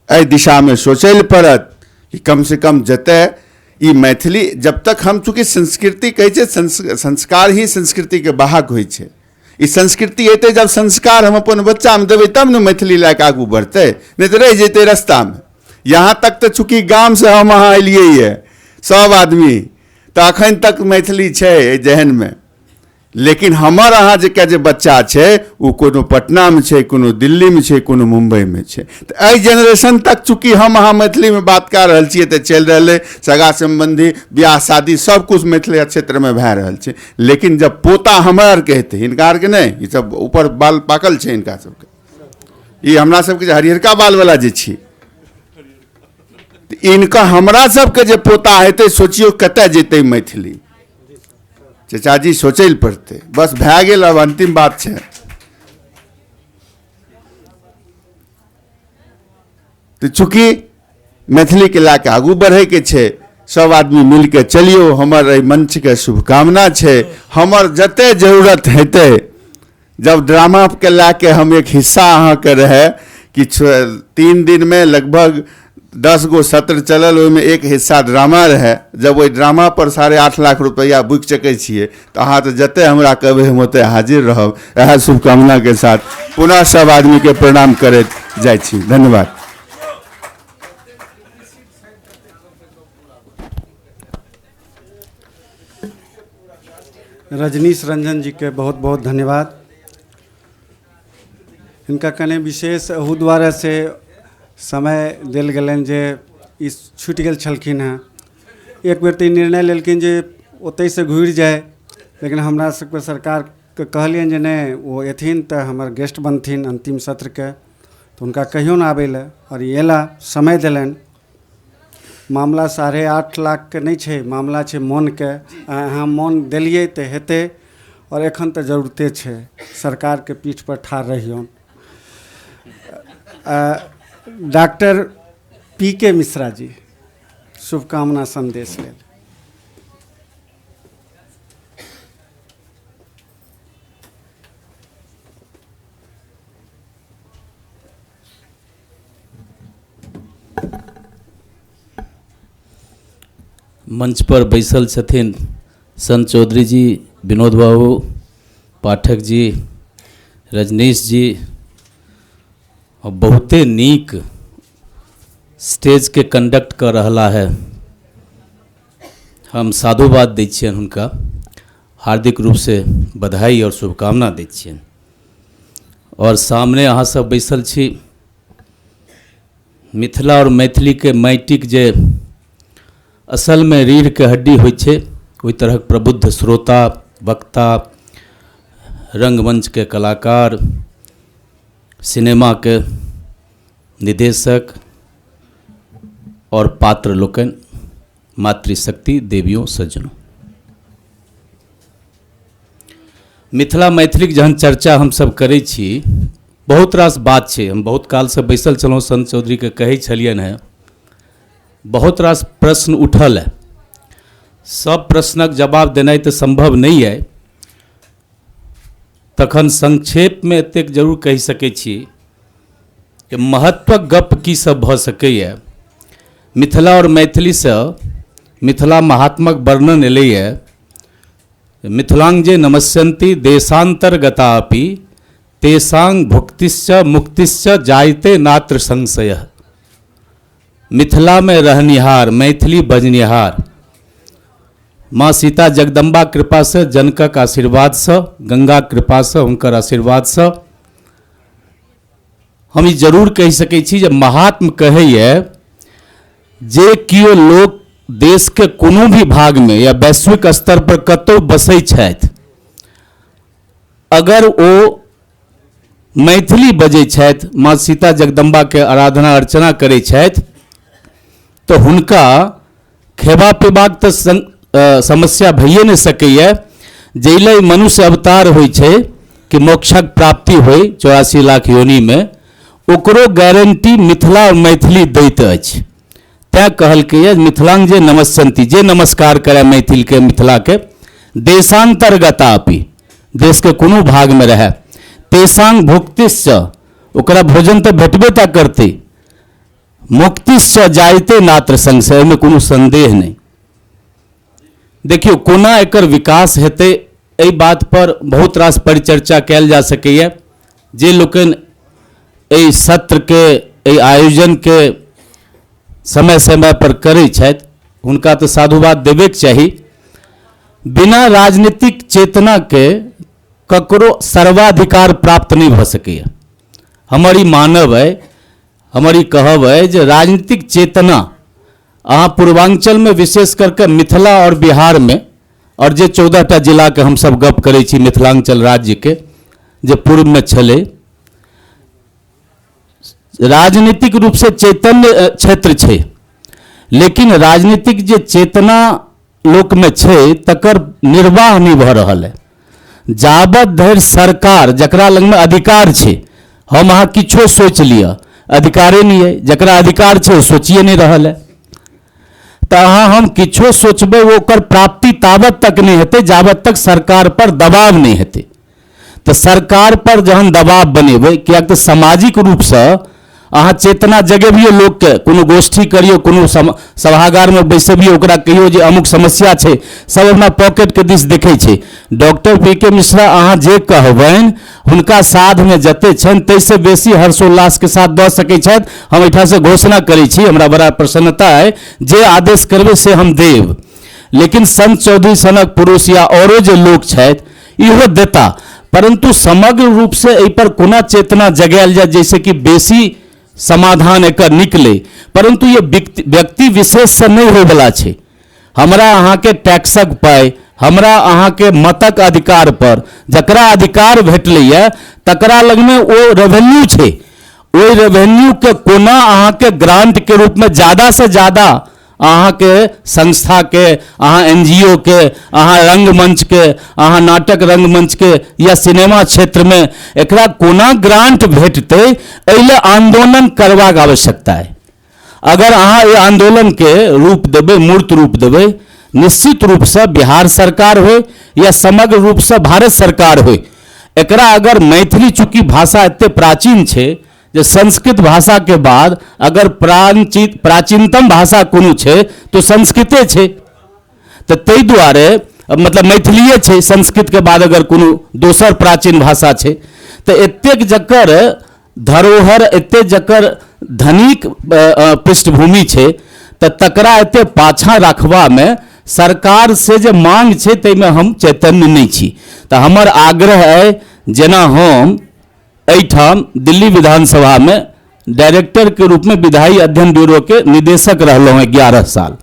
एहि दिशा में सोचै लए पड़त कि कम से कम जतय ई मैथिली, जब तक हम चूँकि संस्कृति कहै छै, संस्कार ही संस्कृति के वाहक होइ छै। ई संस्कृति एतै जब संस्कार हम अपन बच्चामे देबै तब ने मैथिली लए कऽ आगू बढ़तै, नहि तऽ रहि जेतै रास्तामे। यहाँ तक तऽ चूँकि गामसँ हम अहाँ एलियै ये सब आदमी, तऽ अखन तक मैथिली छै एहि जहनमे। लेकिन हमर अहाँ जे जे बच्चा छै ओ कोनो पटनामे छै, कोनो दिल्लीमे छै, कोनो मुम्बईमे छै। तऽ एहि जेनरेशन तक चूँकि हम अहाँ मैथिलीमे बात कए रहल छियै तऽ चलि रहलै, सगा सम्बन्धी ब्याह शादी सब कुछ मैथिली क्षेत्रमे भए रहल छै। लेकिन जब पोता हमरा आरके हेतै, हिनका आरके नहि, ई सब ऊपर बाल पाकल छै हिनका सबके, ई हमरा सबके जे हरिहरका बालवला जे छी, इनका हमरा सबके जे पोता हेतै, सोचियौ कतय जेतै मैथिली। चचाजी सोचै लए पड़तै। बस भए गेल, अब अंतिम बात छै। तऽ चूँकि मैथिलीके लए कऽ आगू बढ़ैके छै, सब आदमी मिलके चलियौ। हमर एहि मंचके शुभकामना छै। हमर जते जरूरत हेतै, जब ड्रामाके लए के हम एक हिस्सा अहाँके रहै कि 3 दिनमे लगभग 10 गो सत्र चलल, ओहिमे एक हिस्सा ड्रामा रहै। जब ओहि ड्रामा पर 8.5 लाख रुपैआ बुकि सकै छियै तऽ अहाँ तऽ जते हमरा कहबै हम ओतय हाजिर रहब। इएह शुभकामनाके साथ पुनः सब आदमीके प्रणाम करैत जाइ छी। धन्यवाद। रजनीश रंजन जी के बहुत बहुत धन्यवाद। हिनका कने विशेष अहू दुआरे से समय देल गेलनि जे ई छुटि गेल छलखिन हेँ। एक बेर तऽ ई निर्णय लेलखिन जे ओतहिसँ घुरि जाय, लेकिन हमरा सबके सरकारके कहलियनि जे नहि, ओ एथिन तऽ हमर गेस्ट बनथिन अन्तिम सत्रके, तऽ हुनका कहियौन आबै लए, आओर ई अयला, समय देलनि। मामला 8.5 लाखके नहि छै, मामला छै मोनके। अहाँ मोन देलियै तऽ हेतै, और एखन तऽ जरूरते छै, सरकारके पीठ पर ठाढ़ रहियौन। Doctor P K. मिश्रा जी, शुभकामना संदेश लेल। मंच पर बैसल छथिन संत चौधरी जी, विनोद बाबू, पाठक जी, रजनीश जी बहुते नीक स्टेजके कंडक्ट कऽ रहला है। हम साधुवाद दै छियनि हुनका, हार्दिक रूपसँ बधाई आओर शुभकामना दै छियनि। आओर सामने अहाँ सब बैसल छी मिथिला आओर मैथिलीके माटिक जे असलमे रीढ़के हड्डी होइ छै, ओहि तरहक प्रबुद्ध श्रोता, वक्ता, रंगमंचके कलाकार, सिनेमाके निदेशक और पात्र लोकनि, मातृशक्ति देवियों सज्जनों, मिथिला मैथिलीक जहन चर्चा हमसब करै छी, बहुत रास बात छै। हम बहुत कालसँ बैसल छलहुँ, संत चौधरीके कहै छलियनि हेँ, बहुत रास प्रश्न उठल है, सब प्रश्नक जवाब देनाइ तऽ संभव नहि अइ। तखन संक्षेपमे एतेक जरूर कहि सकै छी कि महत्वक गप की सब भऽ सकैए। मिथिला और मैथिलीसँ मिथिला महात्मक वर्णन एलैए, मिथिलांग जे नमस्यन्ति देशान्तर्गता अपि तेषां भुक्तिश्च मुक्तिश्च जायते नात्र संशयः। मिथिलामे रहनिहार, मैथिली बजनिहार, माँ सीता जगदम्बा कृपासँ, जनकक आशीर्वादसँ, गंगा कृपासँ, हुनकर आशीर्वादसँ हम ई जरूर कहि सकै छी जे महात्म कहैए जे केओ लोक देशके कोनो भी भागमे या वैश्विक स्तर पर कतहु बसै छथि, अगर ओ मैथिली बजै छथि, माँ सीता जगदम्बाके आराधना अर्चना करै छथि, तऽ हुनका खेबा पीबाक तऽ समस्या भइए नहि सकैए। जाहि लए मनुष्य अवतार होइ छै कि मोक्षक प्राप्ति होइ 84 लाख योनिमे, ओकरो गारंटी मिथिला और मैथिली दैत अछि। तैँ कहलकैए मिथिलांग जे नमस्यन्ति, जे नमस्कार करय मैथिलके, मिथिलाके, देशान्तर्गतापि, देशके कोनो भागमे रहए, तेषां भुक्तिश्च, ओकरा भोजन तऽ भेटबे टा करतै, मुक्तिश्च जायते नात्र संशय, एहिमे कोनो संदेह नहि। देखियौ कोना एकर विकास हेतै, एहि बात पर बहुत रास परिचर्चा कयल जा सकैए। जे लोकनि एहि सत्रके, एहि आयोजनके समय समय पर करै छथि, हुनका तऽ साधुवाद देबेके चाही। बिना राजनीतिक चेतनाके ककरो सर्वाधिकार प्राप्त नहि भऽ सकैए। हमर ई मानब अइ, हमर ई कहब अइ जे राजनीतिक चेतना अहाँ पूर्वांचलमे, विशेष करके मिथिला और बिहारमे, और जे 14टा जिलाके हमसब गप करै छी मिथिलांचल राज्यके, जे पूर्वमे छलै, राजनीतिक रूपसँ चैतन्य क्षेत्र छै, लेकिन राजनीतिक जे चेतना लोकमे छै तकर निर्वाह नहि भऽ रहल है। जाबत धरि सरकार, जकरा लगमे अधिकार छै, हम अहाँ किछो सोचि लिअ, अधिकारे नहि अइ, जकरा अधिकार छै ओ सोचिए नहि रहल है, तऽ अहाँ हम किछो सोचबै ओकर प्राप्ति ताबत तक नहि हेतै जाबत तक सरकार पर दबाव नहि हेतै। तऽ सरकार पर जहन दबाव बनेबै, किएक तऽ सामाजिक रूपसँ अहाँ चेतना जगेबियौ लोकके, कोनो गोष्ठी करियौ, कोनो सभागारमे बैसबियौ, ओकरा कहियौ जे अमुक समस्या छै, सब अपना पॉकेटके दिस देखै छै। डॉक्टर पी के मिश्रा अहाँ जे कहबनि हुनका साधमे जते छनि ताहिसँ बेसी हर्षोल्लासके साथ दऽ सकै छथि। हम एहिठामसँ घोषणा करै छी, हमरा बड़ा प्रसन्नता अइ, जे आदेश करबै से हम देब। लेकिन संत चौधरी सनक पुरुष या औरो जे लोक छथि इहो देता, परंतु समग्र रूप से एहि पर कोना चेतना जगायल जाय जैसे कि बेसी समाधान एकर निकले, परंतु ये व्यक्ति विशेष से नहीं होयवला छै। हमरा अहाँके टैक्सक पाइ, हमरा अहाँके मतक अधिकार पर जकरा अधिकार भेटलैए तकरा लगमे ओ रेवेन्यू छै, ओहि रेवेन्यूके कोना अहाँके ग्रांटके रूपमे ज़्यादा से ज़्यादा अहाँके संस्थाके, अहाँ NGO के, अहाँ रंगमंचके, अहाँ नाटक रंगमंचके या सिनेमा क्षेत्रमे एकरा कोना ग्रांट भेटतै, एहि लए आंदोलन करबाक आवश्यकता है। अगर अहाँ एहि आंदोलनके रूप देबै, मूर्त रूप देबै, निश्चित रूपसँ बिहार सरकार होय या समग्र रूपसँ भारत सरकार होय, एकरा अगर मैथिली चूँकि भाषा एते प्राचीन छै जे संस्कृत भाषा के बाद अगर प्राचीनतम भाषा कोनो छै तो संस्कृते छै, तऽ ताहि दुआरे मतलब मैथिलीए छै, संस्कृत के बाद अगर कोनो दोसर प्राचीन भाषा छै, तऽ एतेक जकर धरोहर, एतेक जकर धनिक पृष्ठभूमि छै, तऽ तकरा एते पाछाँ राखबामे सरकार से जे मांग छै ताहिमे हम चैतन्य नहि छी। तऽ हमर आग्रह अइ, जेना हम एहिठाम दिल्ली विधानसभामे डायरेक्टरके रूपमे विधायी अध्ययन ब्यूरोके निदेशक रहलहुँ हेँ 11 साल।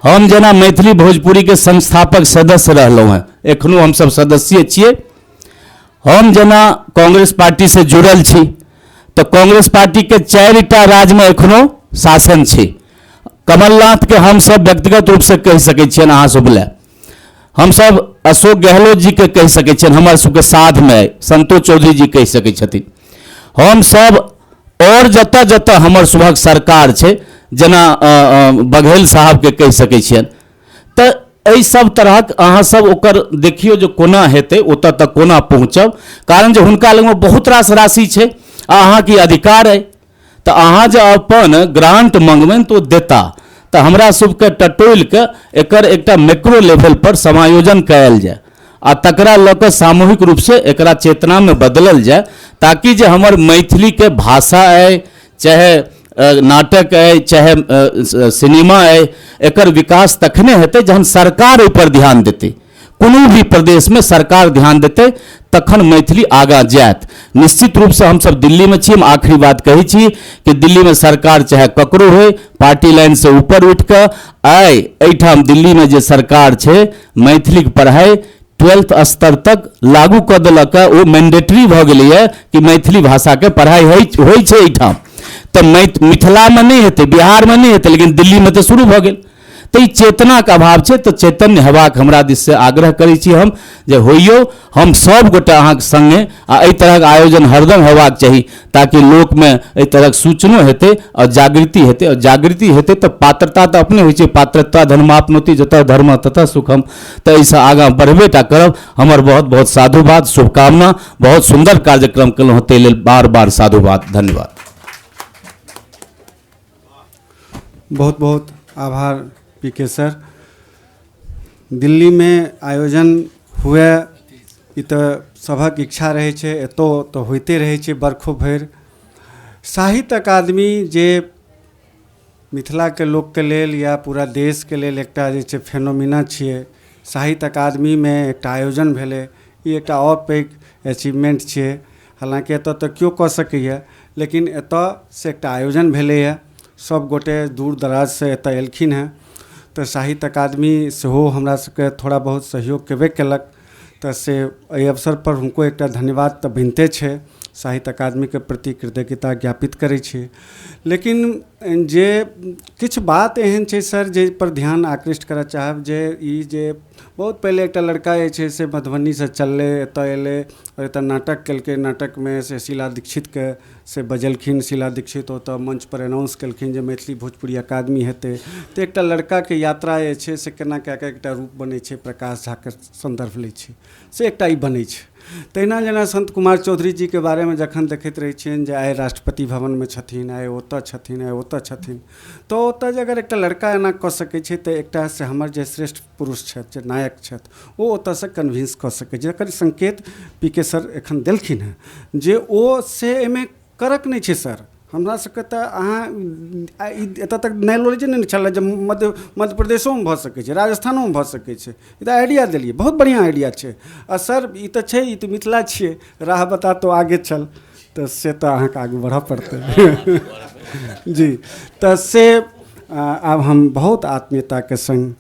हम जेना मैथिली भोजपुरीके संस्थापक सदस्य रहलहुँ हेँ, एखनो हमसब सदस्य छियै। हम जेना कांग्रेस पार्टी से जुड़ल छी, तऽ कांग्रेस पार्टीके 4टा राज्यमे एखनो शासन छै। कमलनाथके हमसब व्यक्तिगत रूपसँ कहि सकै छियनि अहाँ सब लए, हमसब अशोक गहलोत जीके कहि सकै छियनि, हमर सबके साथमे अइ, संतोष चौधरी जी कहि सकै छथिन। हमसब आओर जतऽ जतऽ हमर सभक सरकार छै, जेना बघेल साहबके कहि सकै छियनि। तऽ एहि सब तरहक अहाँ सब ओकर देखियौ जे कोना हेतै, ओतऽ तक कोना पहुँचब, कारण जे हुनका लगमे बहुत रास राशि छै आ अहाँके अधिकार अइ, तऽ अहाँ जे अपन ग्रांट मंगबनि तऽ ओ देता। तऽ हमरा सबके टटोलि कऽ एकर एकटा मैक्रो लेवल पर समायोजन कयल जाय आ तकरा लऽ कऽ सामूहिक रूपसँ एकरा चेतनामे बदलल जाय, ताकि जे हमर मैथिलीके भाषा अइ, चाहे नाटक अइ, चाहे सिनेमा अइ, एकर विकास तखने हेतै जहन सरकार ओहिपर ध्यान देतै। कोनो भी प्रदेशमे सरकार ध्यान देतै तखन मैथिली आगाँ जायत। निश्चित रूपसँ हमसब दिल्लीमे छी। हम आखिरी बात कहै छी कि दिल्लीमे सरकार चाहे ककरो होइ, पार्टी लाइनसँ ऊपर उठि कऽ आइ एहिठाम दिल्लीमे जे सरकार छै, मैथिलीके पढ़ाइ 12th स्तर तक लागू कऽ देलक, ओ मैंडेटरी भऽ गेलैए कि मैथिली भाषाके पढ़ाइ होइ छै एहिठाम। तऽ मिथिलामे नहि हेतै, बिहारमे नहि हेतै, लेकिन दिल्लीमे तऽ शुरू भऽ गेल। तऽ ई चेतनाके अभाव छै। तऽ चैतन्य हेबाक हमरा दिससँ आग्रह करै छी हम जे होइयौ, हम सब गोटे अहाँके सङ्गे, आ एहि तरहक आयोजन हरदम हेबाक चाही ताकि लोकमे एहि तरहक सूचनो हेतै आओर जागृति हेतै। आओर जागृति हेतै तऽ पात्रता तऽ अपने होइ छै, पात्रता धर्मापनोति जतऽ धर्म ततः सुखम। तऽ एहिसँ आगाँ बढ़बे टा करब। हमर बहुत बहुत साधुवाद, शुभकामना। बहुत सुन्दर कार्यक्रम केलहुँ, ताहि लेल बार बार साधुवाद, धन्यवाद। बहुत बहुत आभार पी के सर। दिल्लीमे आयोजन हुए ई तऽ सभक इच्छा रहै छै, एतौ तऽ होइते रहै छै बरखो भरि। साहित्य अकादमी जे मिथिलाके लोकके लेल या पूरा देशके लेल एकटा जे छै फेनोमिना छियै, साहित्य अकादमीमे एकटा आयोजन भेलै, ई एकटा आओर पैघ अचीवमेंट छियै। हालाँकि एतऽ तऽ केओ कऽ सकैए, लेकिन एतऽ से एकटा आयोजन भेलैए, सब गोटे दूर दराजसँ एतऽ एलखिन हेँ, तऽ साहित्य अकादमी सेहो हमरा सबके थोड़ा बहुत सहयोग केबे केलक, तऽ से एहि अवसरपर हुनको एकटा धन्यवाद तऽ बनिते छै। साहित्य अकादमीके प्रति कृतज्ञता ज्ञापित करै छी। लेकिन जे किछु बात एहन छै सर जाहिपर ध्यान आकृष्ट करऽ चाहब, जे ई जे बहुत पहिले एकटा लड़का जे छै से मधुबनीसँ चललै, एतऽ एलै आओर एतऽ नाटक केलकै। नाटकमे से शीला दीक्षितके से बजेलखिन, शीला दीक्षित ओतऽ मञ्चपर अनाउंस केलखिन जे मैथिली भोजपुरी अकादमी हेतै। तऽ एकटा लड़काके यात्रा जे छै से केना कए कऽ एकटा रूप बनै छै, प्रकाश झाके सन्दर्भ लै छै, से एकटा ई बनै छै। तहिना जेना संत कुमार चौधरी जीके बारेमे जखन देखैत रहै छियनि जे आइ राष्ट्रपति भवनमे छथिन, आइ ओतऽ छथिन, आइ ओतऽ छथिन, तऽ ओतऽ जे अगर एकटा लड़का एना कऽ सकै छै तऽ एकटा से हमर जे श्रेष्ठ पुरुष छथि, जे नायक छथि, ओ ओतऽसँ कन्विन्स कऽ सकै छै। जकर संकेत पी के सर एखन देलखिन हेँ जे ओ से एहिमे करक नहि छै सर। हमरा सबके तऽ अहाँ एतऽ तक नॉलेजे नहि छलै जे मध्य प्रदेशोमे भऽ सकै छै, राजस्थानोमे भऽ सकै छै। ई तऽ आइडिया देलियै, बहुत बढ़िआँ आइडिया छै। आ सर ई तऽ छै, ई तऽ मिथिला छियै, राह बता तो आगे चल, तऽ से तऽ अहाँके आगू बढ़ऽ पड़तै जी। तऽ से आब हम बहुत आत्मीयताके सङ्ग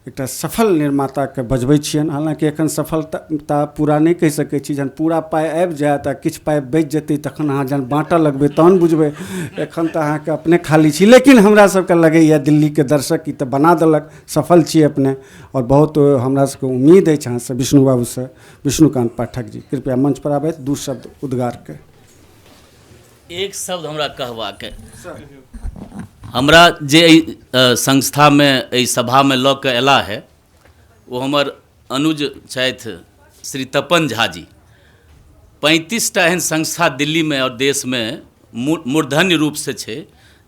एकटा सफल निर्माताके बजबै छियनि। हालाँकि एखन सफलता पूरा नहि कहि सकै छी, जहन पूरा पाइ आबि जायत आ किछु पाइ बचि जेतै तखन अहाँ जहन बाँटऽ लगबै तहन बुझबै। एखन तऽ अहाँके अपने खाली छी, लेकिन हमरा सबके लगैए दिल्लीके दर्शक ई तऽ बना देलक, सफल छी अपने, आओर बहुत हमरा सबके उम्मीद अछि अहाँसँ, विष्णु बाबूसँ। विष्णुकान्त पाठक जी कृपया मंच पर आबथि, दू शब्द उद्गारके। एक शब्द हमरा कहबाक हमरा जे एहि संस्थामे एहि सभामे लऽ कऽ अयला है ओ हमर अनुज छथि श्री तपन झा जी। 35टा एहन संस्था दिल्लीमे आओर देशमे मूर्धन्य रूपसँ छै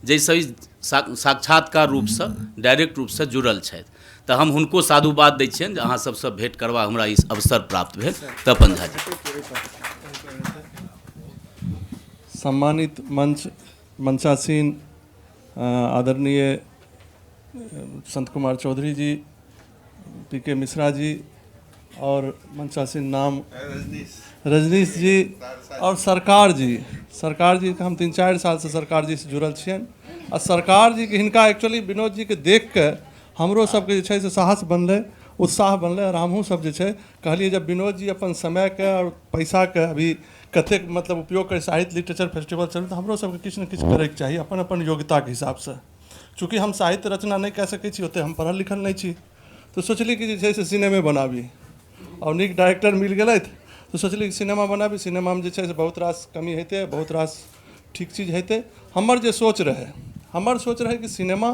जाहिसँ ई साक्षात्कार रूपसँ डायरेक्ट रूपसँ जुड़ल छथि। तऽ हम हुनको साधुवाद दै छियनि जे अहाँ सबसँ भेँट करबा हमरा ई अवसर प्राप्त भेल। तपन झा जी। सम्मानित मंच मंचासीन आदरणीय संत कुमार चौधरी जी, पी के मिश्रा जी और मंचासीन नाम रजनीश जी और सरकार जी। सरकार जी के हम 3-4 साल से सरकार जी से जुड़ल छियनि आ सरकार जी के हिनका एक्चुअली विनोद जी के देख के हमरो सबके जे छै से साहस बनलै, उत्साह बनलै और हमहूँ सब जे छै कहलियै जब विनोद जी अपन समयके और पैसाके अभी कतेक मतलब उपयोग करै साहित्य लिटरेचर फेस्टिवल चलू तऽ हमरो सबके किछु ने किछु करैके चाही अपन अपन योग्यताके हिसाबसँ। चूँकि हम साहित्य रचना नहि कए सकै छी, ओतेक हम पढ़ल लिखल नहि छी, तऽ सोचली कि जे छै से सिनेमे बनाबी और नीक डायरेक्टर मिल गेलथि तऽ सोचली कि सिनेमा बनाबी। सिनेमामे जे छै से बहुत रास कमी हेतै, बहुत रास ठीक चीज हेतै। हमर जे सोच रहै, हमर सोच रहै कि सिनेमा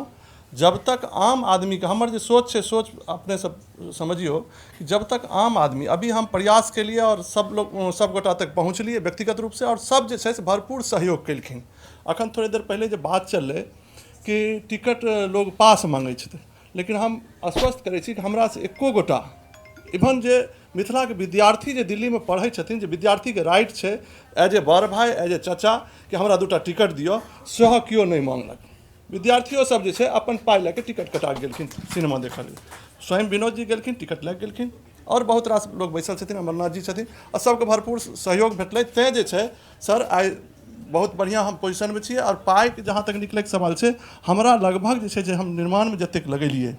जब तक आम आदमीके, हमर जे सोच छै, सोच अपने सब समझियौ कि जब तक आम आदमी, अभी हम प्रयास केलिए और सब लोग सब गोटा तक पहुँचलिए व्यक्तिगत रूपसँ और सब जे छै से भरपूर सहयोग केलखिन। अखन थोड़े देर पहिले जे बात चललै कि टिकट लोग पास माँगै छथिन, लेकिन हम आश्वस्त करै छी कि हमरासँ एको गोटा इवन जे मिथिलाके विद्यार्थी जे दिल्लीमे पढ़ै छथिन, जे विद्यार्थीके राइट छै एज ए बड़ भाइ एज ए चचा कि हमरा 2टा टिकट दिअ, सेहो केओ नहि माँगलक। विद्यार्थियो सब जे छै अपन पाइ लऽ कऽ टिकट कटा कऽ गेलखिन सिनेमा देखऽ लेल। स्वयं विनोद जी गेलखिन, टिकट लऽ कऽ गेलखिन और बहुत रास लोग बैसल छथिन, अमरनाथ जी छथिन आ सबके भरपूर सहयोग भेटलै। तैँ जे छै सर आइ बहुत बढ़िआँ हम पोजिशनमे छी। और पाइके जहाँ तक निकलैके सवाल छै, हमरा लगभग जे छै जे हम निर्माणमे जतेक लगेलियै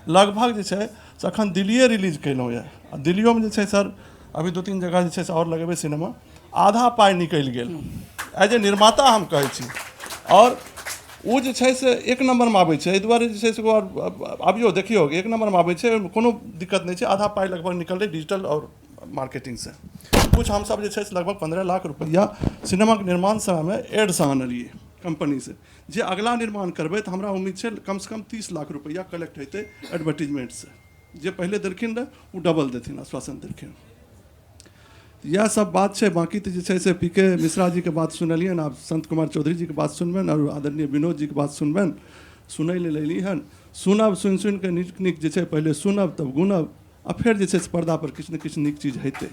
लगभग जे छै से अखन दिल्लिए रिलीज केलहुँ यऽ आ दिल्लियोमे जे छै सर अभी 2-3 जगह जे छै से आओर लगेबै सिनेमा, आधा पाइ निकलि गेल एज ए निर्माता हम कहै छी। और ओ जे छै से 1 नम्बरमे आबै छै, एहि दुआरे जे छै से आबियौ देखियौ 1 नम्बरमे आबै छै, ओहिमे कोनो दिक्कत नहि छै। आधा पाइ लगभग निकललै डिजिटल और मार्केटिंगसँ। कुछ हमसब जे छै से लगभग 15 लाख रुपैआ सिनेमाके निर्माण समयमे एडसँ आनलियै कंपनीसँ। जे अगला निर्माण करबै तऽ हमरा उम्मीद छै कमसँ कम 30 लाख रुपैआ कलेक्ट हेतै एडवर्टीजमेंटसँ। जे पहिले देलखिन रहए ओ डबल देथिन, आश्वासन देलखिन। इएह सब बात छै। बाँकी तऽ जे छै से पी के मिश्रा जीके बात सुनलियनि, आब संत कुमार चौधरी जीके बात सुनबनि और आदरणीय विनोद जीके बात सुनबनि। सुनै लेल अयली हन, सुनब, सुनि सुनि कऽ नीक नीक जे छै पहिले सुनब तब गुनब आ फेर जे छै से पर्दा पर किछु ने किछु नीक चीज हेतै।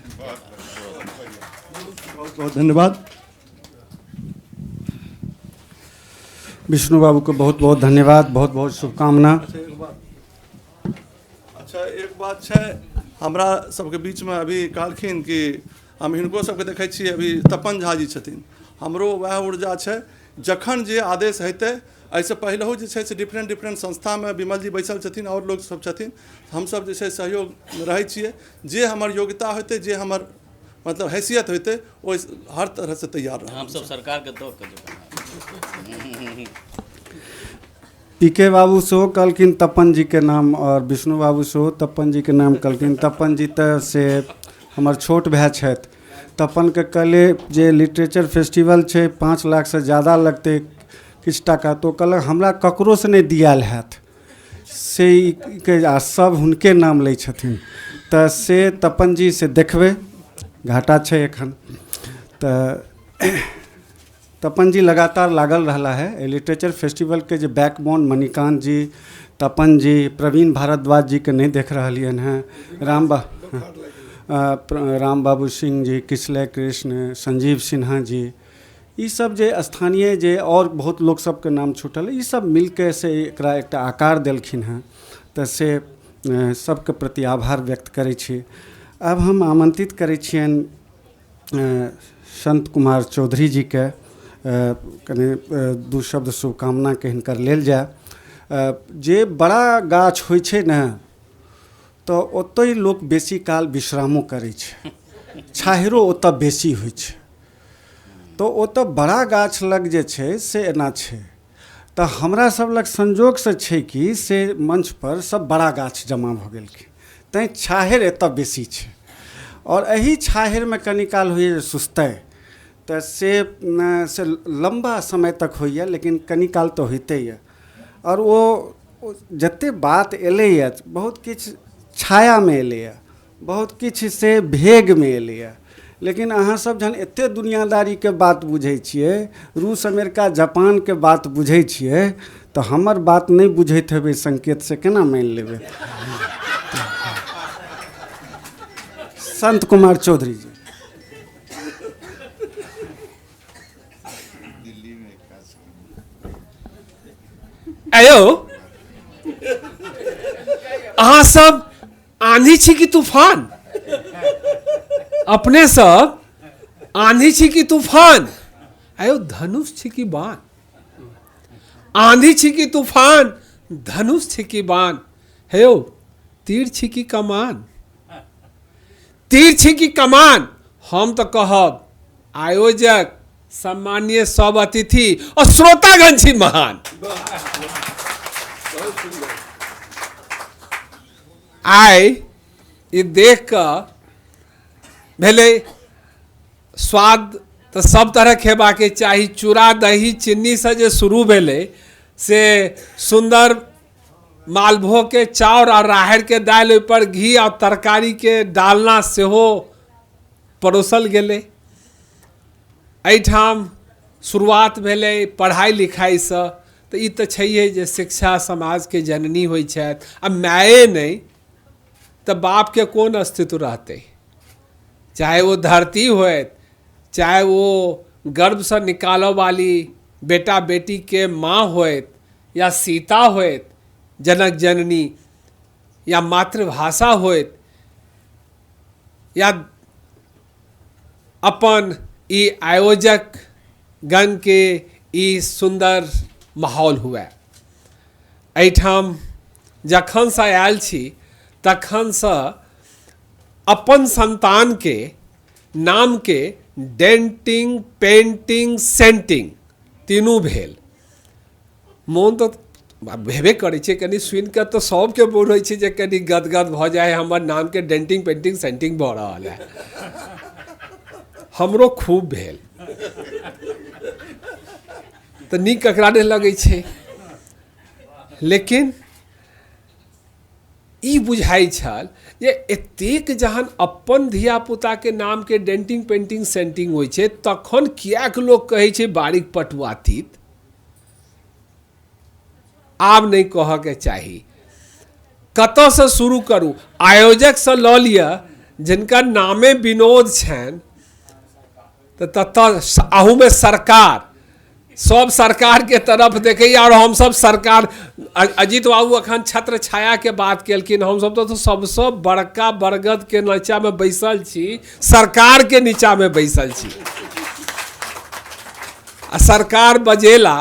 बहुत बहुत धन्यवाद। विष्णु बाबू को बहुत बहुत धन्यवाद, बहुत बहुत शुभकामना। अच्छा एक बात छै, हमरा सबके बीचमे अभी कहलखिन कि हम हिनको सबके देखै छियै, अभी तपन झा जी छथिन, हमरो वएह ऊर्जा छै। जखन जे आदेश हेतै, एहिसँ पहिलहु जे छै से डिफरेंट डिफरेंट संस्थामे विमल जी बैसल छथिन और लोग सब छथिन, हमसब जे छै सहयोग रहै छियै। जे हमर योग्यता हेतै, जे हमर मतलब हैसियत हेतै, ओहि हर तरहसँ तैयार रहब। हमसब सरकारके दऽ कऽ जेबै। पी के बाबू सेहो कहलखिन तपन जी के नाम और विष्णु बाबू सेहो तपन जी के नाम कहलखिन। तपन जी तऽ से हमर छोट भाय छथि। तपन के कहले जे लिटरेचर फेस्टिवल छै, 5 लाख से ज़्यादा लगतै किछु टाका, तो कहलक हमरा ककरोसँ नहि दियाल हैत से के, आ सब हुनके नाम लै छथिन। तऽ से तपन जी से देखबै, घाटा छै एखन। तऽ तपन जी लगातार लागल रहला है एहि लिटरेचर फेस्टिवलके जे बैकबोन मणिकांत जी, तपन जी, प्रवीण भारद्वाज जी के नहि देख रहलियनि हेँ, राम बाबू सिंह जी, किसलय कृष्ण, संजीव सिन्हा जी, ई सब जे स्थानीय जे और बहुत लोक सबके नाम छूटल, ई सब मिलके से एकरा एकटा आकार देलखिन हेँ। तऽ से सबके प्रति आभार व्यक्त करै छी। आब हम आमंत्रित करै छियनि संत कुमार चौधरी जी के, कनि 2 शब्द शुभकामनाके हिनकर लेल जाय। जे बड़ा गाछ होइ छै ने तऽ ओतहि लोक बेसी काल विश्रामो करै छै, छाहरो ओतऽ बेसी होइ छै। तऽ ओतऽ बड़ा गाछ लग जे छै से एना छै। तऽ हमरा सब लग संजोगसँ छै कि से मंच पर सब बड़ा गाछ जमा भऽ गेलखिन, तैँ छाहरि एतऽ बेसी छै। और एहि छाहरिमे कनि काल होइए जे सुस्तै, तऽ से लम्बा समय तक होइए, लेकिन कनि काल तऽ होइते यऽ। और ओ जतेक बात एलैए बहुत किछु छायामे एलैए, बहुत किछु से भेगमे एलैए। लेकिन अहाँ सब जहन एते दुनियादारीके बात बुझै छियै, रूस अमेरिका जापानके बात बुझै छियै, तऽ हमर बात नहि बुझैत हेबै संकेत से केना मानि लेबै। संत कुमार चौधरी जी। आयो अहाँ सब आंधी छी कि तूफान? अपने सब आंधी छी कि तूफान? आयो धनुष छी कि बाण? आंधी छी कि तूफान, धनुष छी कि बाण? हे यौ तीर छी कि कमान? तीर छी कि कमान? हम तऽ कहब आयोजक, सम्मानीय सब अतिथि और श्रोतागण छी महान। आइ ई देख कऽ भेलै स्वाद तऽ सब तरहक हेबाके चाही। चूड़ा दही चीनीसँ जे शुरू भेलै से सुन्दर मालभोगके चाउर आओर राहड़िके दालि, ओहिपर घी आओर तरकारीके डालना सेहो परोसल गेलै। एहिठाम शुरुआत भेलै पढ़ाइ लिखाइसँ, तऽ ई तऽ छैहे जे शिक्षा समाजके जननी होइ छथि, आ माये नहि तऽ बापके कोन अस्तित्व रहतै? चाहे ओ धरती होइत, चाहे ओ गर्भसँ निकालऽ वाली बेटा बेटीके माँ होइत, या सीता होइत जनक जननी, या मातृभाषा होइत, या अपन ई आयोजक गणके ई सुन्दर माहौल हुए। एहिठाम जखनसँ आयल छी तखनसँ अपन सन्तानके नामके डेंटिंग, पेंटिंग, सेंटिंग तीनू भेल। मोन तऽ हेबे करै छै, कनि सुनि कऽ तऽ सबके मोन होइ छै जे कनि गदगद भऽ जाय, हमर नामके डेंटिंग, पेंटिंग, सेंटिंग भऽ रहल है। हमरो खूब भेल, तऽ नीक ककरा नहि लगै छै। लेकिन ई बुझाइ छल जे एतेक जहन अपन धियापुताके नामके डेंटिंग, पेंटिंग, सेंटिंग होइ छै, तखन किएक लोक कहै छै बारीक पटुआ तीत? आब नहि कहऽके चाही। कतऽसँ शुरू करू? आयोजकसँ लऽ लिअ, जिनकर नामे विनोद छनि, तऽ ततऽ अहूमे सरकार, सब सरकारके तरफ देखैए। आओर हमसब सरकार, अजित बाबू अखन छत्र छायाके बात केलखिन, हमसब तऽ सबसँ बड़का बरगदके नीचाँमे बैसल छी, सरकारके नीचाँमे बैसल छी। आ सरकार बजेला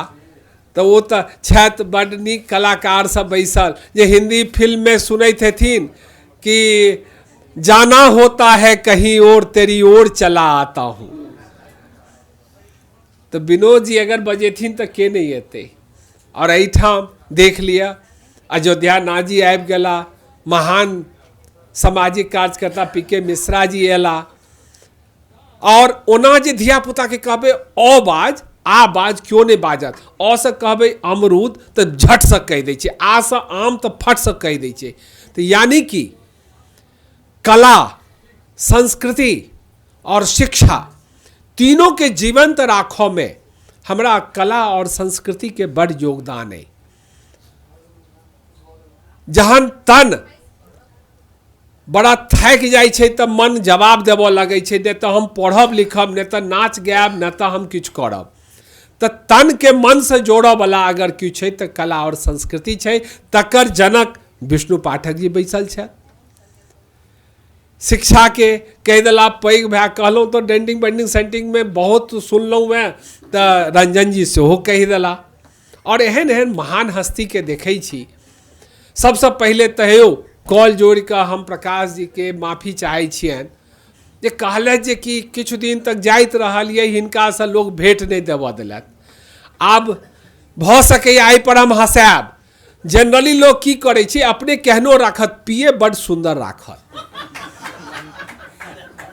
तऽ ओ तऽ छथि बड्ड नीक कलाकार सब बैसल, जे हिंदी फिल्ममे सुनैत हेथिन कि जाना होता है कहीं और तेरी ओर चला आता हूँ, तऽ विनोद जी अगर बजेथिन तऽ के नहि एतै? आओर एहिठाम देख लिअ, अयोध्या नाथ जी आबि गेला, महान सामाजिक कार्यकर्ता पी के मिश्रा जी अयला। आओर ओना जे धियापुताके कहबै अ बाज, आ बाज, केओ नहि बाजत। अ से कहबै अमरूद तऽ झटसँ कहि दै छै, आ से आम तऽ फटसँ कहि दै छै। तऽ यानि कि कला, संस्कृति आओर शिक्षा तीनों के जीवंत राखऽ में हमरा कला और संस्कृति के बड़ योगदान है। जहन तन बड़ा थाकि जाइ छै तऽ मन जवाब देबऽ लगै छै, नहि तऽ हम पढ़ब लिखब, नहि तऽ नाच गायब, नहि तऽ हम किछु करब। तऽ तनके मनसँ जोड़ऽवला अगर किछु छै तऽ कला आओर संस्कृति छै। तकर जनक विष्णु पाठक जी बैसल छथि। शिक्षाके कहि देला पैघ भए कहलहुँ तऽ डेंटिंग, पेंटिंग, सेंटिंगमे बहुत सुनलहुँ हेँ, तऽ रंजन जी सेहो कहि देला। आओर एहन एहन महान हस्तीके देखै छी। सबसँ पहिले तैयो कॉल जोड़ि कऽ हम प्रकाश जीके माफी चाहै छियनि जे कहलथि जे कि किछु दिन तक जाइत रहलियै, हिनकासँ लोक भेँट नहि देबऽ देलथि। आब भऽ सकैए एहिपर हम हँसायब। जनरली लोक की करै छै, अपने केहनो राखत, पिए बड्ड सुन्दर राखत।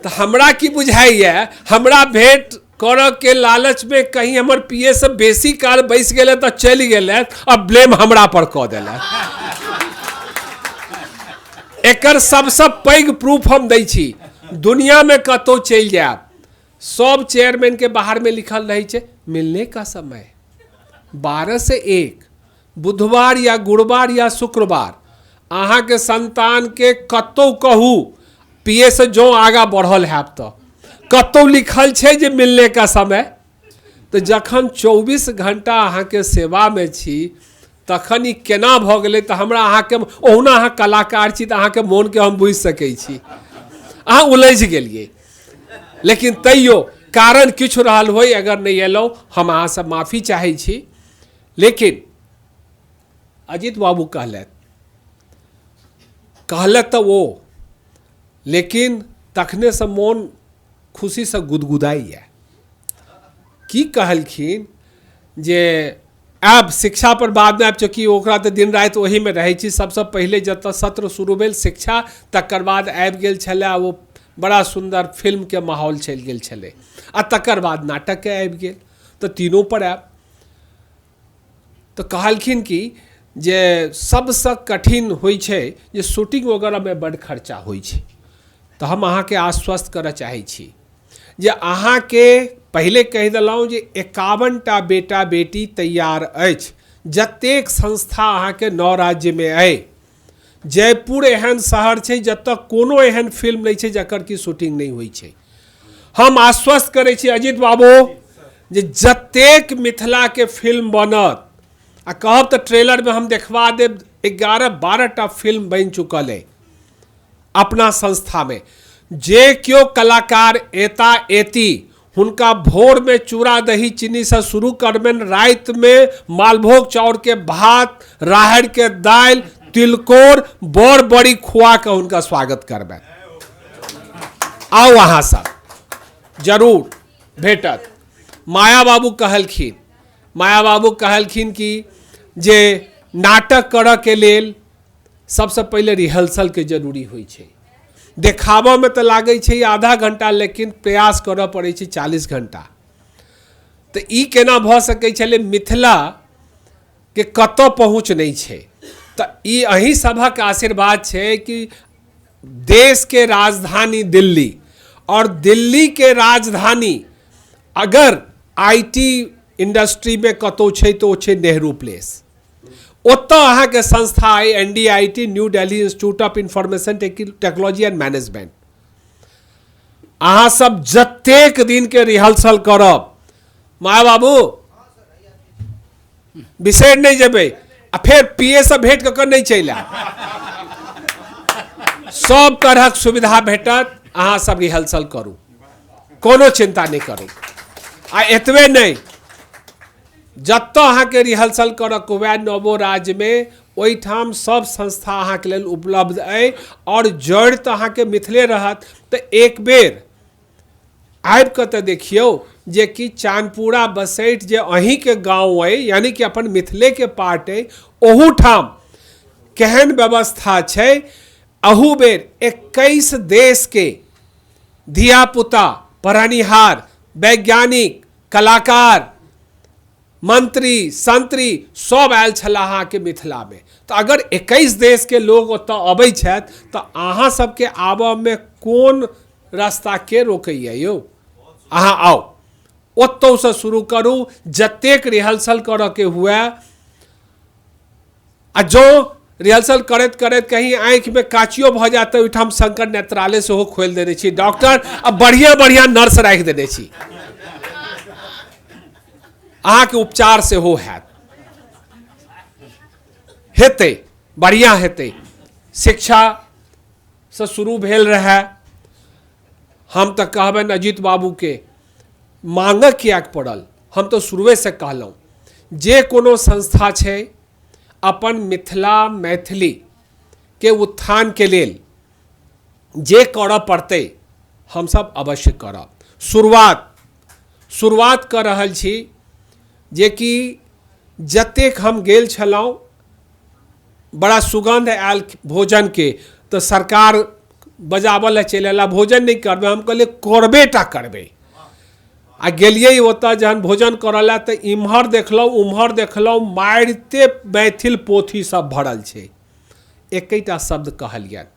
तऽ हमरा की बुझाइए, हमरा भेँट करऽ के लालचमे कहीं हमर पिए से बेसी काल बैस गेलै तऽ चलि गेलै आ ब्लेम हमरा पर कऽ देलथि। एकर सबसँ पैघ प्रूफ हम दै छी, दुनियामे कतहु चलि जायब, सब चेयरमैनके बाहरमे लिखल रहै छै मिलने का समय 12 से 1, बुधवार या गुरुवार या शुक्रवार। अहाँके संतानके कतहु कहू, पी से जँ आगाँ बढ़ल हैब तऽ कतहु लिखल छै जे मिलने का समय? तऽ जखन 24 घंटा अहाँके सेवामे छी तखन ई केना भऽ गेलै? तऽ हमरा अहाँके ओहुना अहाँ कलाकार छी तऽ अहाँके मोनके हम बुझि सकै छी, अहाँ उलझि गेलियै। लेकिन तैयो कारण किछु रहल होय, अगर नहि अयलहुँ हम अहाँसँ माफी चाहै छी। लेकिन अजित बाबू कहलथि तऽ ओ, लेकिन तखनेसँ मोन खुशीसँ गुदगुदाइए। की कहलखिन जे आब शिक्षा पर बादमे आबि, चूँकि ओकरा तऽ दिन राति ओहीमे रहै छी। सबसँ पहिले जतऽ सत्र शुरू भेल शिक्षा, तकर बाद आबि गेल छलै ओ बड़ा सुन्दर फिल्मके माहौल चलि गेल छलै, आ तकर बाद नाटकके आबि गेल, तऽ तीनों पर आयब। तऽ कहलखिन कि जे सबसँ कठिन होइ छै जे शूटिंग वगैरहमे बड्ड खर्चा होइ छै। तऽ हम अहाँके आश्वस्त करऽ चाहै छी जे अहाँके पहिले कहि देलहुँ जे 51टा बेटा बेटी तैयार अछि। जतेक संस्था अहाँके 9 राज्यमे अइ, जयपुर एहन शहर छै जतऽ कोनो एहन फिल्म नहि छै जकर कि शूटिंग नहि होइ छै। हम आश्वस्त करै छी अजित बाबू जे जतेक मिथिलाके फिल्म बनत, आ कहब तऽ ट्रेलरमे हम देखबा देब, 11-12टा फिल्म बनि चुकल अइ अपना संस्थामे। जे केओ कलाकार एता एती, हुनका भोर में चूड़ा दही चीनी से शुरू करबनि, राति में मालभोग चाउर के भात, राहड़ के दालि, तिलकोर, बड़ बड़ी खुआ के हुनका स्वागत करबनि। आउ अहाँ सब जरूर भेटत। माया बाबू कहलखिन कि जे नाटक करऽ के लेल सबसँ पहिले रिहर्सल के जरूरी होइ छै। देखाबऽमे तऽ लागै छै आधा घंटा, लेकिन प्रयास करऽ पड़ै छै 40 घंटा। तऽ ई केना भऽ सकै छलै? मिथिला के कतऽ पहुँच नहि छै। तऽ ई अहीं सभक आशीर्वाद छै कि देश के राजधानी दिल्ली, और दिल्ली के राजधानी अगर IT industry में कतौ छै तऽ ओ छै नेहरू प्लेस। ओतऽ अहाँके संस्था अइ NDIT, New Delhi Institute of Information Technology and Management. अहाँ सब जतेक दिन के रिहर्सल करब, माय बाबू बिसरि नहि जेबै, आ फेर पीए से भेंट कऽ कऽ नहि चलि आयब। सब तरहक सुविधा भेटत, अहाँ सब रिहर्सल करू, कोनो चिंता नहि करू। आ एतबे नहि, जतऽ अहाँके रिहर्सल करऽके हुए नवो राज्यमे, ओहिठाम सब संस्था अहाँके लेल उपलब्ध अइ, आओर जड़ि तऽ अहाँके मिथिले रहत। तऽ एक बेर आबि कऽ तऽ देखियौ जे कि चानपुरा बसैठ जे अहीँके गाँव अइ, यानी कि अपन मिथिलेके पार्ट अइ, ओहूठाम केहन व्यवस्था छै। अहू बेर 21 देशके धियापुता, पढ़निहार, वैज्ञानिक, कलाकार, मंत्री, संत्री सब आयल छलाह अहाँके मिथिलामे। तऽ अगर 21 देशके लोग ओतऽ अबै छथि तऽ अहाँ सबके आबऽमे कोन रास्ता के रोकैया यौ? अहाँ आउ, ओतौसँ शुरू करू, जतेक रिहर्सल करऽके हुए। आ जँ रिहर्सल करैत करैत कहीं आँखिमे काचियो भऽ जायत तऽ ओहिठाम शंकर नेत्रालय सेहो खोलि देने छी, डॉक्टर आ बढ़िआँ बढ़िआँ नर्स राखि देने छी, अहाँके उपचार सेहो हैत, हेतै, बढ़िआँ हेतै। शिक्षासँ शुरू भेल रहए। हम तऽ कहबनि अजित बाबूके, माँगऽ किएक पड़ल? हम तऽ शुरुएसँ कहलहुँ जे कोनो संस्था छै अपन मिथिला मैथिली के उत्थान के लेल जे करऽ पड़तै हमसब अवश्य करब। शुरुआत कऽ रहल छी जेकि जतेक हम गेल छलहुँ बड़ा सुगन्ध आयल भोजन के, तऽ सरकार बजाबऽ लए चलि अयला, भोजन नहि करबै। हम कहलियै करबे टा करबै। आ गेलियै ओतऽ जहन भोजन करऽ लए तऽ इम्हर देखलहुँ उम्हर देखलहुँ, मारिते मैथिल पोथी सब भरल छै। एकेटा शब्द कहलियनि,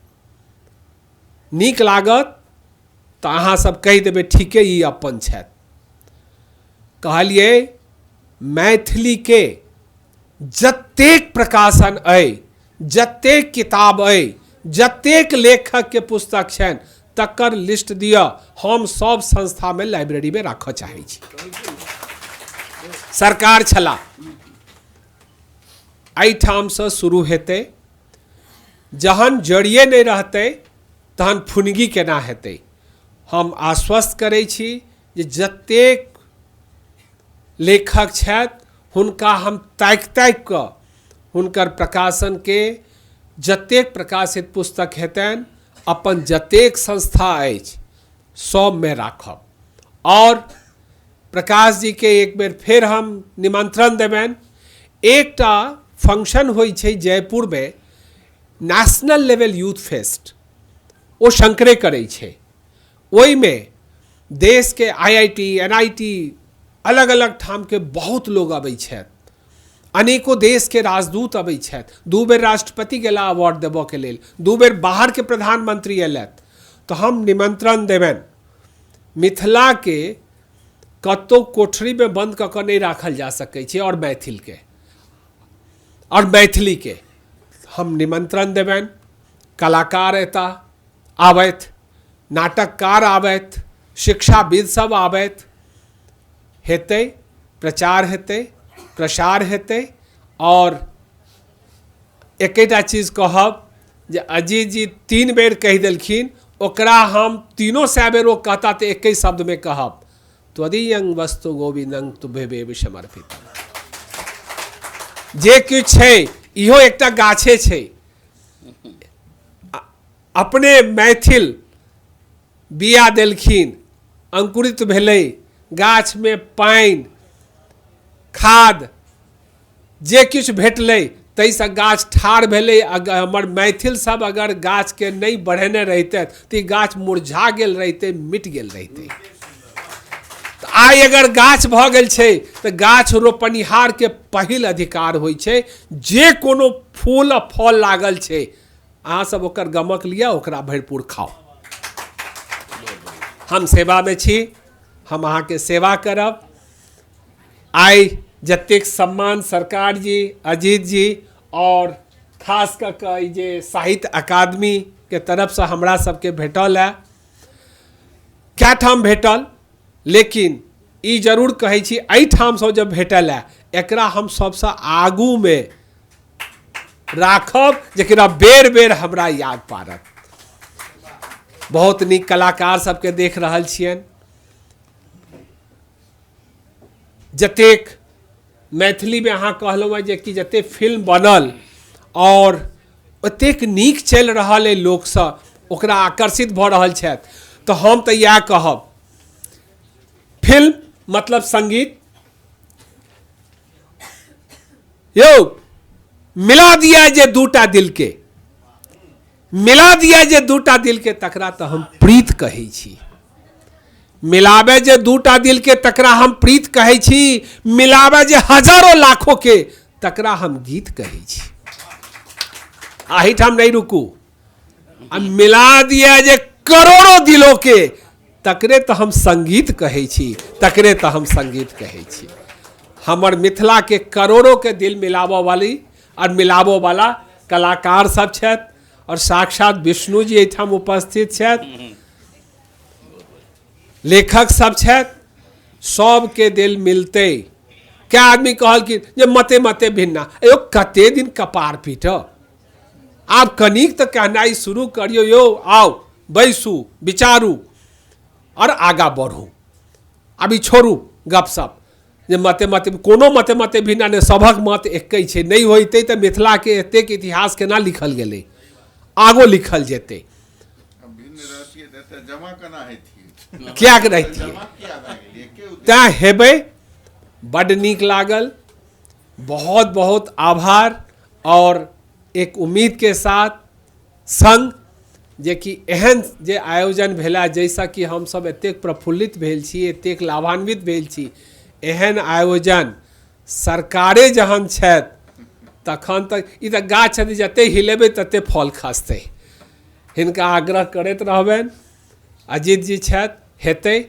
नीक लागत तऽ अहाँ सब कहि देबै ठीके ई अपन छथि। कहलियै मैथिलीके जतेक प्रकाशन अइ, जतेक किताब अइ, जतेक लेखकके पुस्तक छनि, तकर लिस्ट दिअ, हम सब संस्थामे लाइब्रेरीमे राखऽ चाहै छी। सरकार छला, एहिठामसँ शुरू हेतै। जहन जड़िए नहि रहतै तहन फुनगी केना हेतै। हम आश्वस्त करै छी जे जतेक लेखक छथि हुनका हम ताकि ताकि कऽ हुनकर प्रकाशनके जतेक प्रकाशित पुस्तक हेतनि अपन जतेक संस्था अछि सबमे राखब। और प्रकाश जी के एक बेर फेर हम निमंत्रण देबनि। एकटा फंक्शन होइ छै जयपुर में, नेशनल लेवल यूथ फेस्ट, ओ शंकरे करै छै। ओहिमे देश के IIT, NIT, अलग अलग ठाम के बहुत लोग अबै छथि, अनेको देश के राजदूत अबै छथि। 2 बेर राष्ट्रपति गेला अवार्ड देबऽ के लेल, 2 बेर बाहर के प्रधानमंत्री अयलथि। तऽ हम निमंत्रण देबनि, मिथिला के कतौ कोठरी में बंद कऽ कऽ नहि राखल जा सकै छै, और मैथिल के और मैथिली के हम निमंत्रण देबनि। कलाकार एता आबथि, नाटककार आबथि, शिक्षाविद सब आबथि, हेतै प्रचार, हेतै प्रसार हेतै। और एकेटा चीज कहब जे अजीत जी 3 बेर कहि देलखिन, ओकरा हम 300 बेर ओ कहता तऽ एके शब्द में कहब, त्वदीयं वस्तु गोविंदं तुभ्यमेव समर्पित। जे किछु छै इहो एकटा गाछे छै। अपने मैथिल बिया देलखिन, अंकुरित भेलै, गाछ में पानि खाद जे किछु भेटलै ताहिसँ गाछ ठाढ़ भेलै। अगर हमर मैथिल सब अगर गाछके नहि बढ़ेने रहितै तऽ ई गाछ मुरझा गेल रहितै, मिट गेल रहितै। आइ अगर गाछ भऽ गेल छै तऽ गाछ रोपनिहारके पहिल अधिकार होइ छै। जे कोनो फूल आ फल लागल छै अहाँ सब ओकर गमक लिअ, ओकरा भरपूर खाउ। हम सेवामे छी, हम अहाँके सेवा करब। आइ जतेक सम्मान सरकार जी, अजीत जी और खास कऽ कऽ ई जे साहित्य अकादमी के तरफसँ हमरा सबके भेटल है, कए ठाम भेटल, लेकिन ई जरूर कहै छी एहिठामसँ जब भेटल है एकरा हम सबसँ आगूमे राखब, जकरा बेर बेर हमरा याद पारत। बहुत नीक कलाकार सबके देख रहल छियनि, जतेक मैथिलीमे अहाँ कहलहुँ हेँ जे कि जतेक फिल्म बनल और ओतेक नीक चलि रहल अइ, लोकसब ओकरा आकर्षित भऽ रहल छथि। तऽ हम तऽ इएह कहब, फिल्म मतलब संगीत यौ मिला दिया जे दूटा दिल के, मिला दिया जे दूटा दिल के, तकरा तऽ हम प्रीत कहै छी। मिलावे जे दूटा दिल के तकरा हम प्रीत कहै छी, मिलावे जे हजारों लाखों के तकरा हम गीत कहै छी। एहिठाम नहीं रुकू, आ मिला दिया जे करोड़ों दिलों के तकरे तऽ हम संगीत कहै छी, तकरे तऽ हम संगीत कहै छी। हमर मिथिला के करोड़ों के दिल मिलाबऽ वाली और मिलाबऽ वाला कलाकार सब छथि, और साक्षात विष्णु जी एहिठाम उपस्थित छथि, लेखक सब छथि, सबके दिल मिलतै। क्या आदमी कहलखिन जे मते मते भिन्ना, यो कते दिन कपार पीटब, आब कनिक तऽ कहनाइ शुरू करियौ यौ, आउ बैसू विचारू और आगा बढ़ू। अभी छोड़ू गपशप जे मते मते, कोनो मते मते भिन्ना नहि, सभक मत एकै छै। नहि होइतै तऽ मिथिलाके एतेक इतिहास केना लिखल गेलै, आगो लिखल जेतै। कियाक रहितियै, तैं हेबै। बड्ड नीक लागल, बहुत बहुत आभार। और एक उम्मीद के साथ संग जे कि एहन जे आयोजन भेला जाहिसँ कि हमसब एतेक प्रफुल्लित भेल छी, एतेक लाभान्वित भेल छी, एहन आयोजन सरकारे जहन छथि तखन तऽ ई तऽ गाछ छथि, जते हिलेबै तते फल खसतै। हिनका आग्रह करैत रहबनि, अजीत जी छथि, हेतै,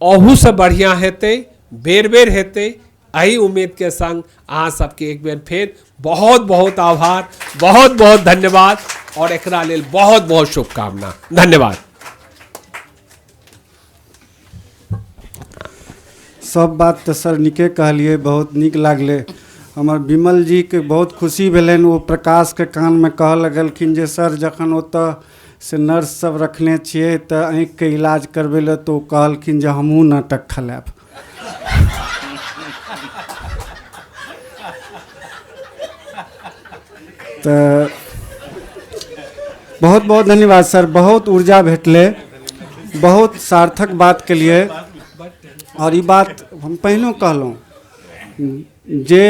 अहूसँ बढ़िआँ हेतै, बेर बेर हेतै। एहि उम्मीद के संग अहाँ सबके एक बेर फेर बहुत बहुत आभार, बहुत बहुत धन्यवाद, और एकरा लेल बहुत बहुत शुभकामना। धन्यवाद। सब बात तऽ सर नीके कहलियै, बहुत नीक लागलै। हमर विमल जीके बहुत खुशी भेलनि, ओ प्रकाशके कानमे कहऽ लगलखिन जे सर जखन ओतऽ से नर्स सब रखने छियै तऽ आँखिके इलाज करबै लए, तऽ ओ कहलखिन जे हमहूँ नाटक खेलायब। तऽ बहुत बहुत धन्यवाद सर, बहुत ऊर्जा भेटलै, बहुत सार्थक बात केलियै। आओर ई बात हम पहिनो कहलहुँ जे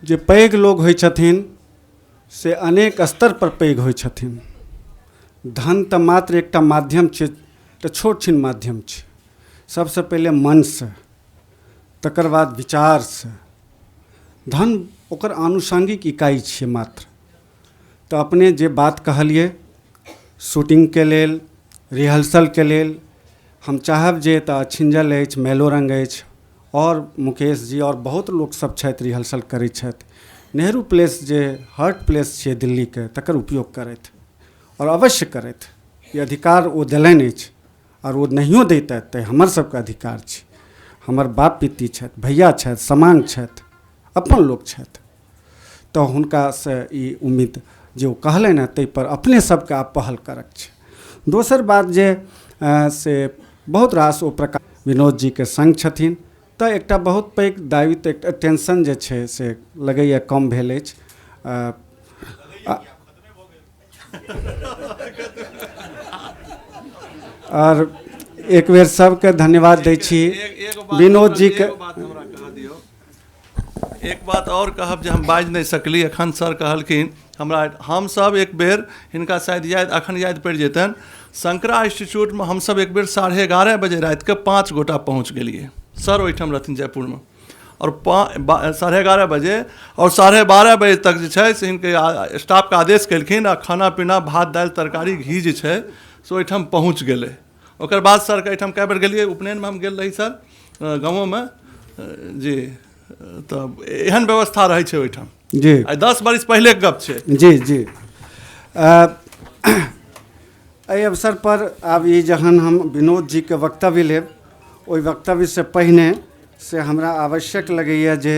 जे पैघ लोक होइ छथिन से अनेक स्तर पर पैघ होइ छथिन। धन तऽ मात्र एकटा माध्यम छै, तऽ छोट छिन माध्यम छै। सबसँ पहिले मनसँ, तकर बाद विचारसँ, धन ओकर आनुषंगिक इकाइ छियै मात्र। तऽ अपने जे बात कहलियै शूटिंगके लेल, रिहर्सलके लेल, हम चाहब जे एतऽ अछिंजल अछि, मैलोरंग अछि, आओर मुकेश जी आओर बहुत लोकसब छथि रिहर्सल करै छथि। नेहरू प्लेस जे हार्ट प्लेस छियै दिल्लीके, तकर उपयोग करथि आओर अवश्य करथि। ई अधिकार ओ देलनि अछि, आओर ओ नहियो दैतथि तऽ हमर सबके अधिकार छै। हमर बाप पित्ती छथि, भैया छथि, समांग छथि, अपन लोक छथि, तऽ हुनकासँ ई उम्मीद जे ओ कहलनि हँ ताहिपर अपने सबके आब पहल करक छै। दोसर बात जे से बहुत रास ओ प्रकाश विनोद जीके सङ्ग छथिन, तऽ एकटा बहुत पैघ दायित्व, एकटा टेंशन जे छै से लगैए कम भेल अछि। आओर एक बेर सबके धन्यवाद दै छी विनोद जीके। एक बात आओर कहब जे हम बाजि नहि सकली एखन, सर कहलखिन हमरा, हमसब एक बेर हिनका शायद याद अखन याद पड़ि जेतनि, शंकरा इंस्टीट्यूटमे हमसब एक बेर 11:30 बजे रातिके 5 गोटा पहुँच गेलियै। सर ओहिठाम रहथिन जयपुरमे, आओर 11:30 बजे आओर 12:30 बजे तक जे छै से हिनके स्टाफके आदेश केलखिन आ खाना पीना भात दालि तरकारी घी जे छै से ओहिठाम पहुँच गेलै। ओकर बाद सरके एहिठाम कए बेर गेलियै, उपनयनमे हम गेल रही सर गाँवोमे जी, तऽ एहन व्यवस्था रहै छै ओहिठाम जी। आइ 10 बरिस पहिलेके गप छै जी। जी एहि अवसर पर आब ई जहन हम विनोद जीके वक्तव्य लेब, ओहि वक्तव्यसँ पहिने से हमरा आवश्यक लगैए जे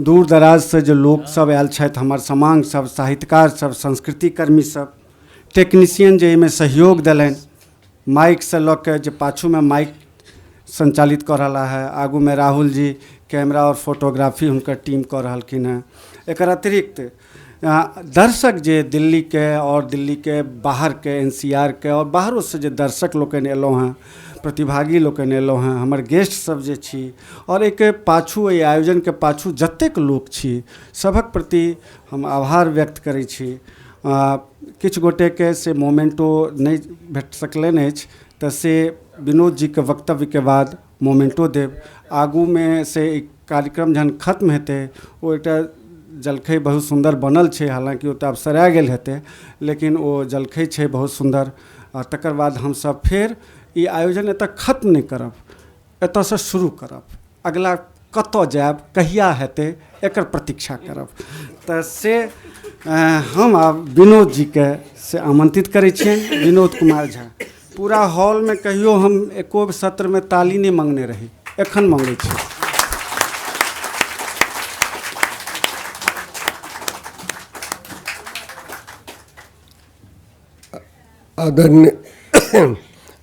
दूर दराजसँ जे लोकसब आयल छथि, हमर समांग सब, साहित्यकार सब, संस्कृतिकर्मी सब, टेक्नीशियन जे एहिमे सहयोग देलनि, माइकसँ लऽ के जे पाछूमे माइक संचालित कऽ रहला है, आगूमे राहुल जी कैमरा और फोटोग्राफी हुनकर टीम कऽ रहलखिन हेँ। एकर अतिरिक्त दर्शक जे दिल्लीके और दिल्लीके बाहरके NCR के और बाहरोसँ जे दर्शक लोकनि अयलहुँ हेँ, प्रतिभागी लोकनि अयलहुँ हेँ, हमर गेस्ट सब जे छी, और एहिके पाछू एहि आयोजनके पाछू जतेक लोक छी सभक प्रति हम आभार व्यक्त करै छी। किछु गोटेके से मोमेंटो नहि भेट सकलनि अछि, तऽ से विनोद जीके वक्तव्यके बाद मोमेंटो देब। आगूमे से ई कार्यक्रम जहन खत्म हेतै, ओ एकटा जलखै बहुत सुन्दर बनल छै, हालाँकि ओ तऽ आब सड़ा गेल हेतै, लेकिन ओ जलखै छै बहुत सुन्दर। आ तकर बाद हमसब फेर ई आयोजन एतऽ खत्म नहि करब, एतऽसँ शुरू करब, अगला कतऽ जायब, कहिया हेतै, एकर प्रतीक्षा करब। तऽ से हम आब विनोद जीके से आमंत्रित करै छियनि, विनोद कुमार झा। पूरा हॉलमे कहियो हम एको सत्रमे ताली नहि मंगने रही, एखन मंगै छी।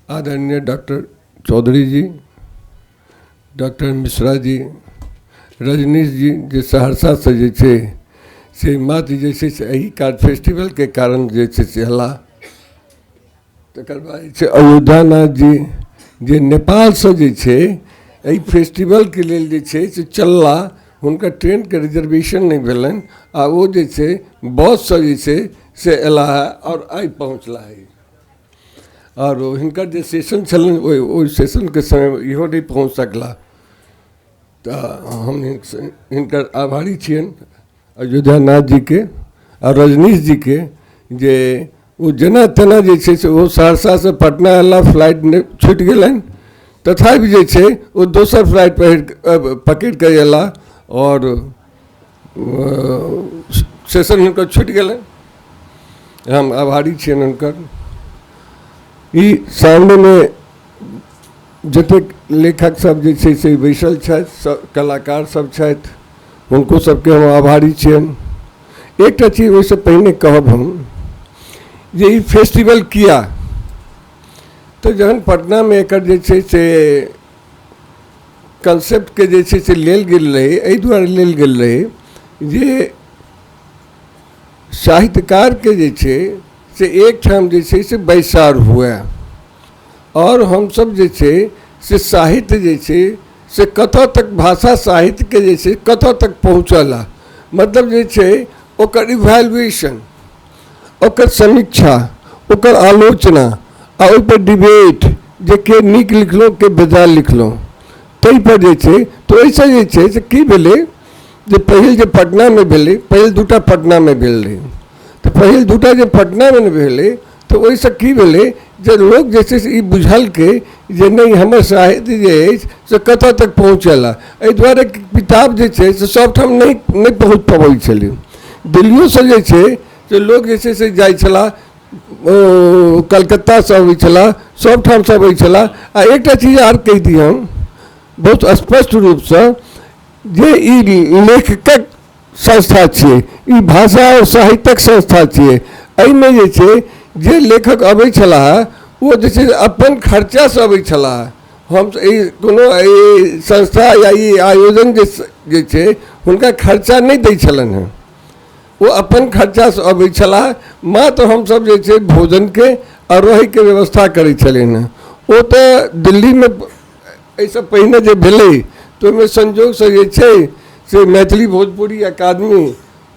आदरणीय डॉक्टर चौधरी जी, डॉक्टर मिश्रा जी, रजनीश जी जे सहरसासँ जे छै से मात्र जे छै से एहि कार्य फेस्टिवलके कारण जे छै से अयलाह। तकर बाद जे छै अयोध्यानाथ जी जे नेपालसँ जे छै एहि फेस्टिवलके लेल जे छै से चलला, हुनकर ट्रेनके रिजर्वेशन नहि भेलनि आ ओ जे छै बससँ जे छै से अयलाह आओर आइ पहुँचला है। आओर हिनकर जे सेशन छलनि ओहि सेशनके समय इहो नहि पहुँच सकला, तऽ हम हिनकर आभारी छियनि अयोध्यानाथ जीके आ रजनीश जीके जे ओ जेना तेना जे छै से ओ सहरसासँ पटना अयला, फ्लाइट नहि छुटि गेलनि, तथापि जे छै ओ दोसर फ्लाइट पकड़ि कऽ अयला आओर सेशन हुनकर छुटि गेलनि। हम आभारी छियनि हुनकर। ई सामनेमे जतेक लेखक सब जे छै से बैसल छथि, सब कलाकार सब छथि, हुनको सबके हम आभारी छियनि। एकटा चीज ओहिसँ पहिने कहब हम जे ई फेस्टिवल किया, तऽ जहन पटनामे एकर जे छै से कंसेप्टके जे छै से लेल गेल रहै, एहि दुआरे लेल गेल रहै जे साहित्यकारके जे छै से एकठाम जे छै से बैसार हुए और हमसब जे छै से साहित्य जे छै से कतऽ तक भाषा साहित्यके जे छै कतऽ तक पहुँचल, मतलब जे छै ओकर इवैल्युएशन, ओकर समीक्षा, ओकर आलोचना आ ओहिपर डिबेट जे के नीक लिखलहुँ के बेजाय लिखलहुँ ताहिपर जे छै। तऽ ओहिसँ जे छै से की भेलै जे पहिल जे पटनामे भेलै, पहिल दूटा पटनामे भेल रहै, तऽ पहिल दूटा जे पटनामे भेलै तऽ ओहिसँ की भेलै जे लोक जे छै से ई बुझलकै जे नहि हमर साहित्य जे अछि से कतऽ तक पहुँचल। एहि दुआरे किताब जे छै से सबठाम नहि पहुँच पबै छलै। दिल्लियोसँ जे छै से लोक जे छै से जाइ छलाह, ओ कलकत्तासँ अबै छलाह, सबठामसँ अबै छलाह। आ एकटा चीज आर कहि दी हम बहुत स्पष्ट रूपसँ जे ई लेखकक संस्था छियै, ई भाषा आओर साहित्यक संस्था छियै। एहिमे जे छै जे लेखक अबै छलाह ओ जे छै अपन खर्चासँ अबै छलाह। हम ई कोनो ई संस्था या ई आयोजन जे छै हुनका खर्चा नहि दै छलनि हेँ, ओ अपन खर्चासँ अबै छलाह। मात्र हमसब जे छै भोजनके आ रहैके व्यवस्था करै छलियनि हेँ। ओ तऽ दिल्लीमे एहिसँ पहिने जे भेलै तऽ ओहिमे संजोगसँ जे छै से मैथिली भोजपुरी अकादमी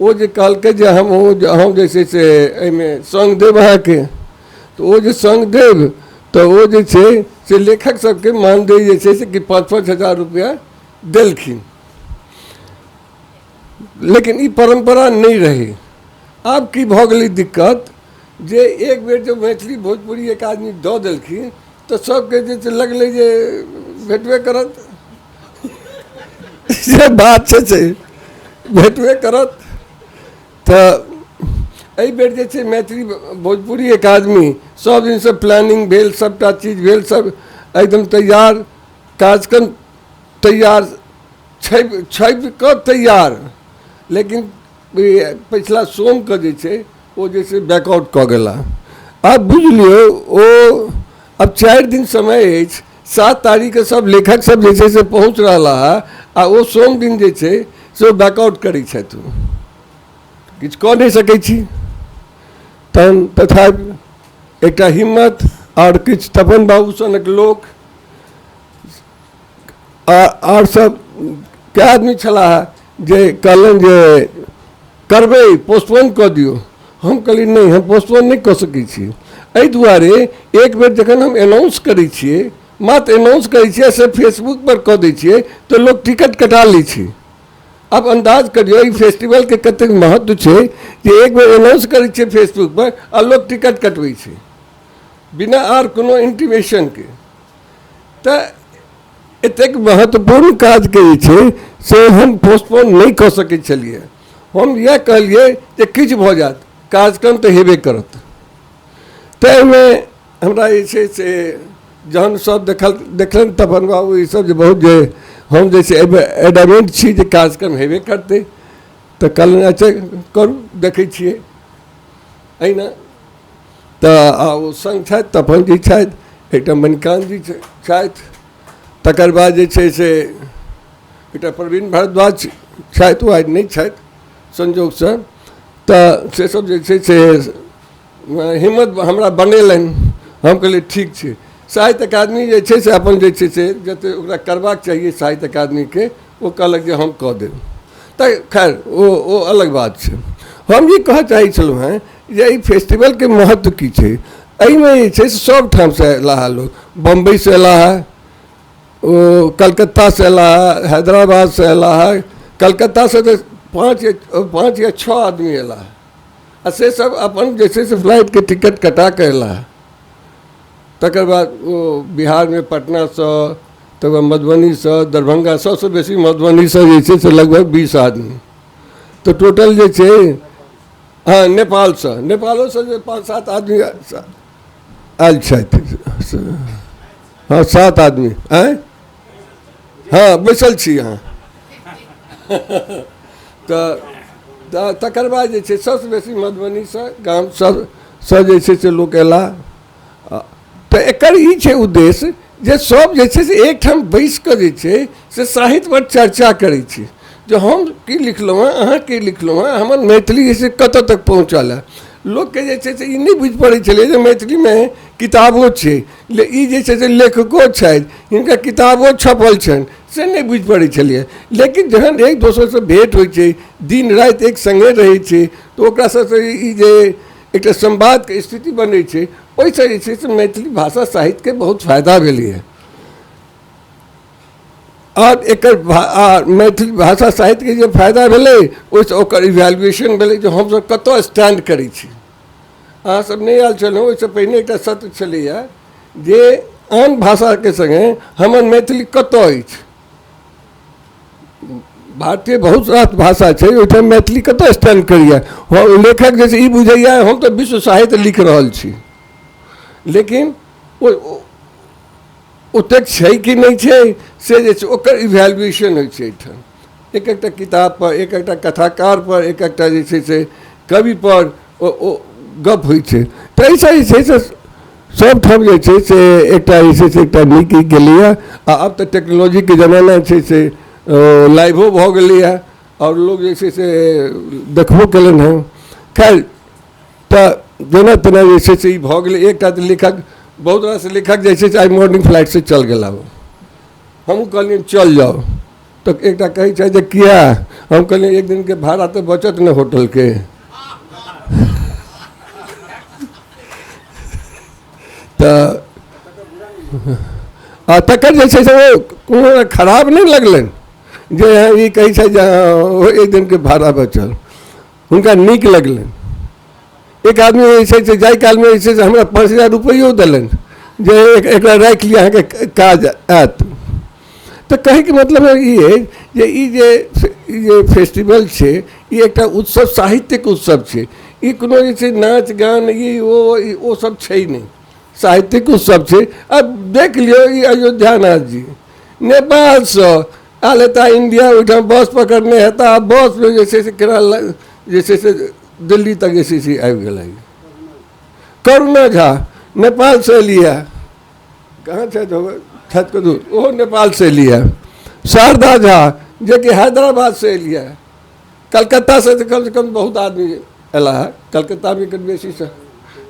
ओ जे कहलकै जे हम जे छै से एहिमे सङ्ग देब अहाँके, तऽ ओ जे सङ्ग देब तऽ ओ जे छै से लेखक सबके मानदेय जे छै से कि 5-5 हजार रुपैआ देलखिन। लेकिन ई परम्परा नहि रहै। आब की भऽ गेलै दिक्कत जे एक बेर जब मैथिली भोजपुरी अकादमी दऽ देलखिन तऽ सबके जे छै लगलै जे भेटबे करत, से बात छै से भेटबे करत। तऽ एहि बेर जे छै मैथिली भोजपुरी अकादमी सब दिनसँ प्लानिंग भेल, सबटा चीज भेल, सब एकदम तैयार, कार्यक्रम तैयार, छपि कऽ तैयार। लेकिन पछिला सोमके जे छै ओ जे छै बैकआउट कऽ गेला। आब बुझि लियौ ओ आब 4 दिन समय अछि, 7 तारीखके सब लेखक सब जे छै से पहुँच रहला है आ ओ सोम दिन जे छै से ओ बैकआउट करै छथि, किछु कऽ नहि सकै छी। तहन तथापि एकटा हिम्मत आओर किछु तपन बाबू सनक लोक आओर सब कए आदमी छलाह जे कहलनि जे करबै, पोस्टपोन कऽ दियौ। हम कहलियै नहि, हम पोस्टपोन नहि कऽ सकै छी। एहि दुआरे एक बेर जखन हम एनाउंस करै छियै, मात्र एनाउंस करै छियै से फेसबुक पर कऽ दै छियै तऽ लोक टिकट कटा लै छै। आब अन्दाज करियौ ई फेस्टिवलके कतेक महत्व छै जे एक बेर एनाउंस करै छियै फेसबुक पर आ लोक टिकट कटबै छै बिना आर कोनो इंटीमेशनके। तऽ एतेक महत्वपूर्ण काजके जे छै से हम पोस्टपोन नहि कऽ सकै छलियै। हम इएह कहलियै जे किछु भऽ जायत कार्यक्रम तऽ हेबे करत। ताहिमे हमरा जे छै से जहन सब देखलनि तपन बाबू ईसब जे बहुत जे हम जे छै एडमेंट छी जे कार्यक्रम हेबे करतै, तऽ कहलनि अच्छा करू देखै छियै एहिना। तऽ आ ओ सङ्ग छथि तपन जी छथि, एकटा मणिकान्त जी छथि, तकर बाद जे छै से एकटा प्रवीण भारद्वाज छथि, ओ आइ नहि छथि संजोगसँ। तऽ से सब जे छै से हिम्मत हमरा बनेलनि। हम कहलियै ठीक छै। साहित्य अकादमी जे छै से अपन जे छै से जतेक ओकरा करबाक चाहिए साहित्य अकादमीके, ओ कहलक जे हम कऽ देब। तऽ खैर ओ अलग बात छै। हम ई कहऽ चाहै छलहुँ हेँ जे एहि फेस्टिवलके महत्व की छै। एहिमे जे छै से सब ठामसँ अयलाह है लोक, बम्बईसँ अयलाह है, ओ कलकत्तासँ अयलाह है, हैदराबादसँ अयलाह है। कलकत्तासँ तऽ 5 या 6 आदमी अयलाह है आ से सब अपन जे छै से फ्लाइटके टिकट कटा कऽ अयलाह है। तकर बाद ओ बिहारमे पटनासँ, तकर बाद मधुबनीसँ, दरभंगा, सबसँ बेसी मधुबनीसँ जे छै से लगभग 20 आदमी। तऽ टोटल जे छै, हँ नेपालसँ, नेपालोसँ जे 5-7 आदमी आयल छथि, हँ 7 आदमी। आँय हँ बैसल छी अहाँ। तऽ तकर बाद जे छै सबसँ बेसी मधुबनीसँ गाम सबसँ जे छै से लोक अयलाह। तऽ एकर ई छै उद्देश्य जे सब जे छै से एकठाम बैस कऽ जे छै से साहित्य पर चर्चा करै छी, जे हम की लिखलहुँ हेँ, अहाँ की लिखलहुँ हेँ, हमर मैथिली जे छै कतऽ तक पहुँचल हँ। लोकके जे छै से ई नहि बुझि पड़ै छलै जे मैथिलीमे किताबो छै, ई जे छै से लेखको छथि, हिनकर किताबो छपल छनि, से नहि बुझि पड़ै छलैए। लेकिन जहन एक दोसरसँ भेँट होइ छै, दिन राति एक सङ्गे रहै छै, तऽ ओकरा सबसँ ई जे एकटा संवादके स्थिति बनै छै, ओहिसँ जे छै से मैथिली भाषा साहित्यके बहुत फायदा भेलैए। आओर एकर मैथिली भाषा साहित्यके जे फायदा भेलै ओहिसँ ओकर इवेल्युएशन भेलै जे हमसब कतऽ स्टैंड करै छी। अहाँसब नहि आयल छलहुँ, ओहिसँ पहिने एकटा सत्र छलैए जे आन भाषाके सङ्गे हमर मैथिली कतऽ अछि। भारतीय बहुत रास भाषा छै, ओहिठाम मैथिली कतऽ स्टैंड करैए। लेखक जे छै ई बुझैए हम तऽ विश्व साहित्य लिख रहल छी, लेकिन ओ ओतेक छै कि नहि छै से जे छै ओकर इवेल्युएशन होइ छै एहिठाम। एक एकटा किताब पर, एक एकटा कथाकार पर, एक एकटा जे छै से कवि पर ओ गप होइ छै। ताहिसँ जे छै से सबठाम जे छै से एकटा जे छै से एकटा नीक गेलैए। आ आब तऽ टेक्नोलॉजीके जमाना छै से लाइवो भऽ गेलैए आओर लोक जे छै से देखबो केलनि हेँ। खैर तऽ जेना तेना जे छै से ई भऽ गेलै। एकटा तऽ लेखक, बहुत रास लेखक जे छै से आइ मॉर्निंग फ्लाइटसँ चल गेला। हमहूँ कहलियनि चल जाउ, तऽ एकटा कहै छै जे किया, हम कहलियै एक दिनके भाड़ा तऽ बचत ने होटलके। तऽ आ तकर जे छै से ओ कोनो खराब नहि लगलनि जे ई कहै छै जे एक दिनके भाड़ा बचल, हुनका नीक लगलनि। एक आदमी जे छै से जाहि कालमे जे छै से हमरा 5000 रुपैओ देलनि जे एकरा राखि लिअ, अहाँके काज आयत। तऽ कहैके मतलब ई अइ जे ई जे फेस्टिवल छै ई एकटा उत्सव, साहित्यिक उत्सव छै। ई कोनो जे छै नाच गान ई ओ सब छै नहि, साहित्यिक उत्सव छै। आब देख लियौ ई अयोध्यानाथ जी नेपालसँ आयल हेता इंडिया, ओहिठाम बस पकड़ने हेता, बसमे जे छै से केना जे छै से दिल्ली तक जे छै से आबि गेलै। करुणा झा नेपालसँ एलियै, कहाँ छथि कतहु, ओहो नेपालसँ एलियै। शारदा झा जेकि हैदराबादसँ एलियै, कलकत्तासँ तऽ कमसँ कम बहुत आदमी अयला है, कलकत्तामे कनि बेसीसँ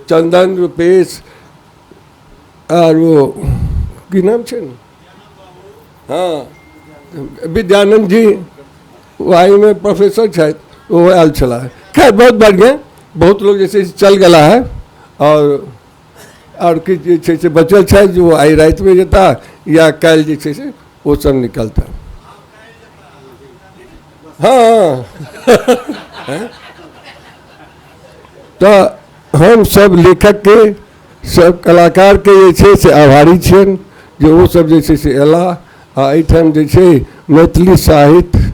चंदन, रुपेश आर ओ की नाम छै ने, हाँ विद्यानंद जी, ओ आइमे प्रोफेसर छथि, ओहो आयल छलाह। खैर बहुत बढ़िआँ, बहुत लोग जे छै से चल गेला है और किछु जे छै से बचल छथि जे ओ आइ रातिमे जेता या काल्हि जे छै से ओ सब निकलता। हाँ तऽ हम सब लेखकके, सब कलाकारके जे छै से आभारी छियनि जे ओ सब जे छै से अयलाह आ एहिठाम जे छै मैथिली साहित्य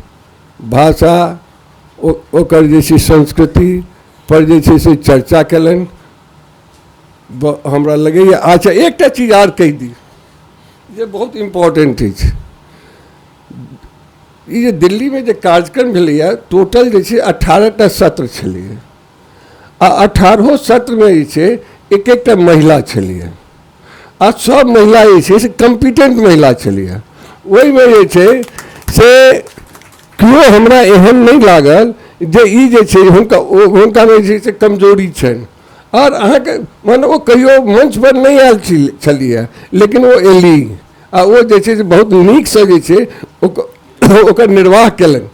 भाषा ओकर जे छै संस्कृति पर जे छै से चर्चा केलनि। हमरा लगैए। अच्छा एकटा चीज आर कहि दी जे बहुत इम्पोर्टेंट अछि। ई जे दिल्लीमे जे कार्यक्रम भेलैए टोटल जे छै 18टा सत्र छलैए आ 18 सत्रमे जे छै एक एकटा महिला छलैए आ सब महिला जे छै से कम्पिटेंट महिला छलैए। ओहिमे जे छै से केओ हमरा एहन नहि लागल जे ई जे छै हुनकामे जे छै से कमजोरी छनि। आओर अहाँके माने ओ कहियो मंच पर नहि आयल छलियै, लेकिन ओ एली आ ओ जे छै से बहुत नीकसँ जे छै ओकर निर्वाह केलनि।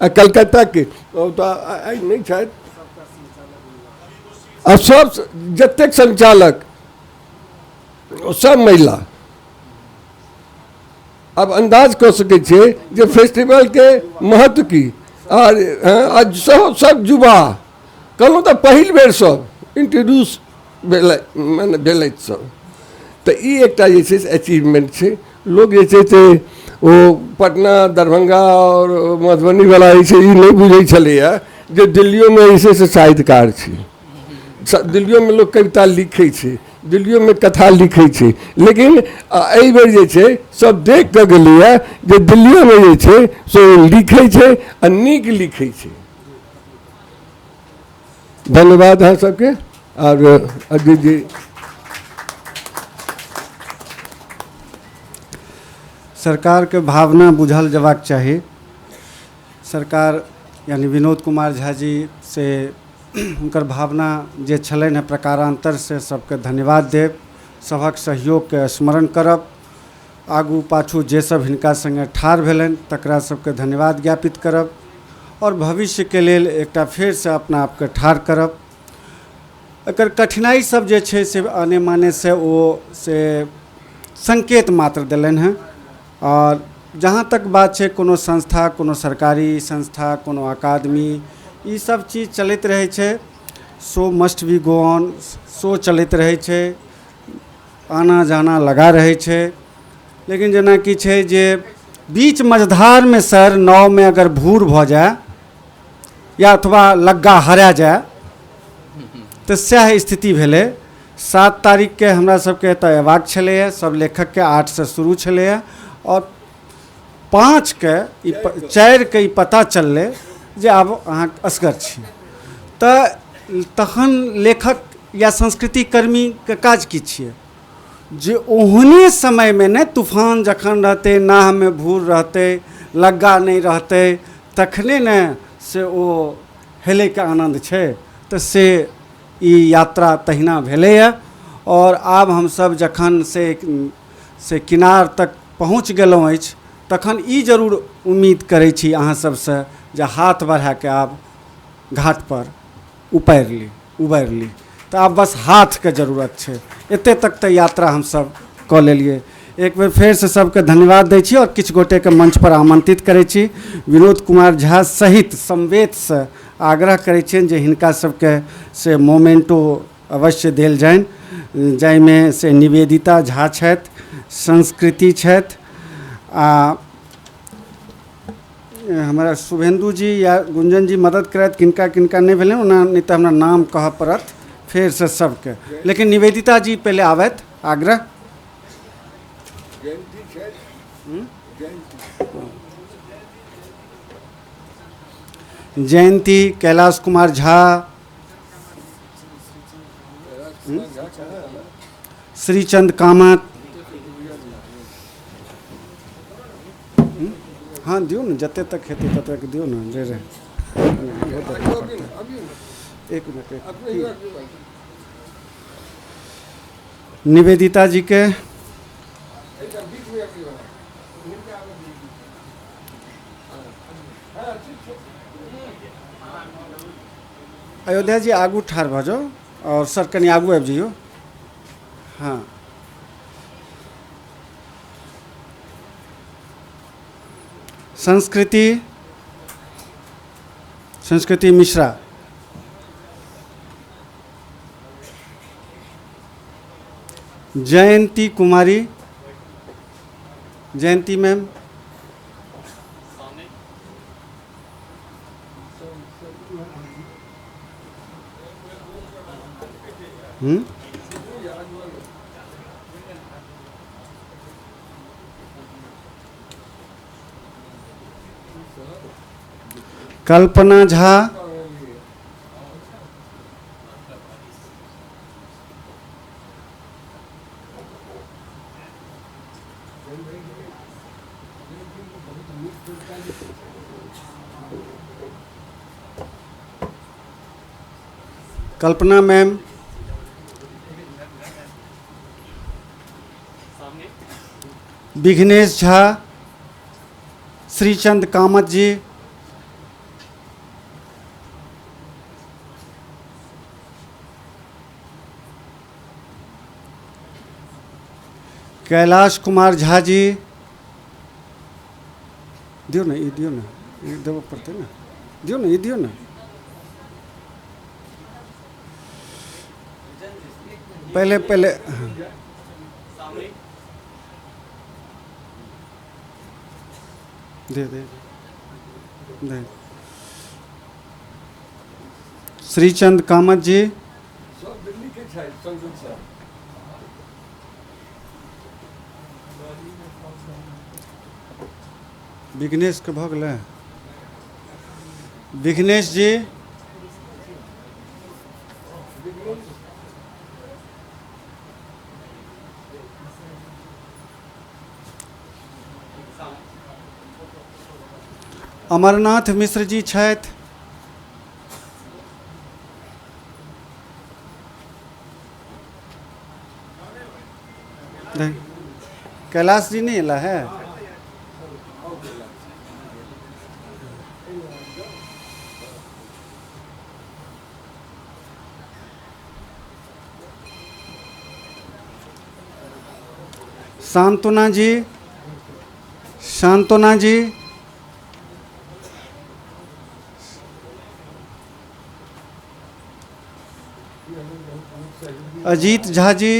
आ कलकत्ताके ओ तऽ आइ नहि छथि, आ सब जतेक संचालक सब महिला। अब अन्दाज कऽ सकै छियै जे फेस्टिवलके महत्व की। आर सब युवा कहलहुँ तऽ पहिल बेर सब इंट्रोड्यूस भेलै, माने भेलै सब। तऽ ई एकटा जे छै से अचीवमेंट छै। लोक जे छै से ओ पटना, दरभंगा आओर मधुबनीवला जे छै ई नहि बुझै छलैए जे दिल्लियोमे जे छै से साहित्यकार छै, दिल्लियोमे लोक कविता लिखै छै, दिल्लियोमे कथा लिखै छै। लेकिन एहिबेर जे छै सब देख कऽ गेलैए जे दिल्लियोमे जे छै से लिखै छै आ नीक लिखै छै। धन्यवाद अहाँ सबके। और अजीत जी, सरकारके भावना बुझल जयबाक चाही। सरकार यानी विनोद कुमार झा जी से हुनकर भावना जे छलनि हेँ प्रकारान्तर से सबके धन्यवाद देब, सभक सहयोगके स्मरण करब, आगू पाछू जे सब हिनका सङ्गे ठाढ़ भेलनि तकरा सबके धन्यवाद ज्ञापित करब और भविष्यके लेल एकटा फेरसँ अपना आपके ठाढ़ करब। एकर कठिनाइ सब जे छै से आने माने से ओ से संकेत मात्र देलनि हेँ। और जहाँ तक बात छै कोनो संस्था, कोनो सरकारी संस्था, कोनो अकादमी, ई सब चीज चलैत रहै छै। Show must be go on, show चलैत रहै छै, आना जाना लगा रहै छै। लेकिन जेनाकि छै जे बीच मझधारमे सर नावमे अगर भूर भऽ जाय या अथवा लग्गा हरा जाय तऽ सएह स्थिति भेलै। 7 तारीखके हमरा सबके एतऽ अयबाक छलैए, सब लेखकके 8 से शुरू छलैए और 5 के 4 के ई पता चललै जे आब अहाँ असगर छी। तऽ तखन लेखक या संस्कृतिकर्मीके काज की छियै जे ओहने समयमे ने तूफान जखन रहतै, नाहमे भूर रहतै, लग्गा नहि रहतै, तखने ने से ओ हेलैके आनन्द छै। तऽ से ई यात्रा तहिना भेलैए और आब हमसब जखन से किनार तक पहुँच गेलहुँ अछि तखन ई जरूर उम्मीद करै छी अहाँ सबसँ जे हाथ बढ़ाके आब घाटपर उपारि ली, उबारि ली। तऽ आब बस हाथके जरूरत छै। एते तक तऽ यात्रा हमसब कऽ लेलियै। एक बेर फेरसँ सबके धन्यवाद दै छी और किछु गोटेके मंच पर आमंत्रित करै छी। विनोद कुमार झा सहित समवेतसँ आग्रह करै छियनि जे हिनका सबके से मोमेंटो अवश्य देल जानि, जाहिमे से निवेदिता झा छथि, संस्कृति छथि आ हमरा शुभेन्दु जी या गुंजन जी मदद करथि किनका किनका नहि भेलनि, ओना नहि तऽ हमरा नाम कहऽ पड़त फेरसँ सबके। लेकिन निवेदिता जी पहिले आबथि, आग्रह। जयंती, कैलाश कुमार झा, श्रीचंद कामत, हाँ दियौ ने, जते तक हेतै तते तक दियौ ने, जे रहे। एक मिनट, निवेदिता जी के, अयोध्या जी आगू ठाढ़ भऽ जाउ और सर कनि आगू आबि जइयौ। हाँ, संस्कृति, संस्कृति मिश्रा, जयंती कुमारी, जयंती मैम, कल्पना झा, कल्पना मैम, विघ्नेश झा, श्रीचंद कामत जी, कैलाश कुमार झा जी, दियौ ने, ई दियौ ने, ई देबऽ पड़तै ने, दियौ ने, ई दियौ ने। पहले पहले हाँ। दे दे दे। श्रीचंद कामत जी, सब दिल्ली के छै, संसद साहब। विघ्नेशके भऽ गेलै? विघ्नेश जी, अमरनाथ मिश्र जी छथि? नहीं, कैलाश जी नहीं अला है? सांत्वना जी, सांत्वना जी, अजीत झा जी,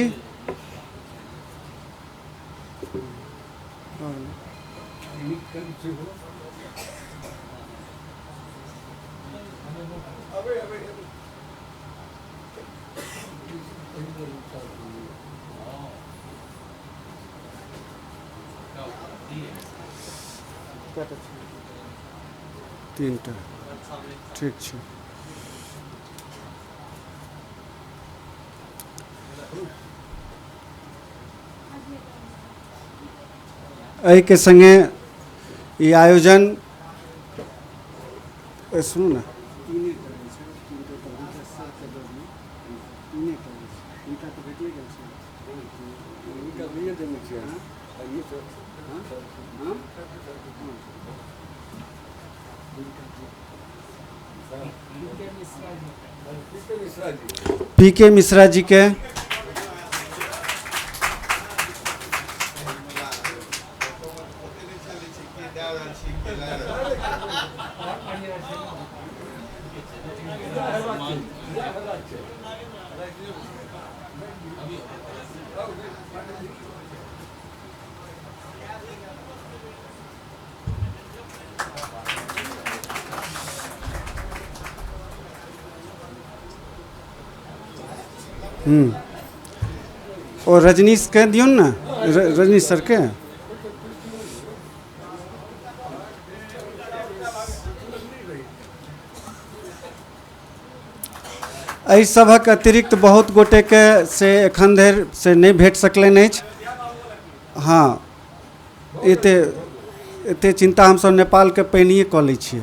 तीनटा, ठीक छै। एहिके संगे ई आयोजन सुनू ने, पी के मिश्रा जी के, और रजनीश के दियौ ने, रजनीश सर के। एहि सभक अतिरिक्त बहुत गोटेके से एखन धरि से नहि भेट सकलनि अछि। हाँ, एते एते चिन्ता हमसभ नेपालके पहिनहिए कऽ लै छियै,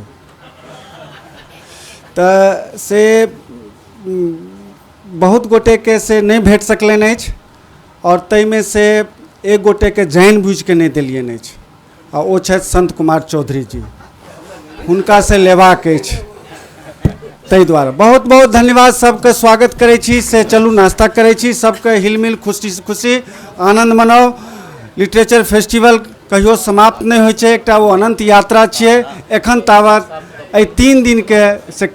तऽ से बहुत गोटेके से नहि भेट सकलनि अछि और ताहिमे से एक गोटेके जानि बुझिके नहि देलियनि अछि, आ ओ छथि संत कुमार चौधरी जी, हुनका से लेबाक अछि। ताहि दुआरे बहुत बहुत धन्यवाद, सबके स्वागत करै छी। से चलू नाश्ता करै छी, सबके हिलमिल खुशी खुशी आनन्द मनाउ। लिटरेचर फेस्टिवल कहियो समाप्त नहि होइ छै, एकटा ओ अनन्त यात्रा छियै। एखन तावत एहि 3 दिनके से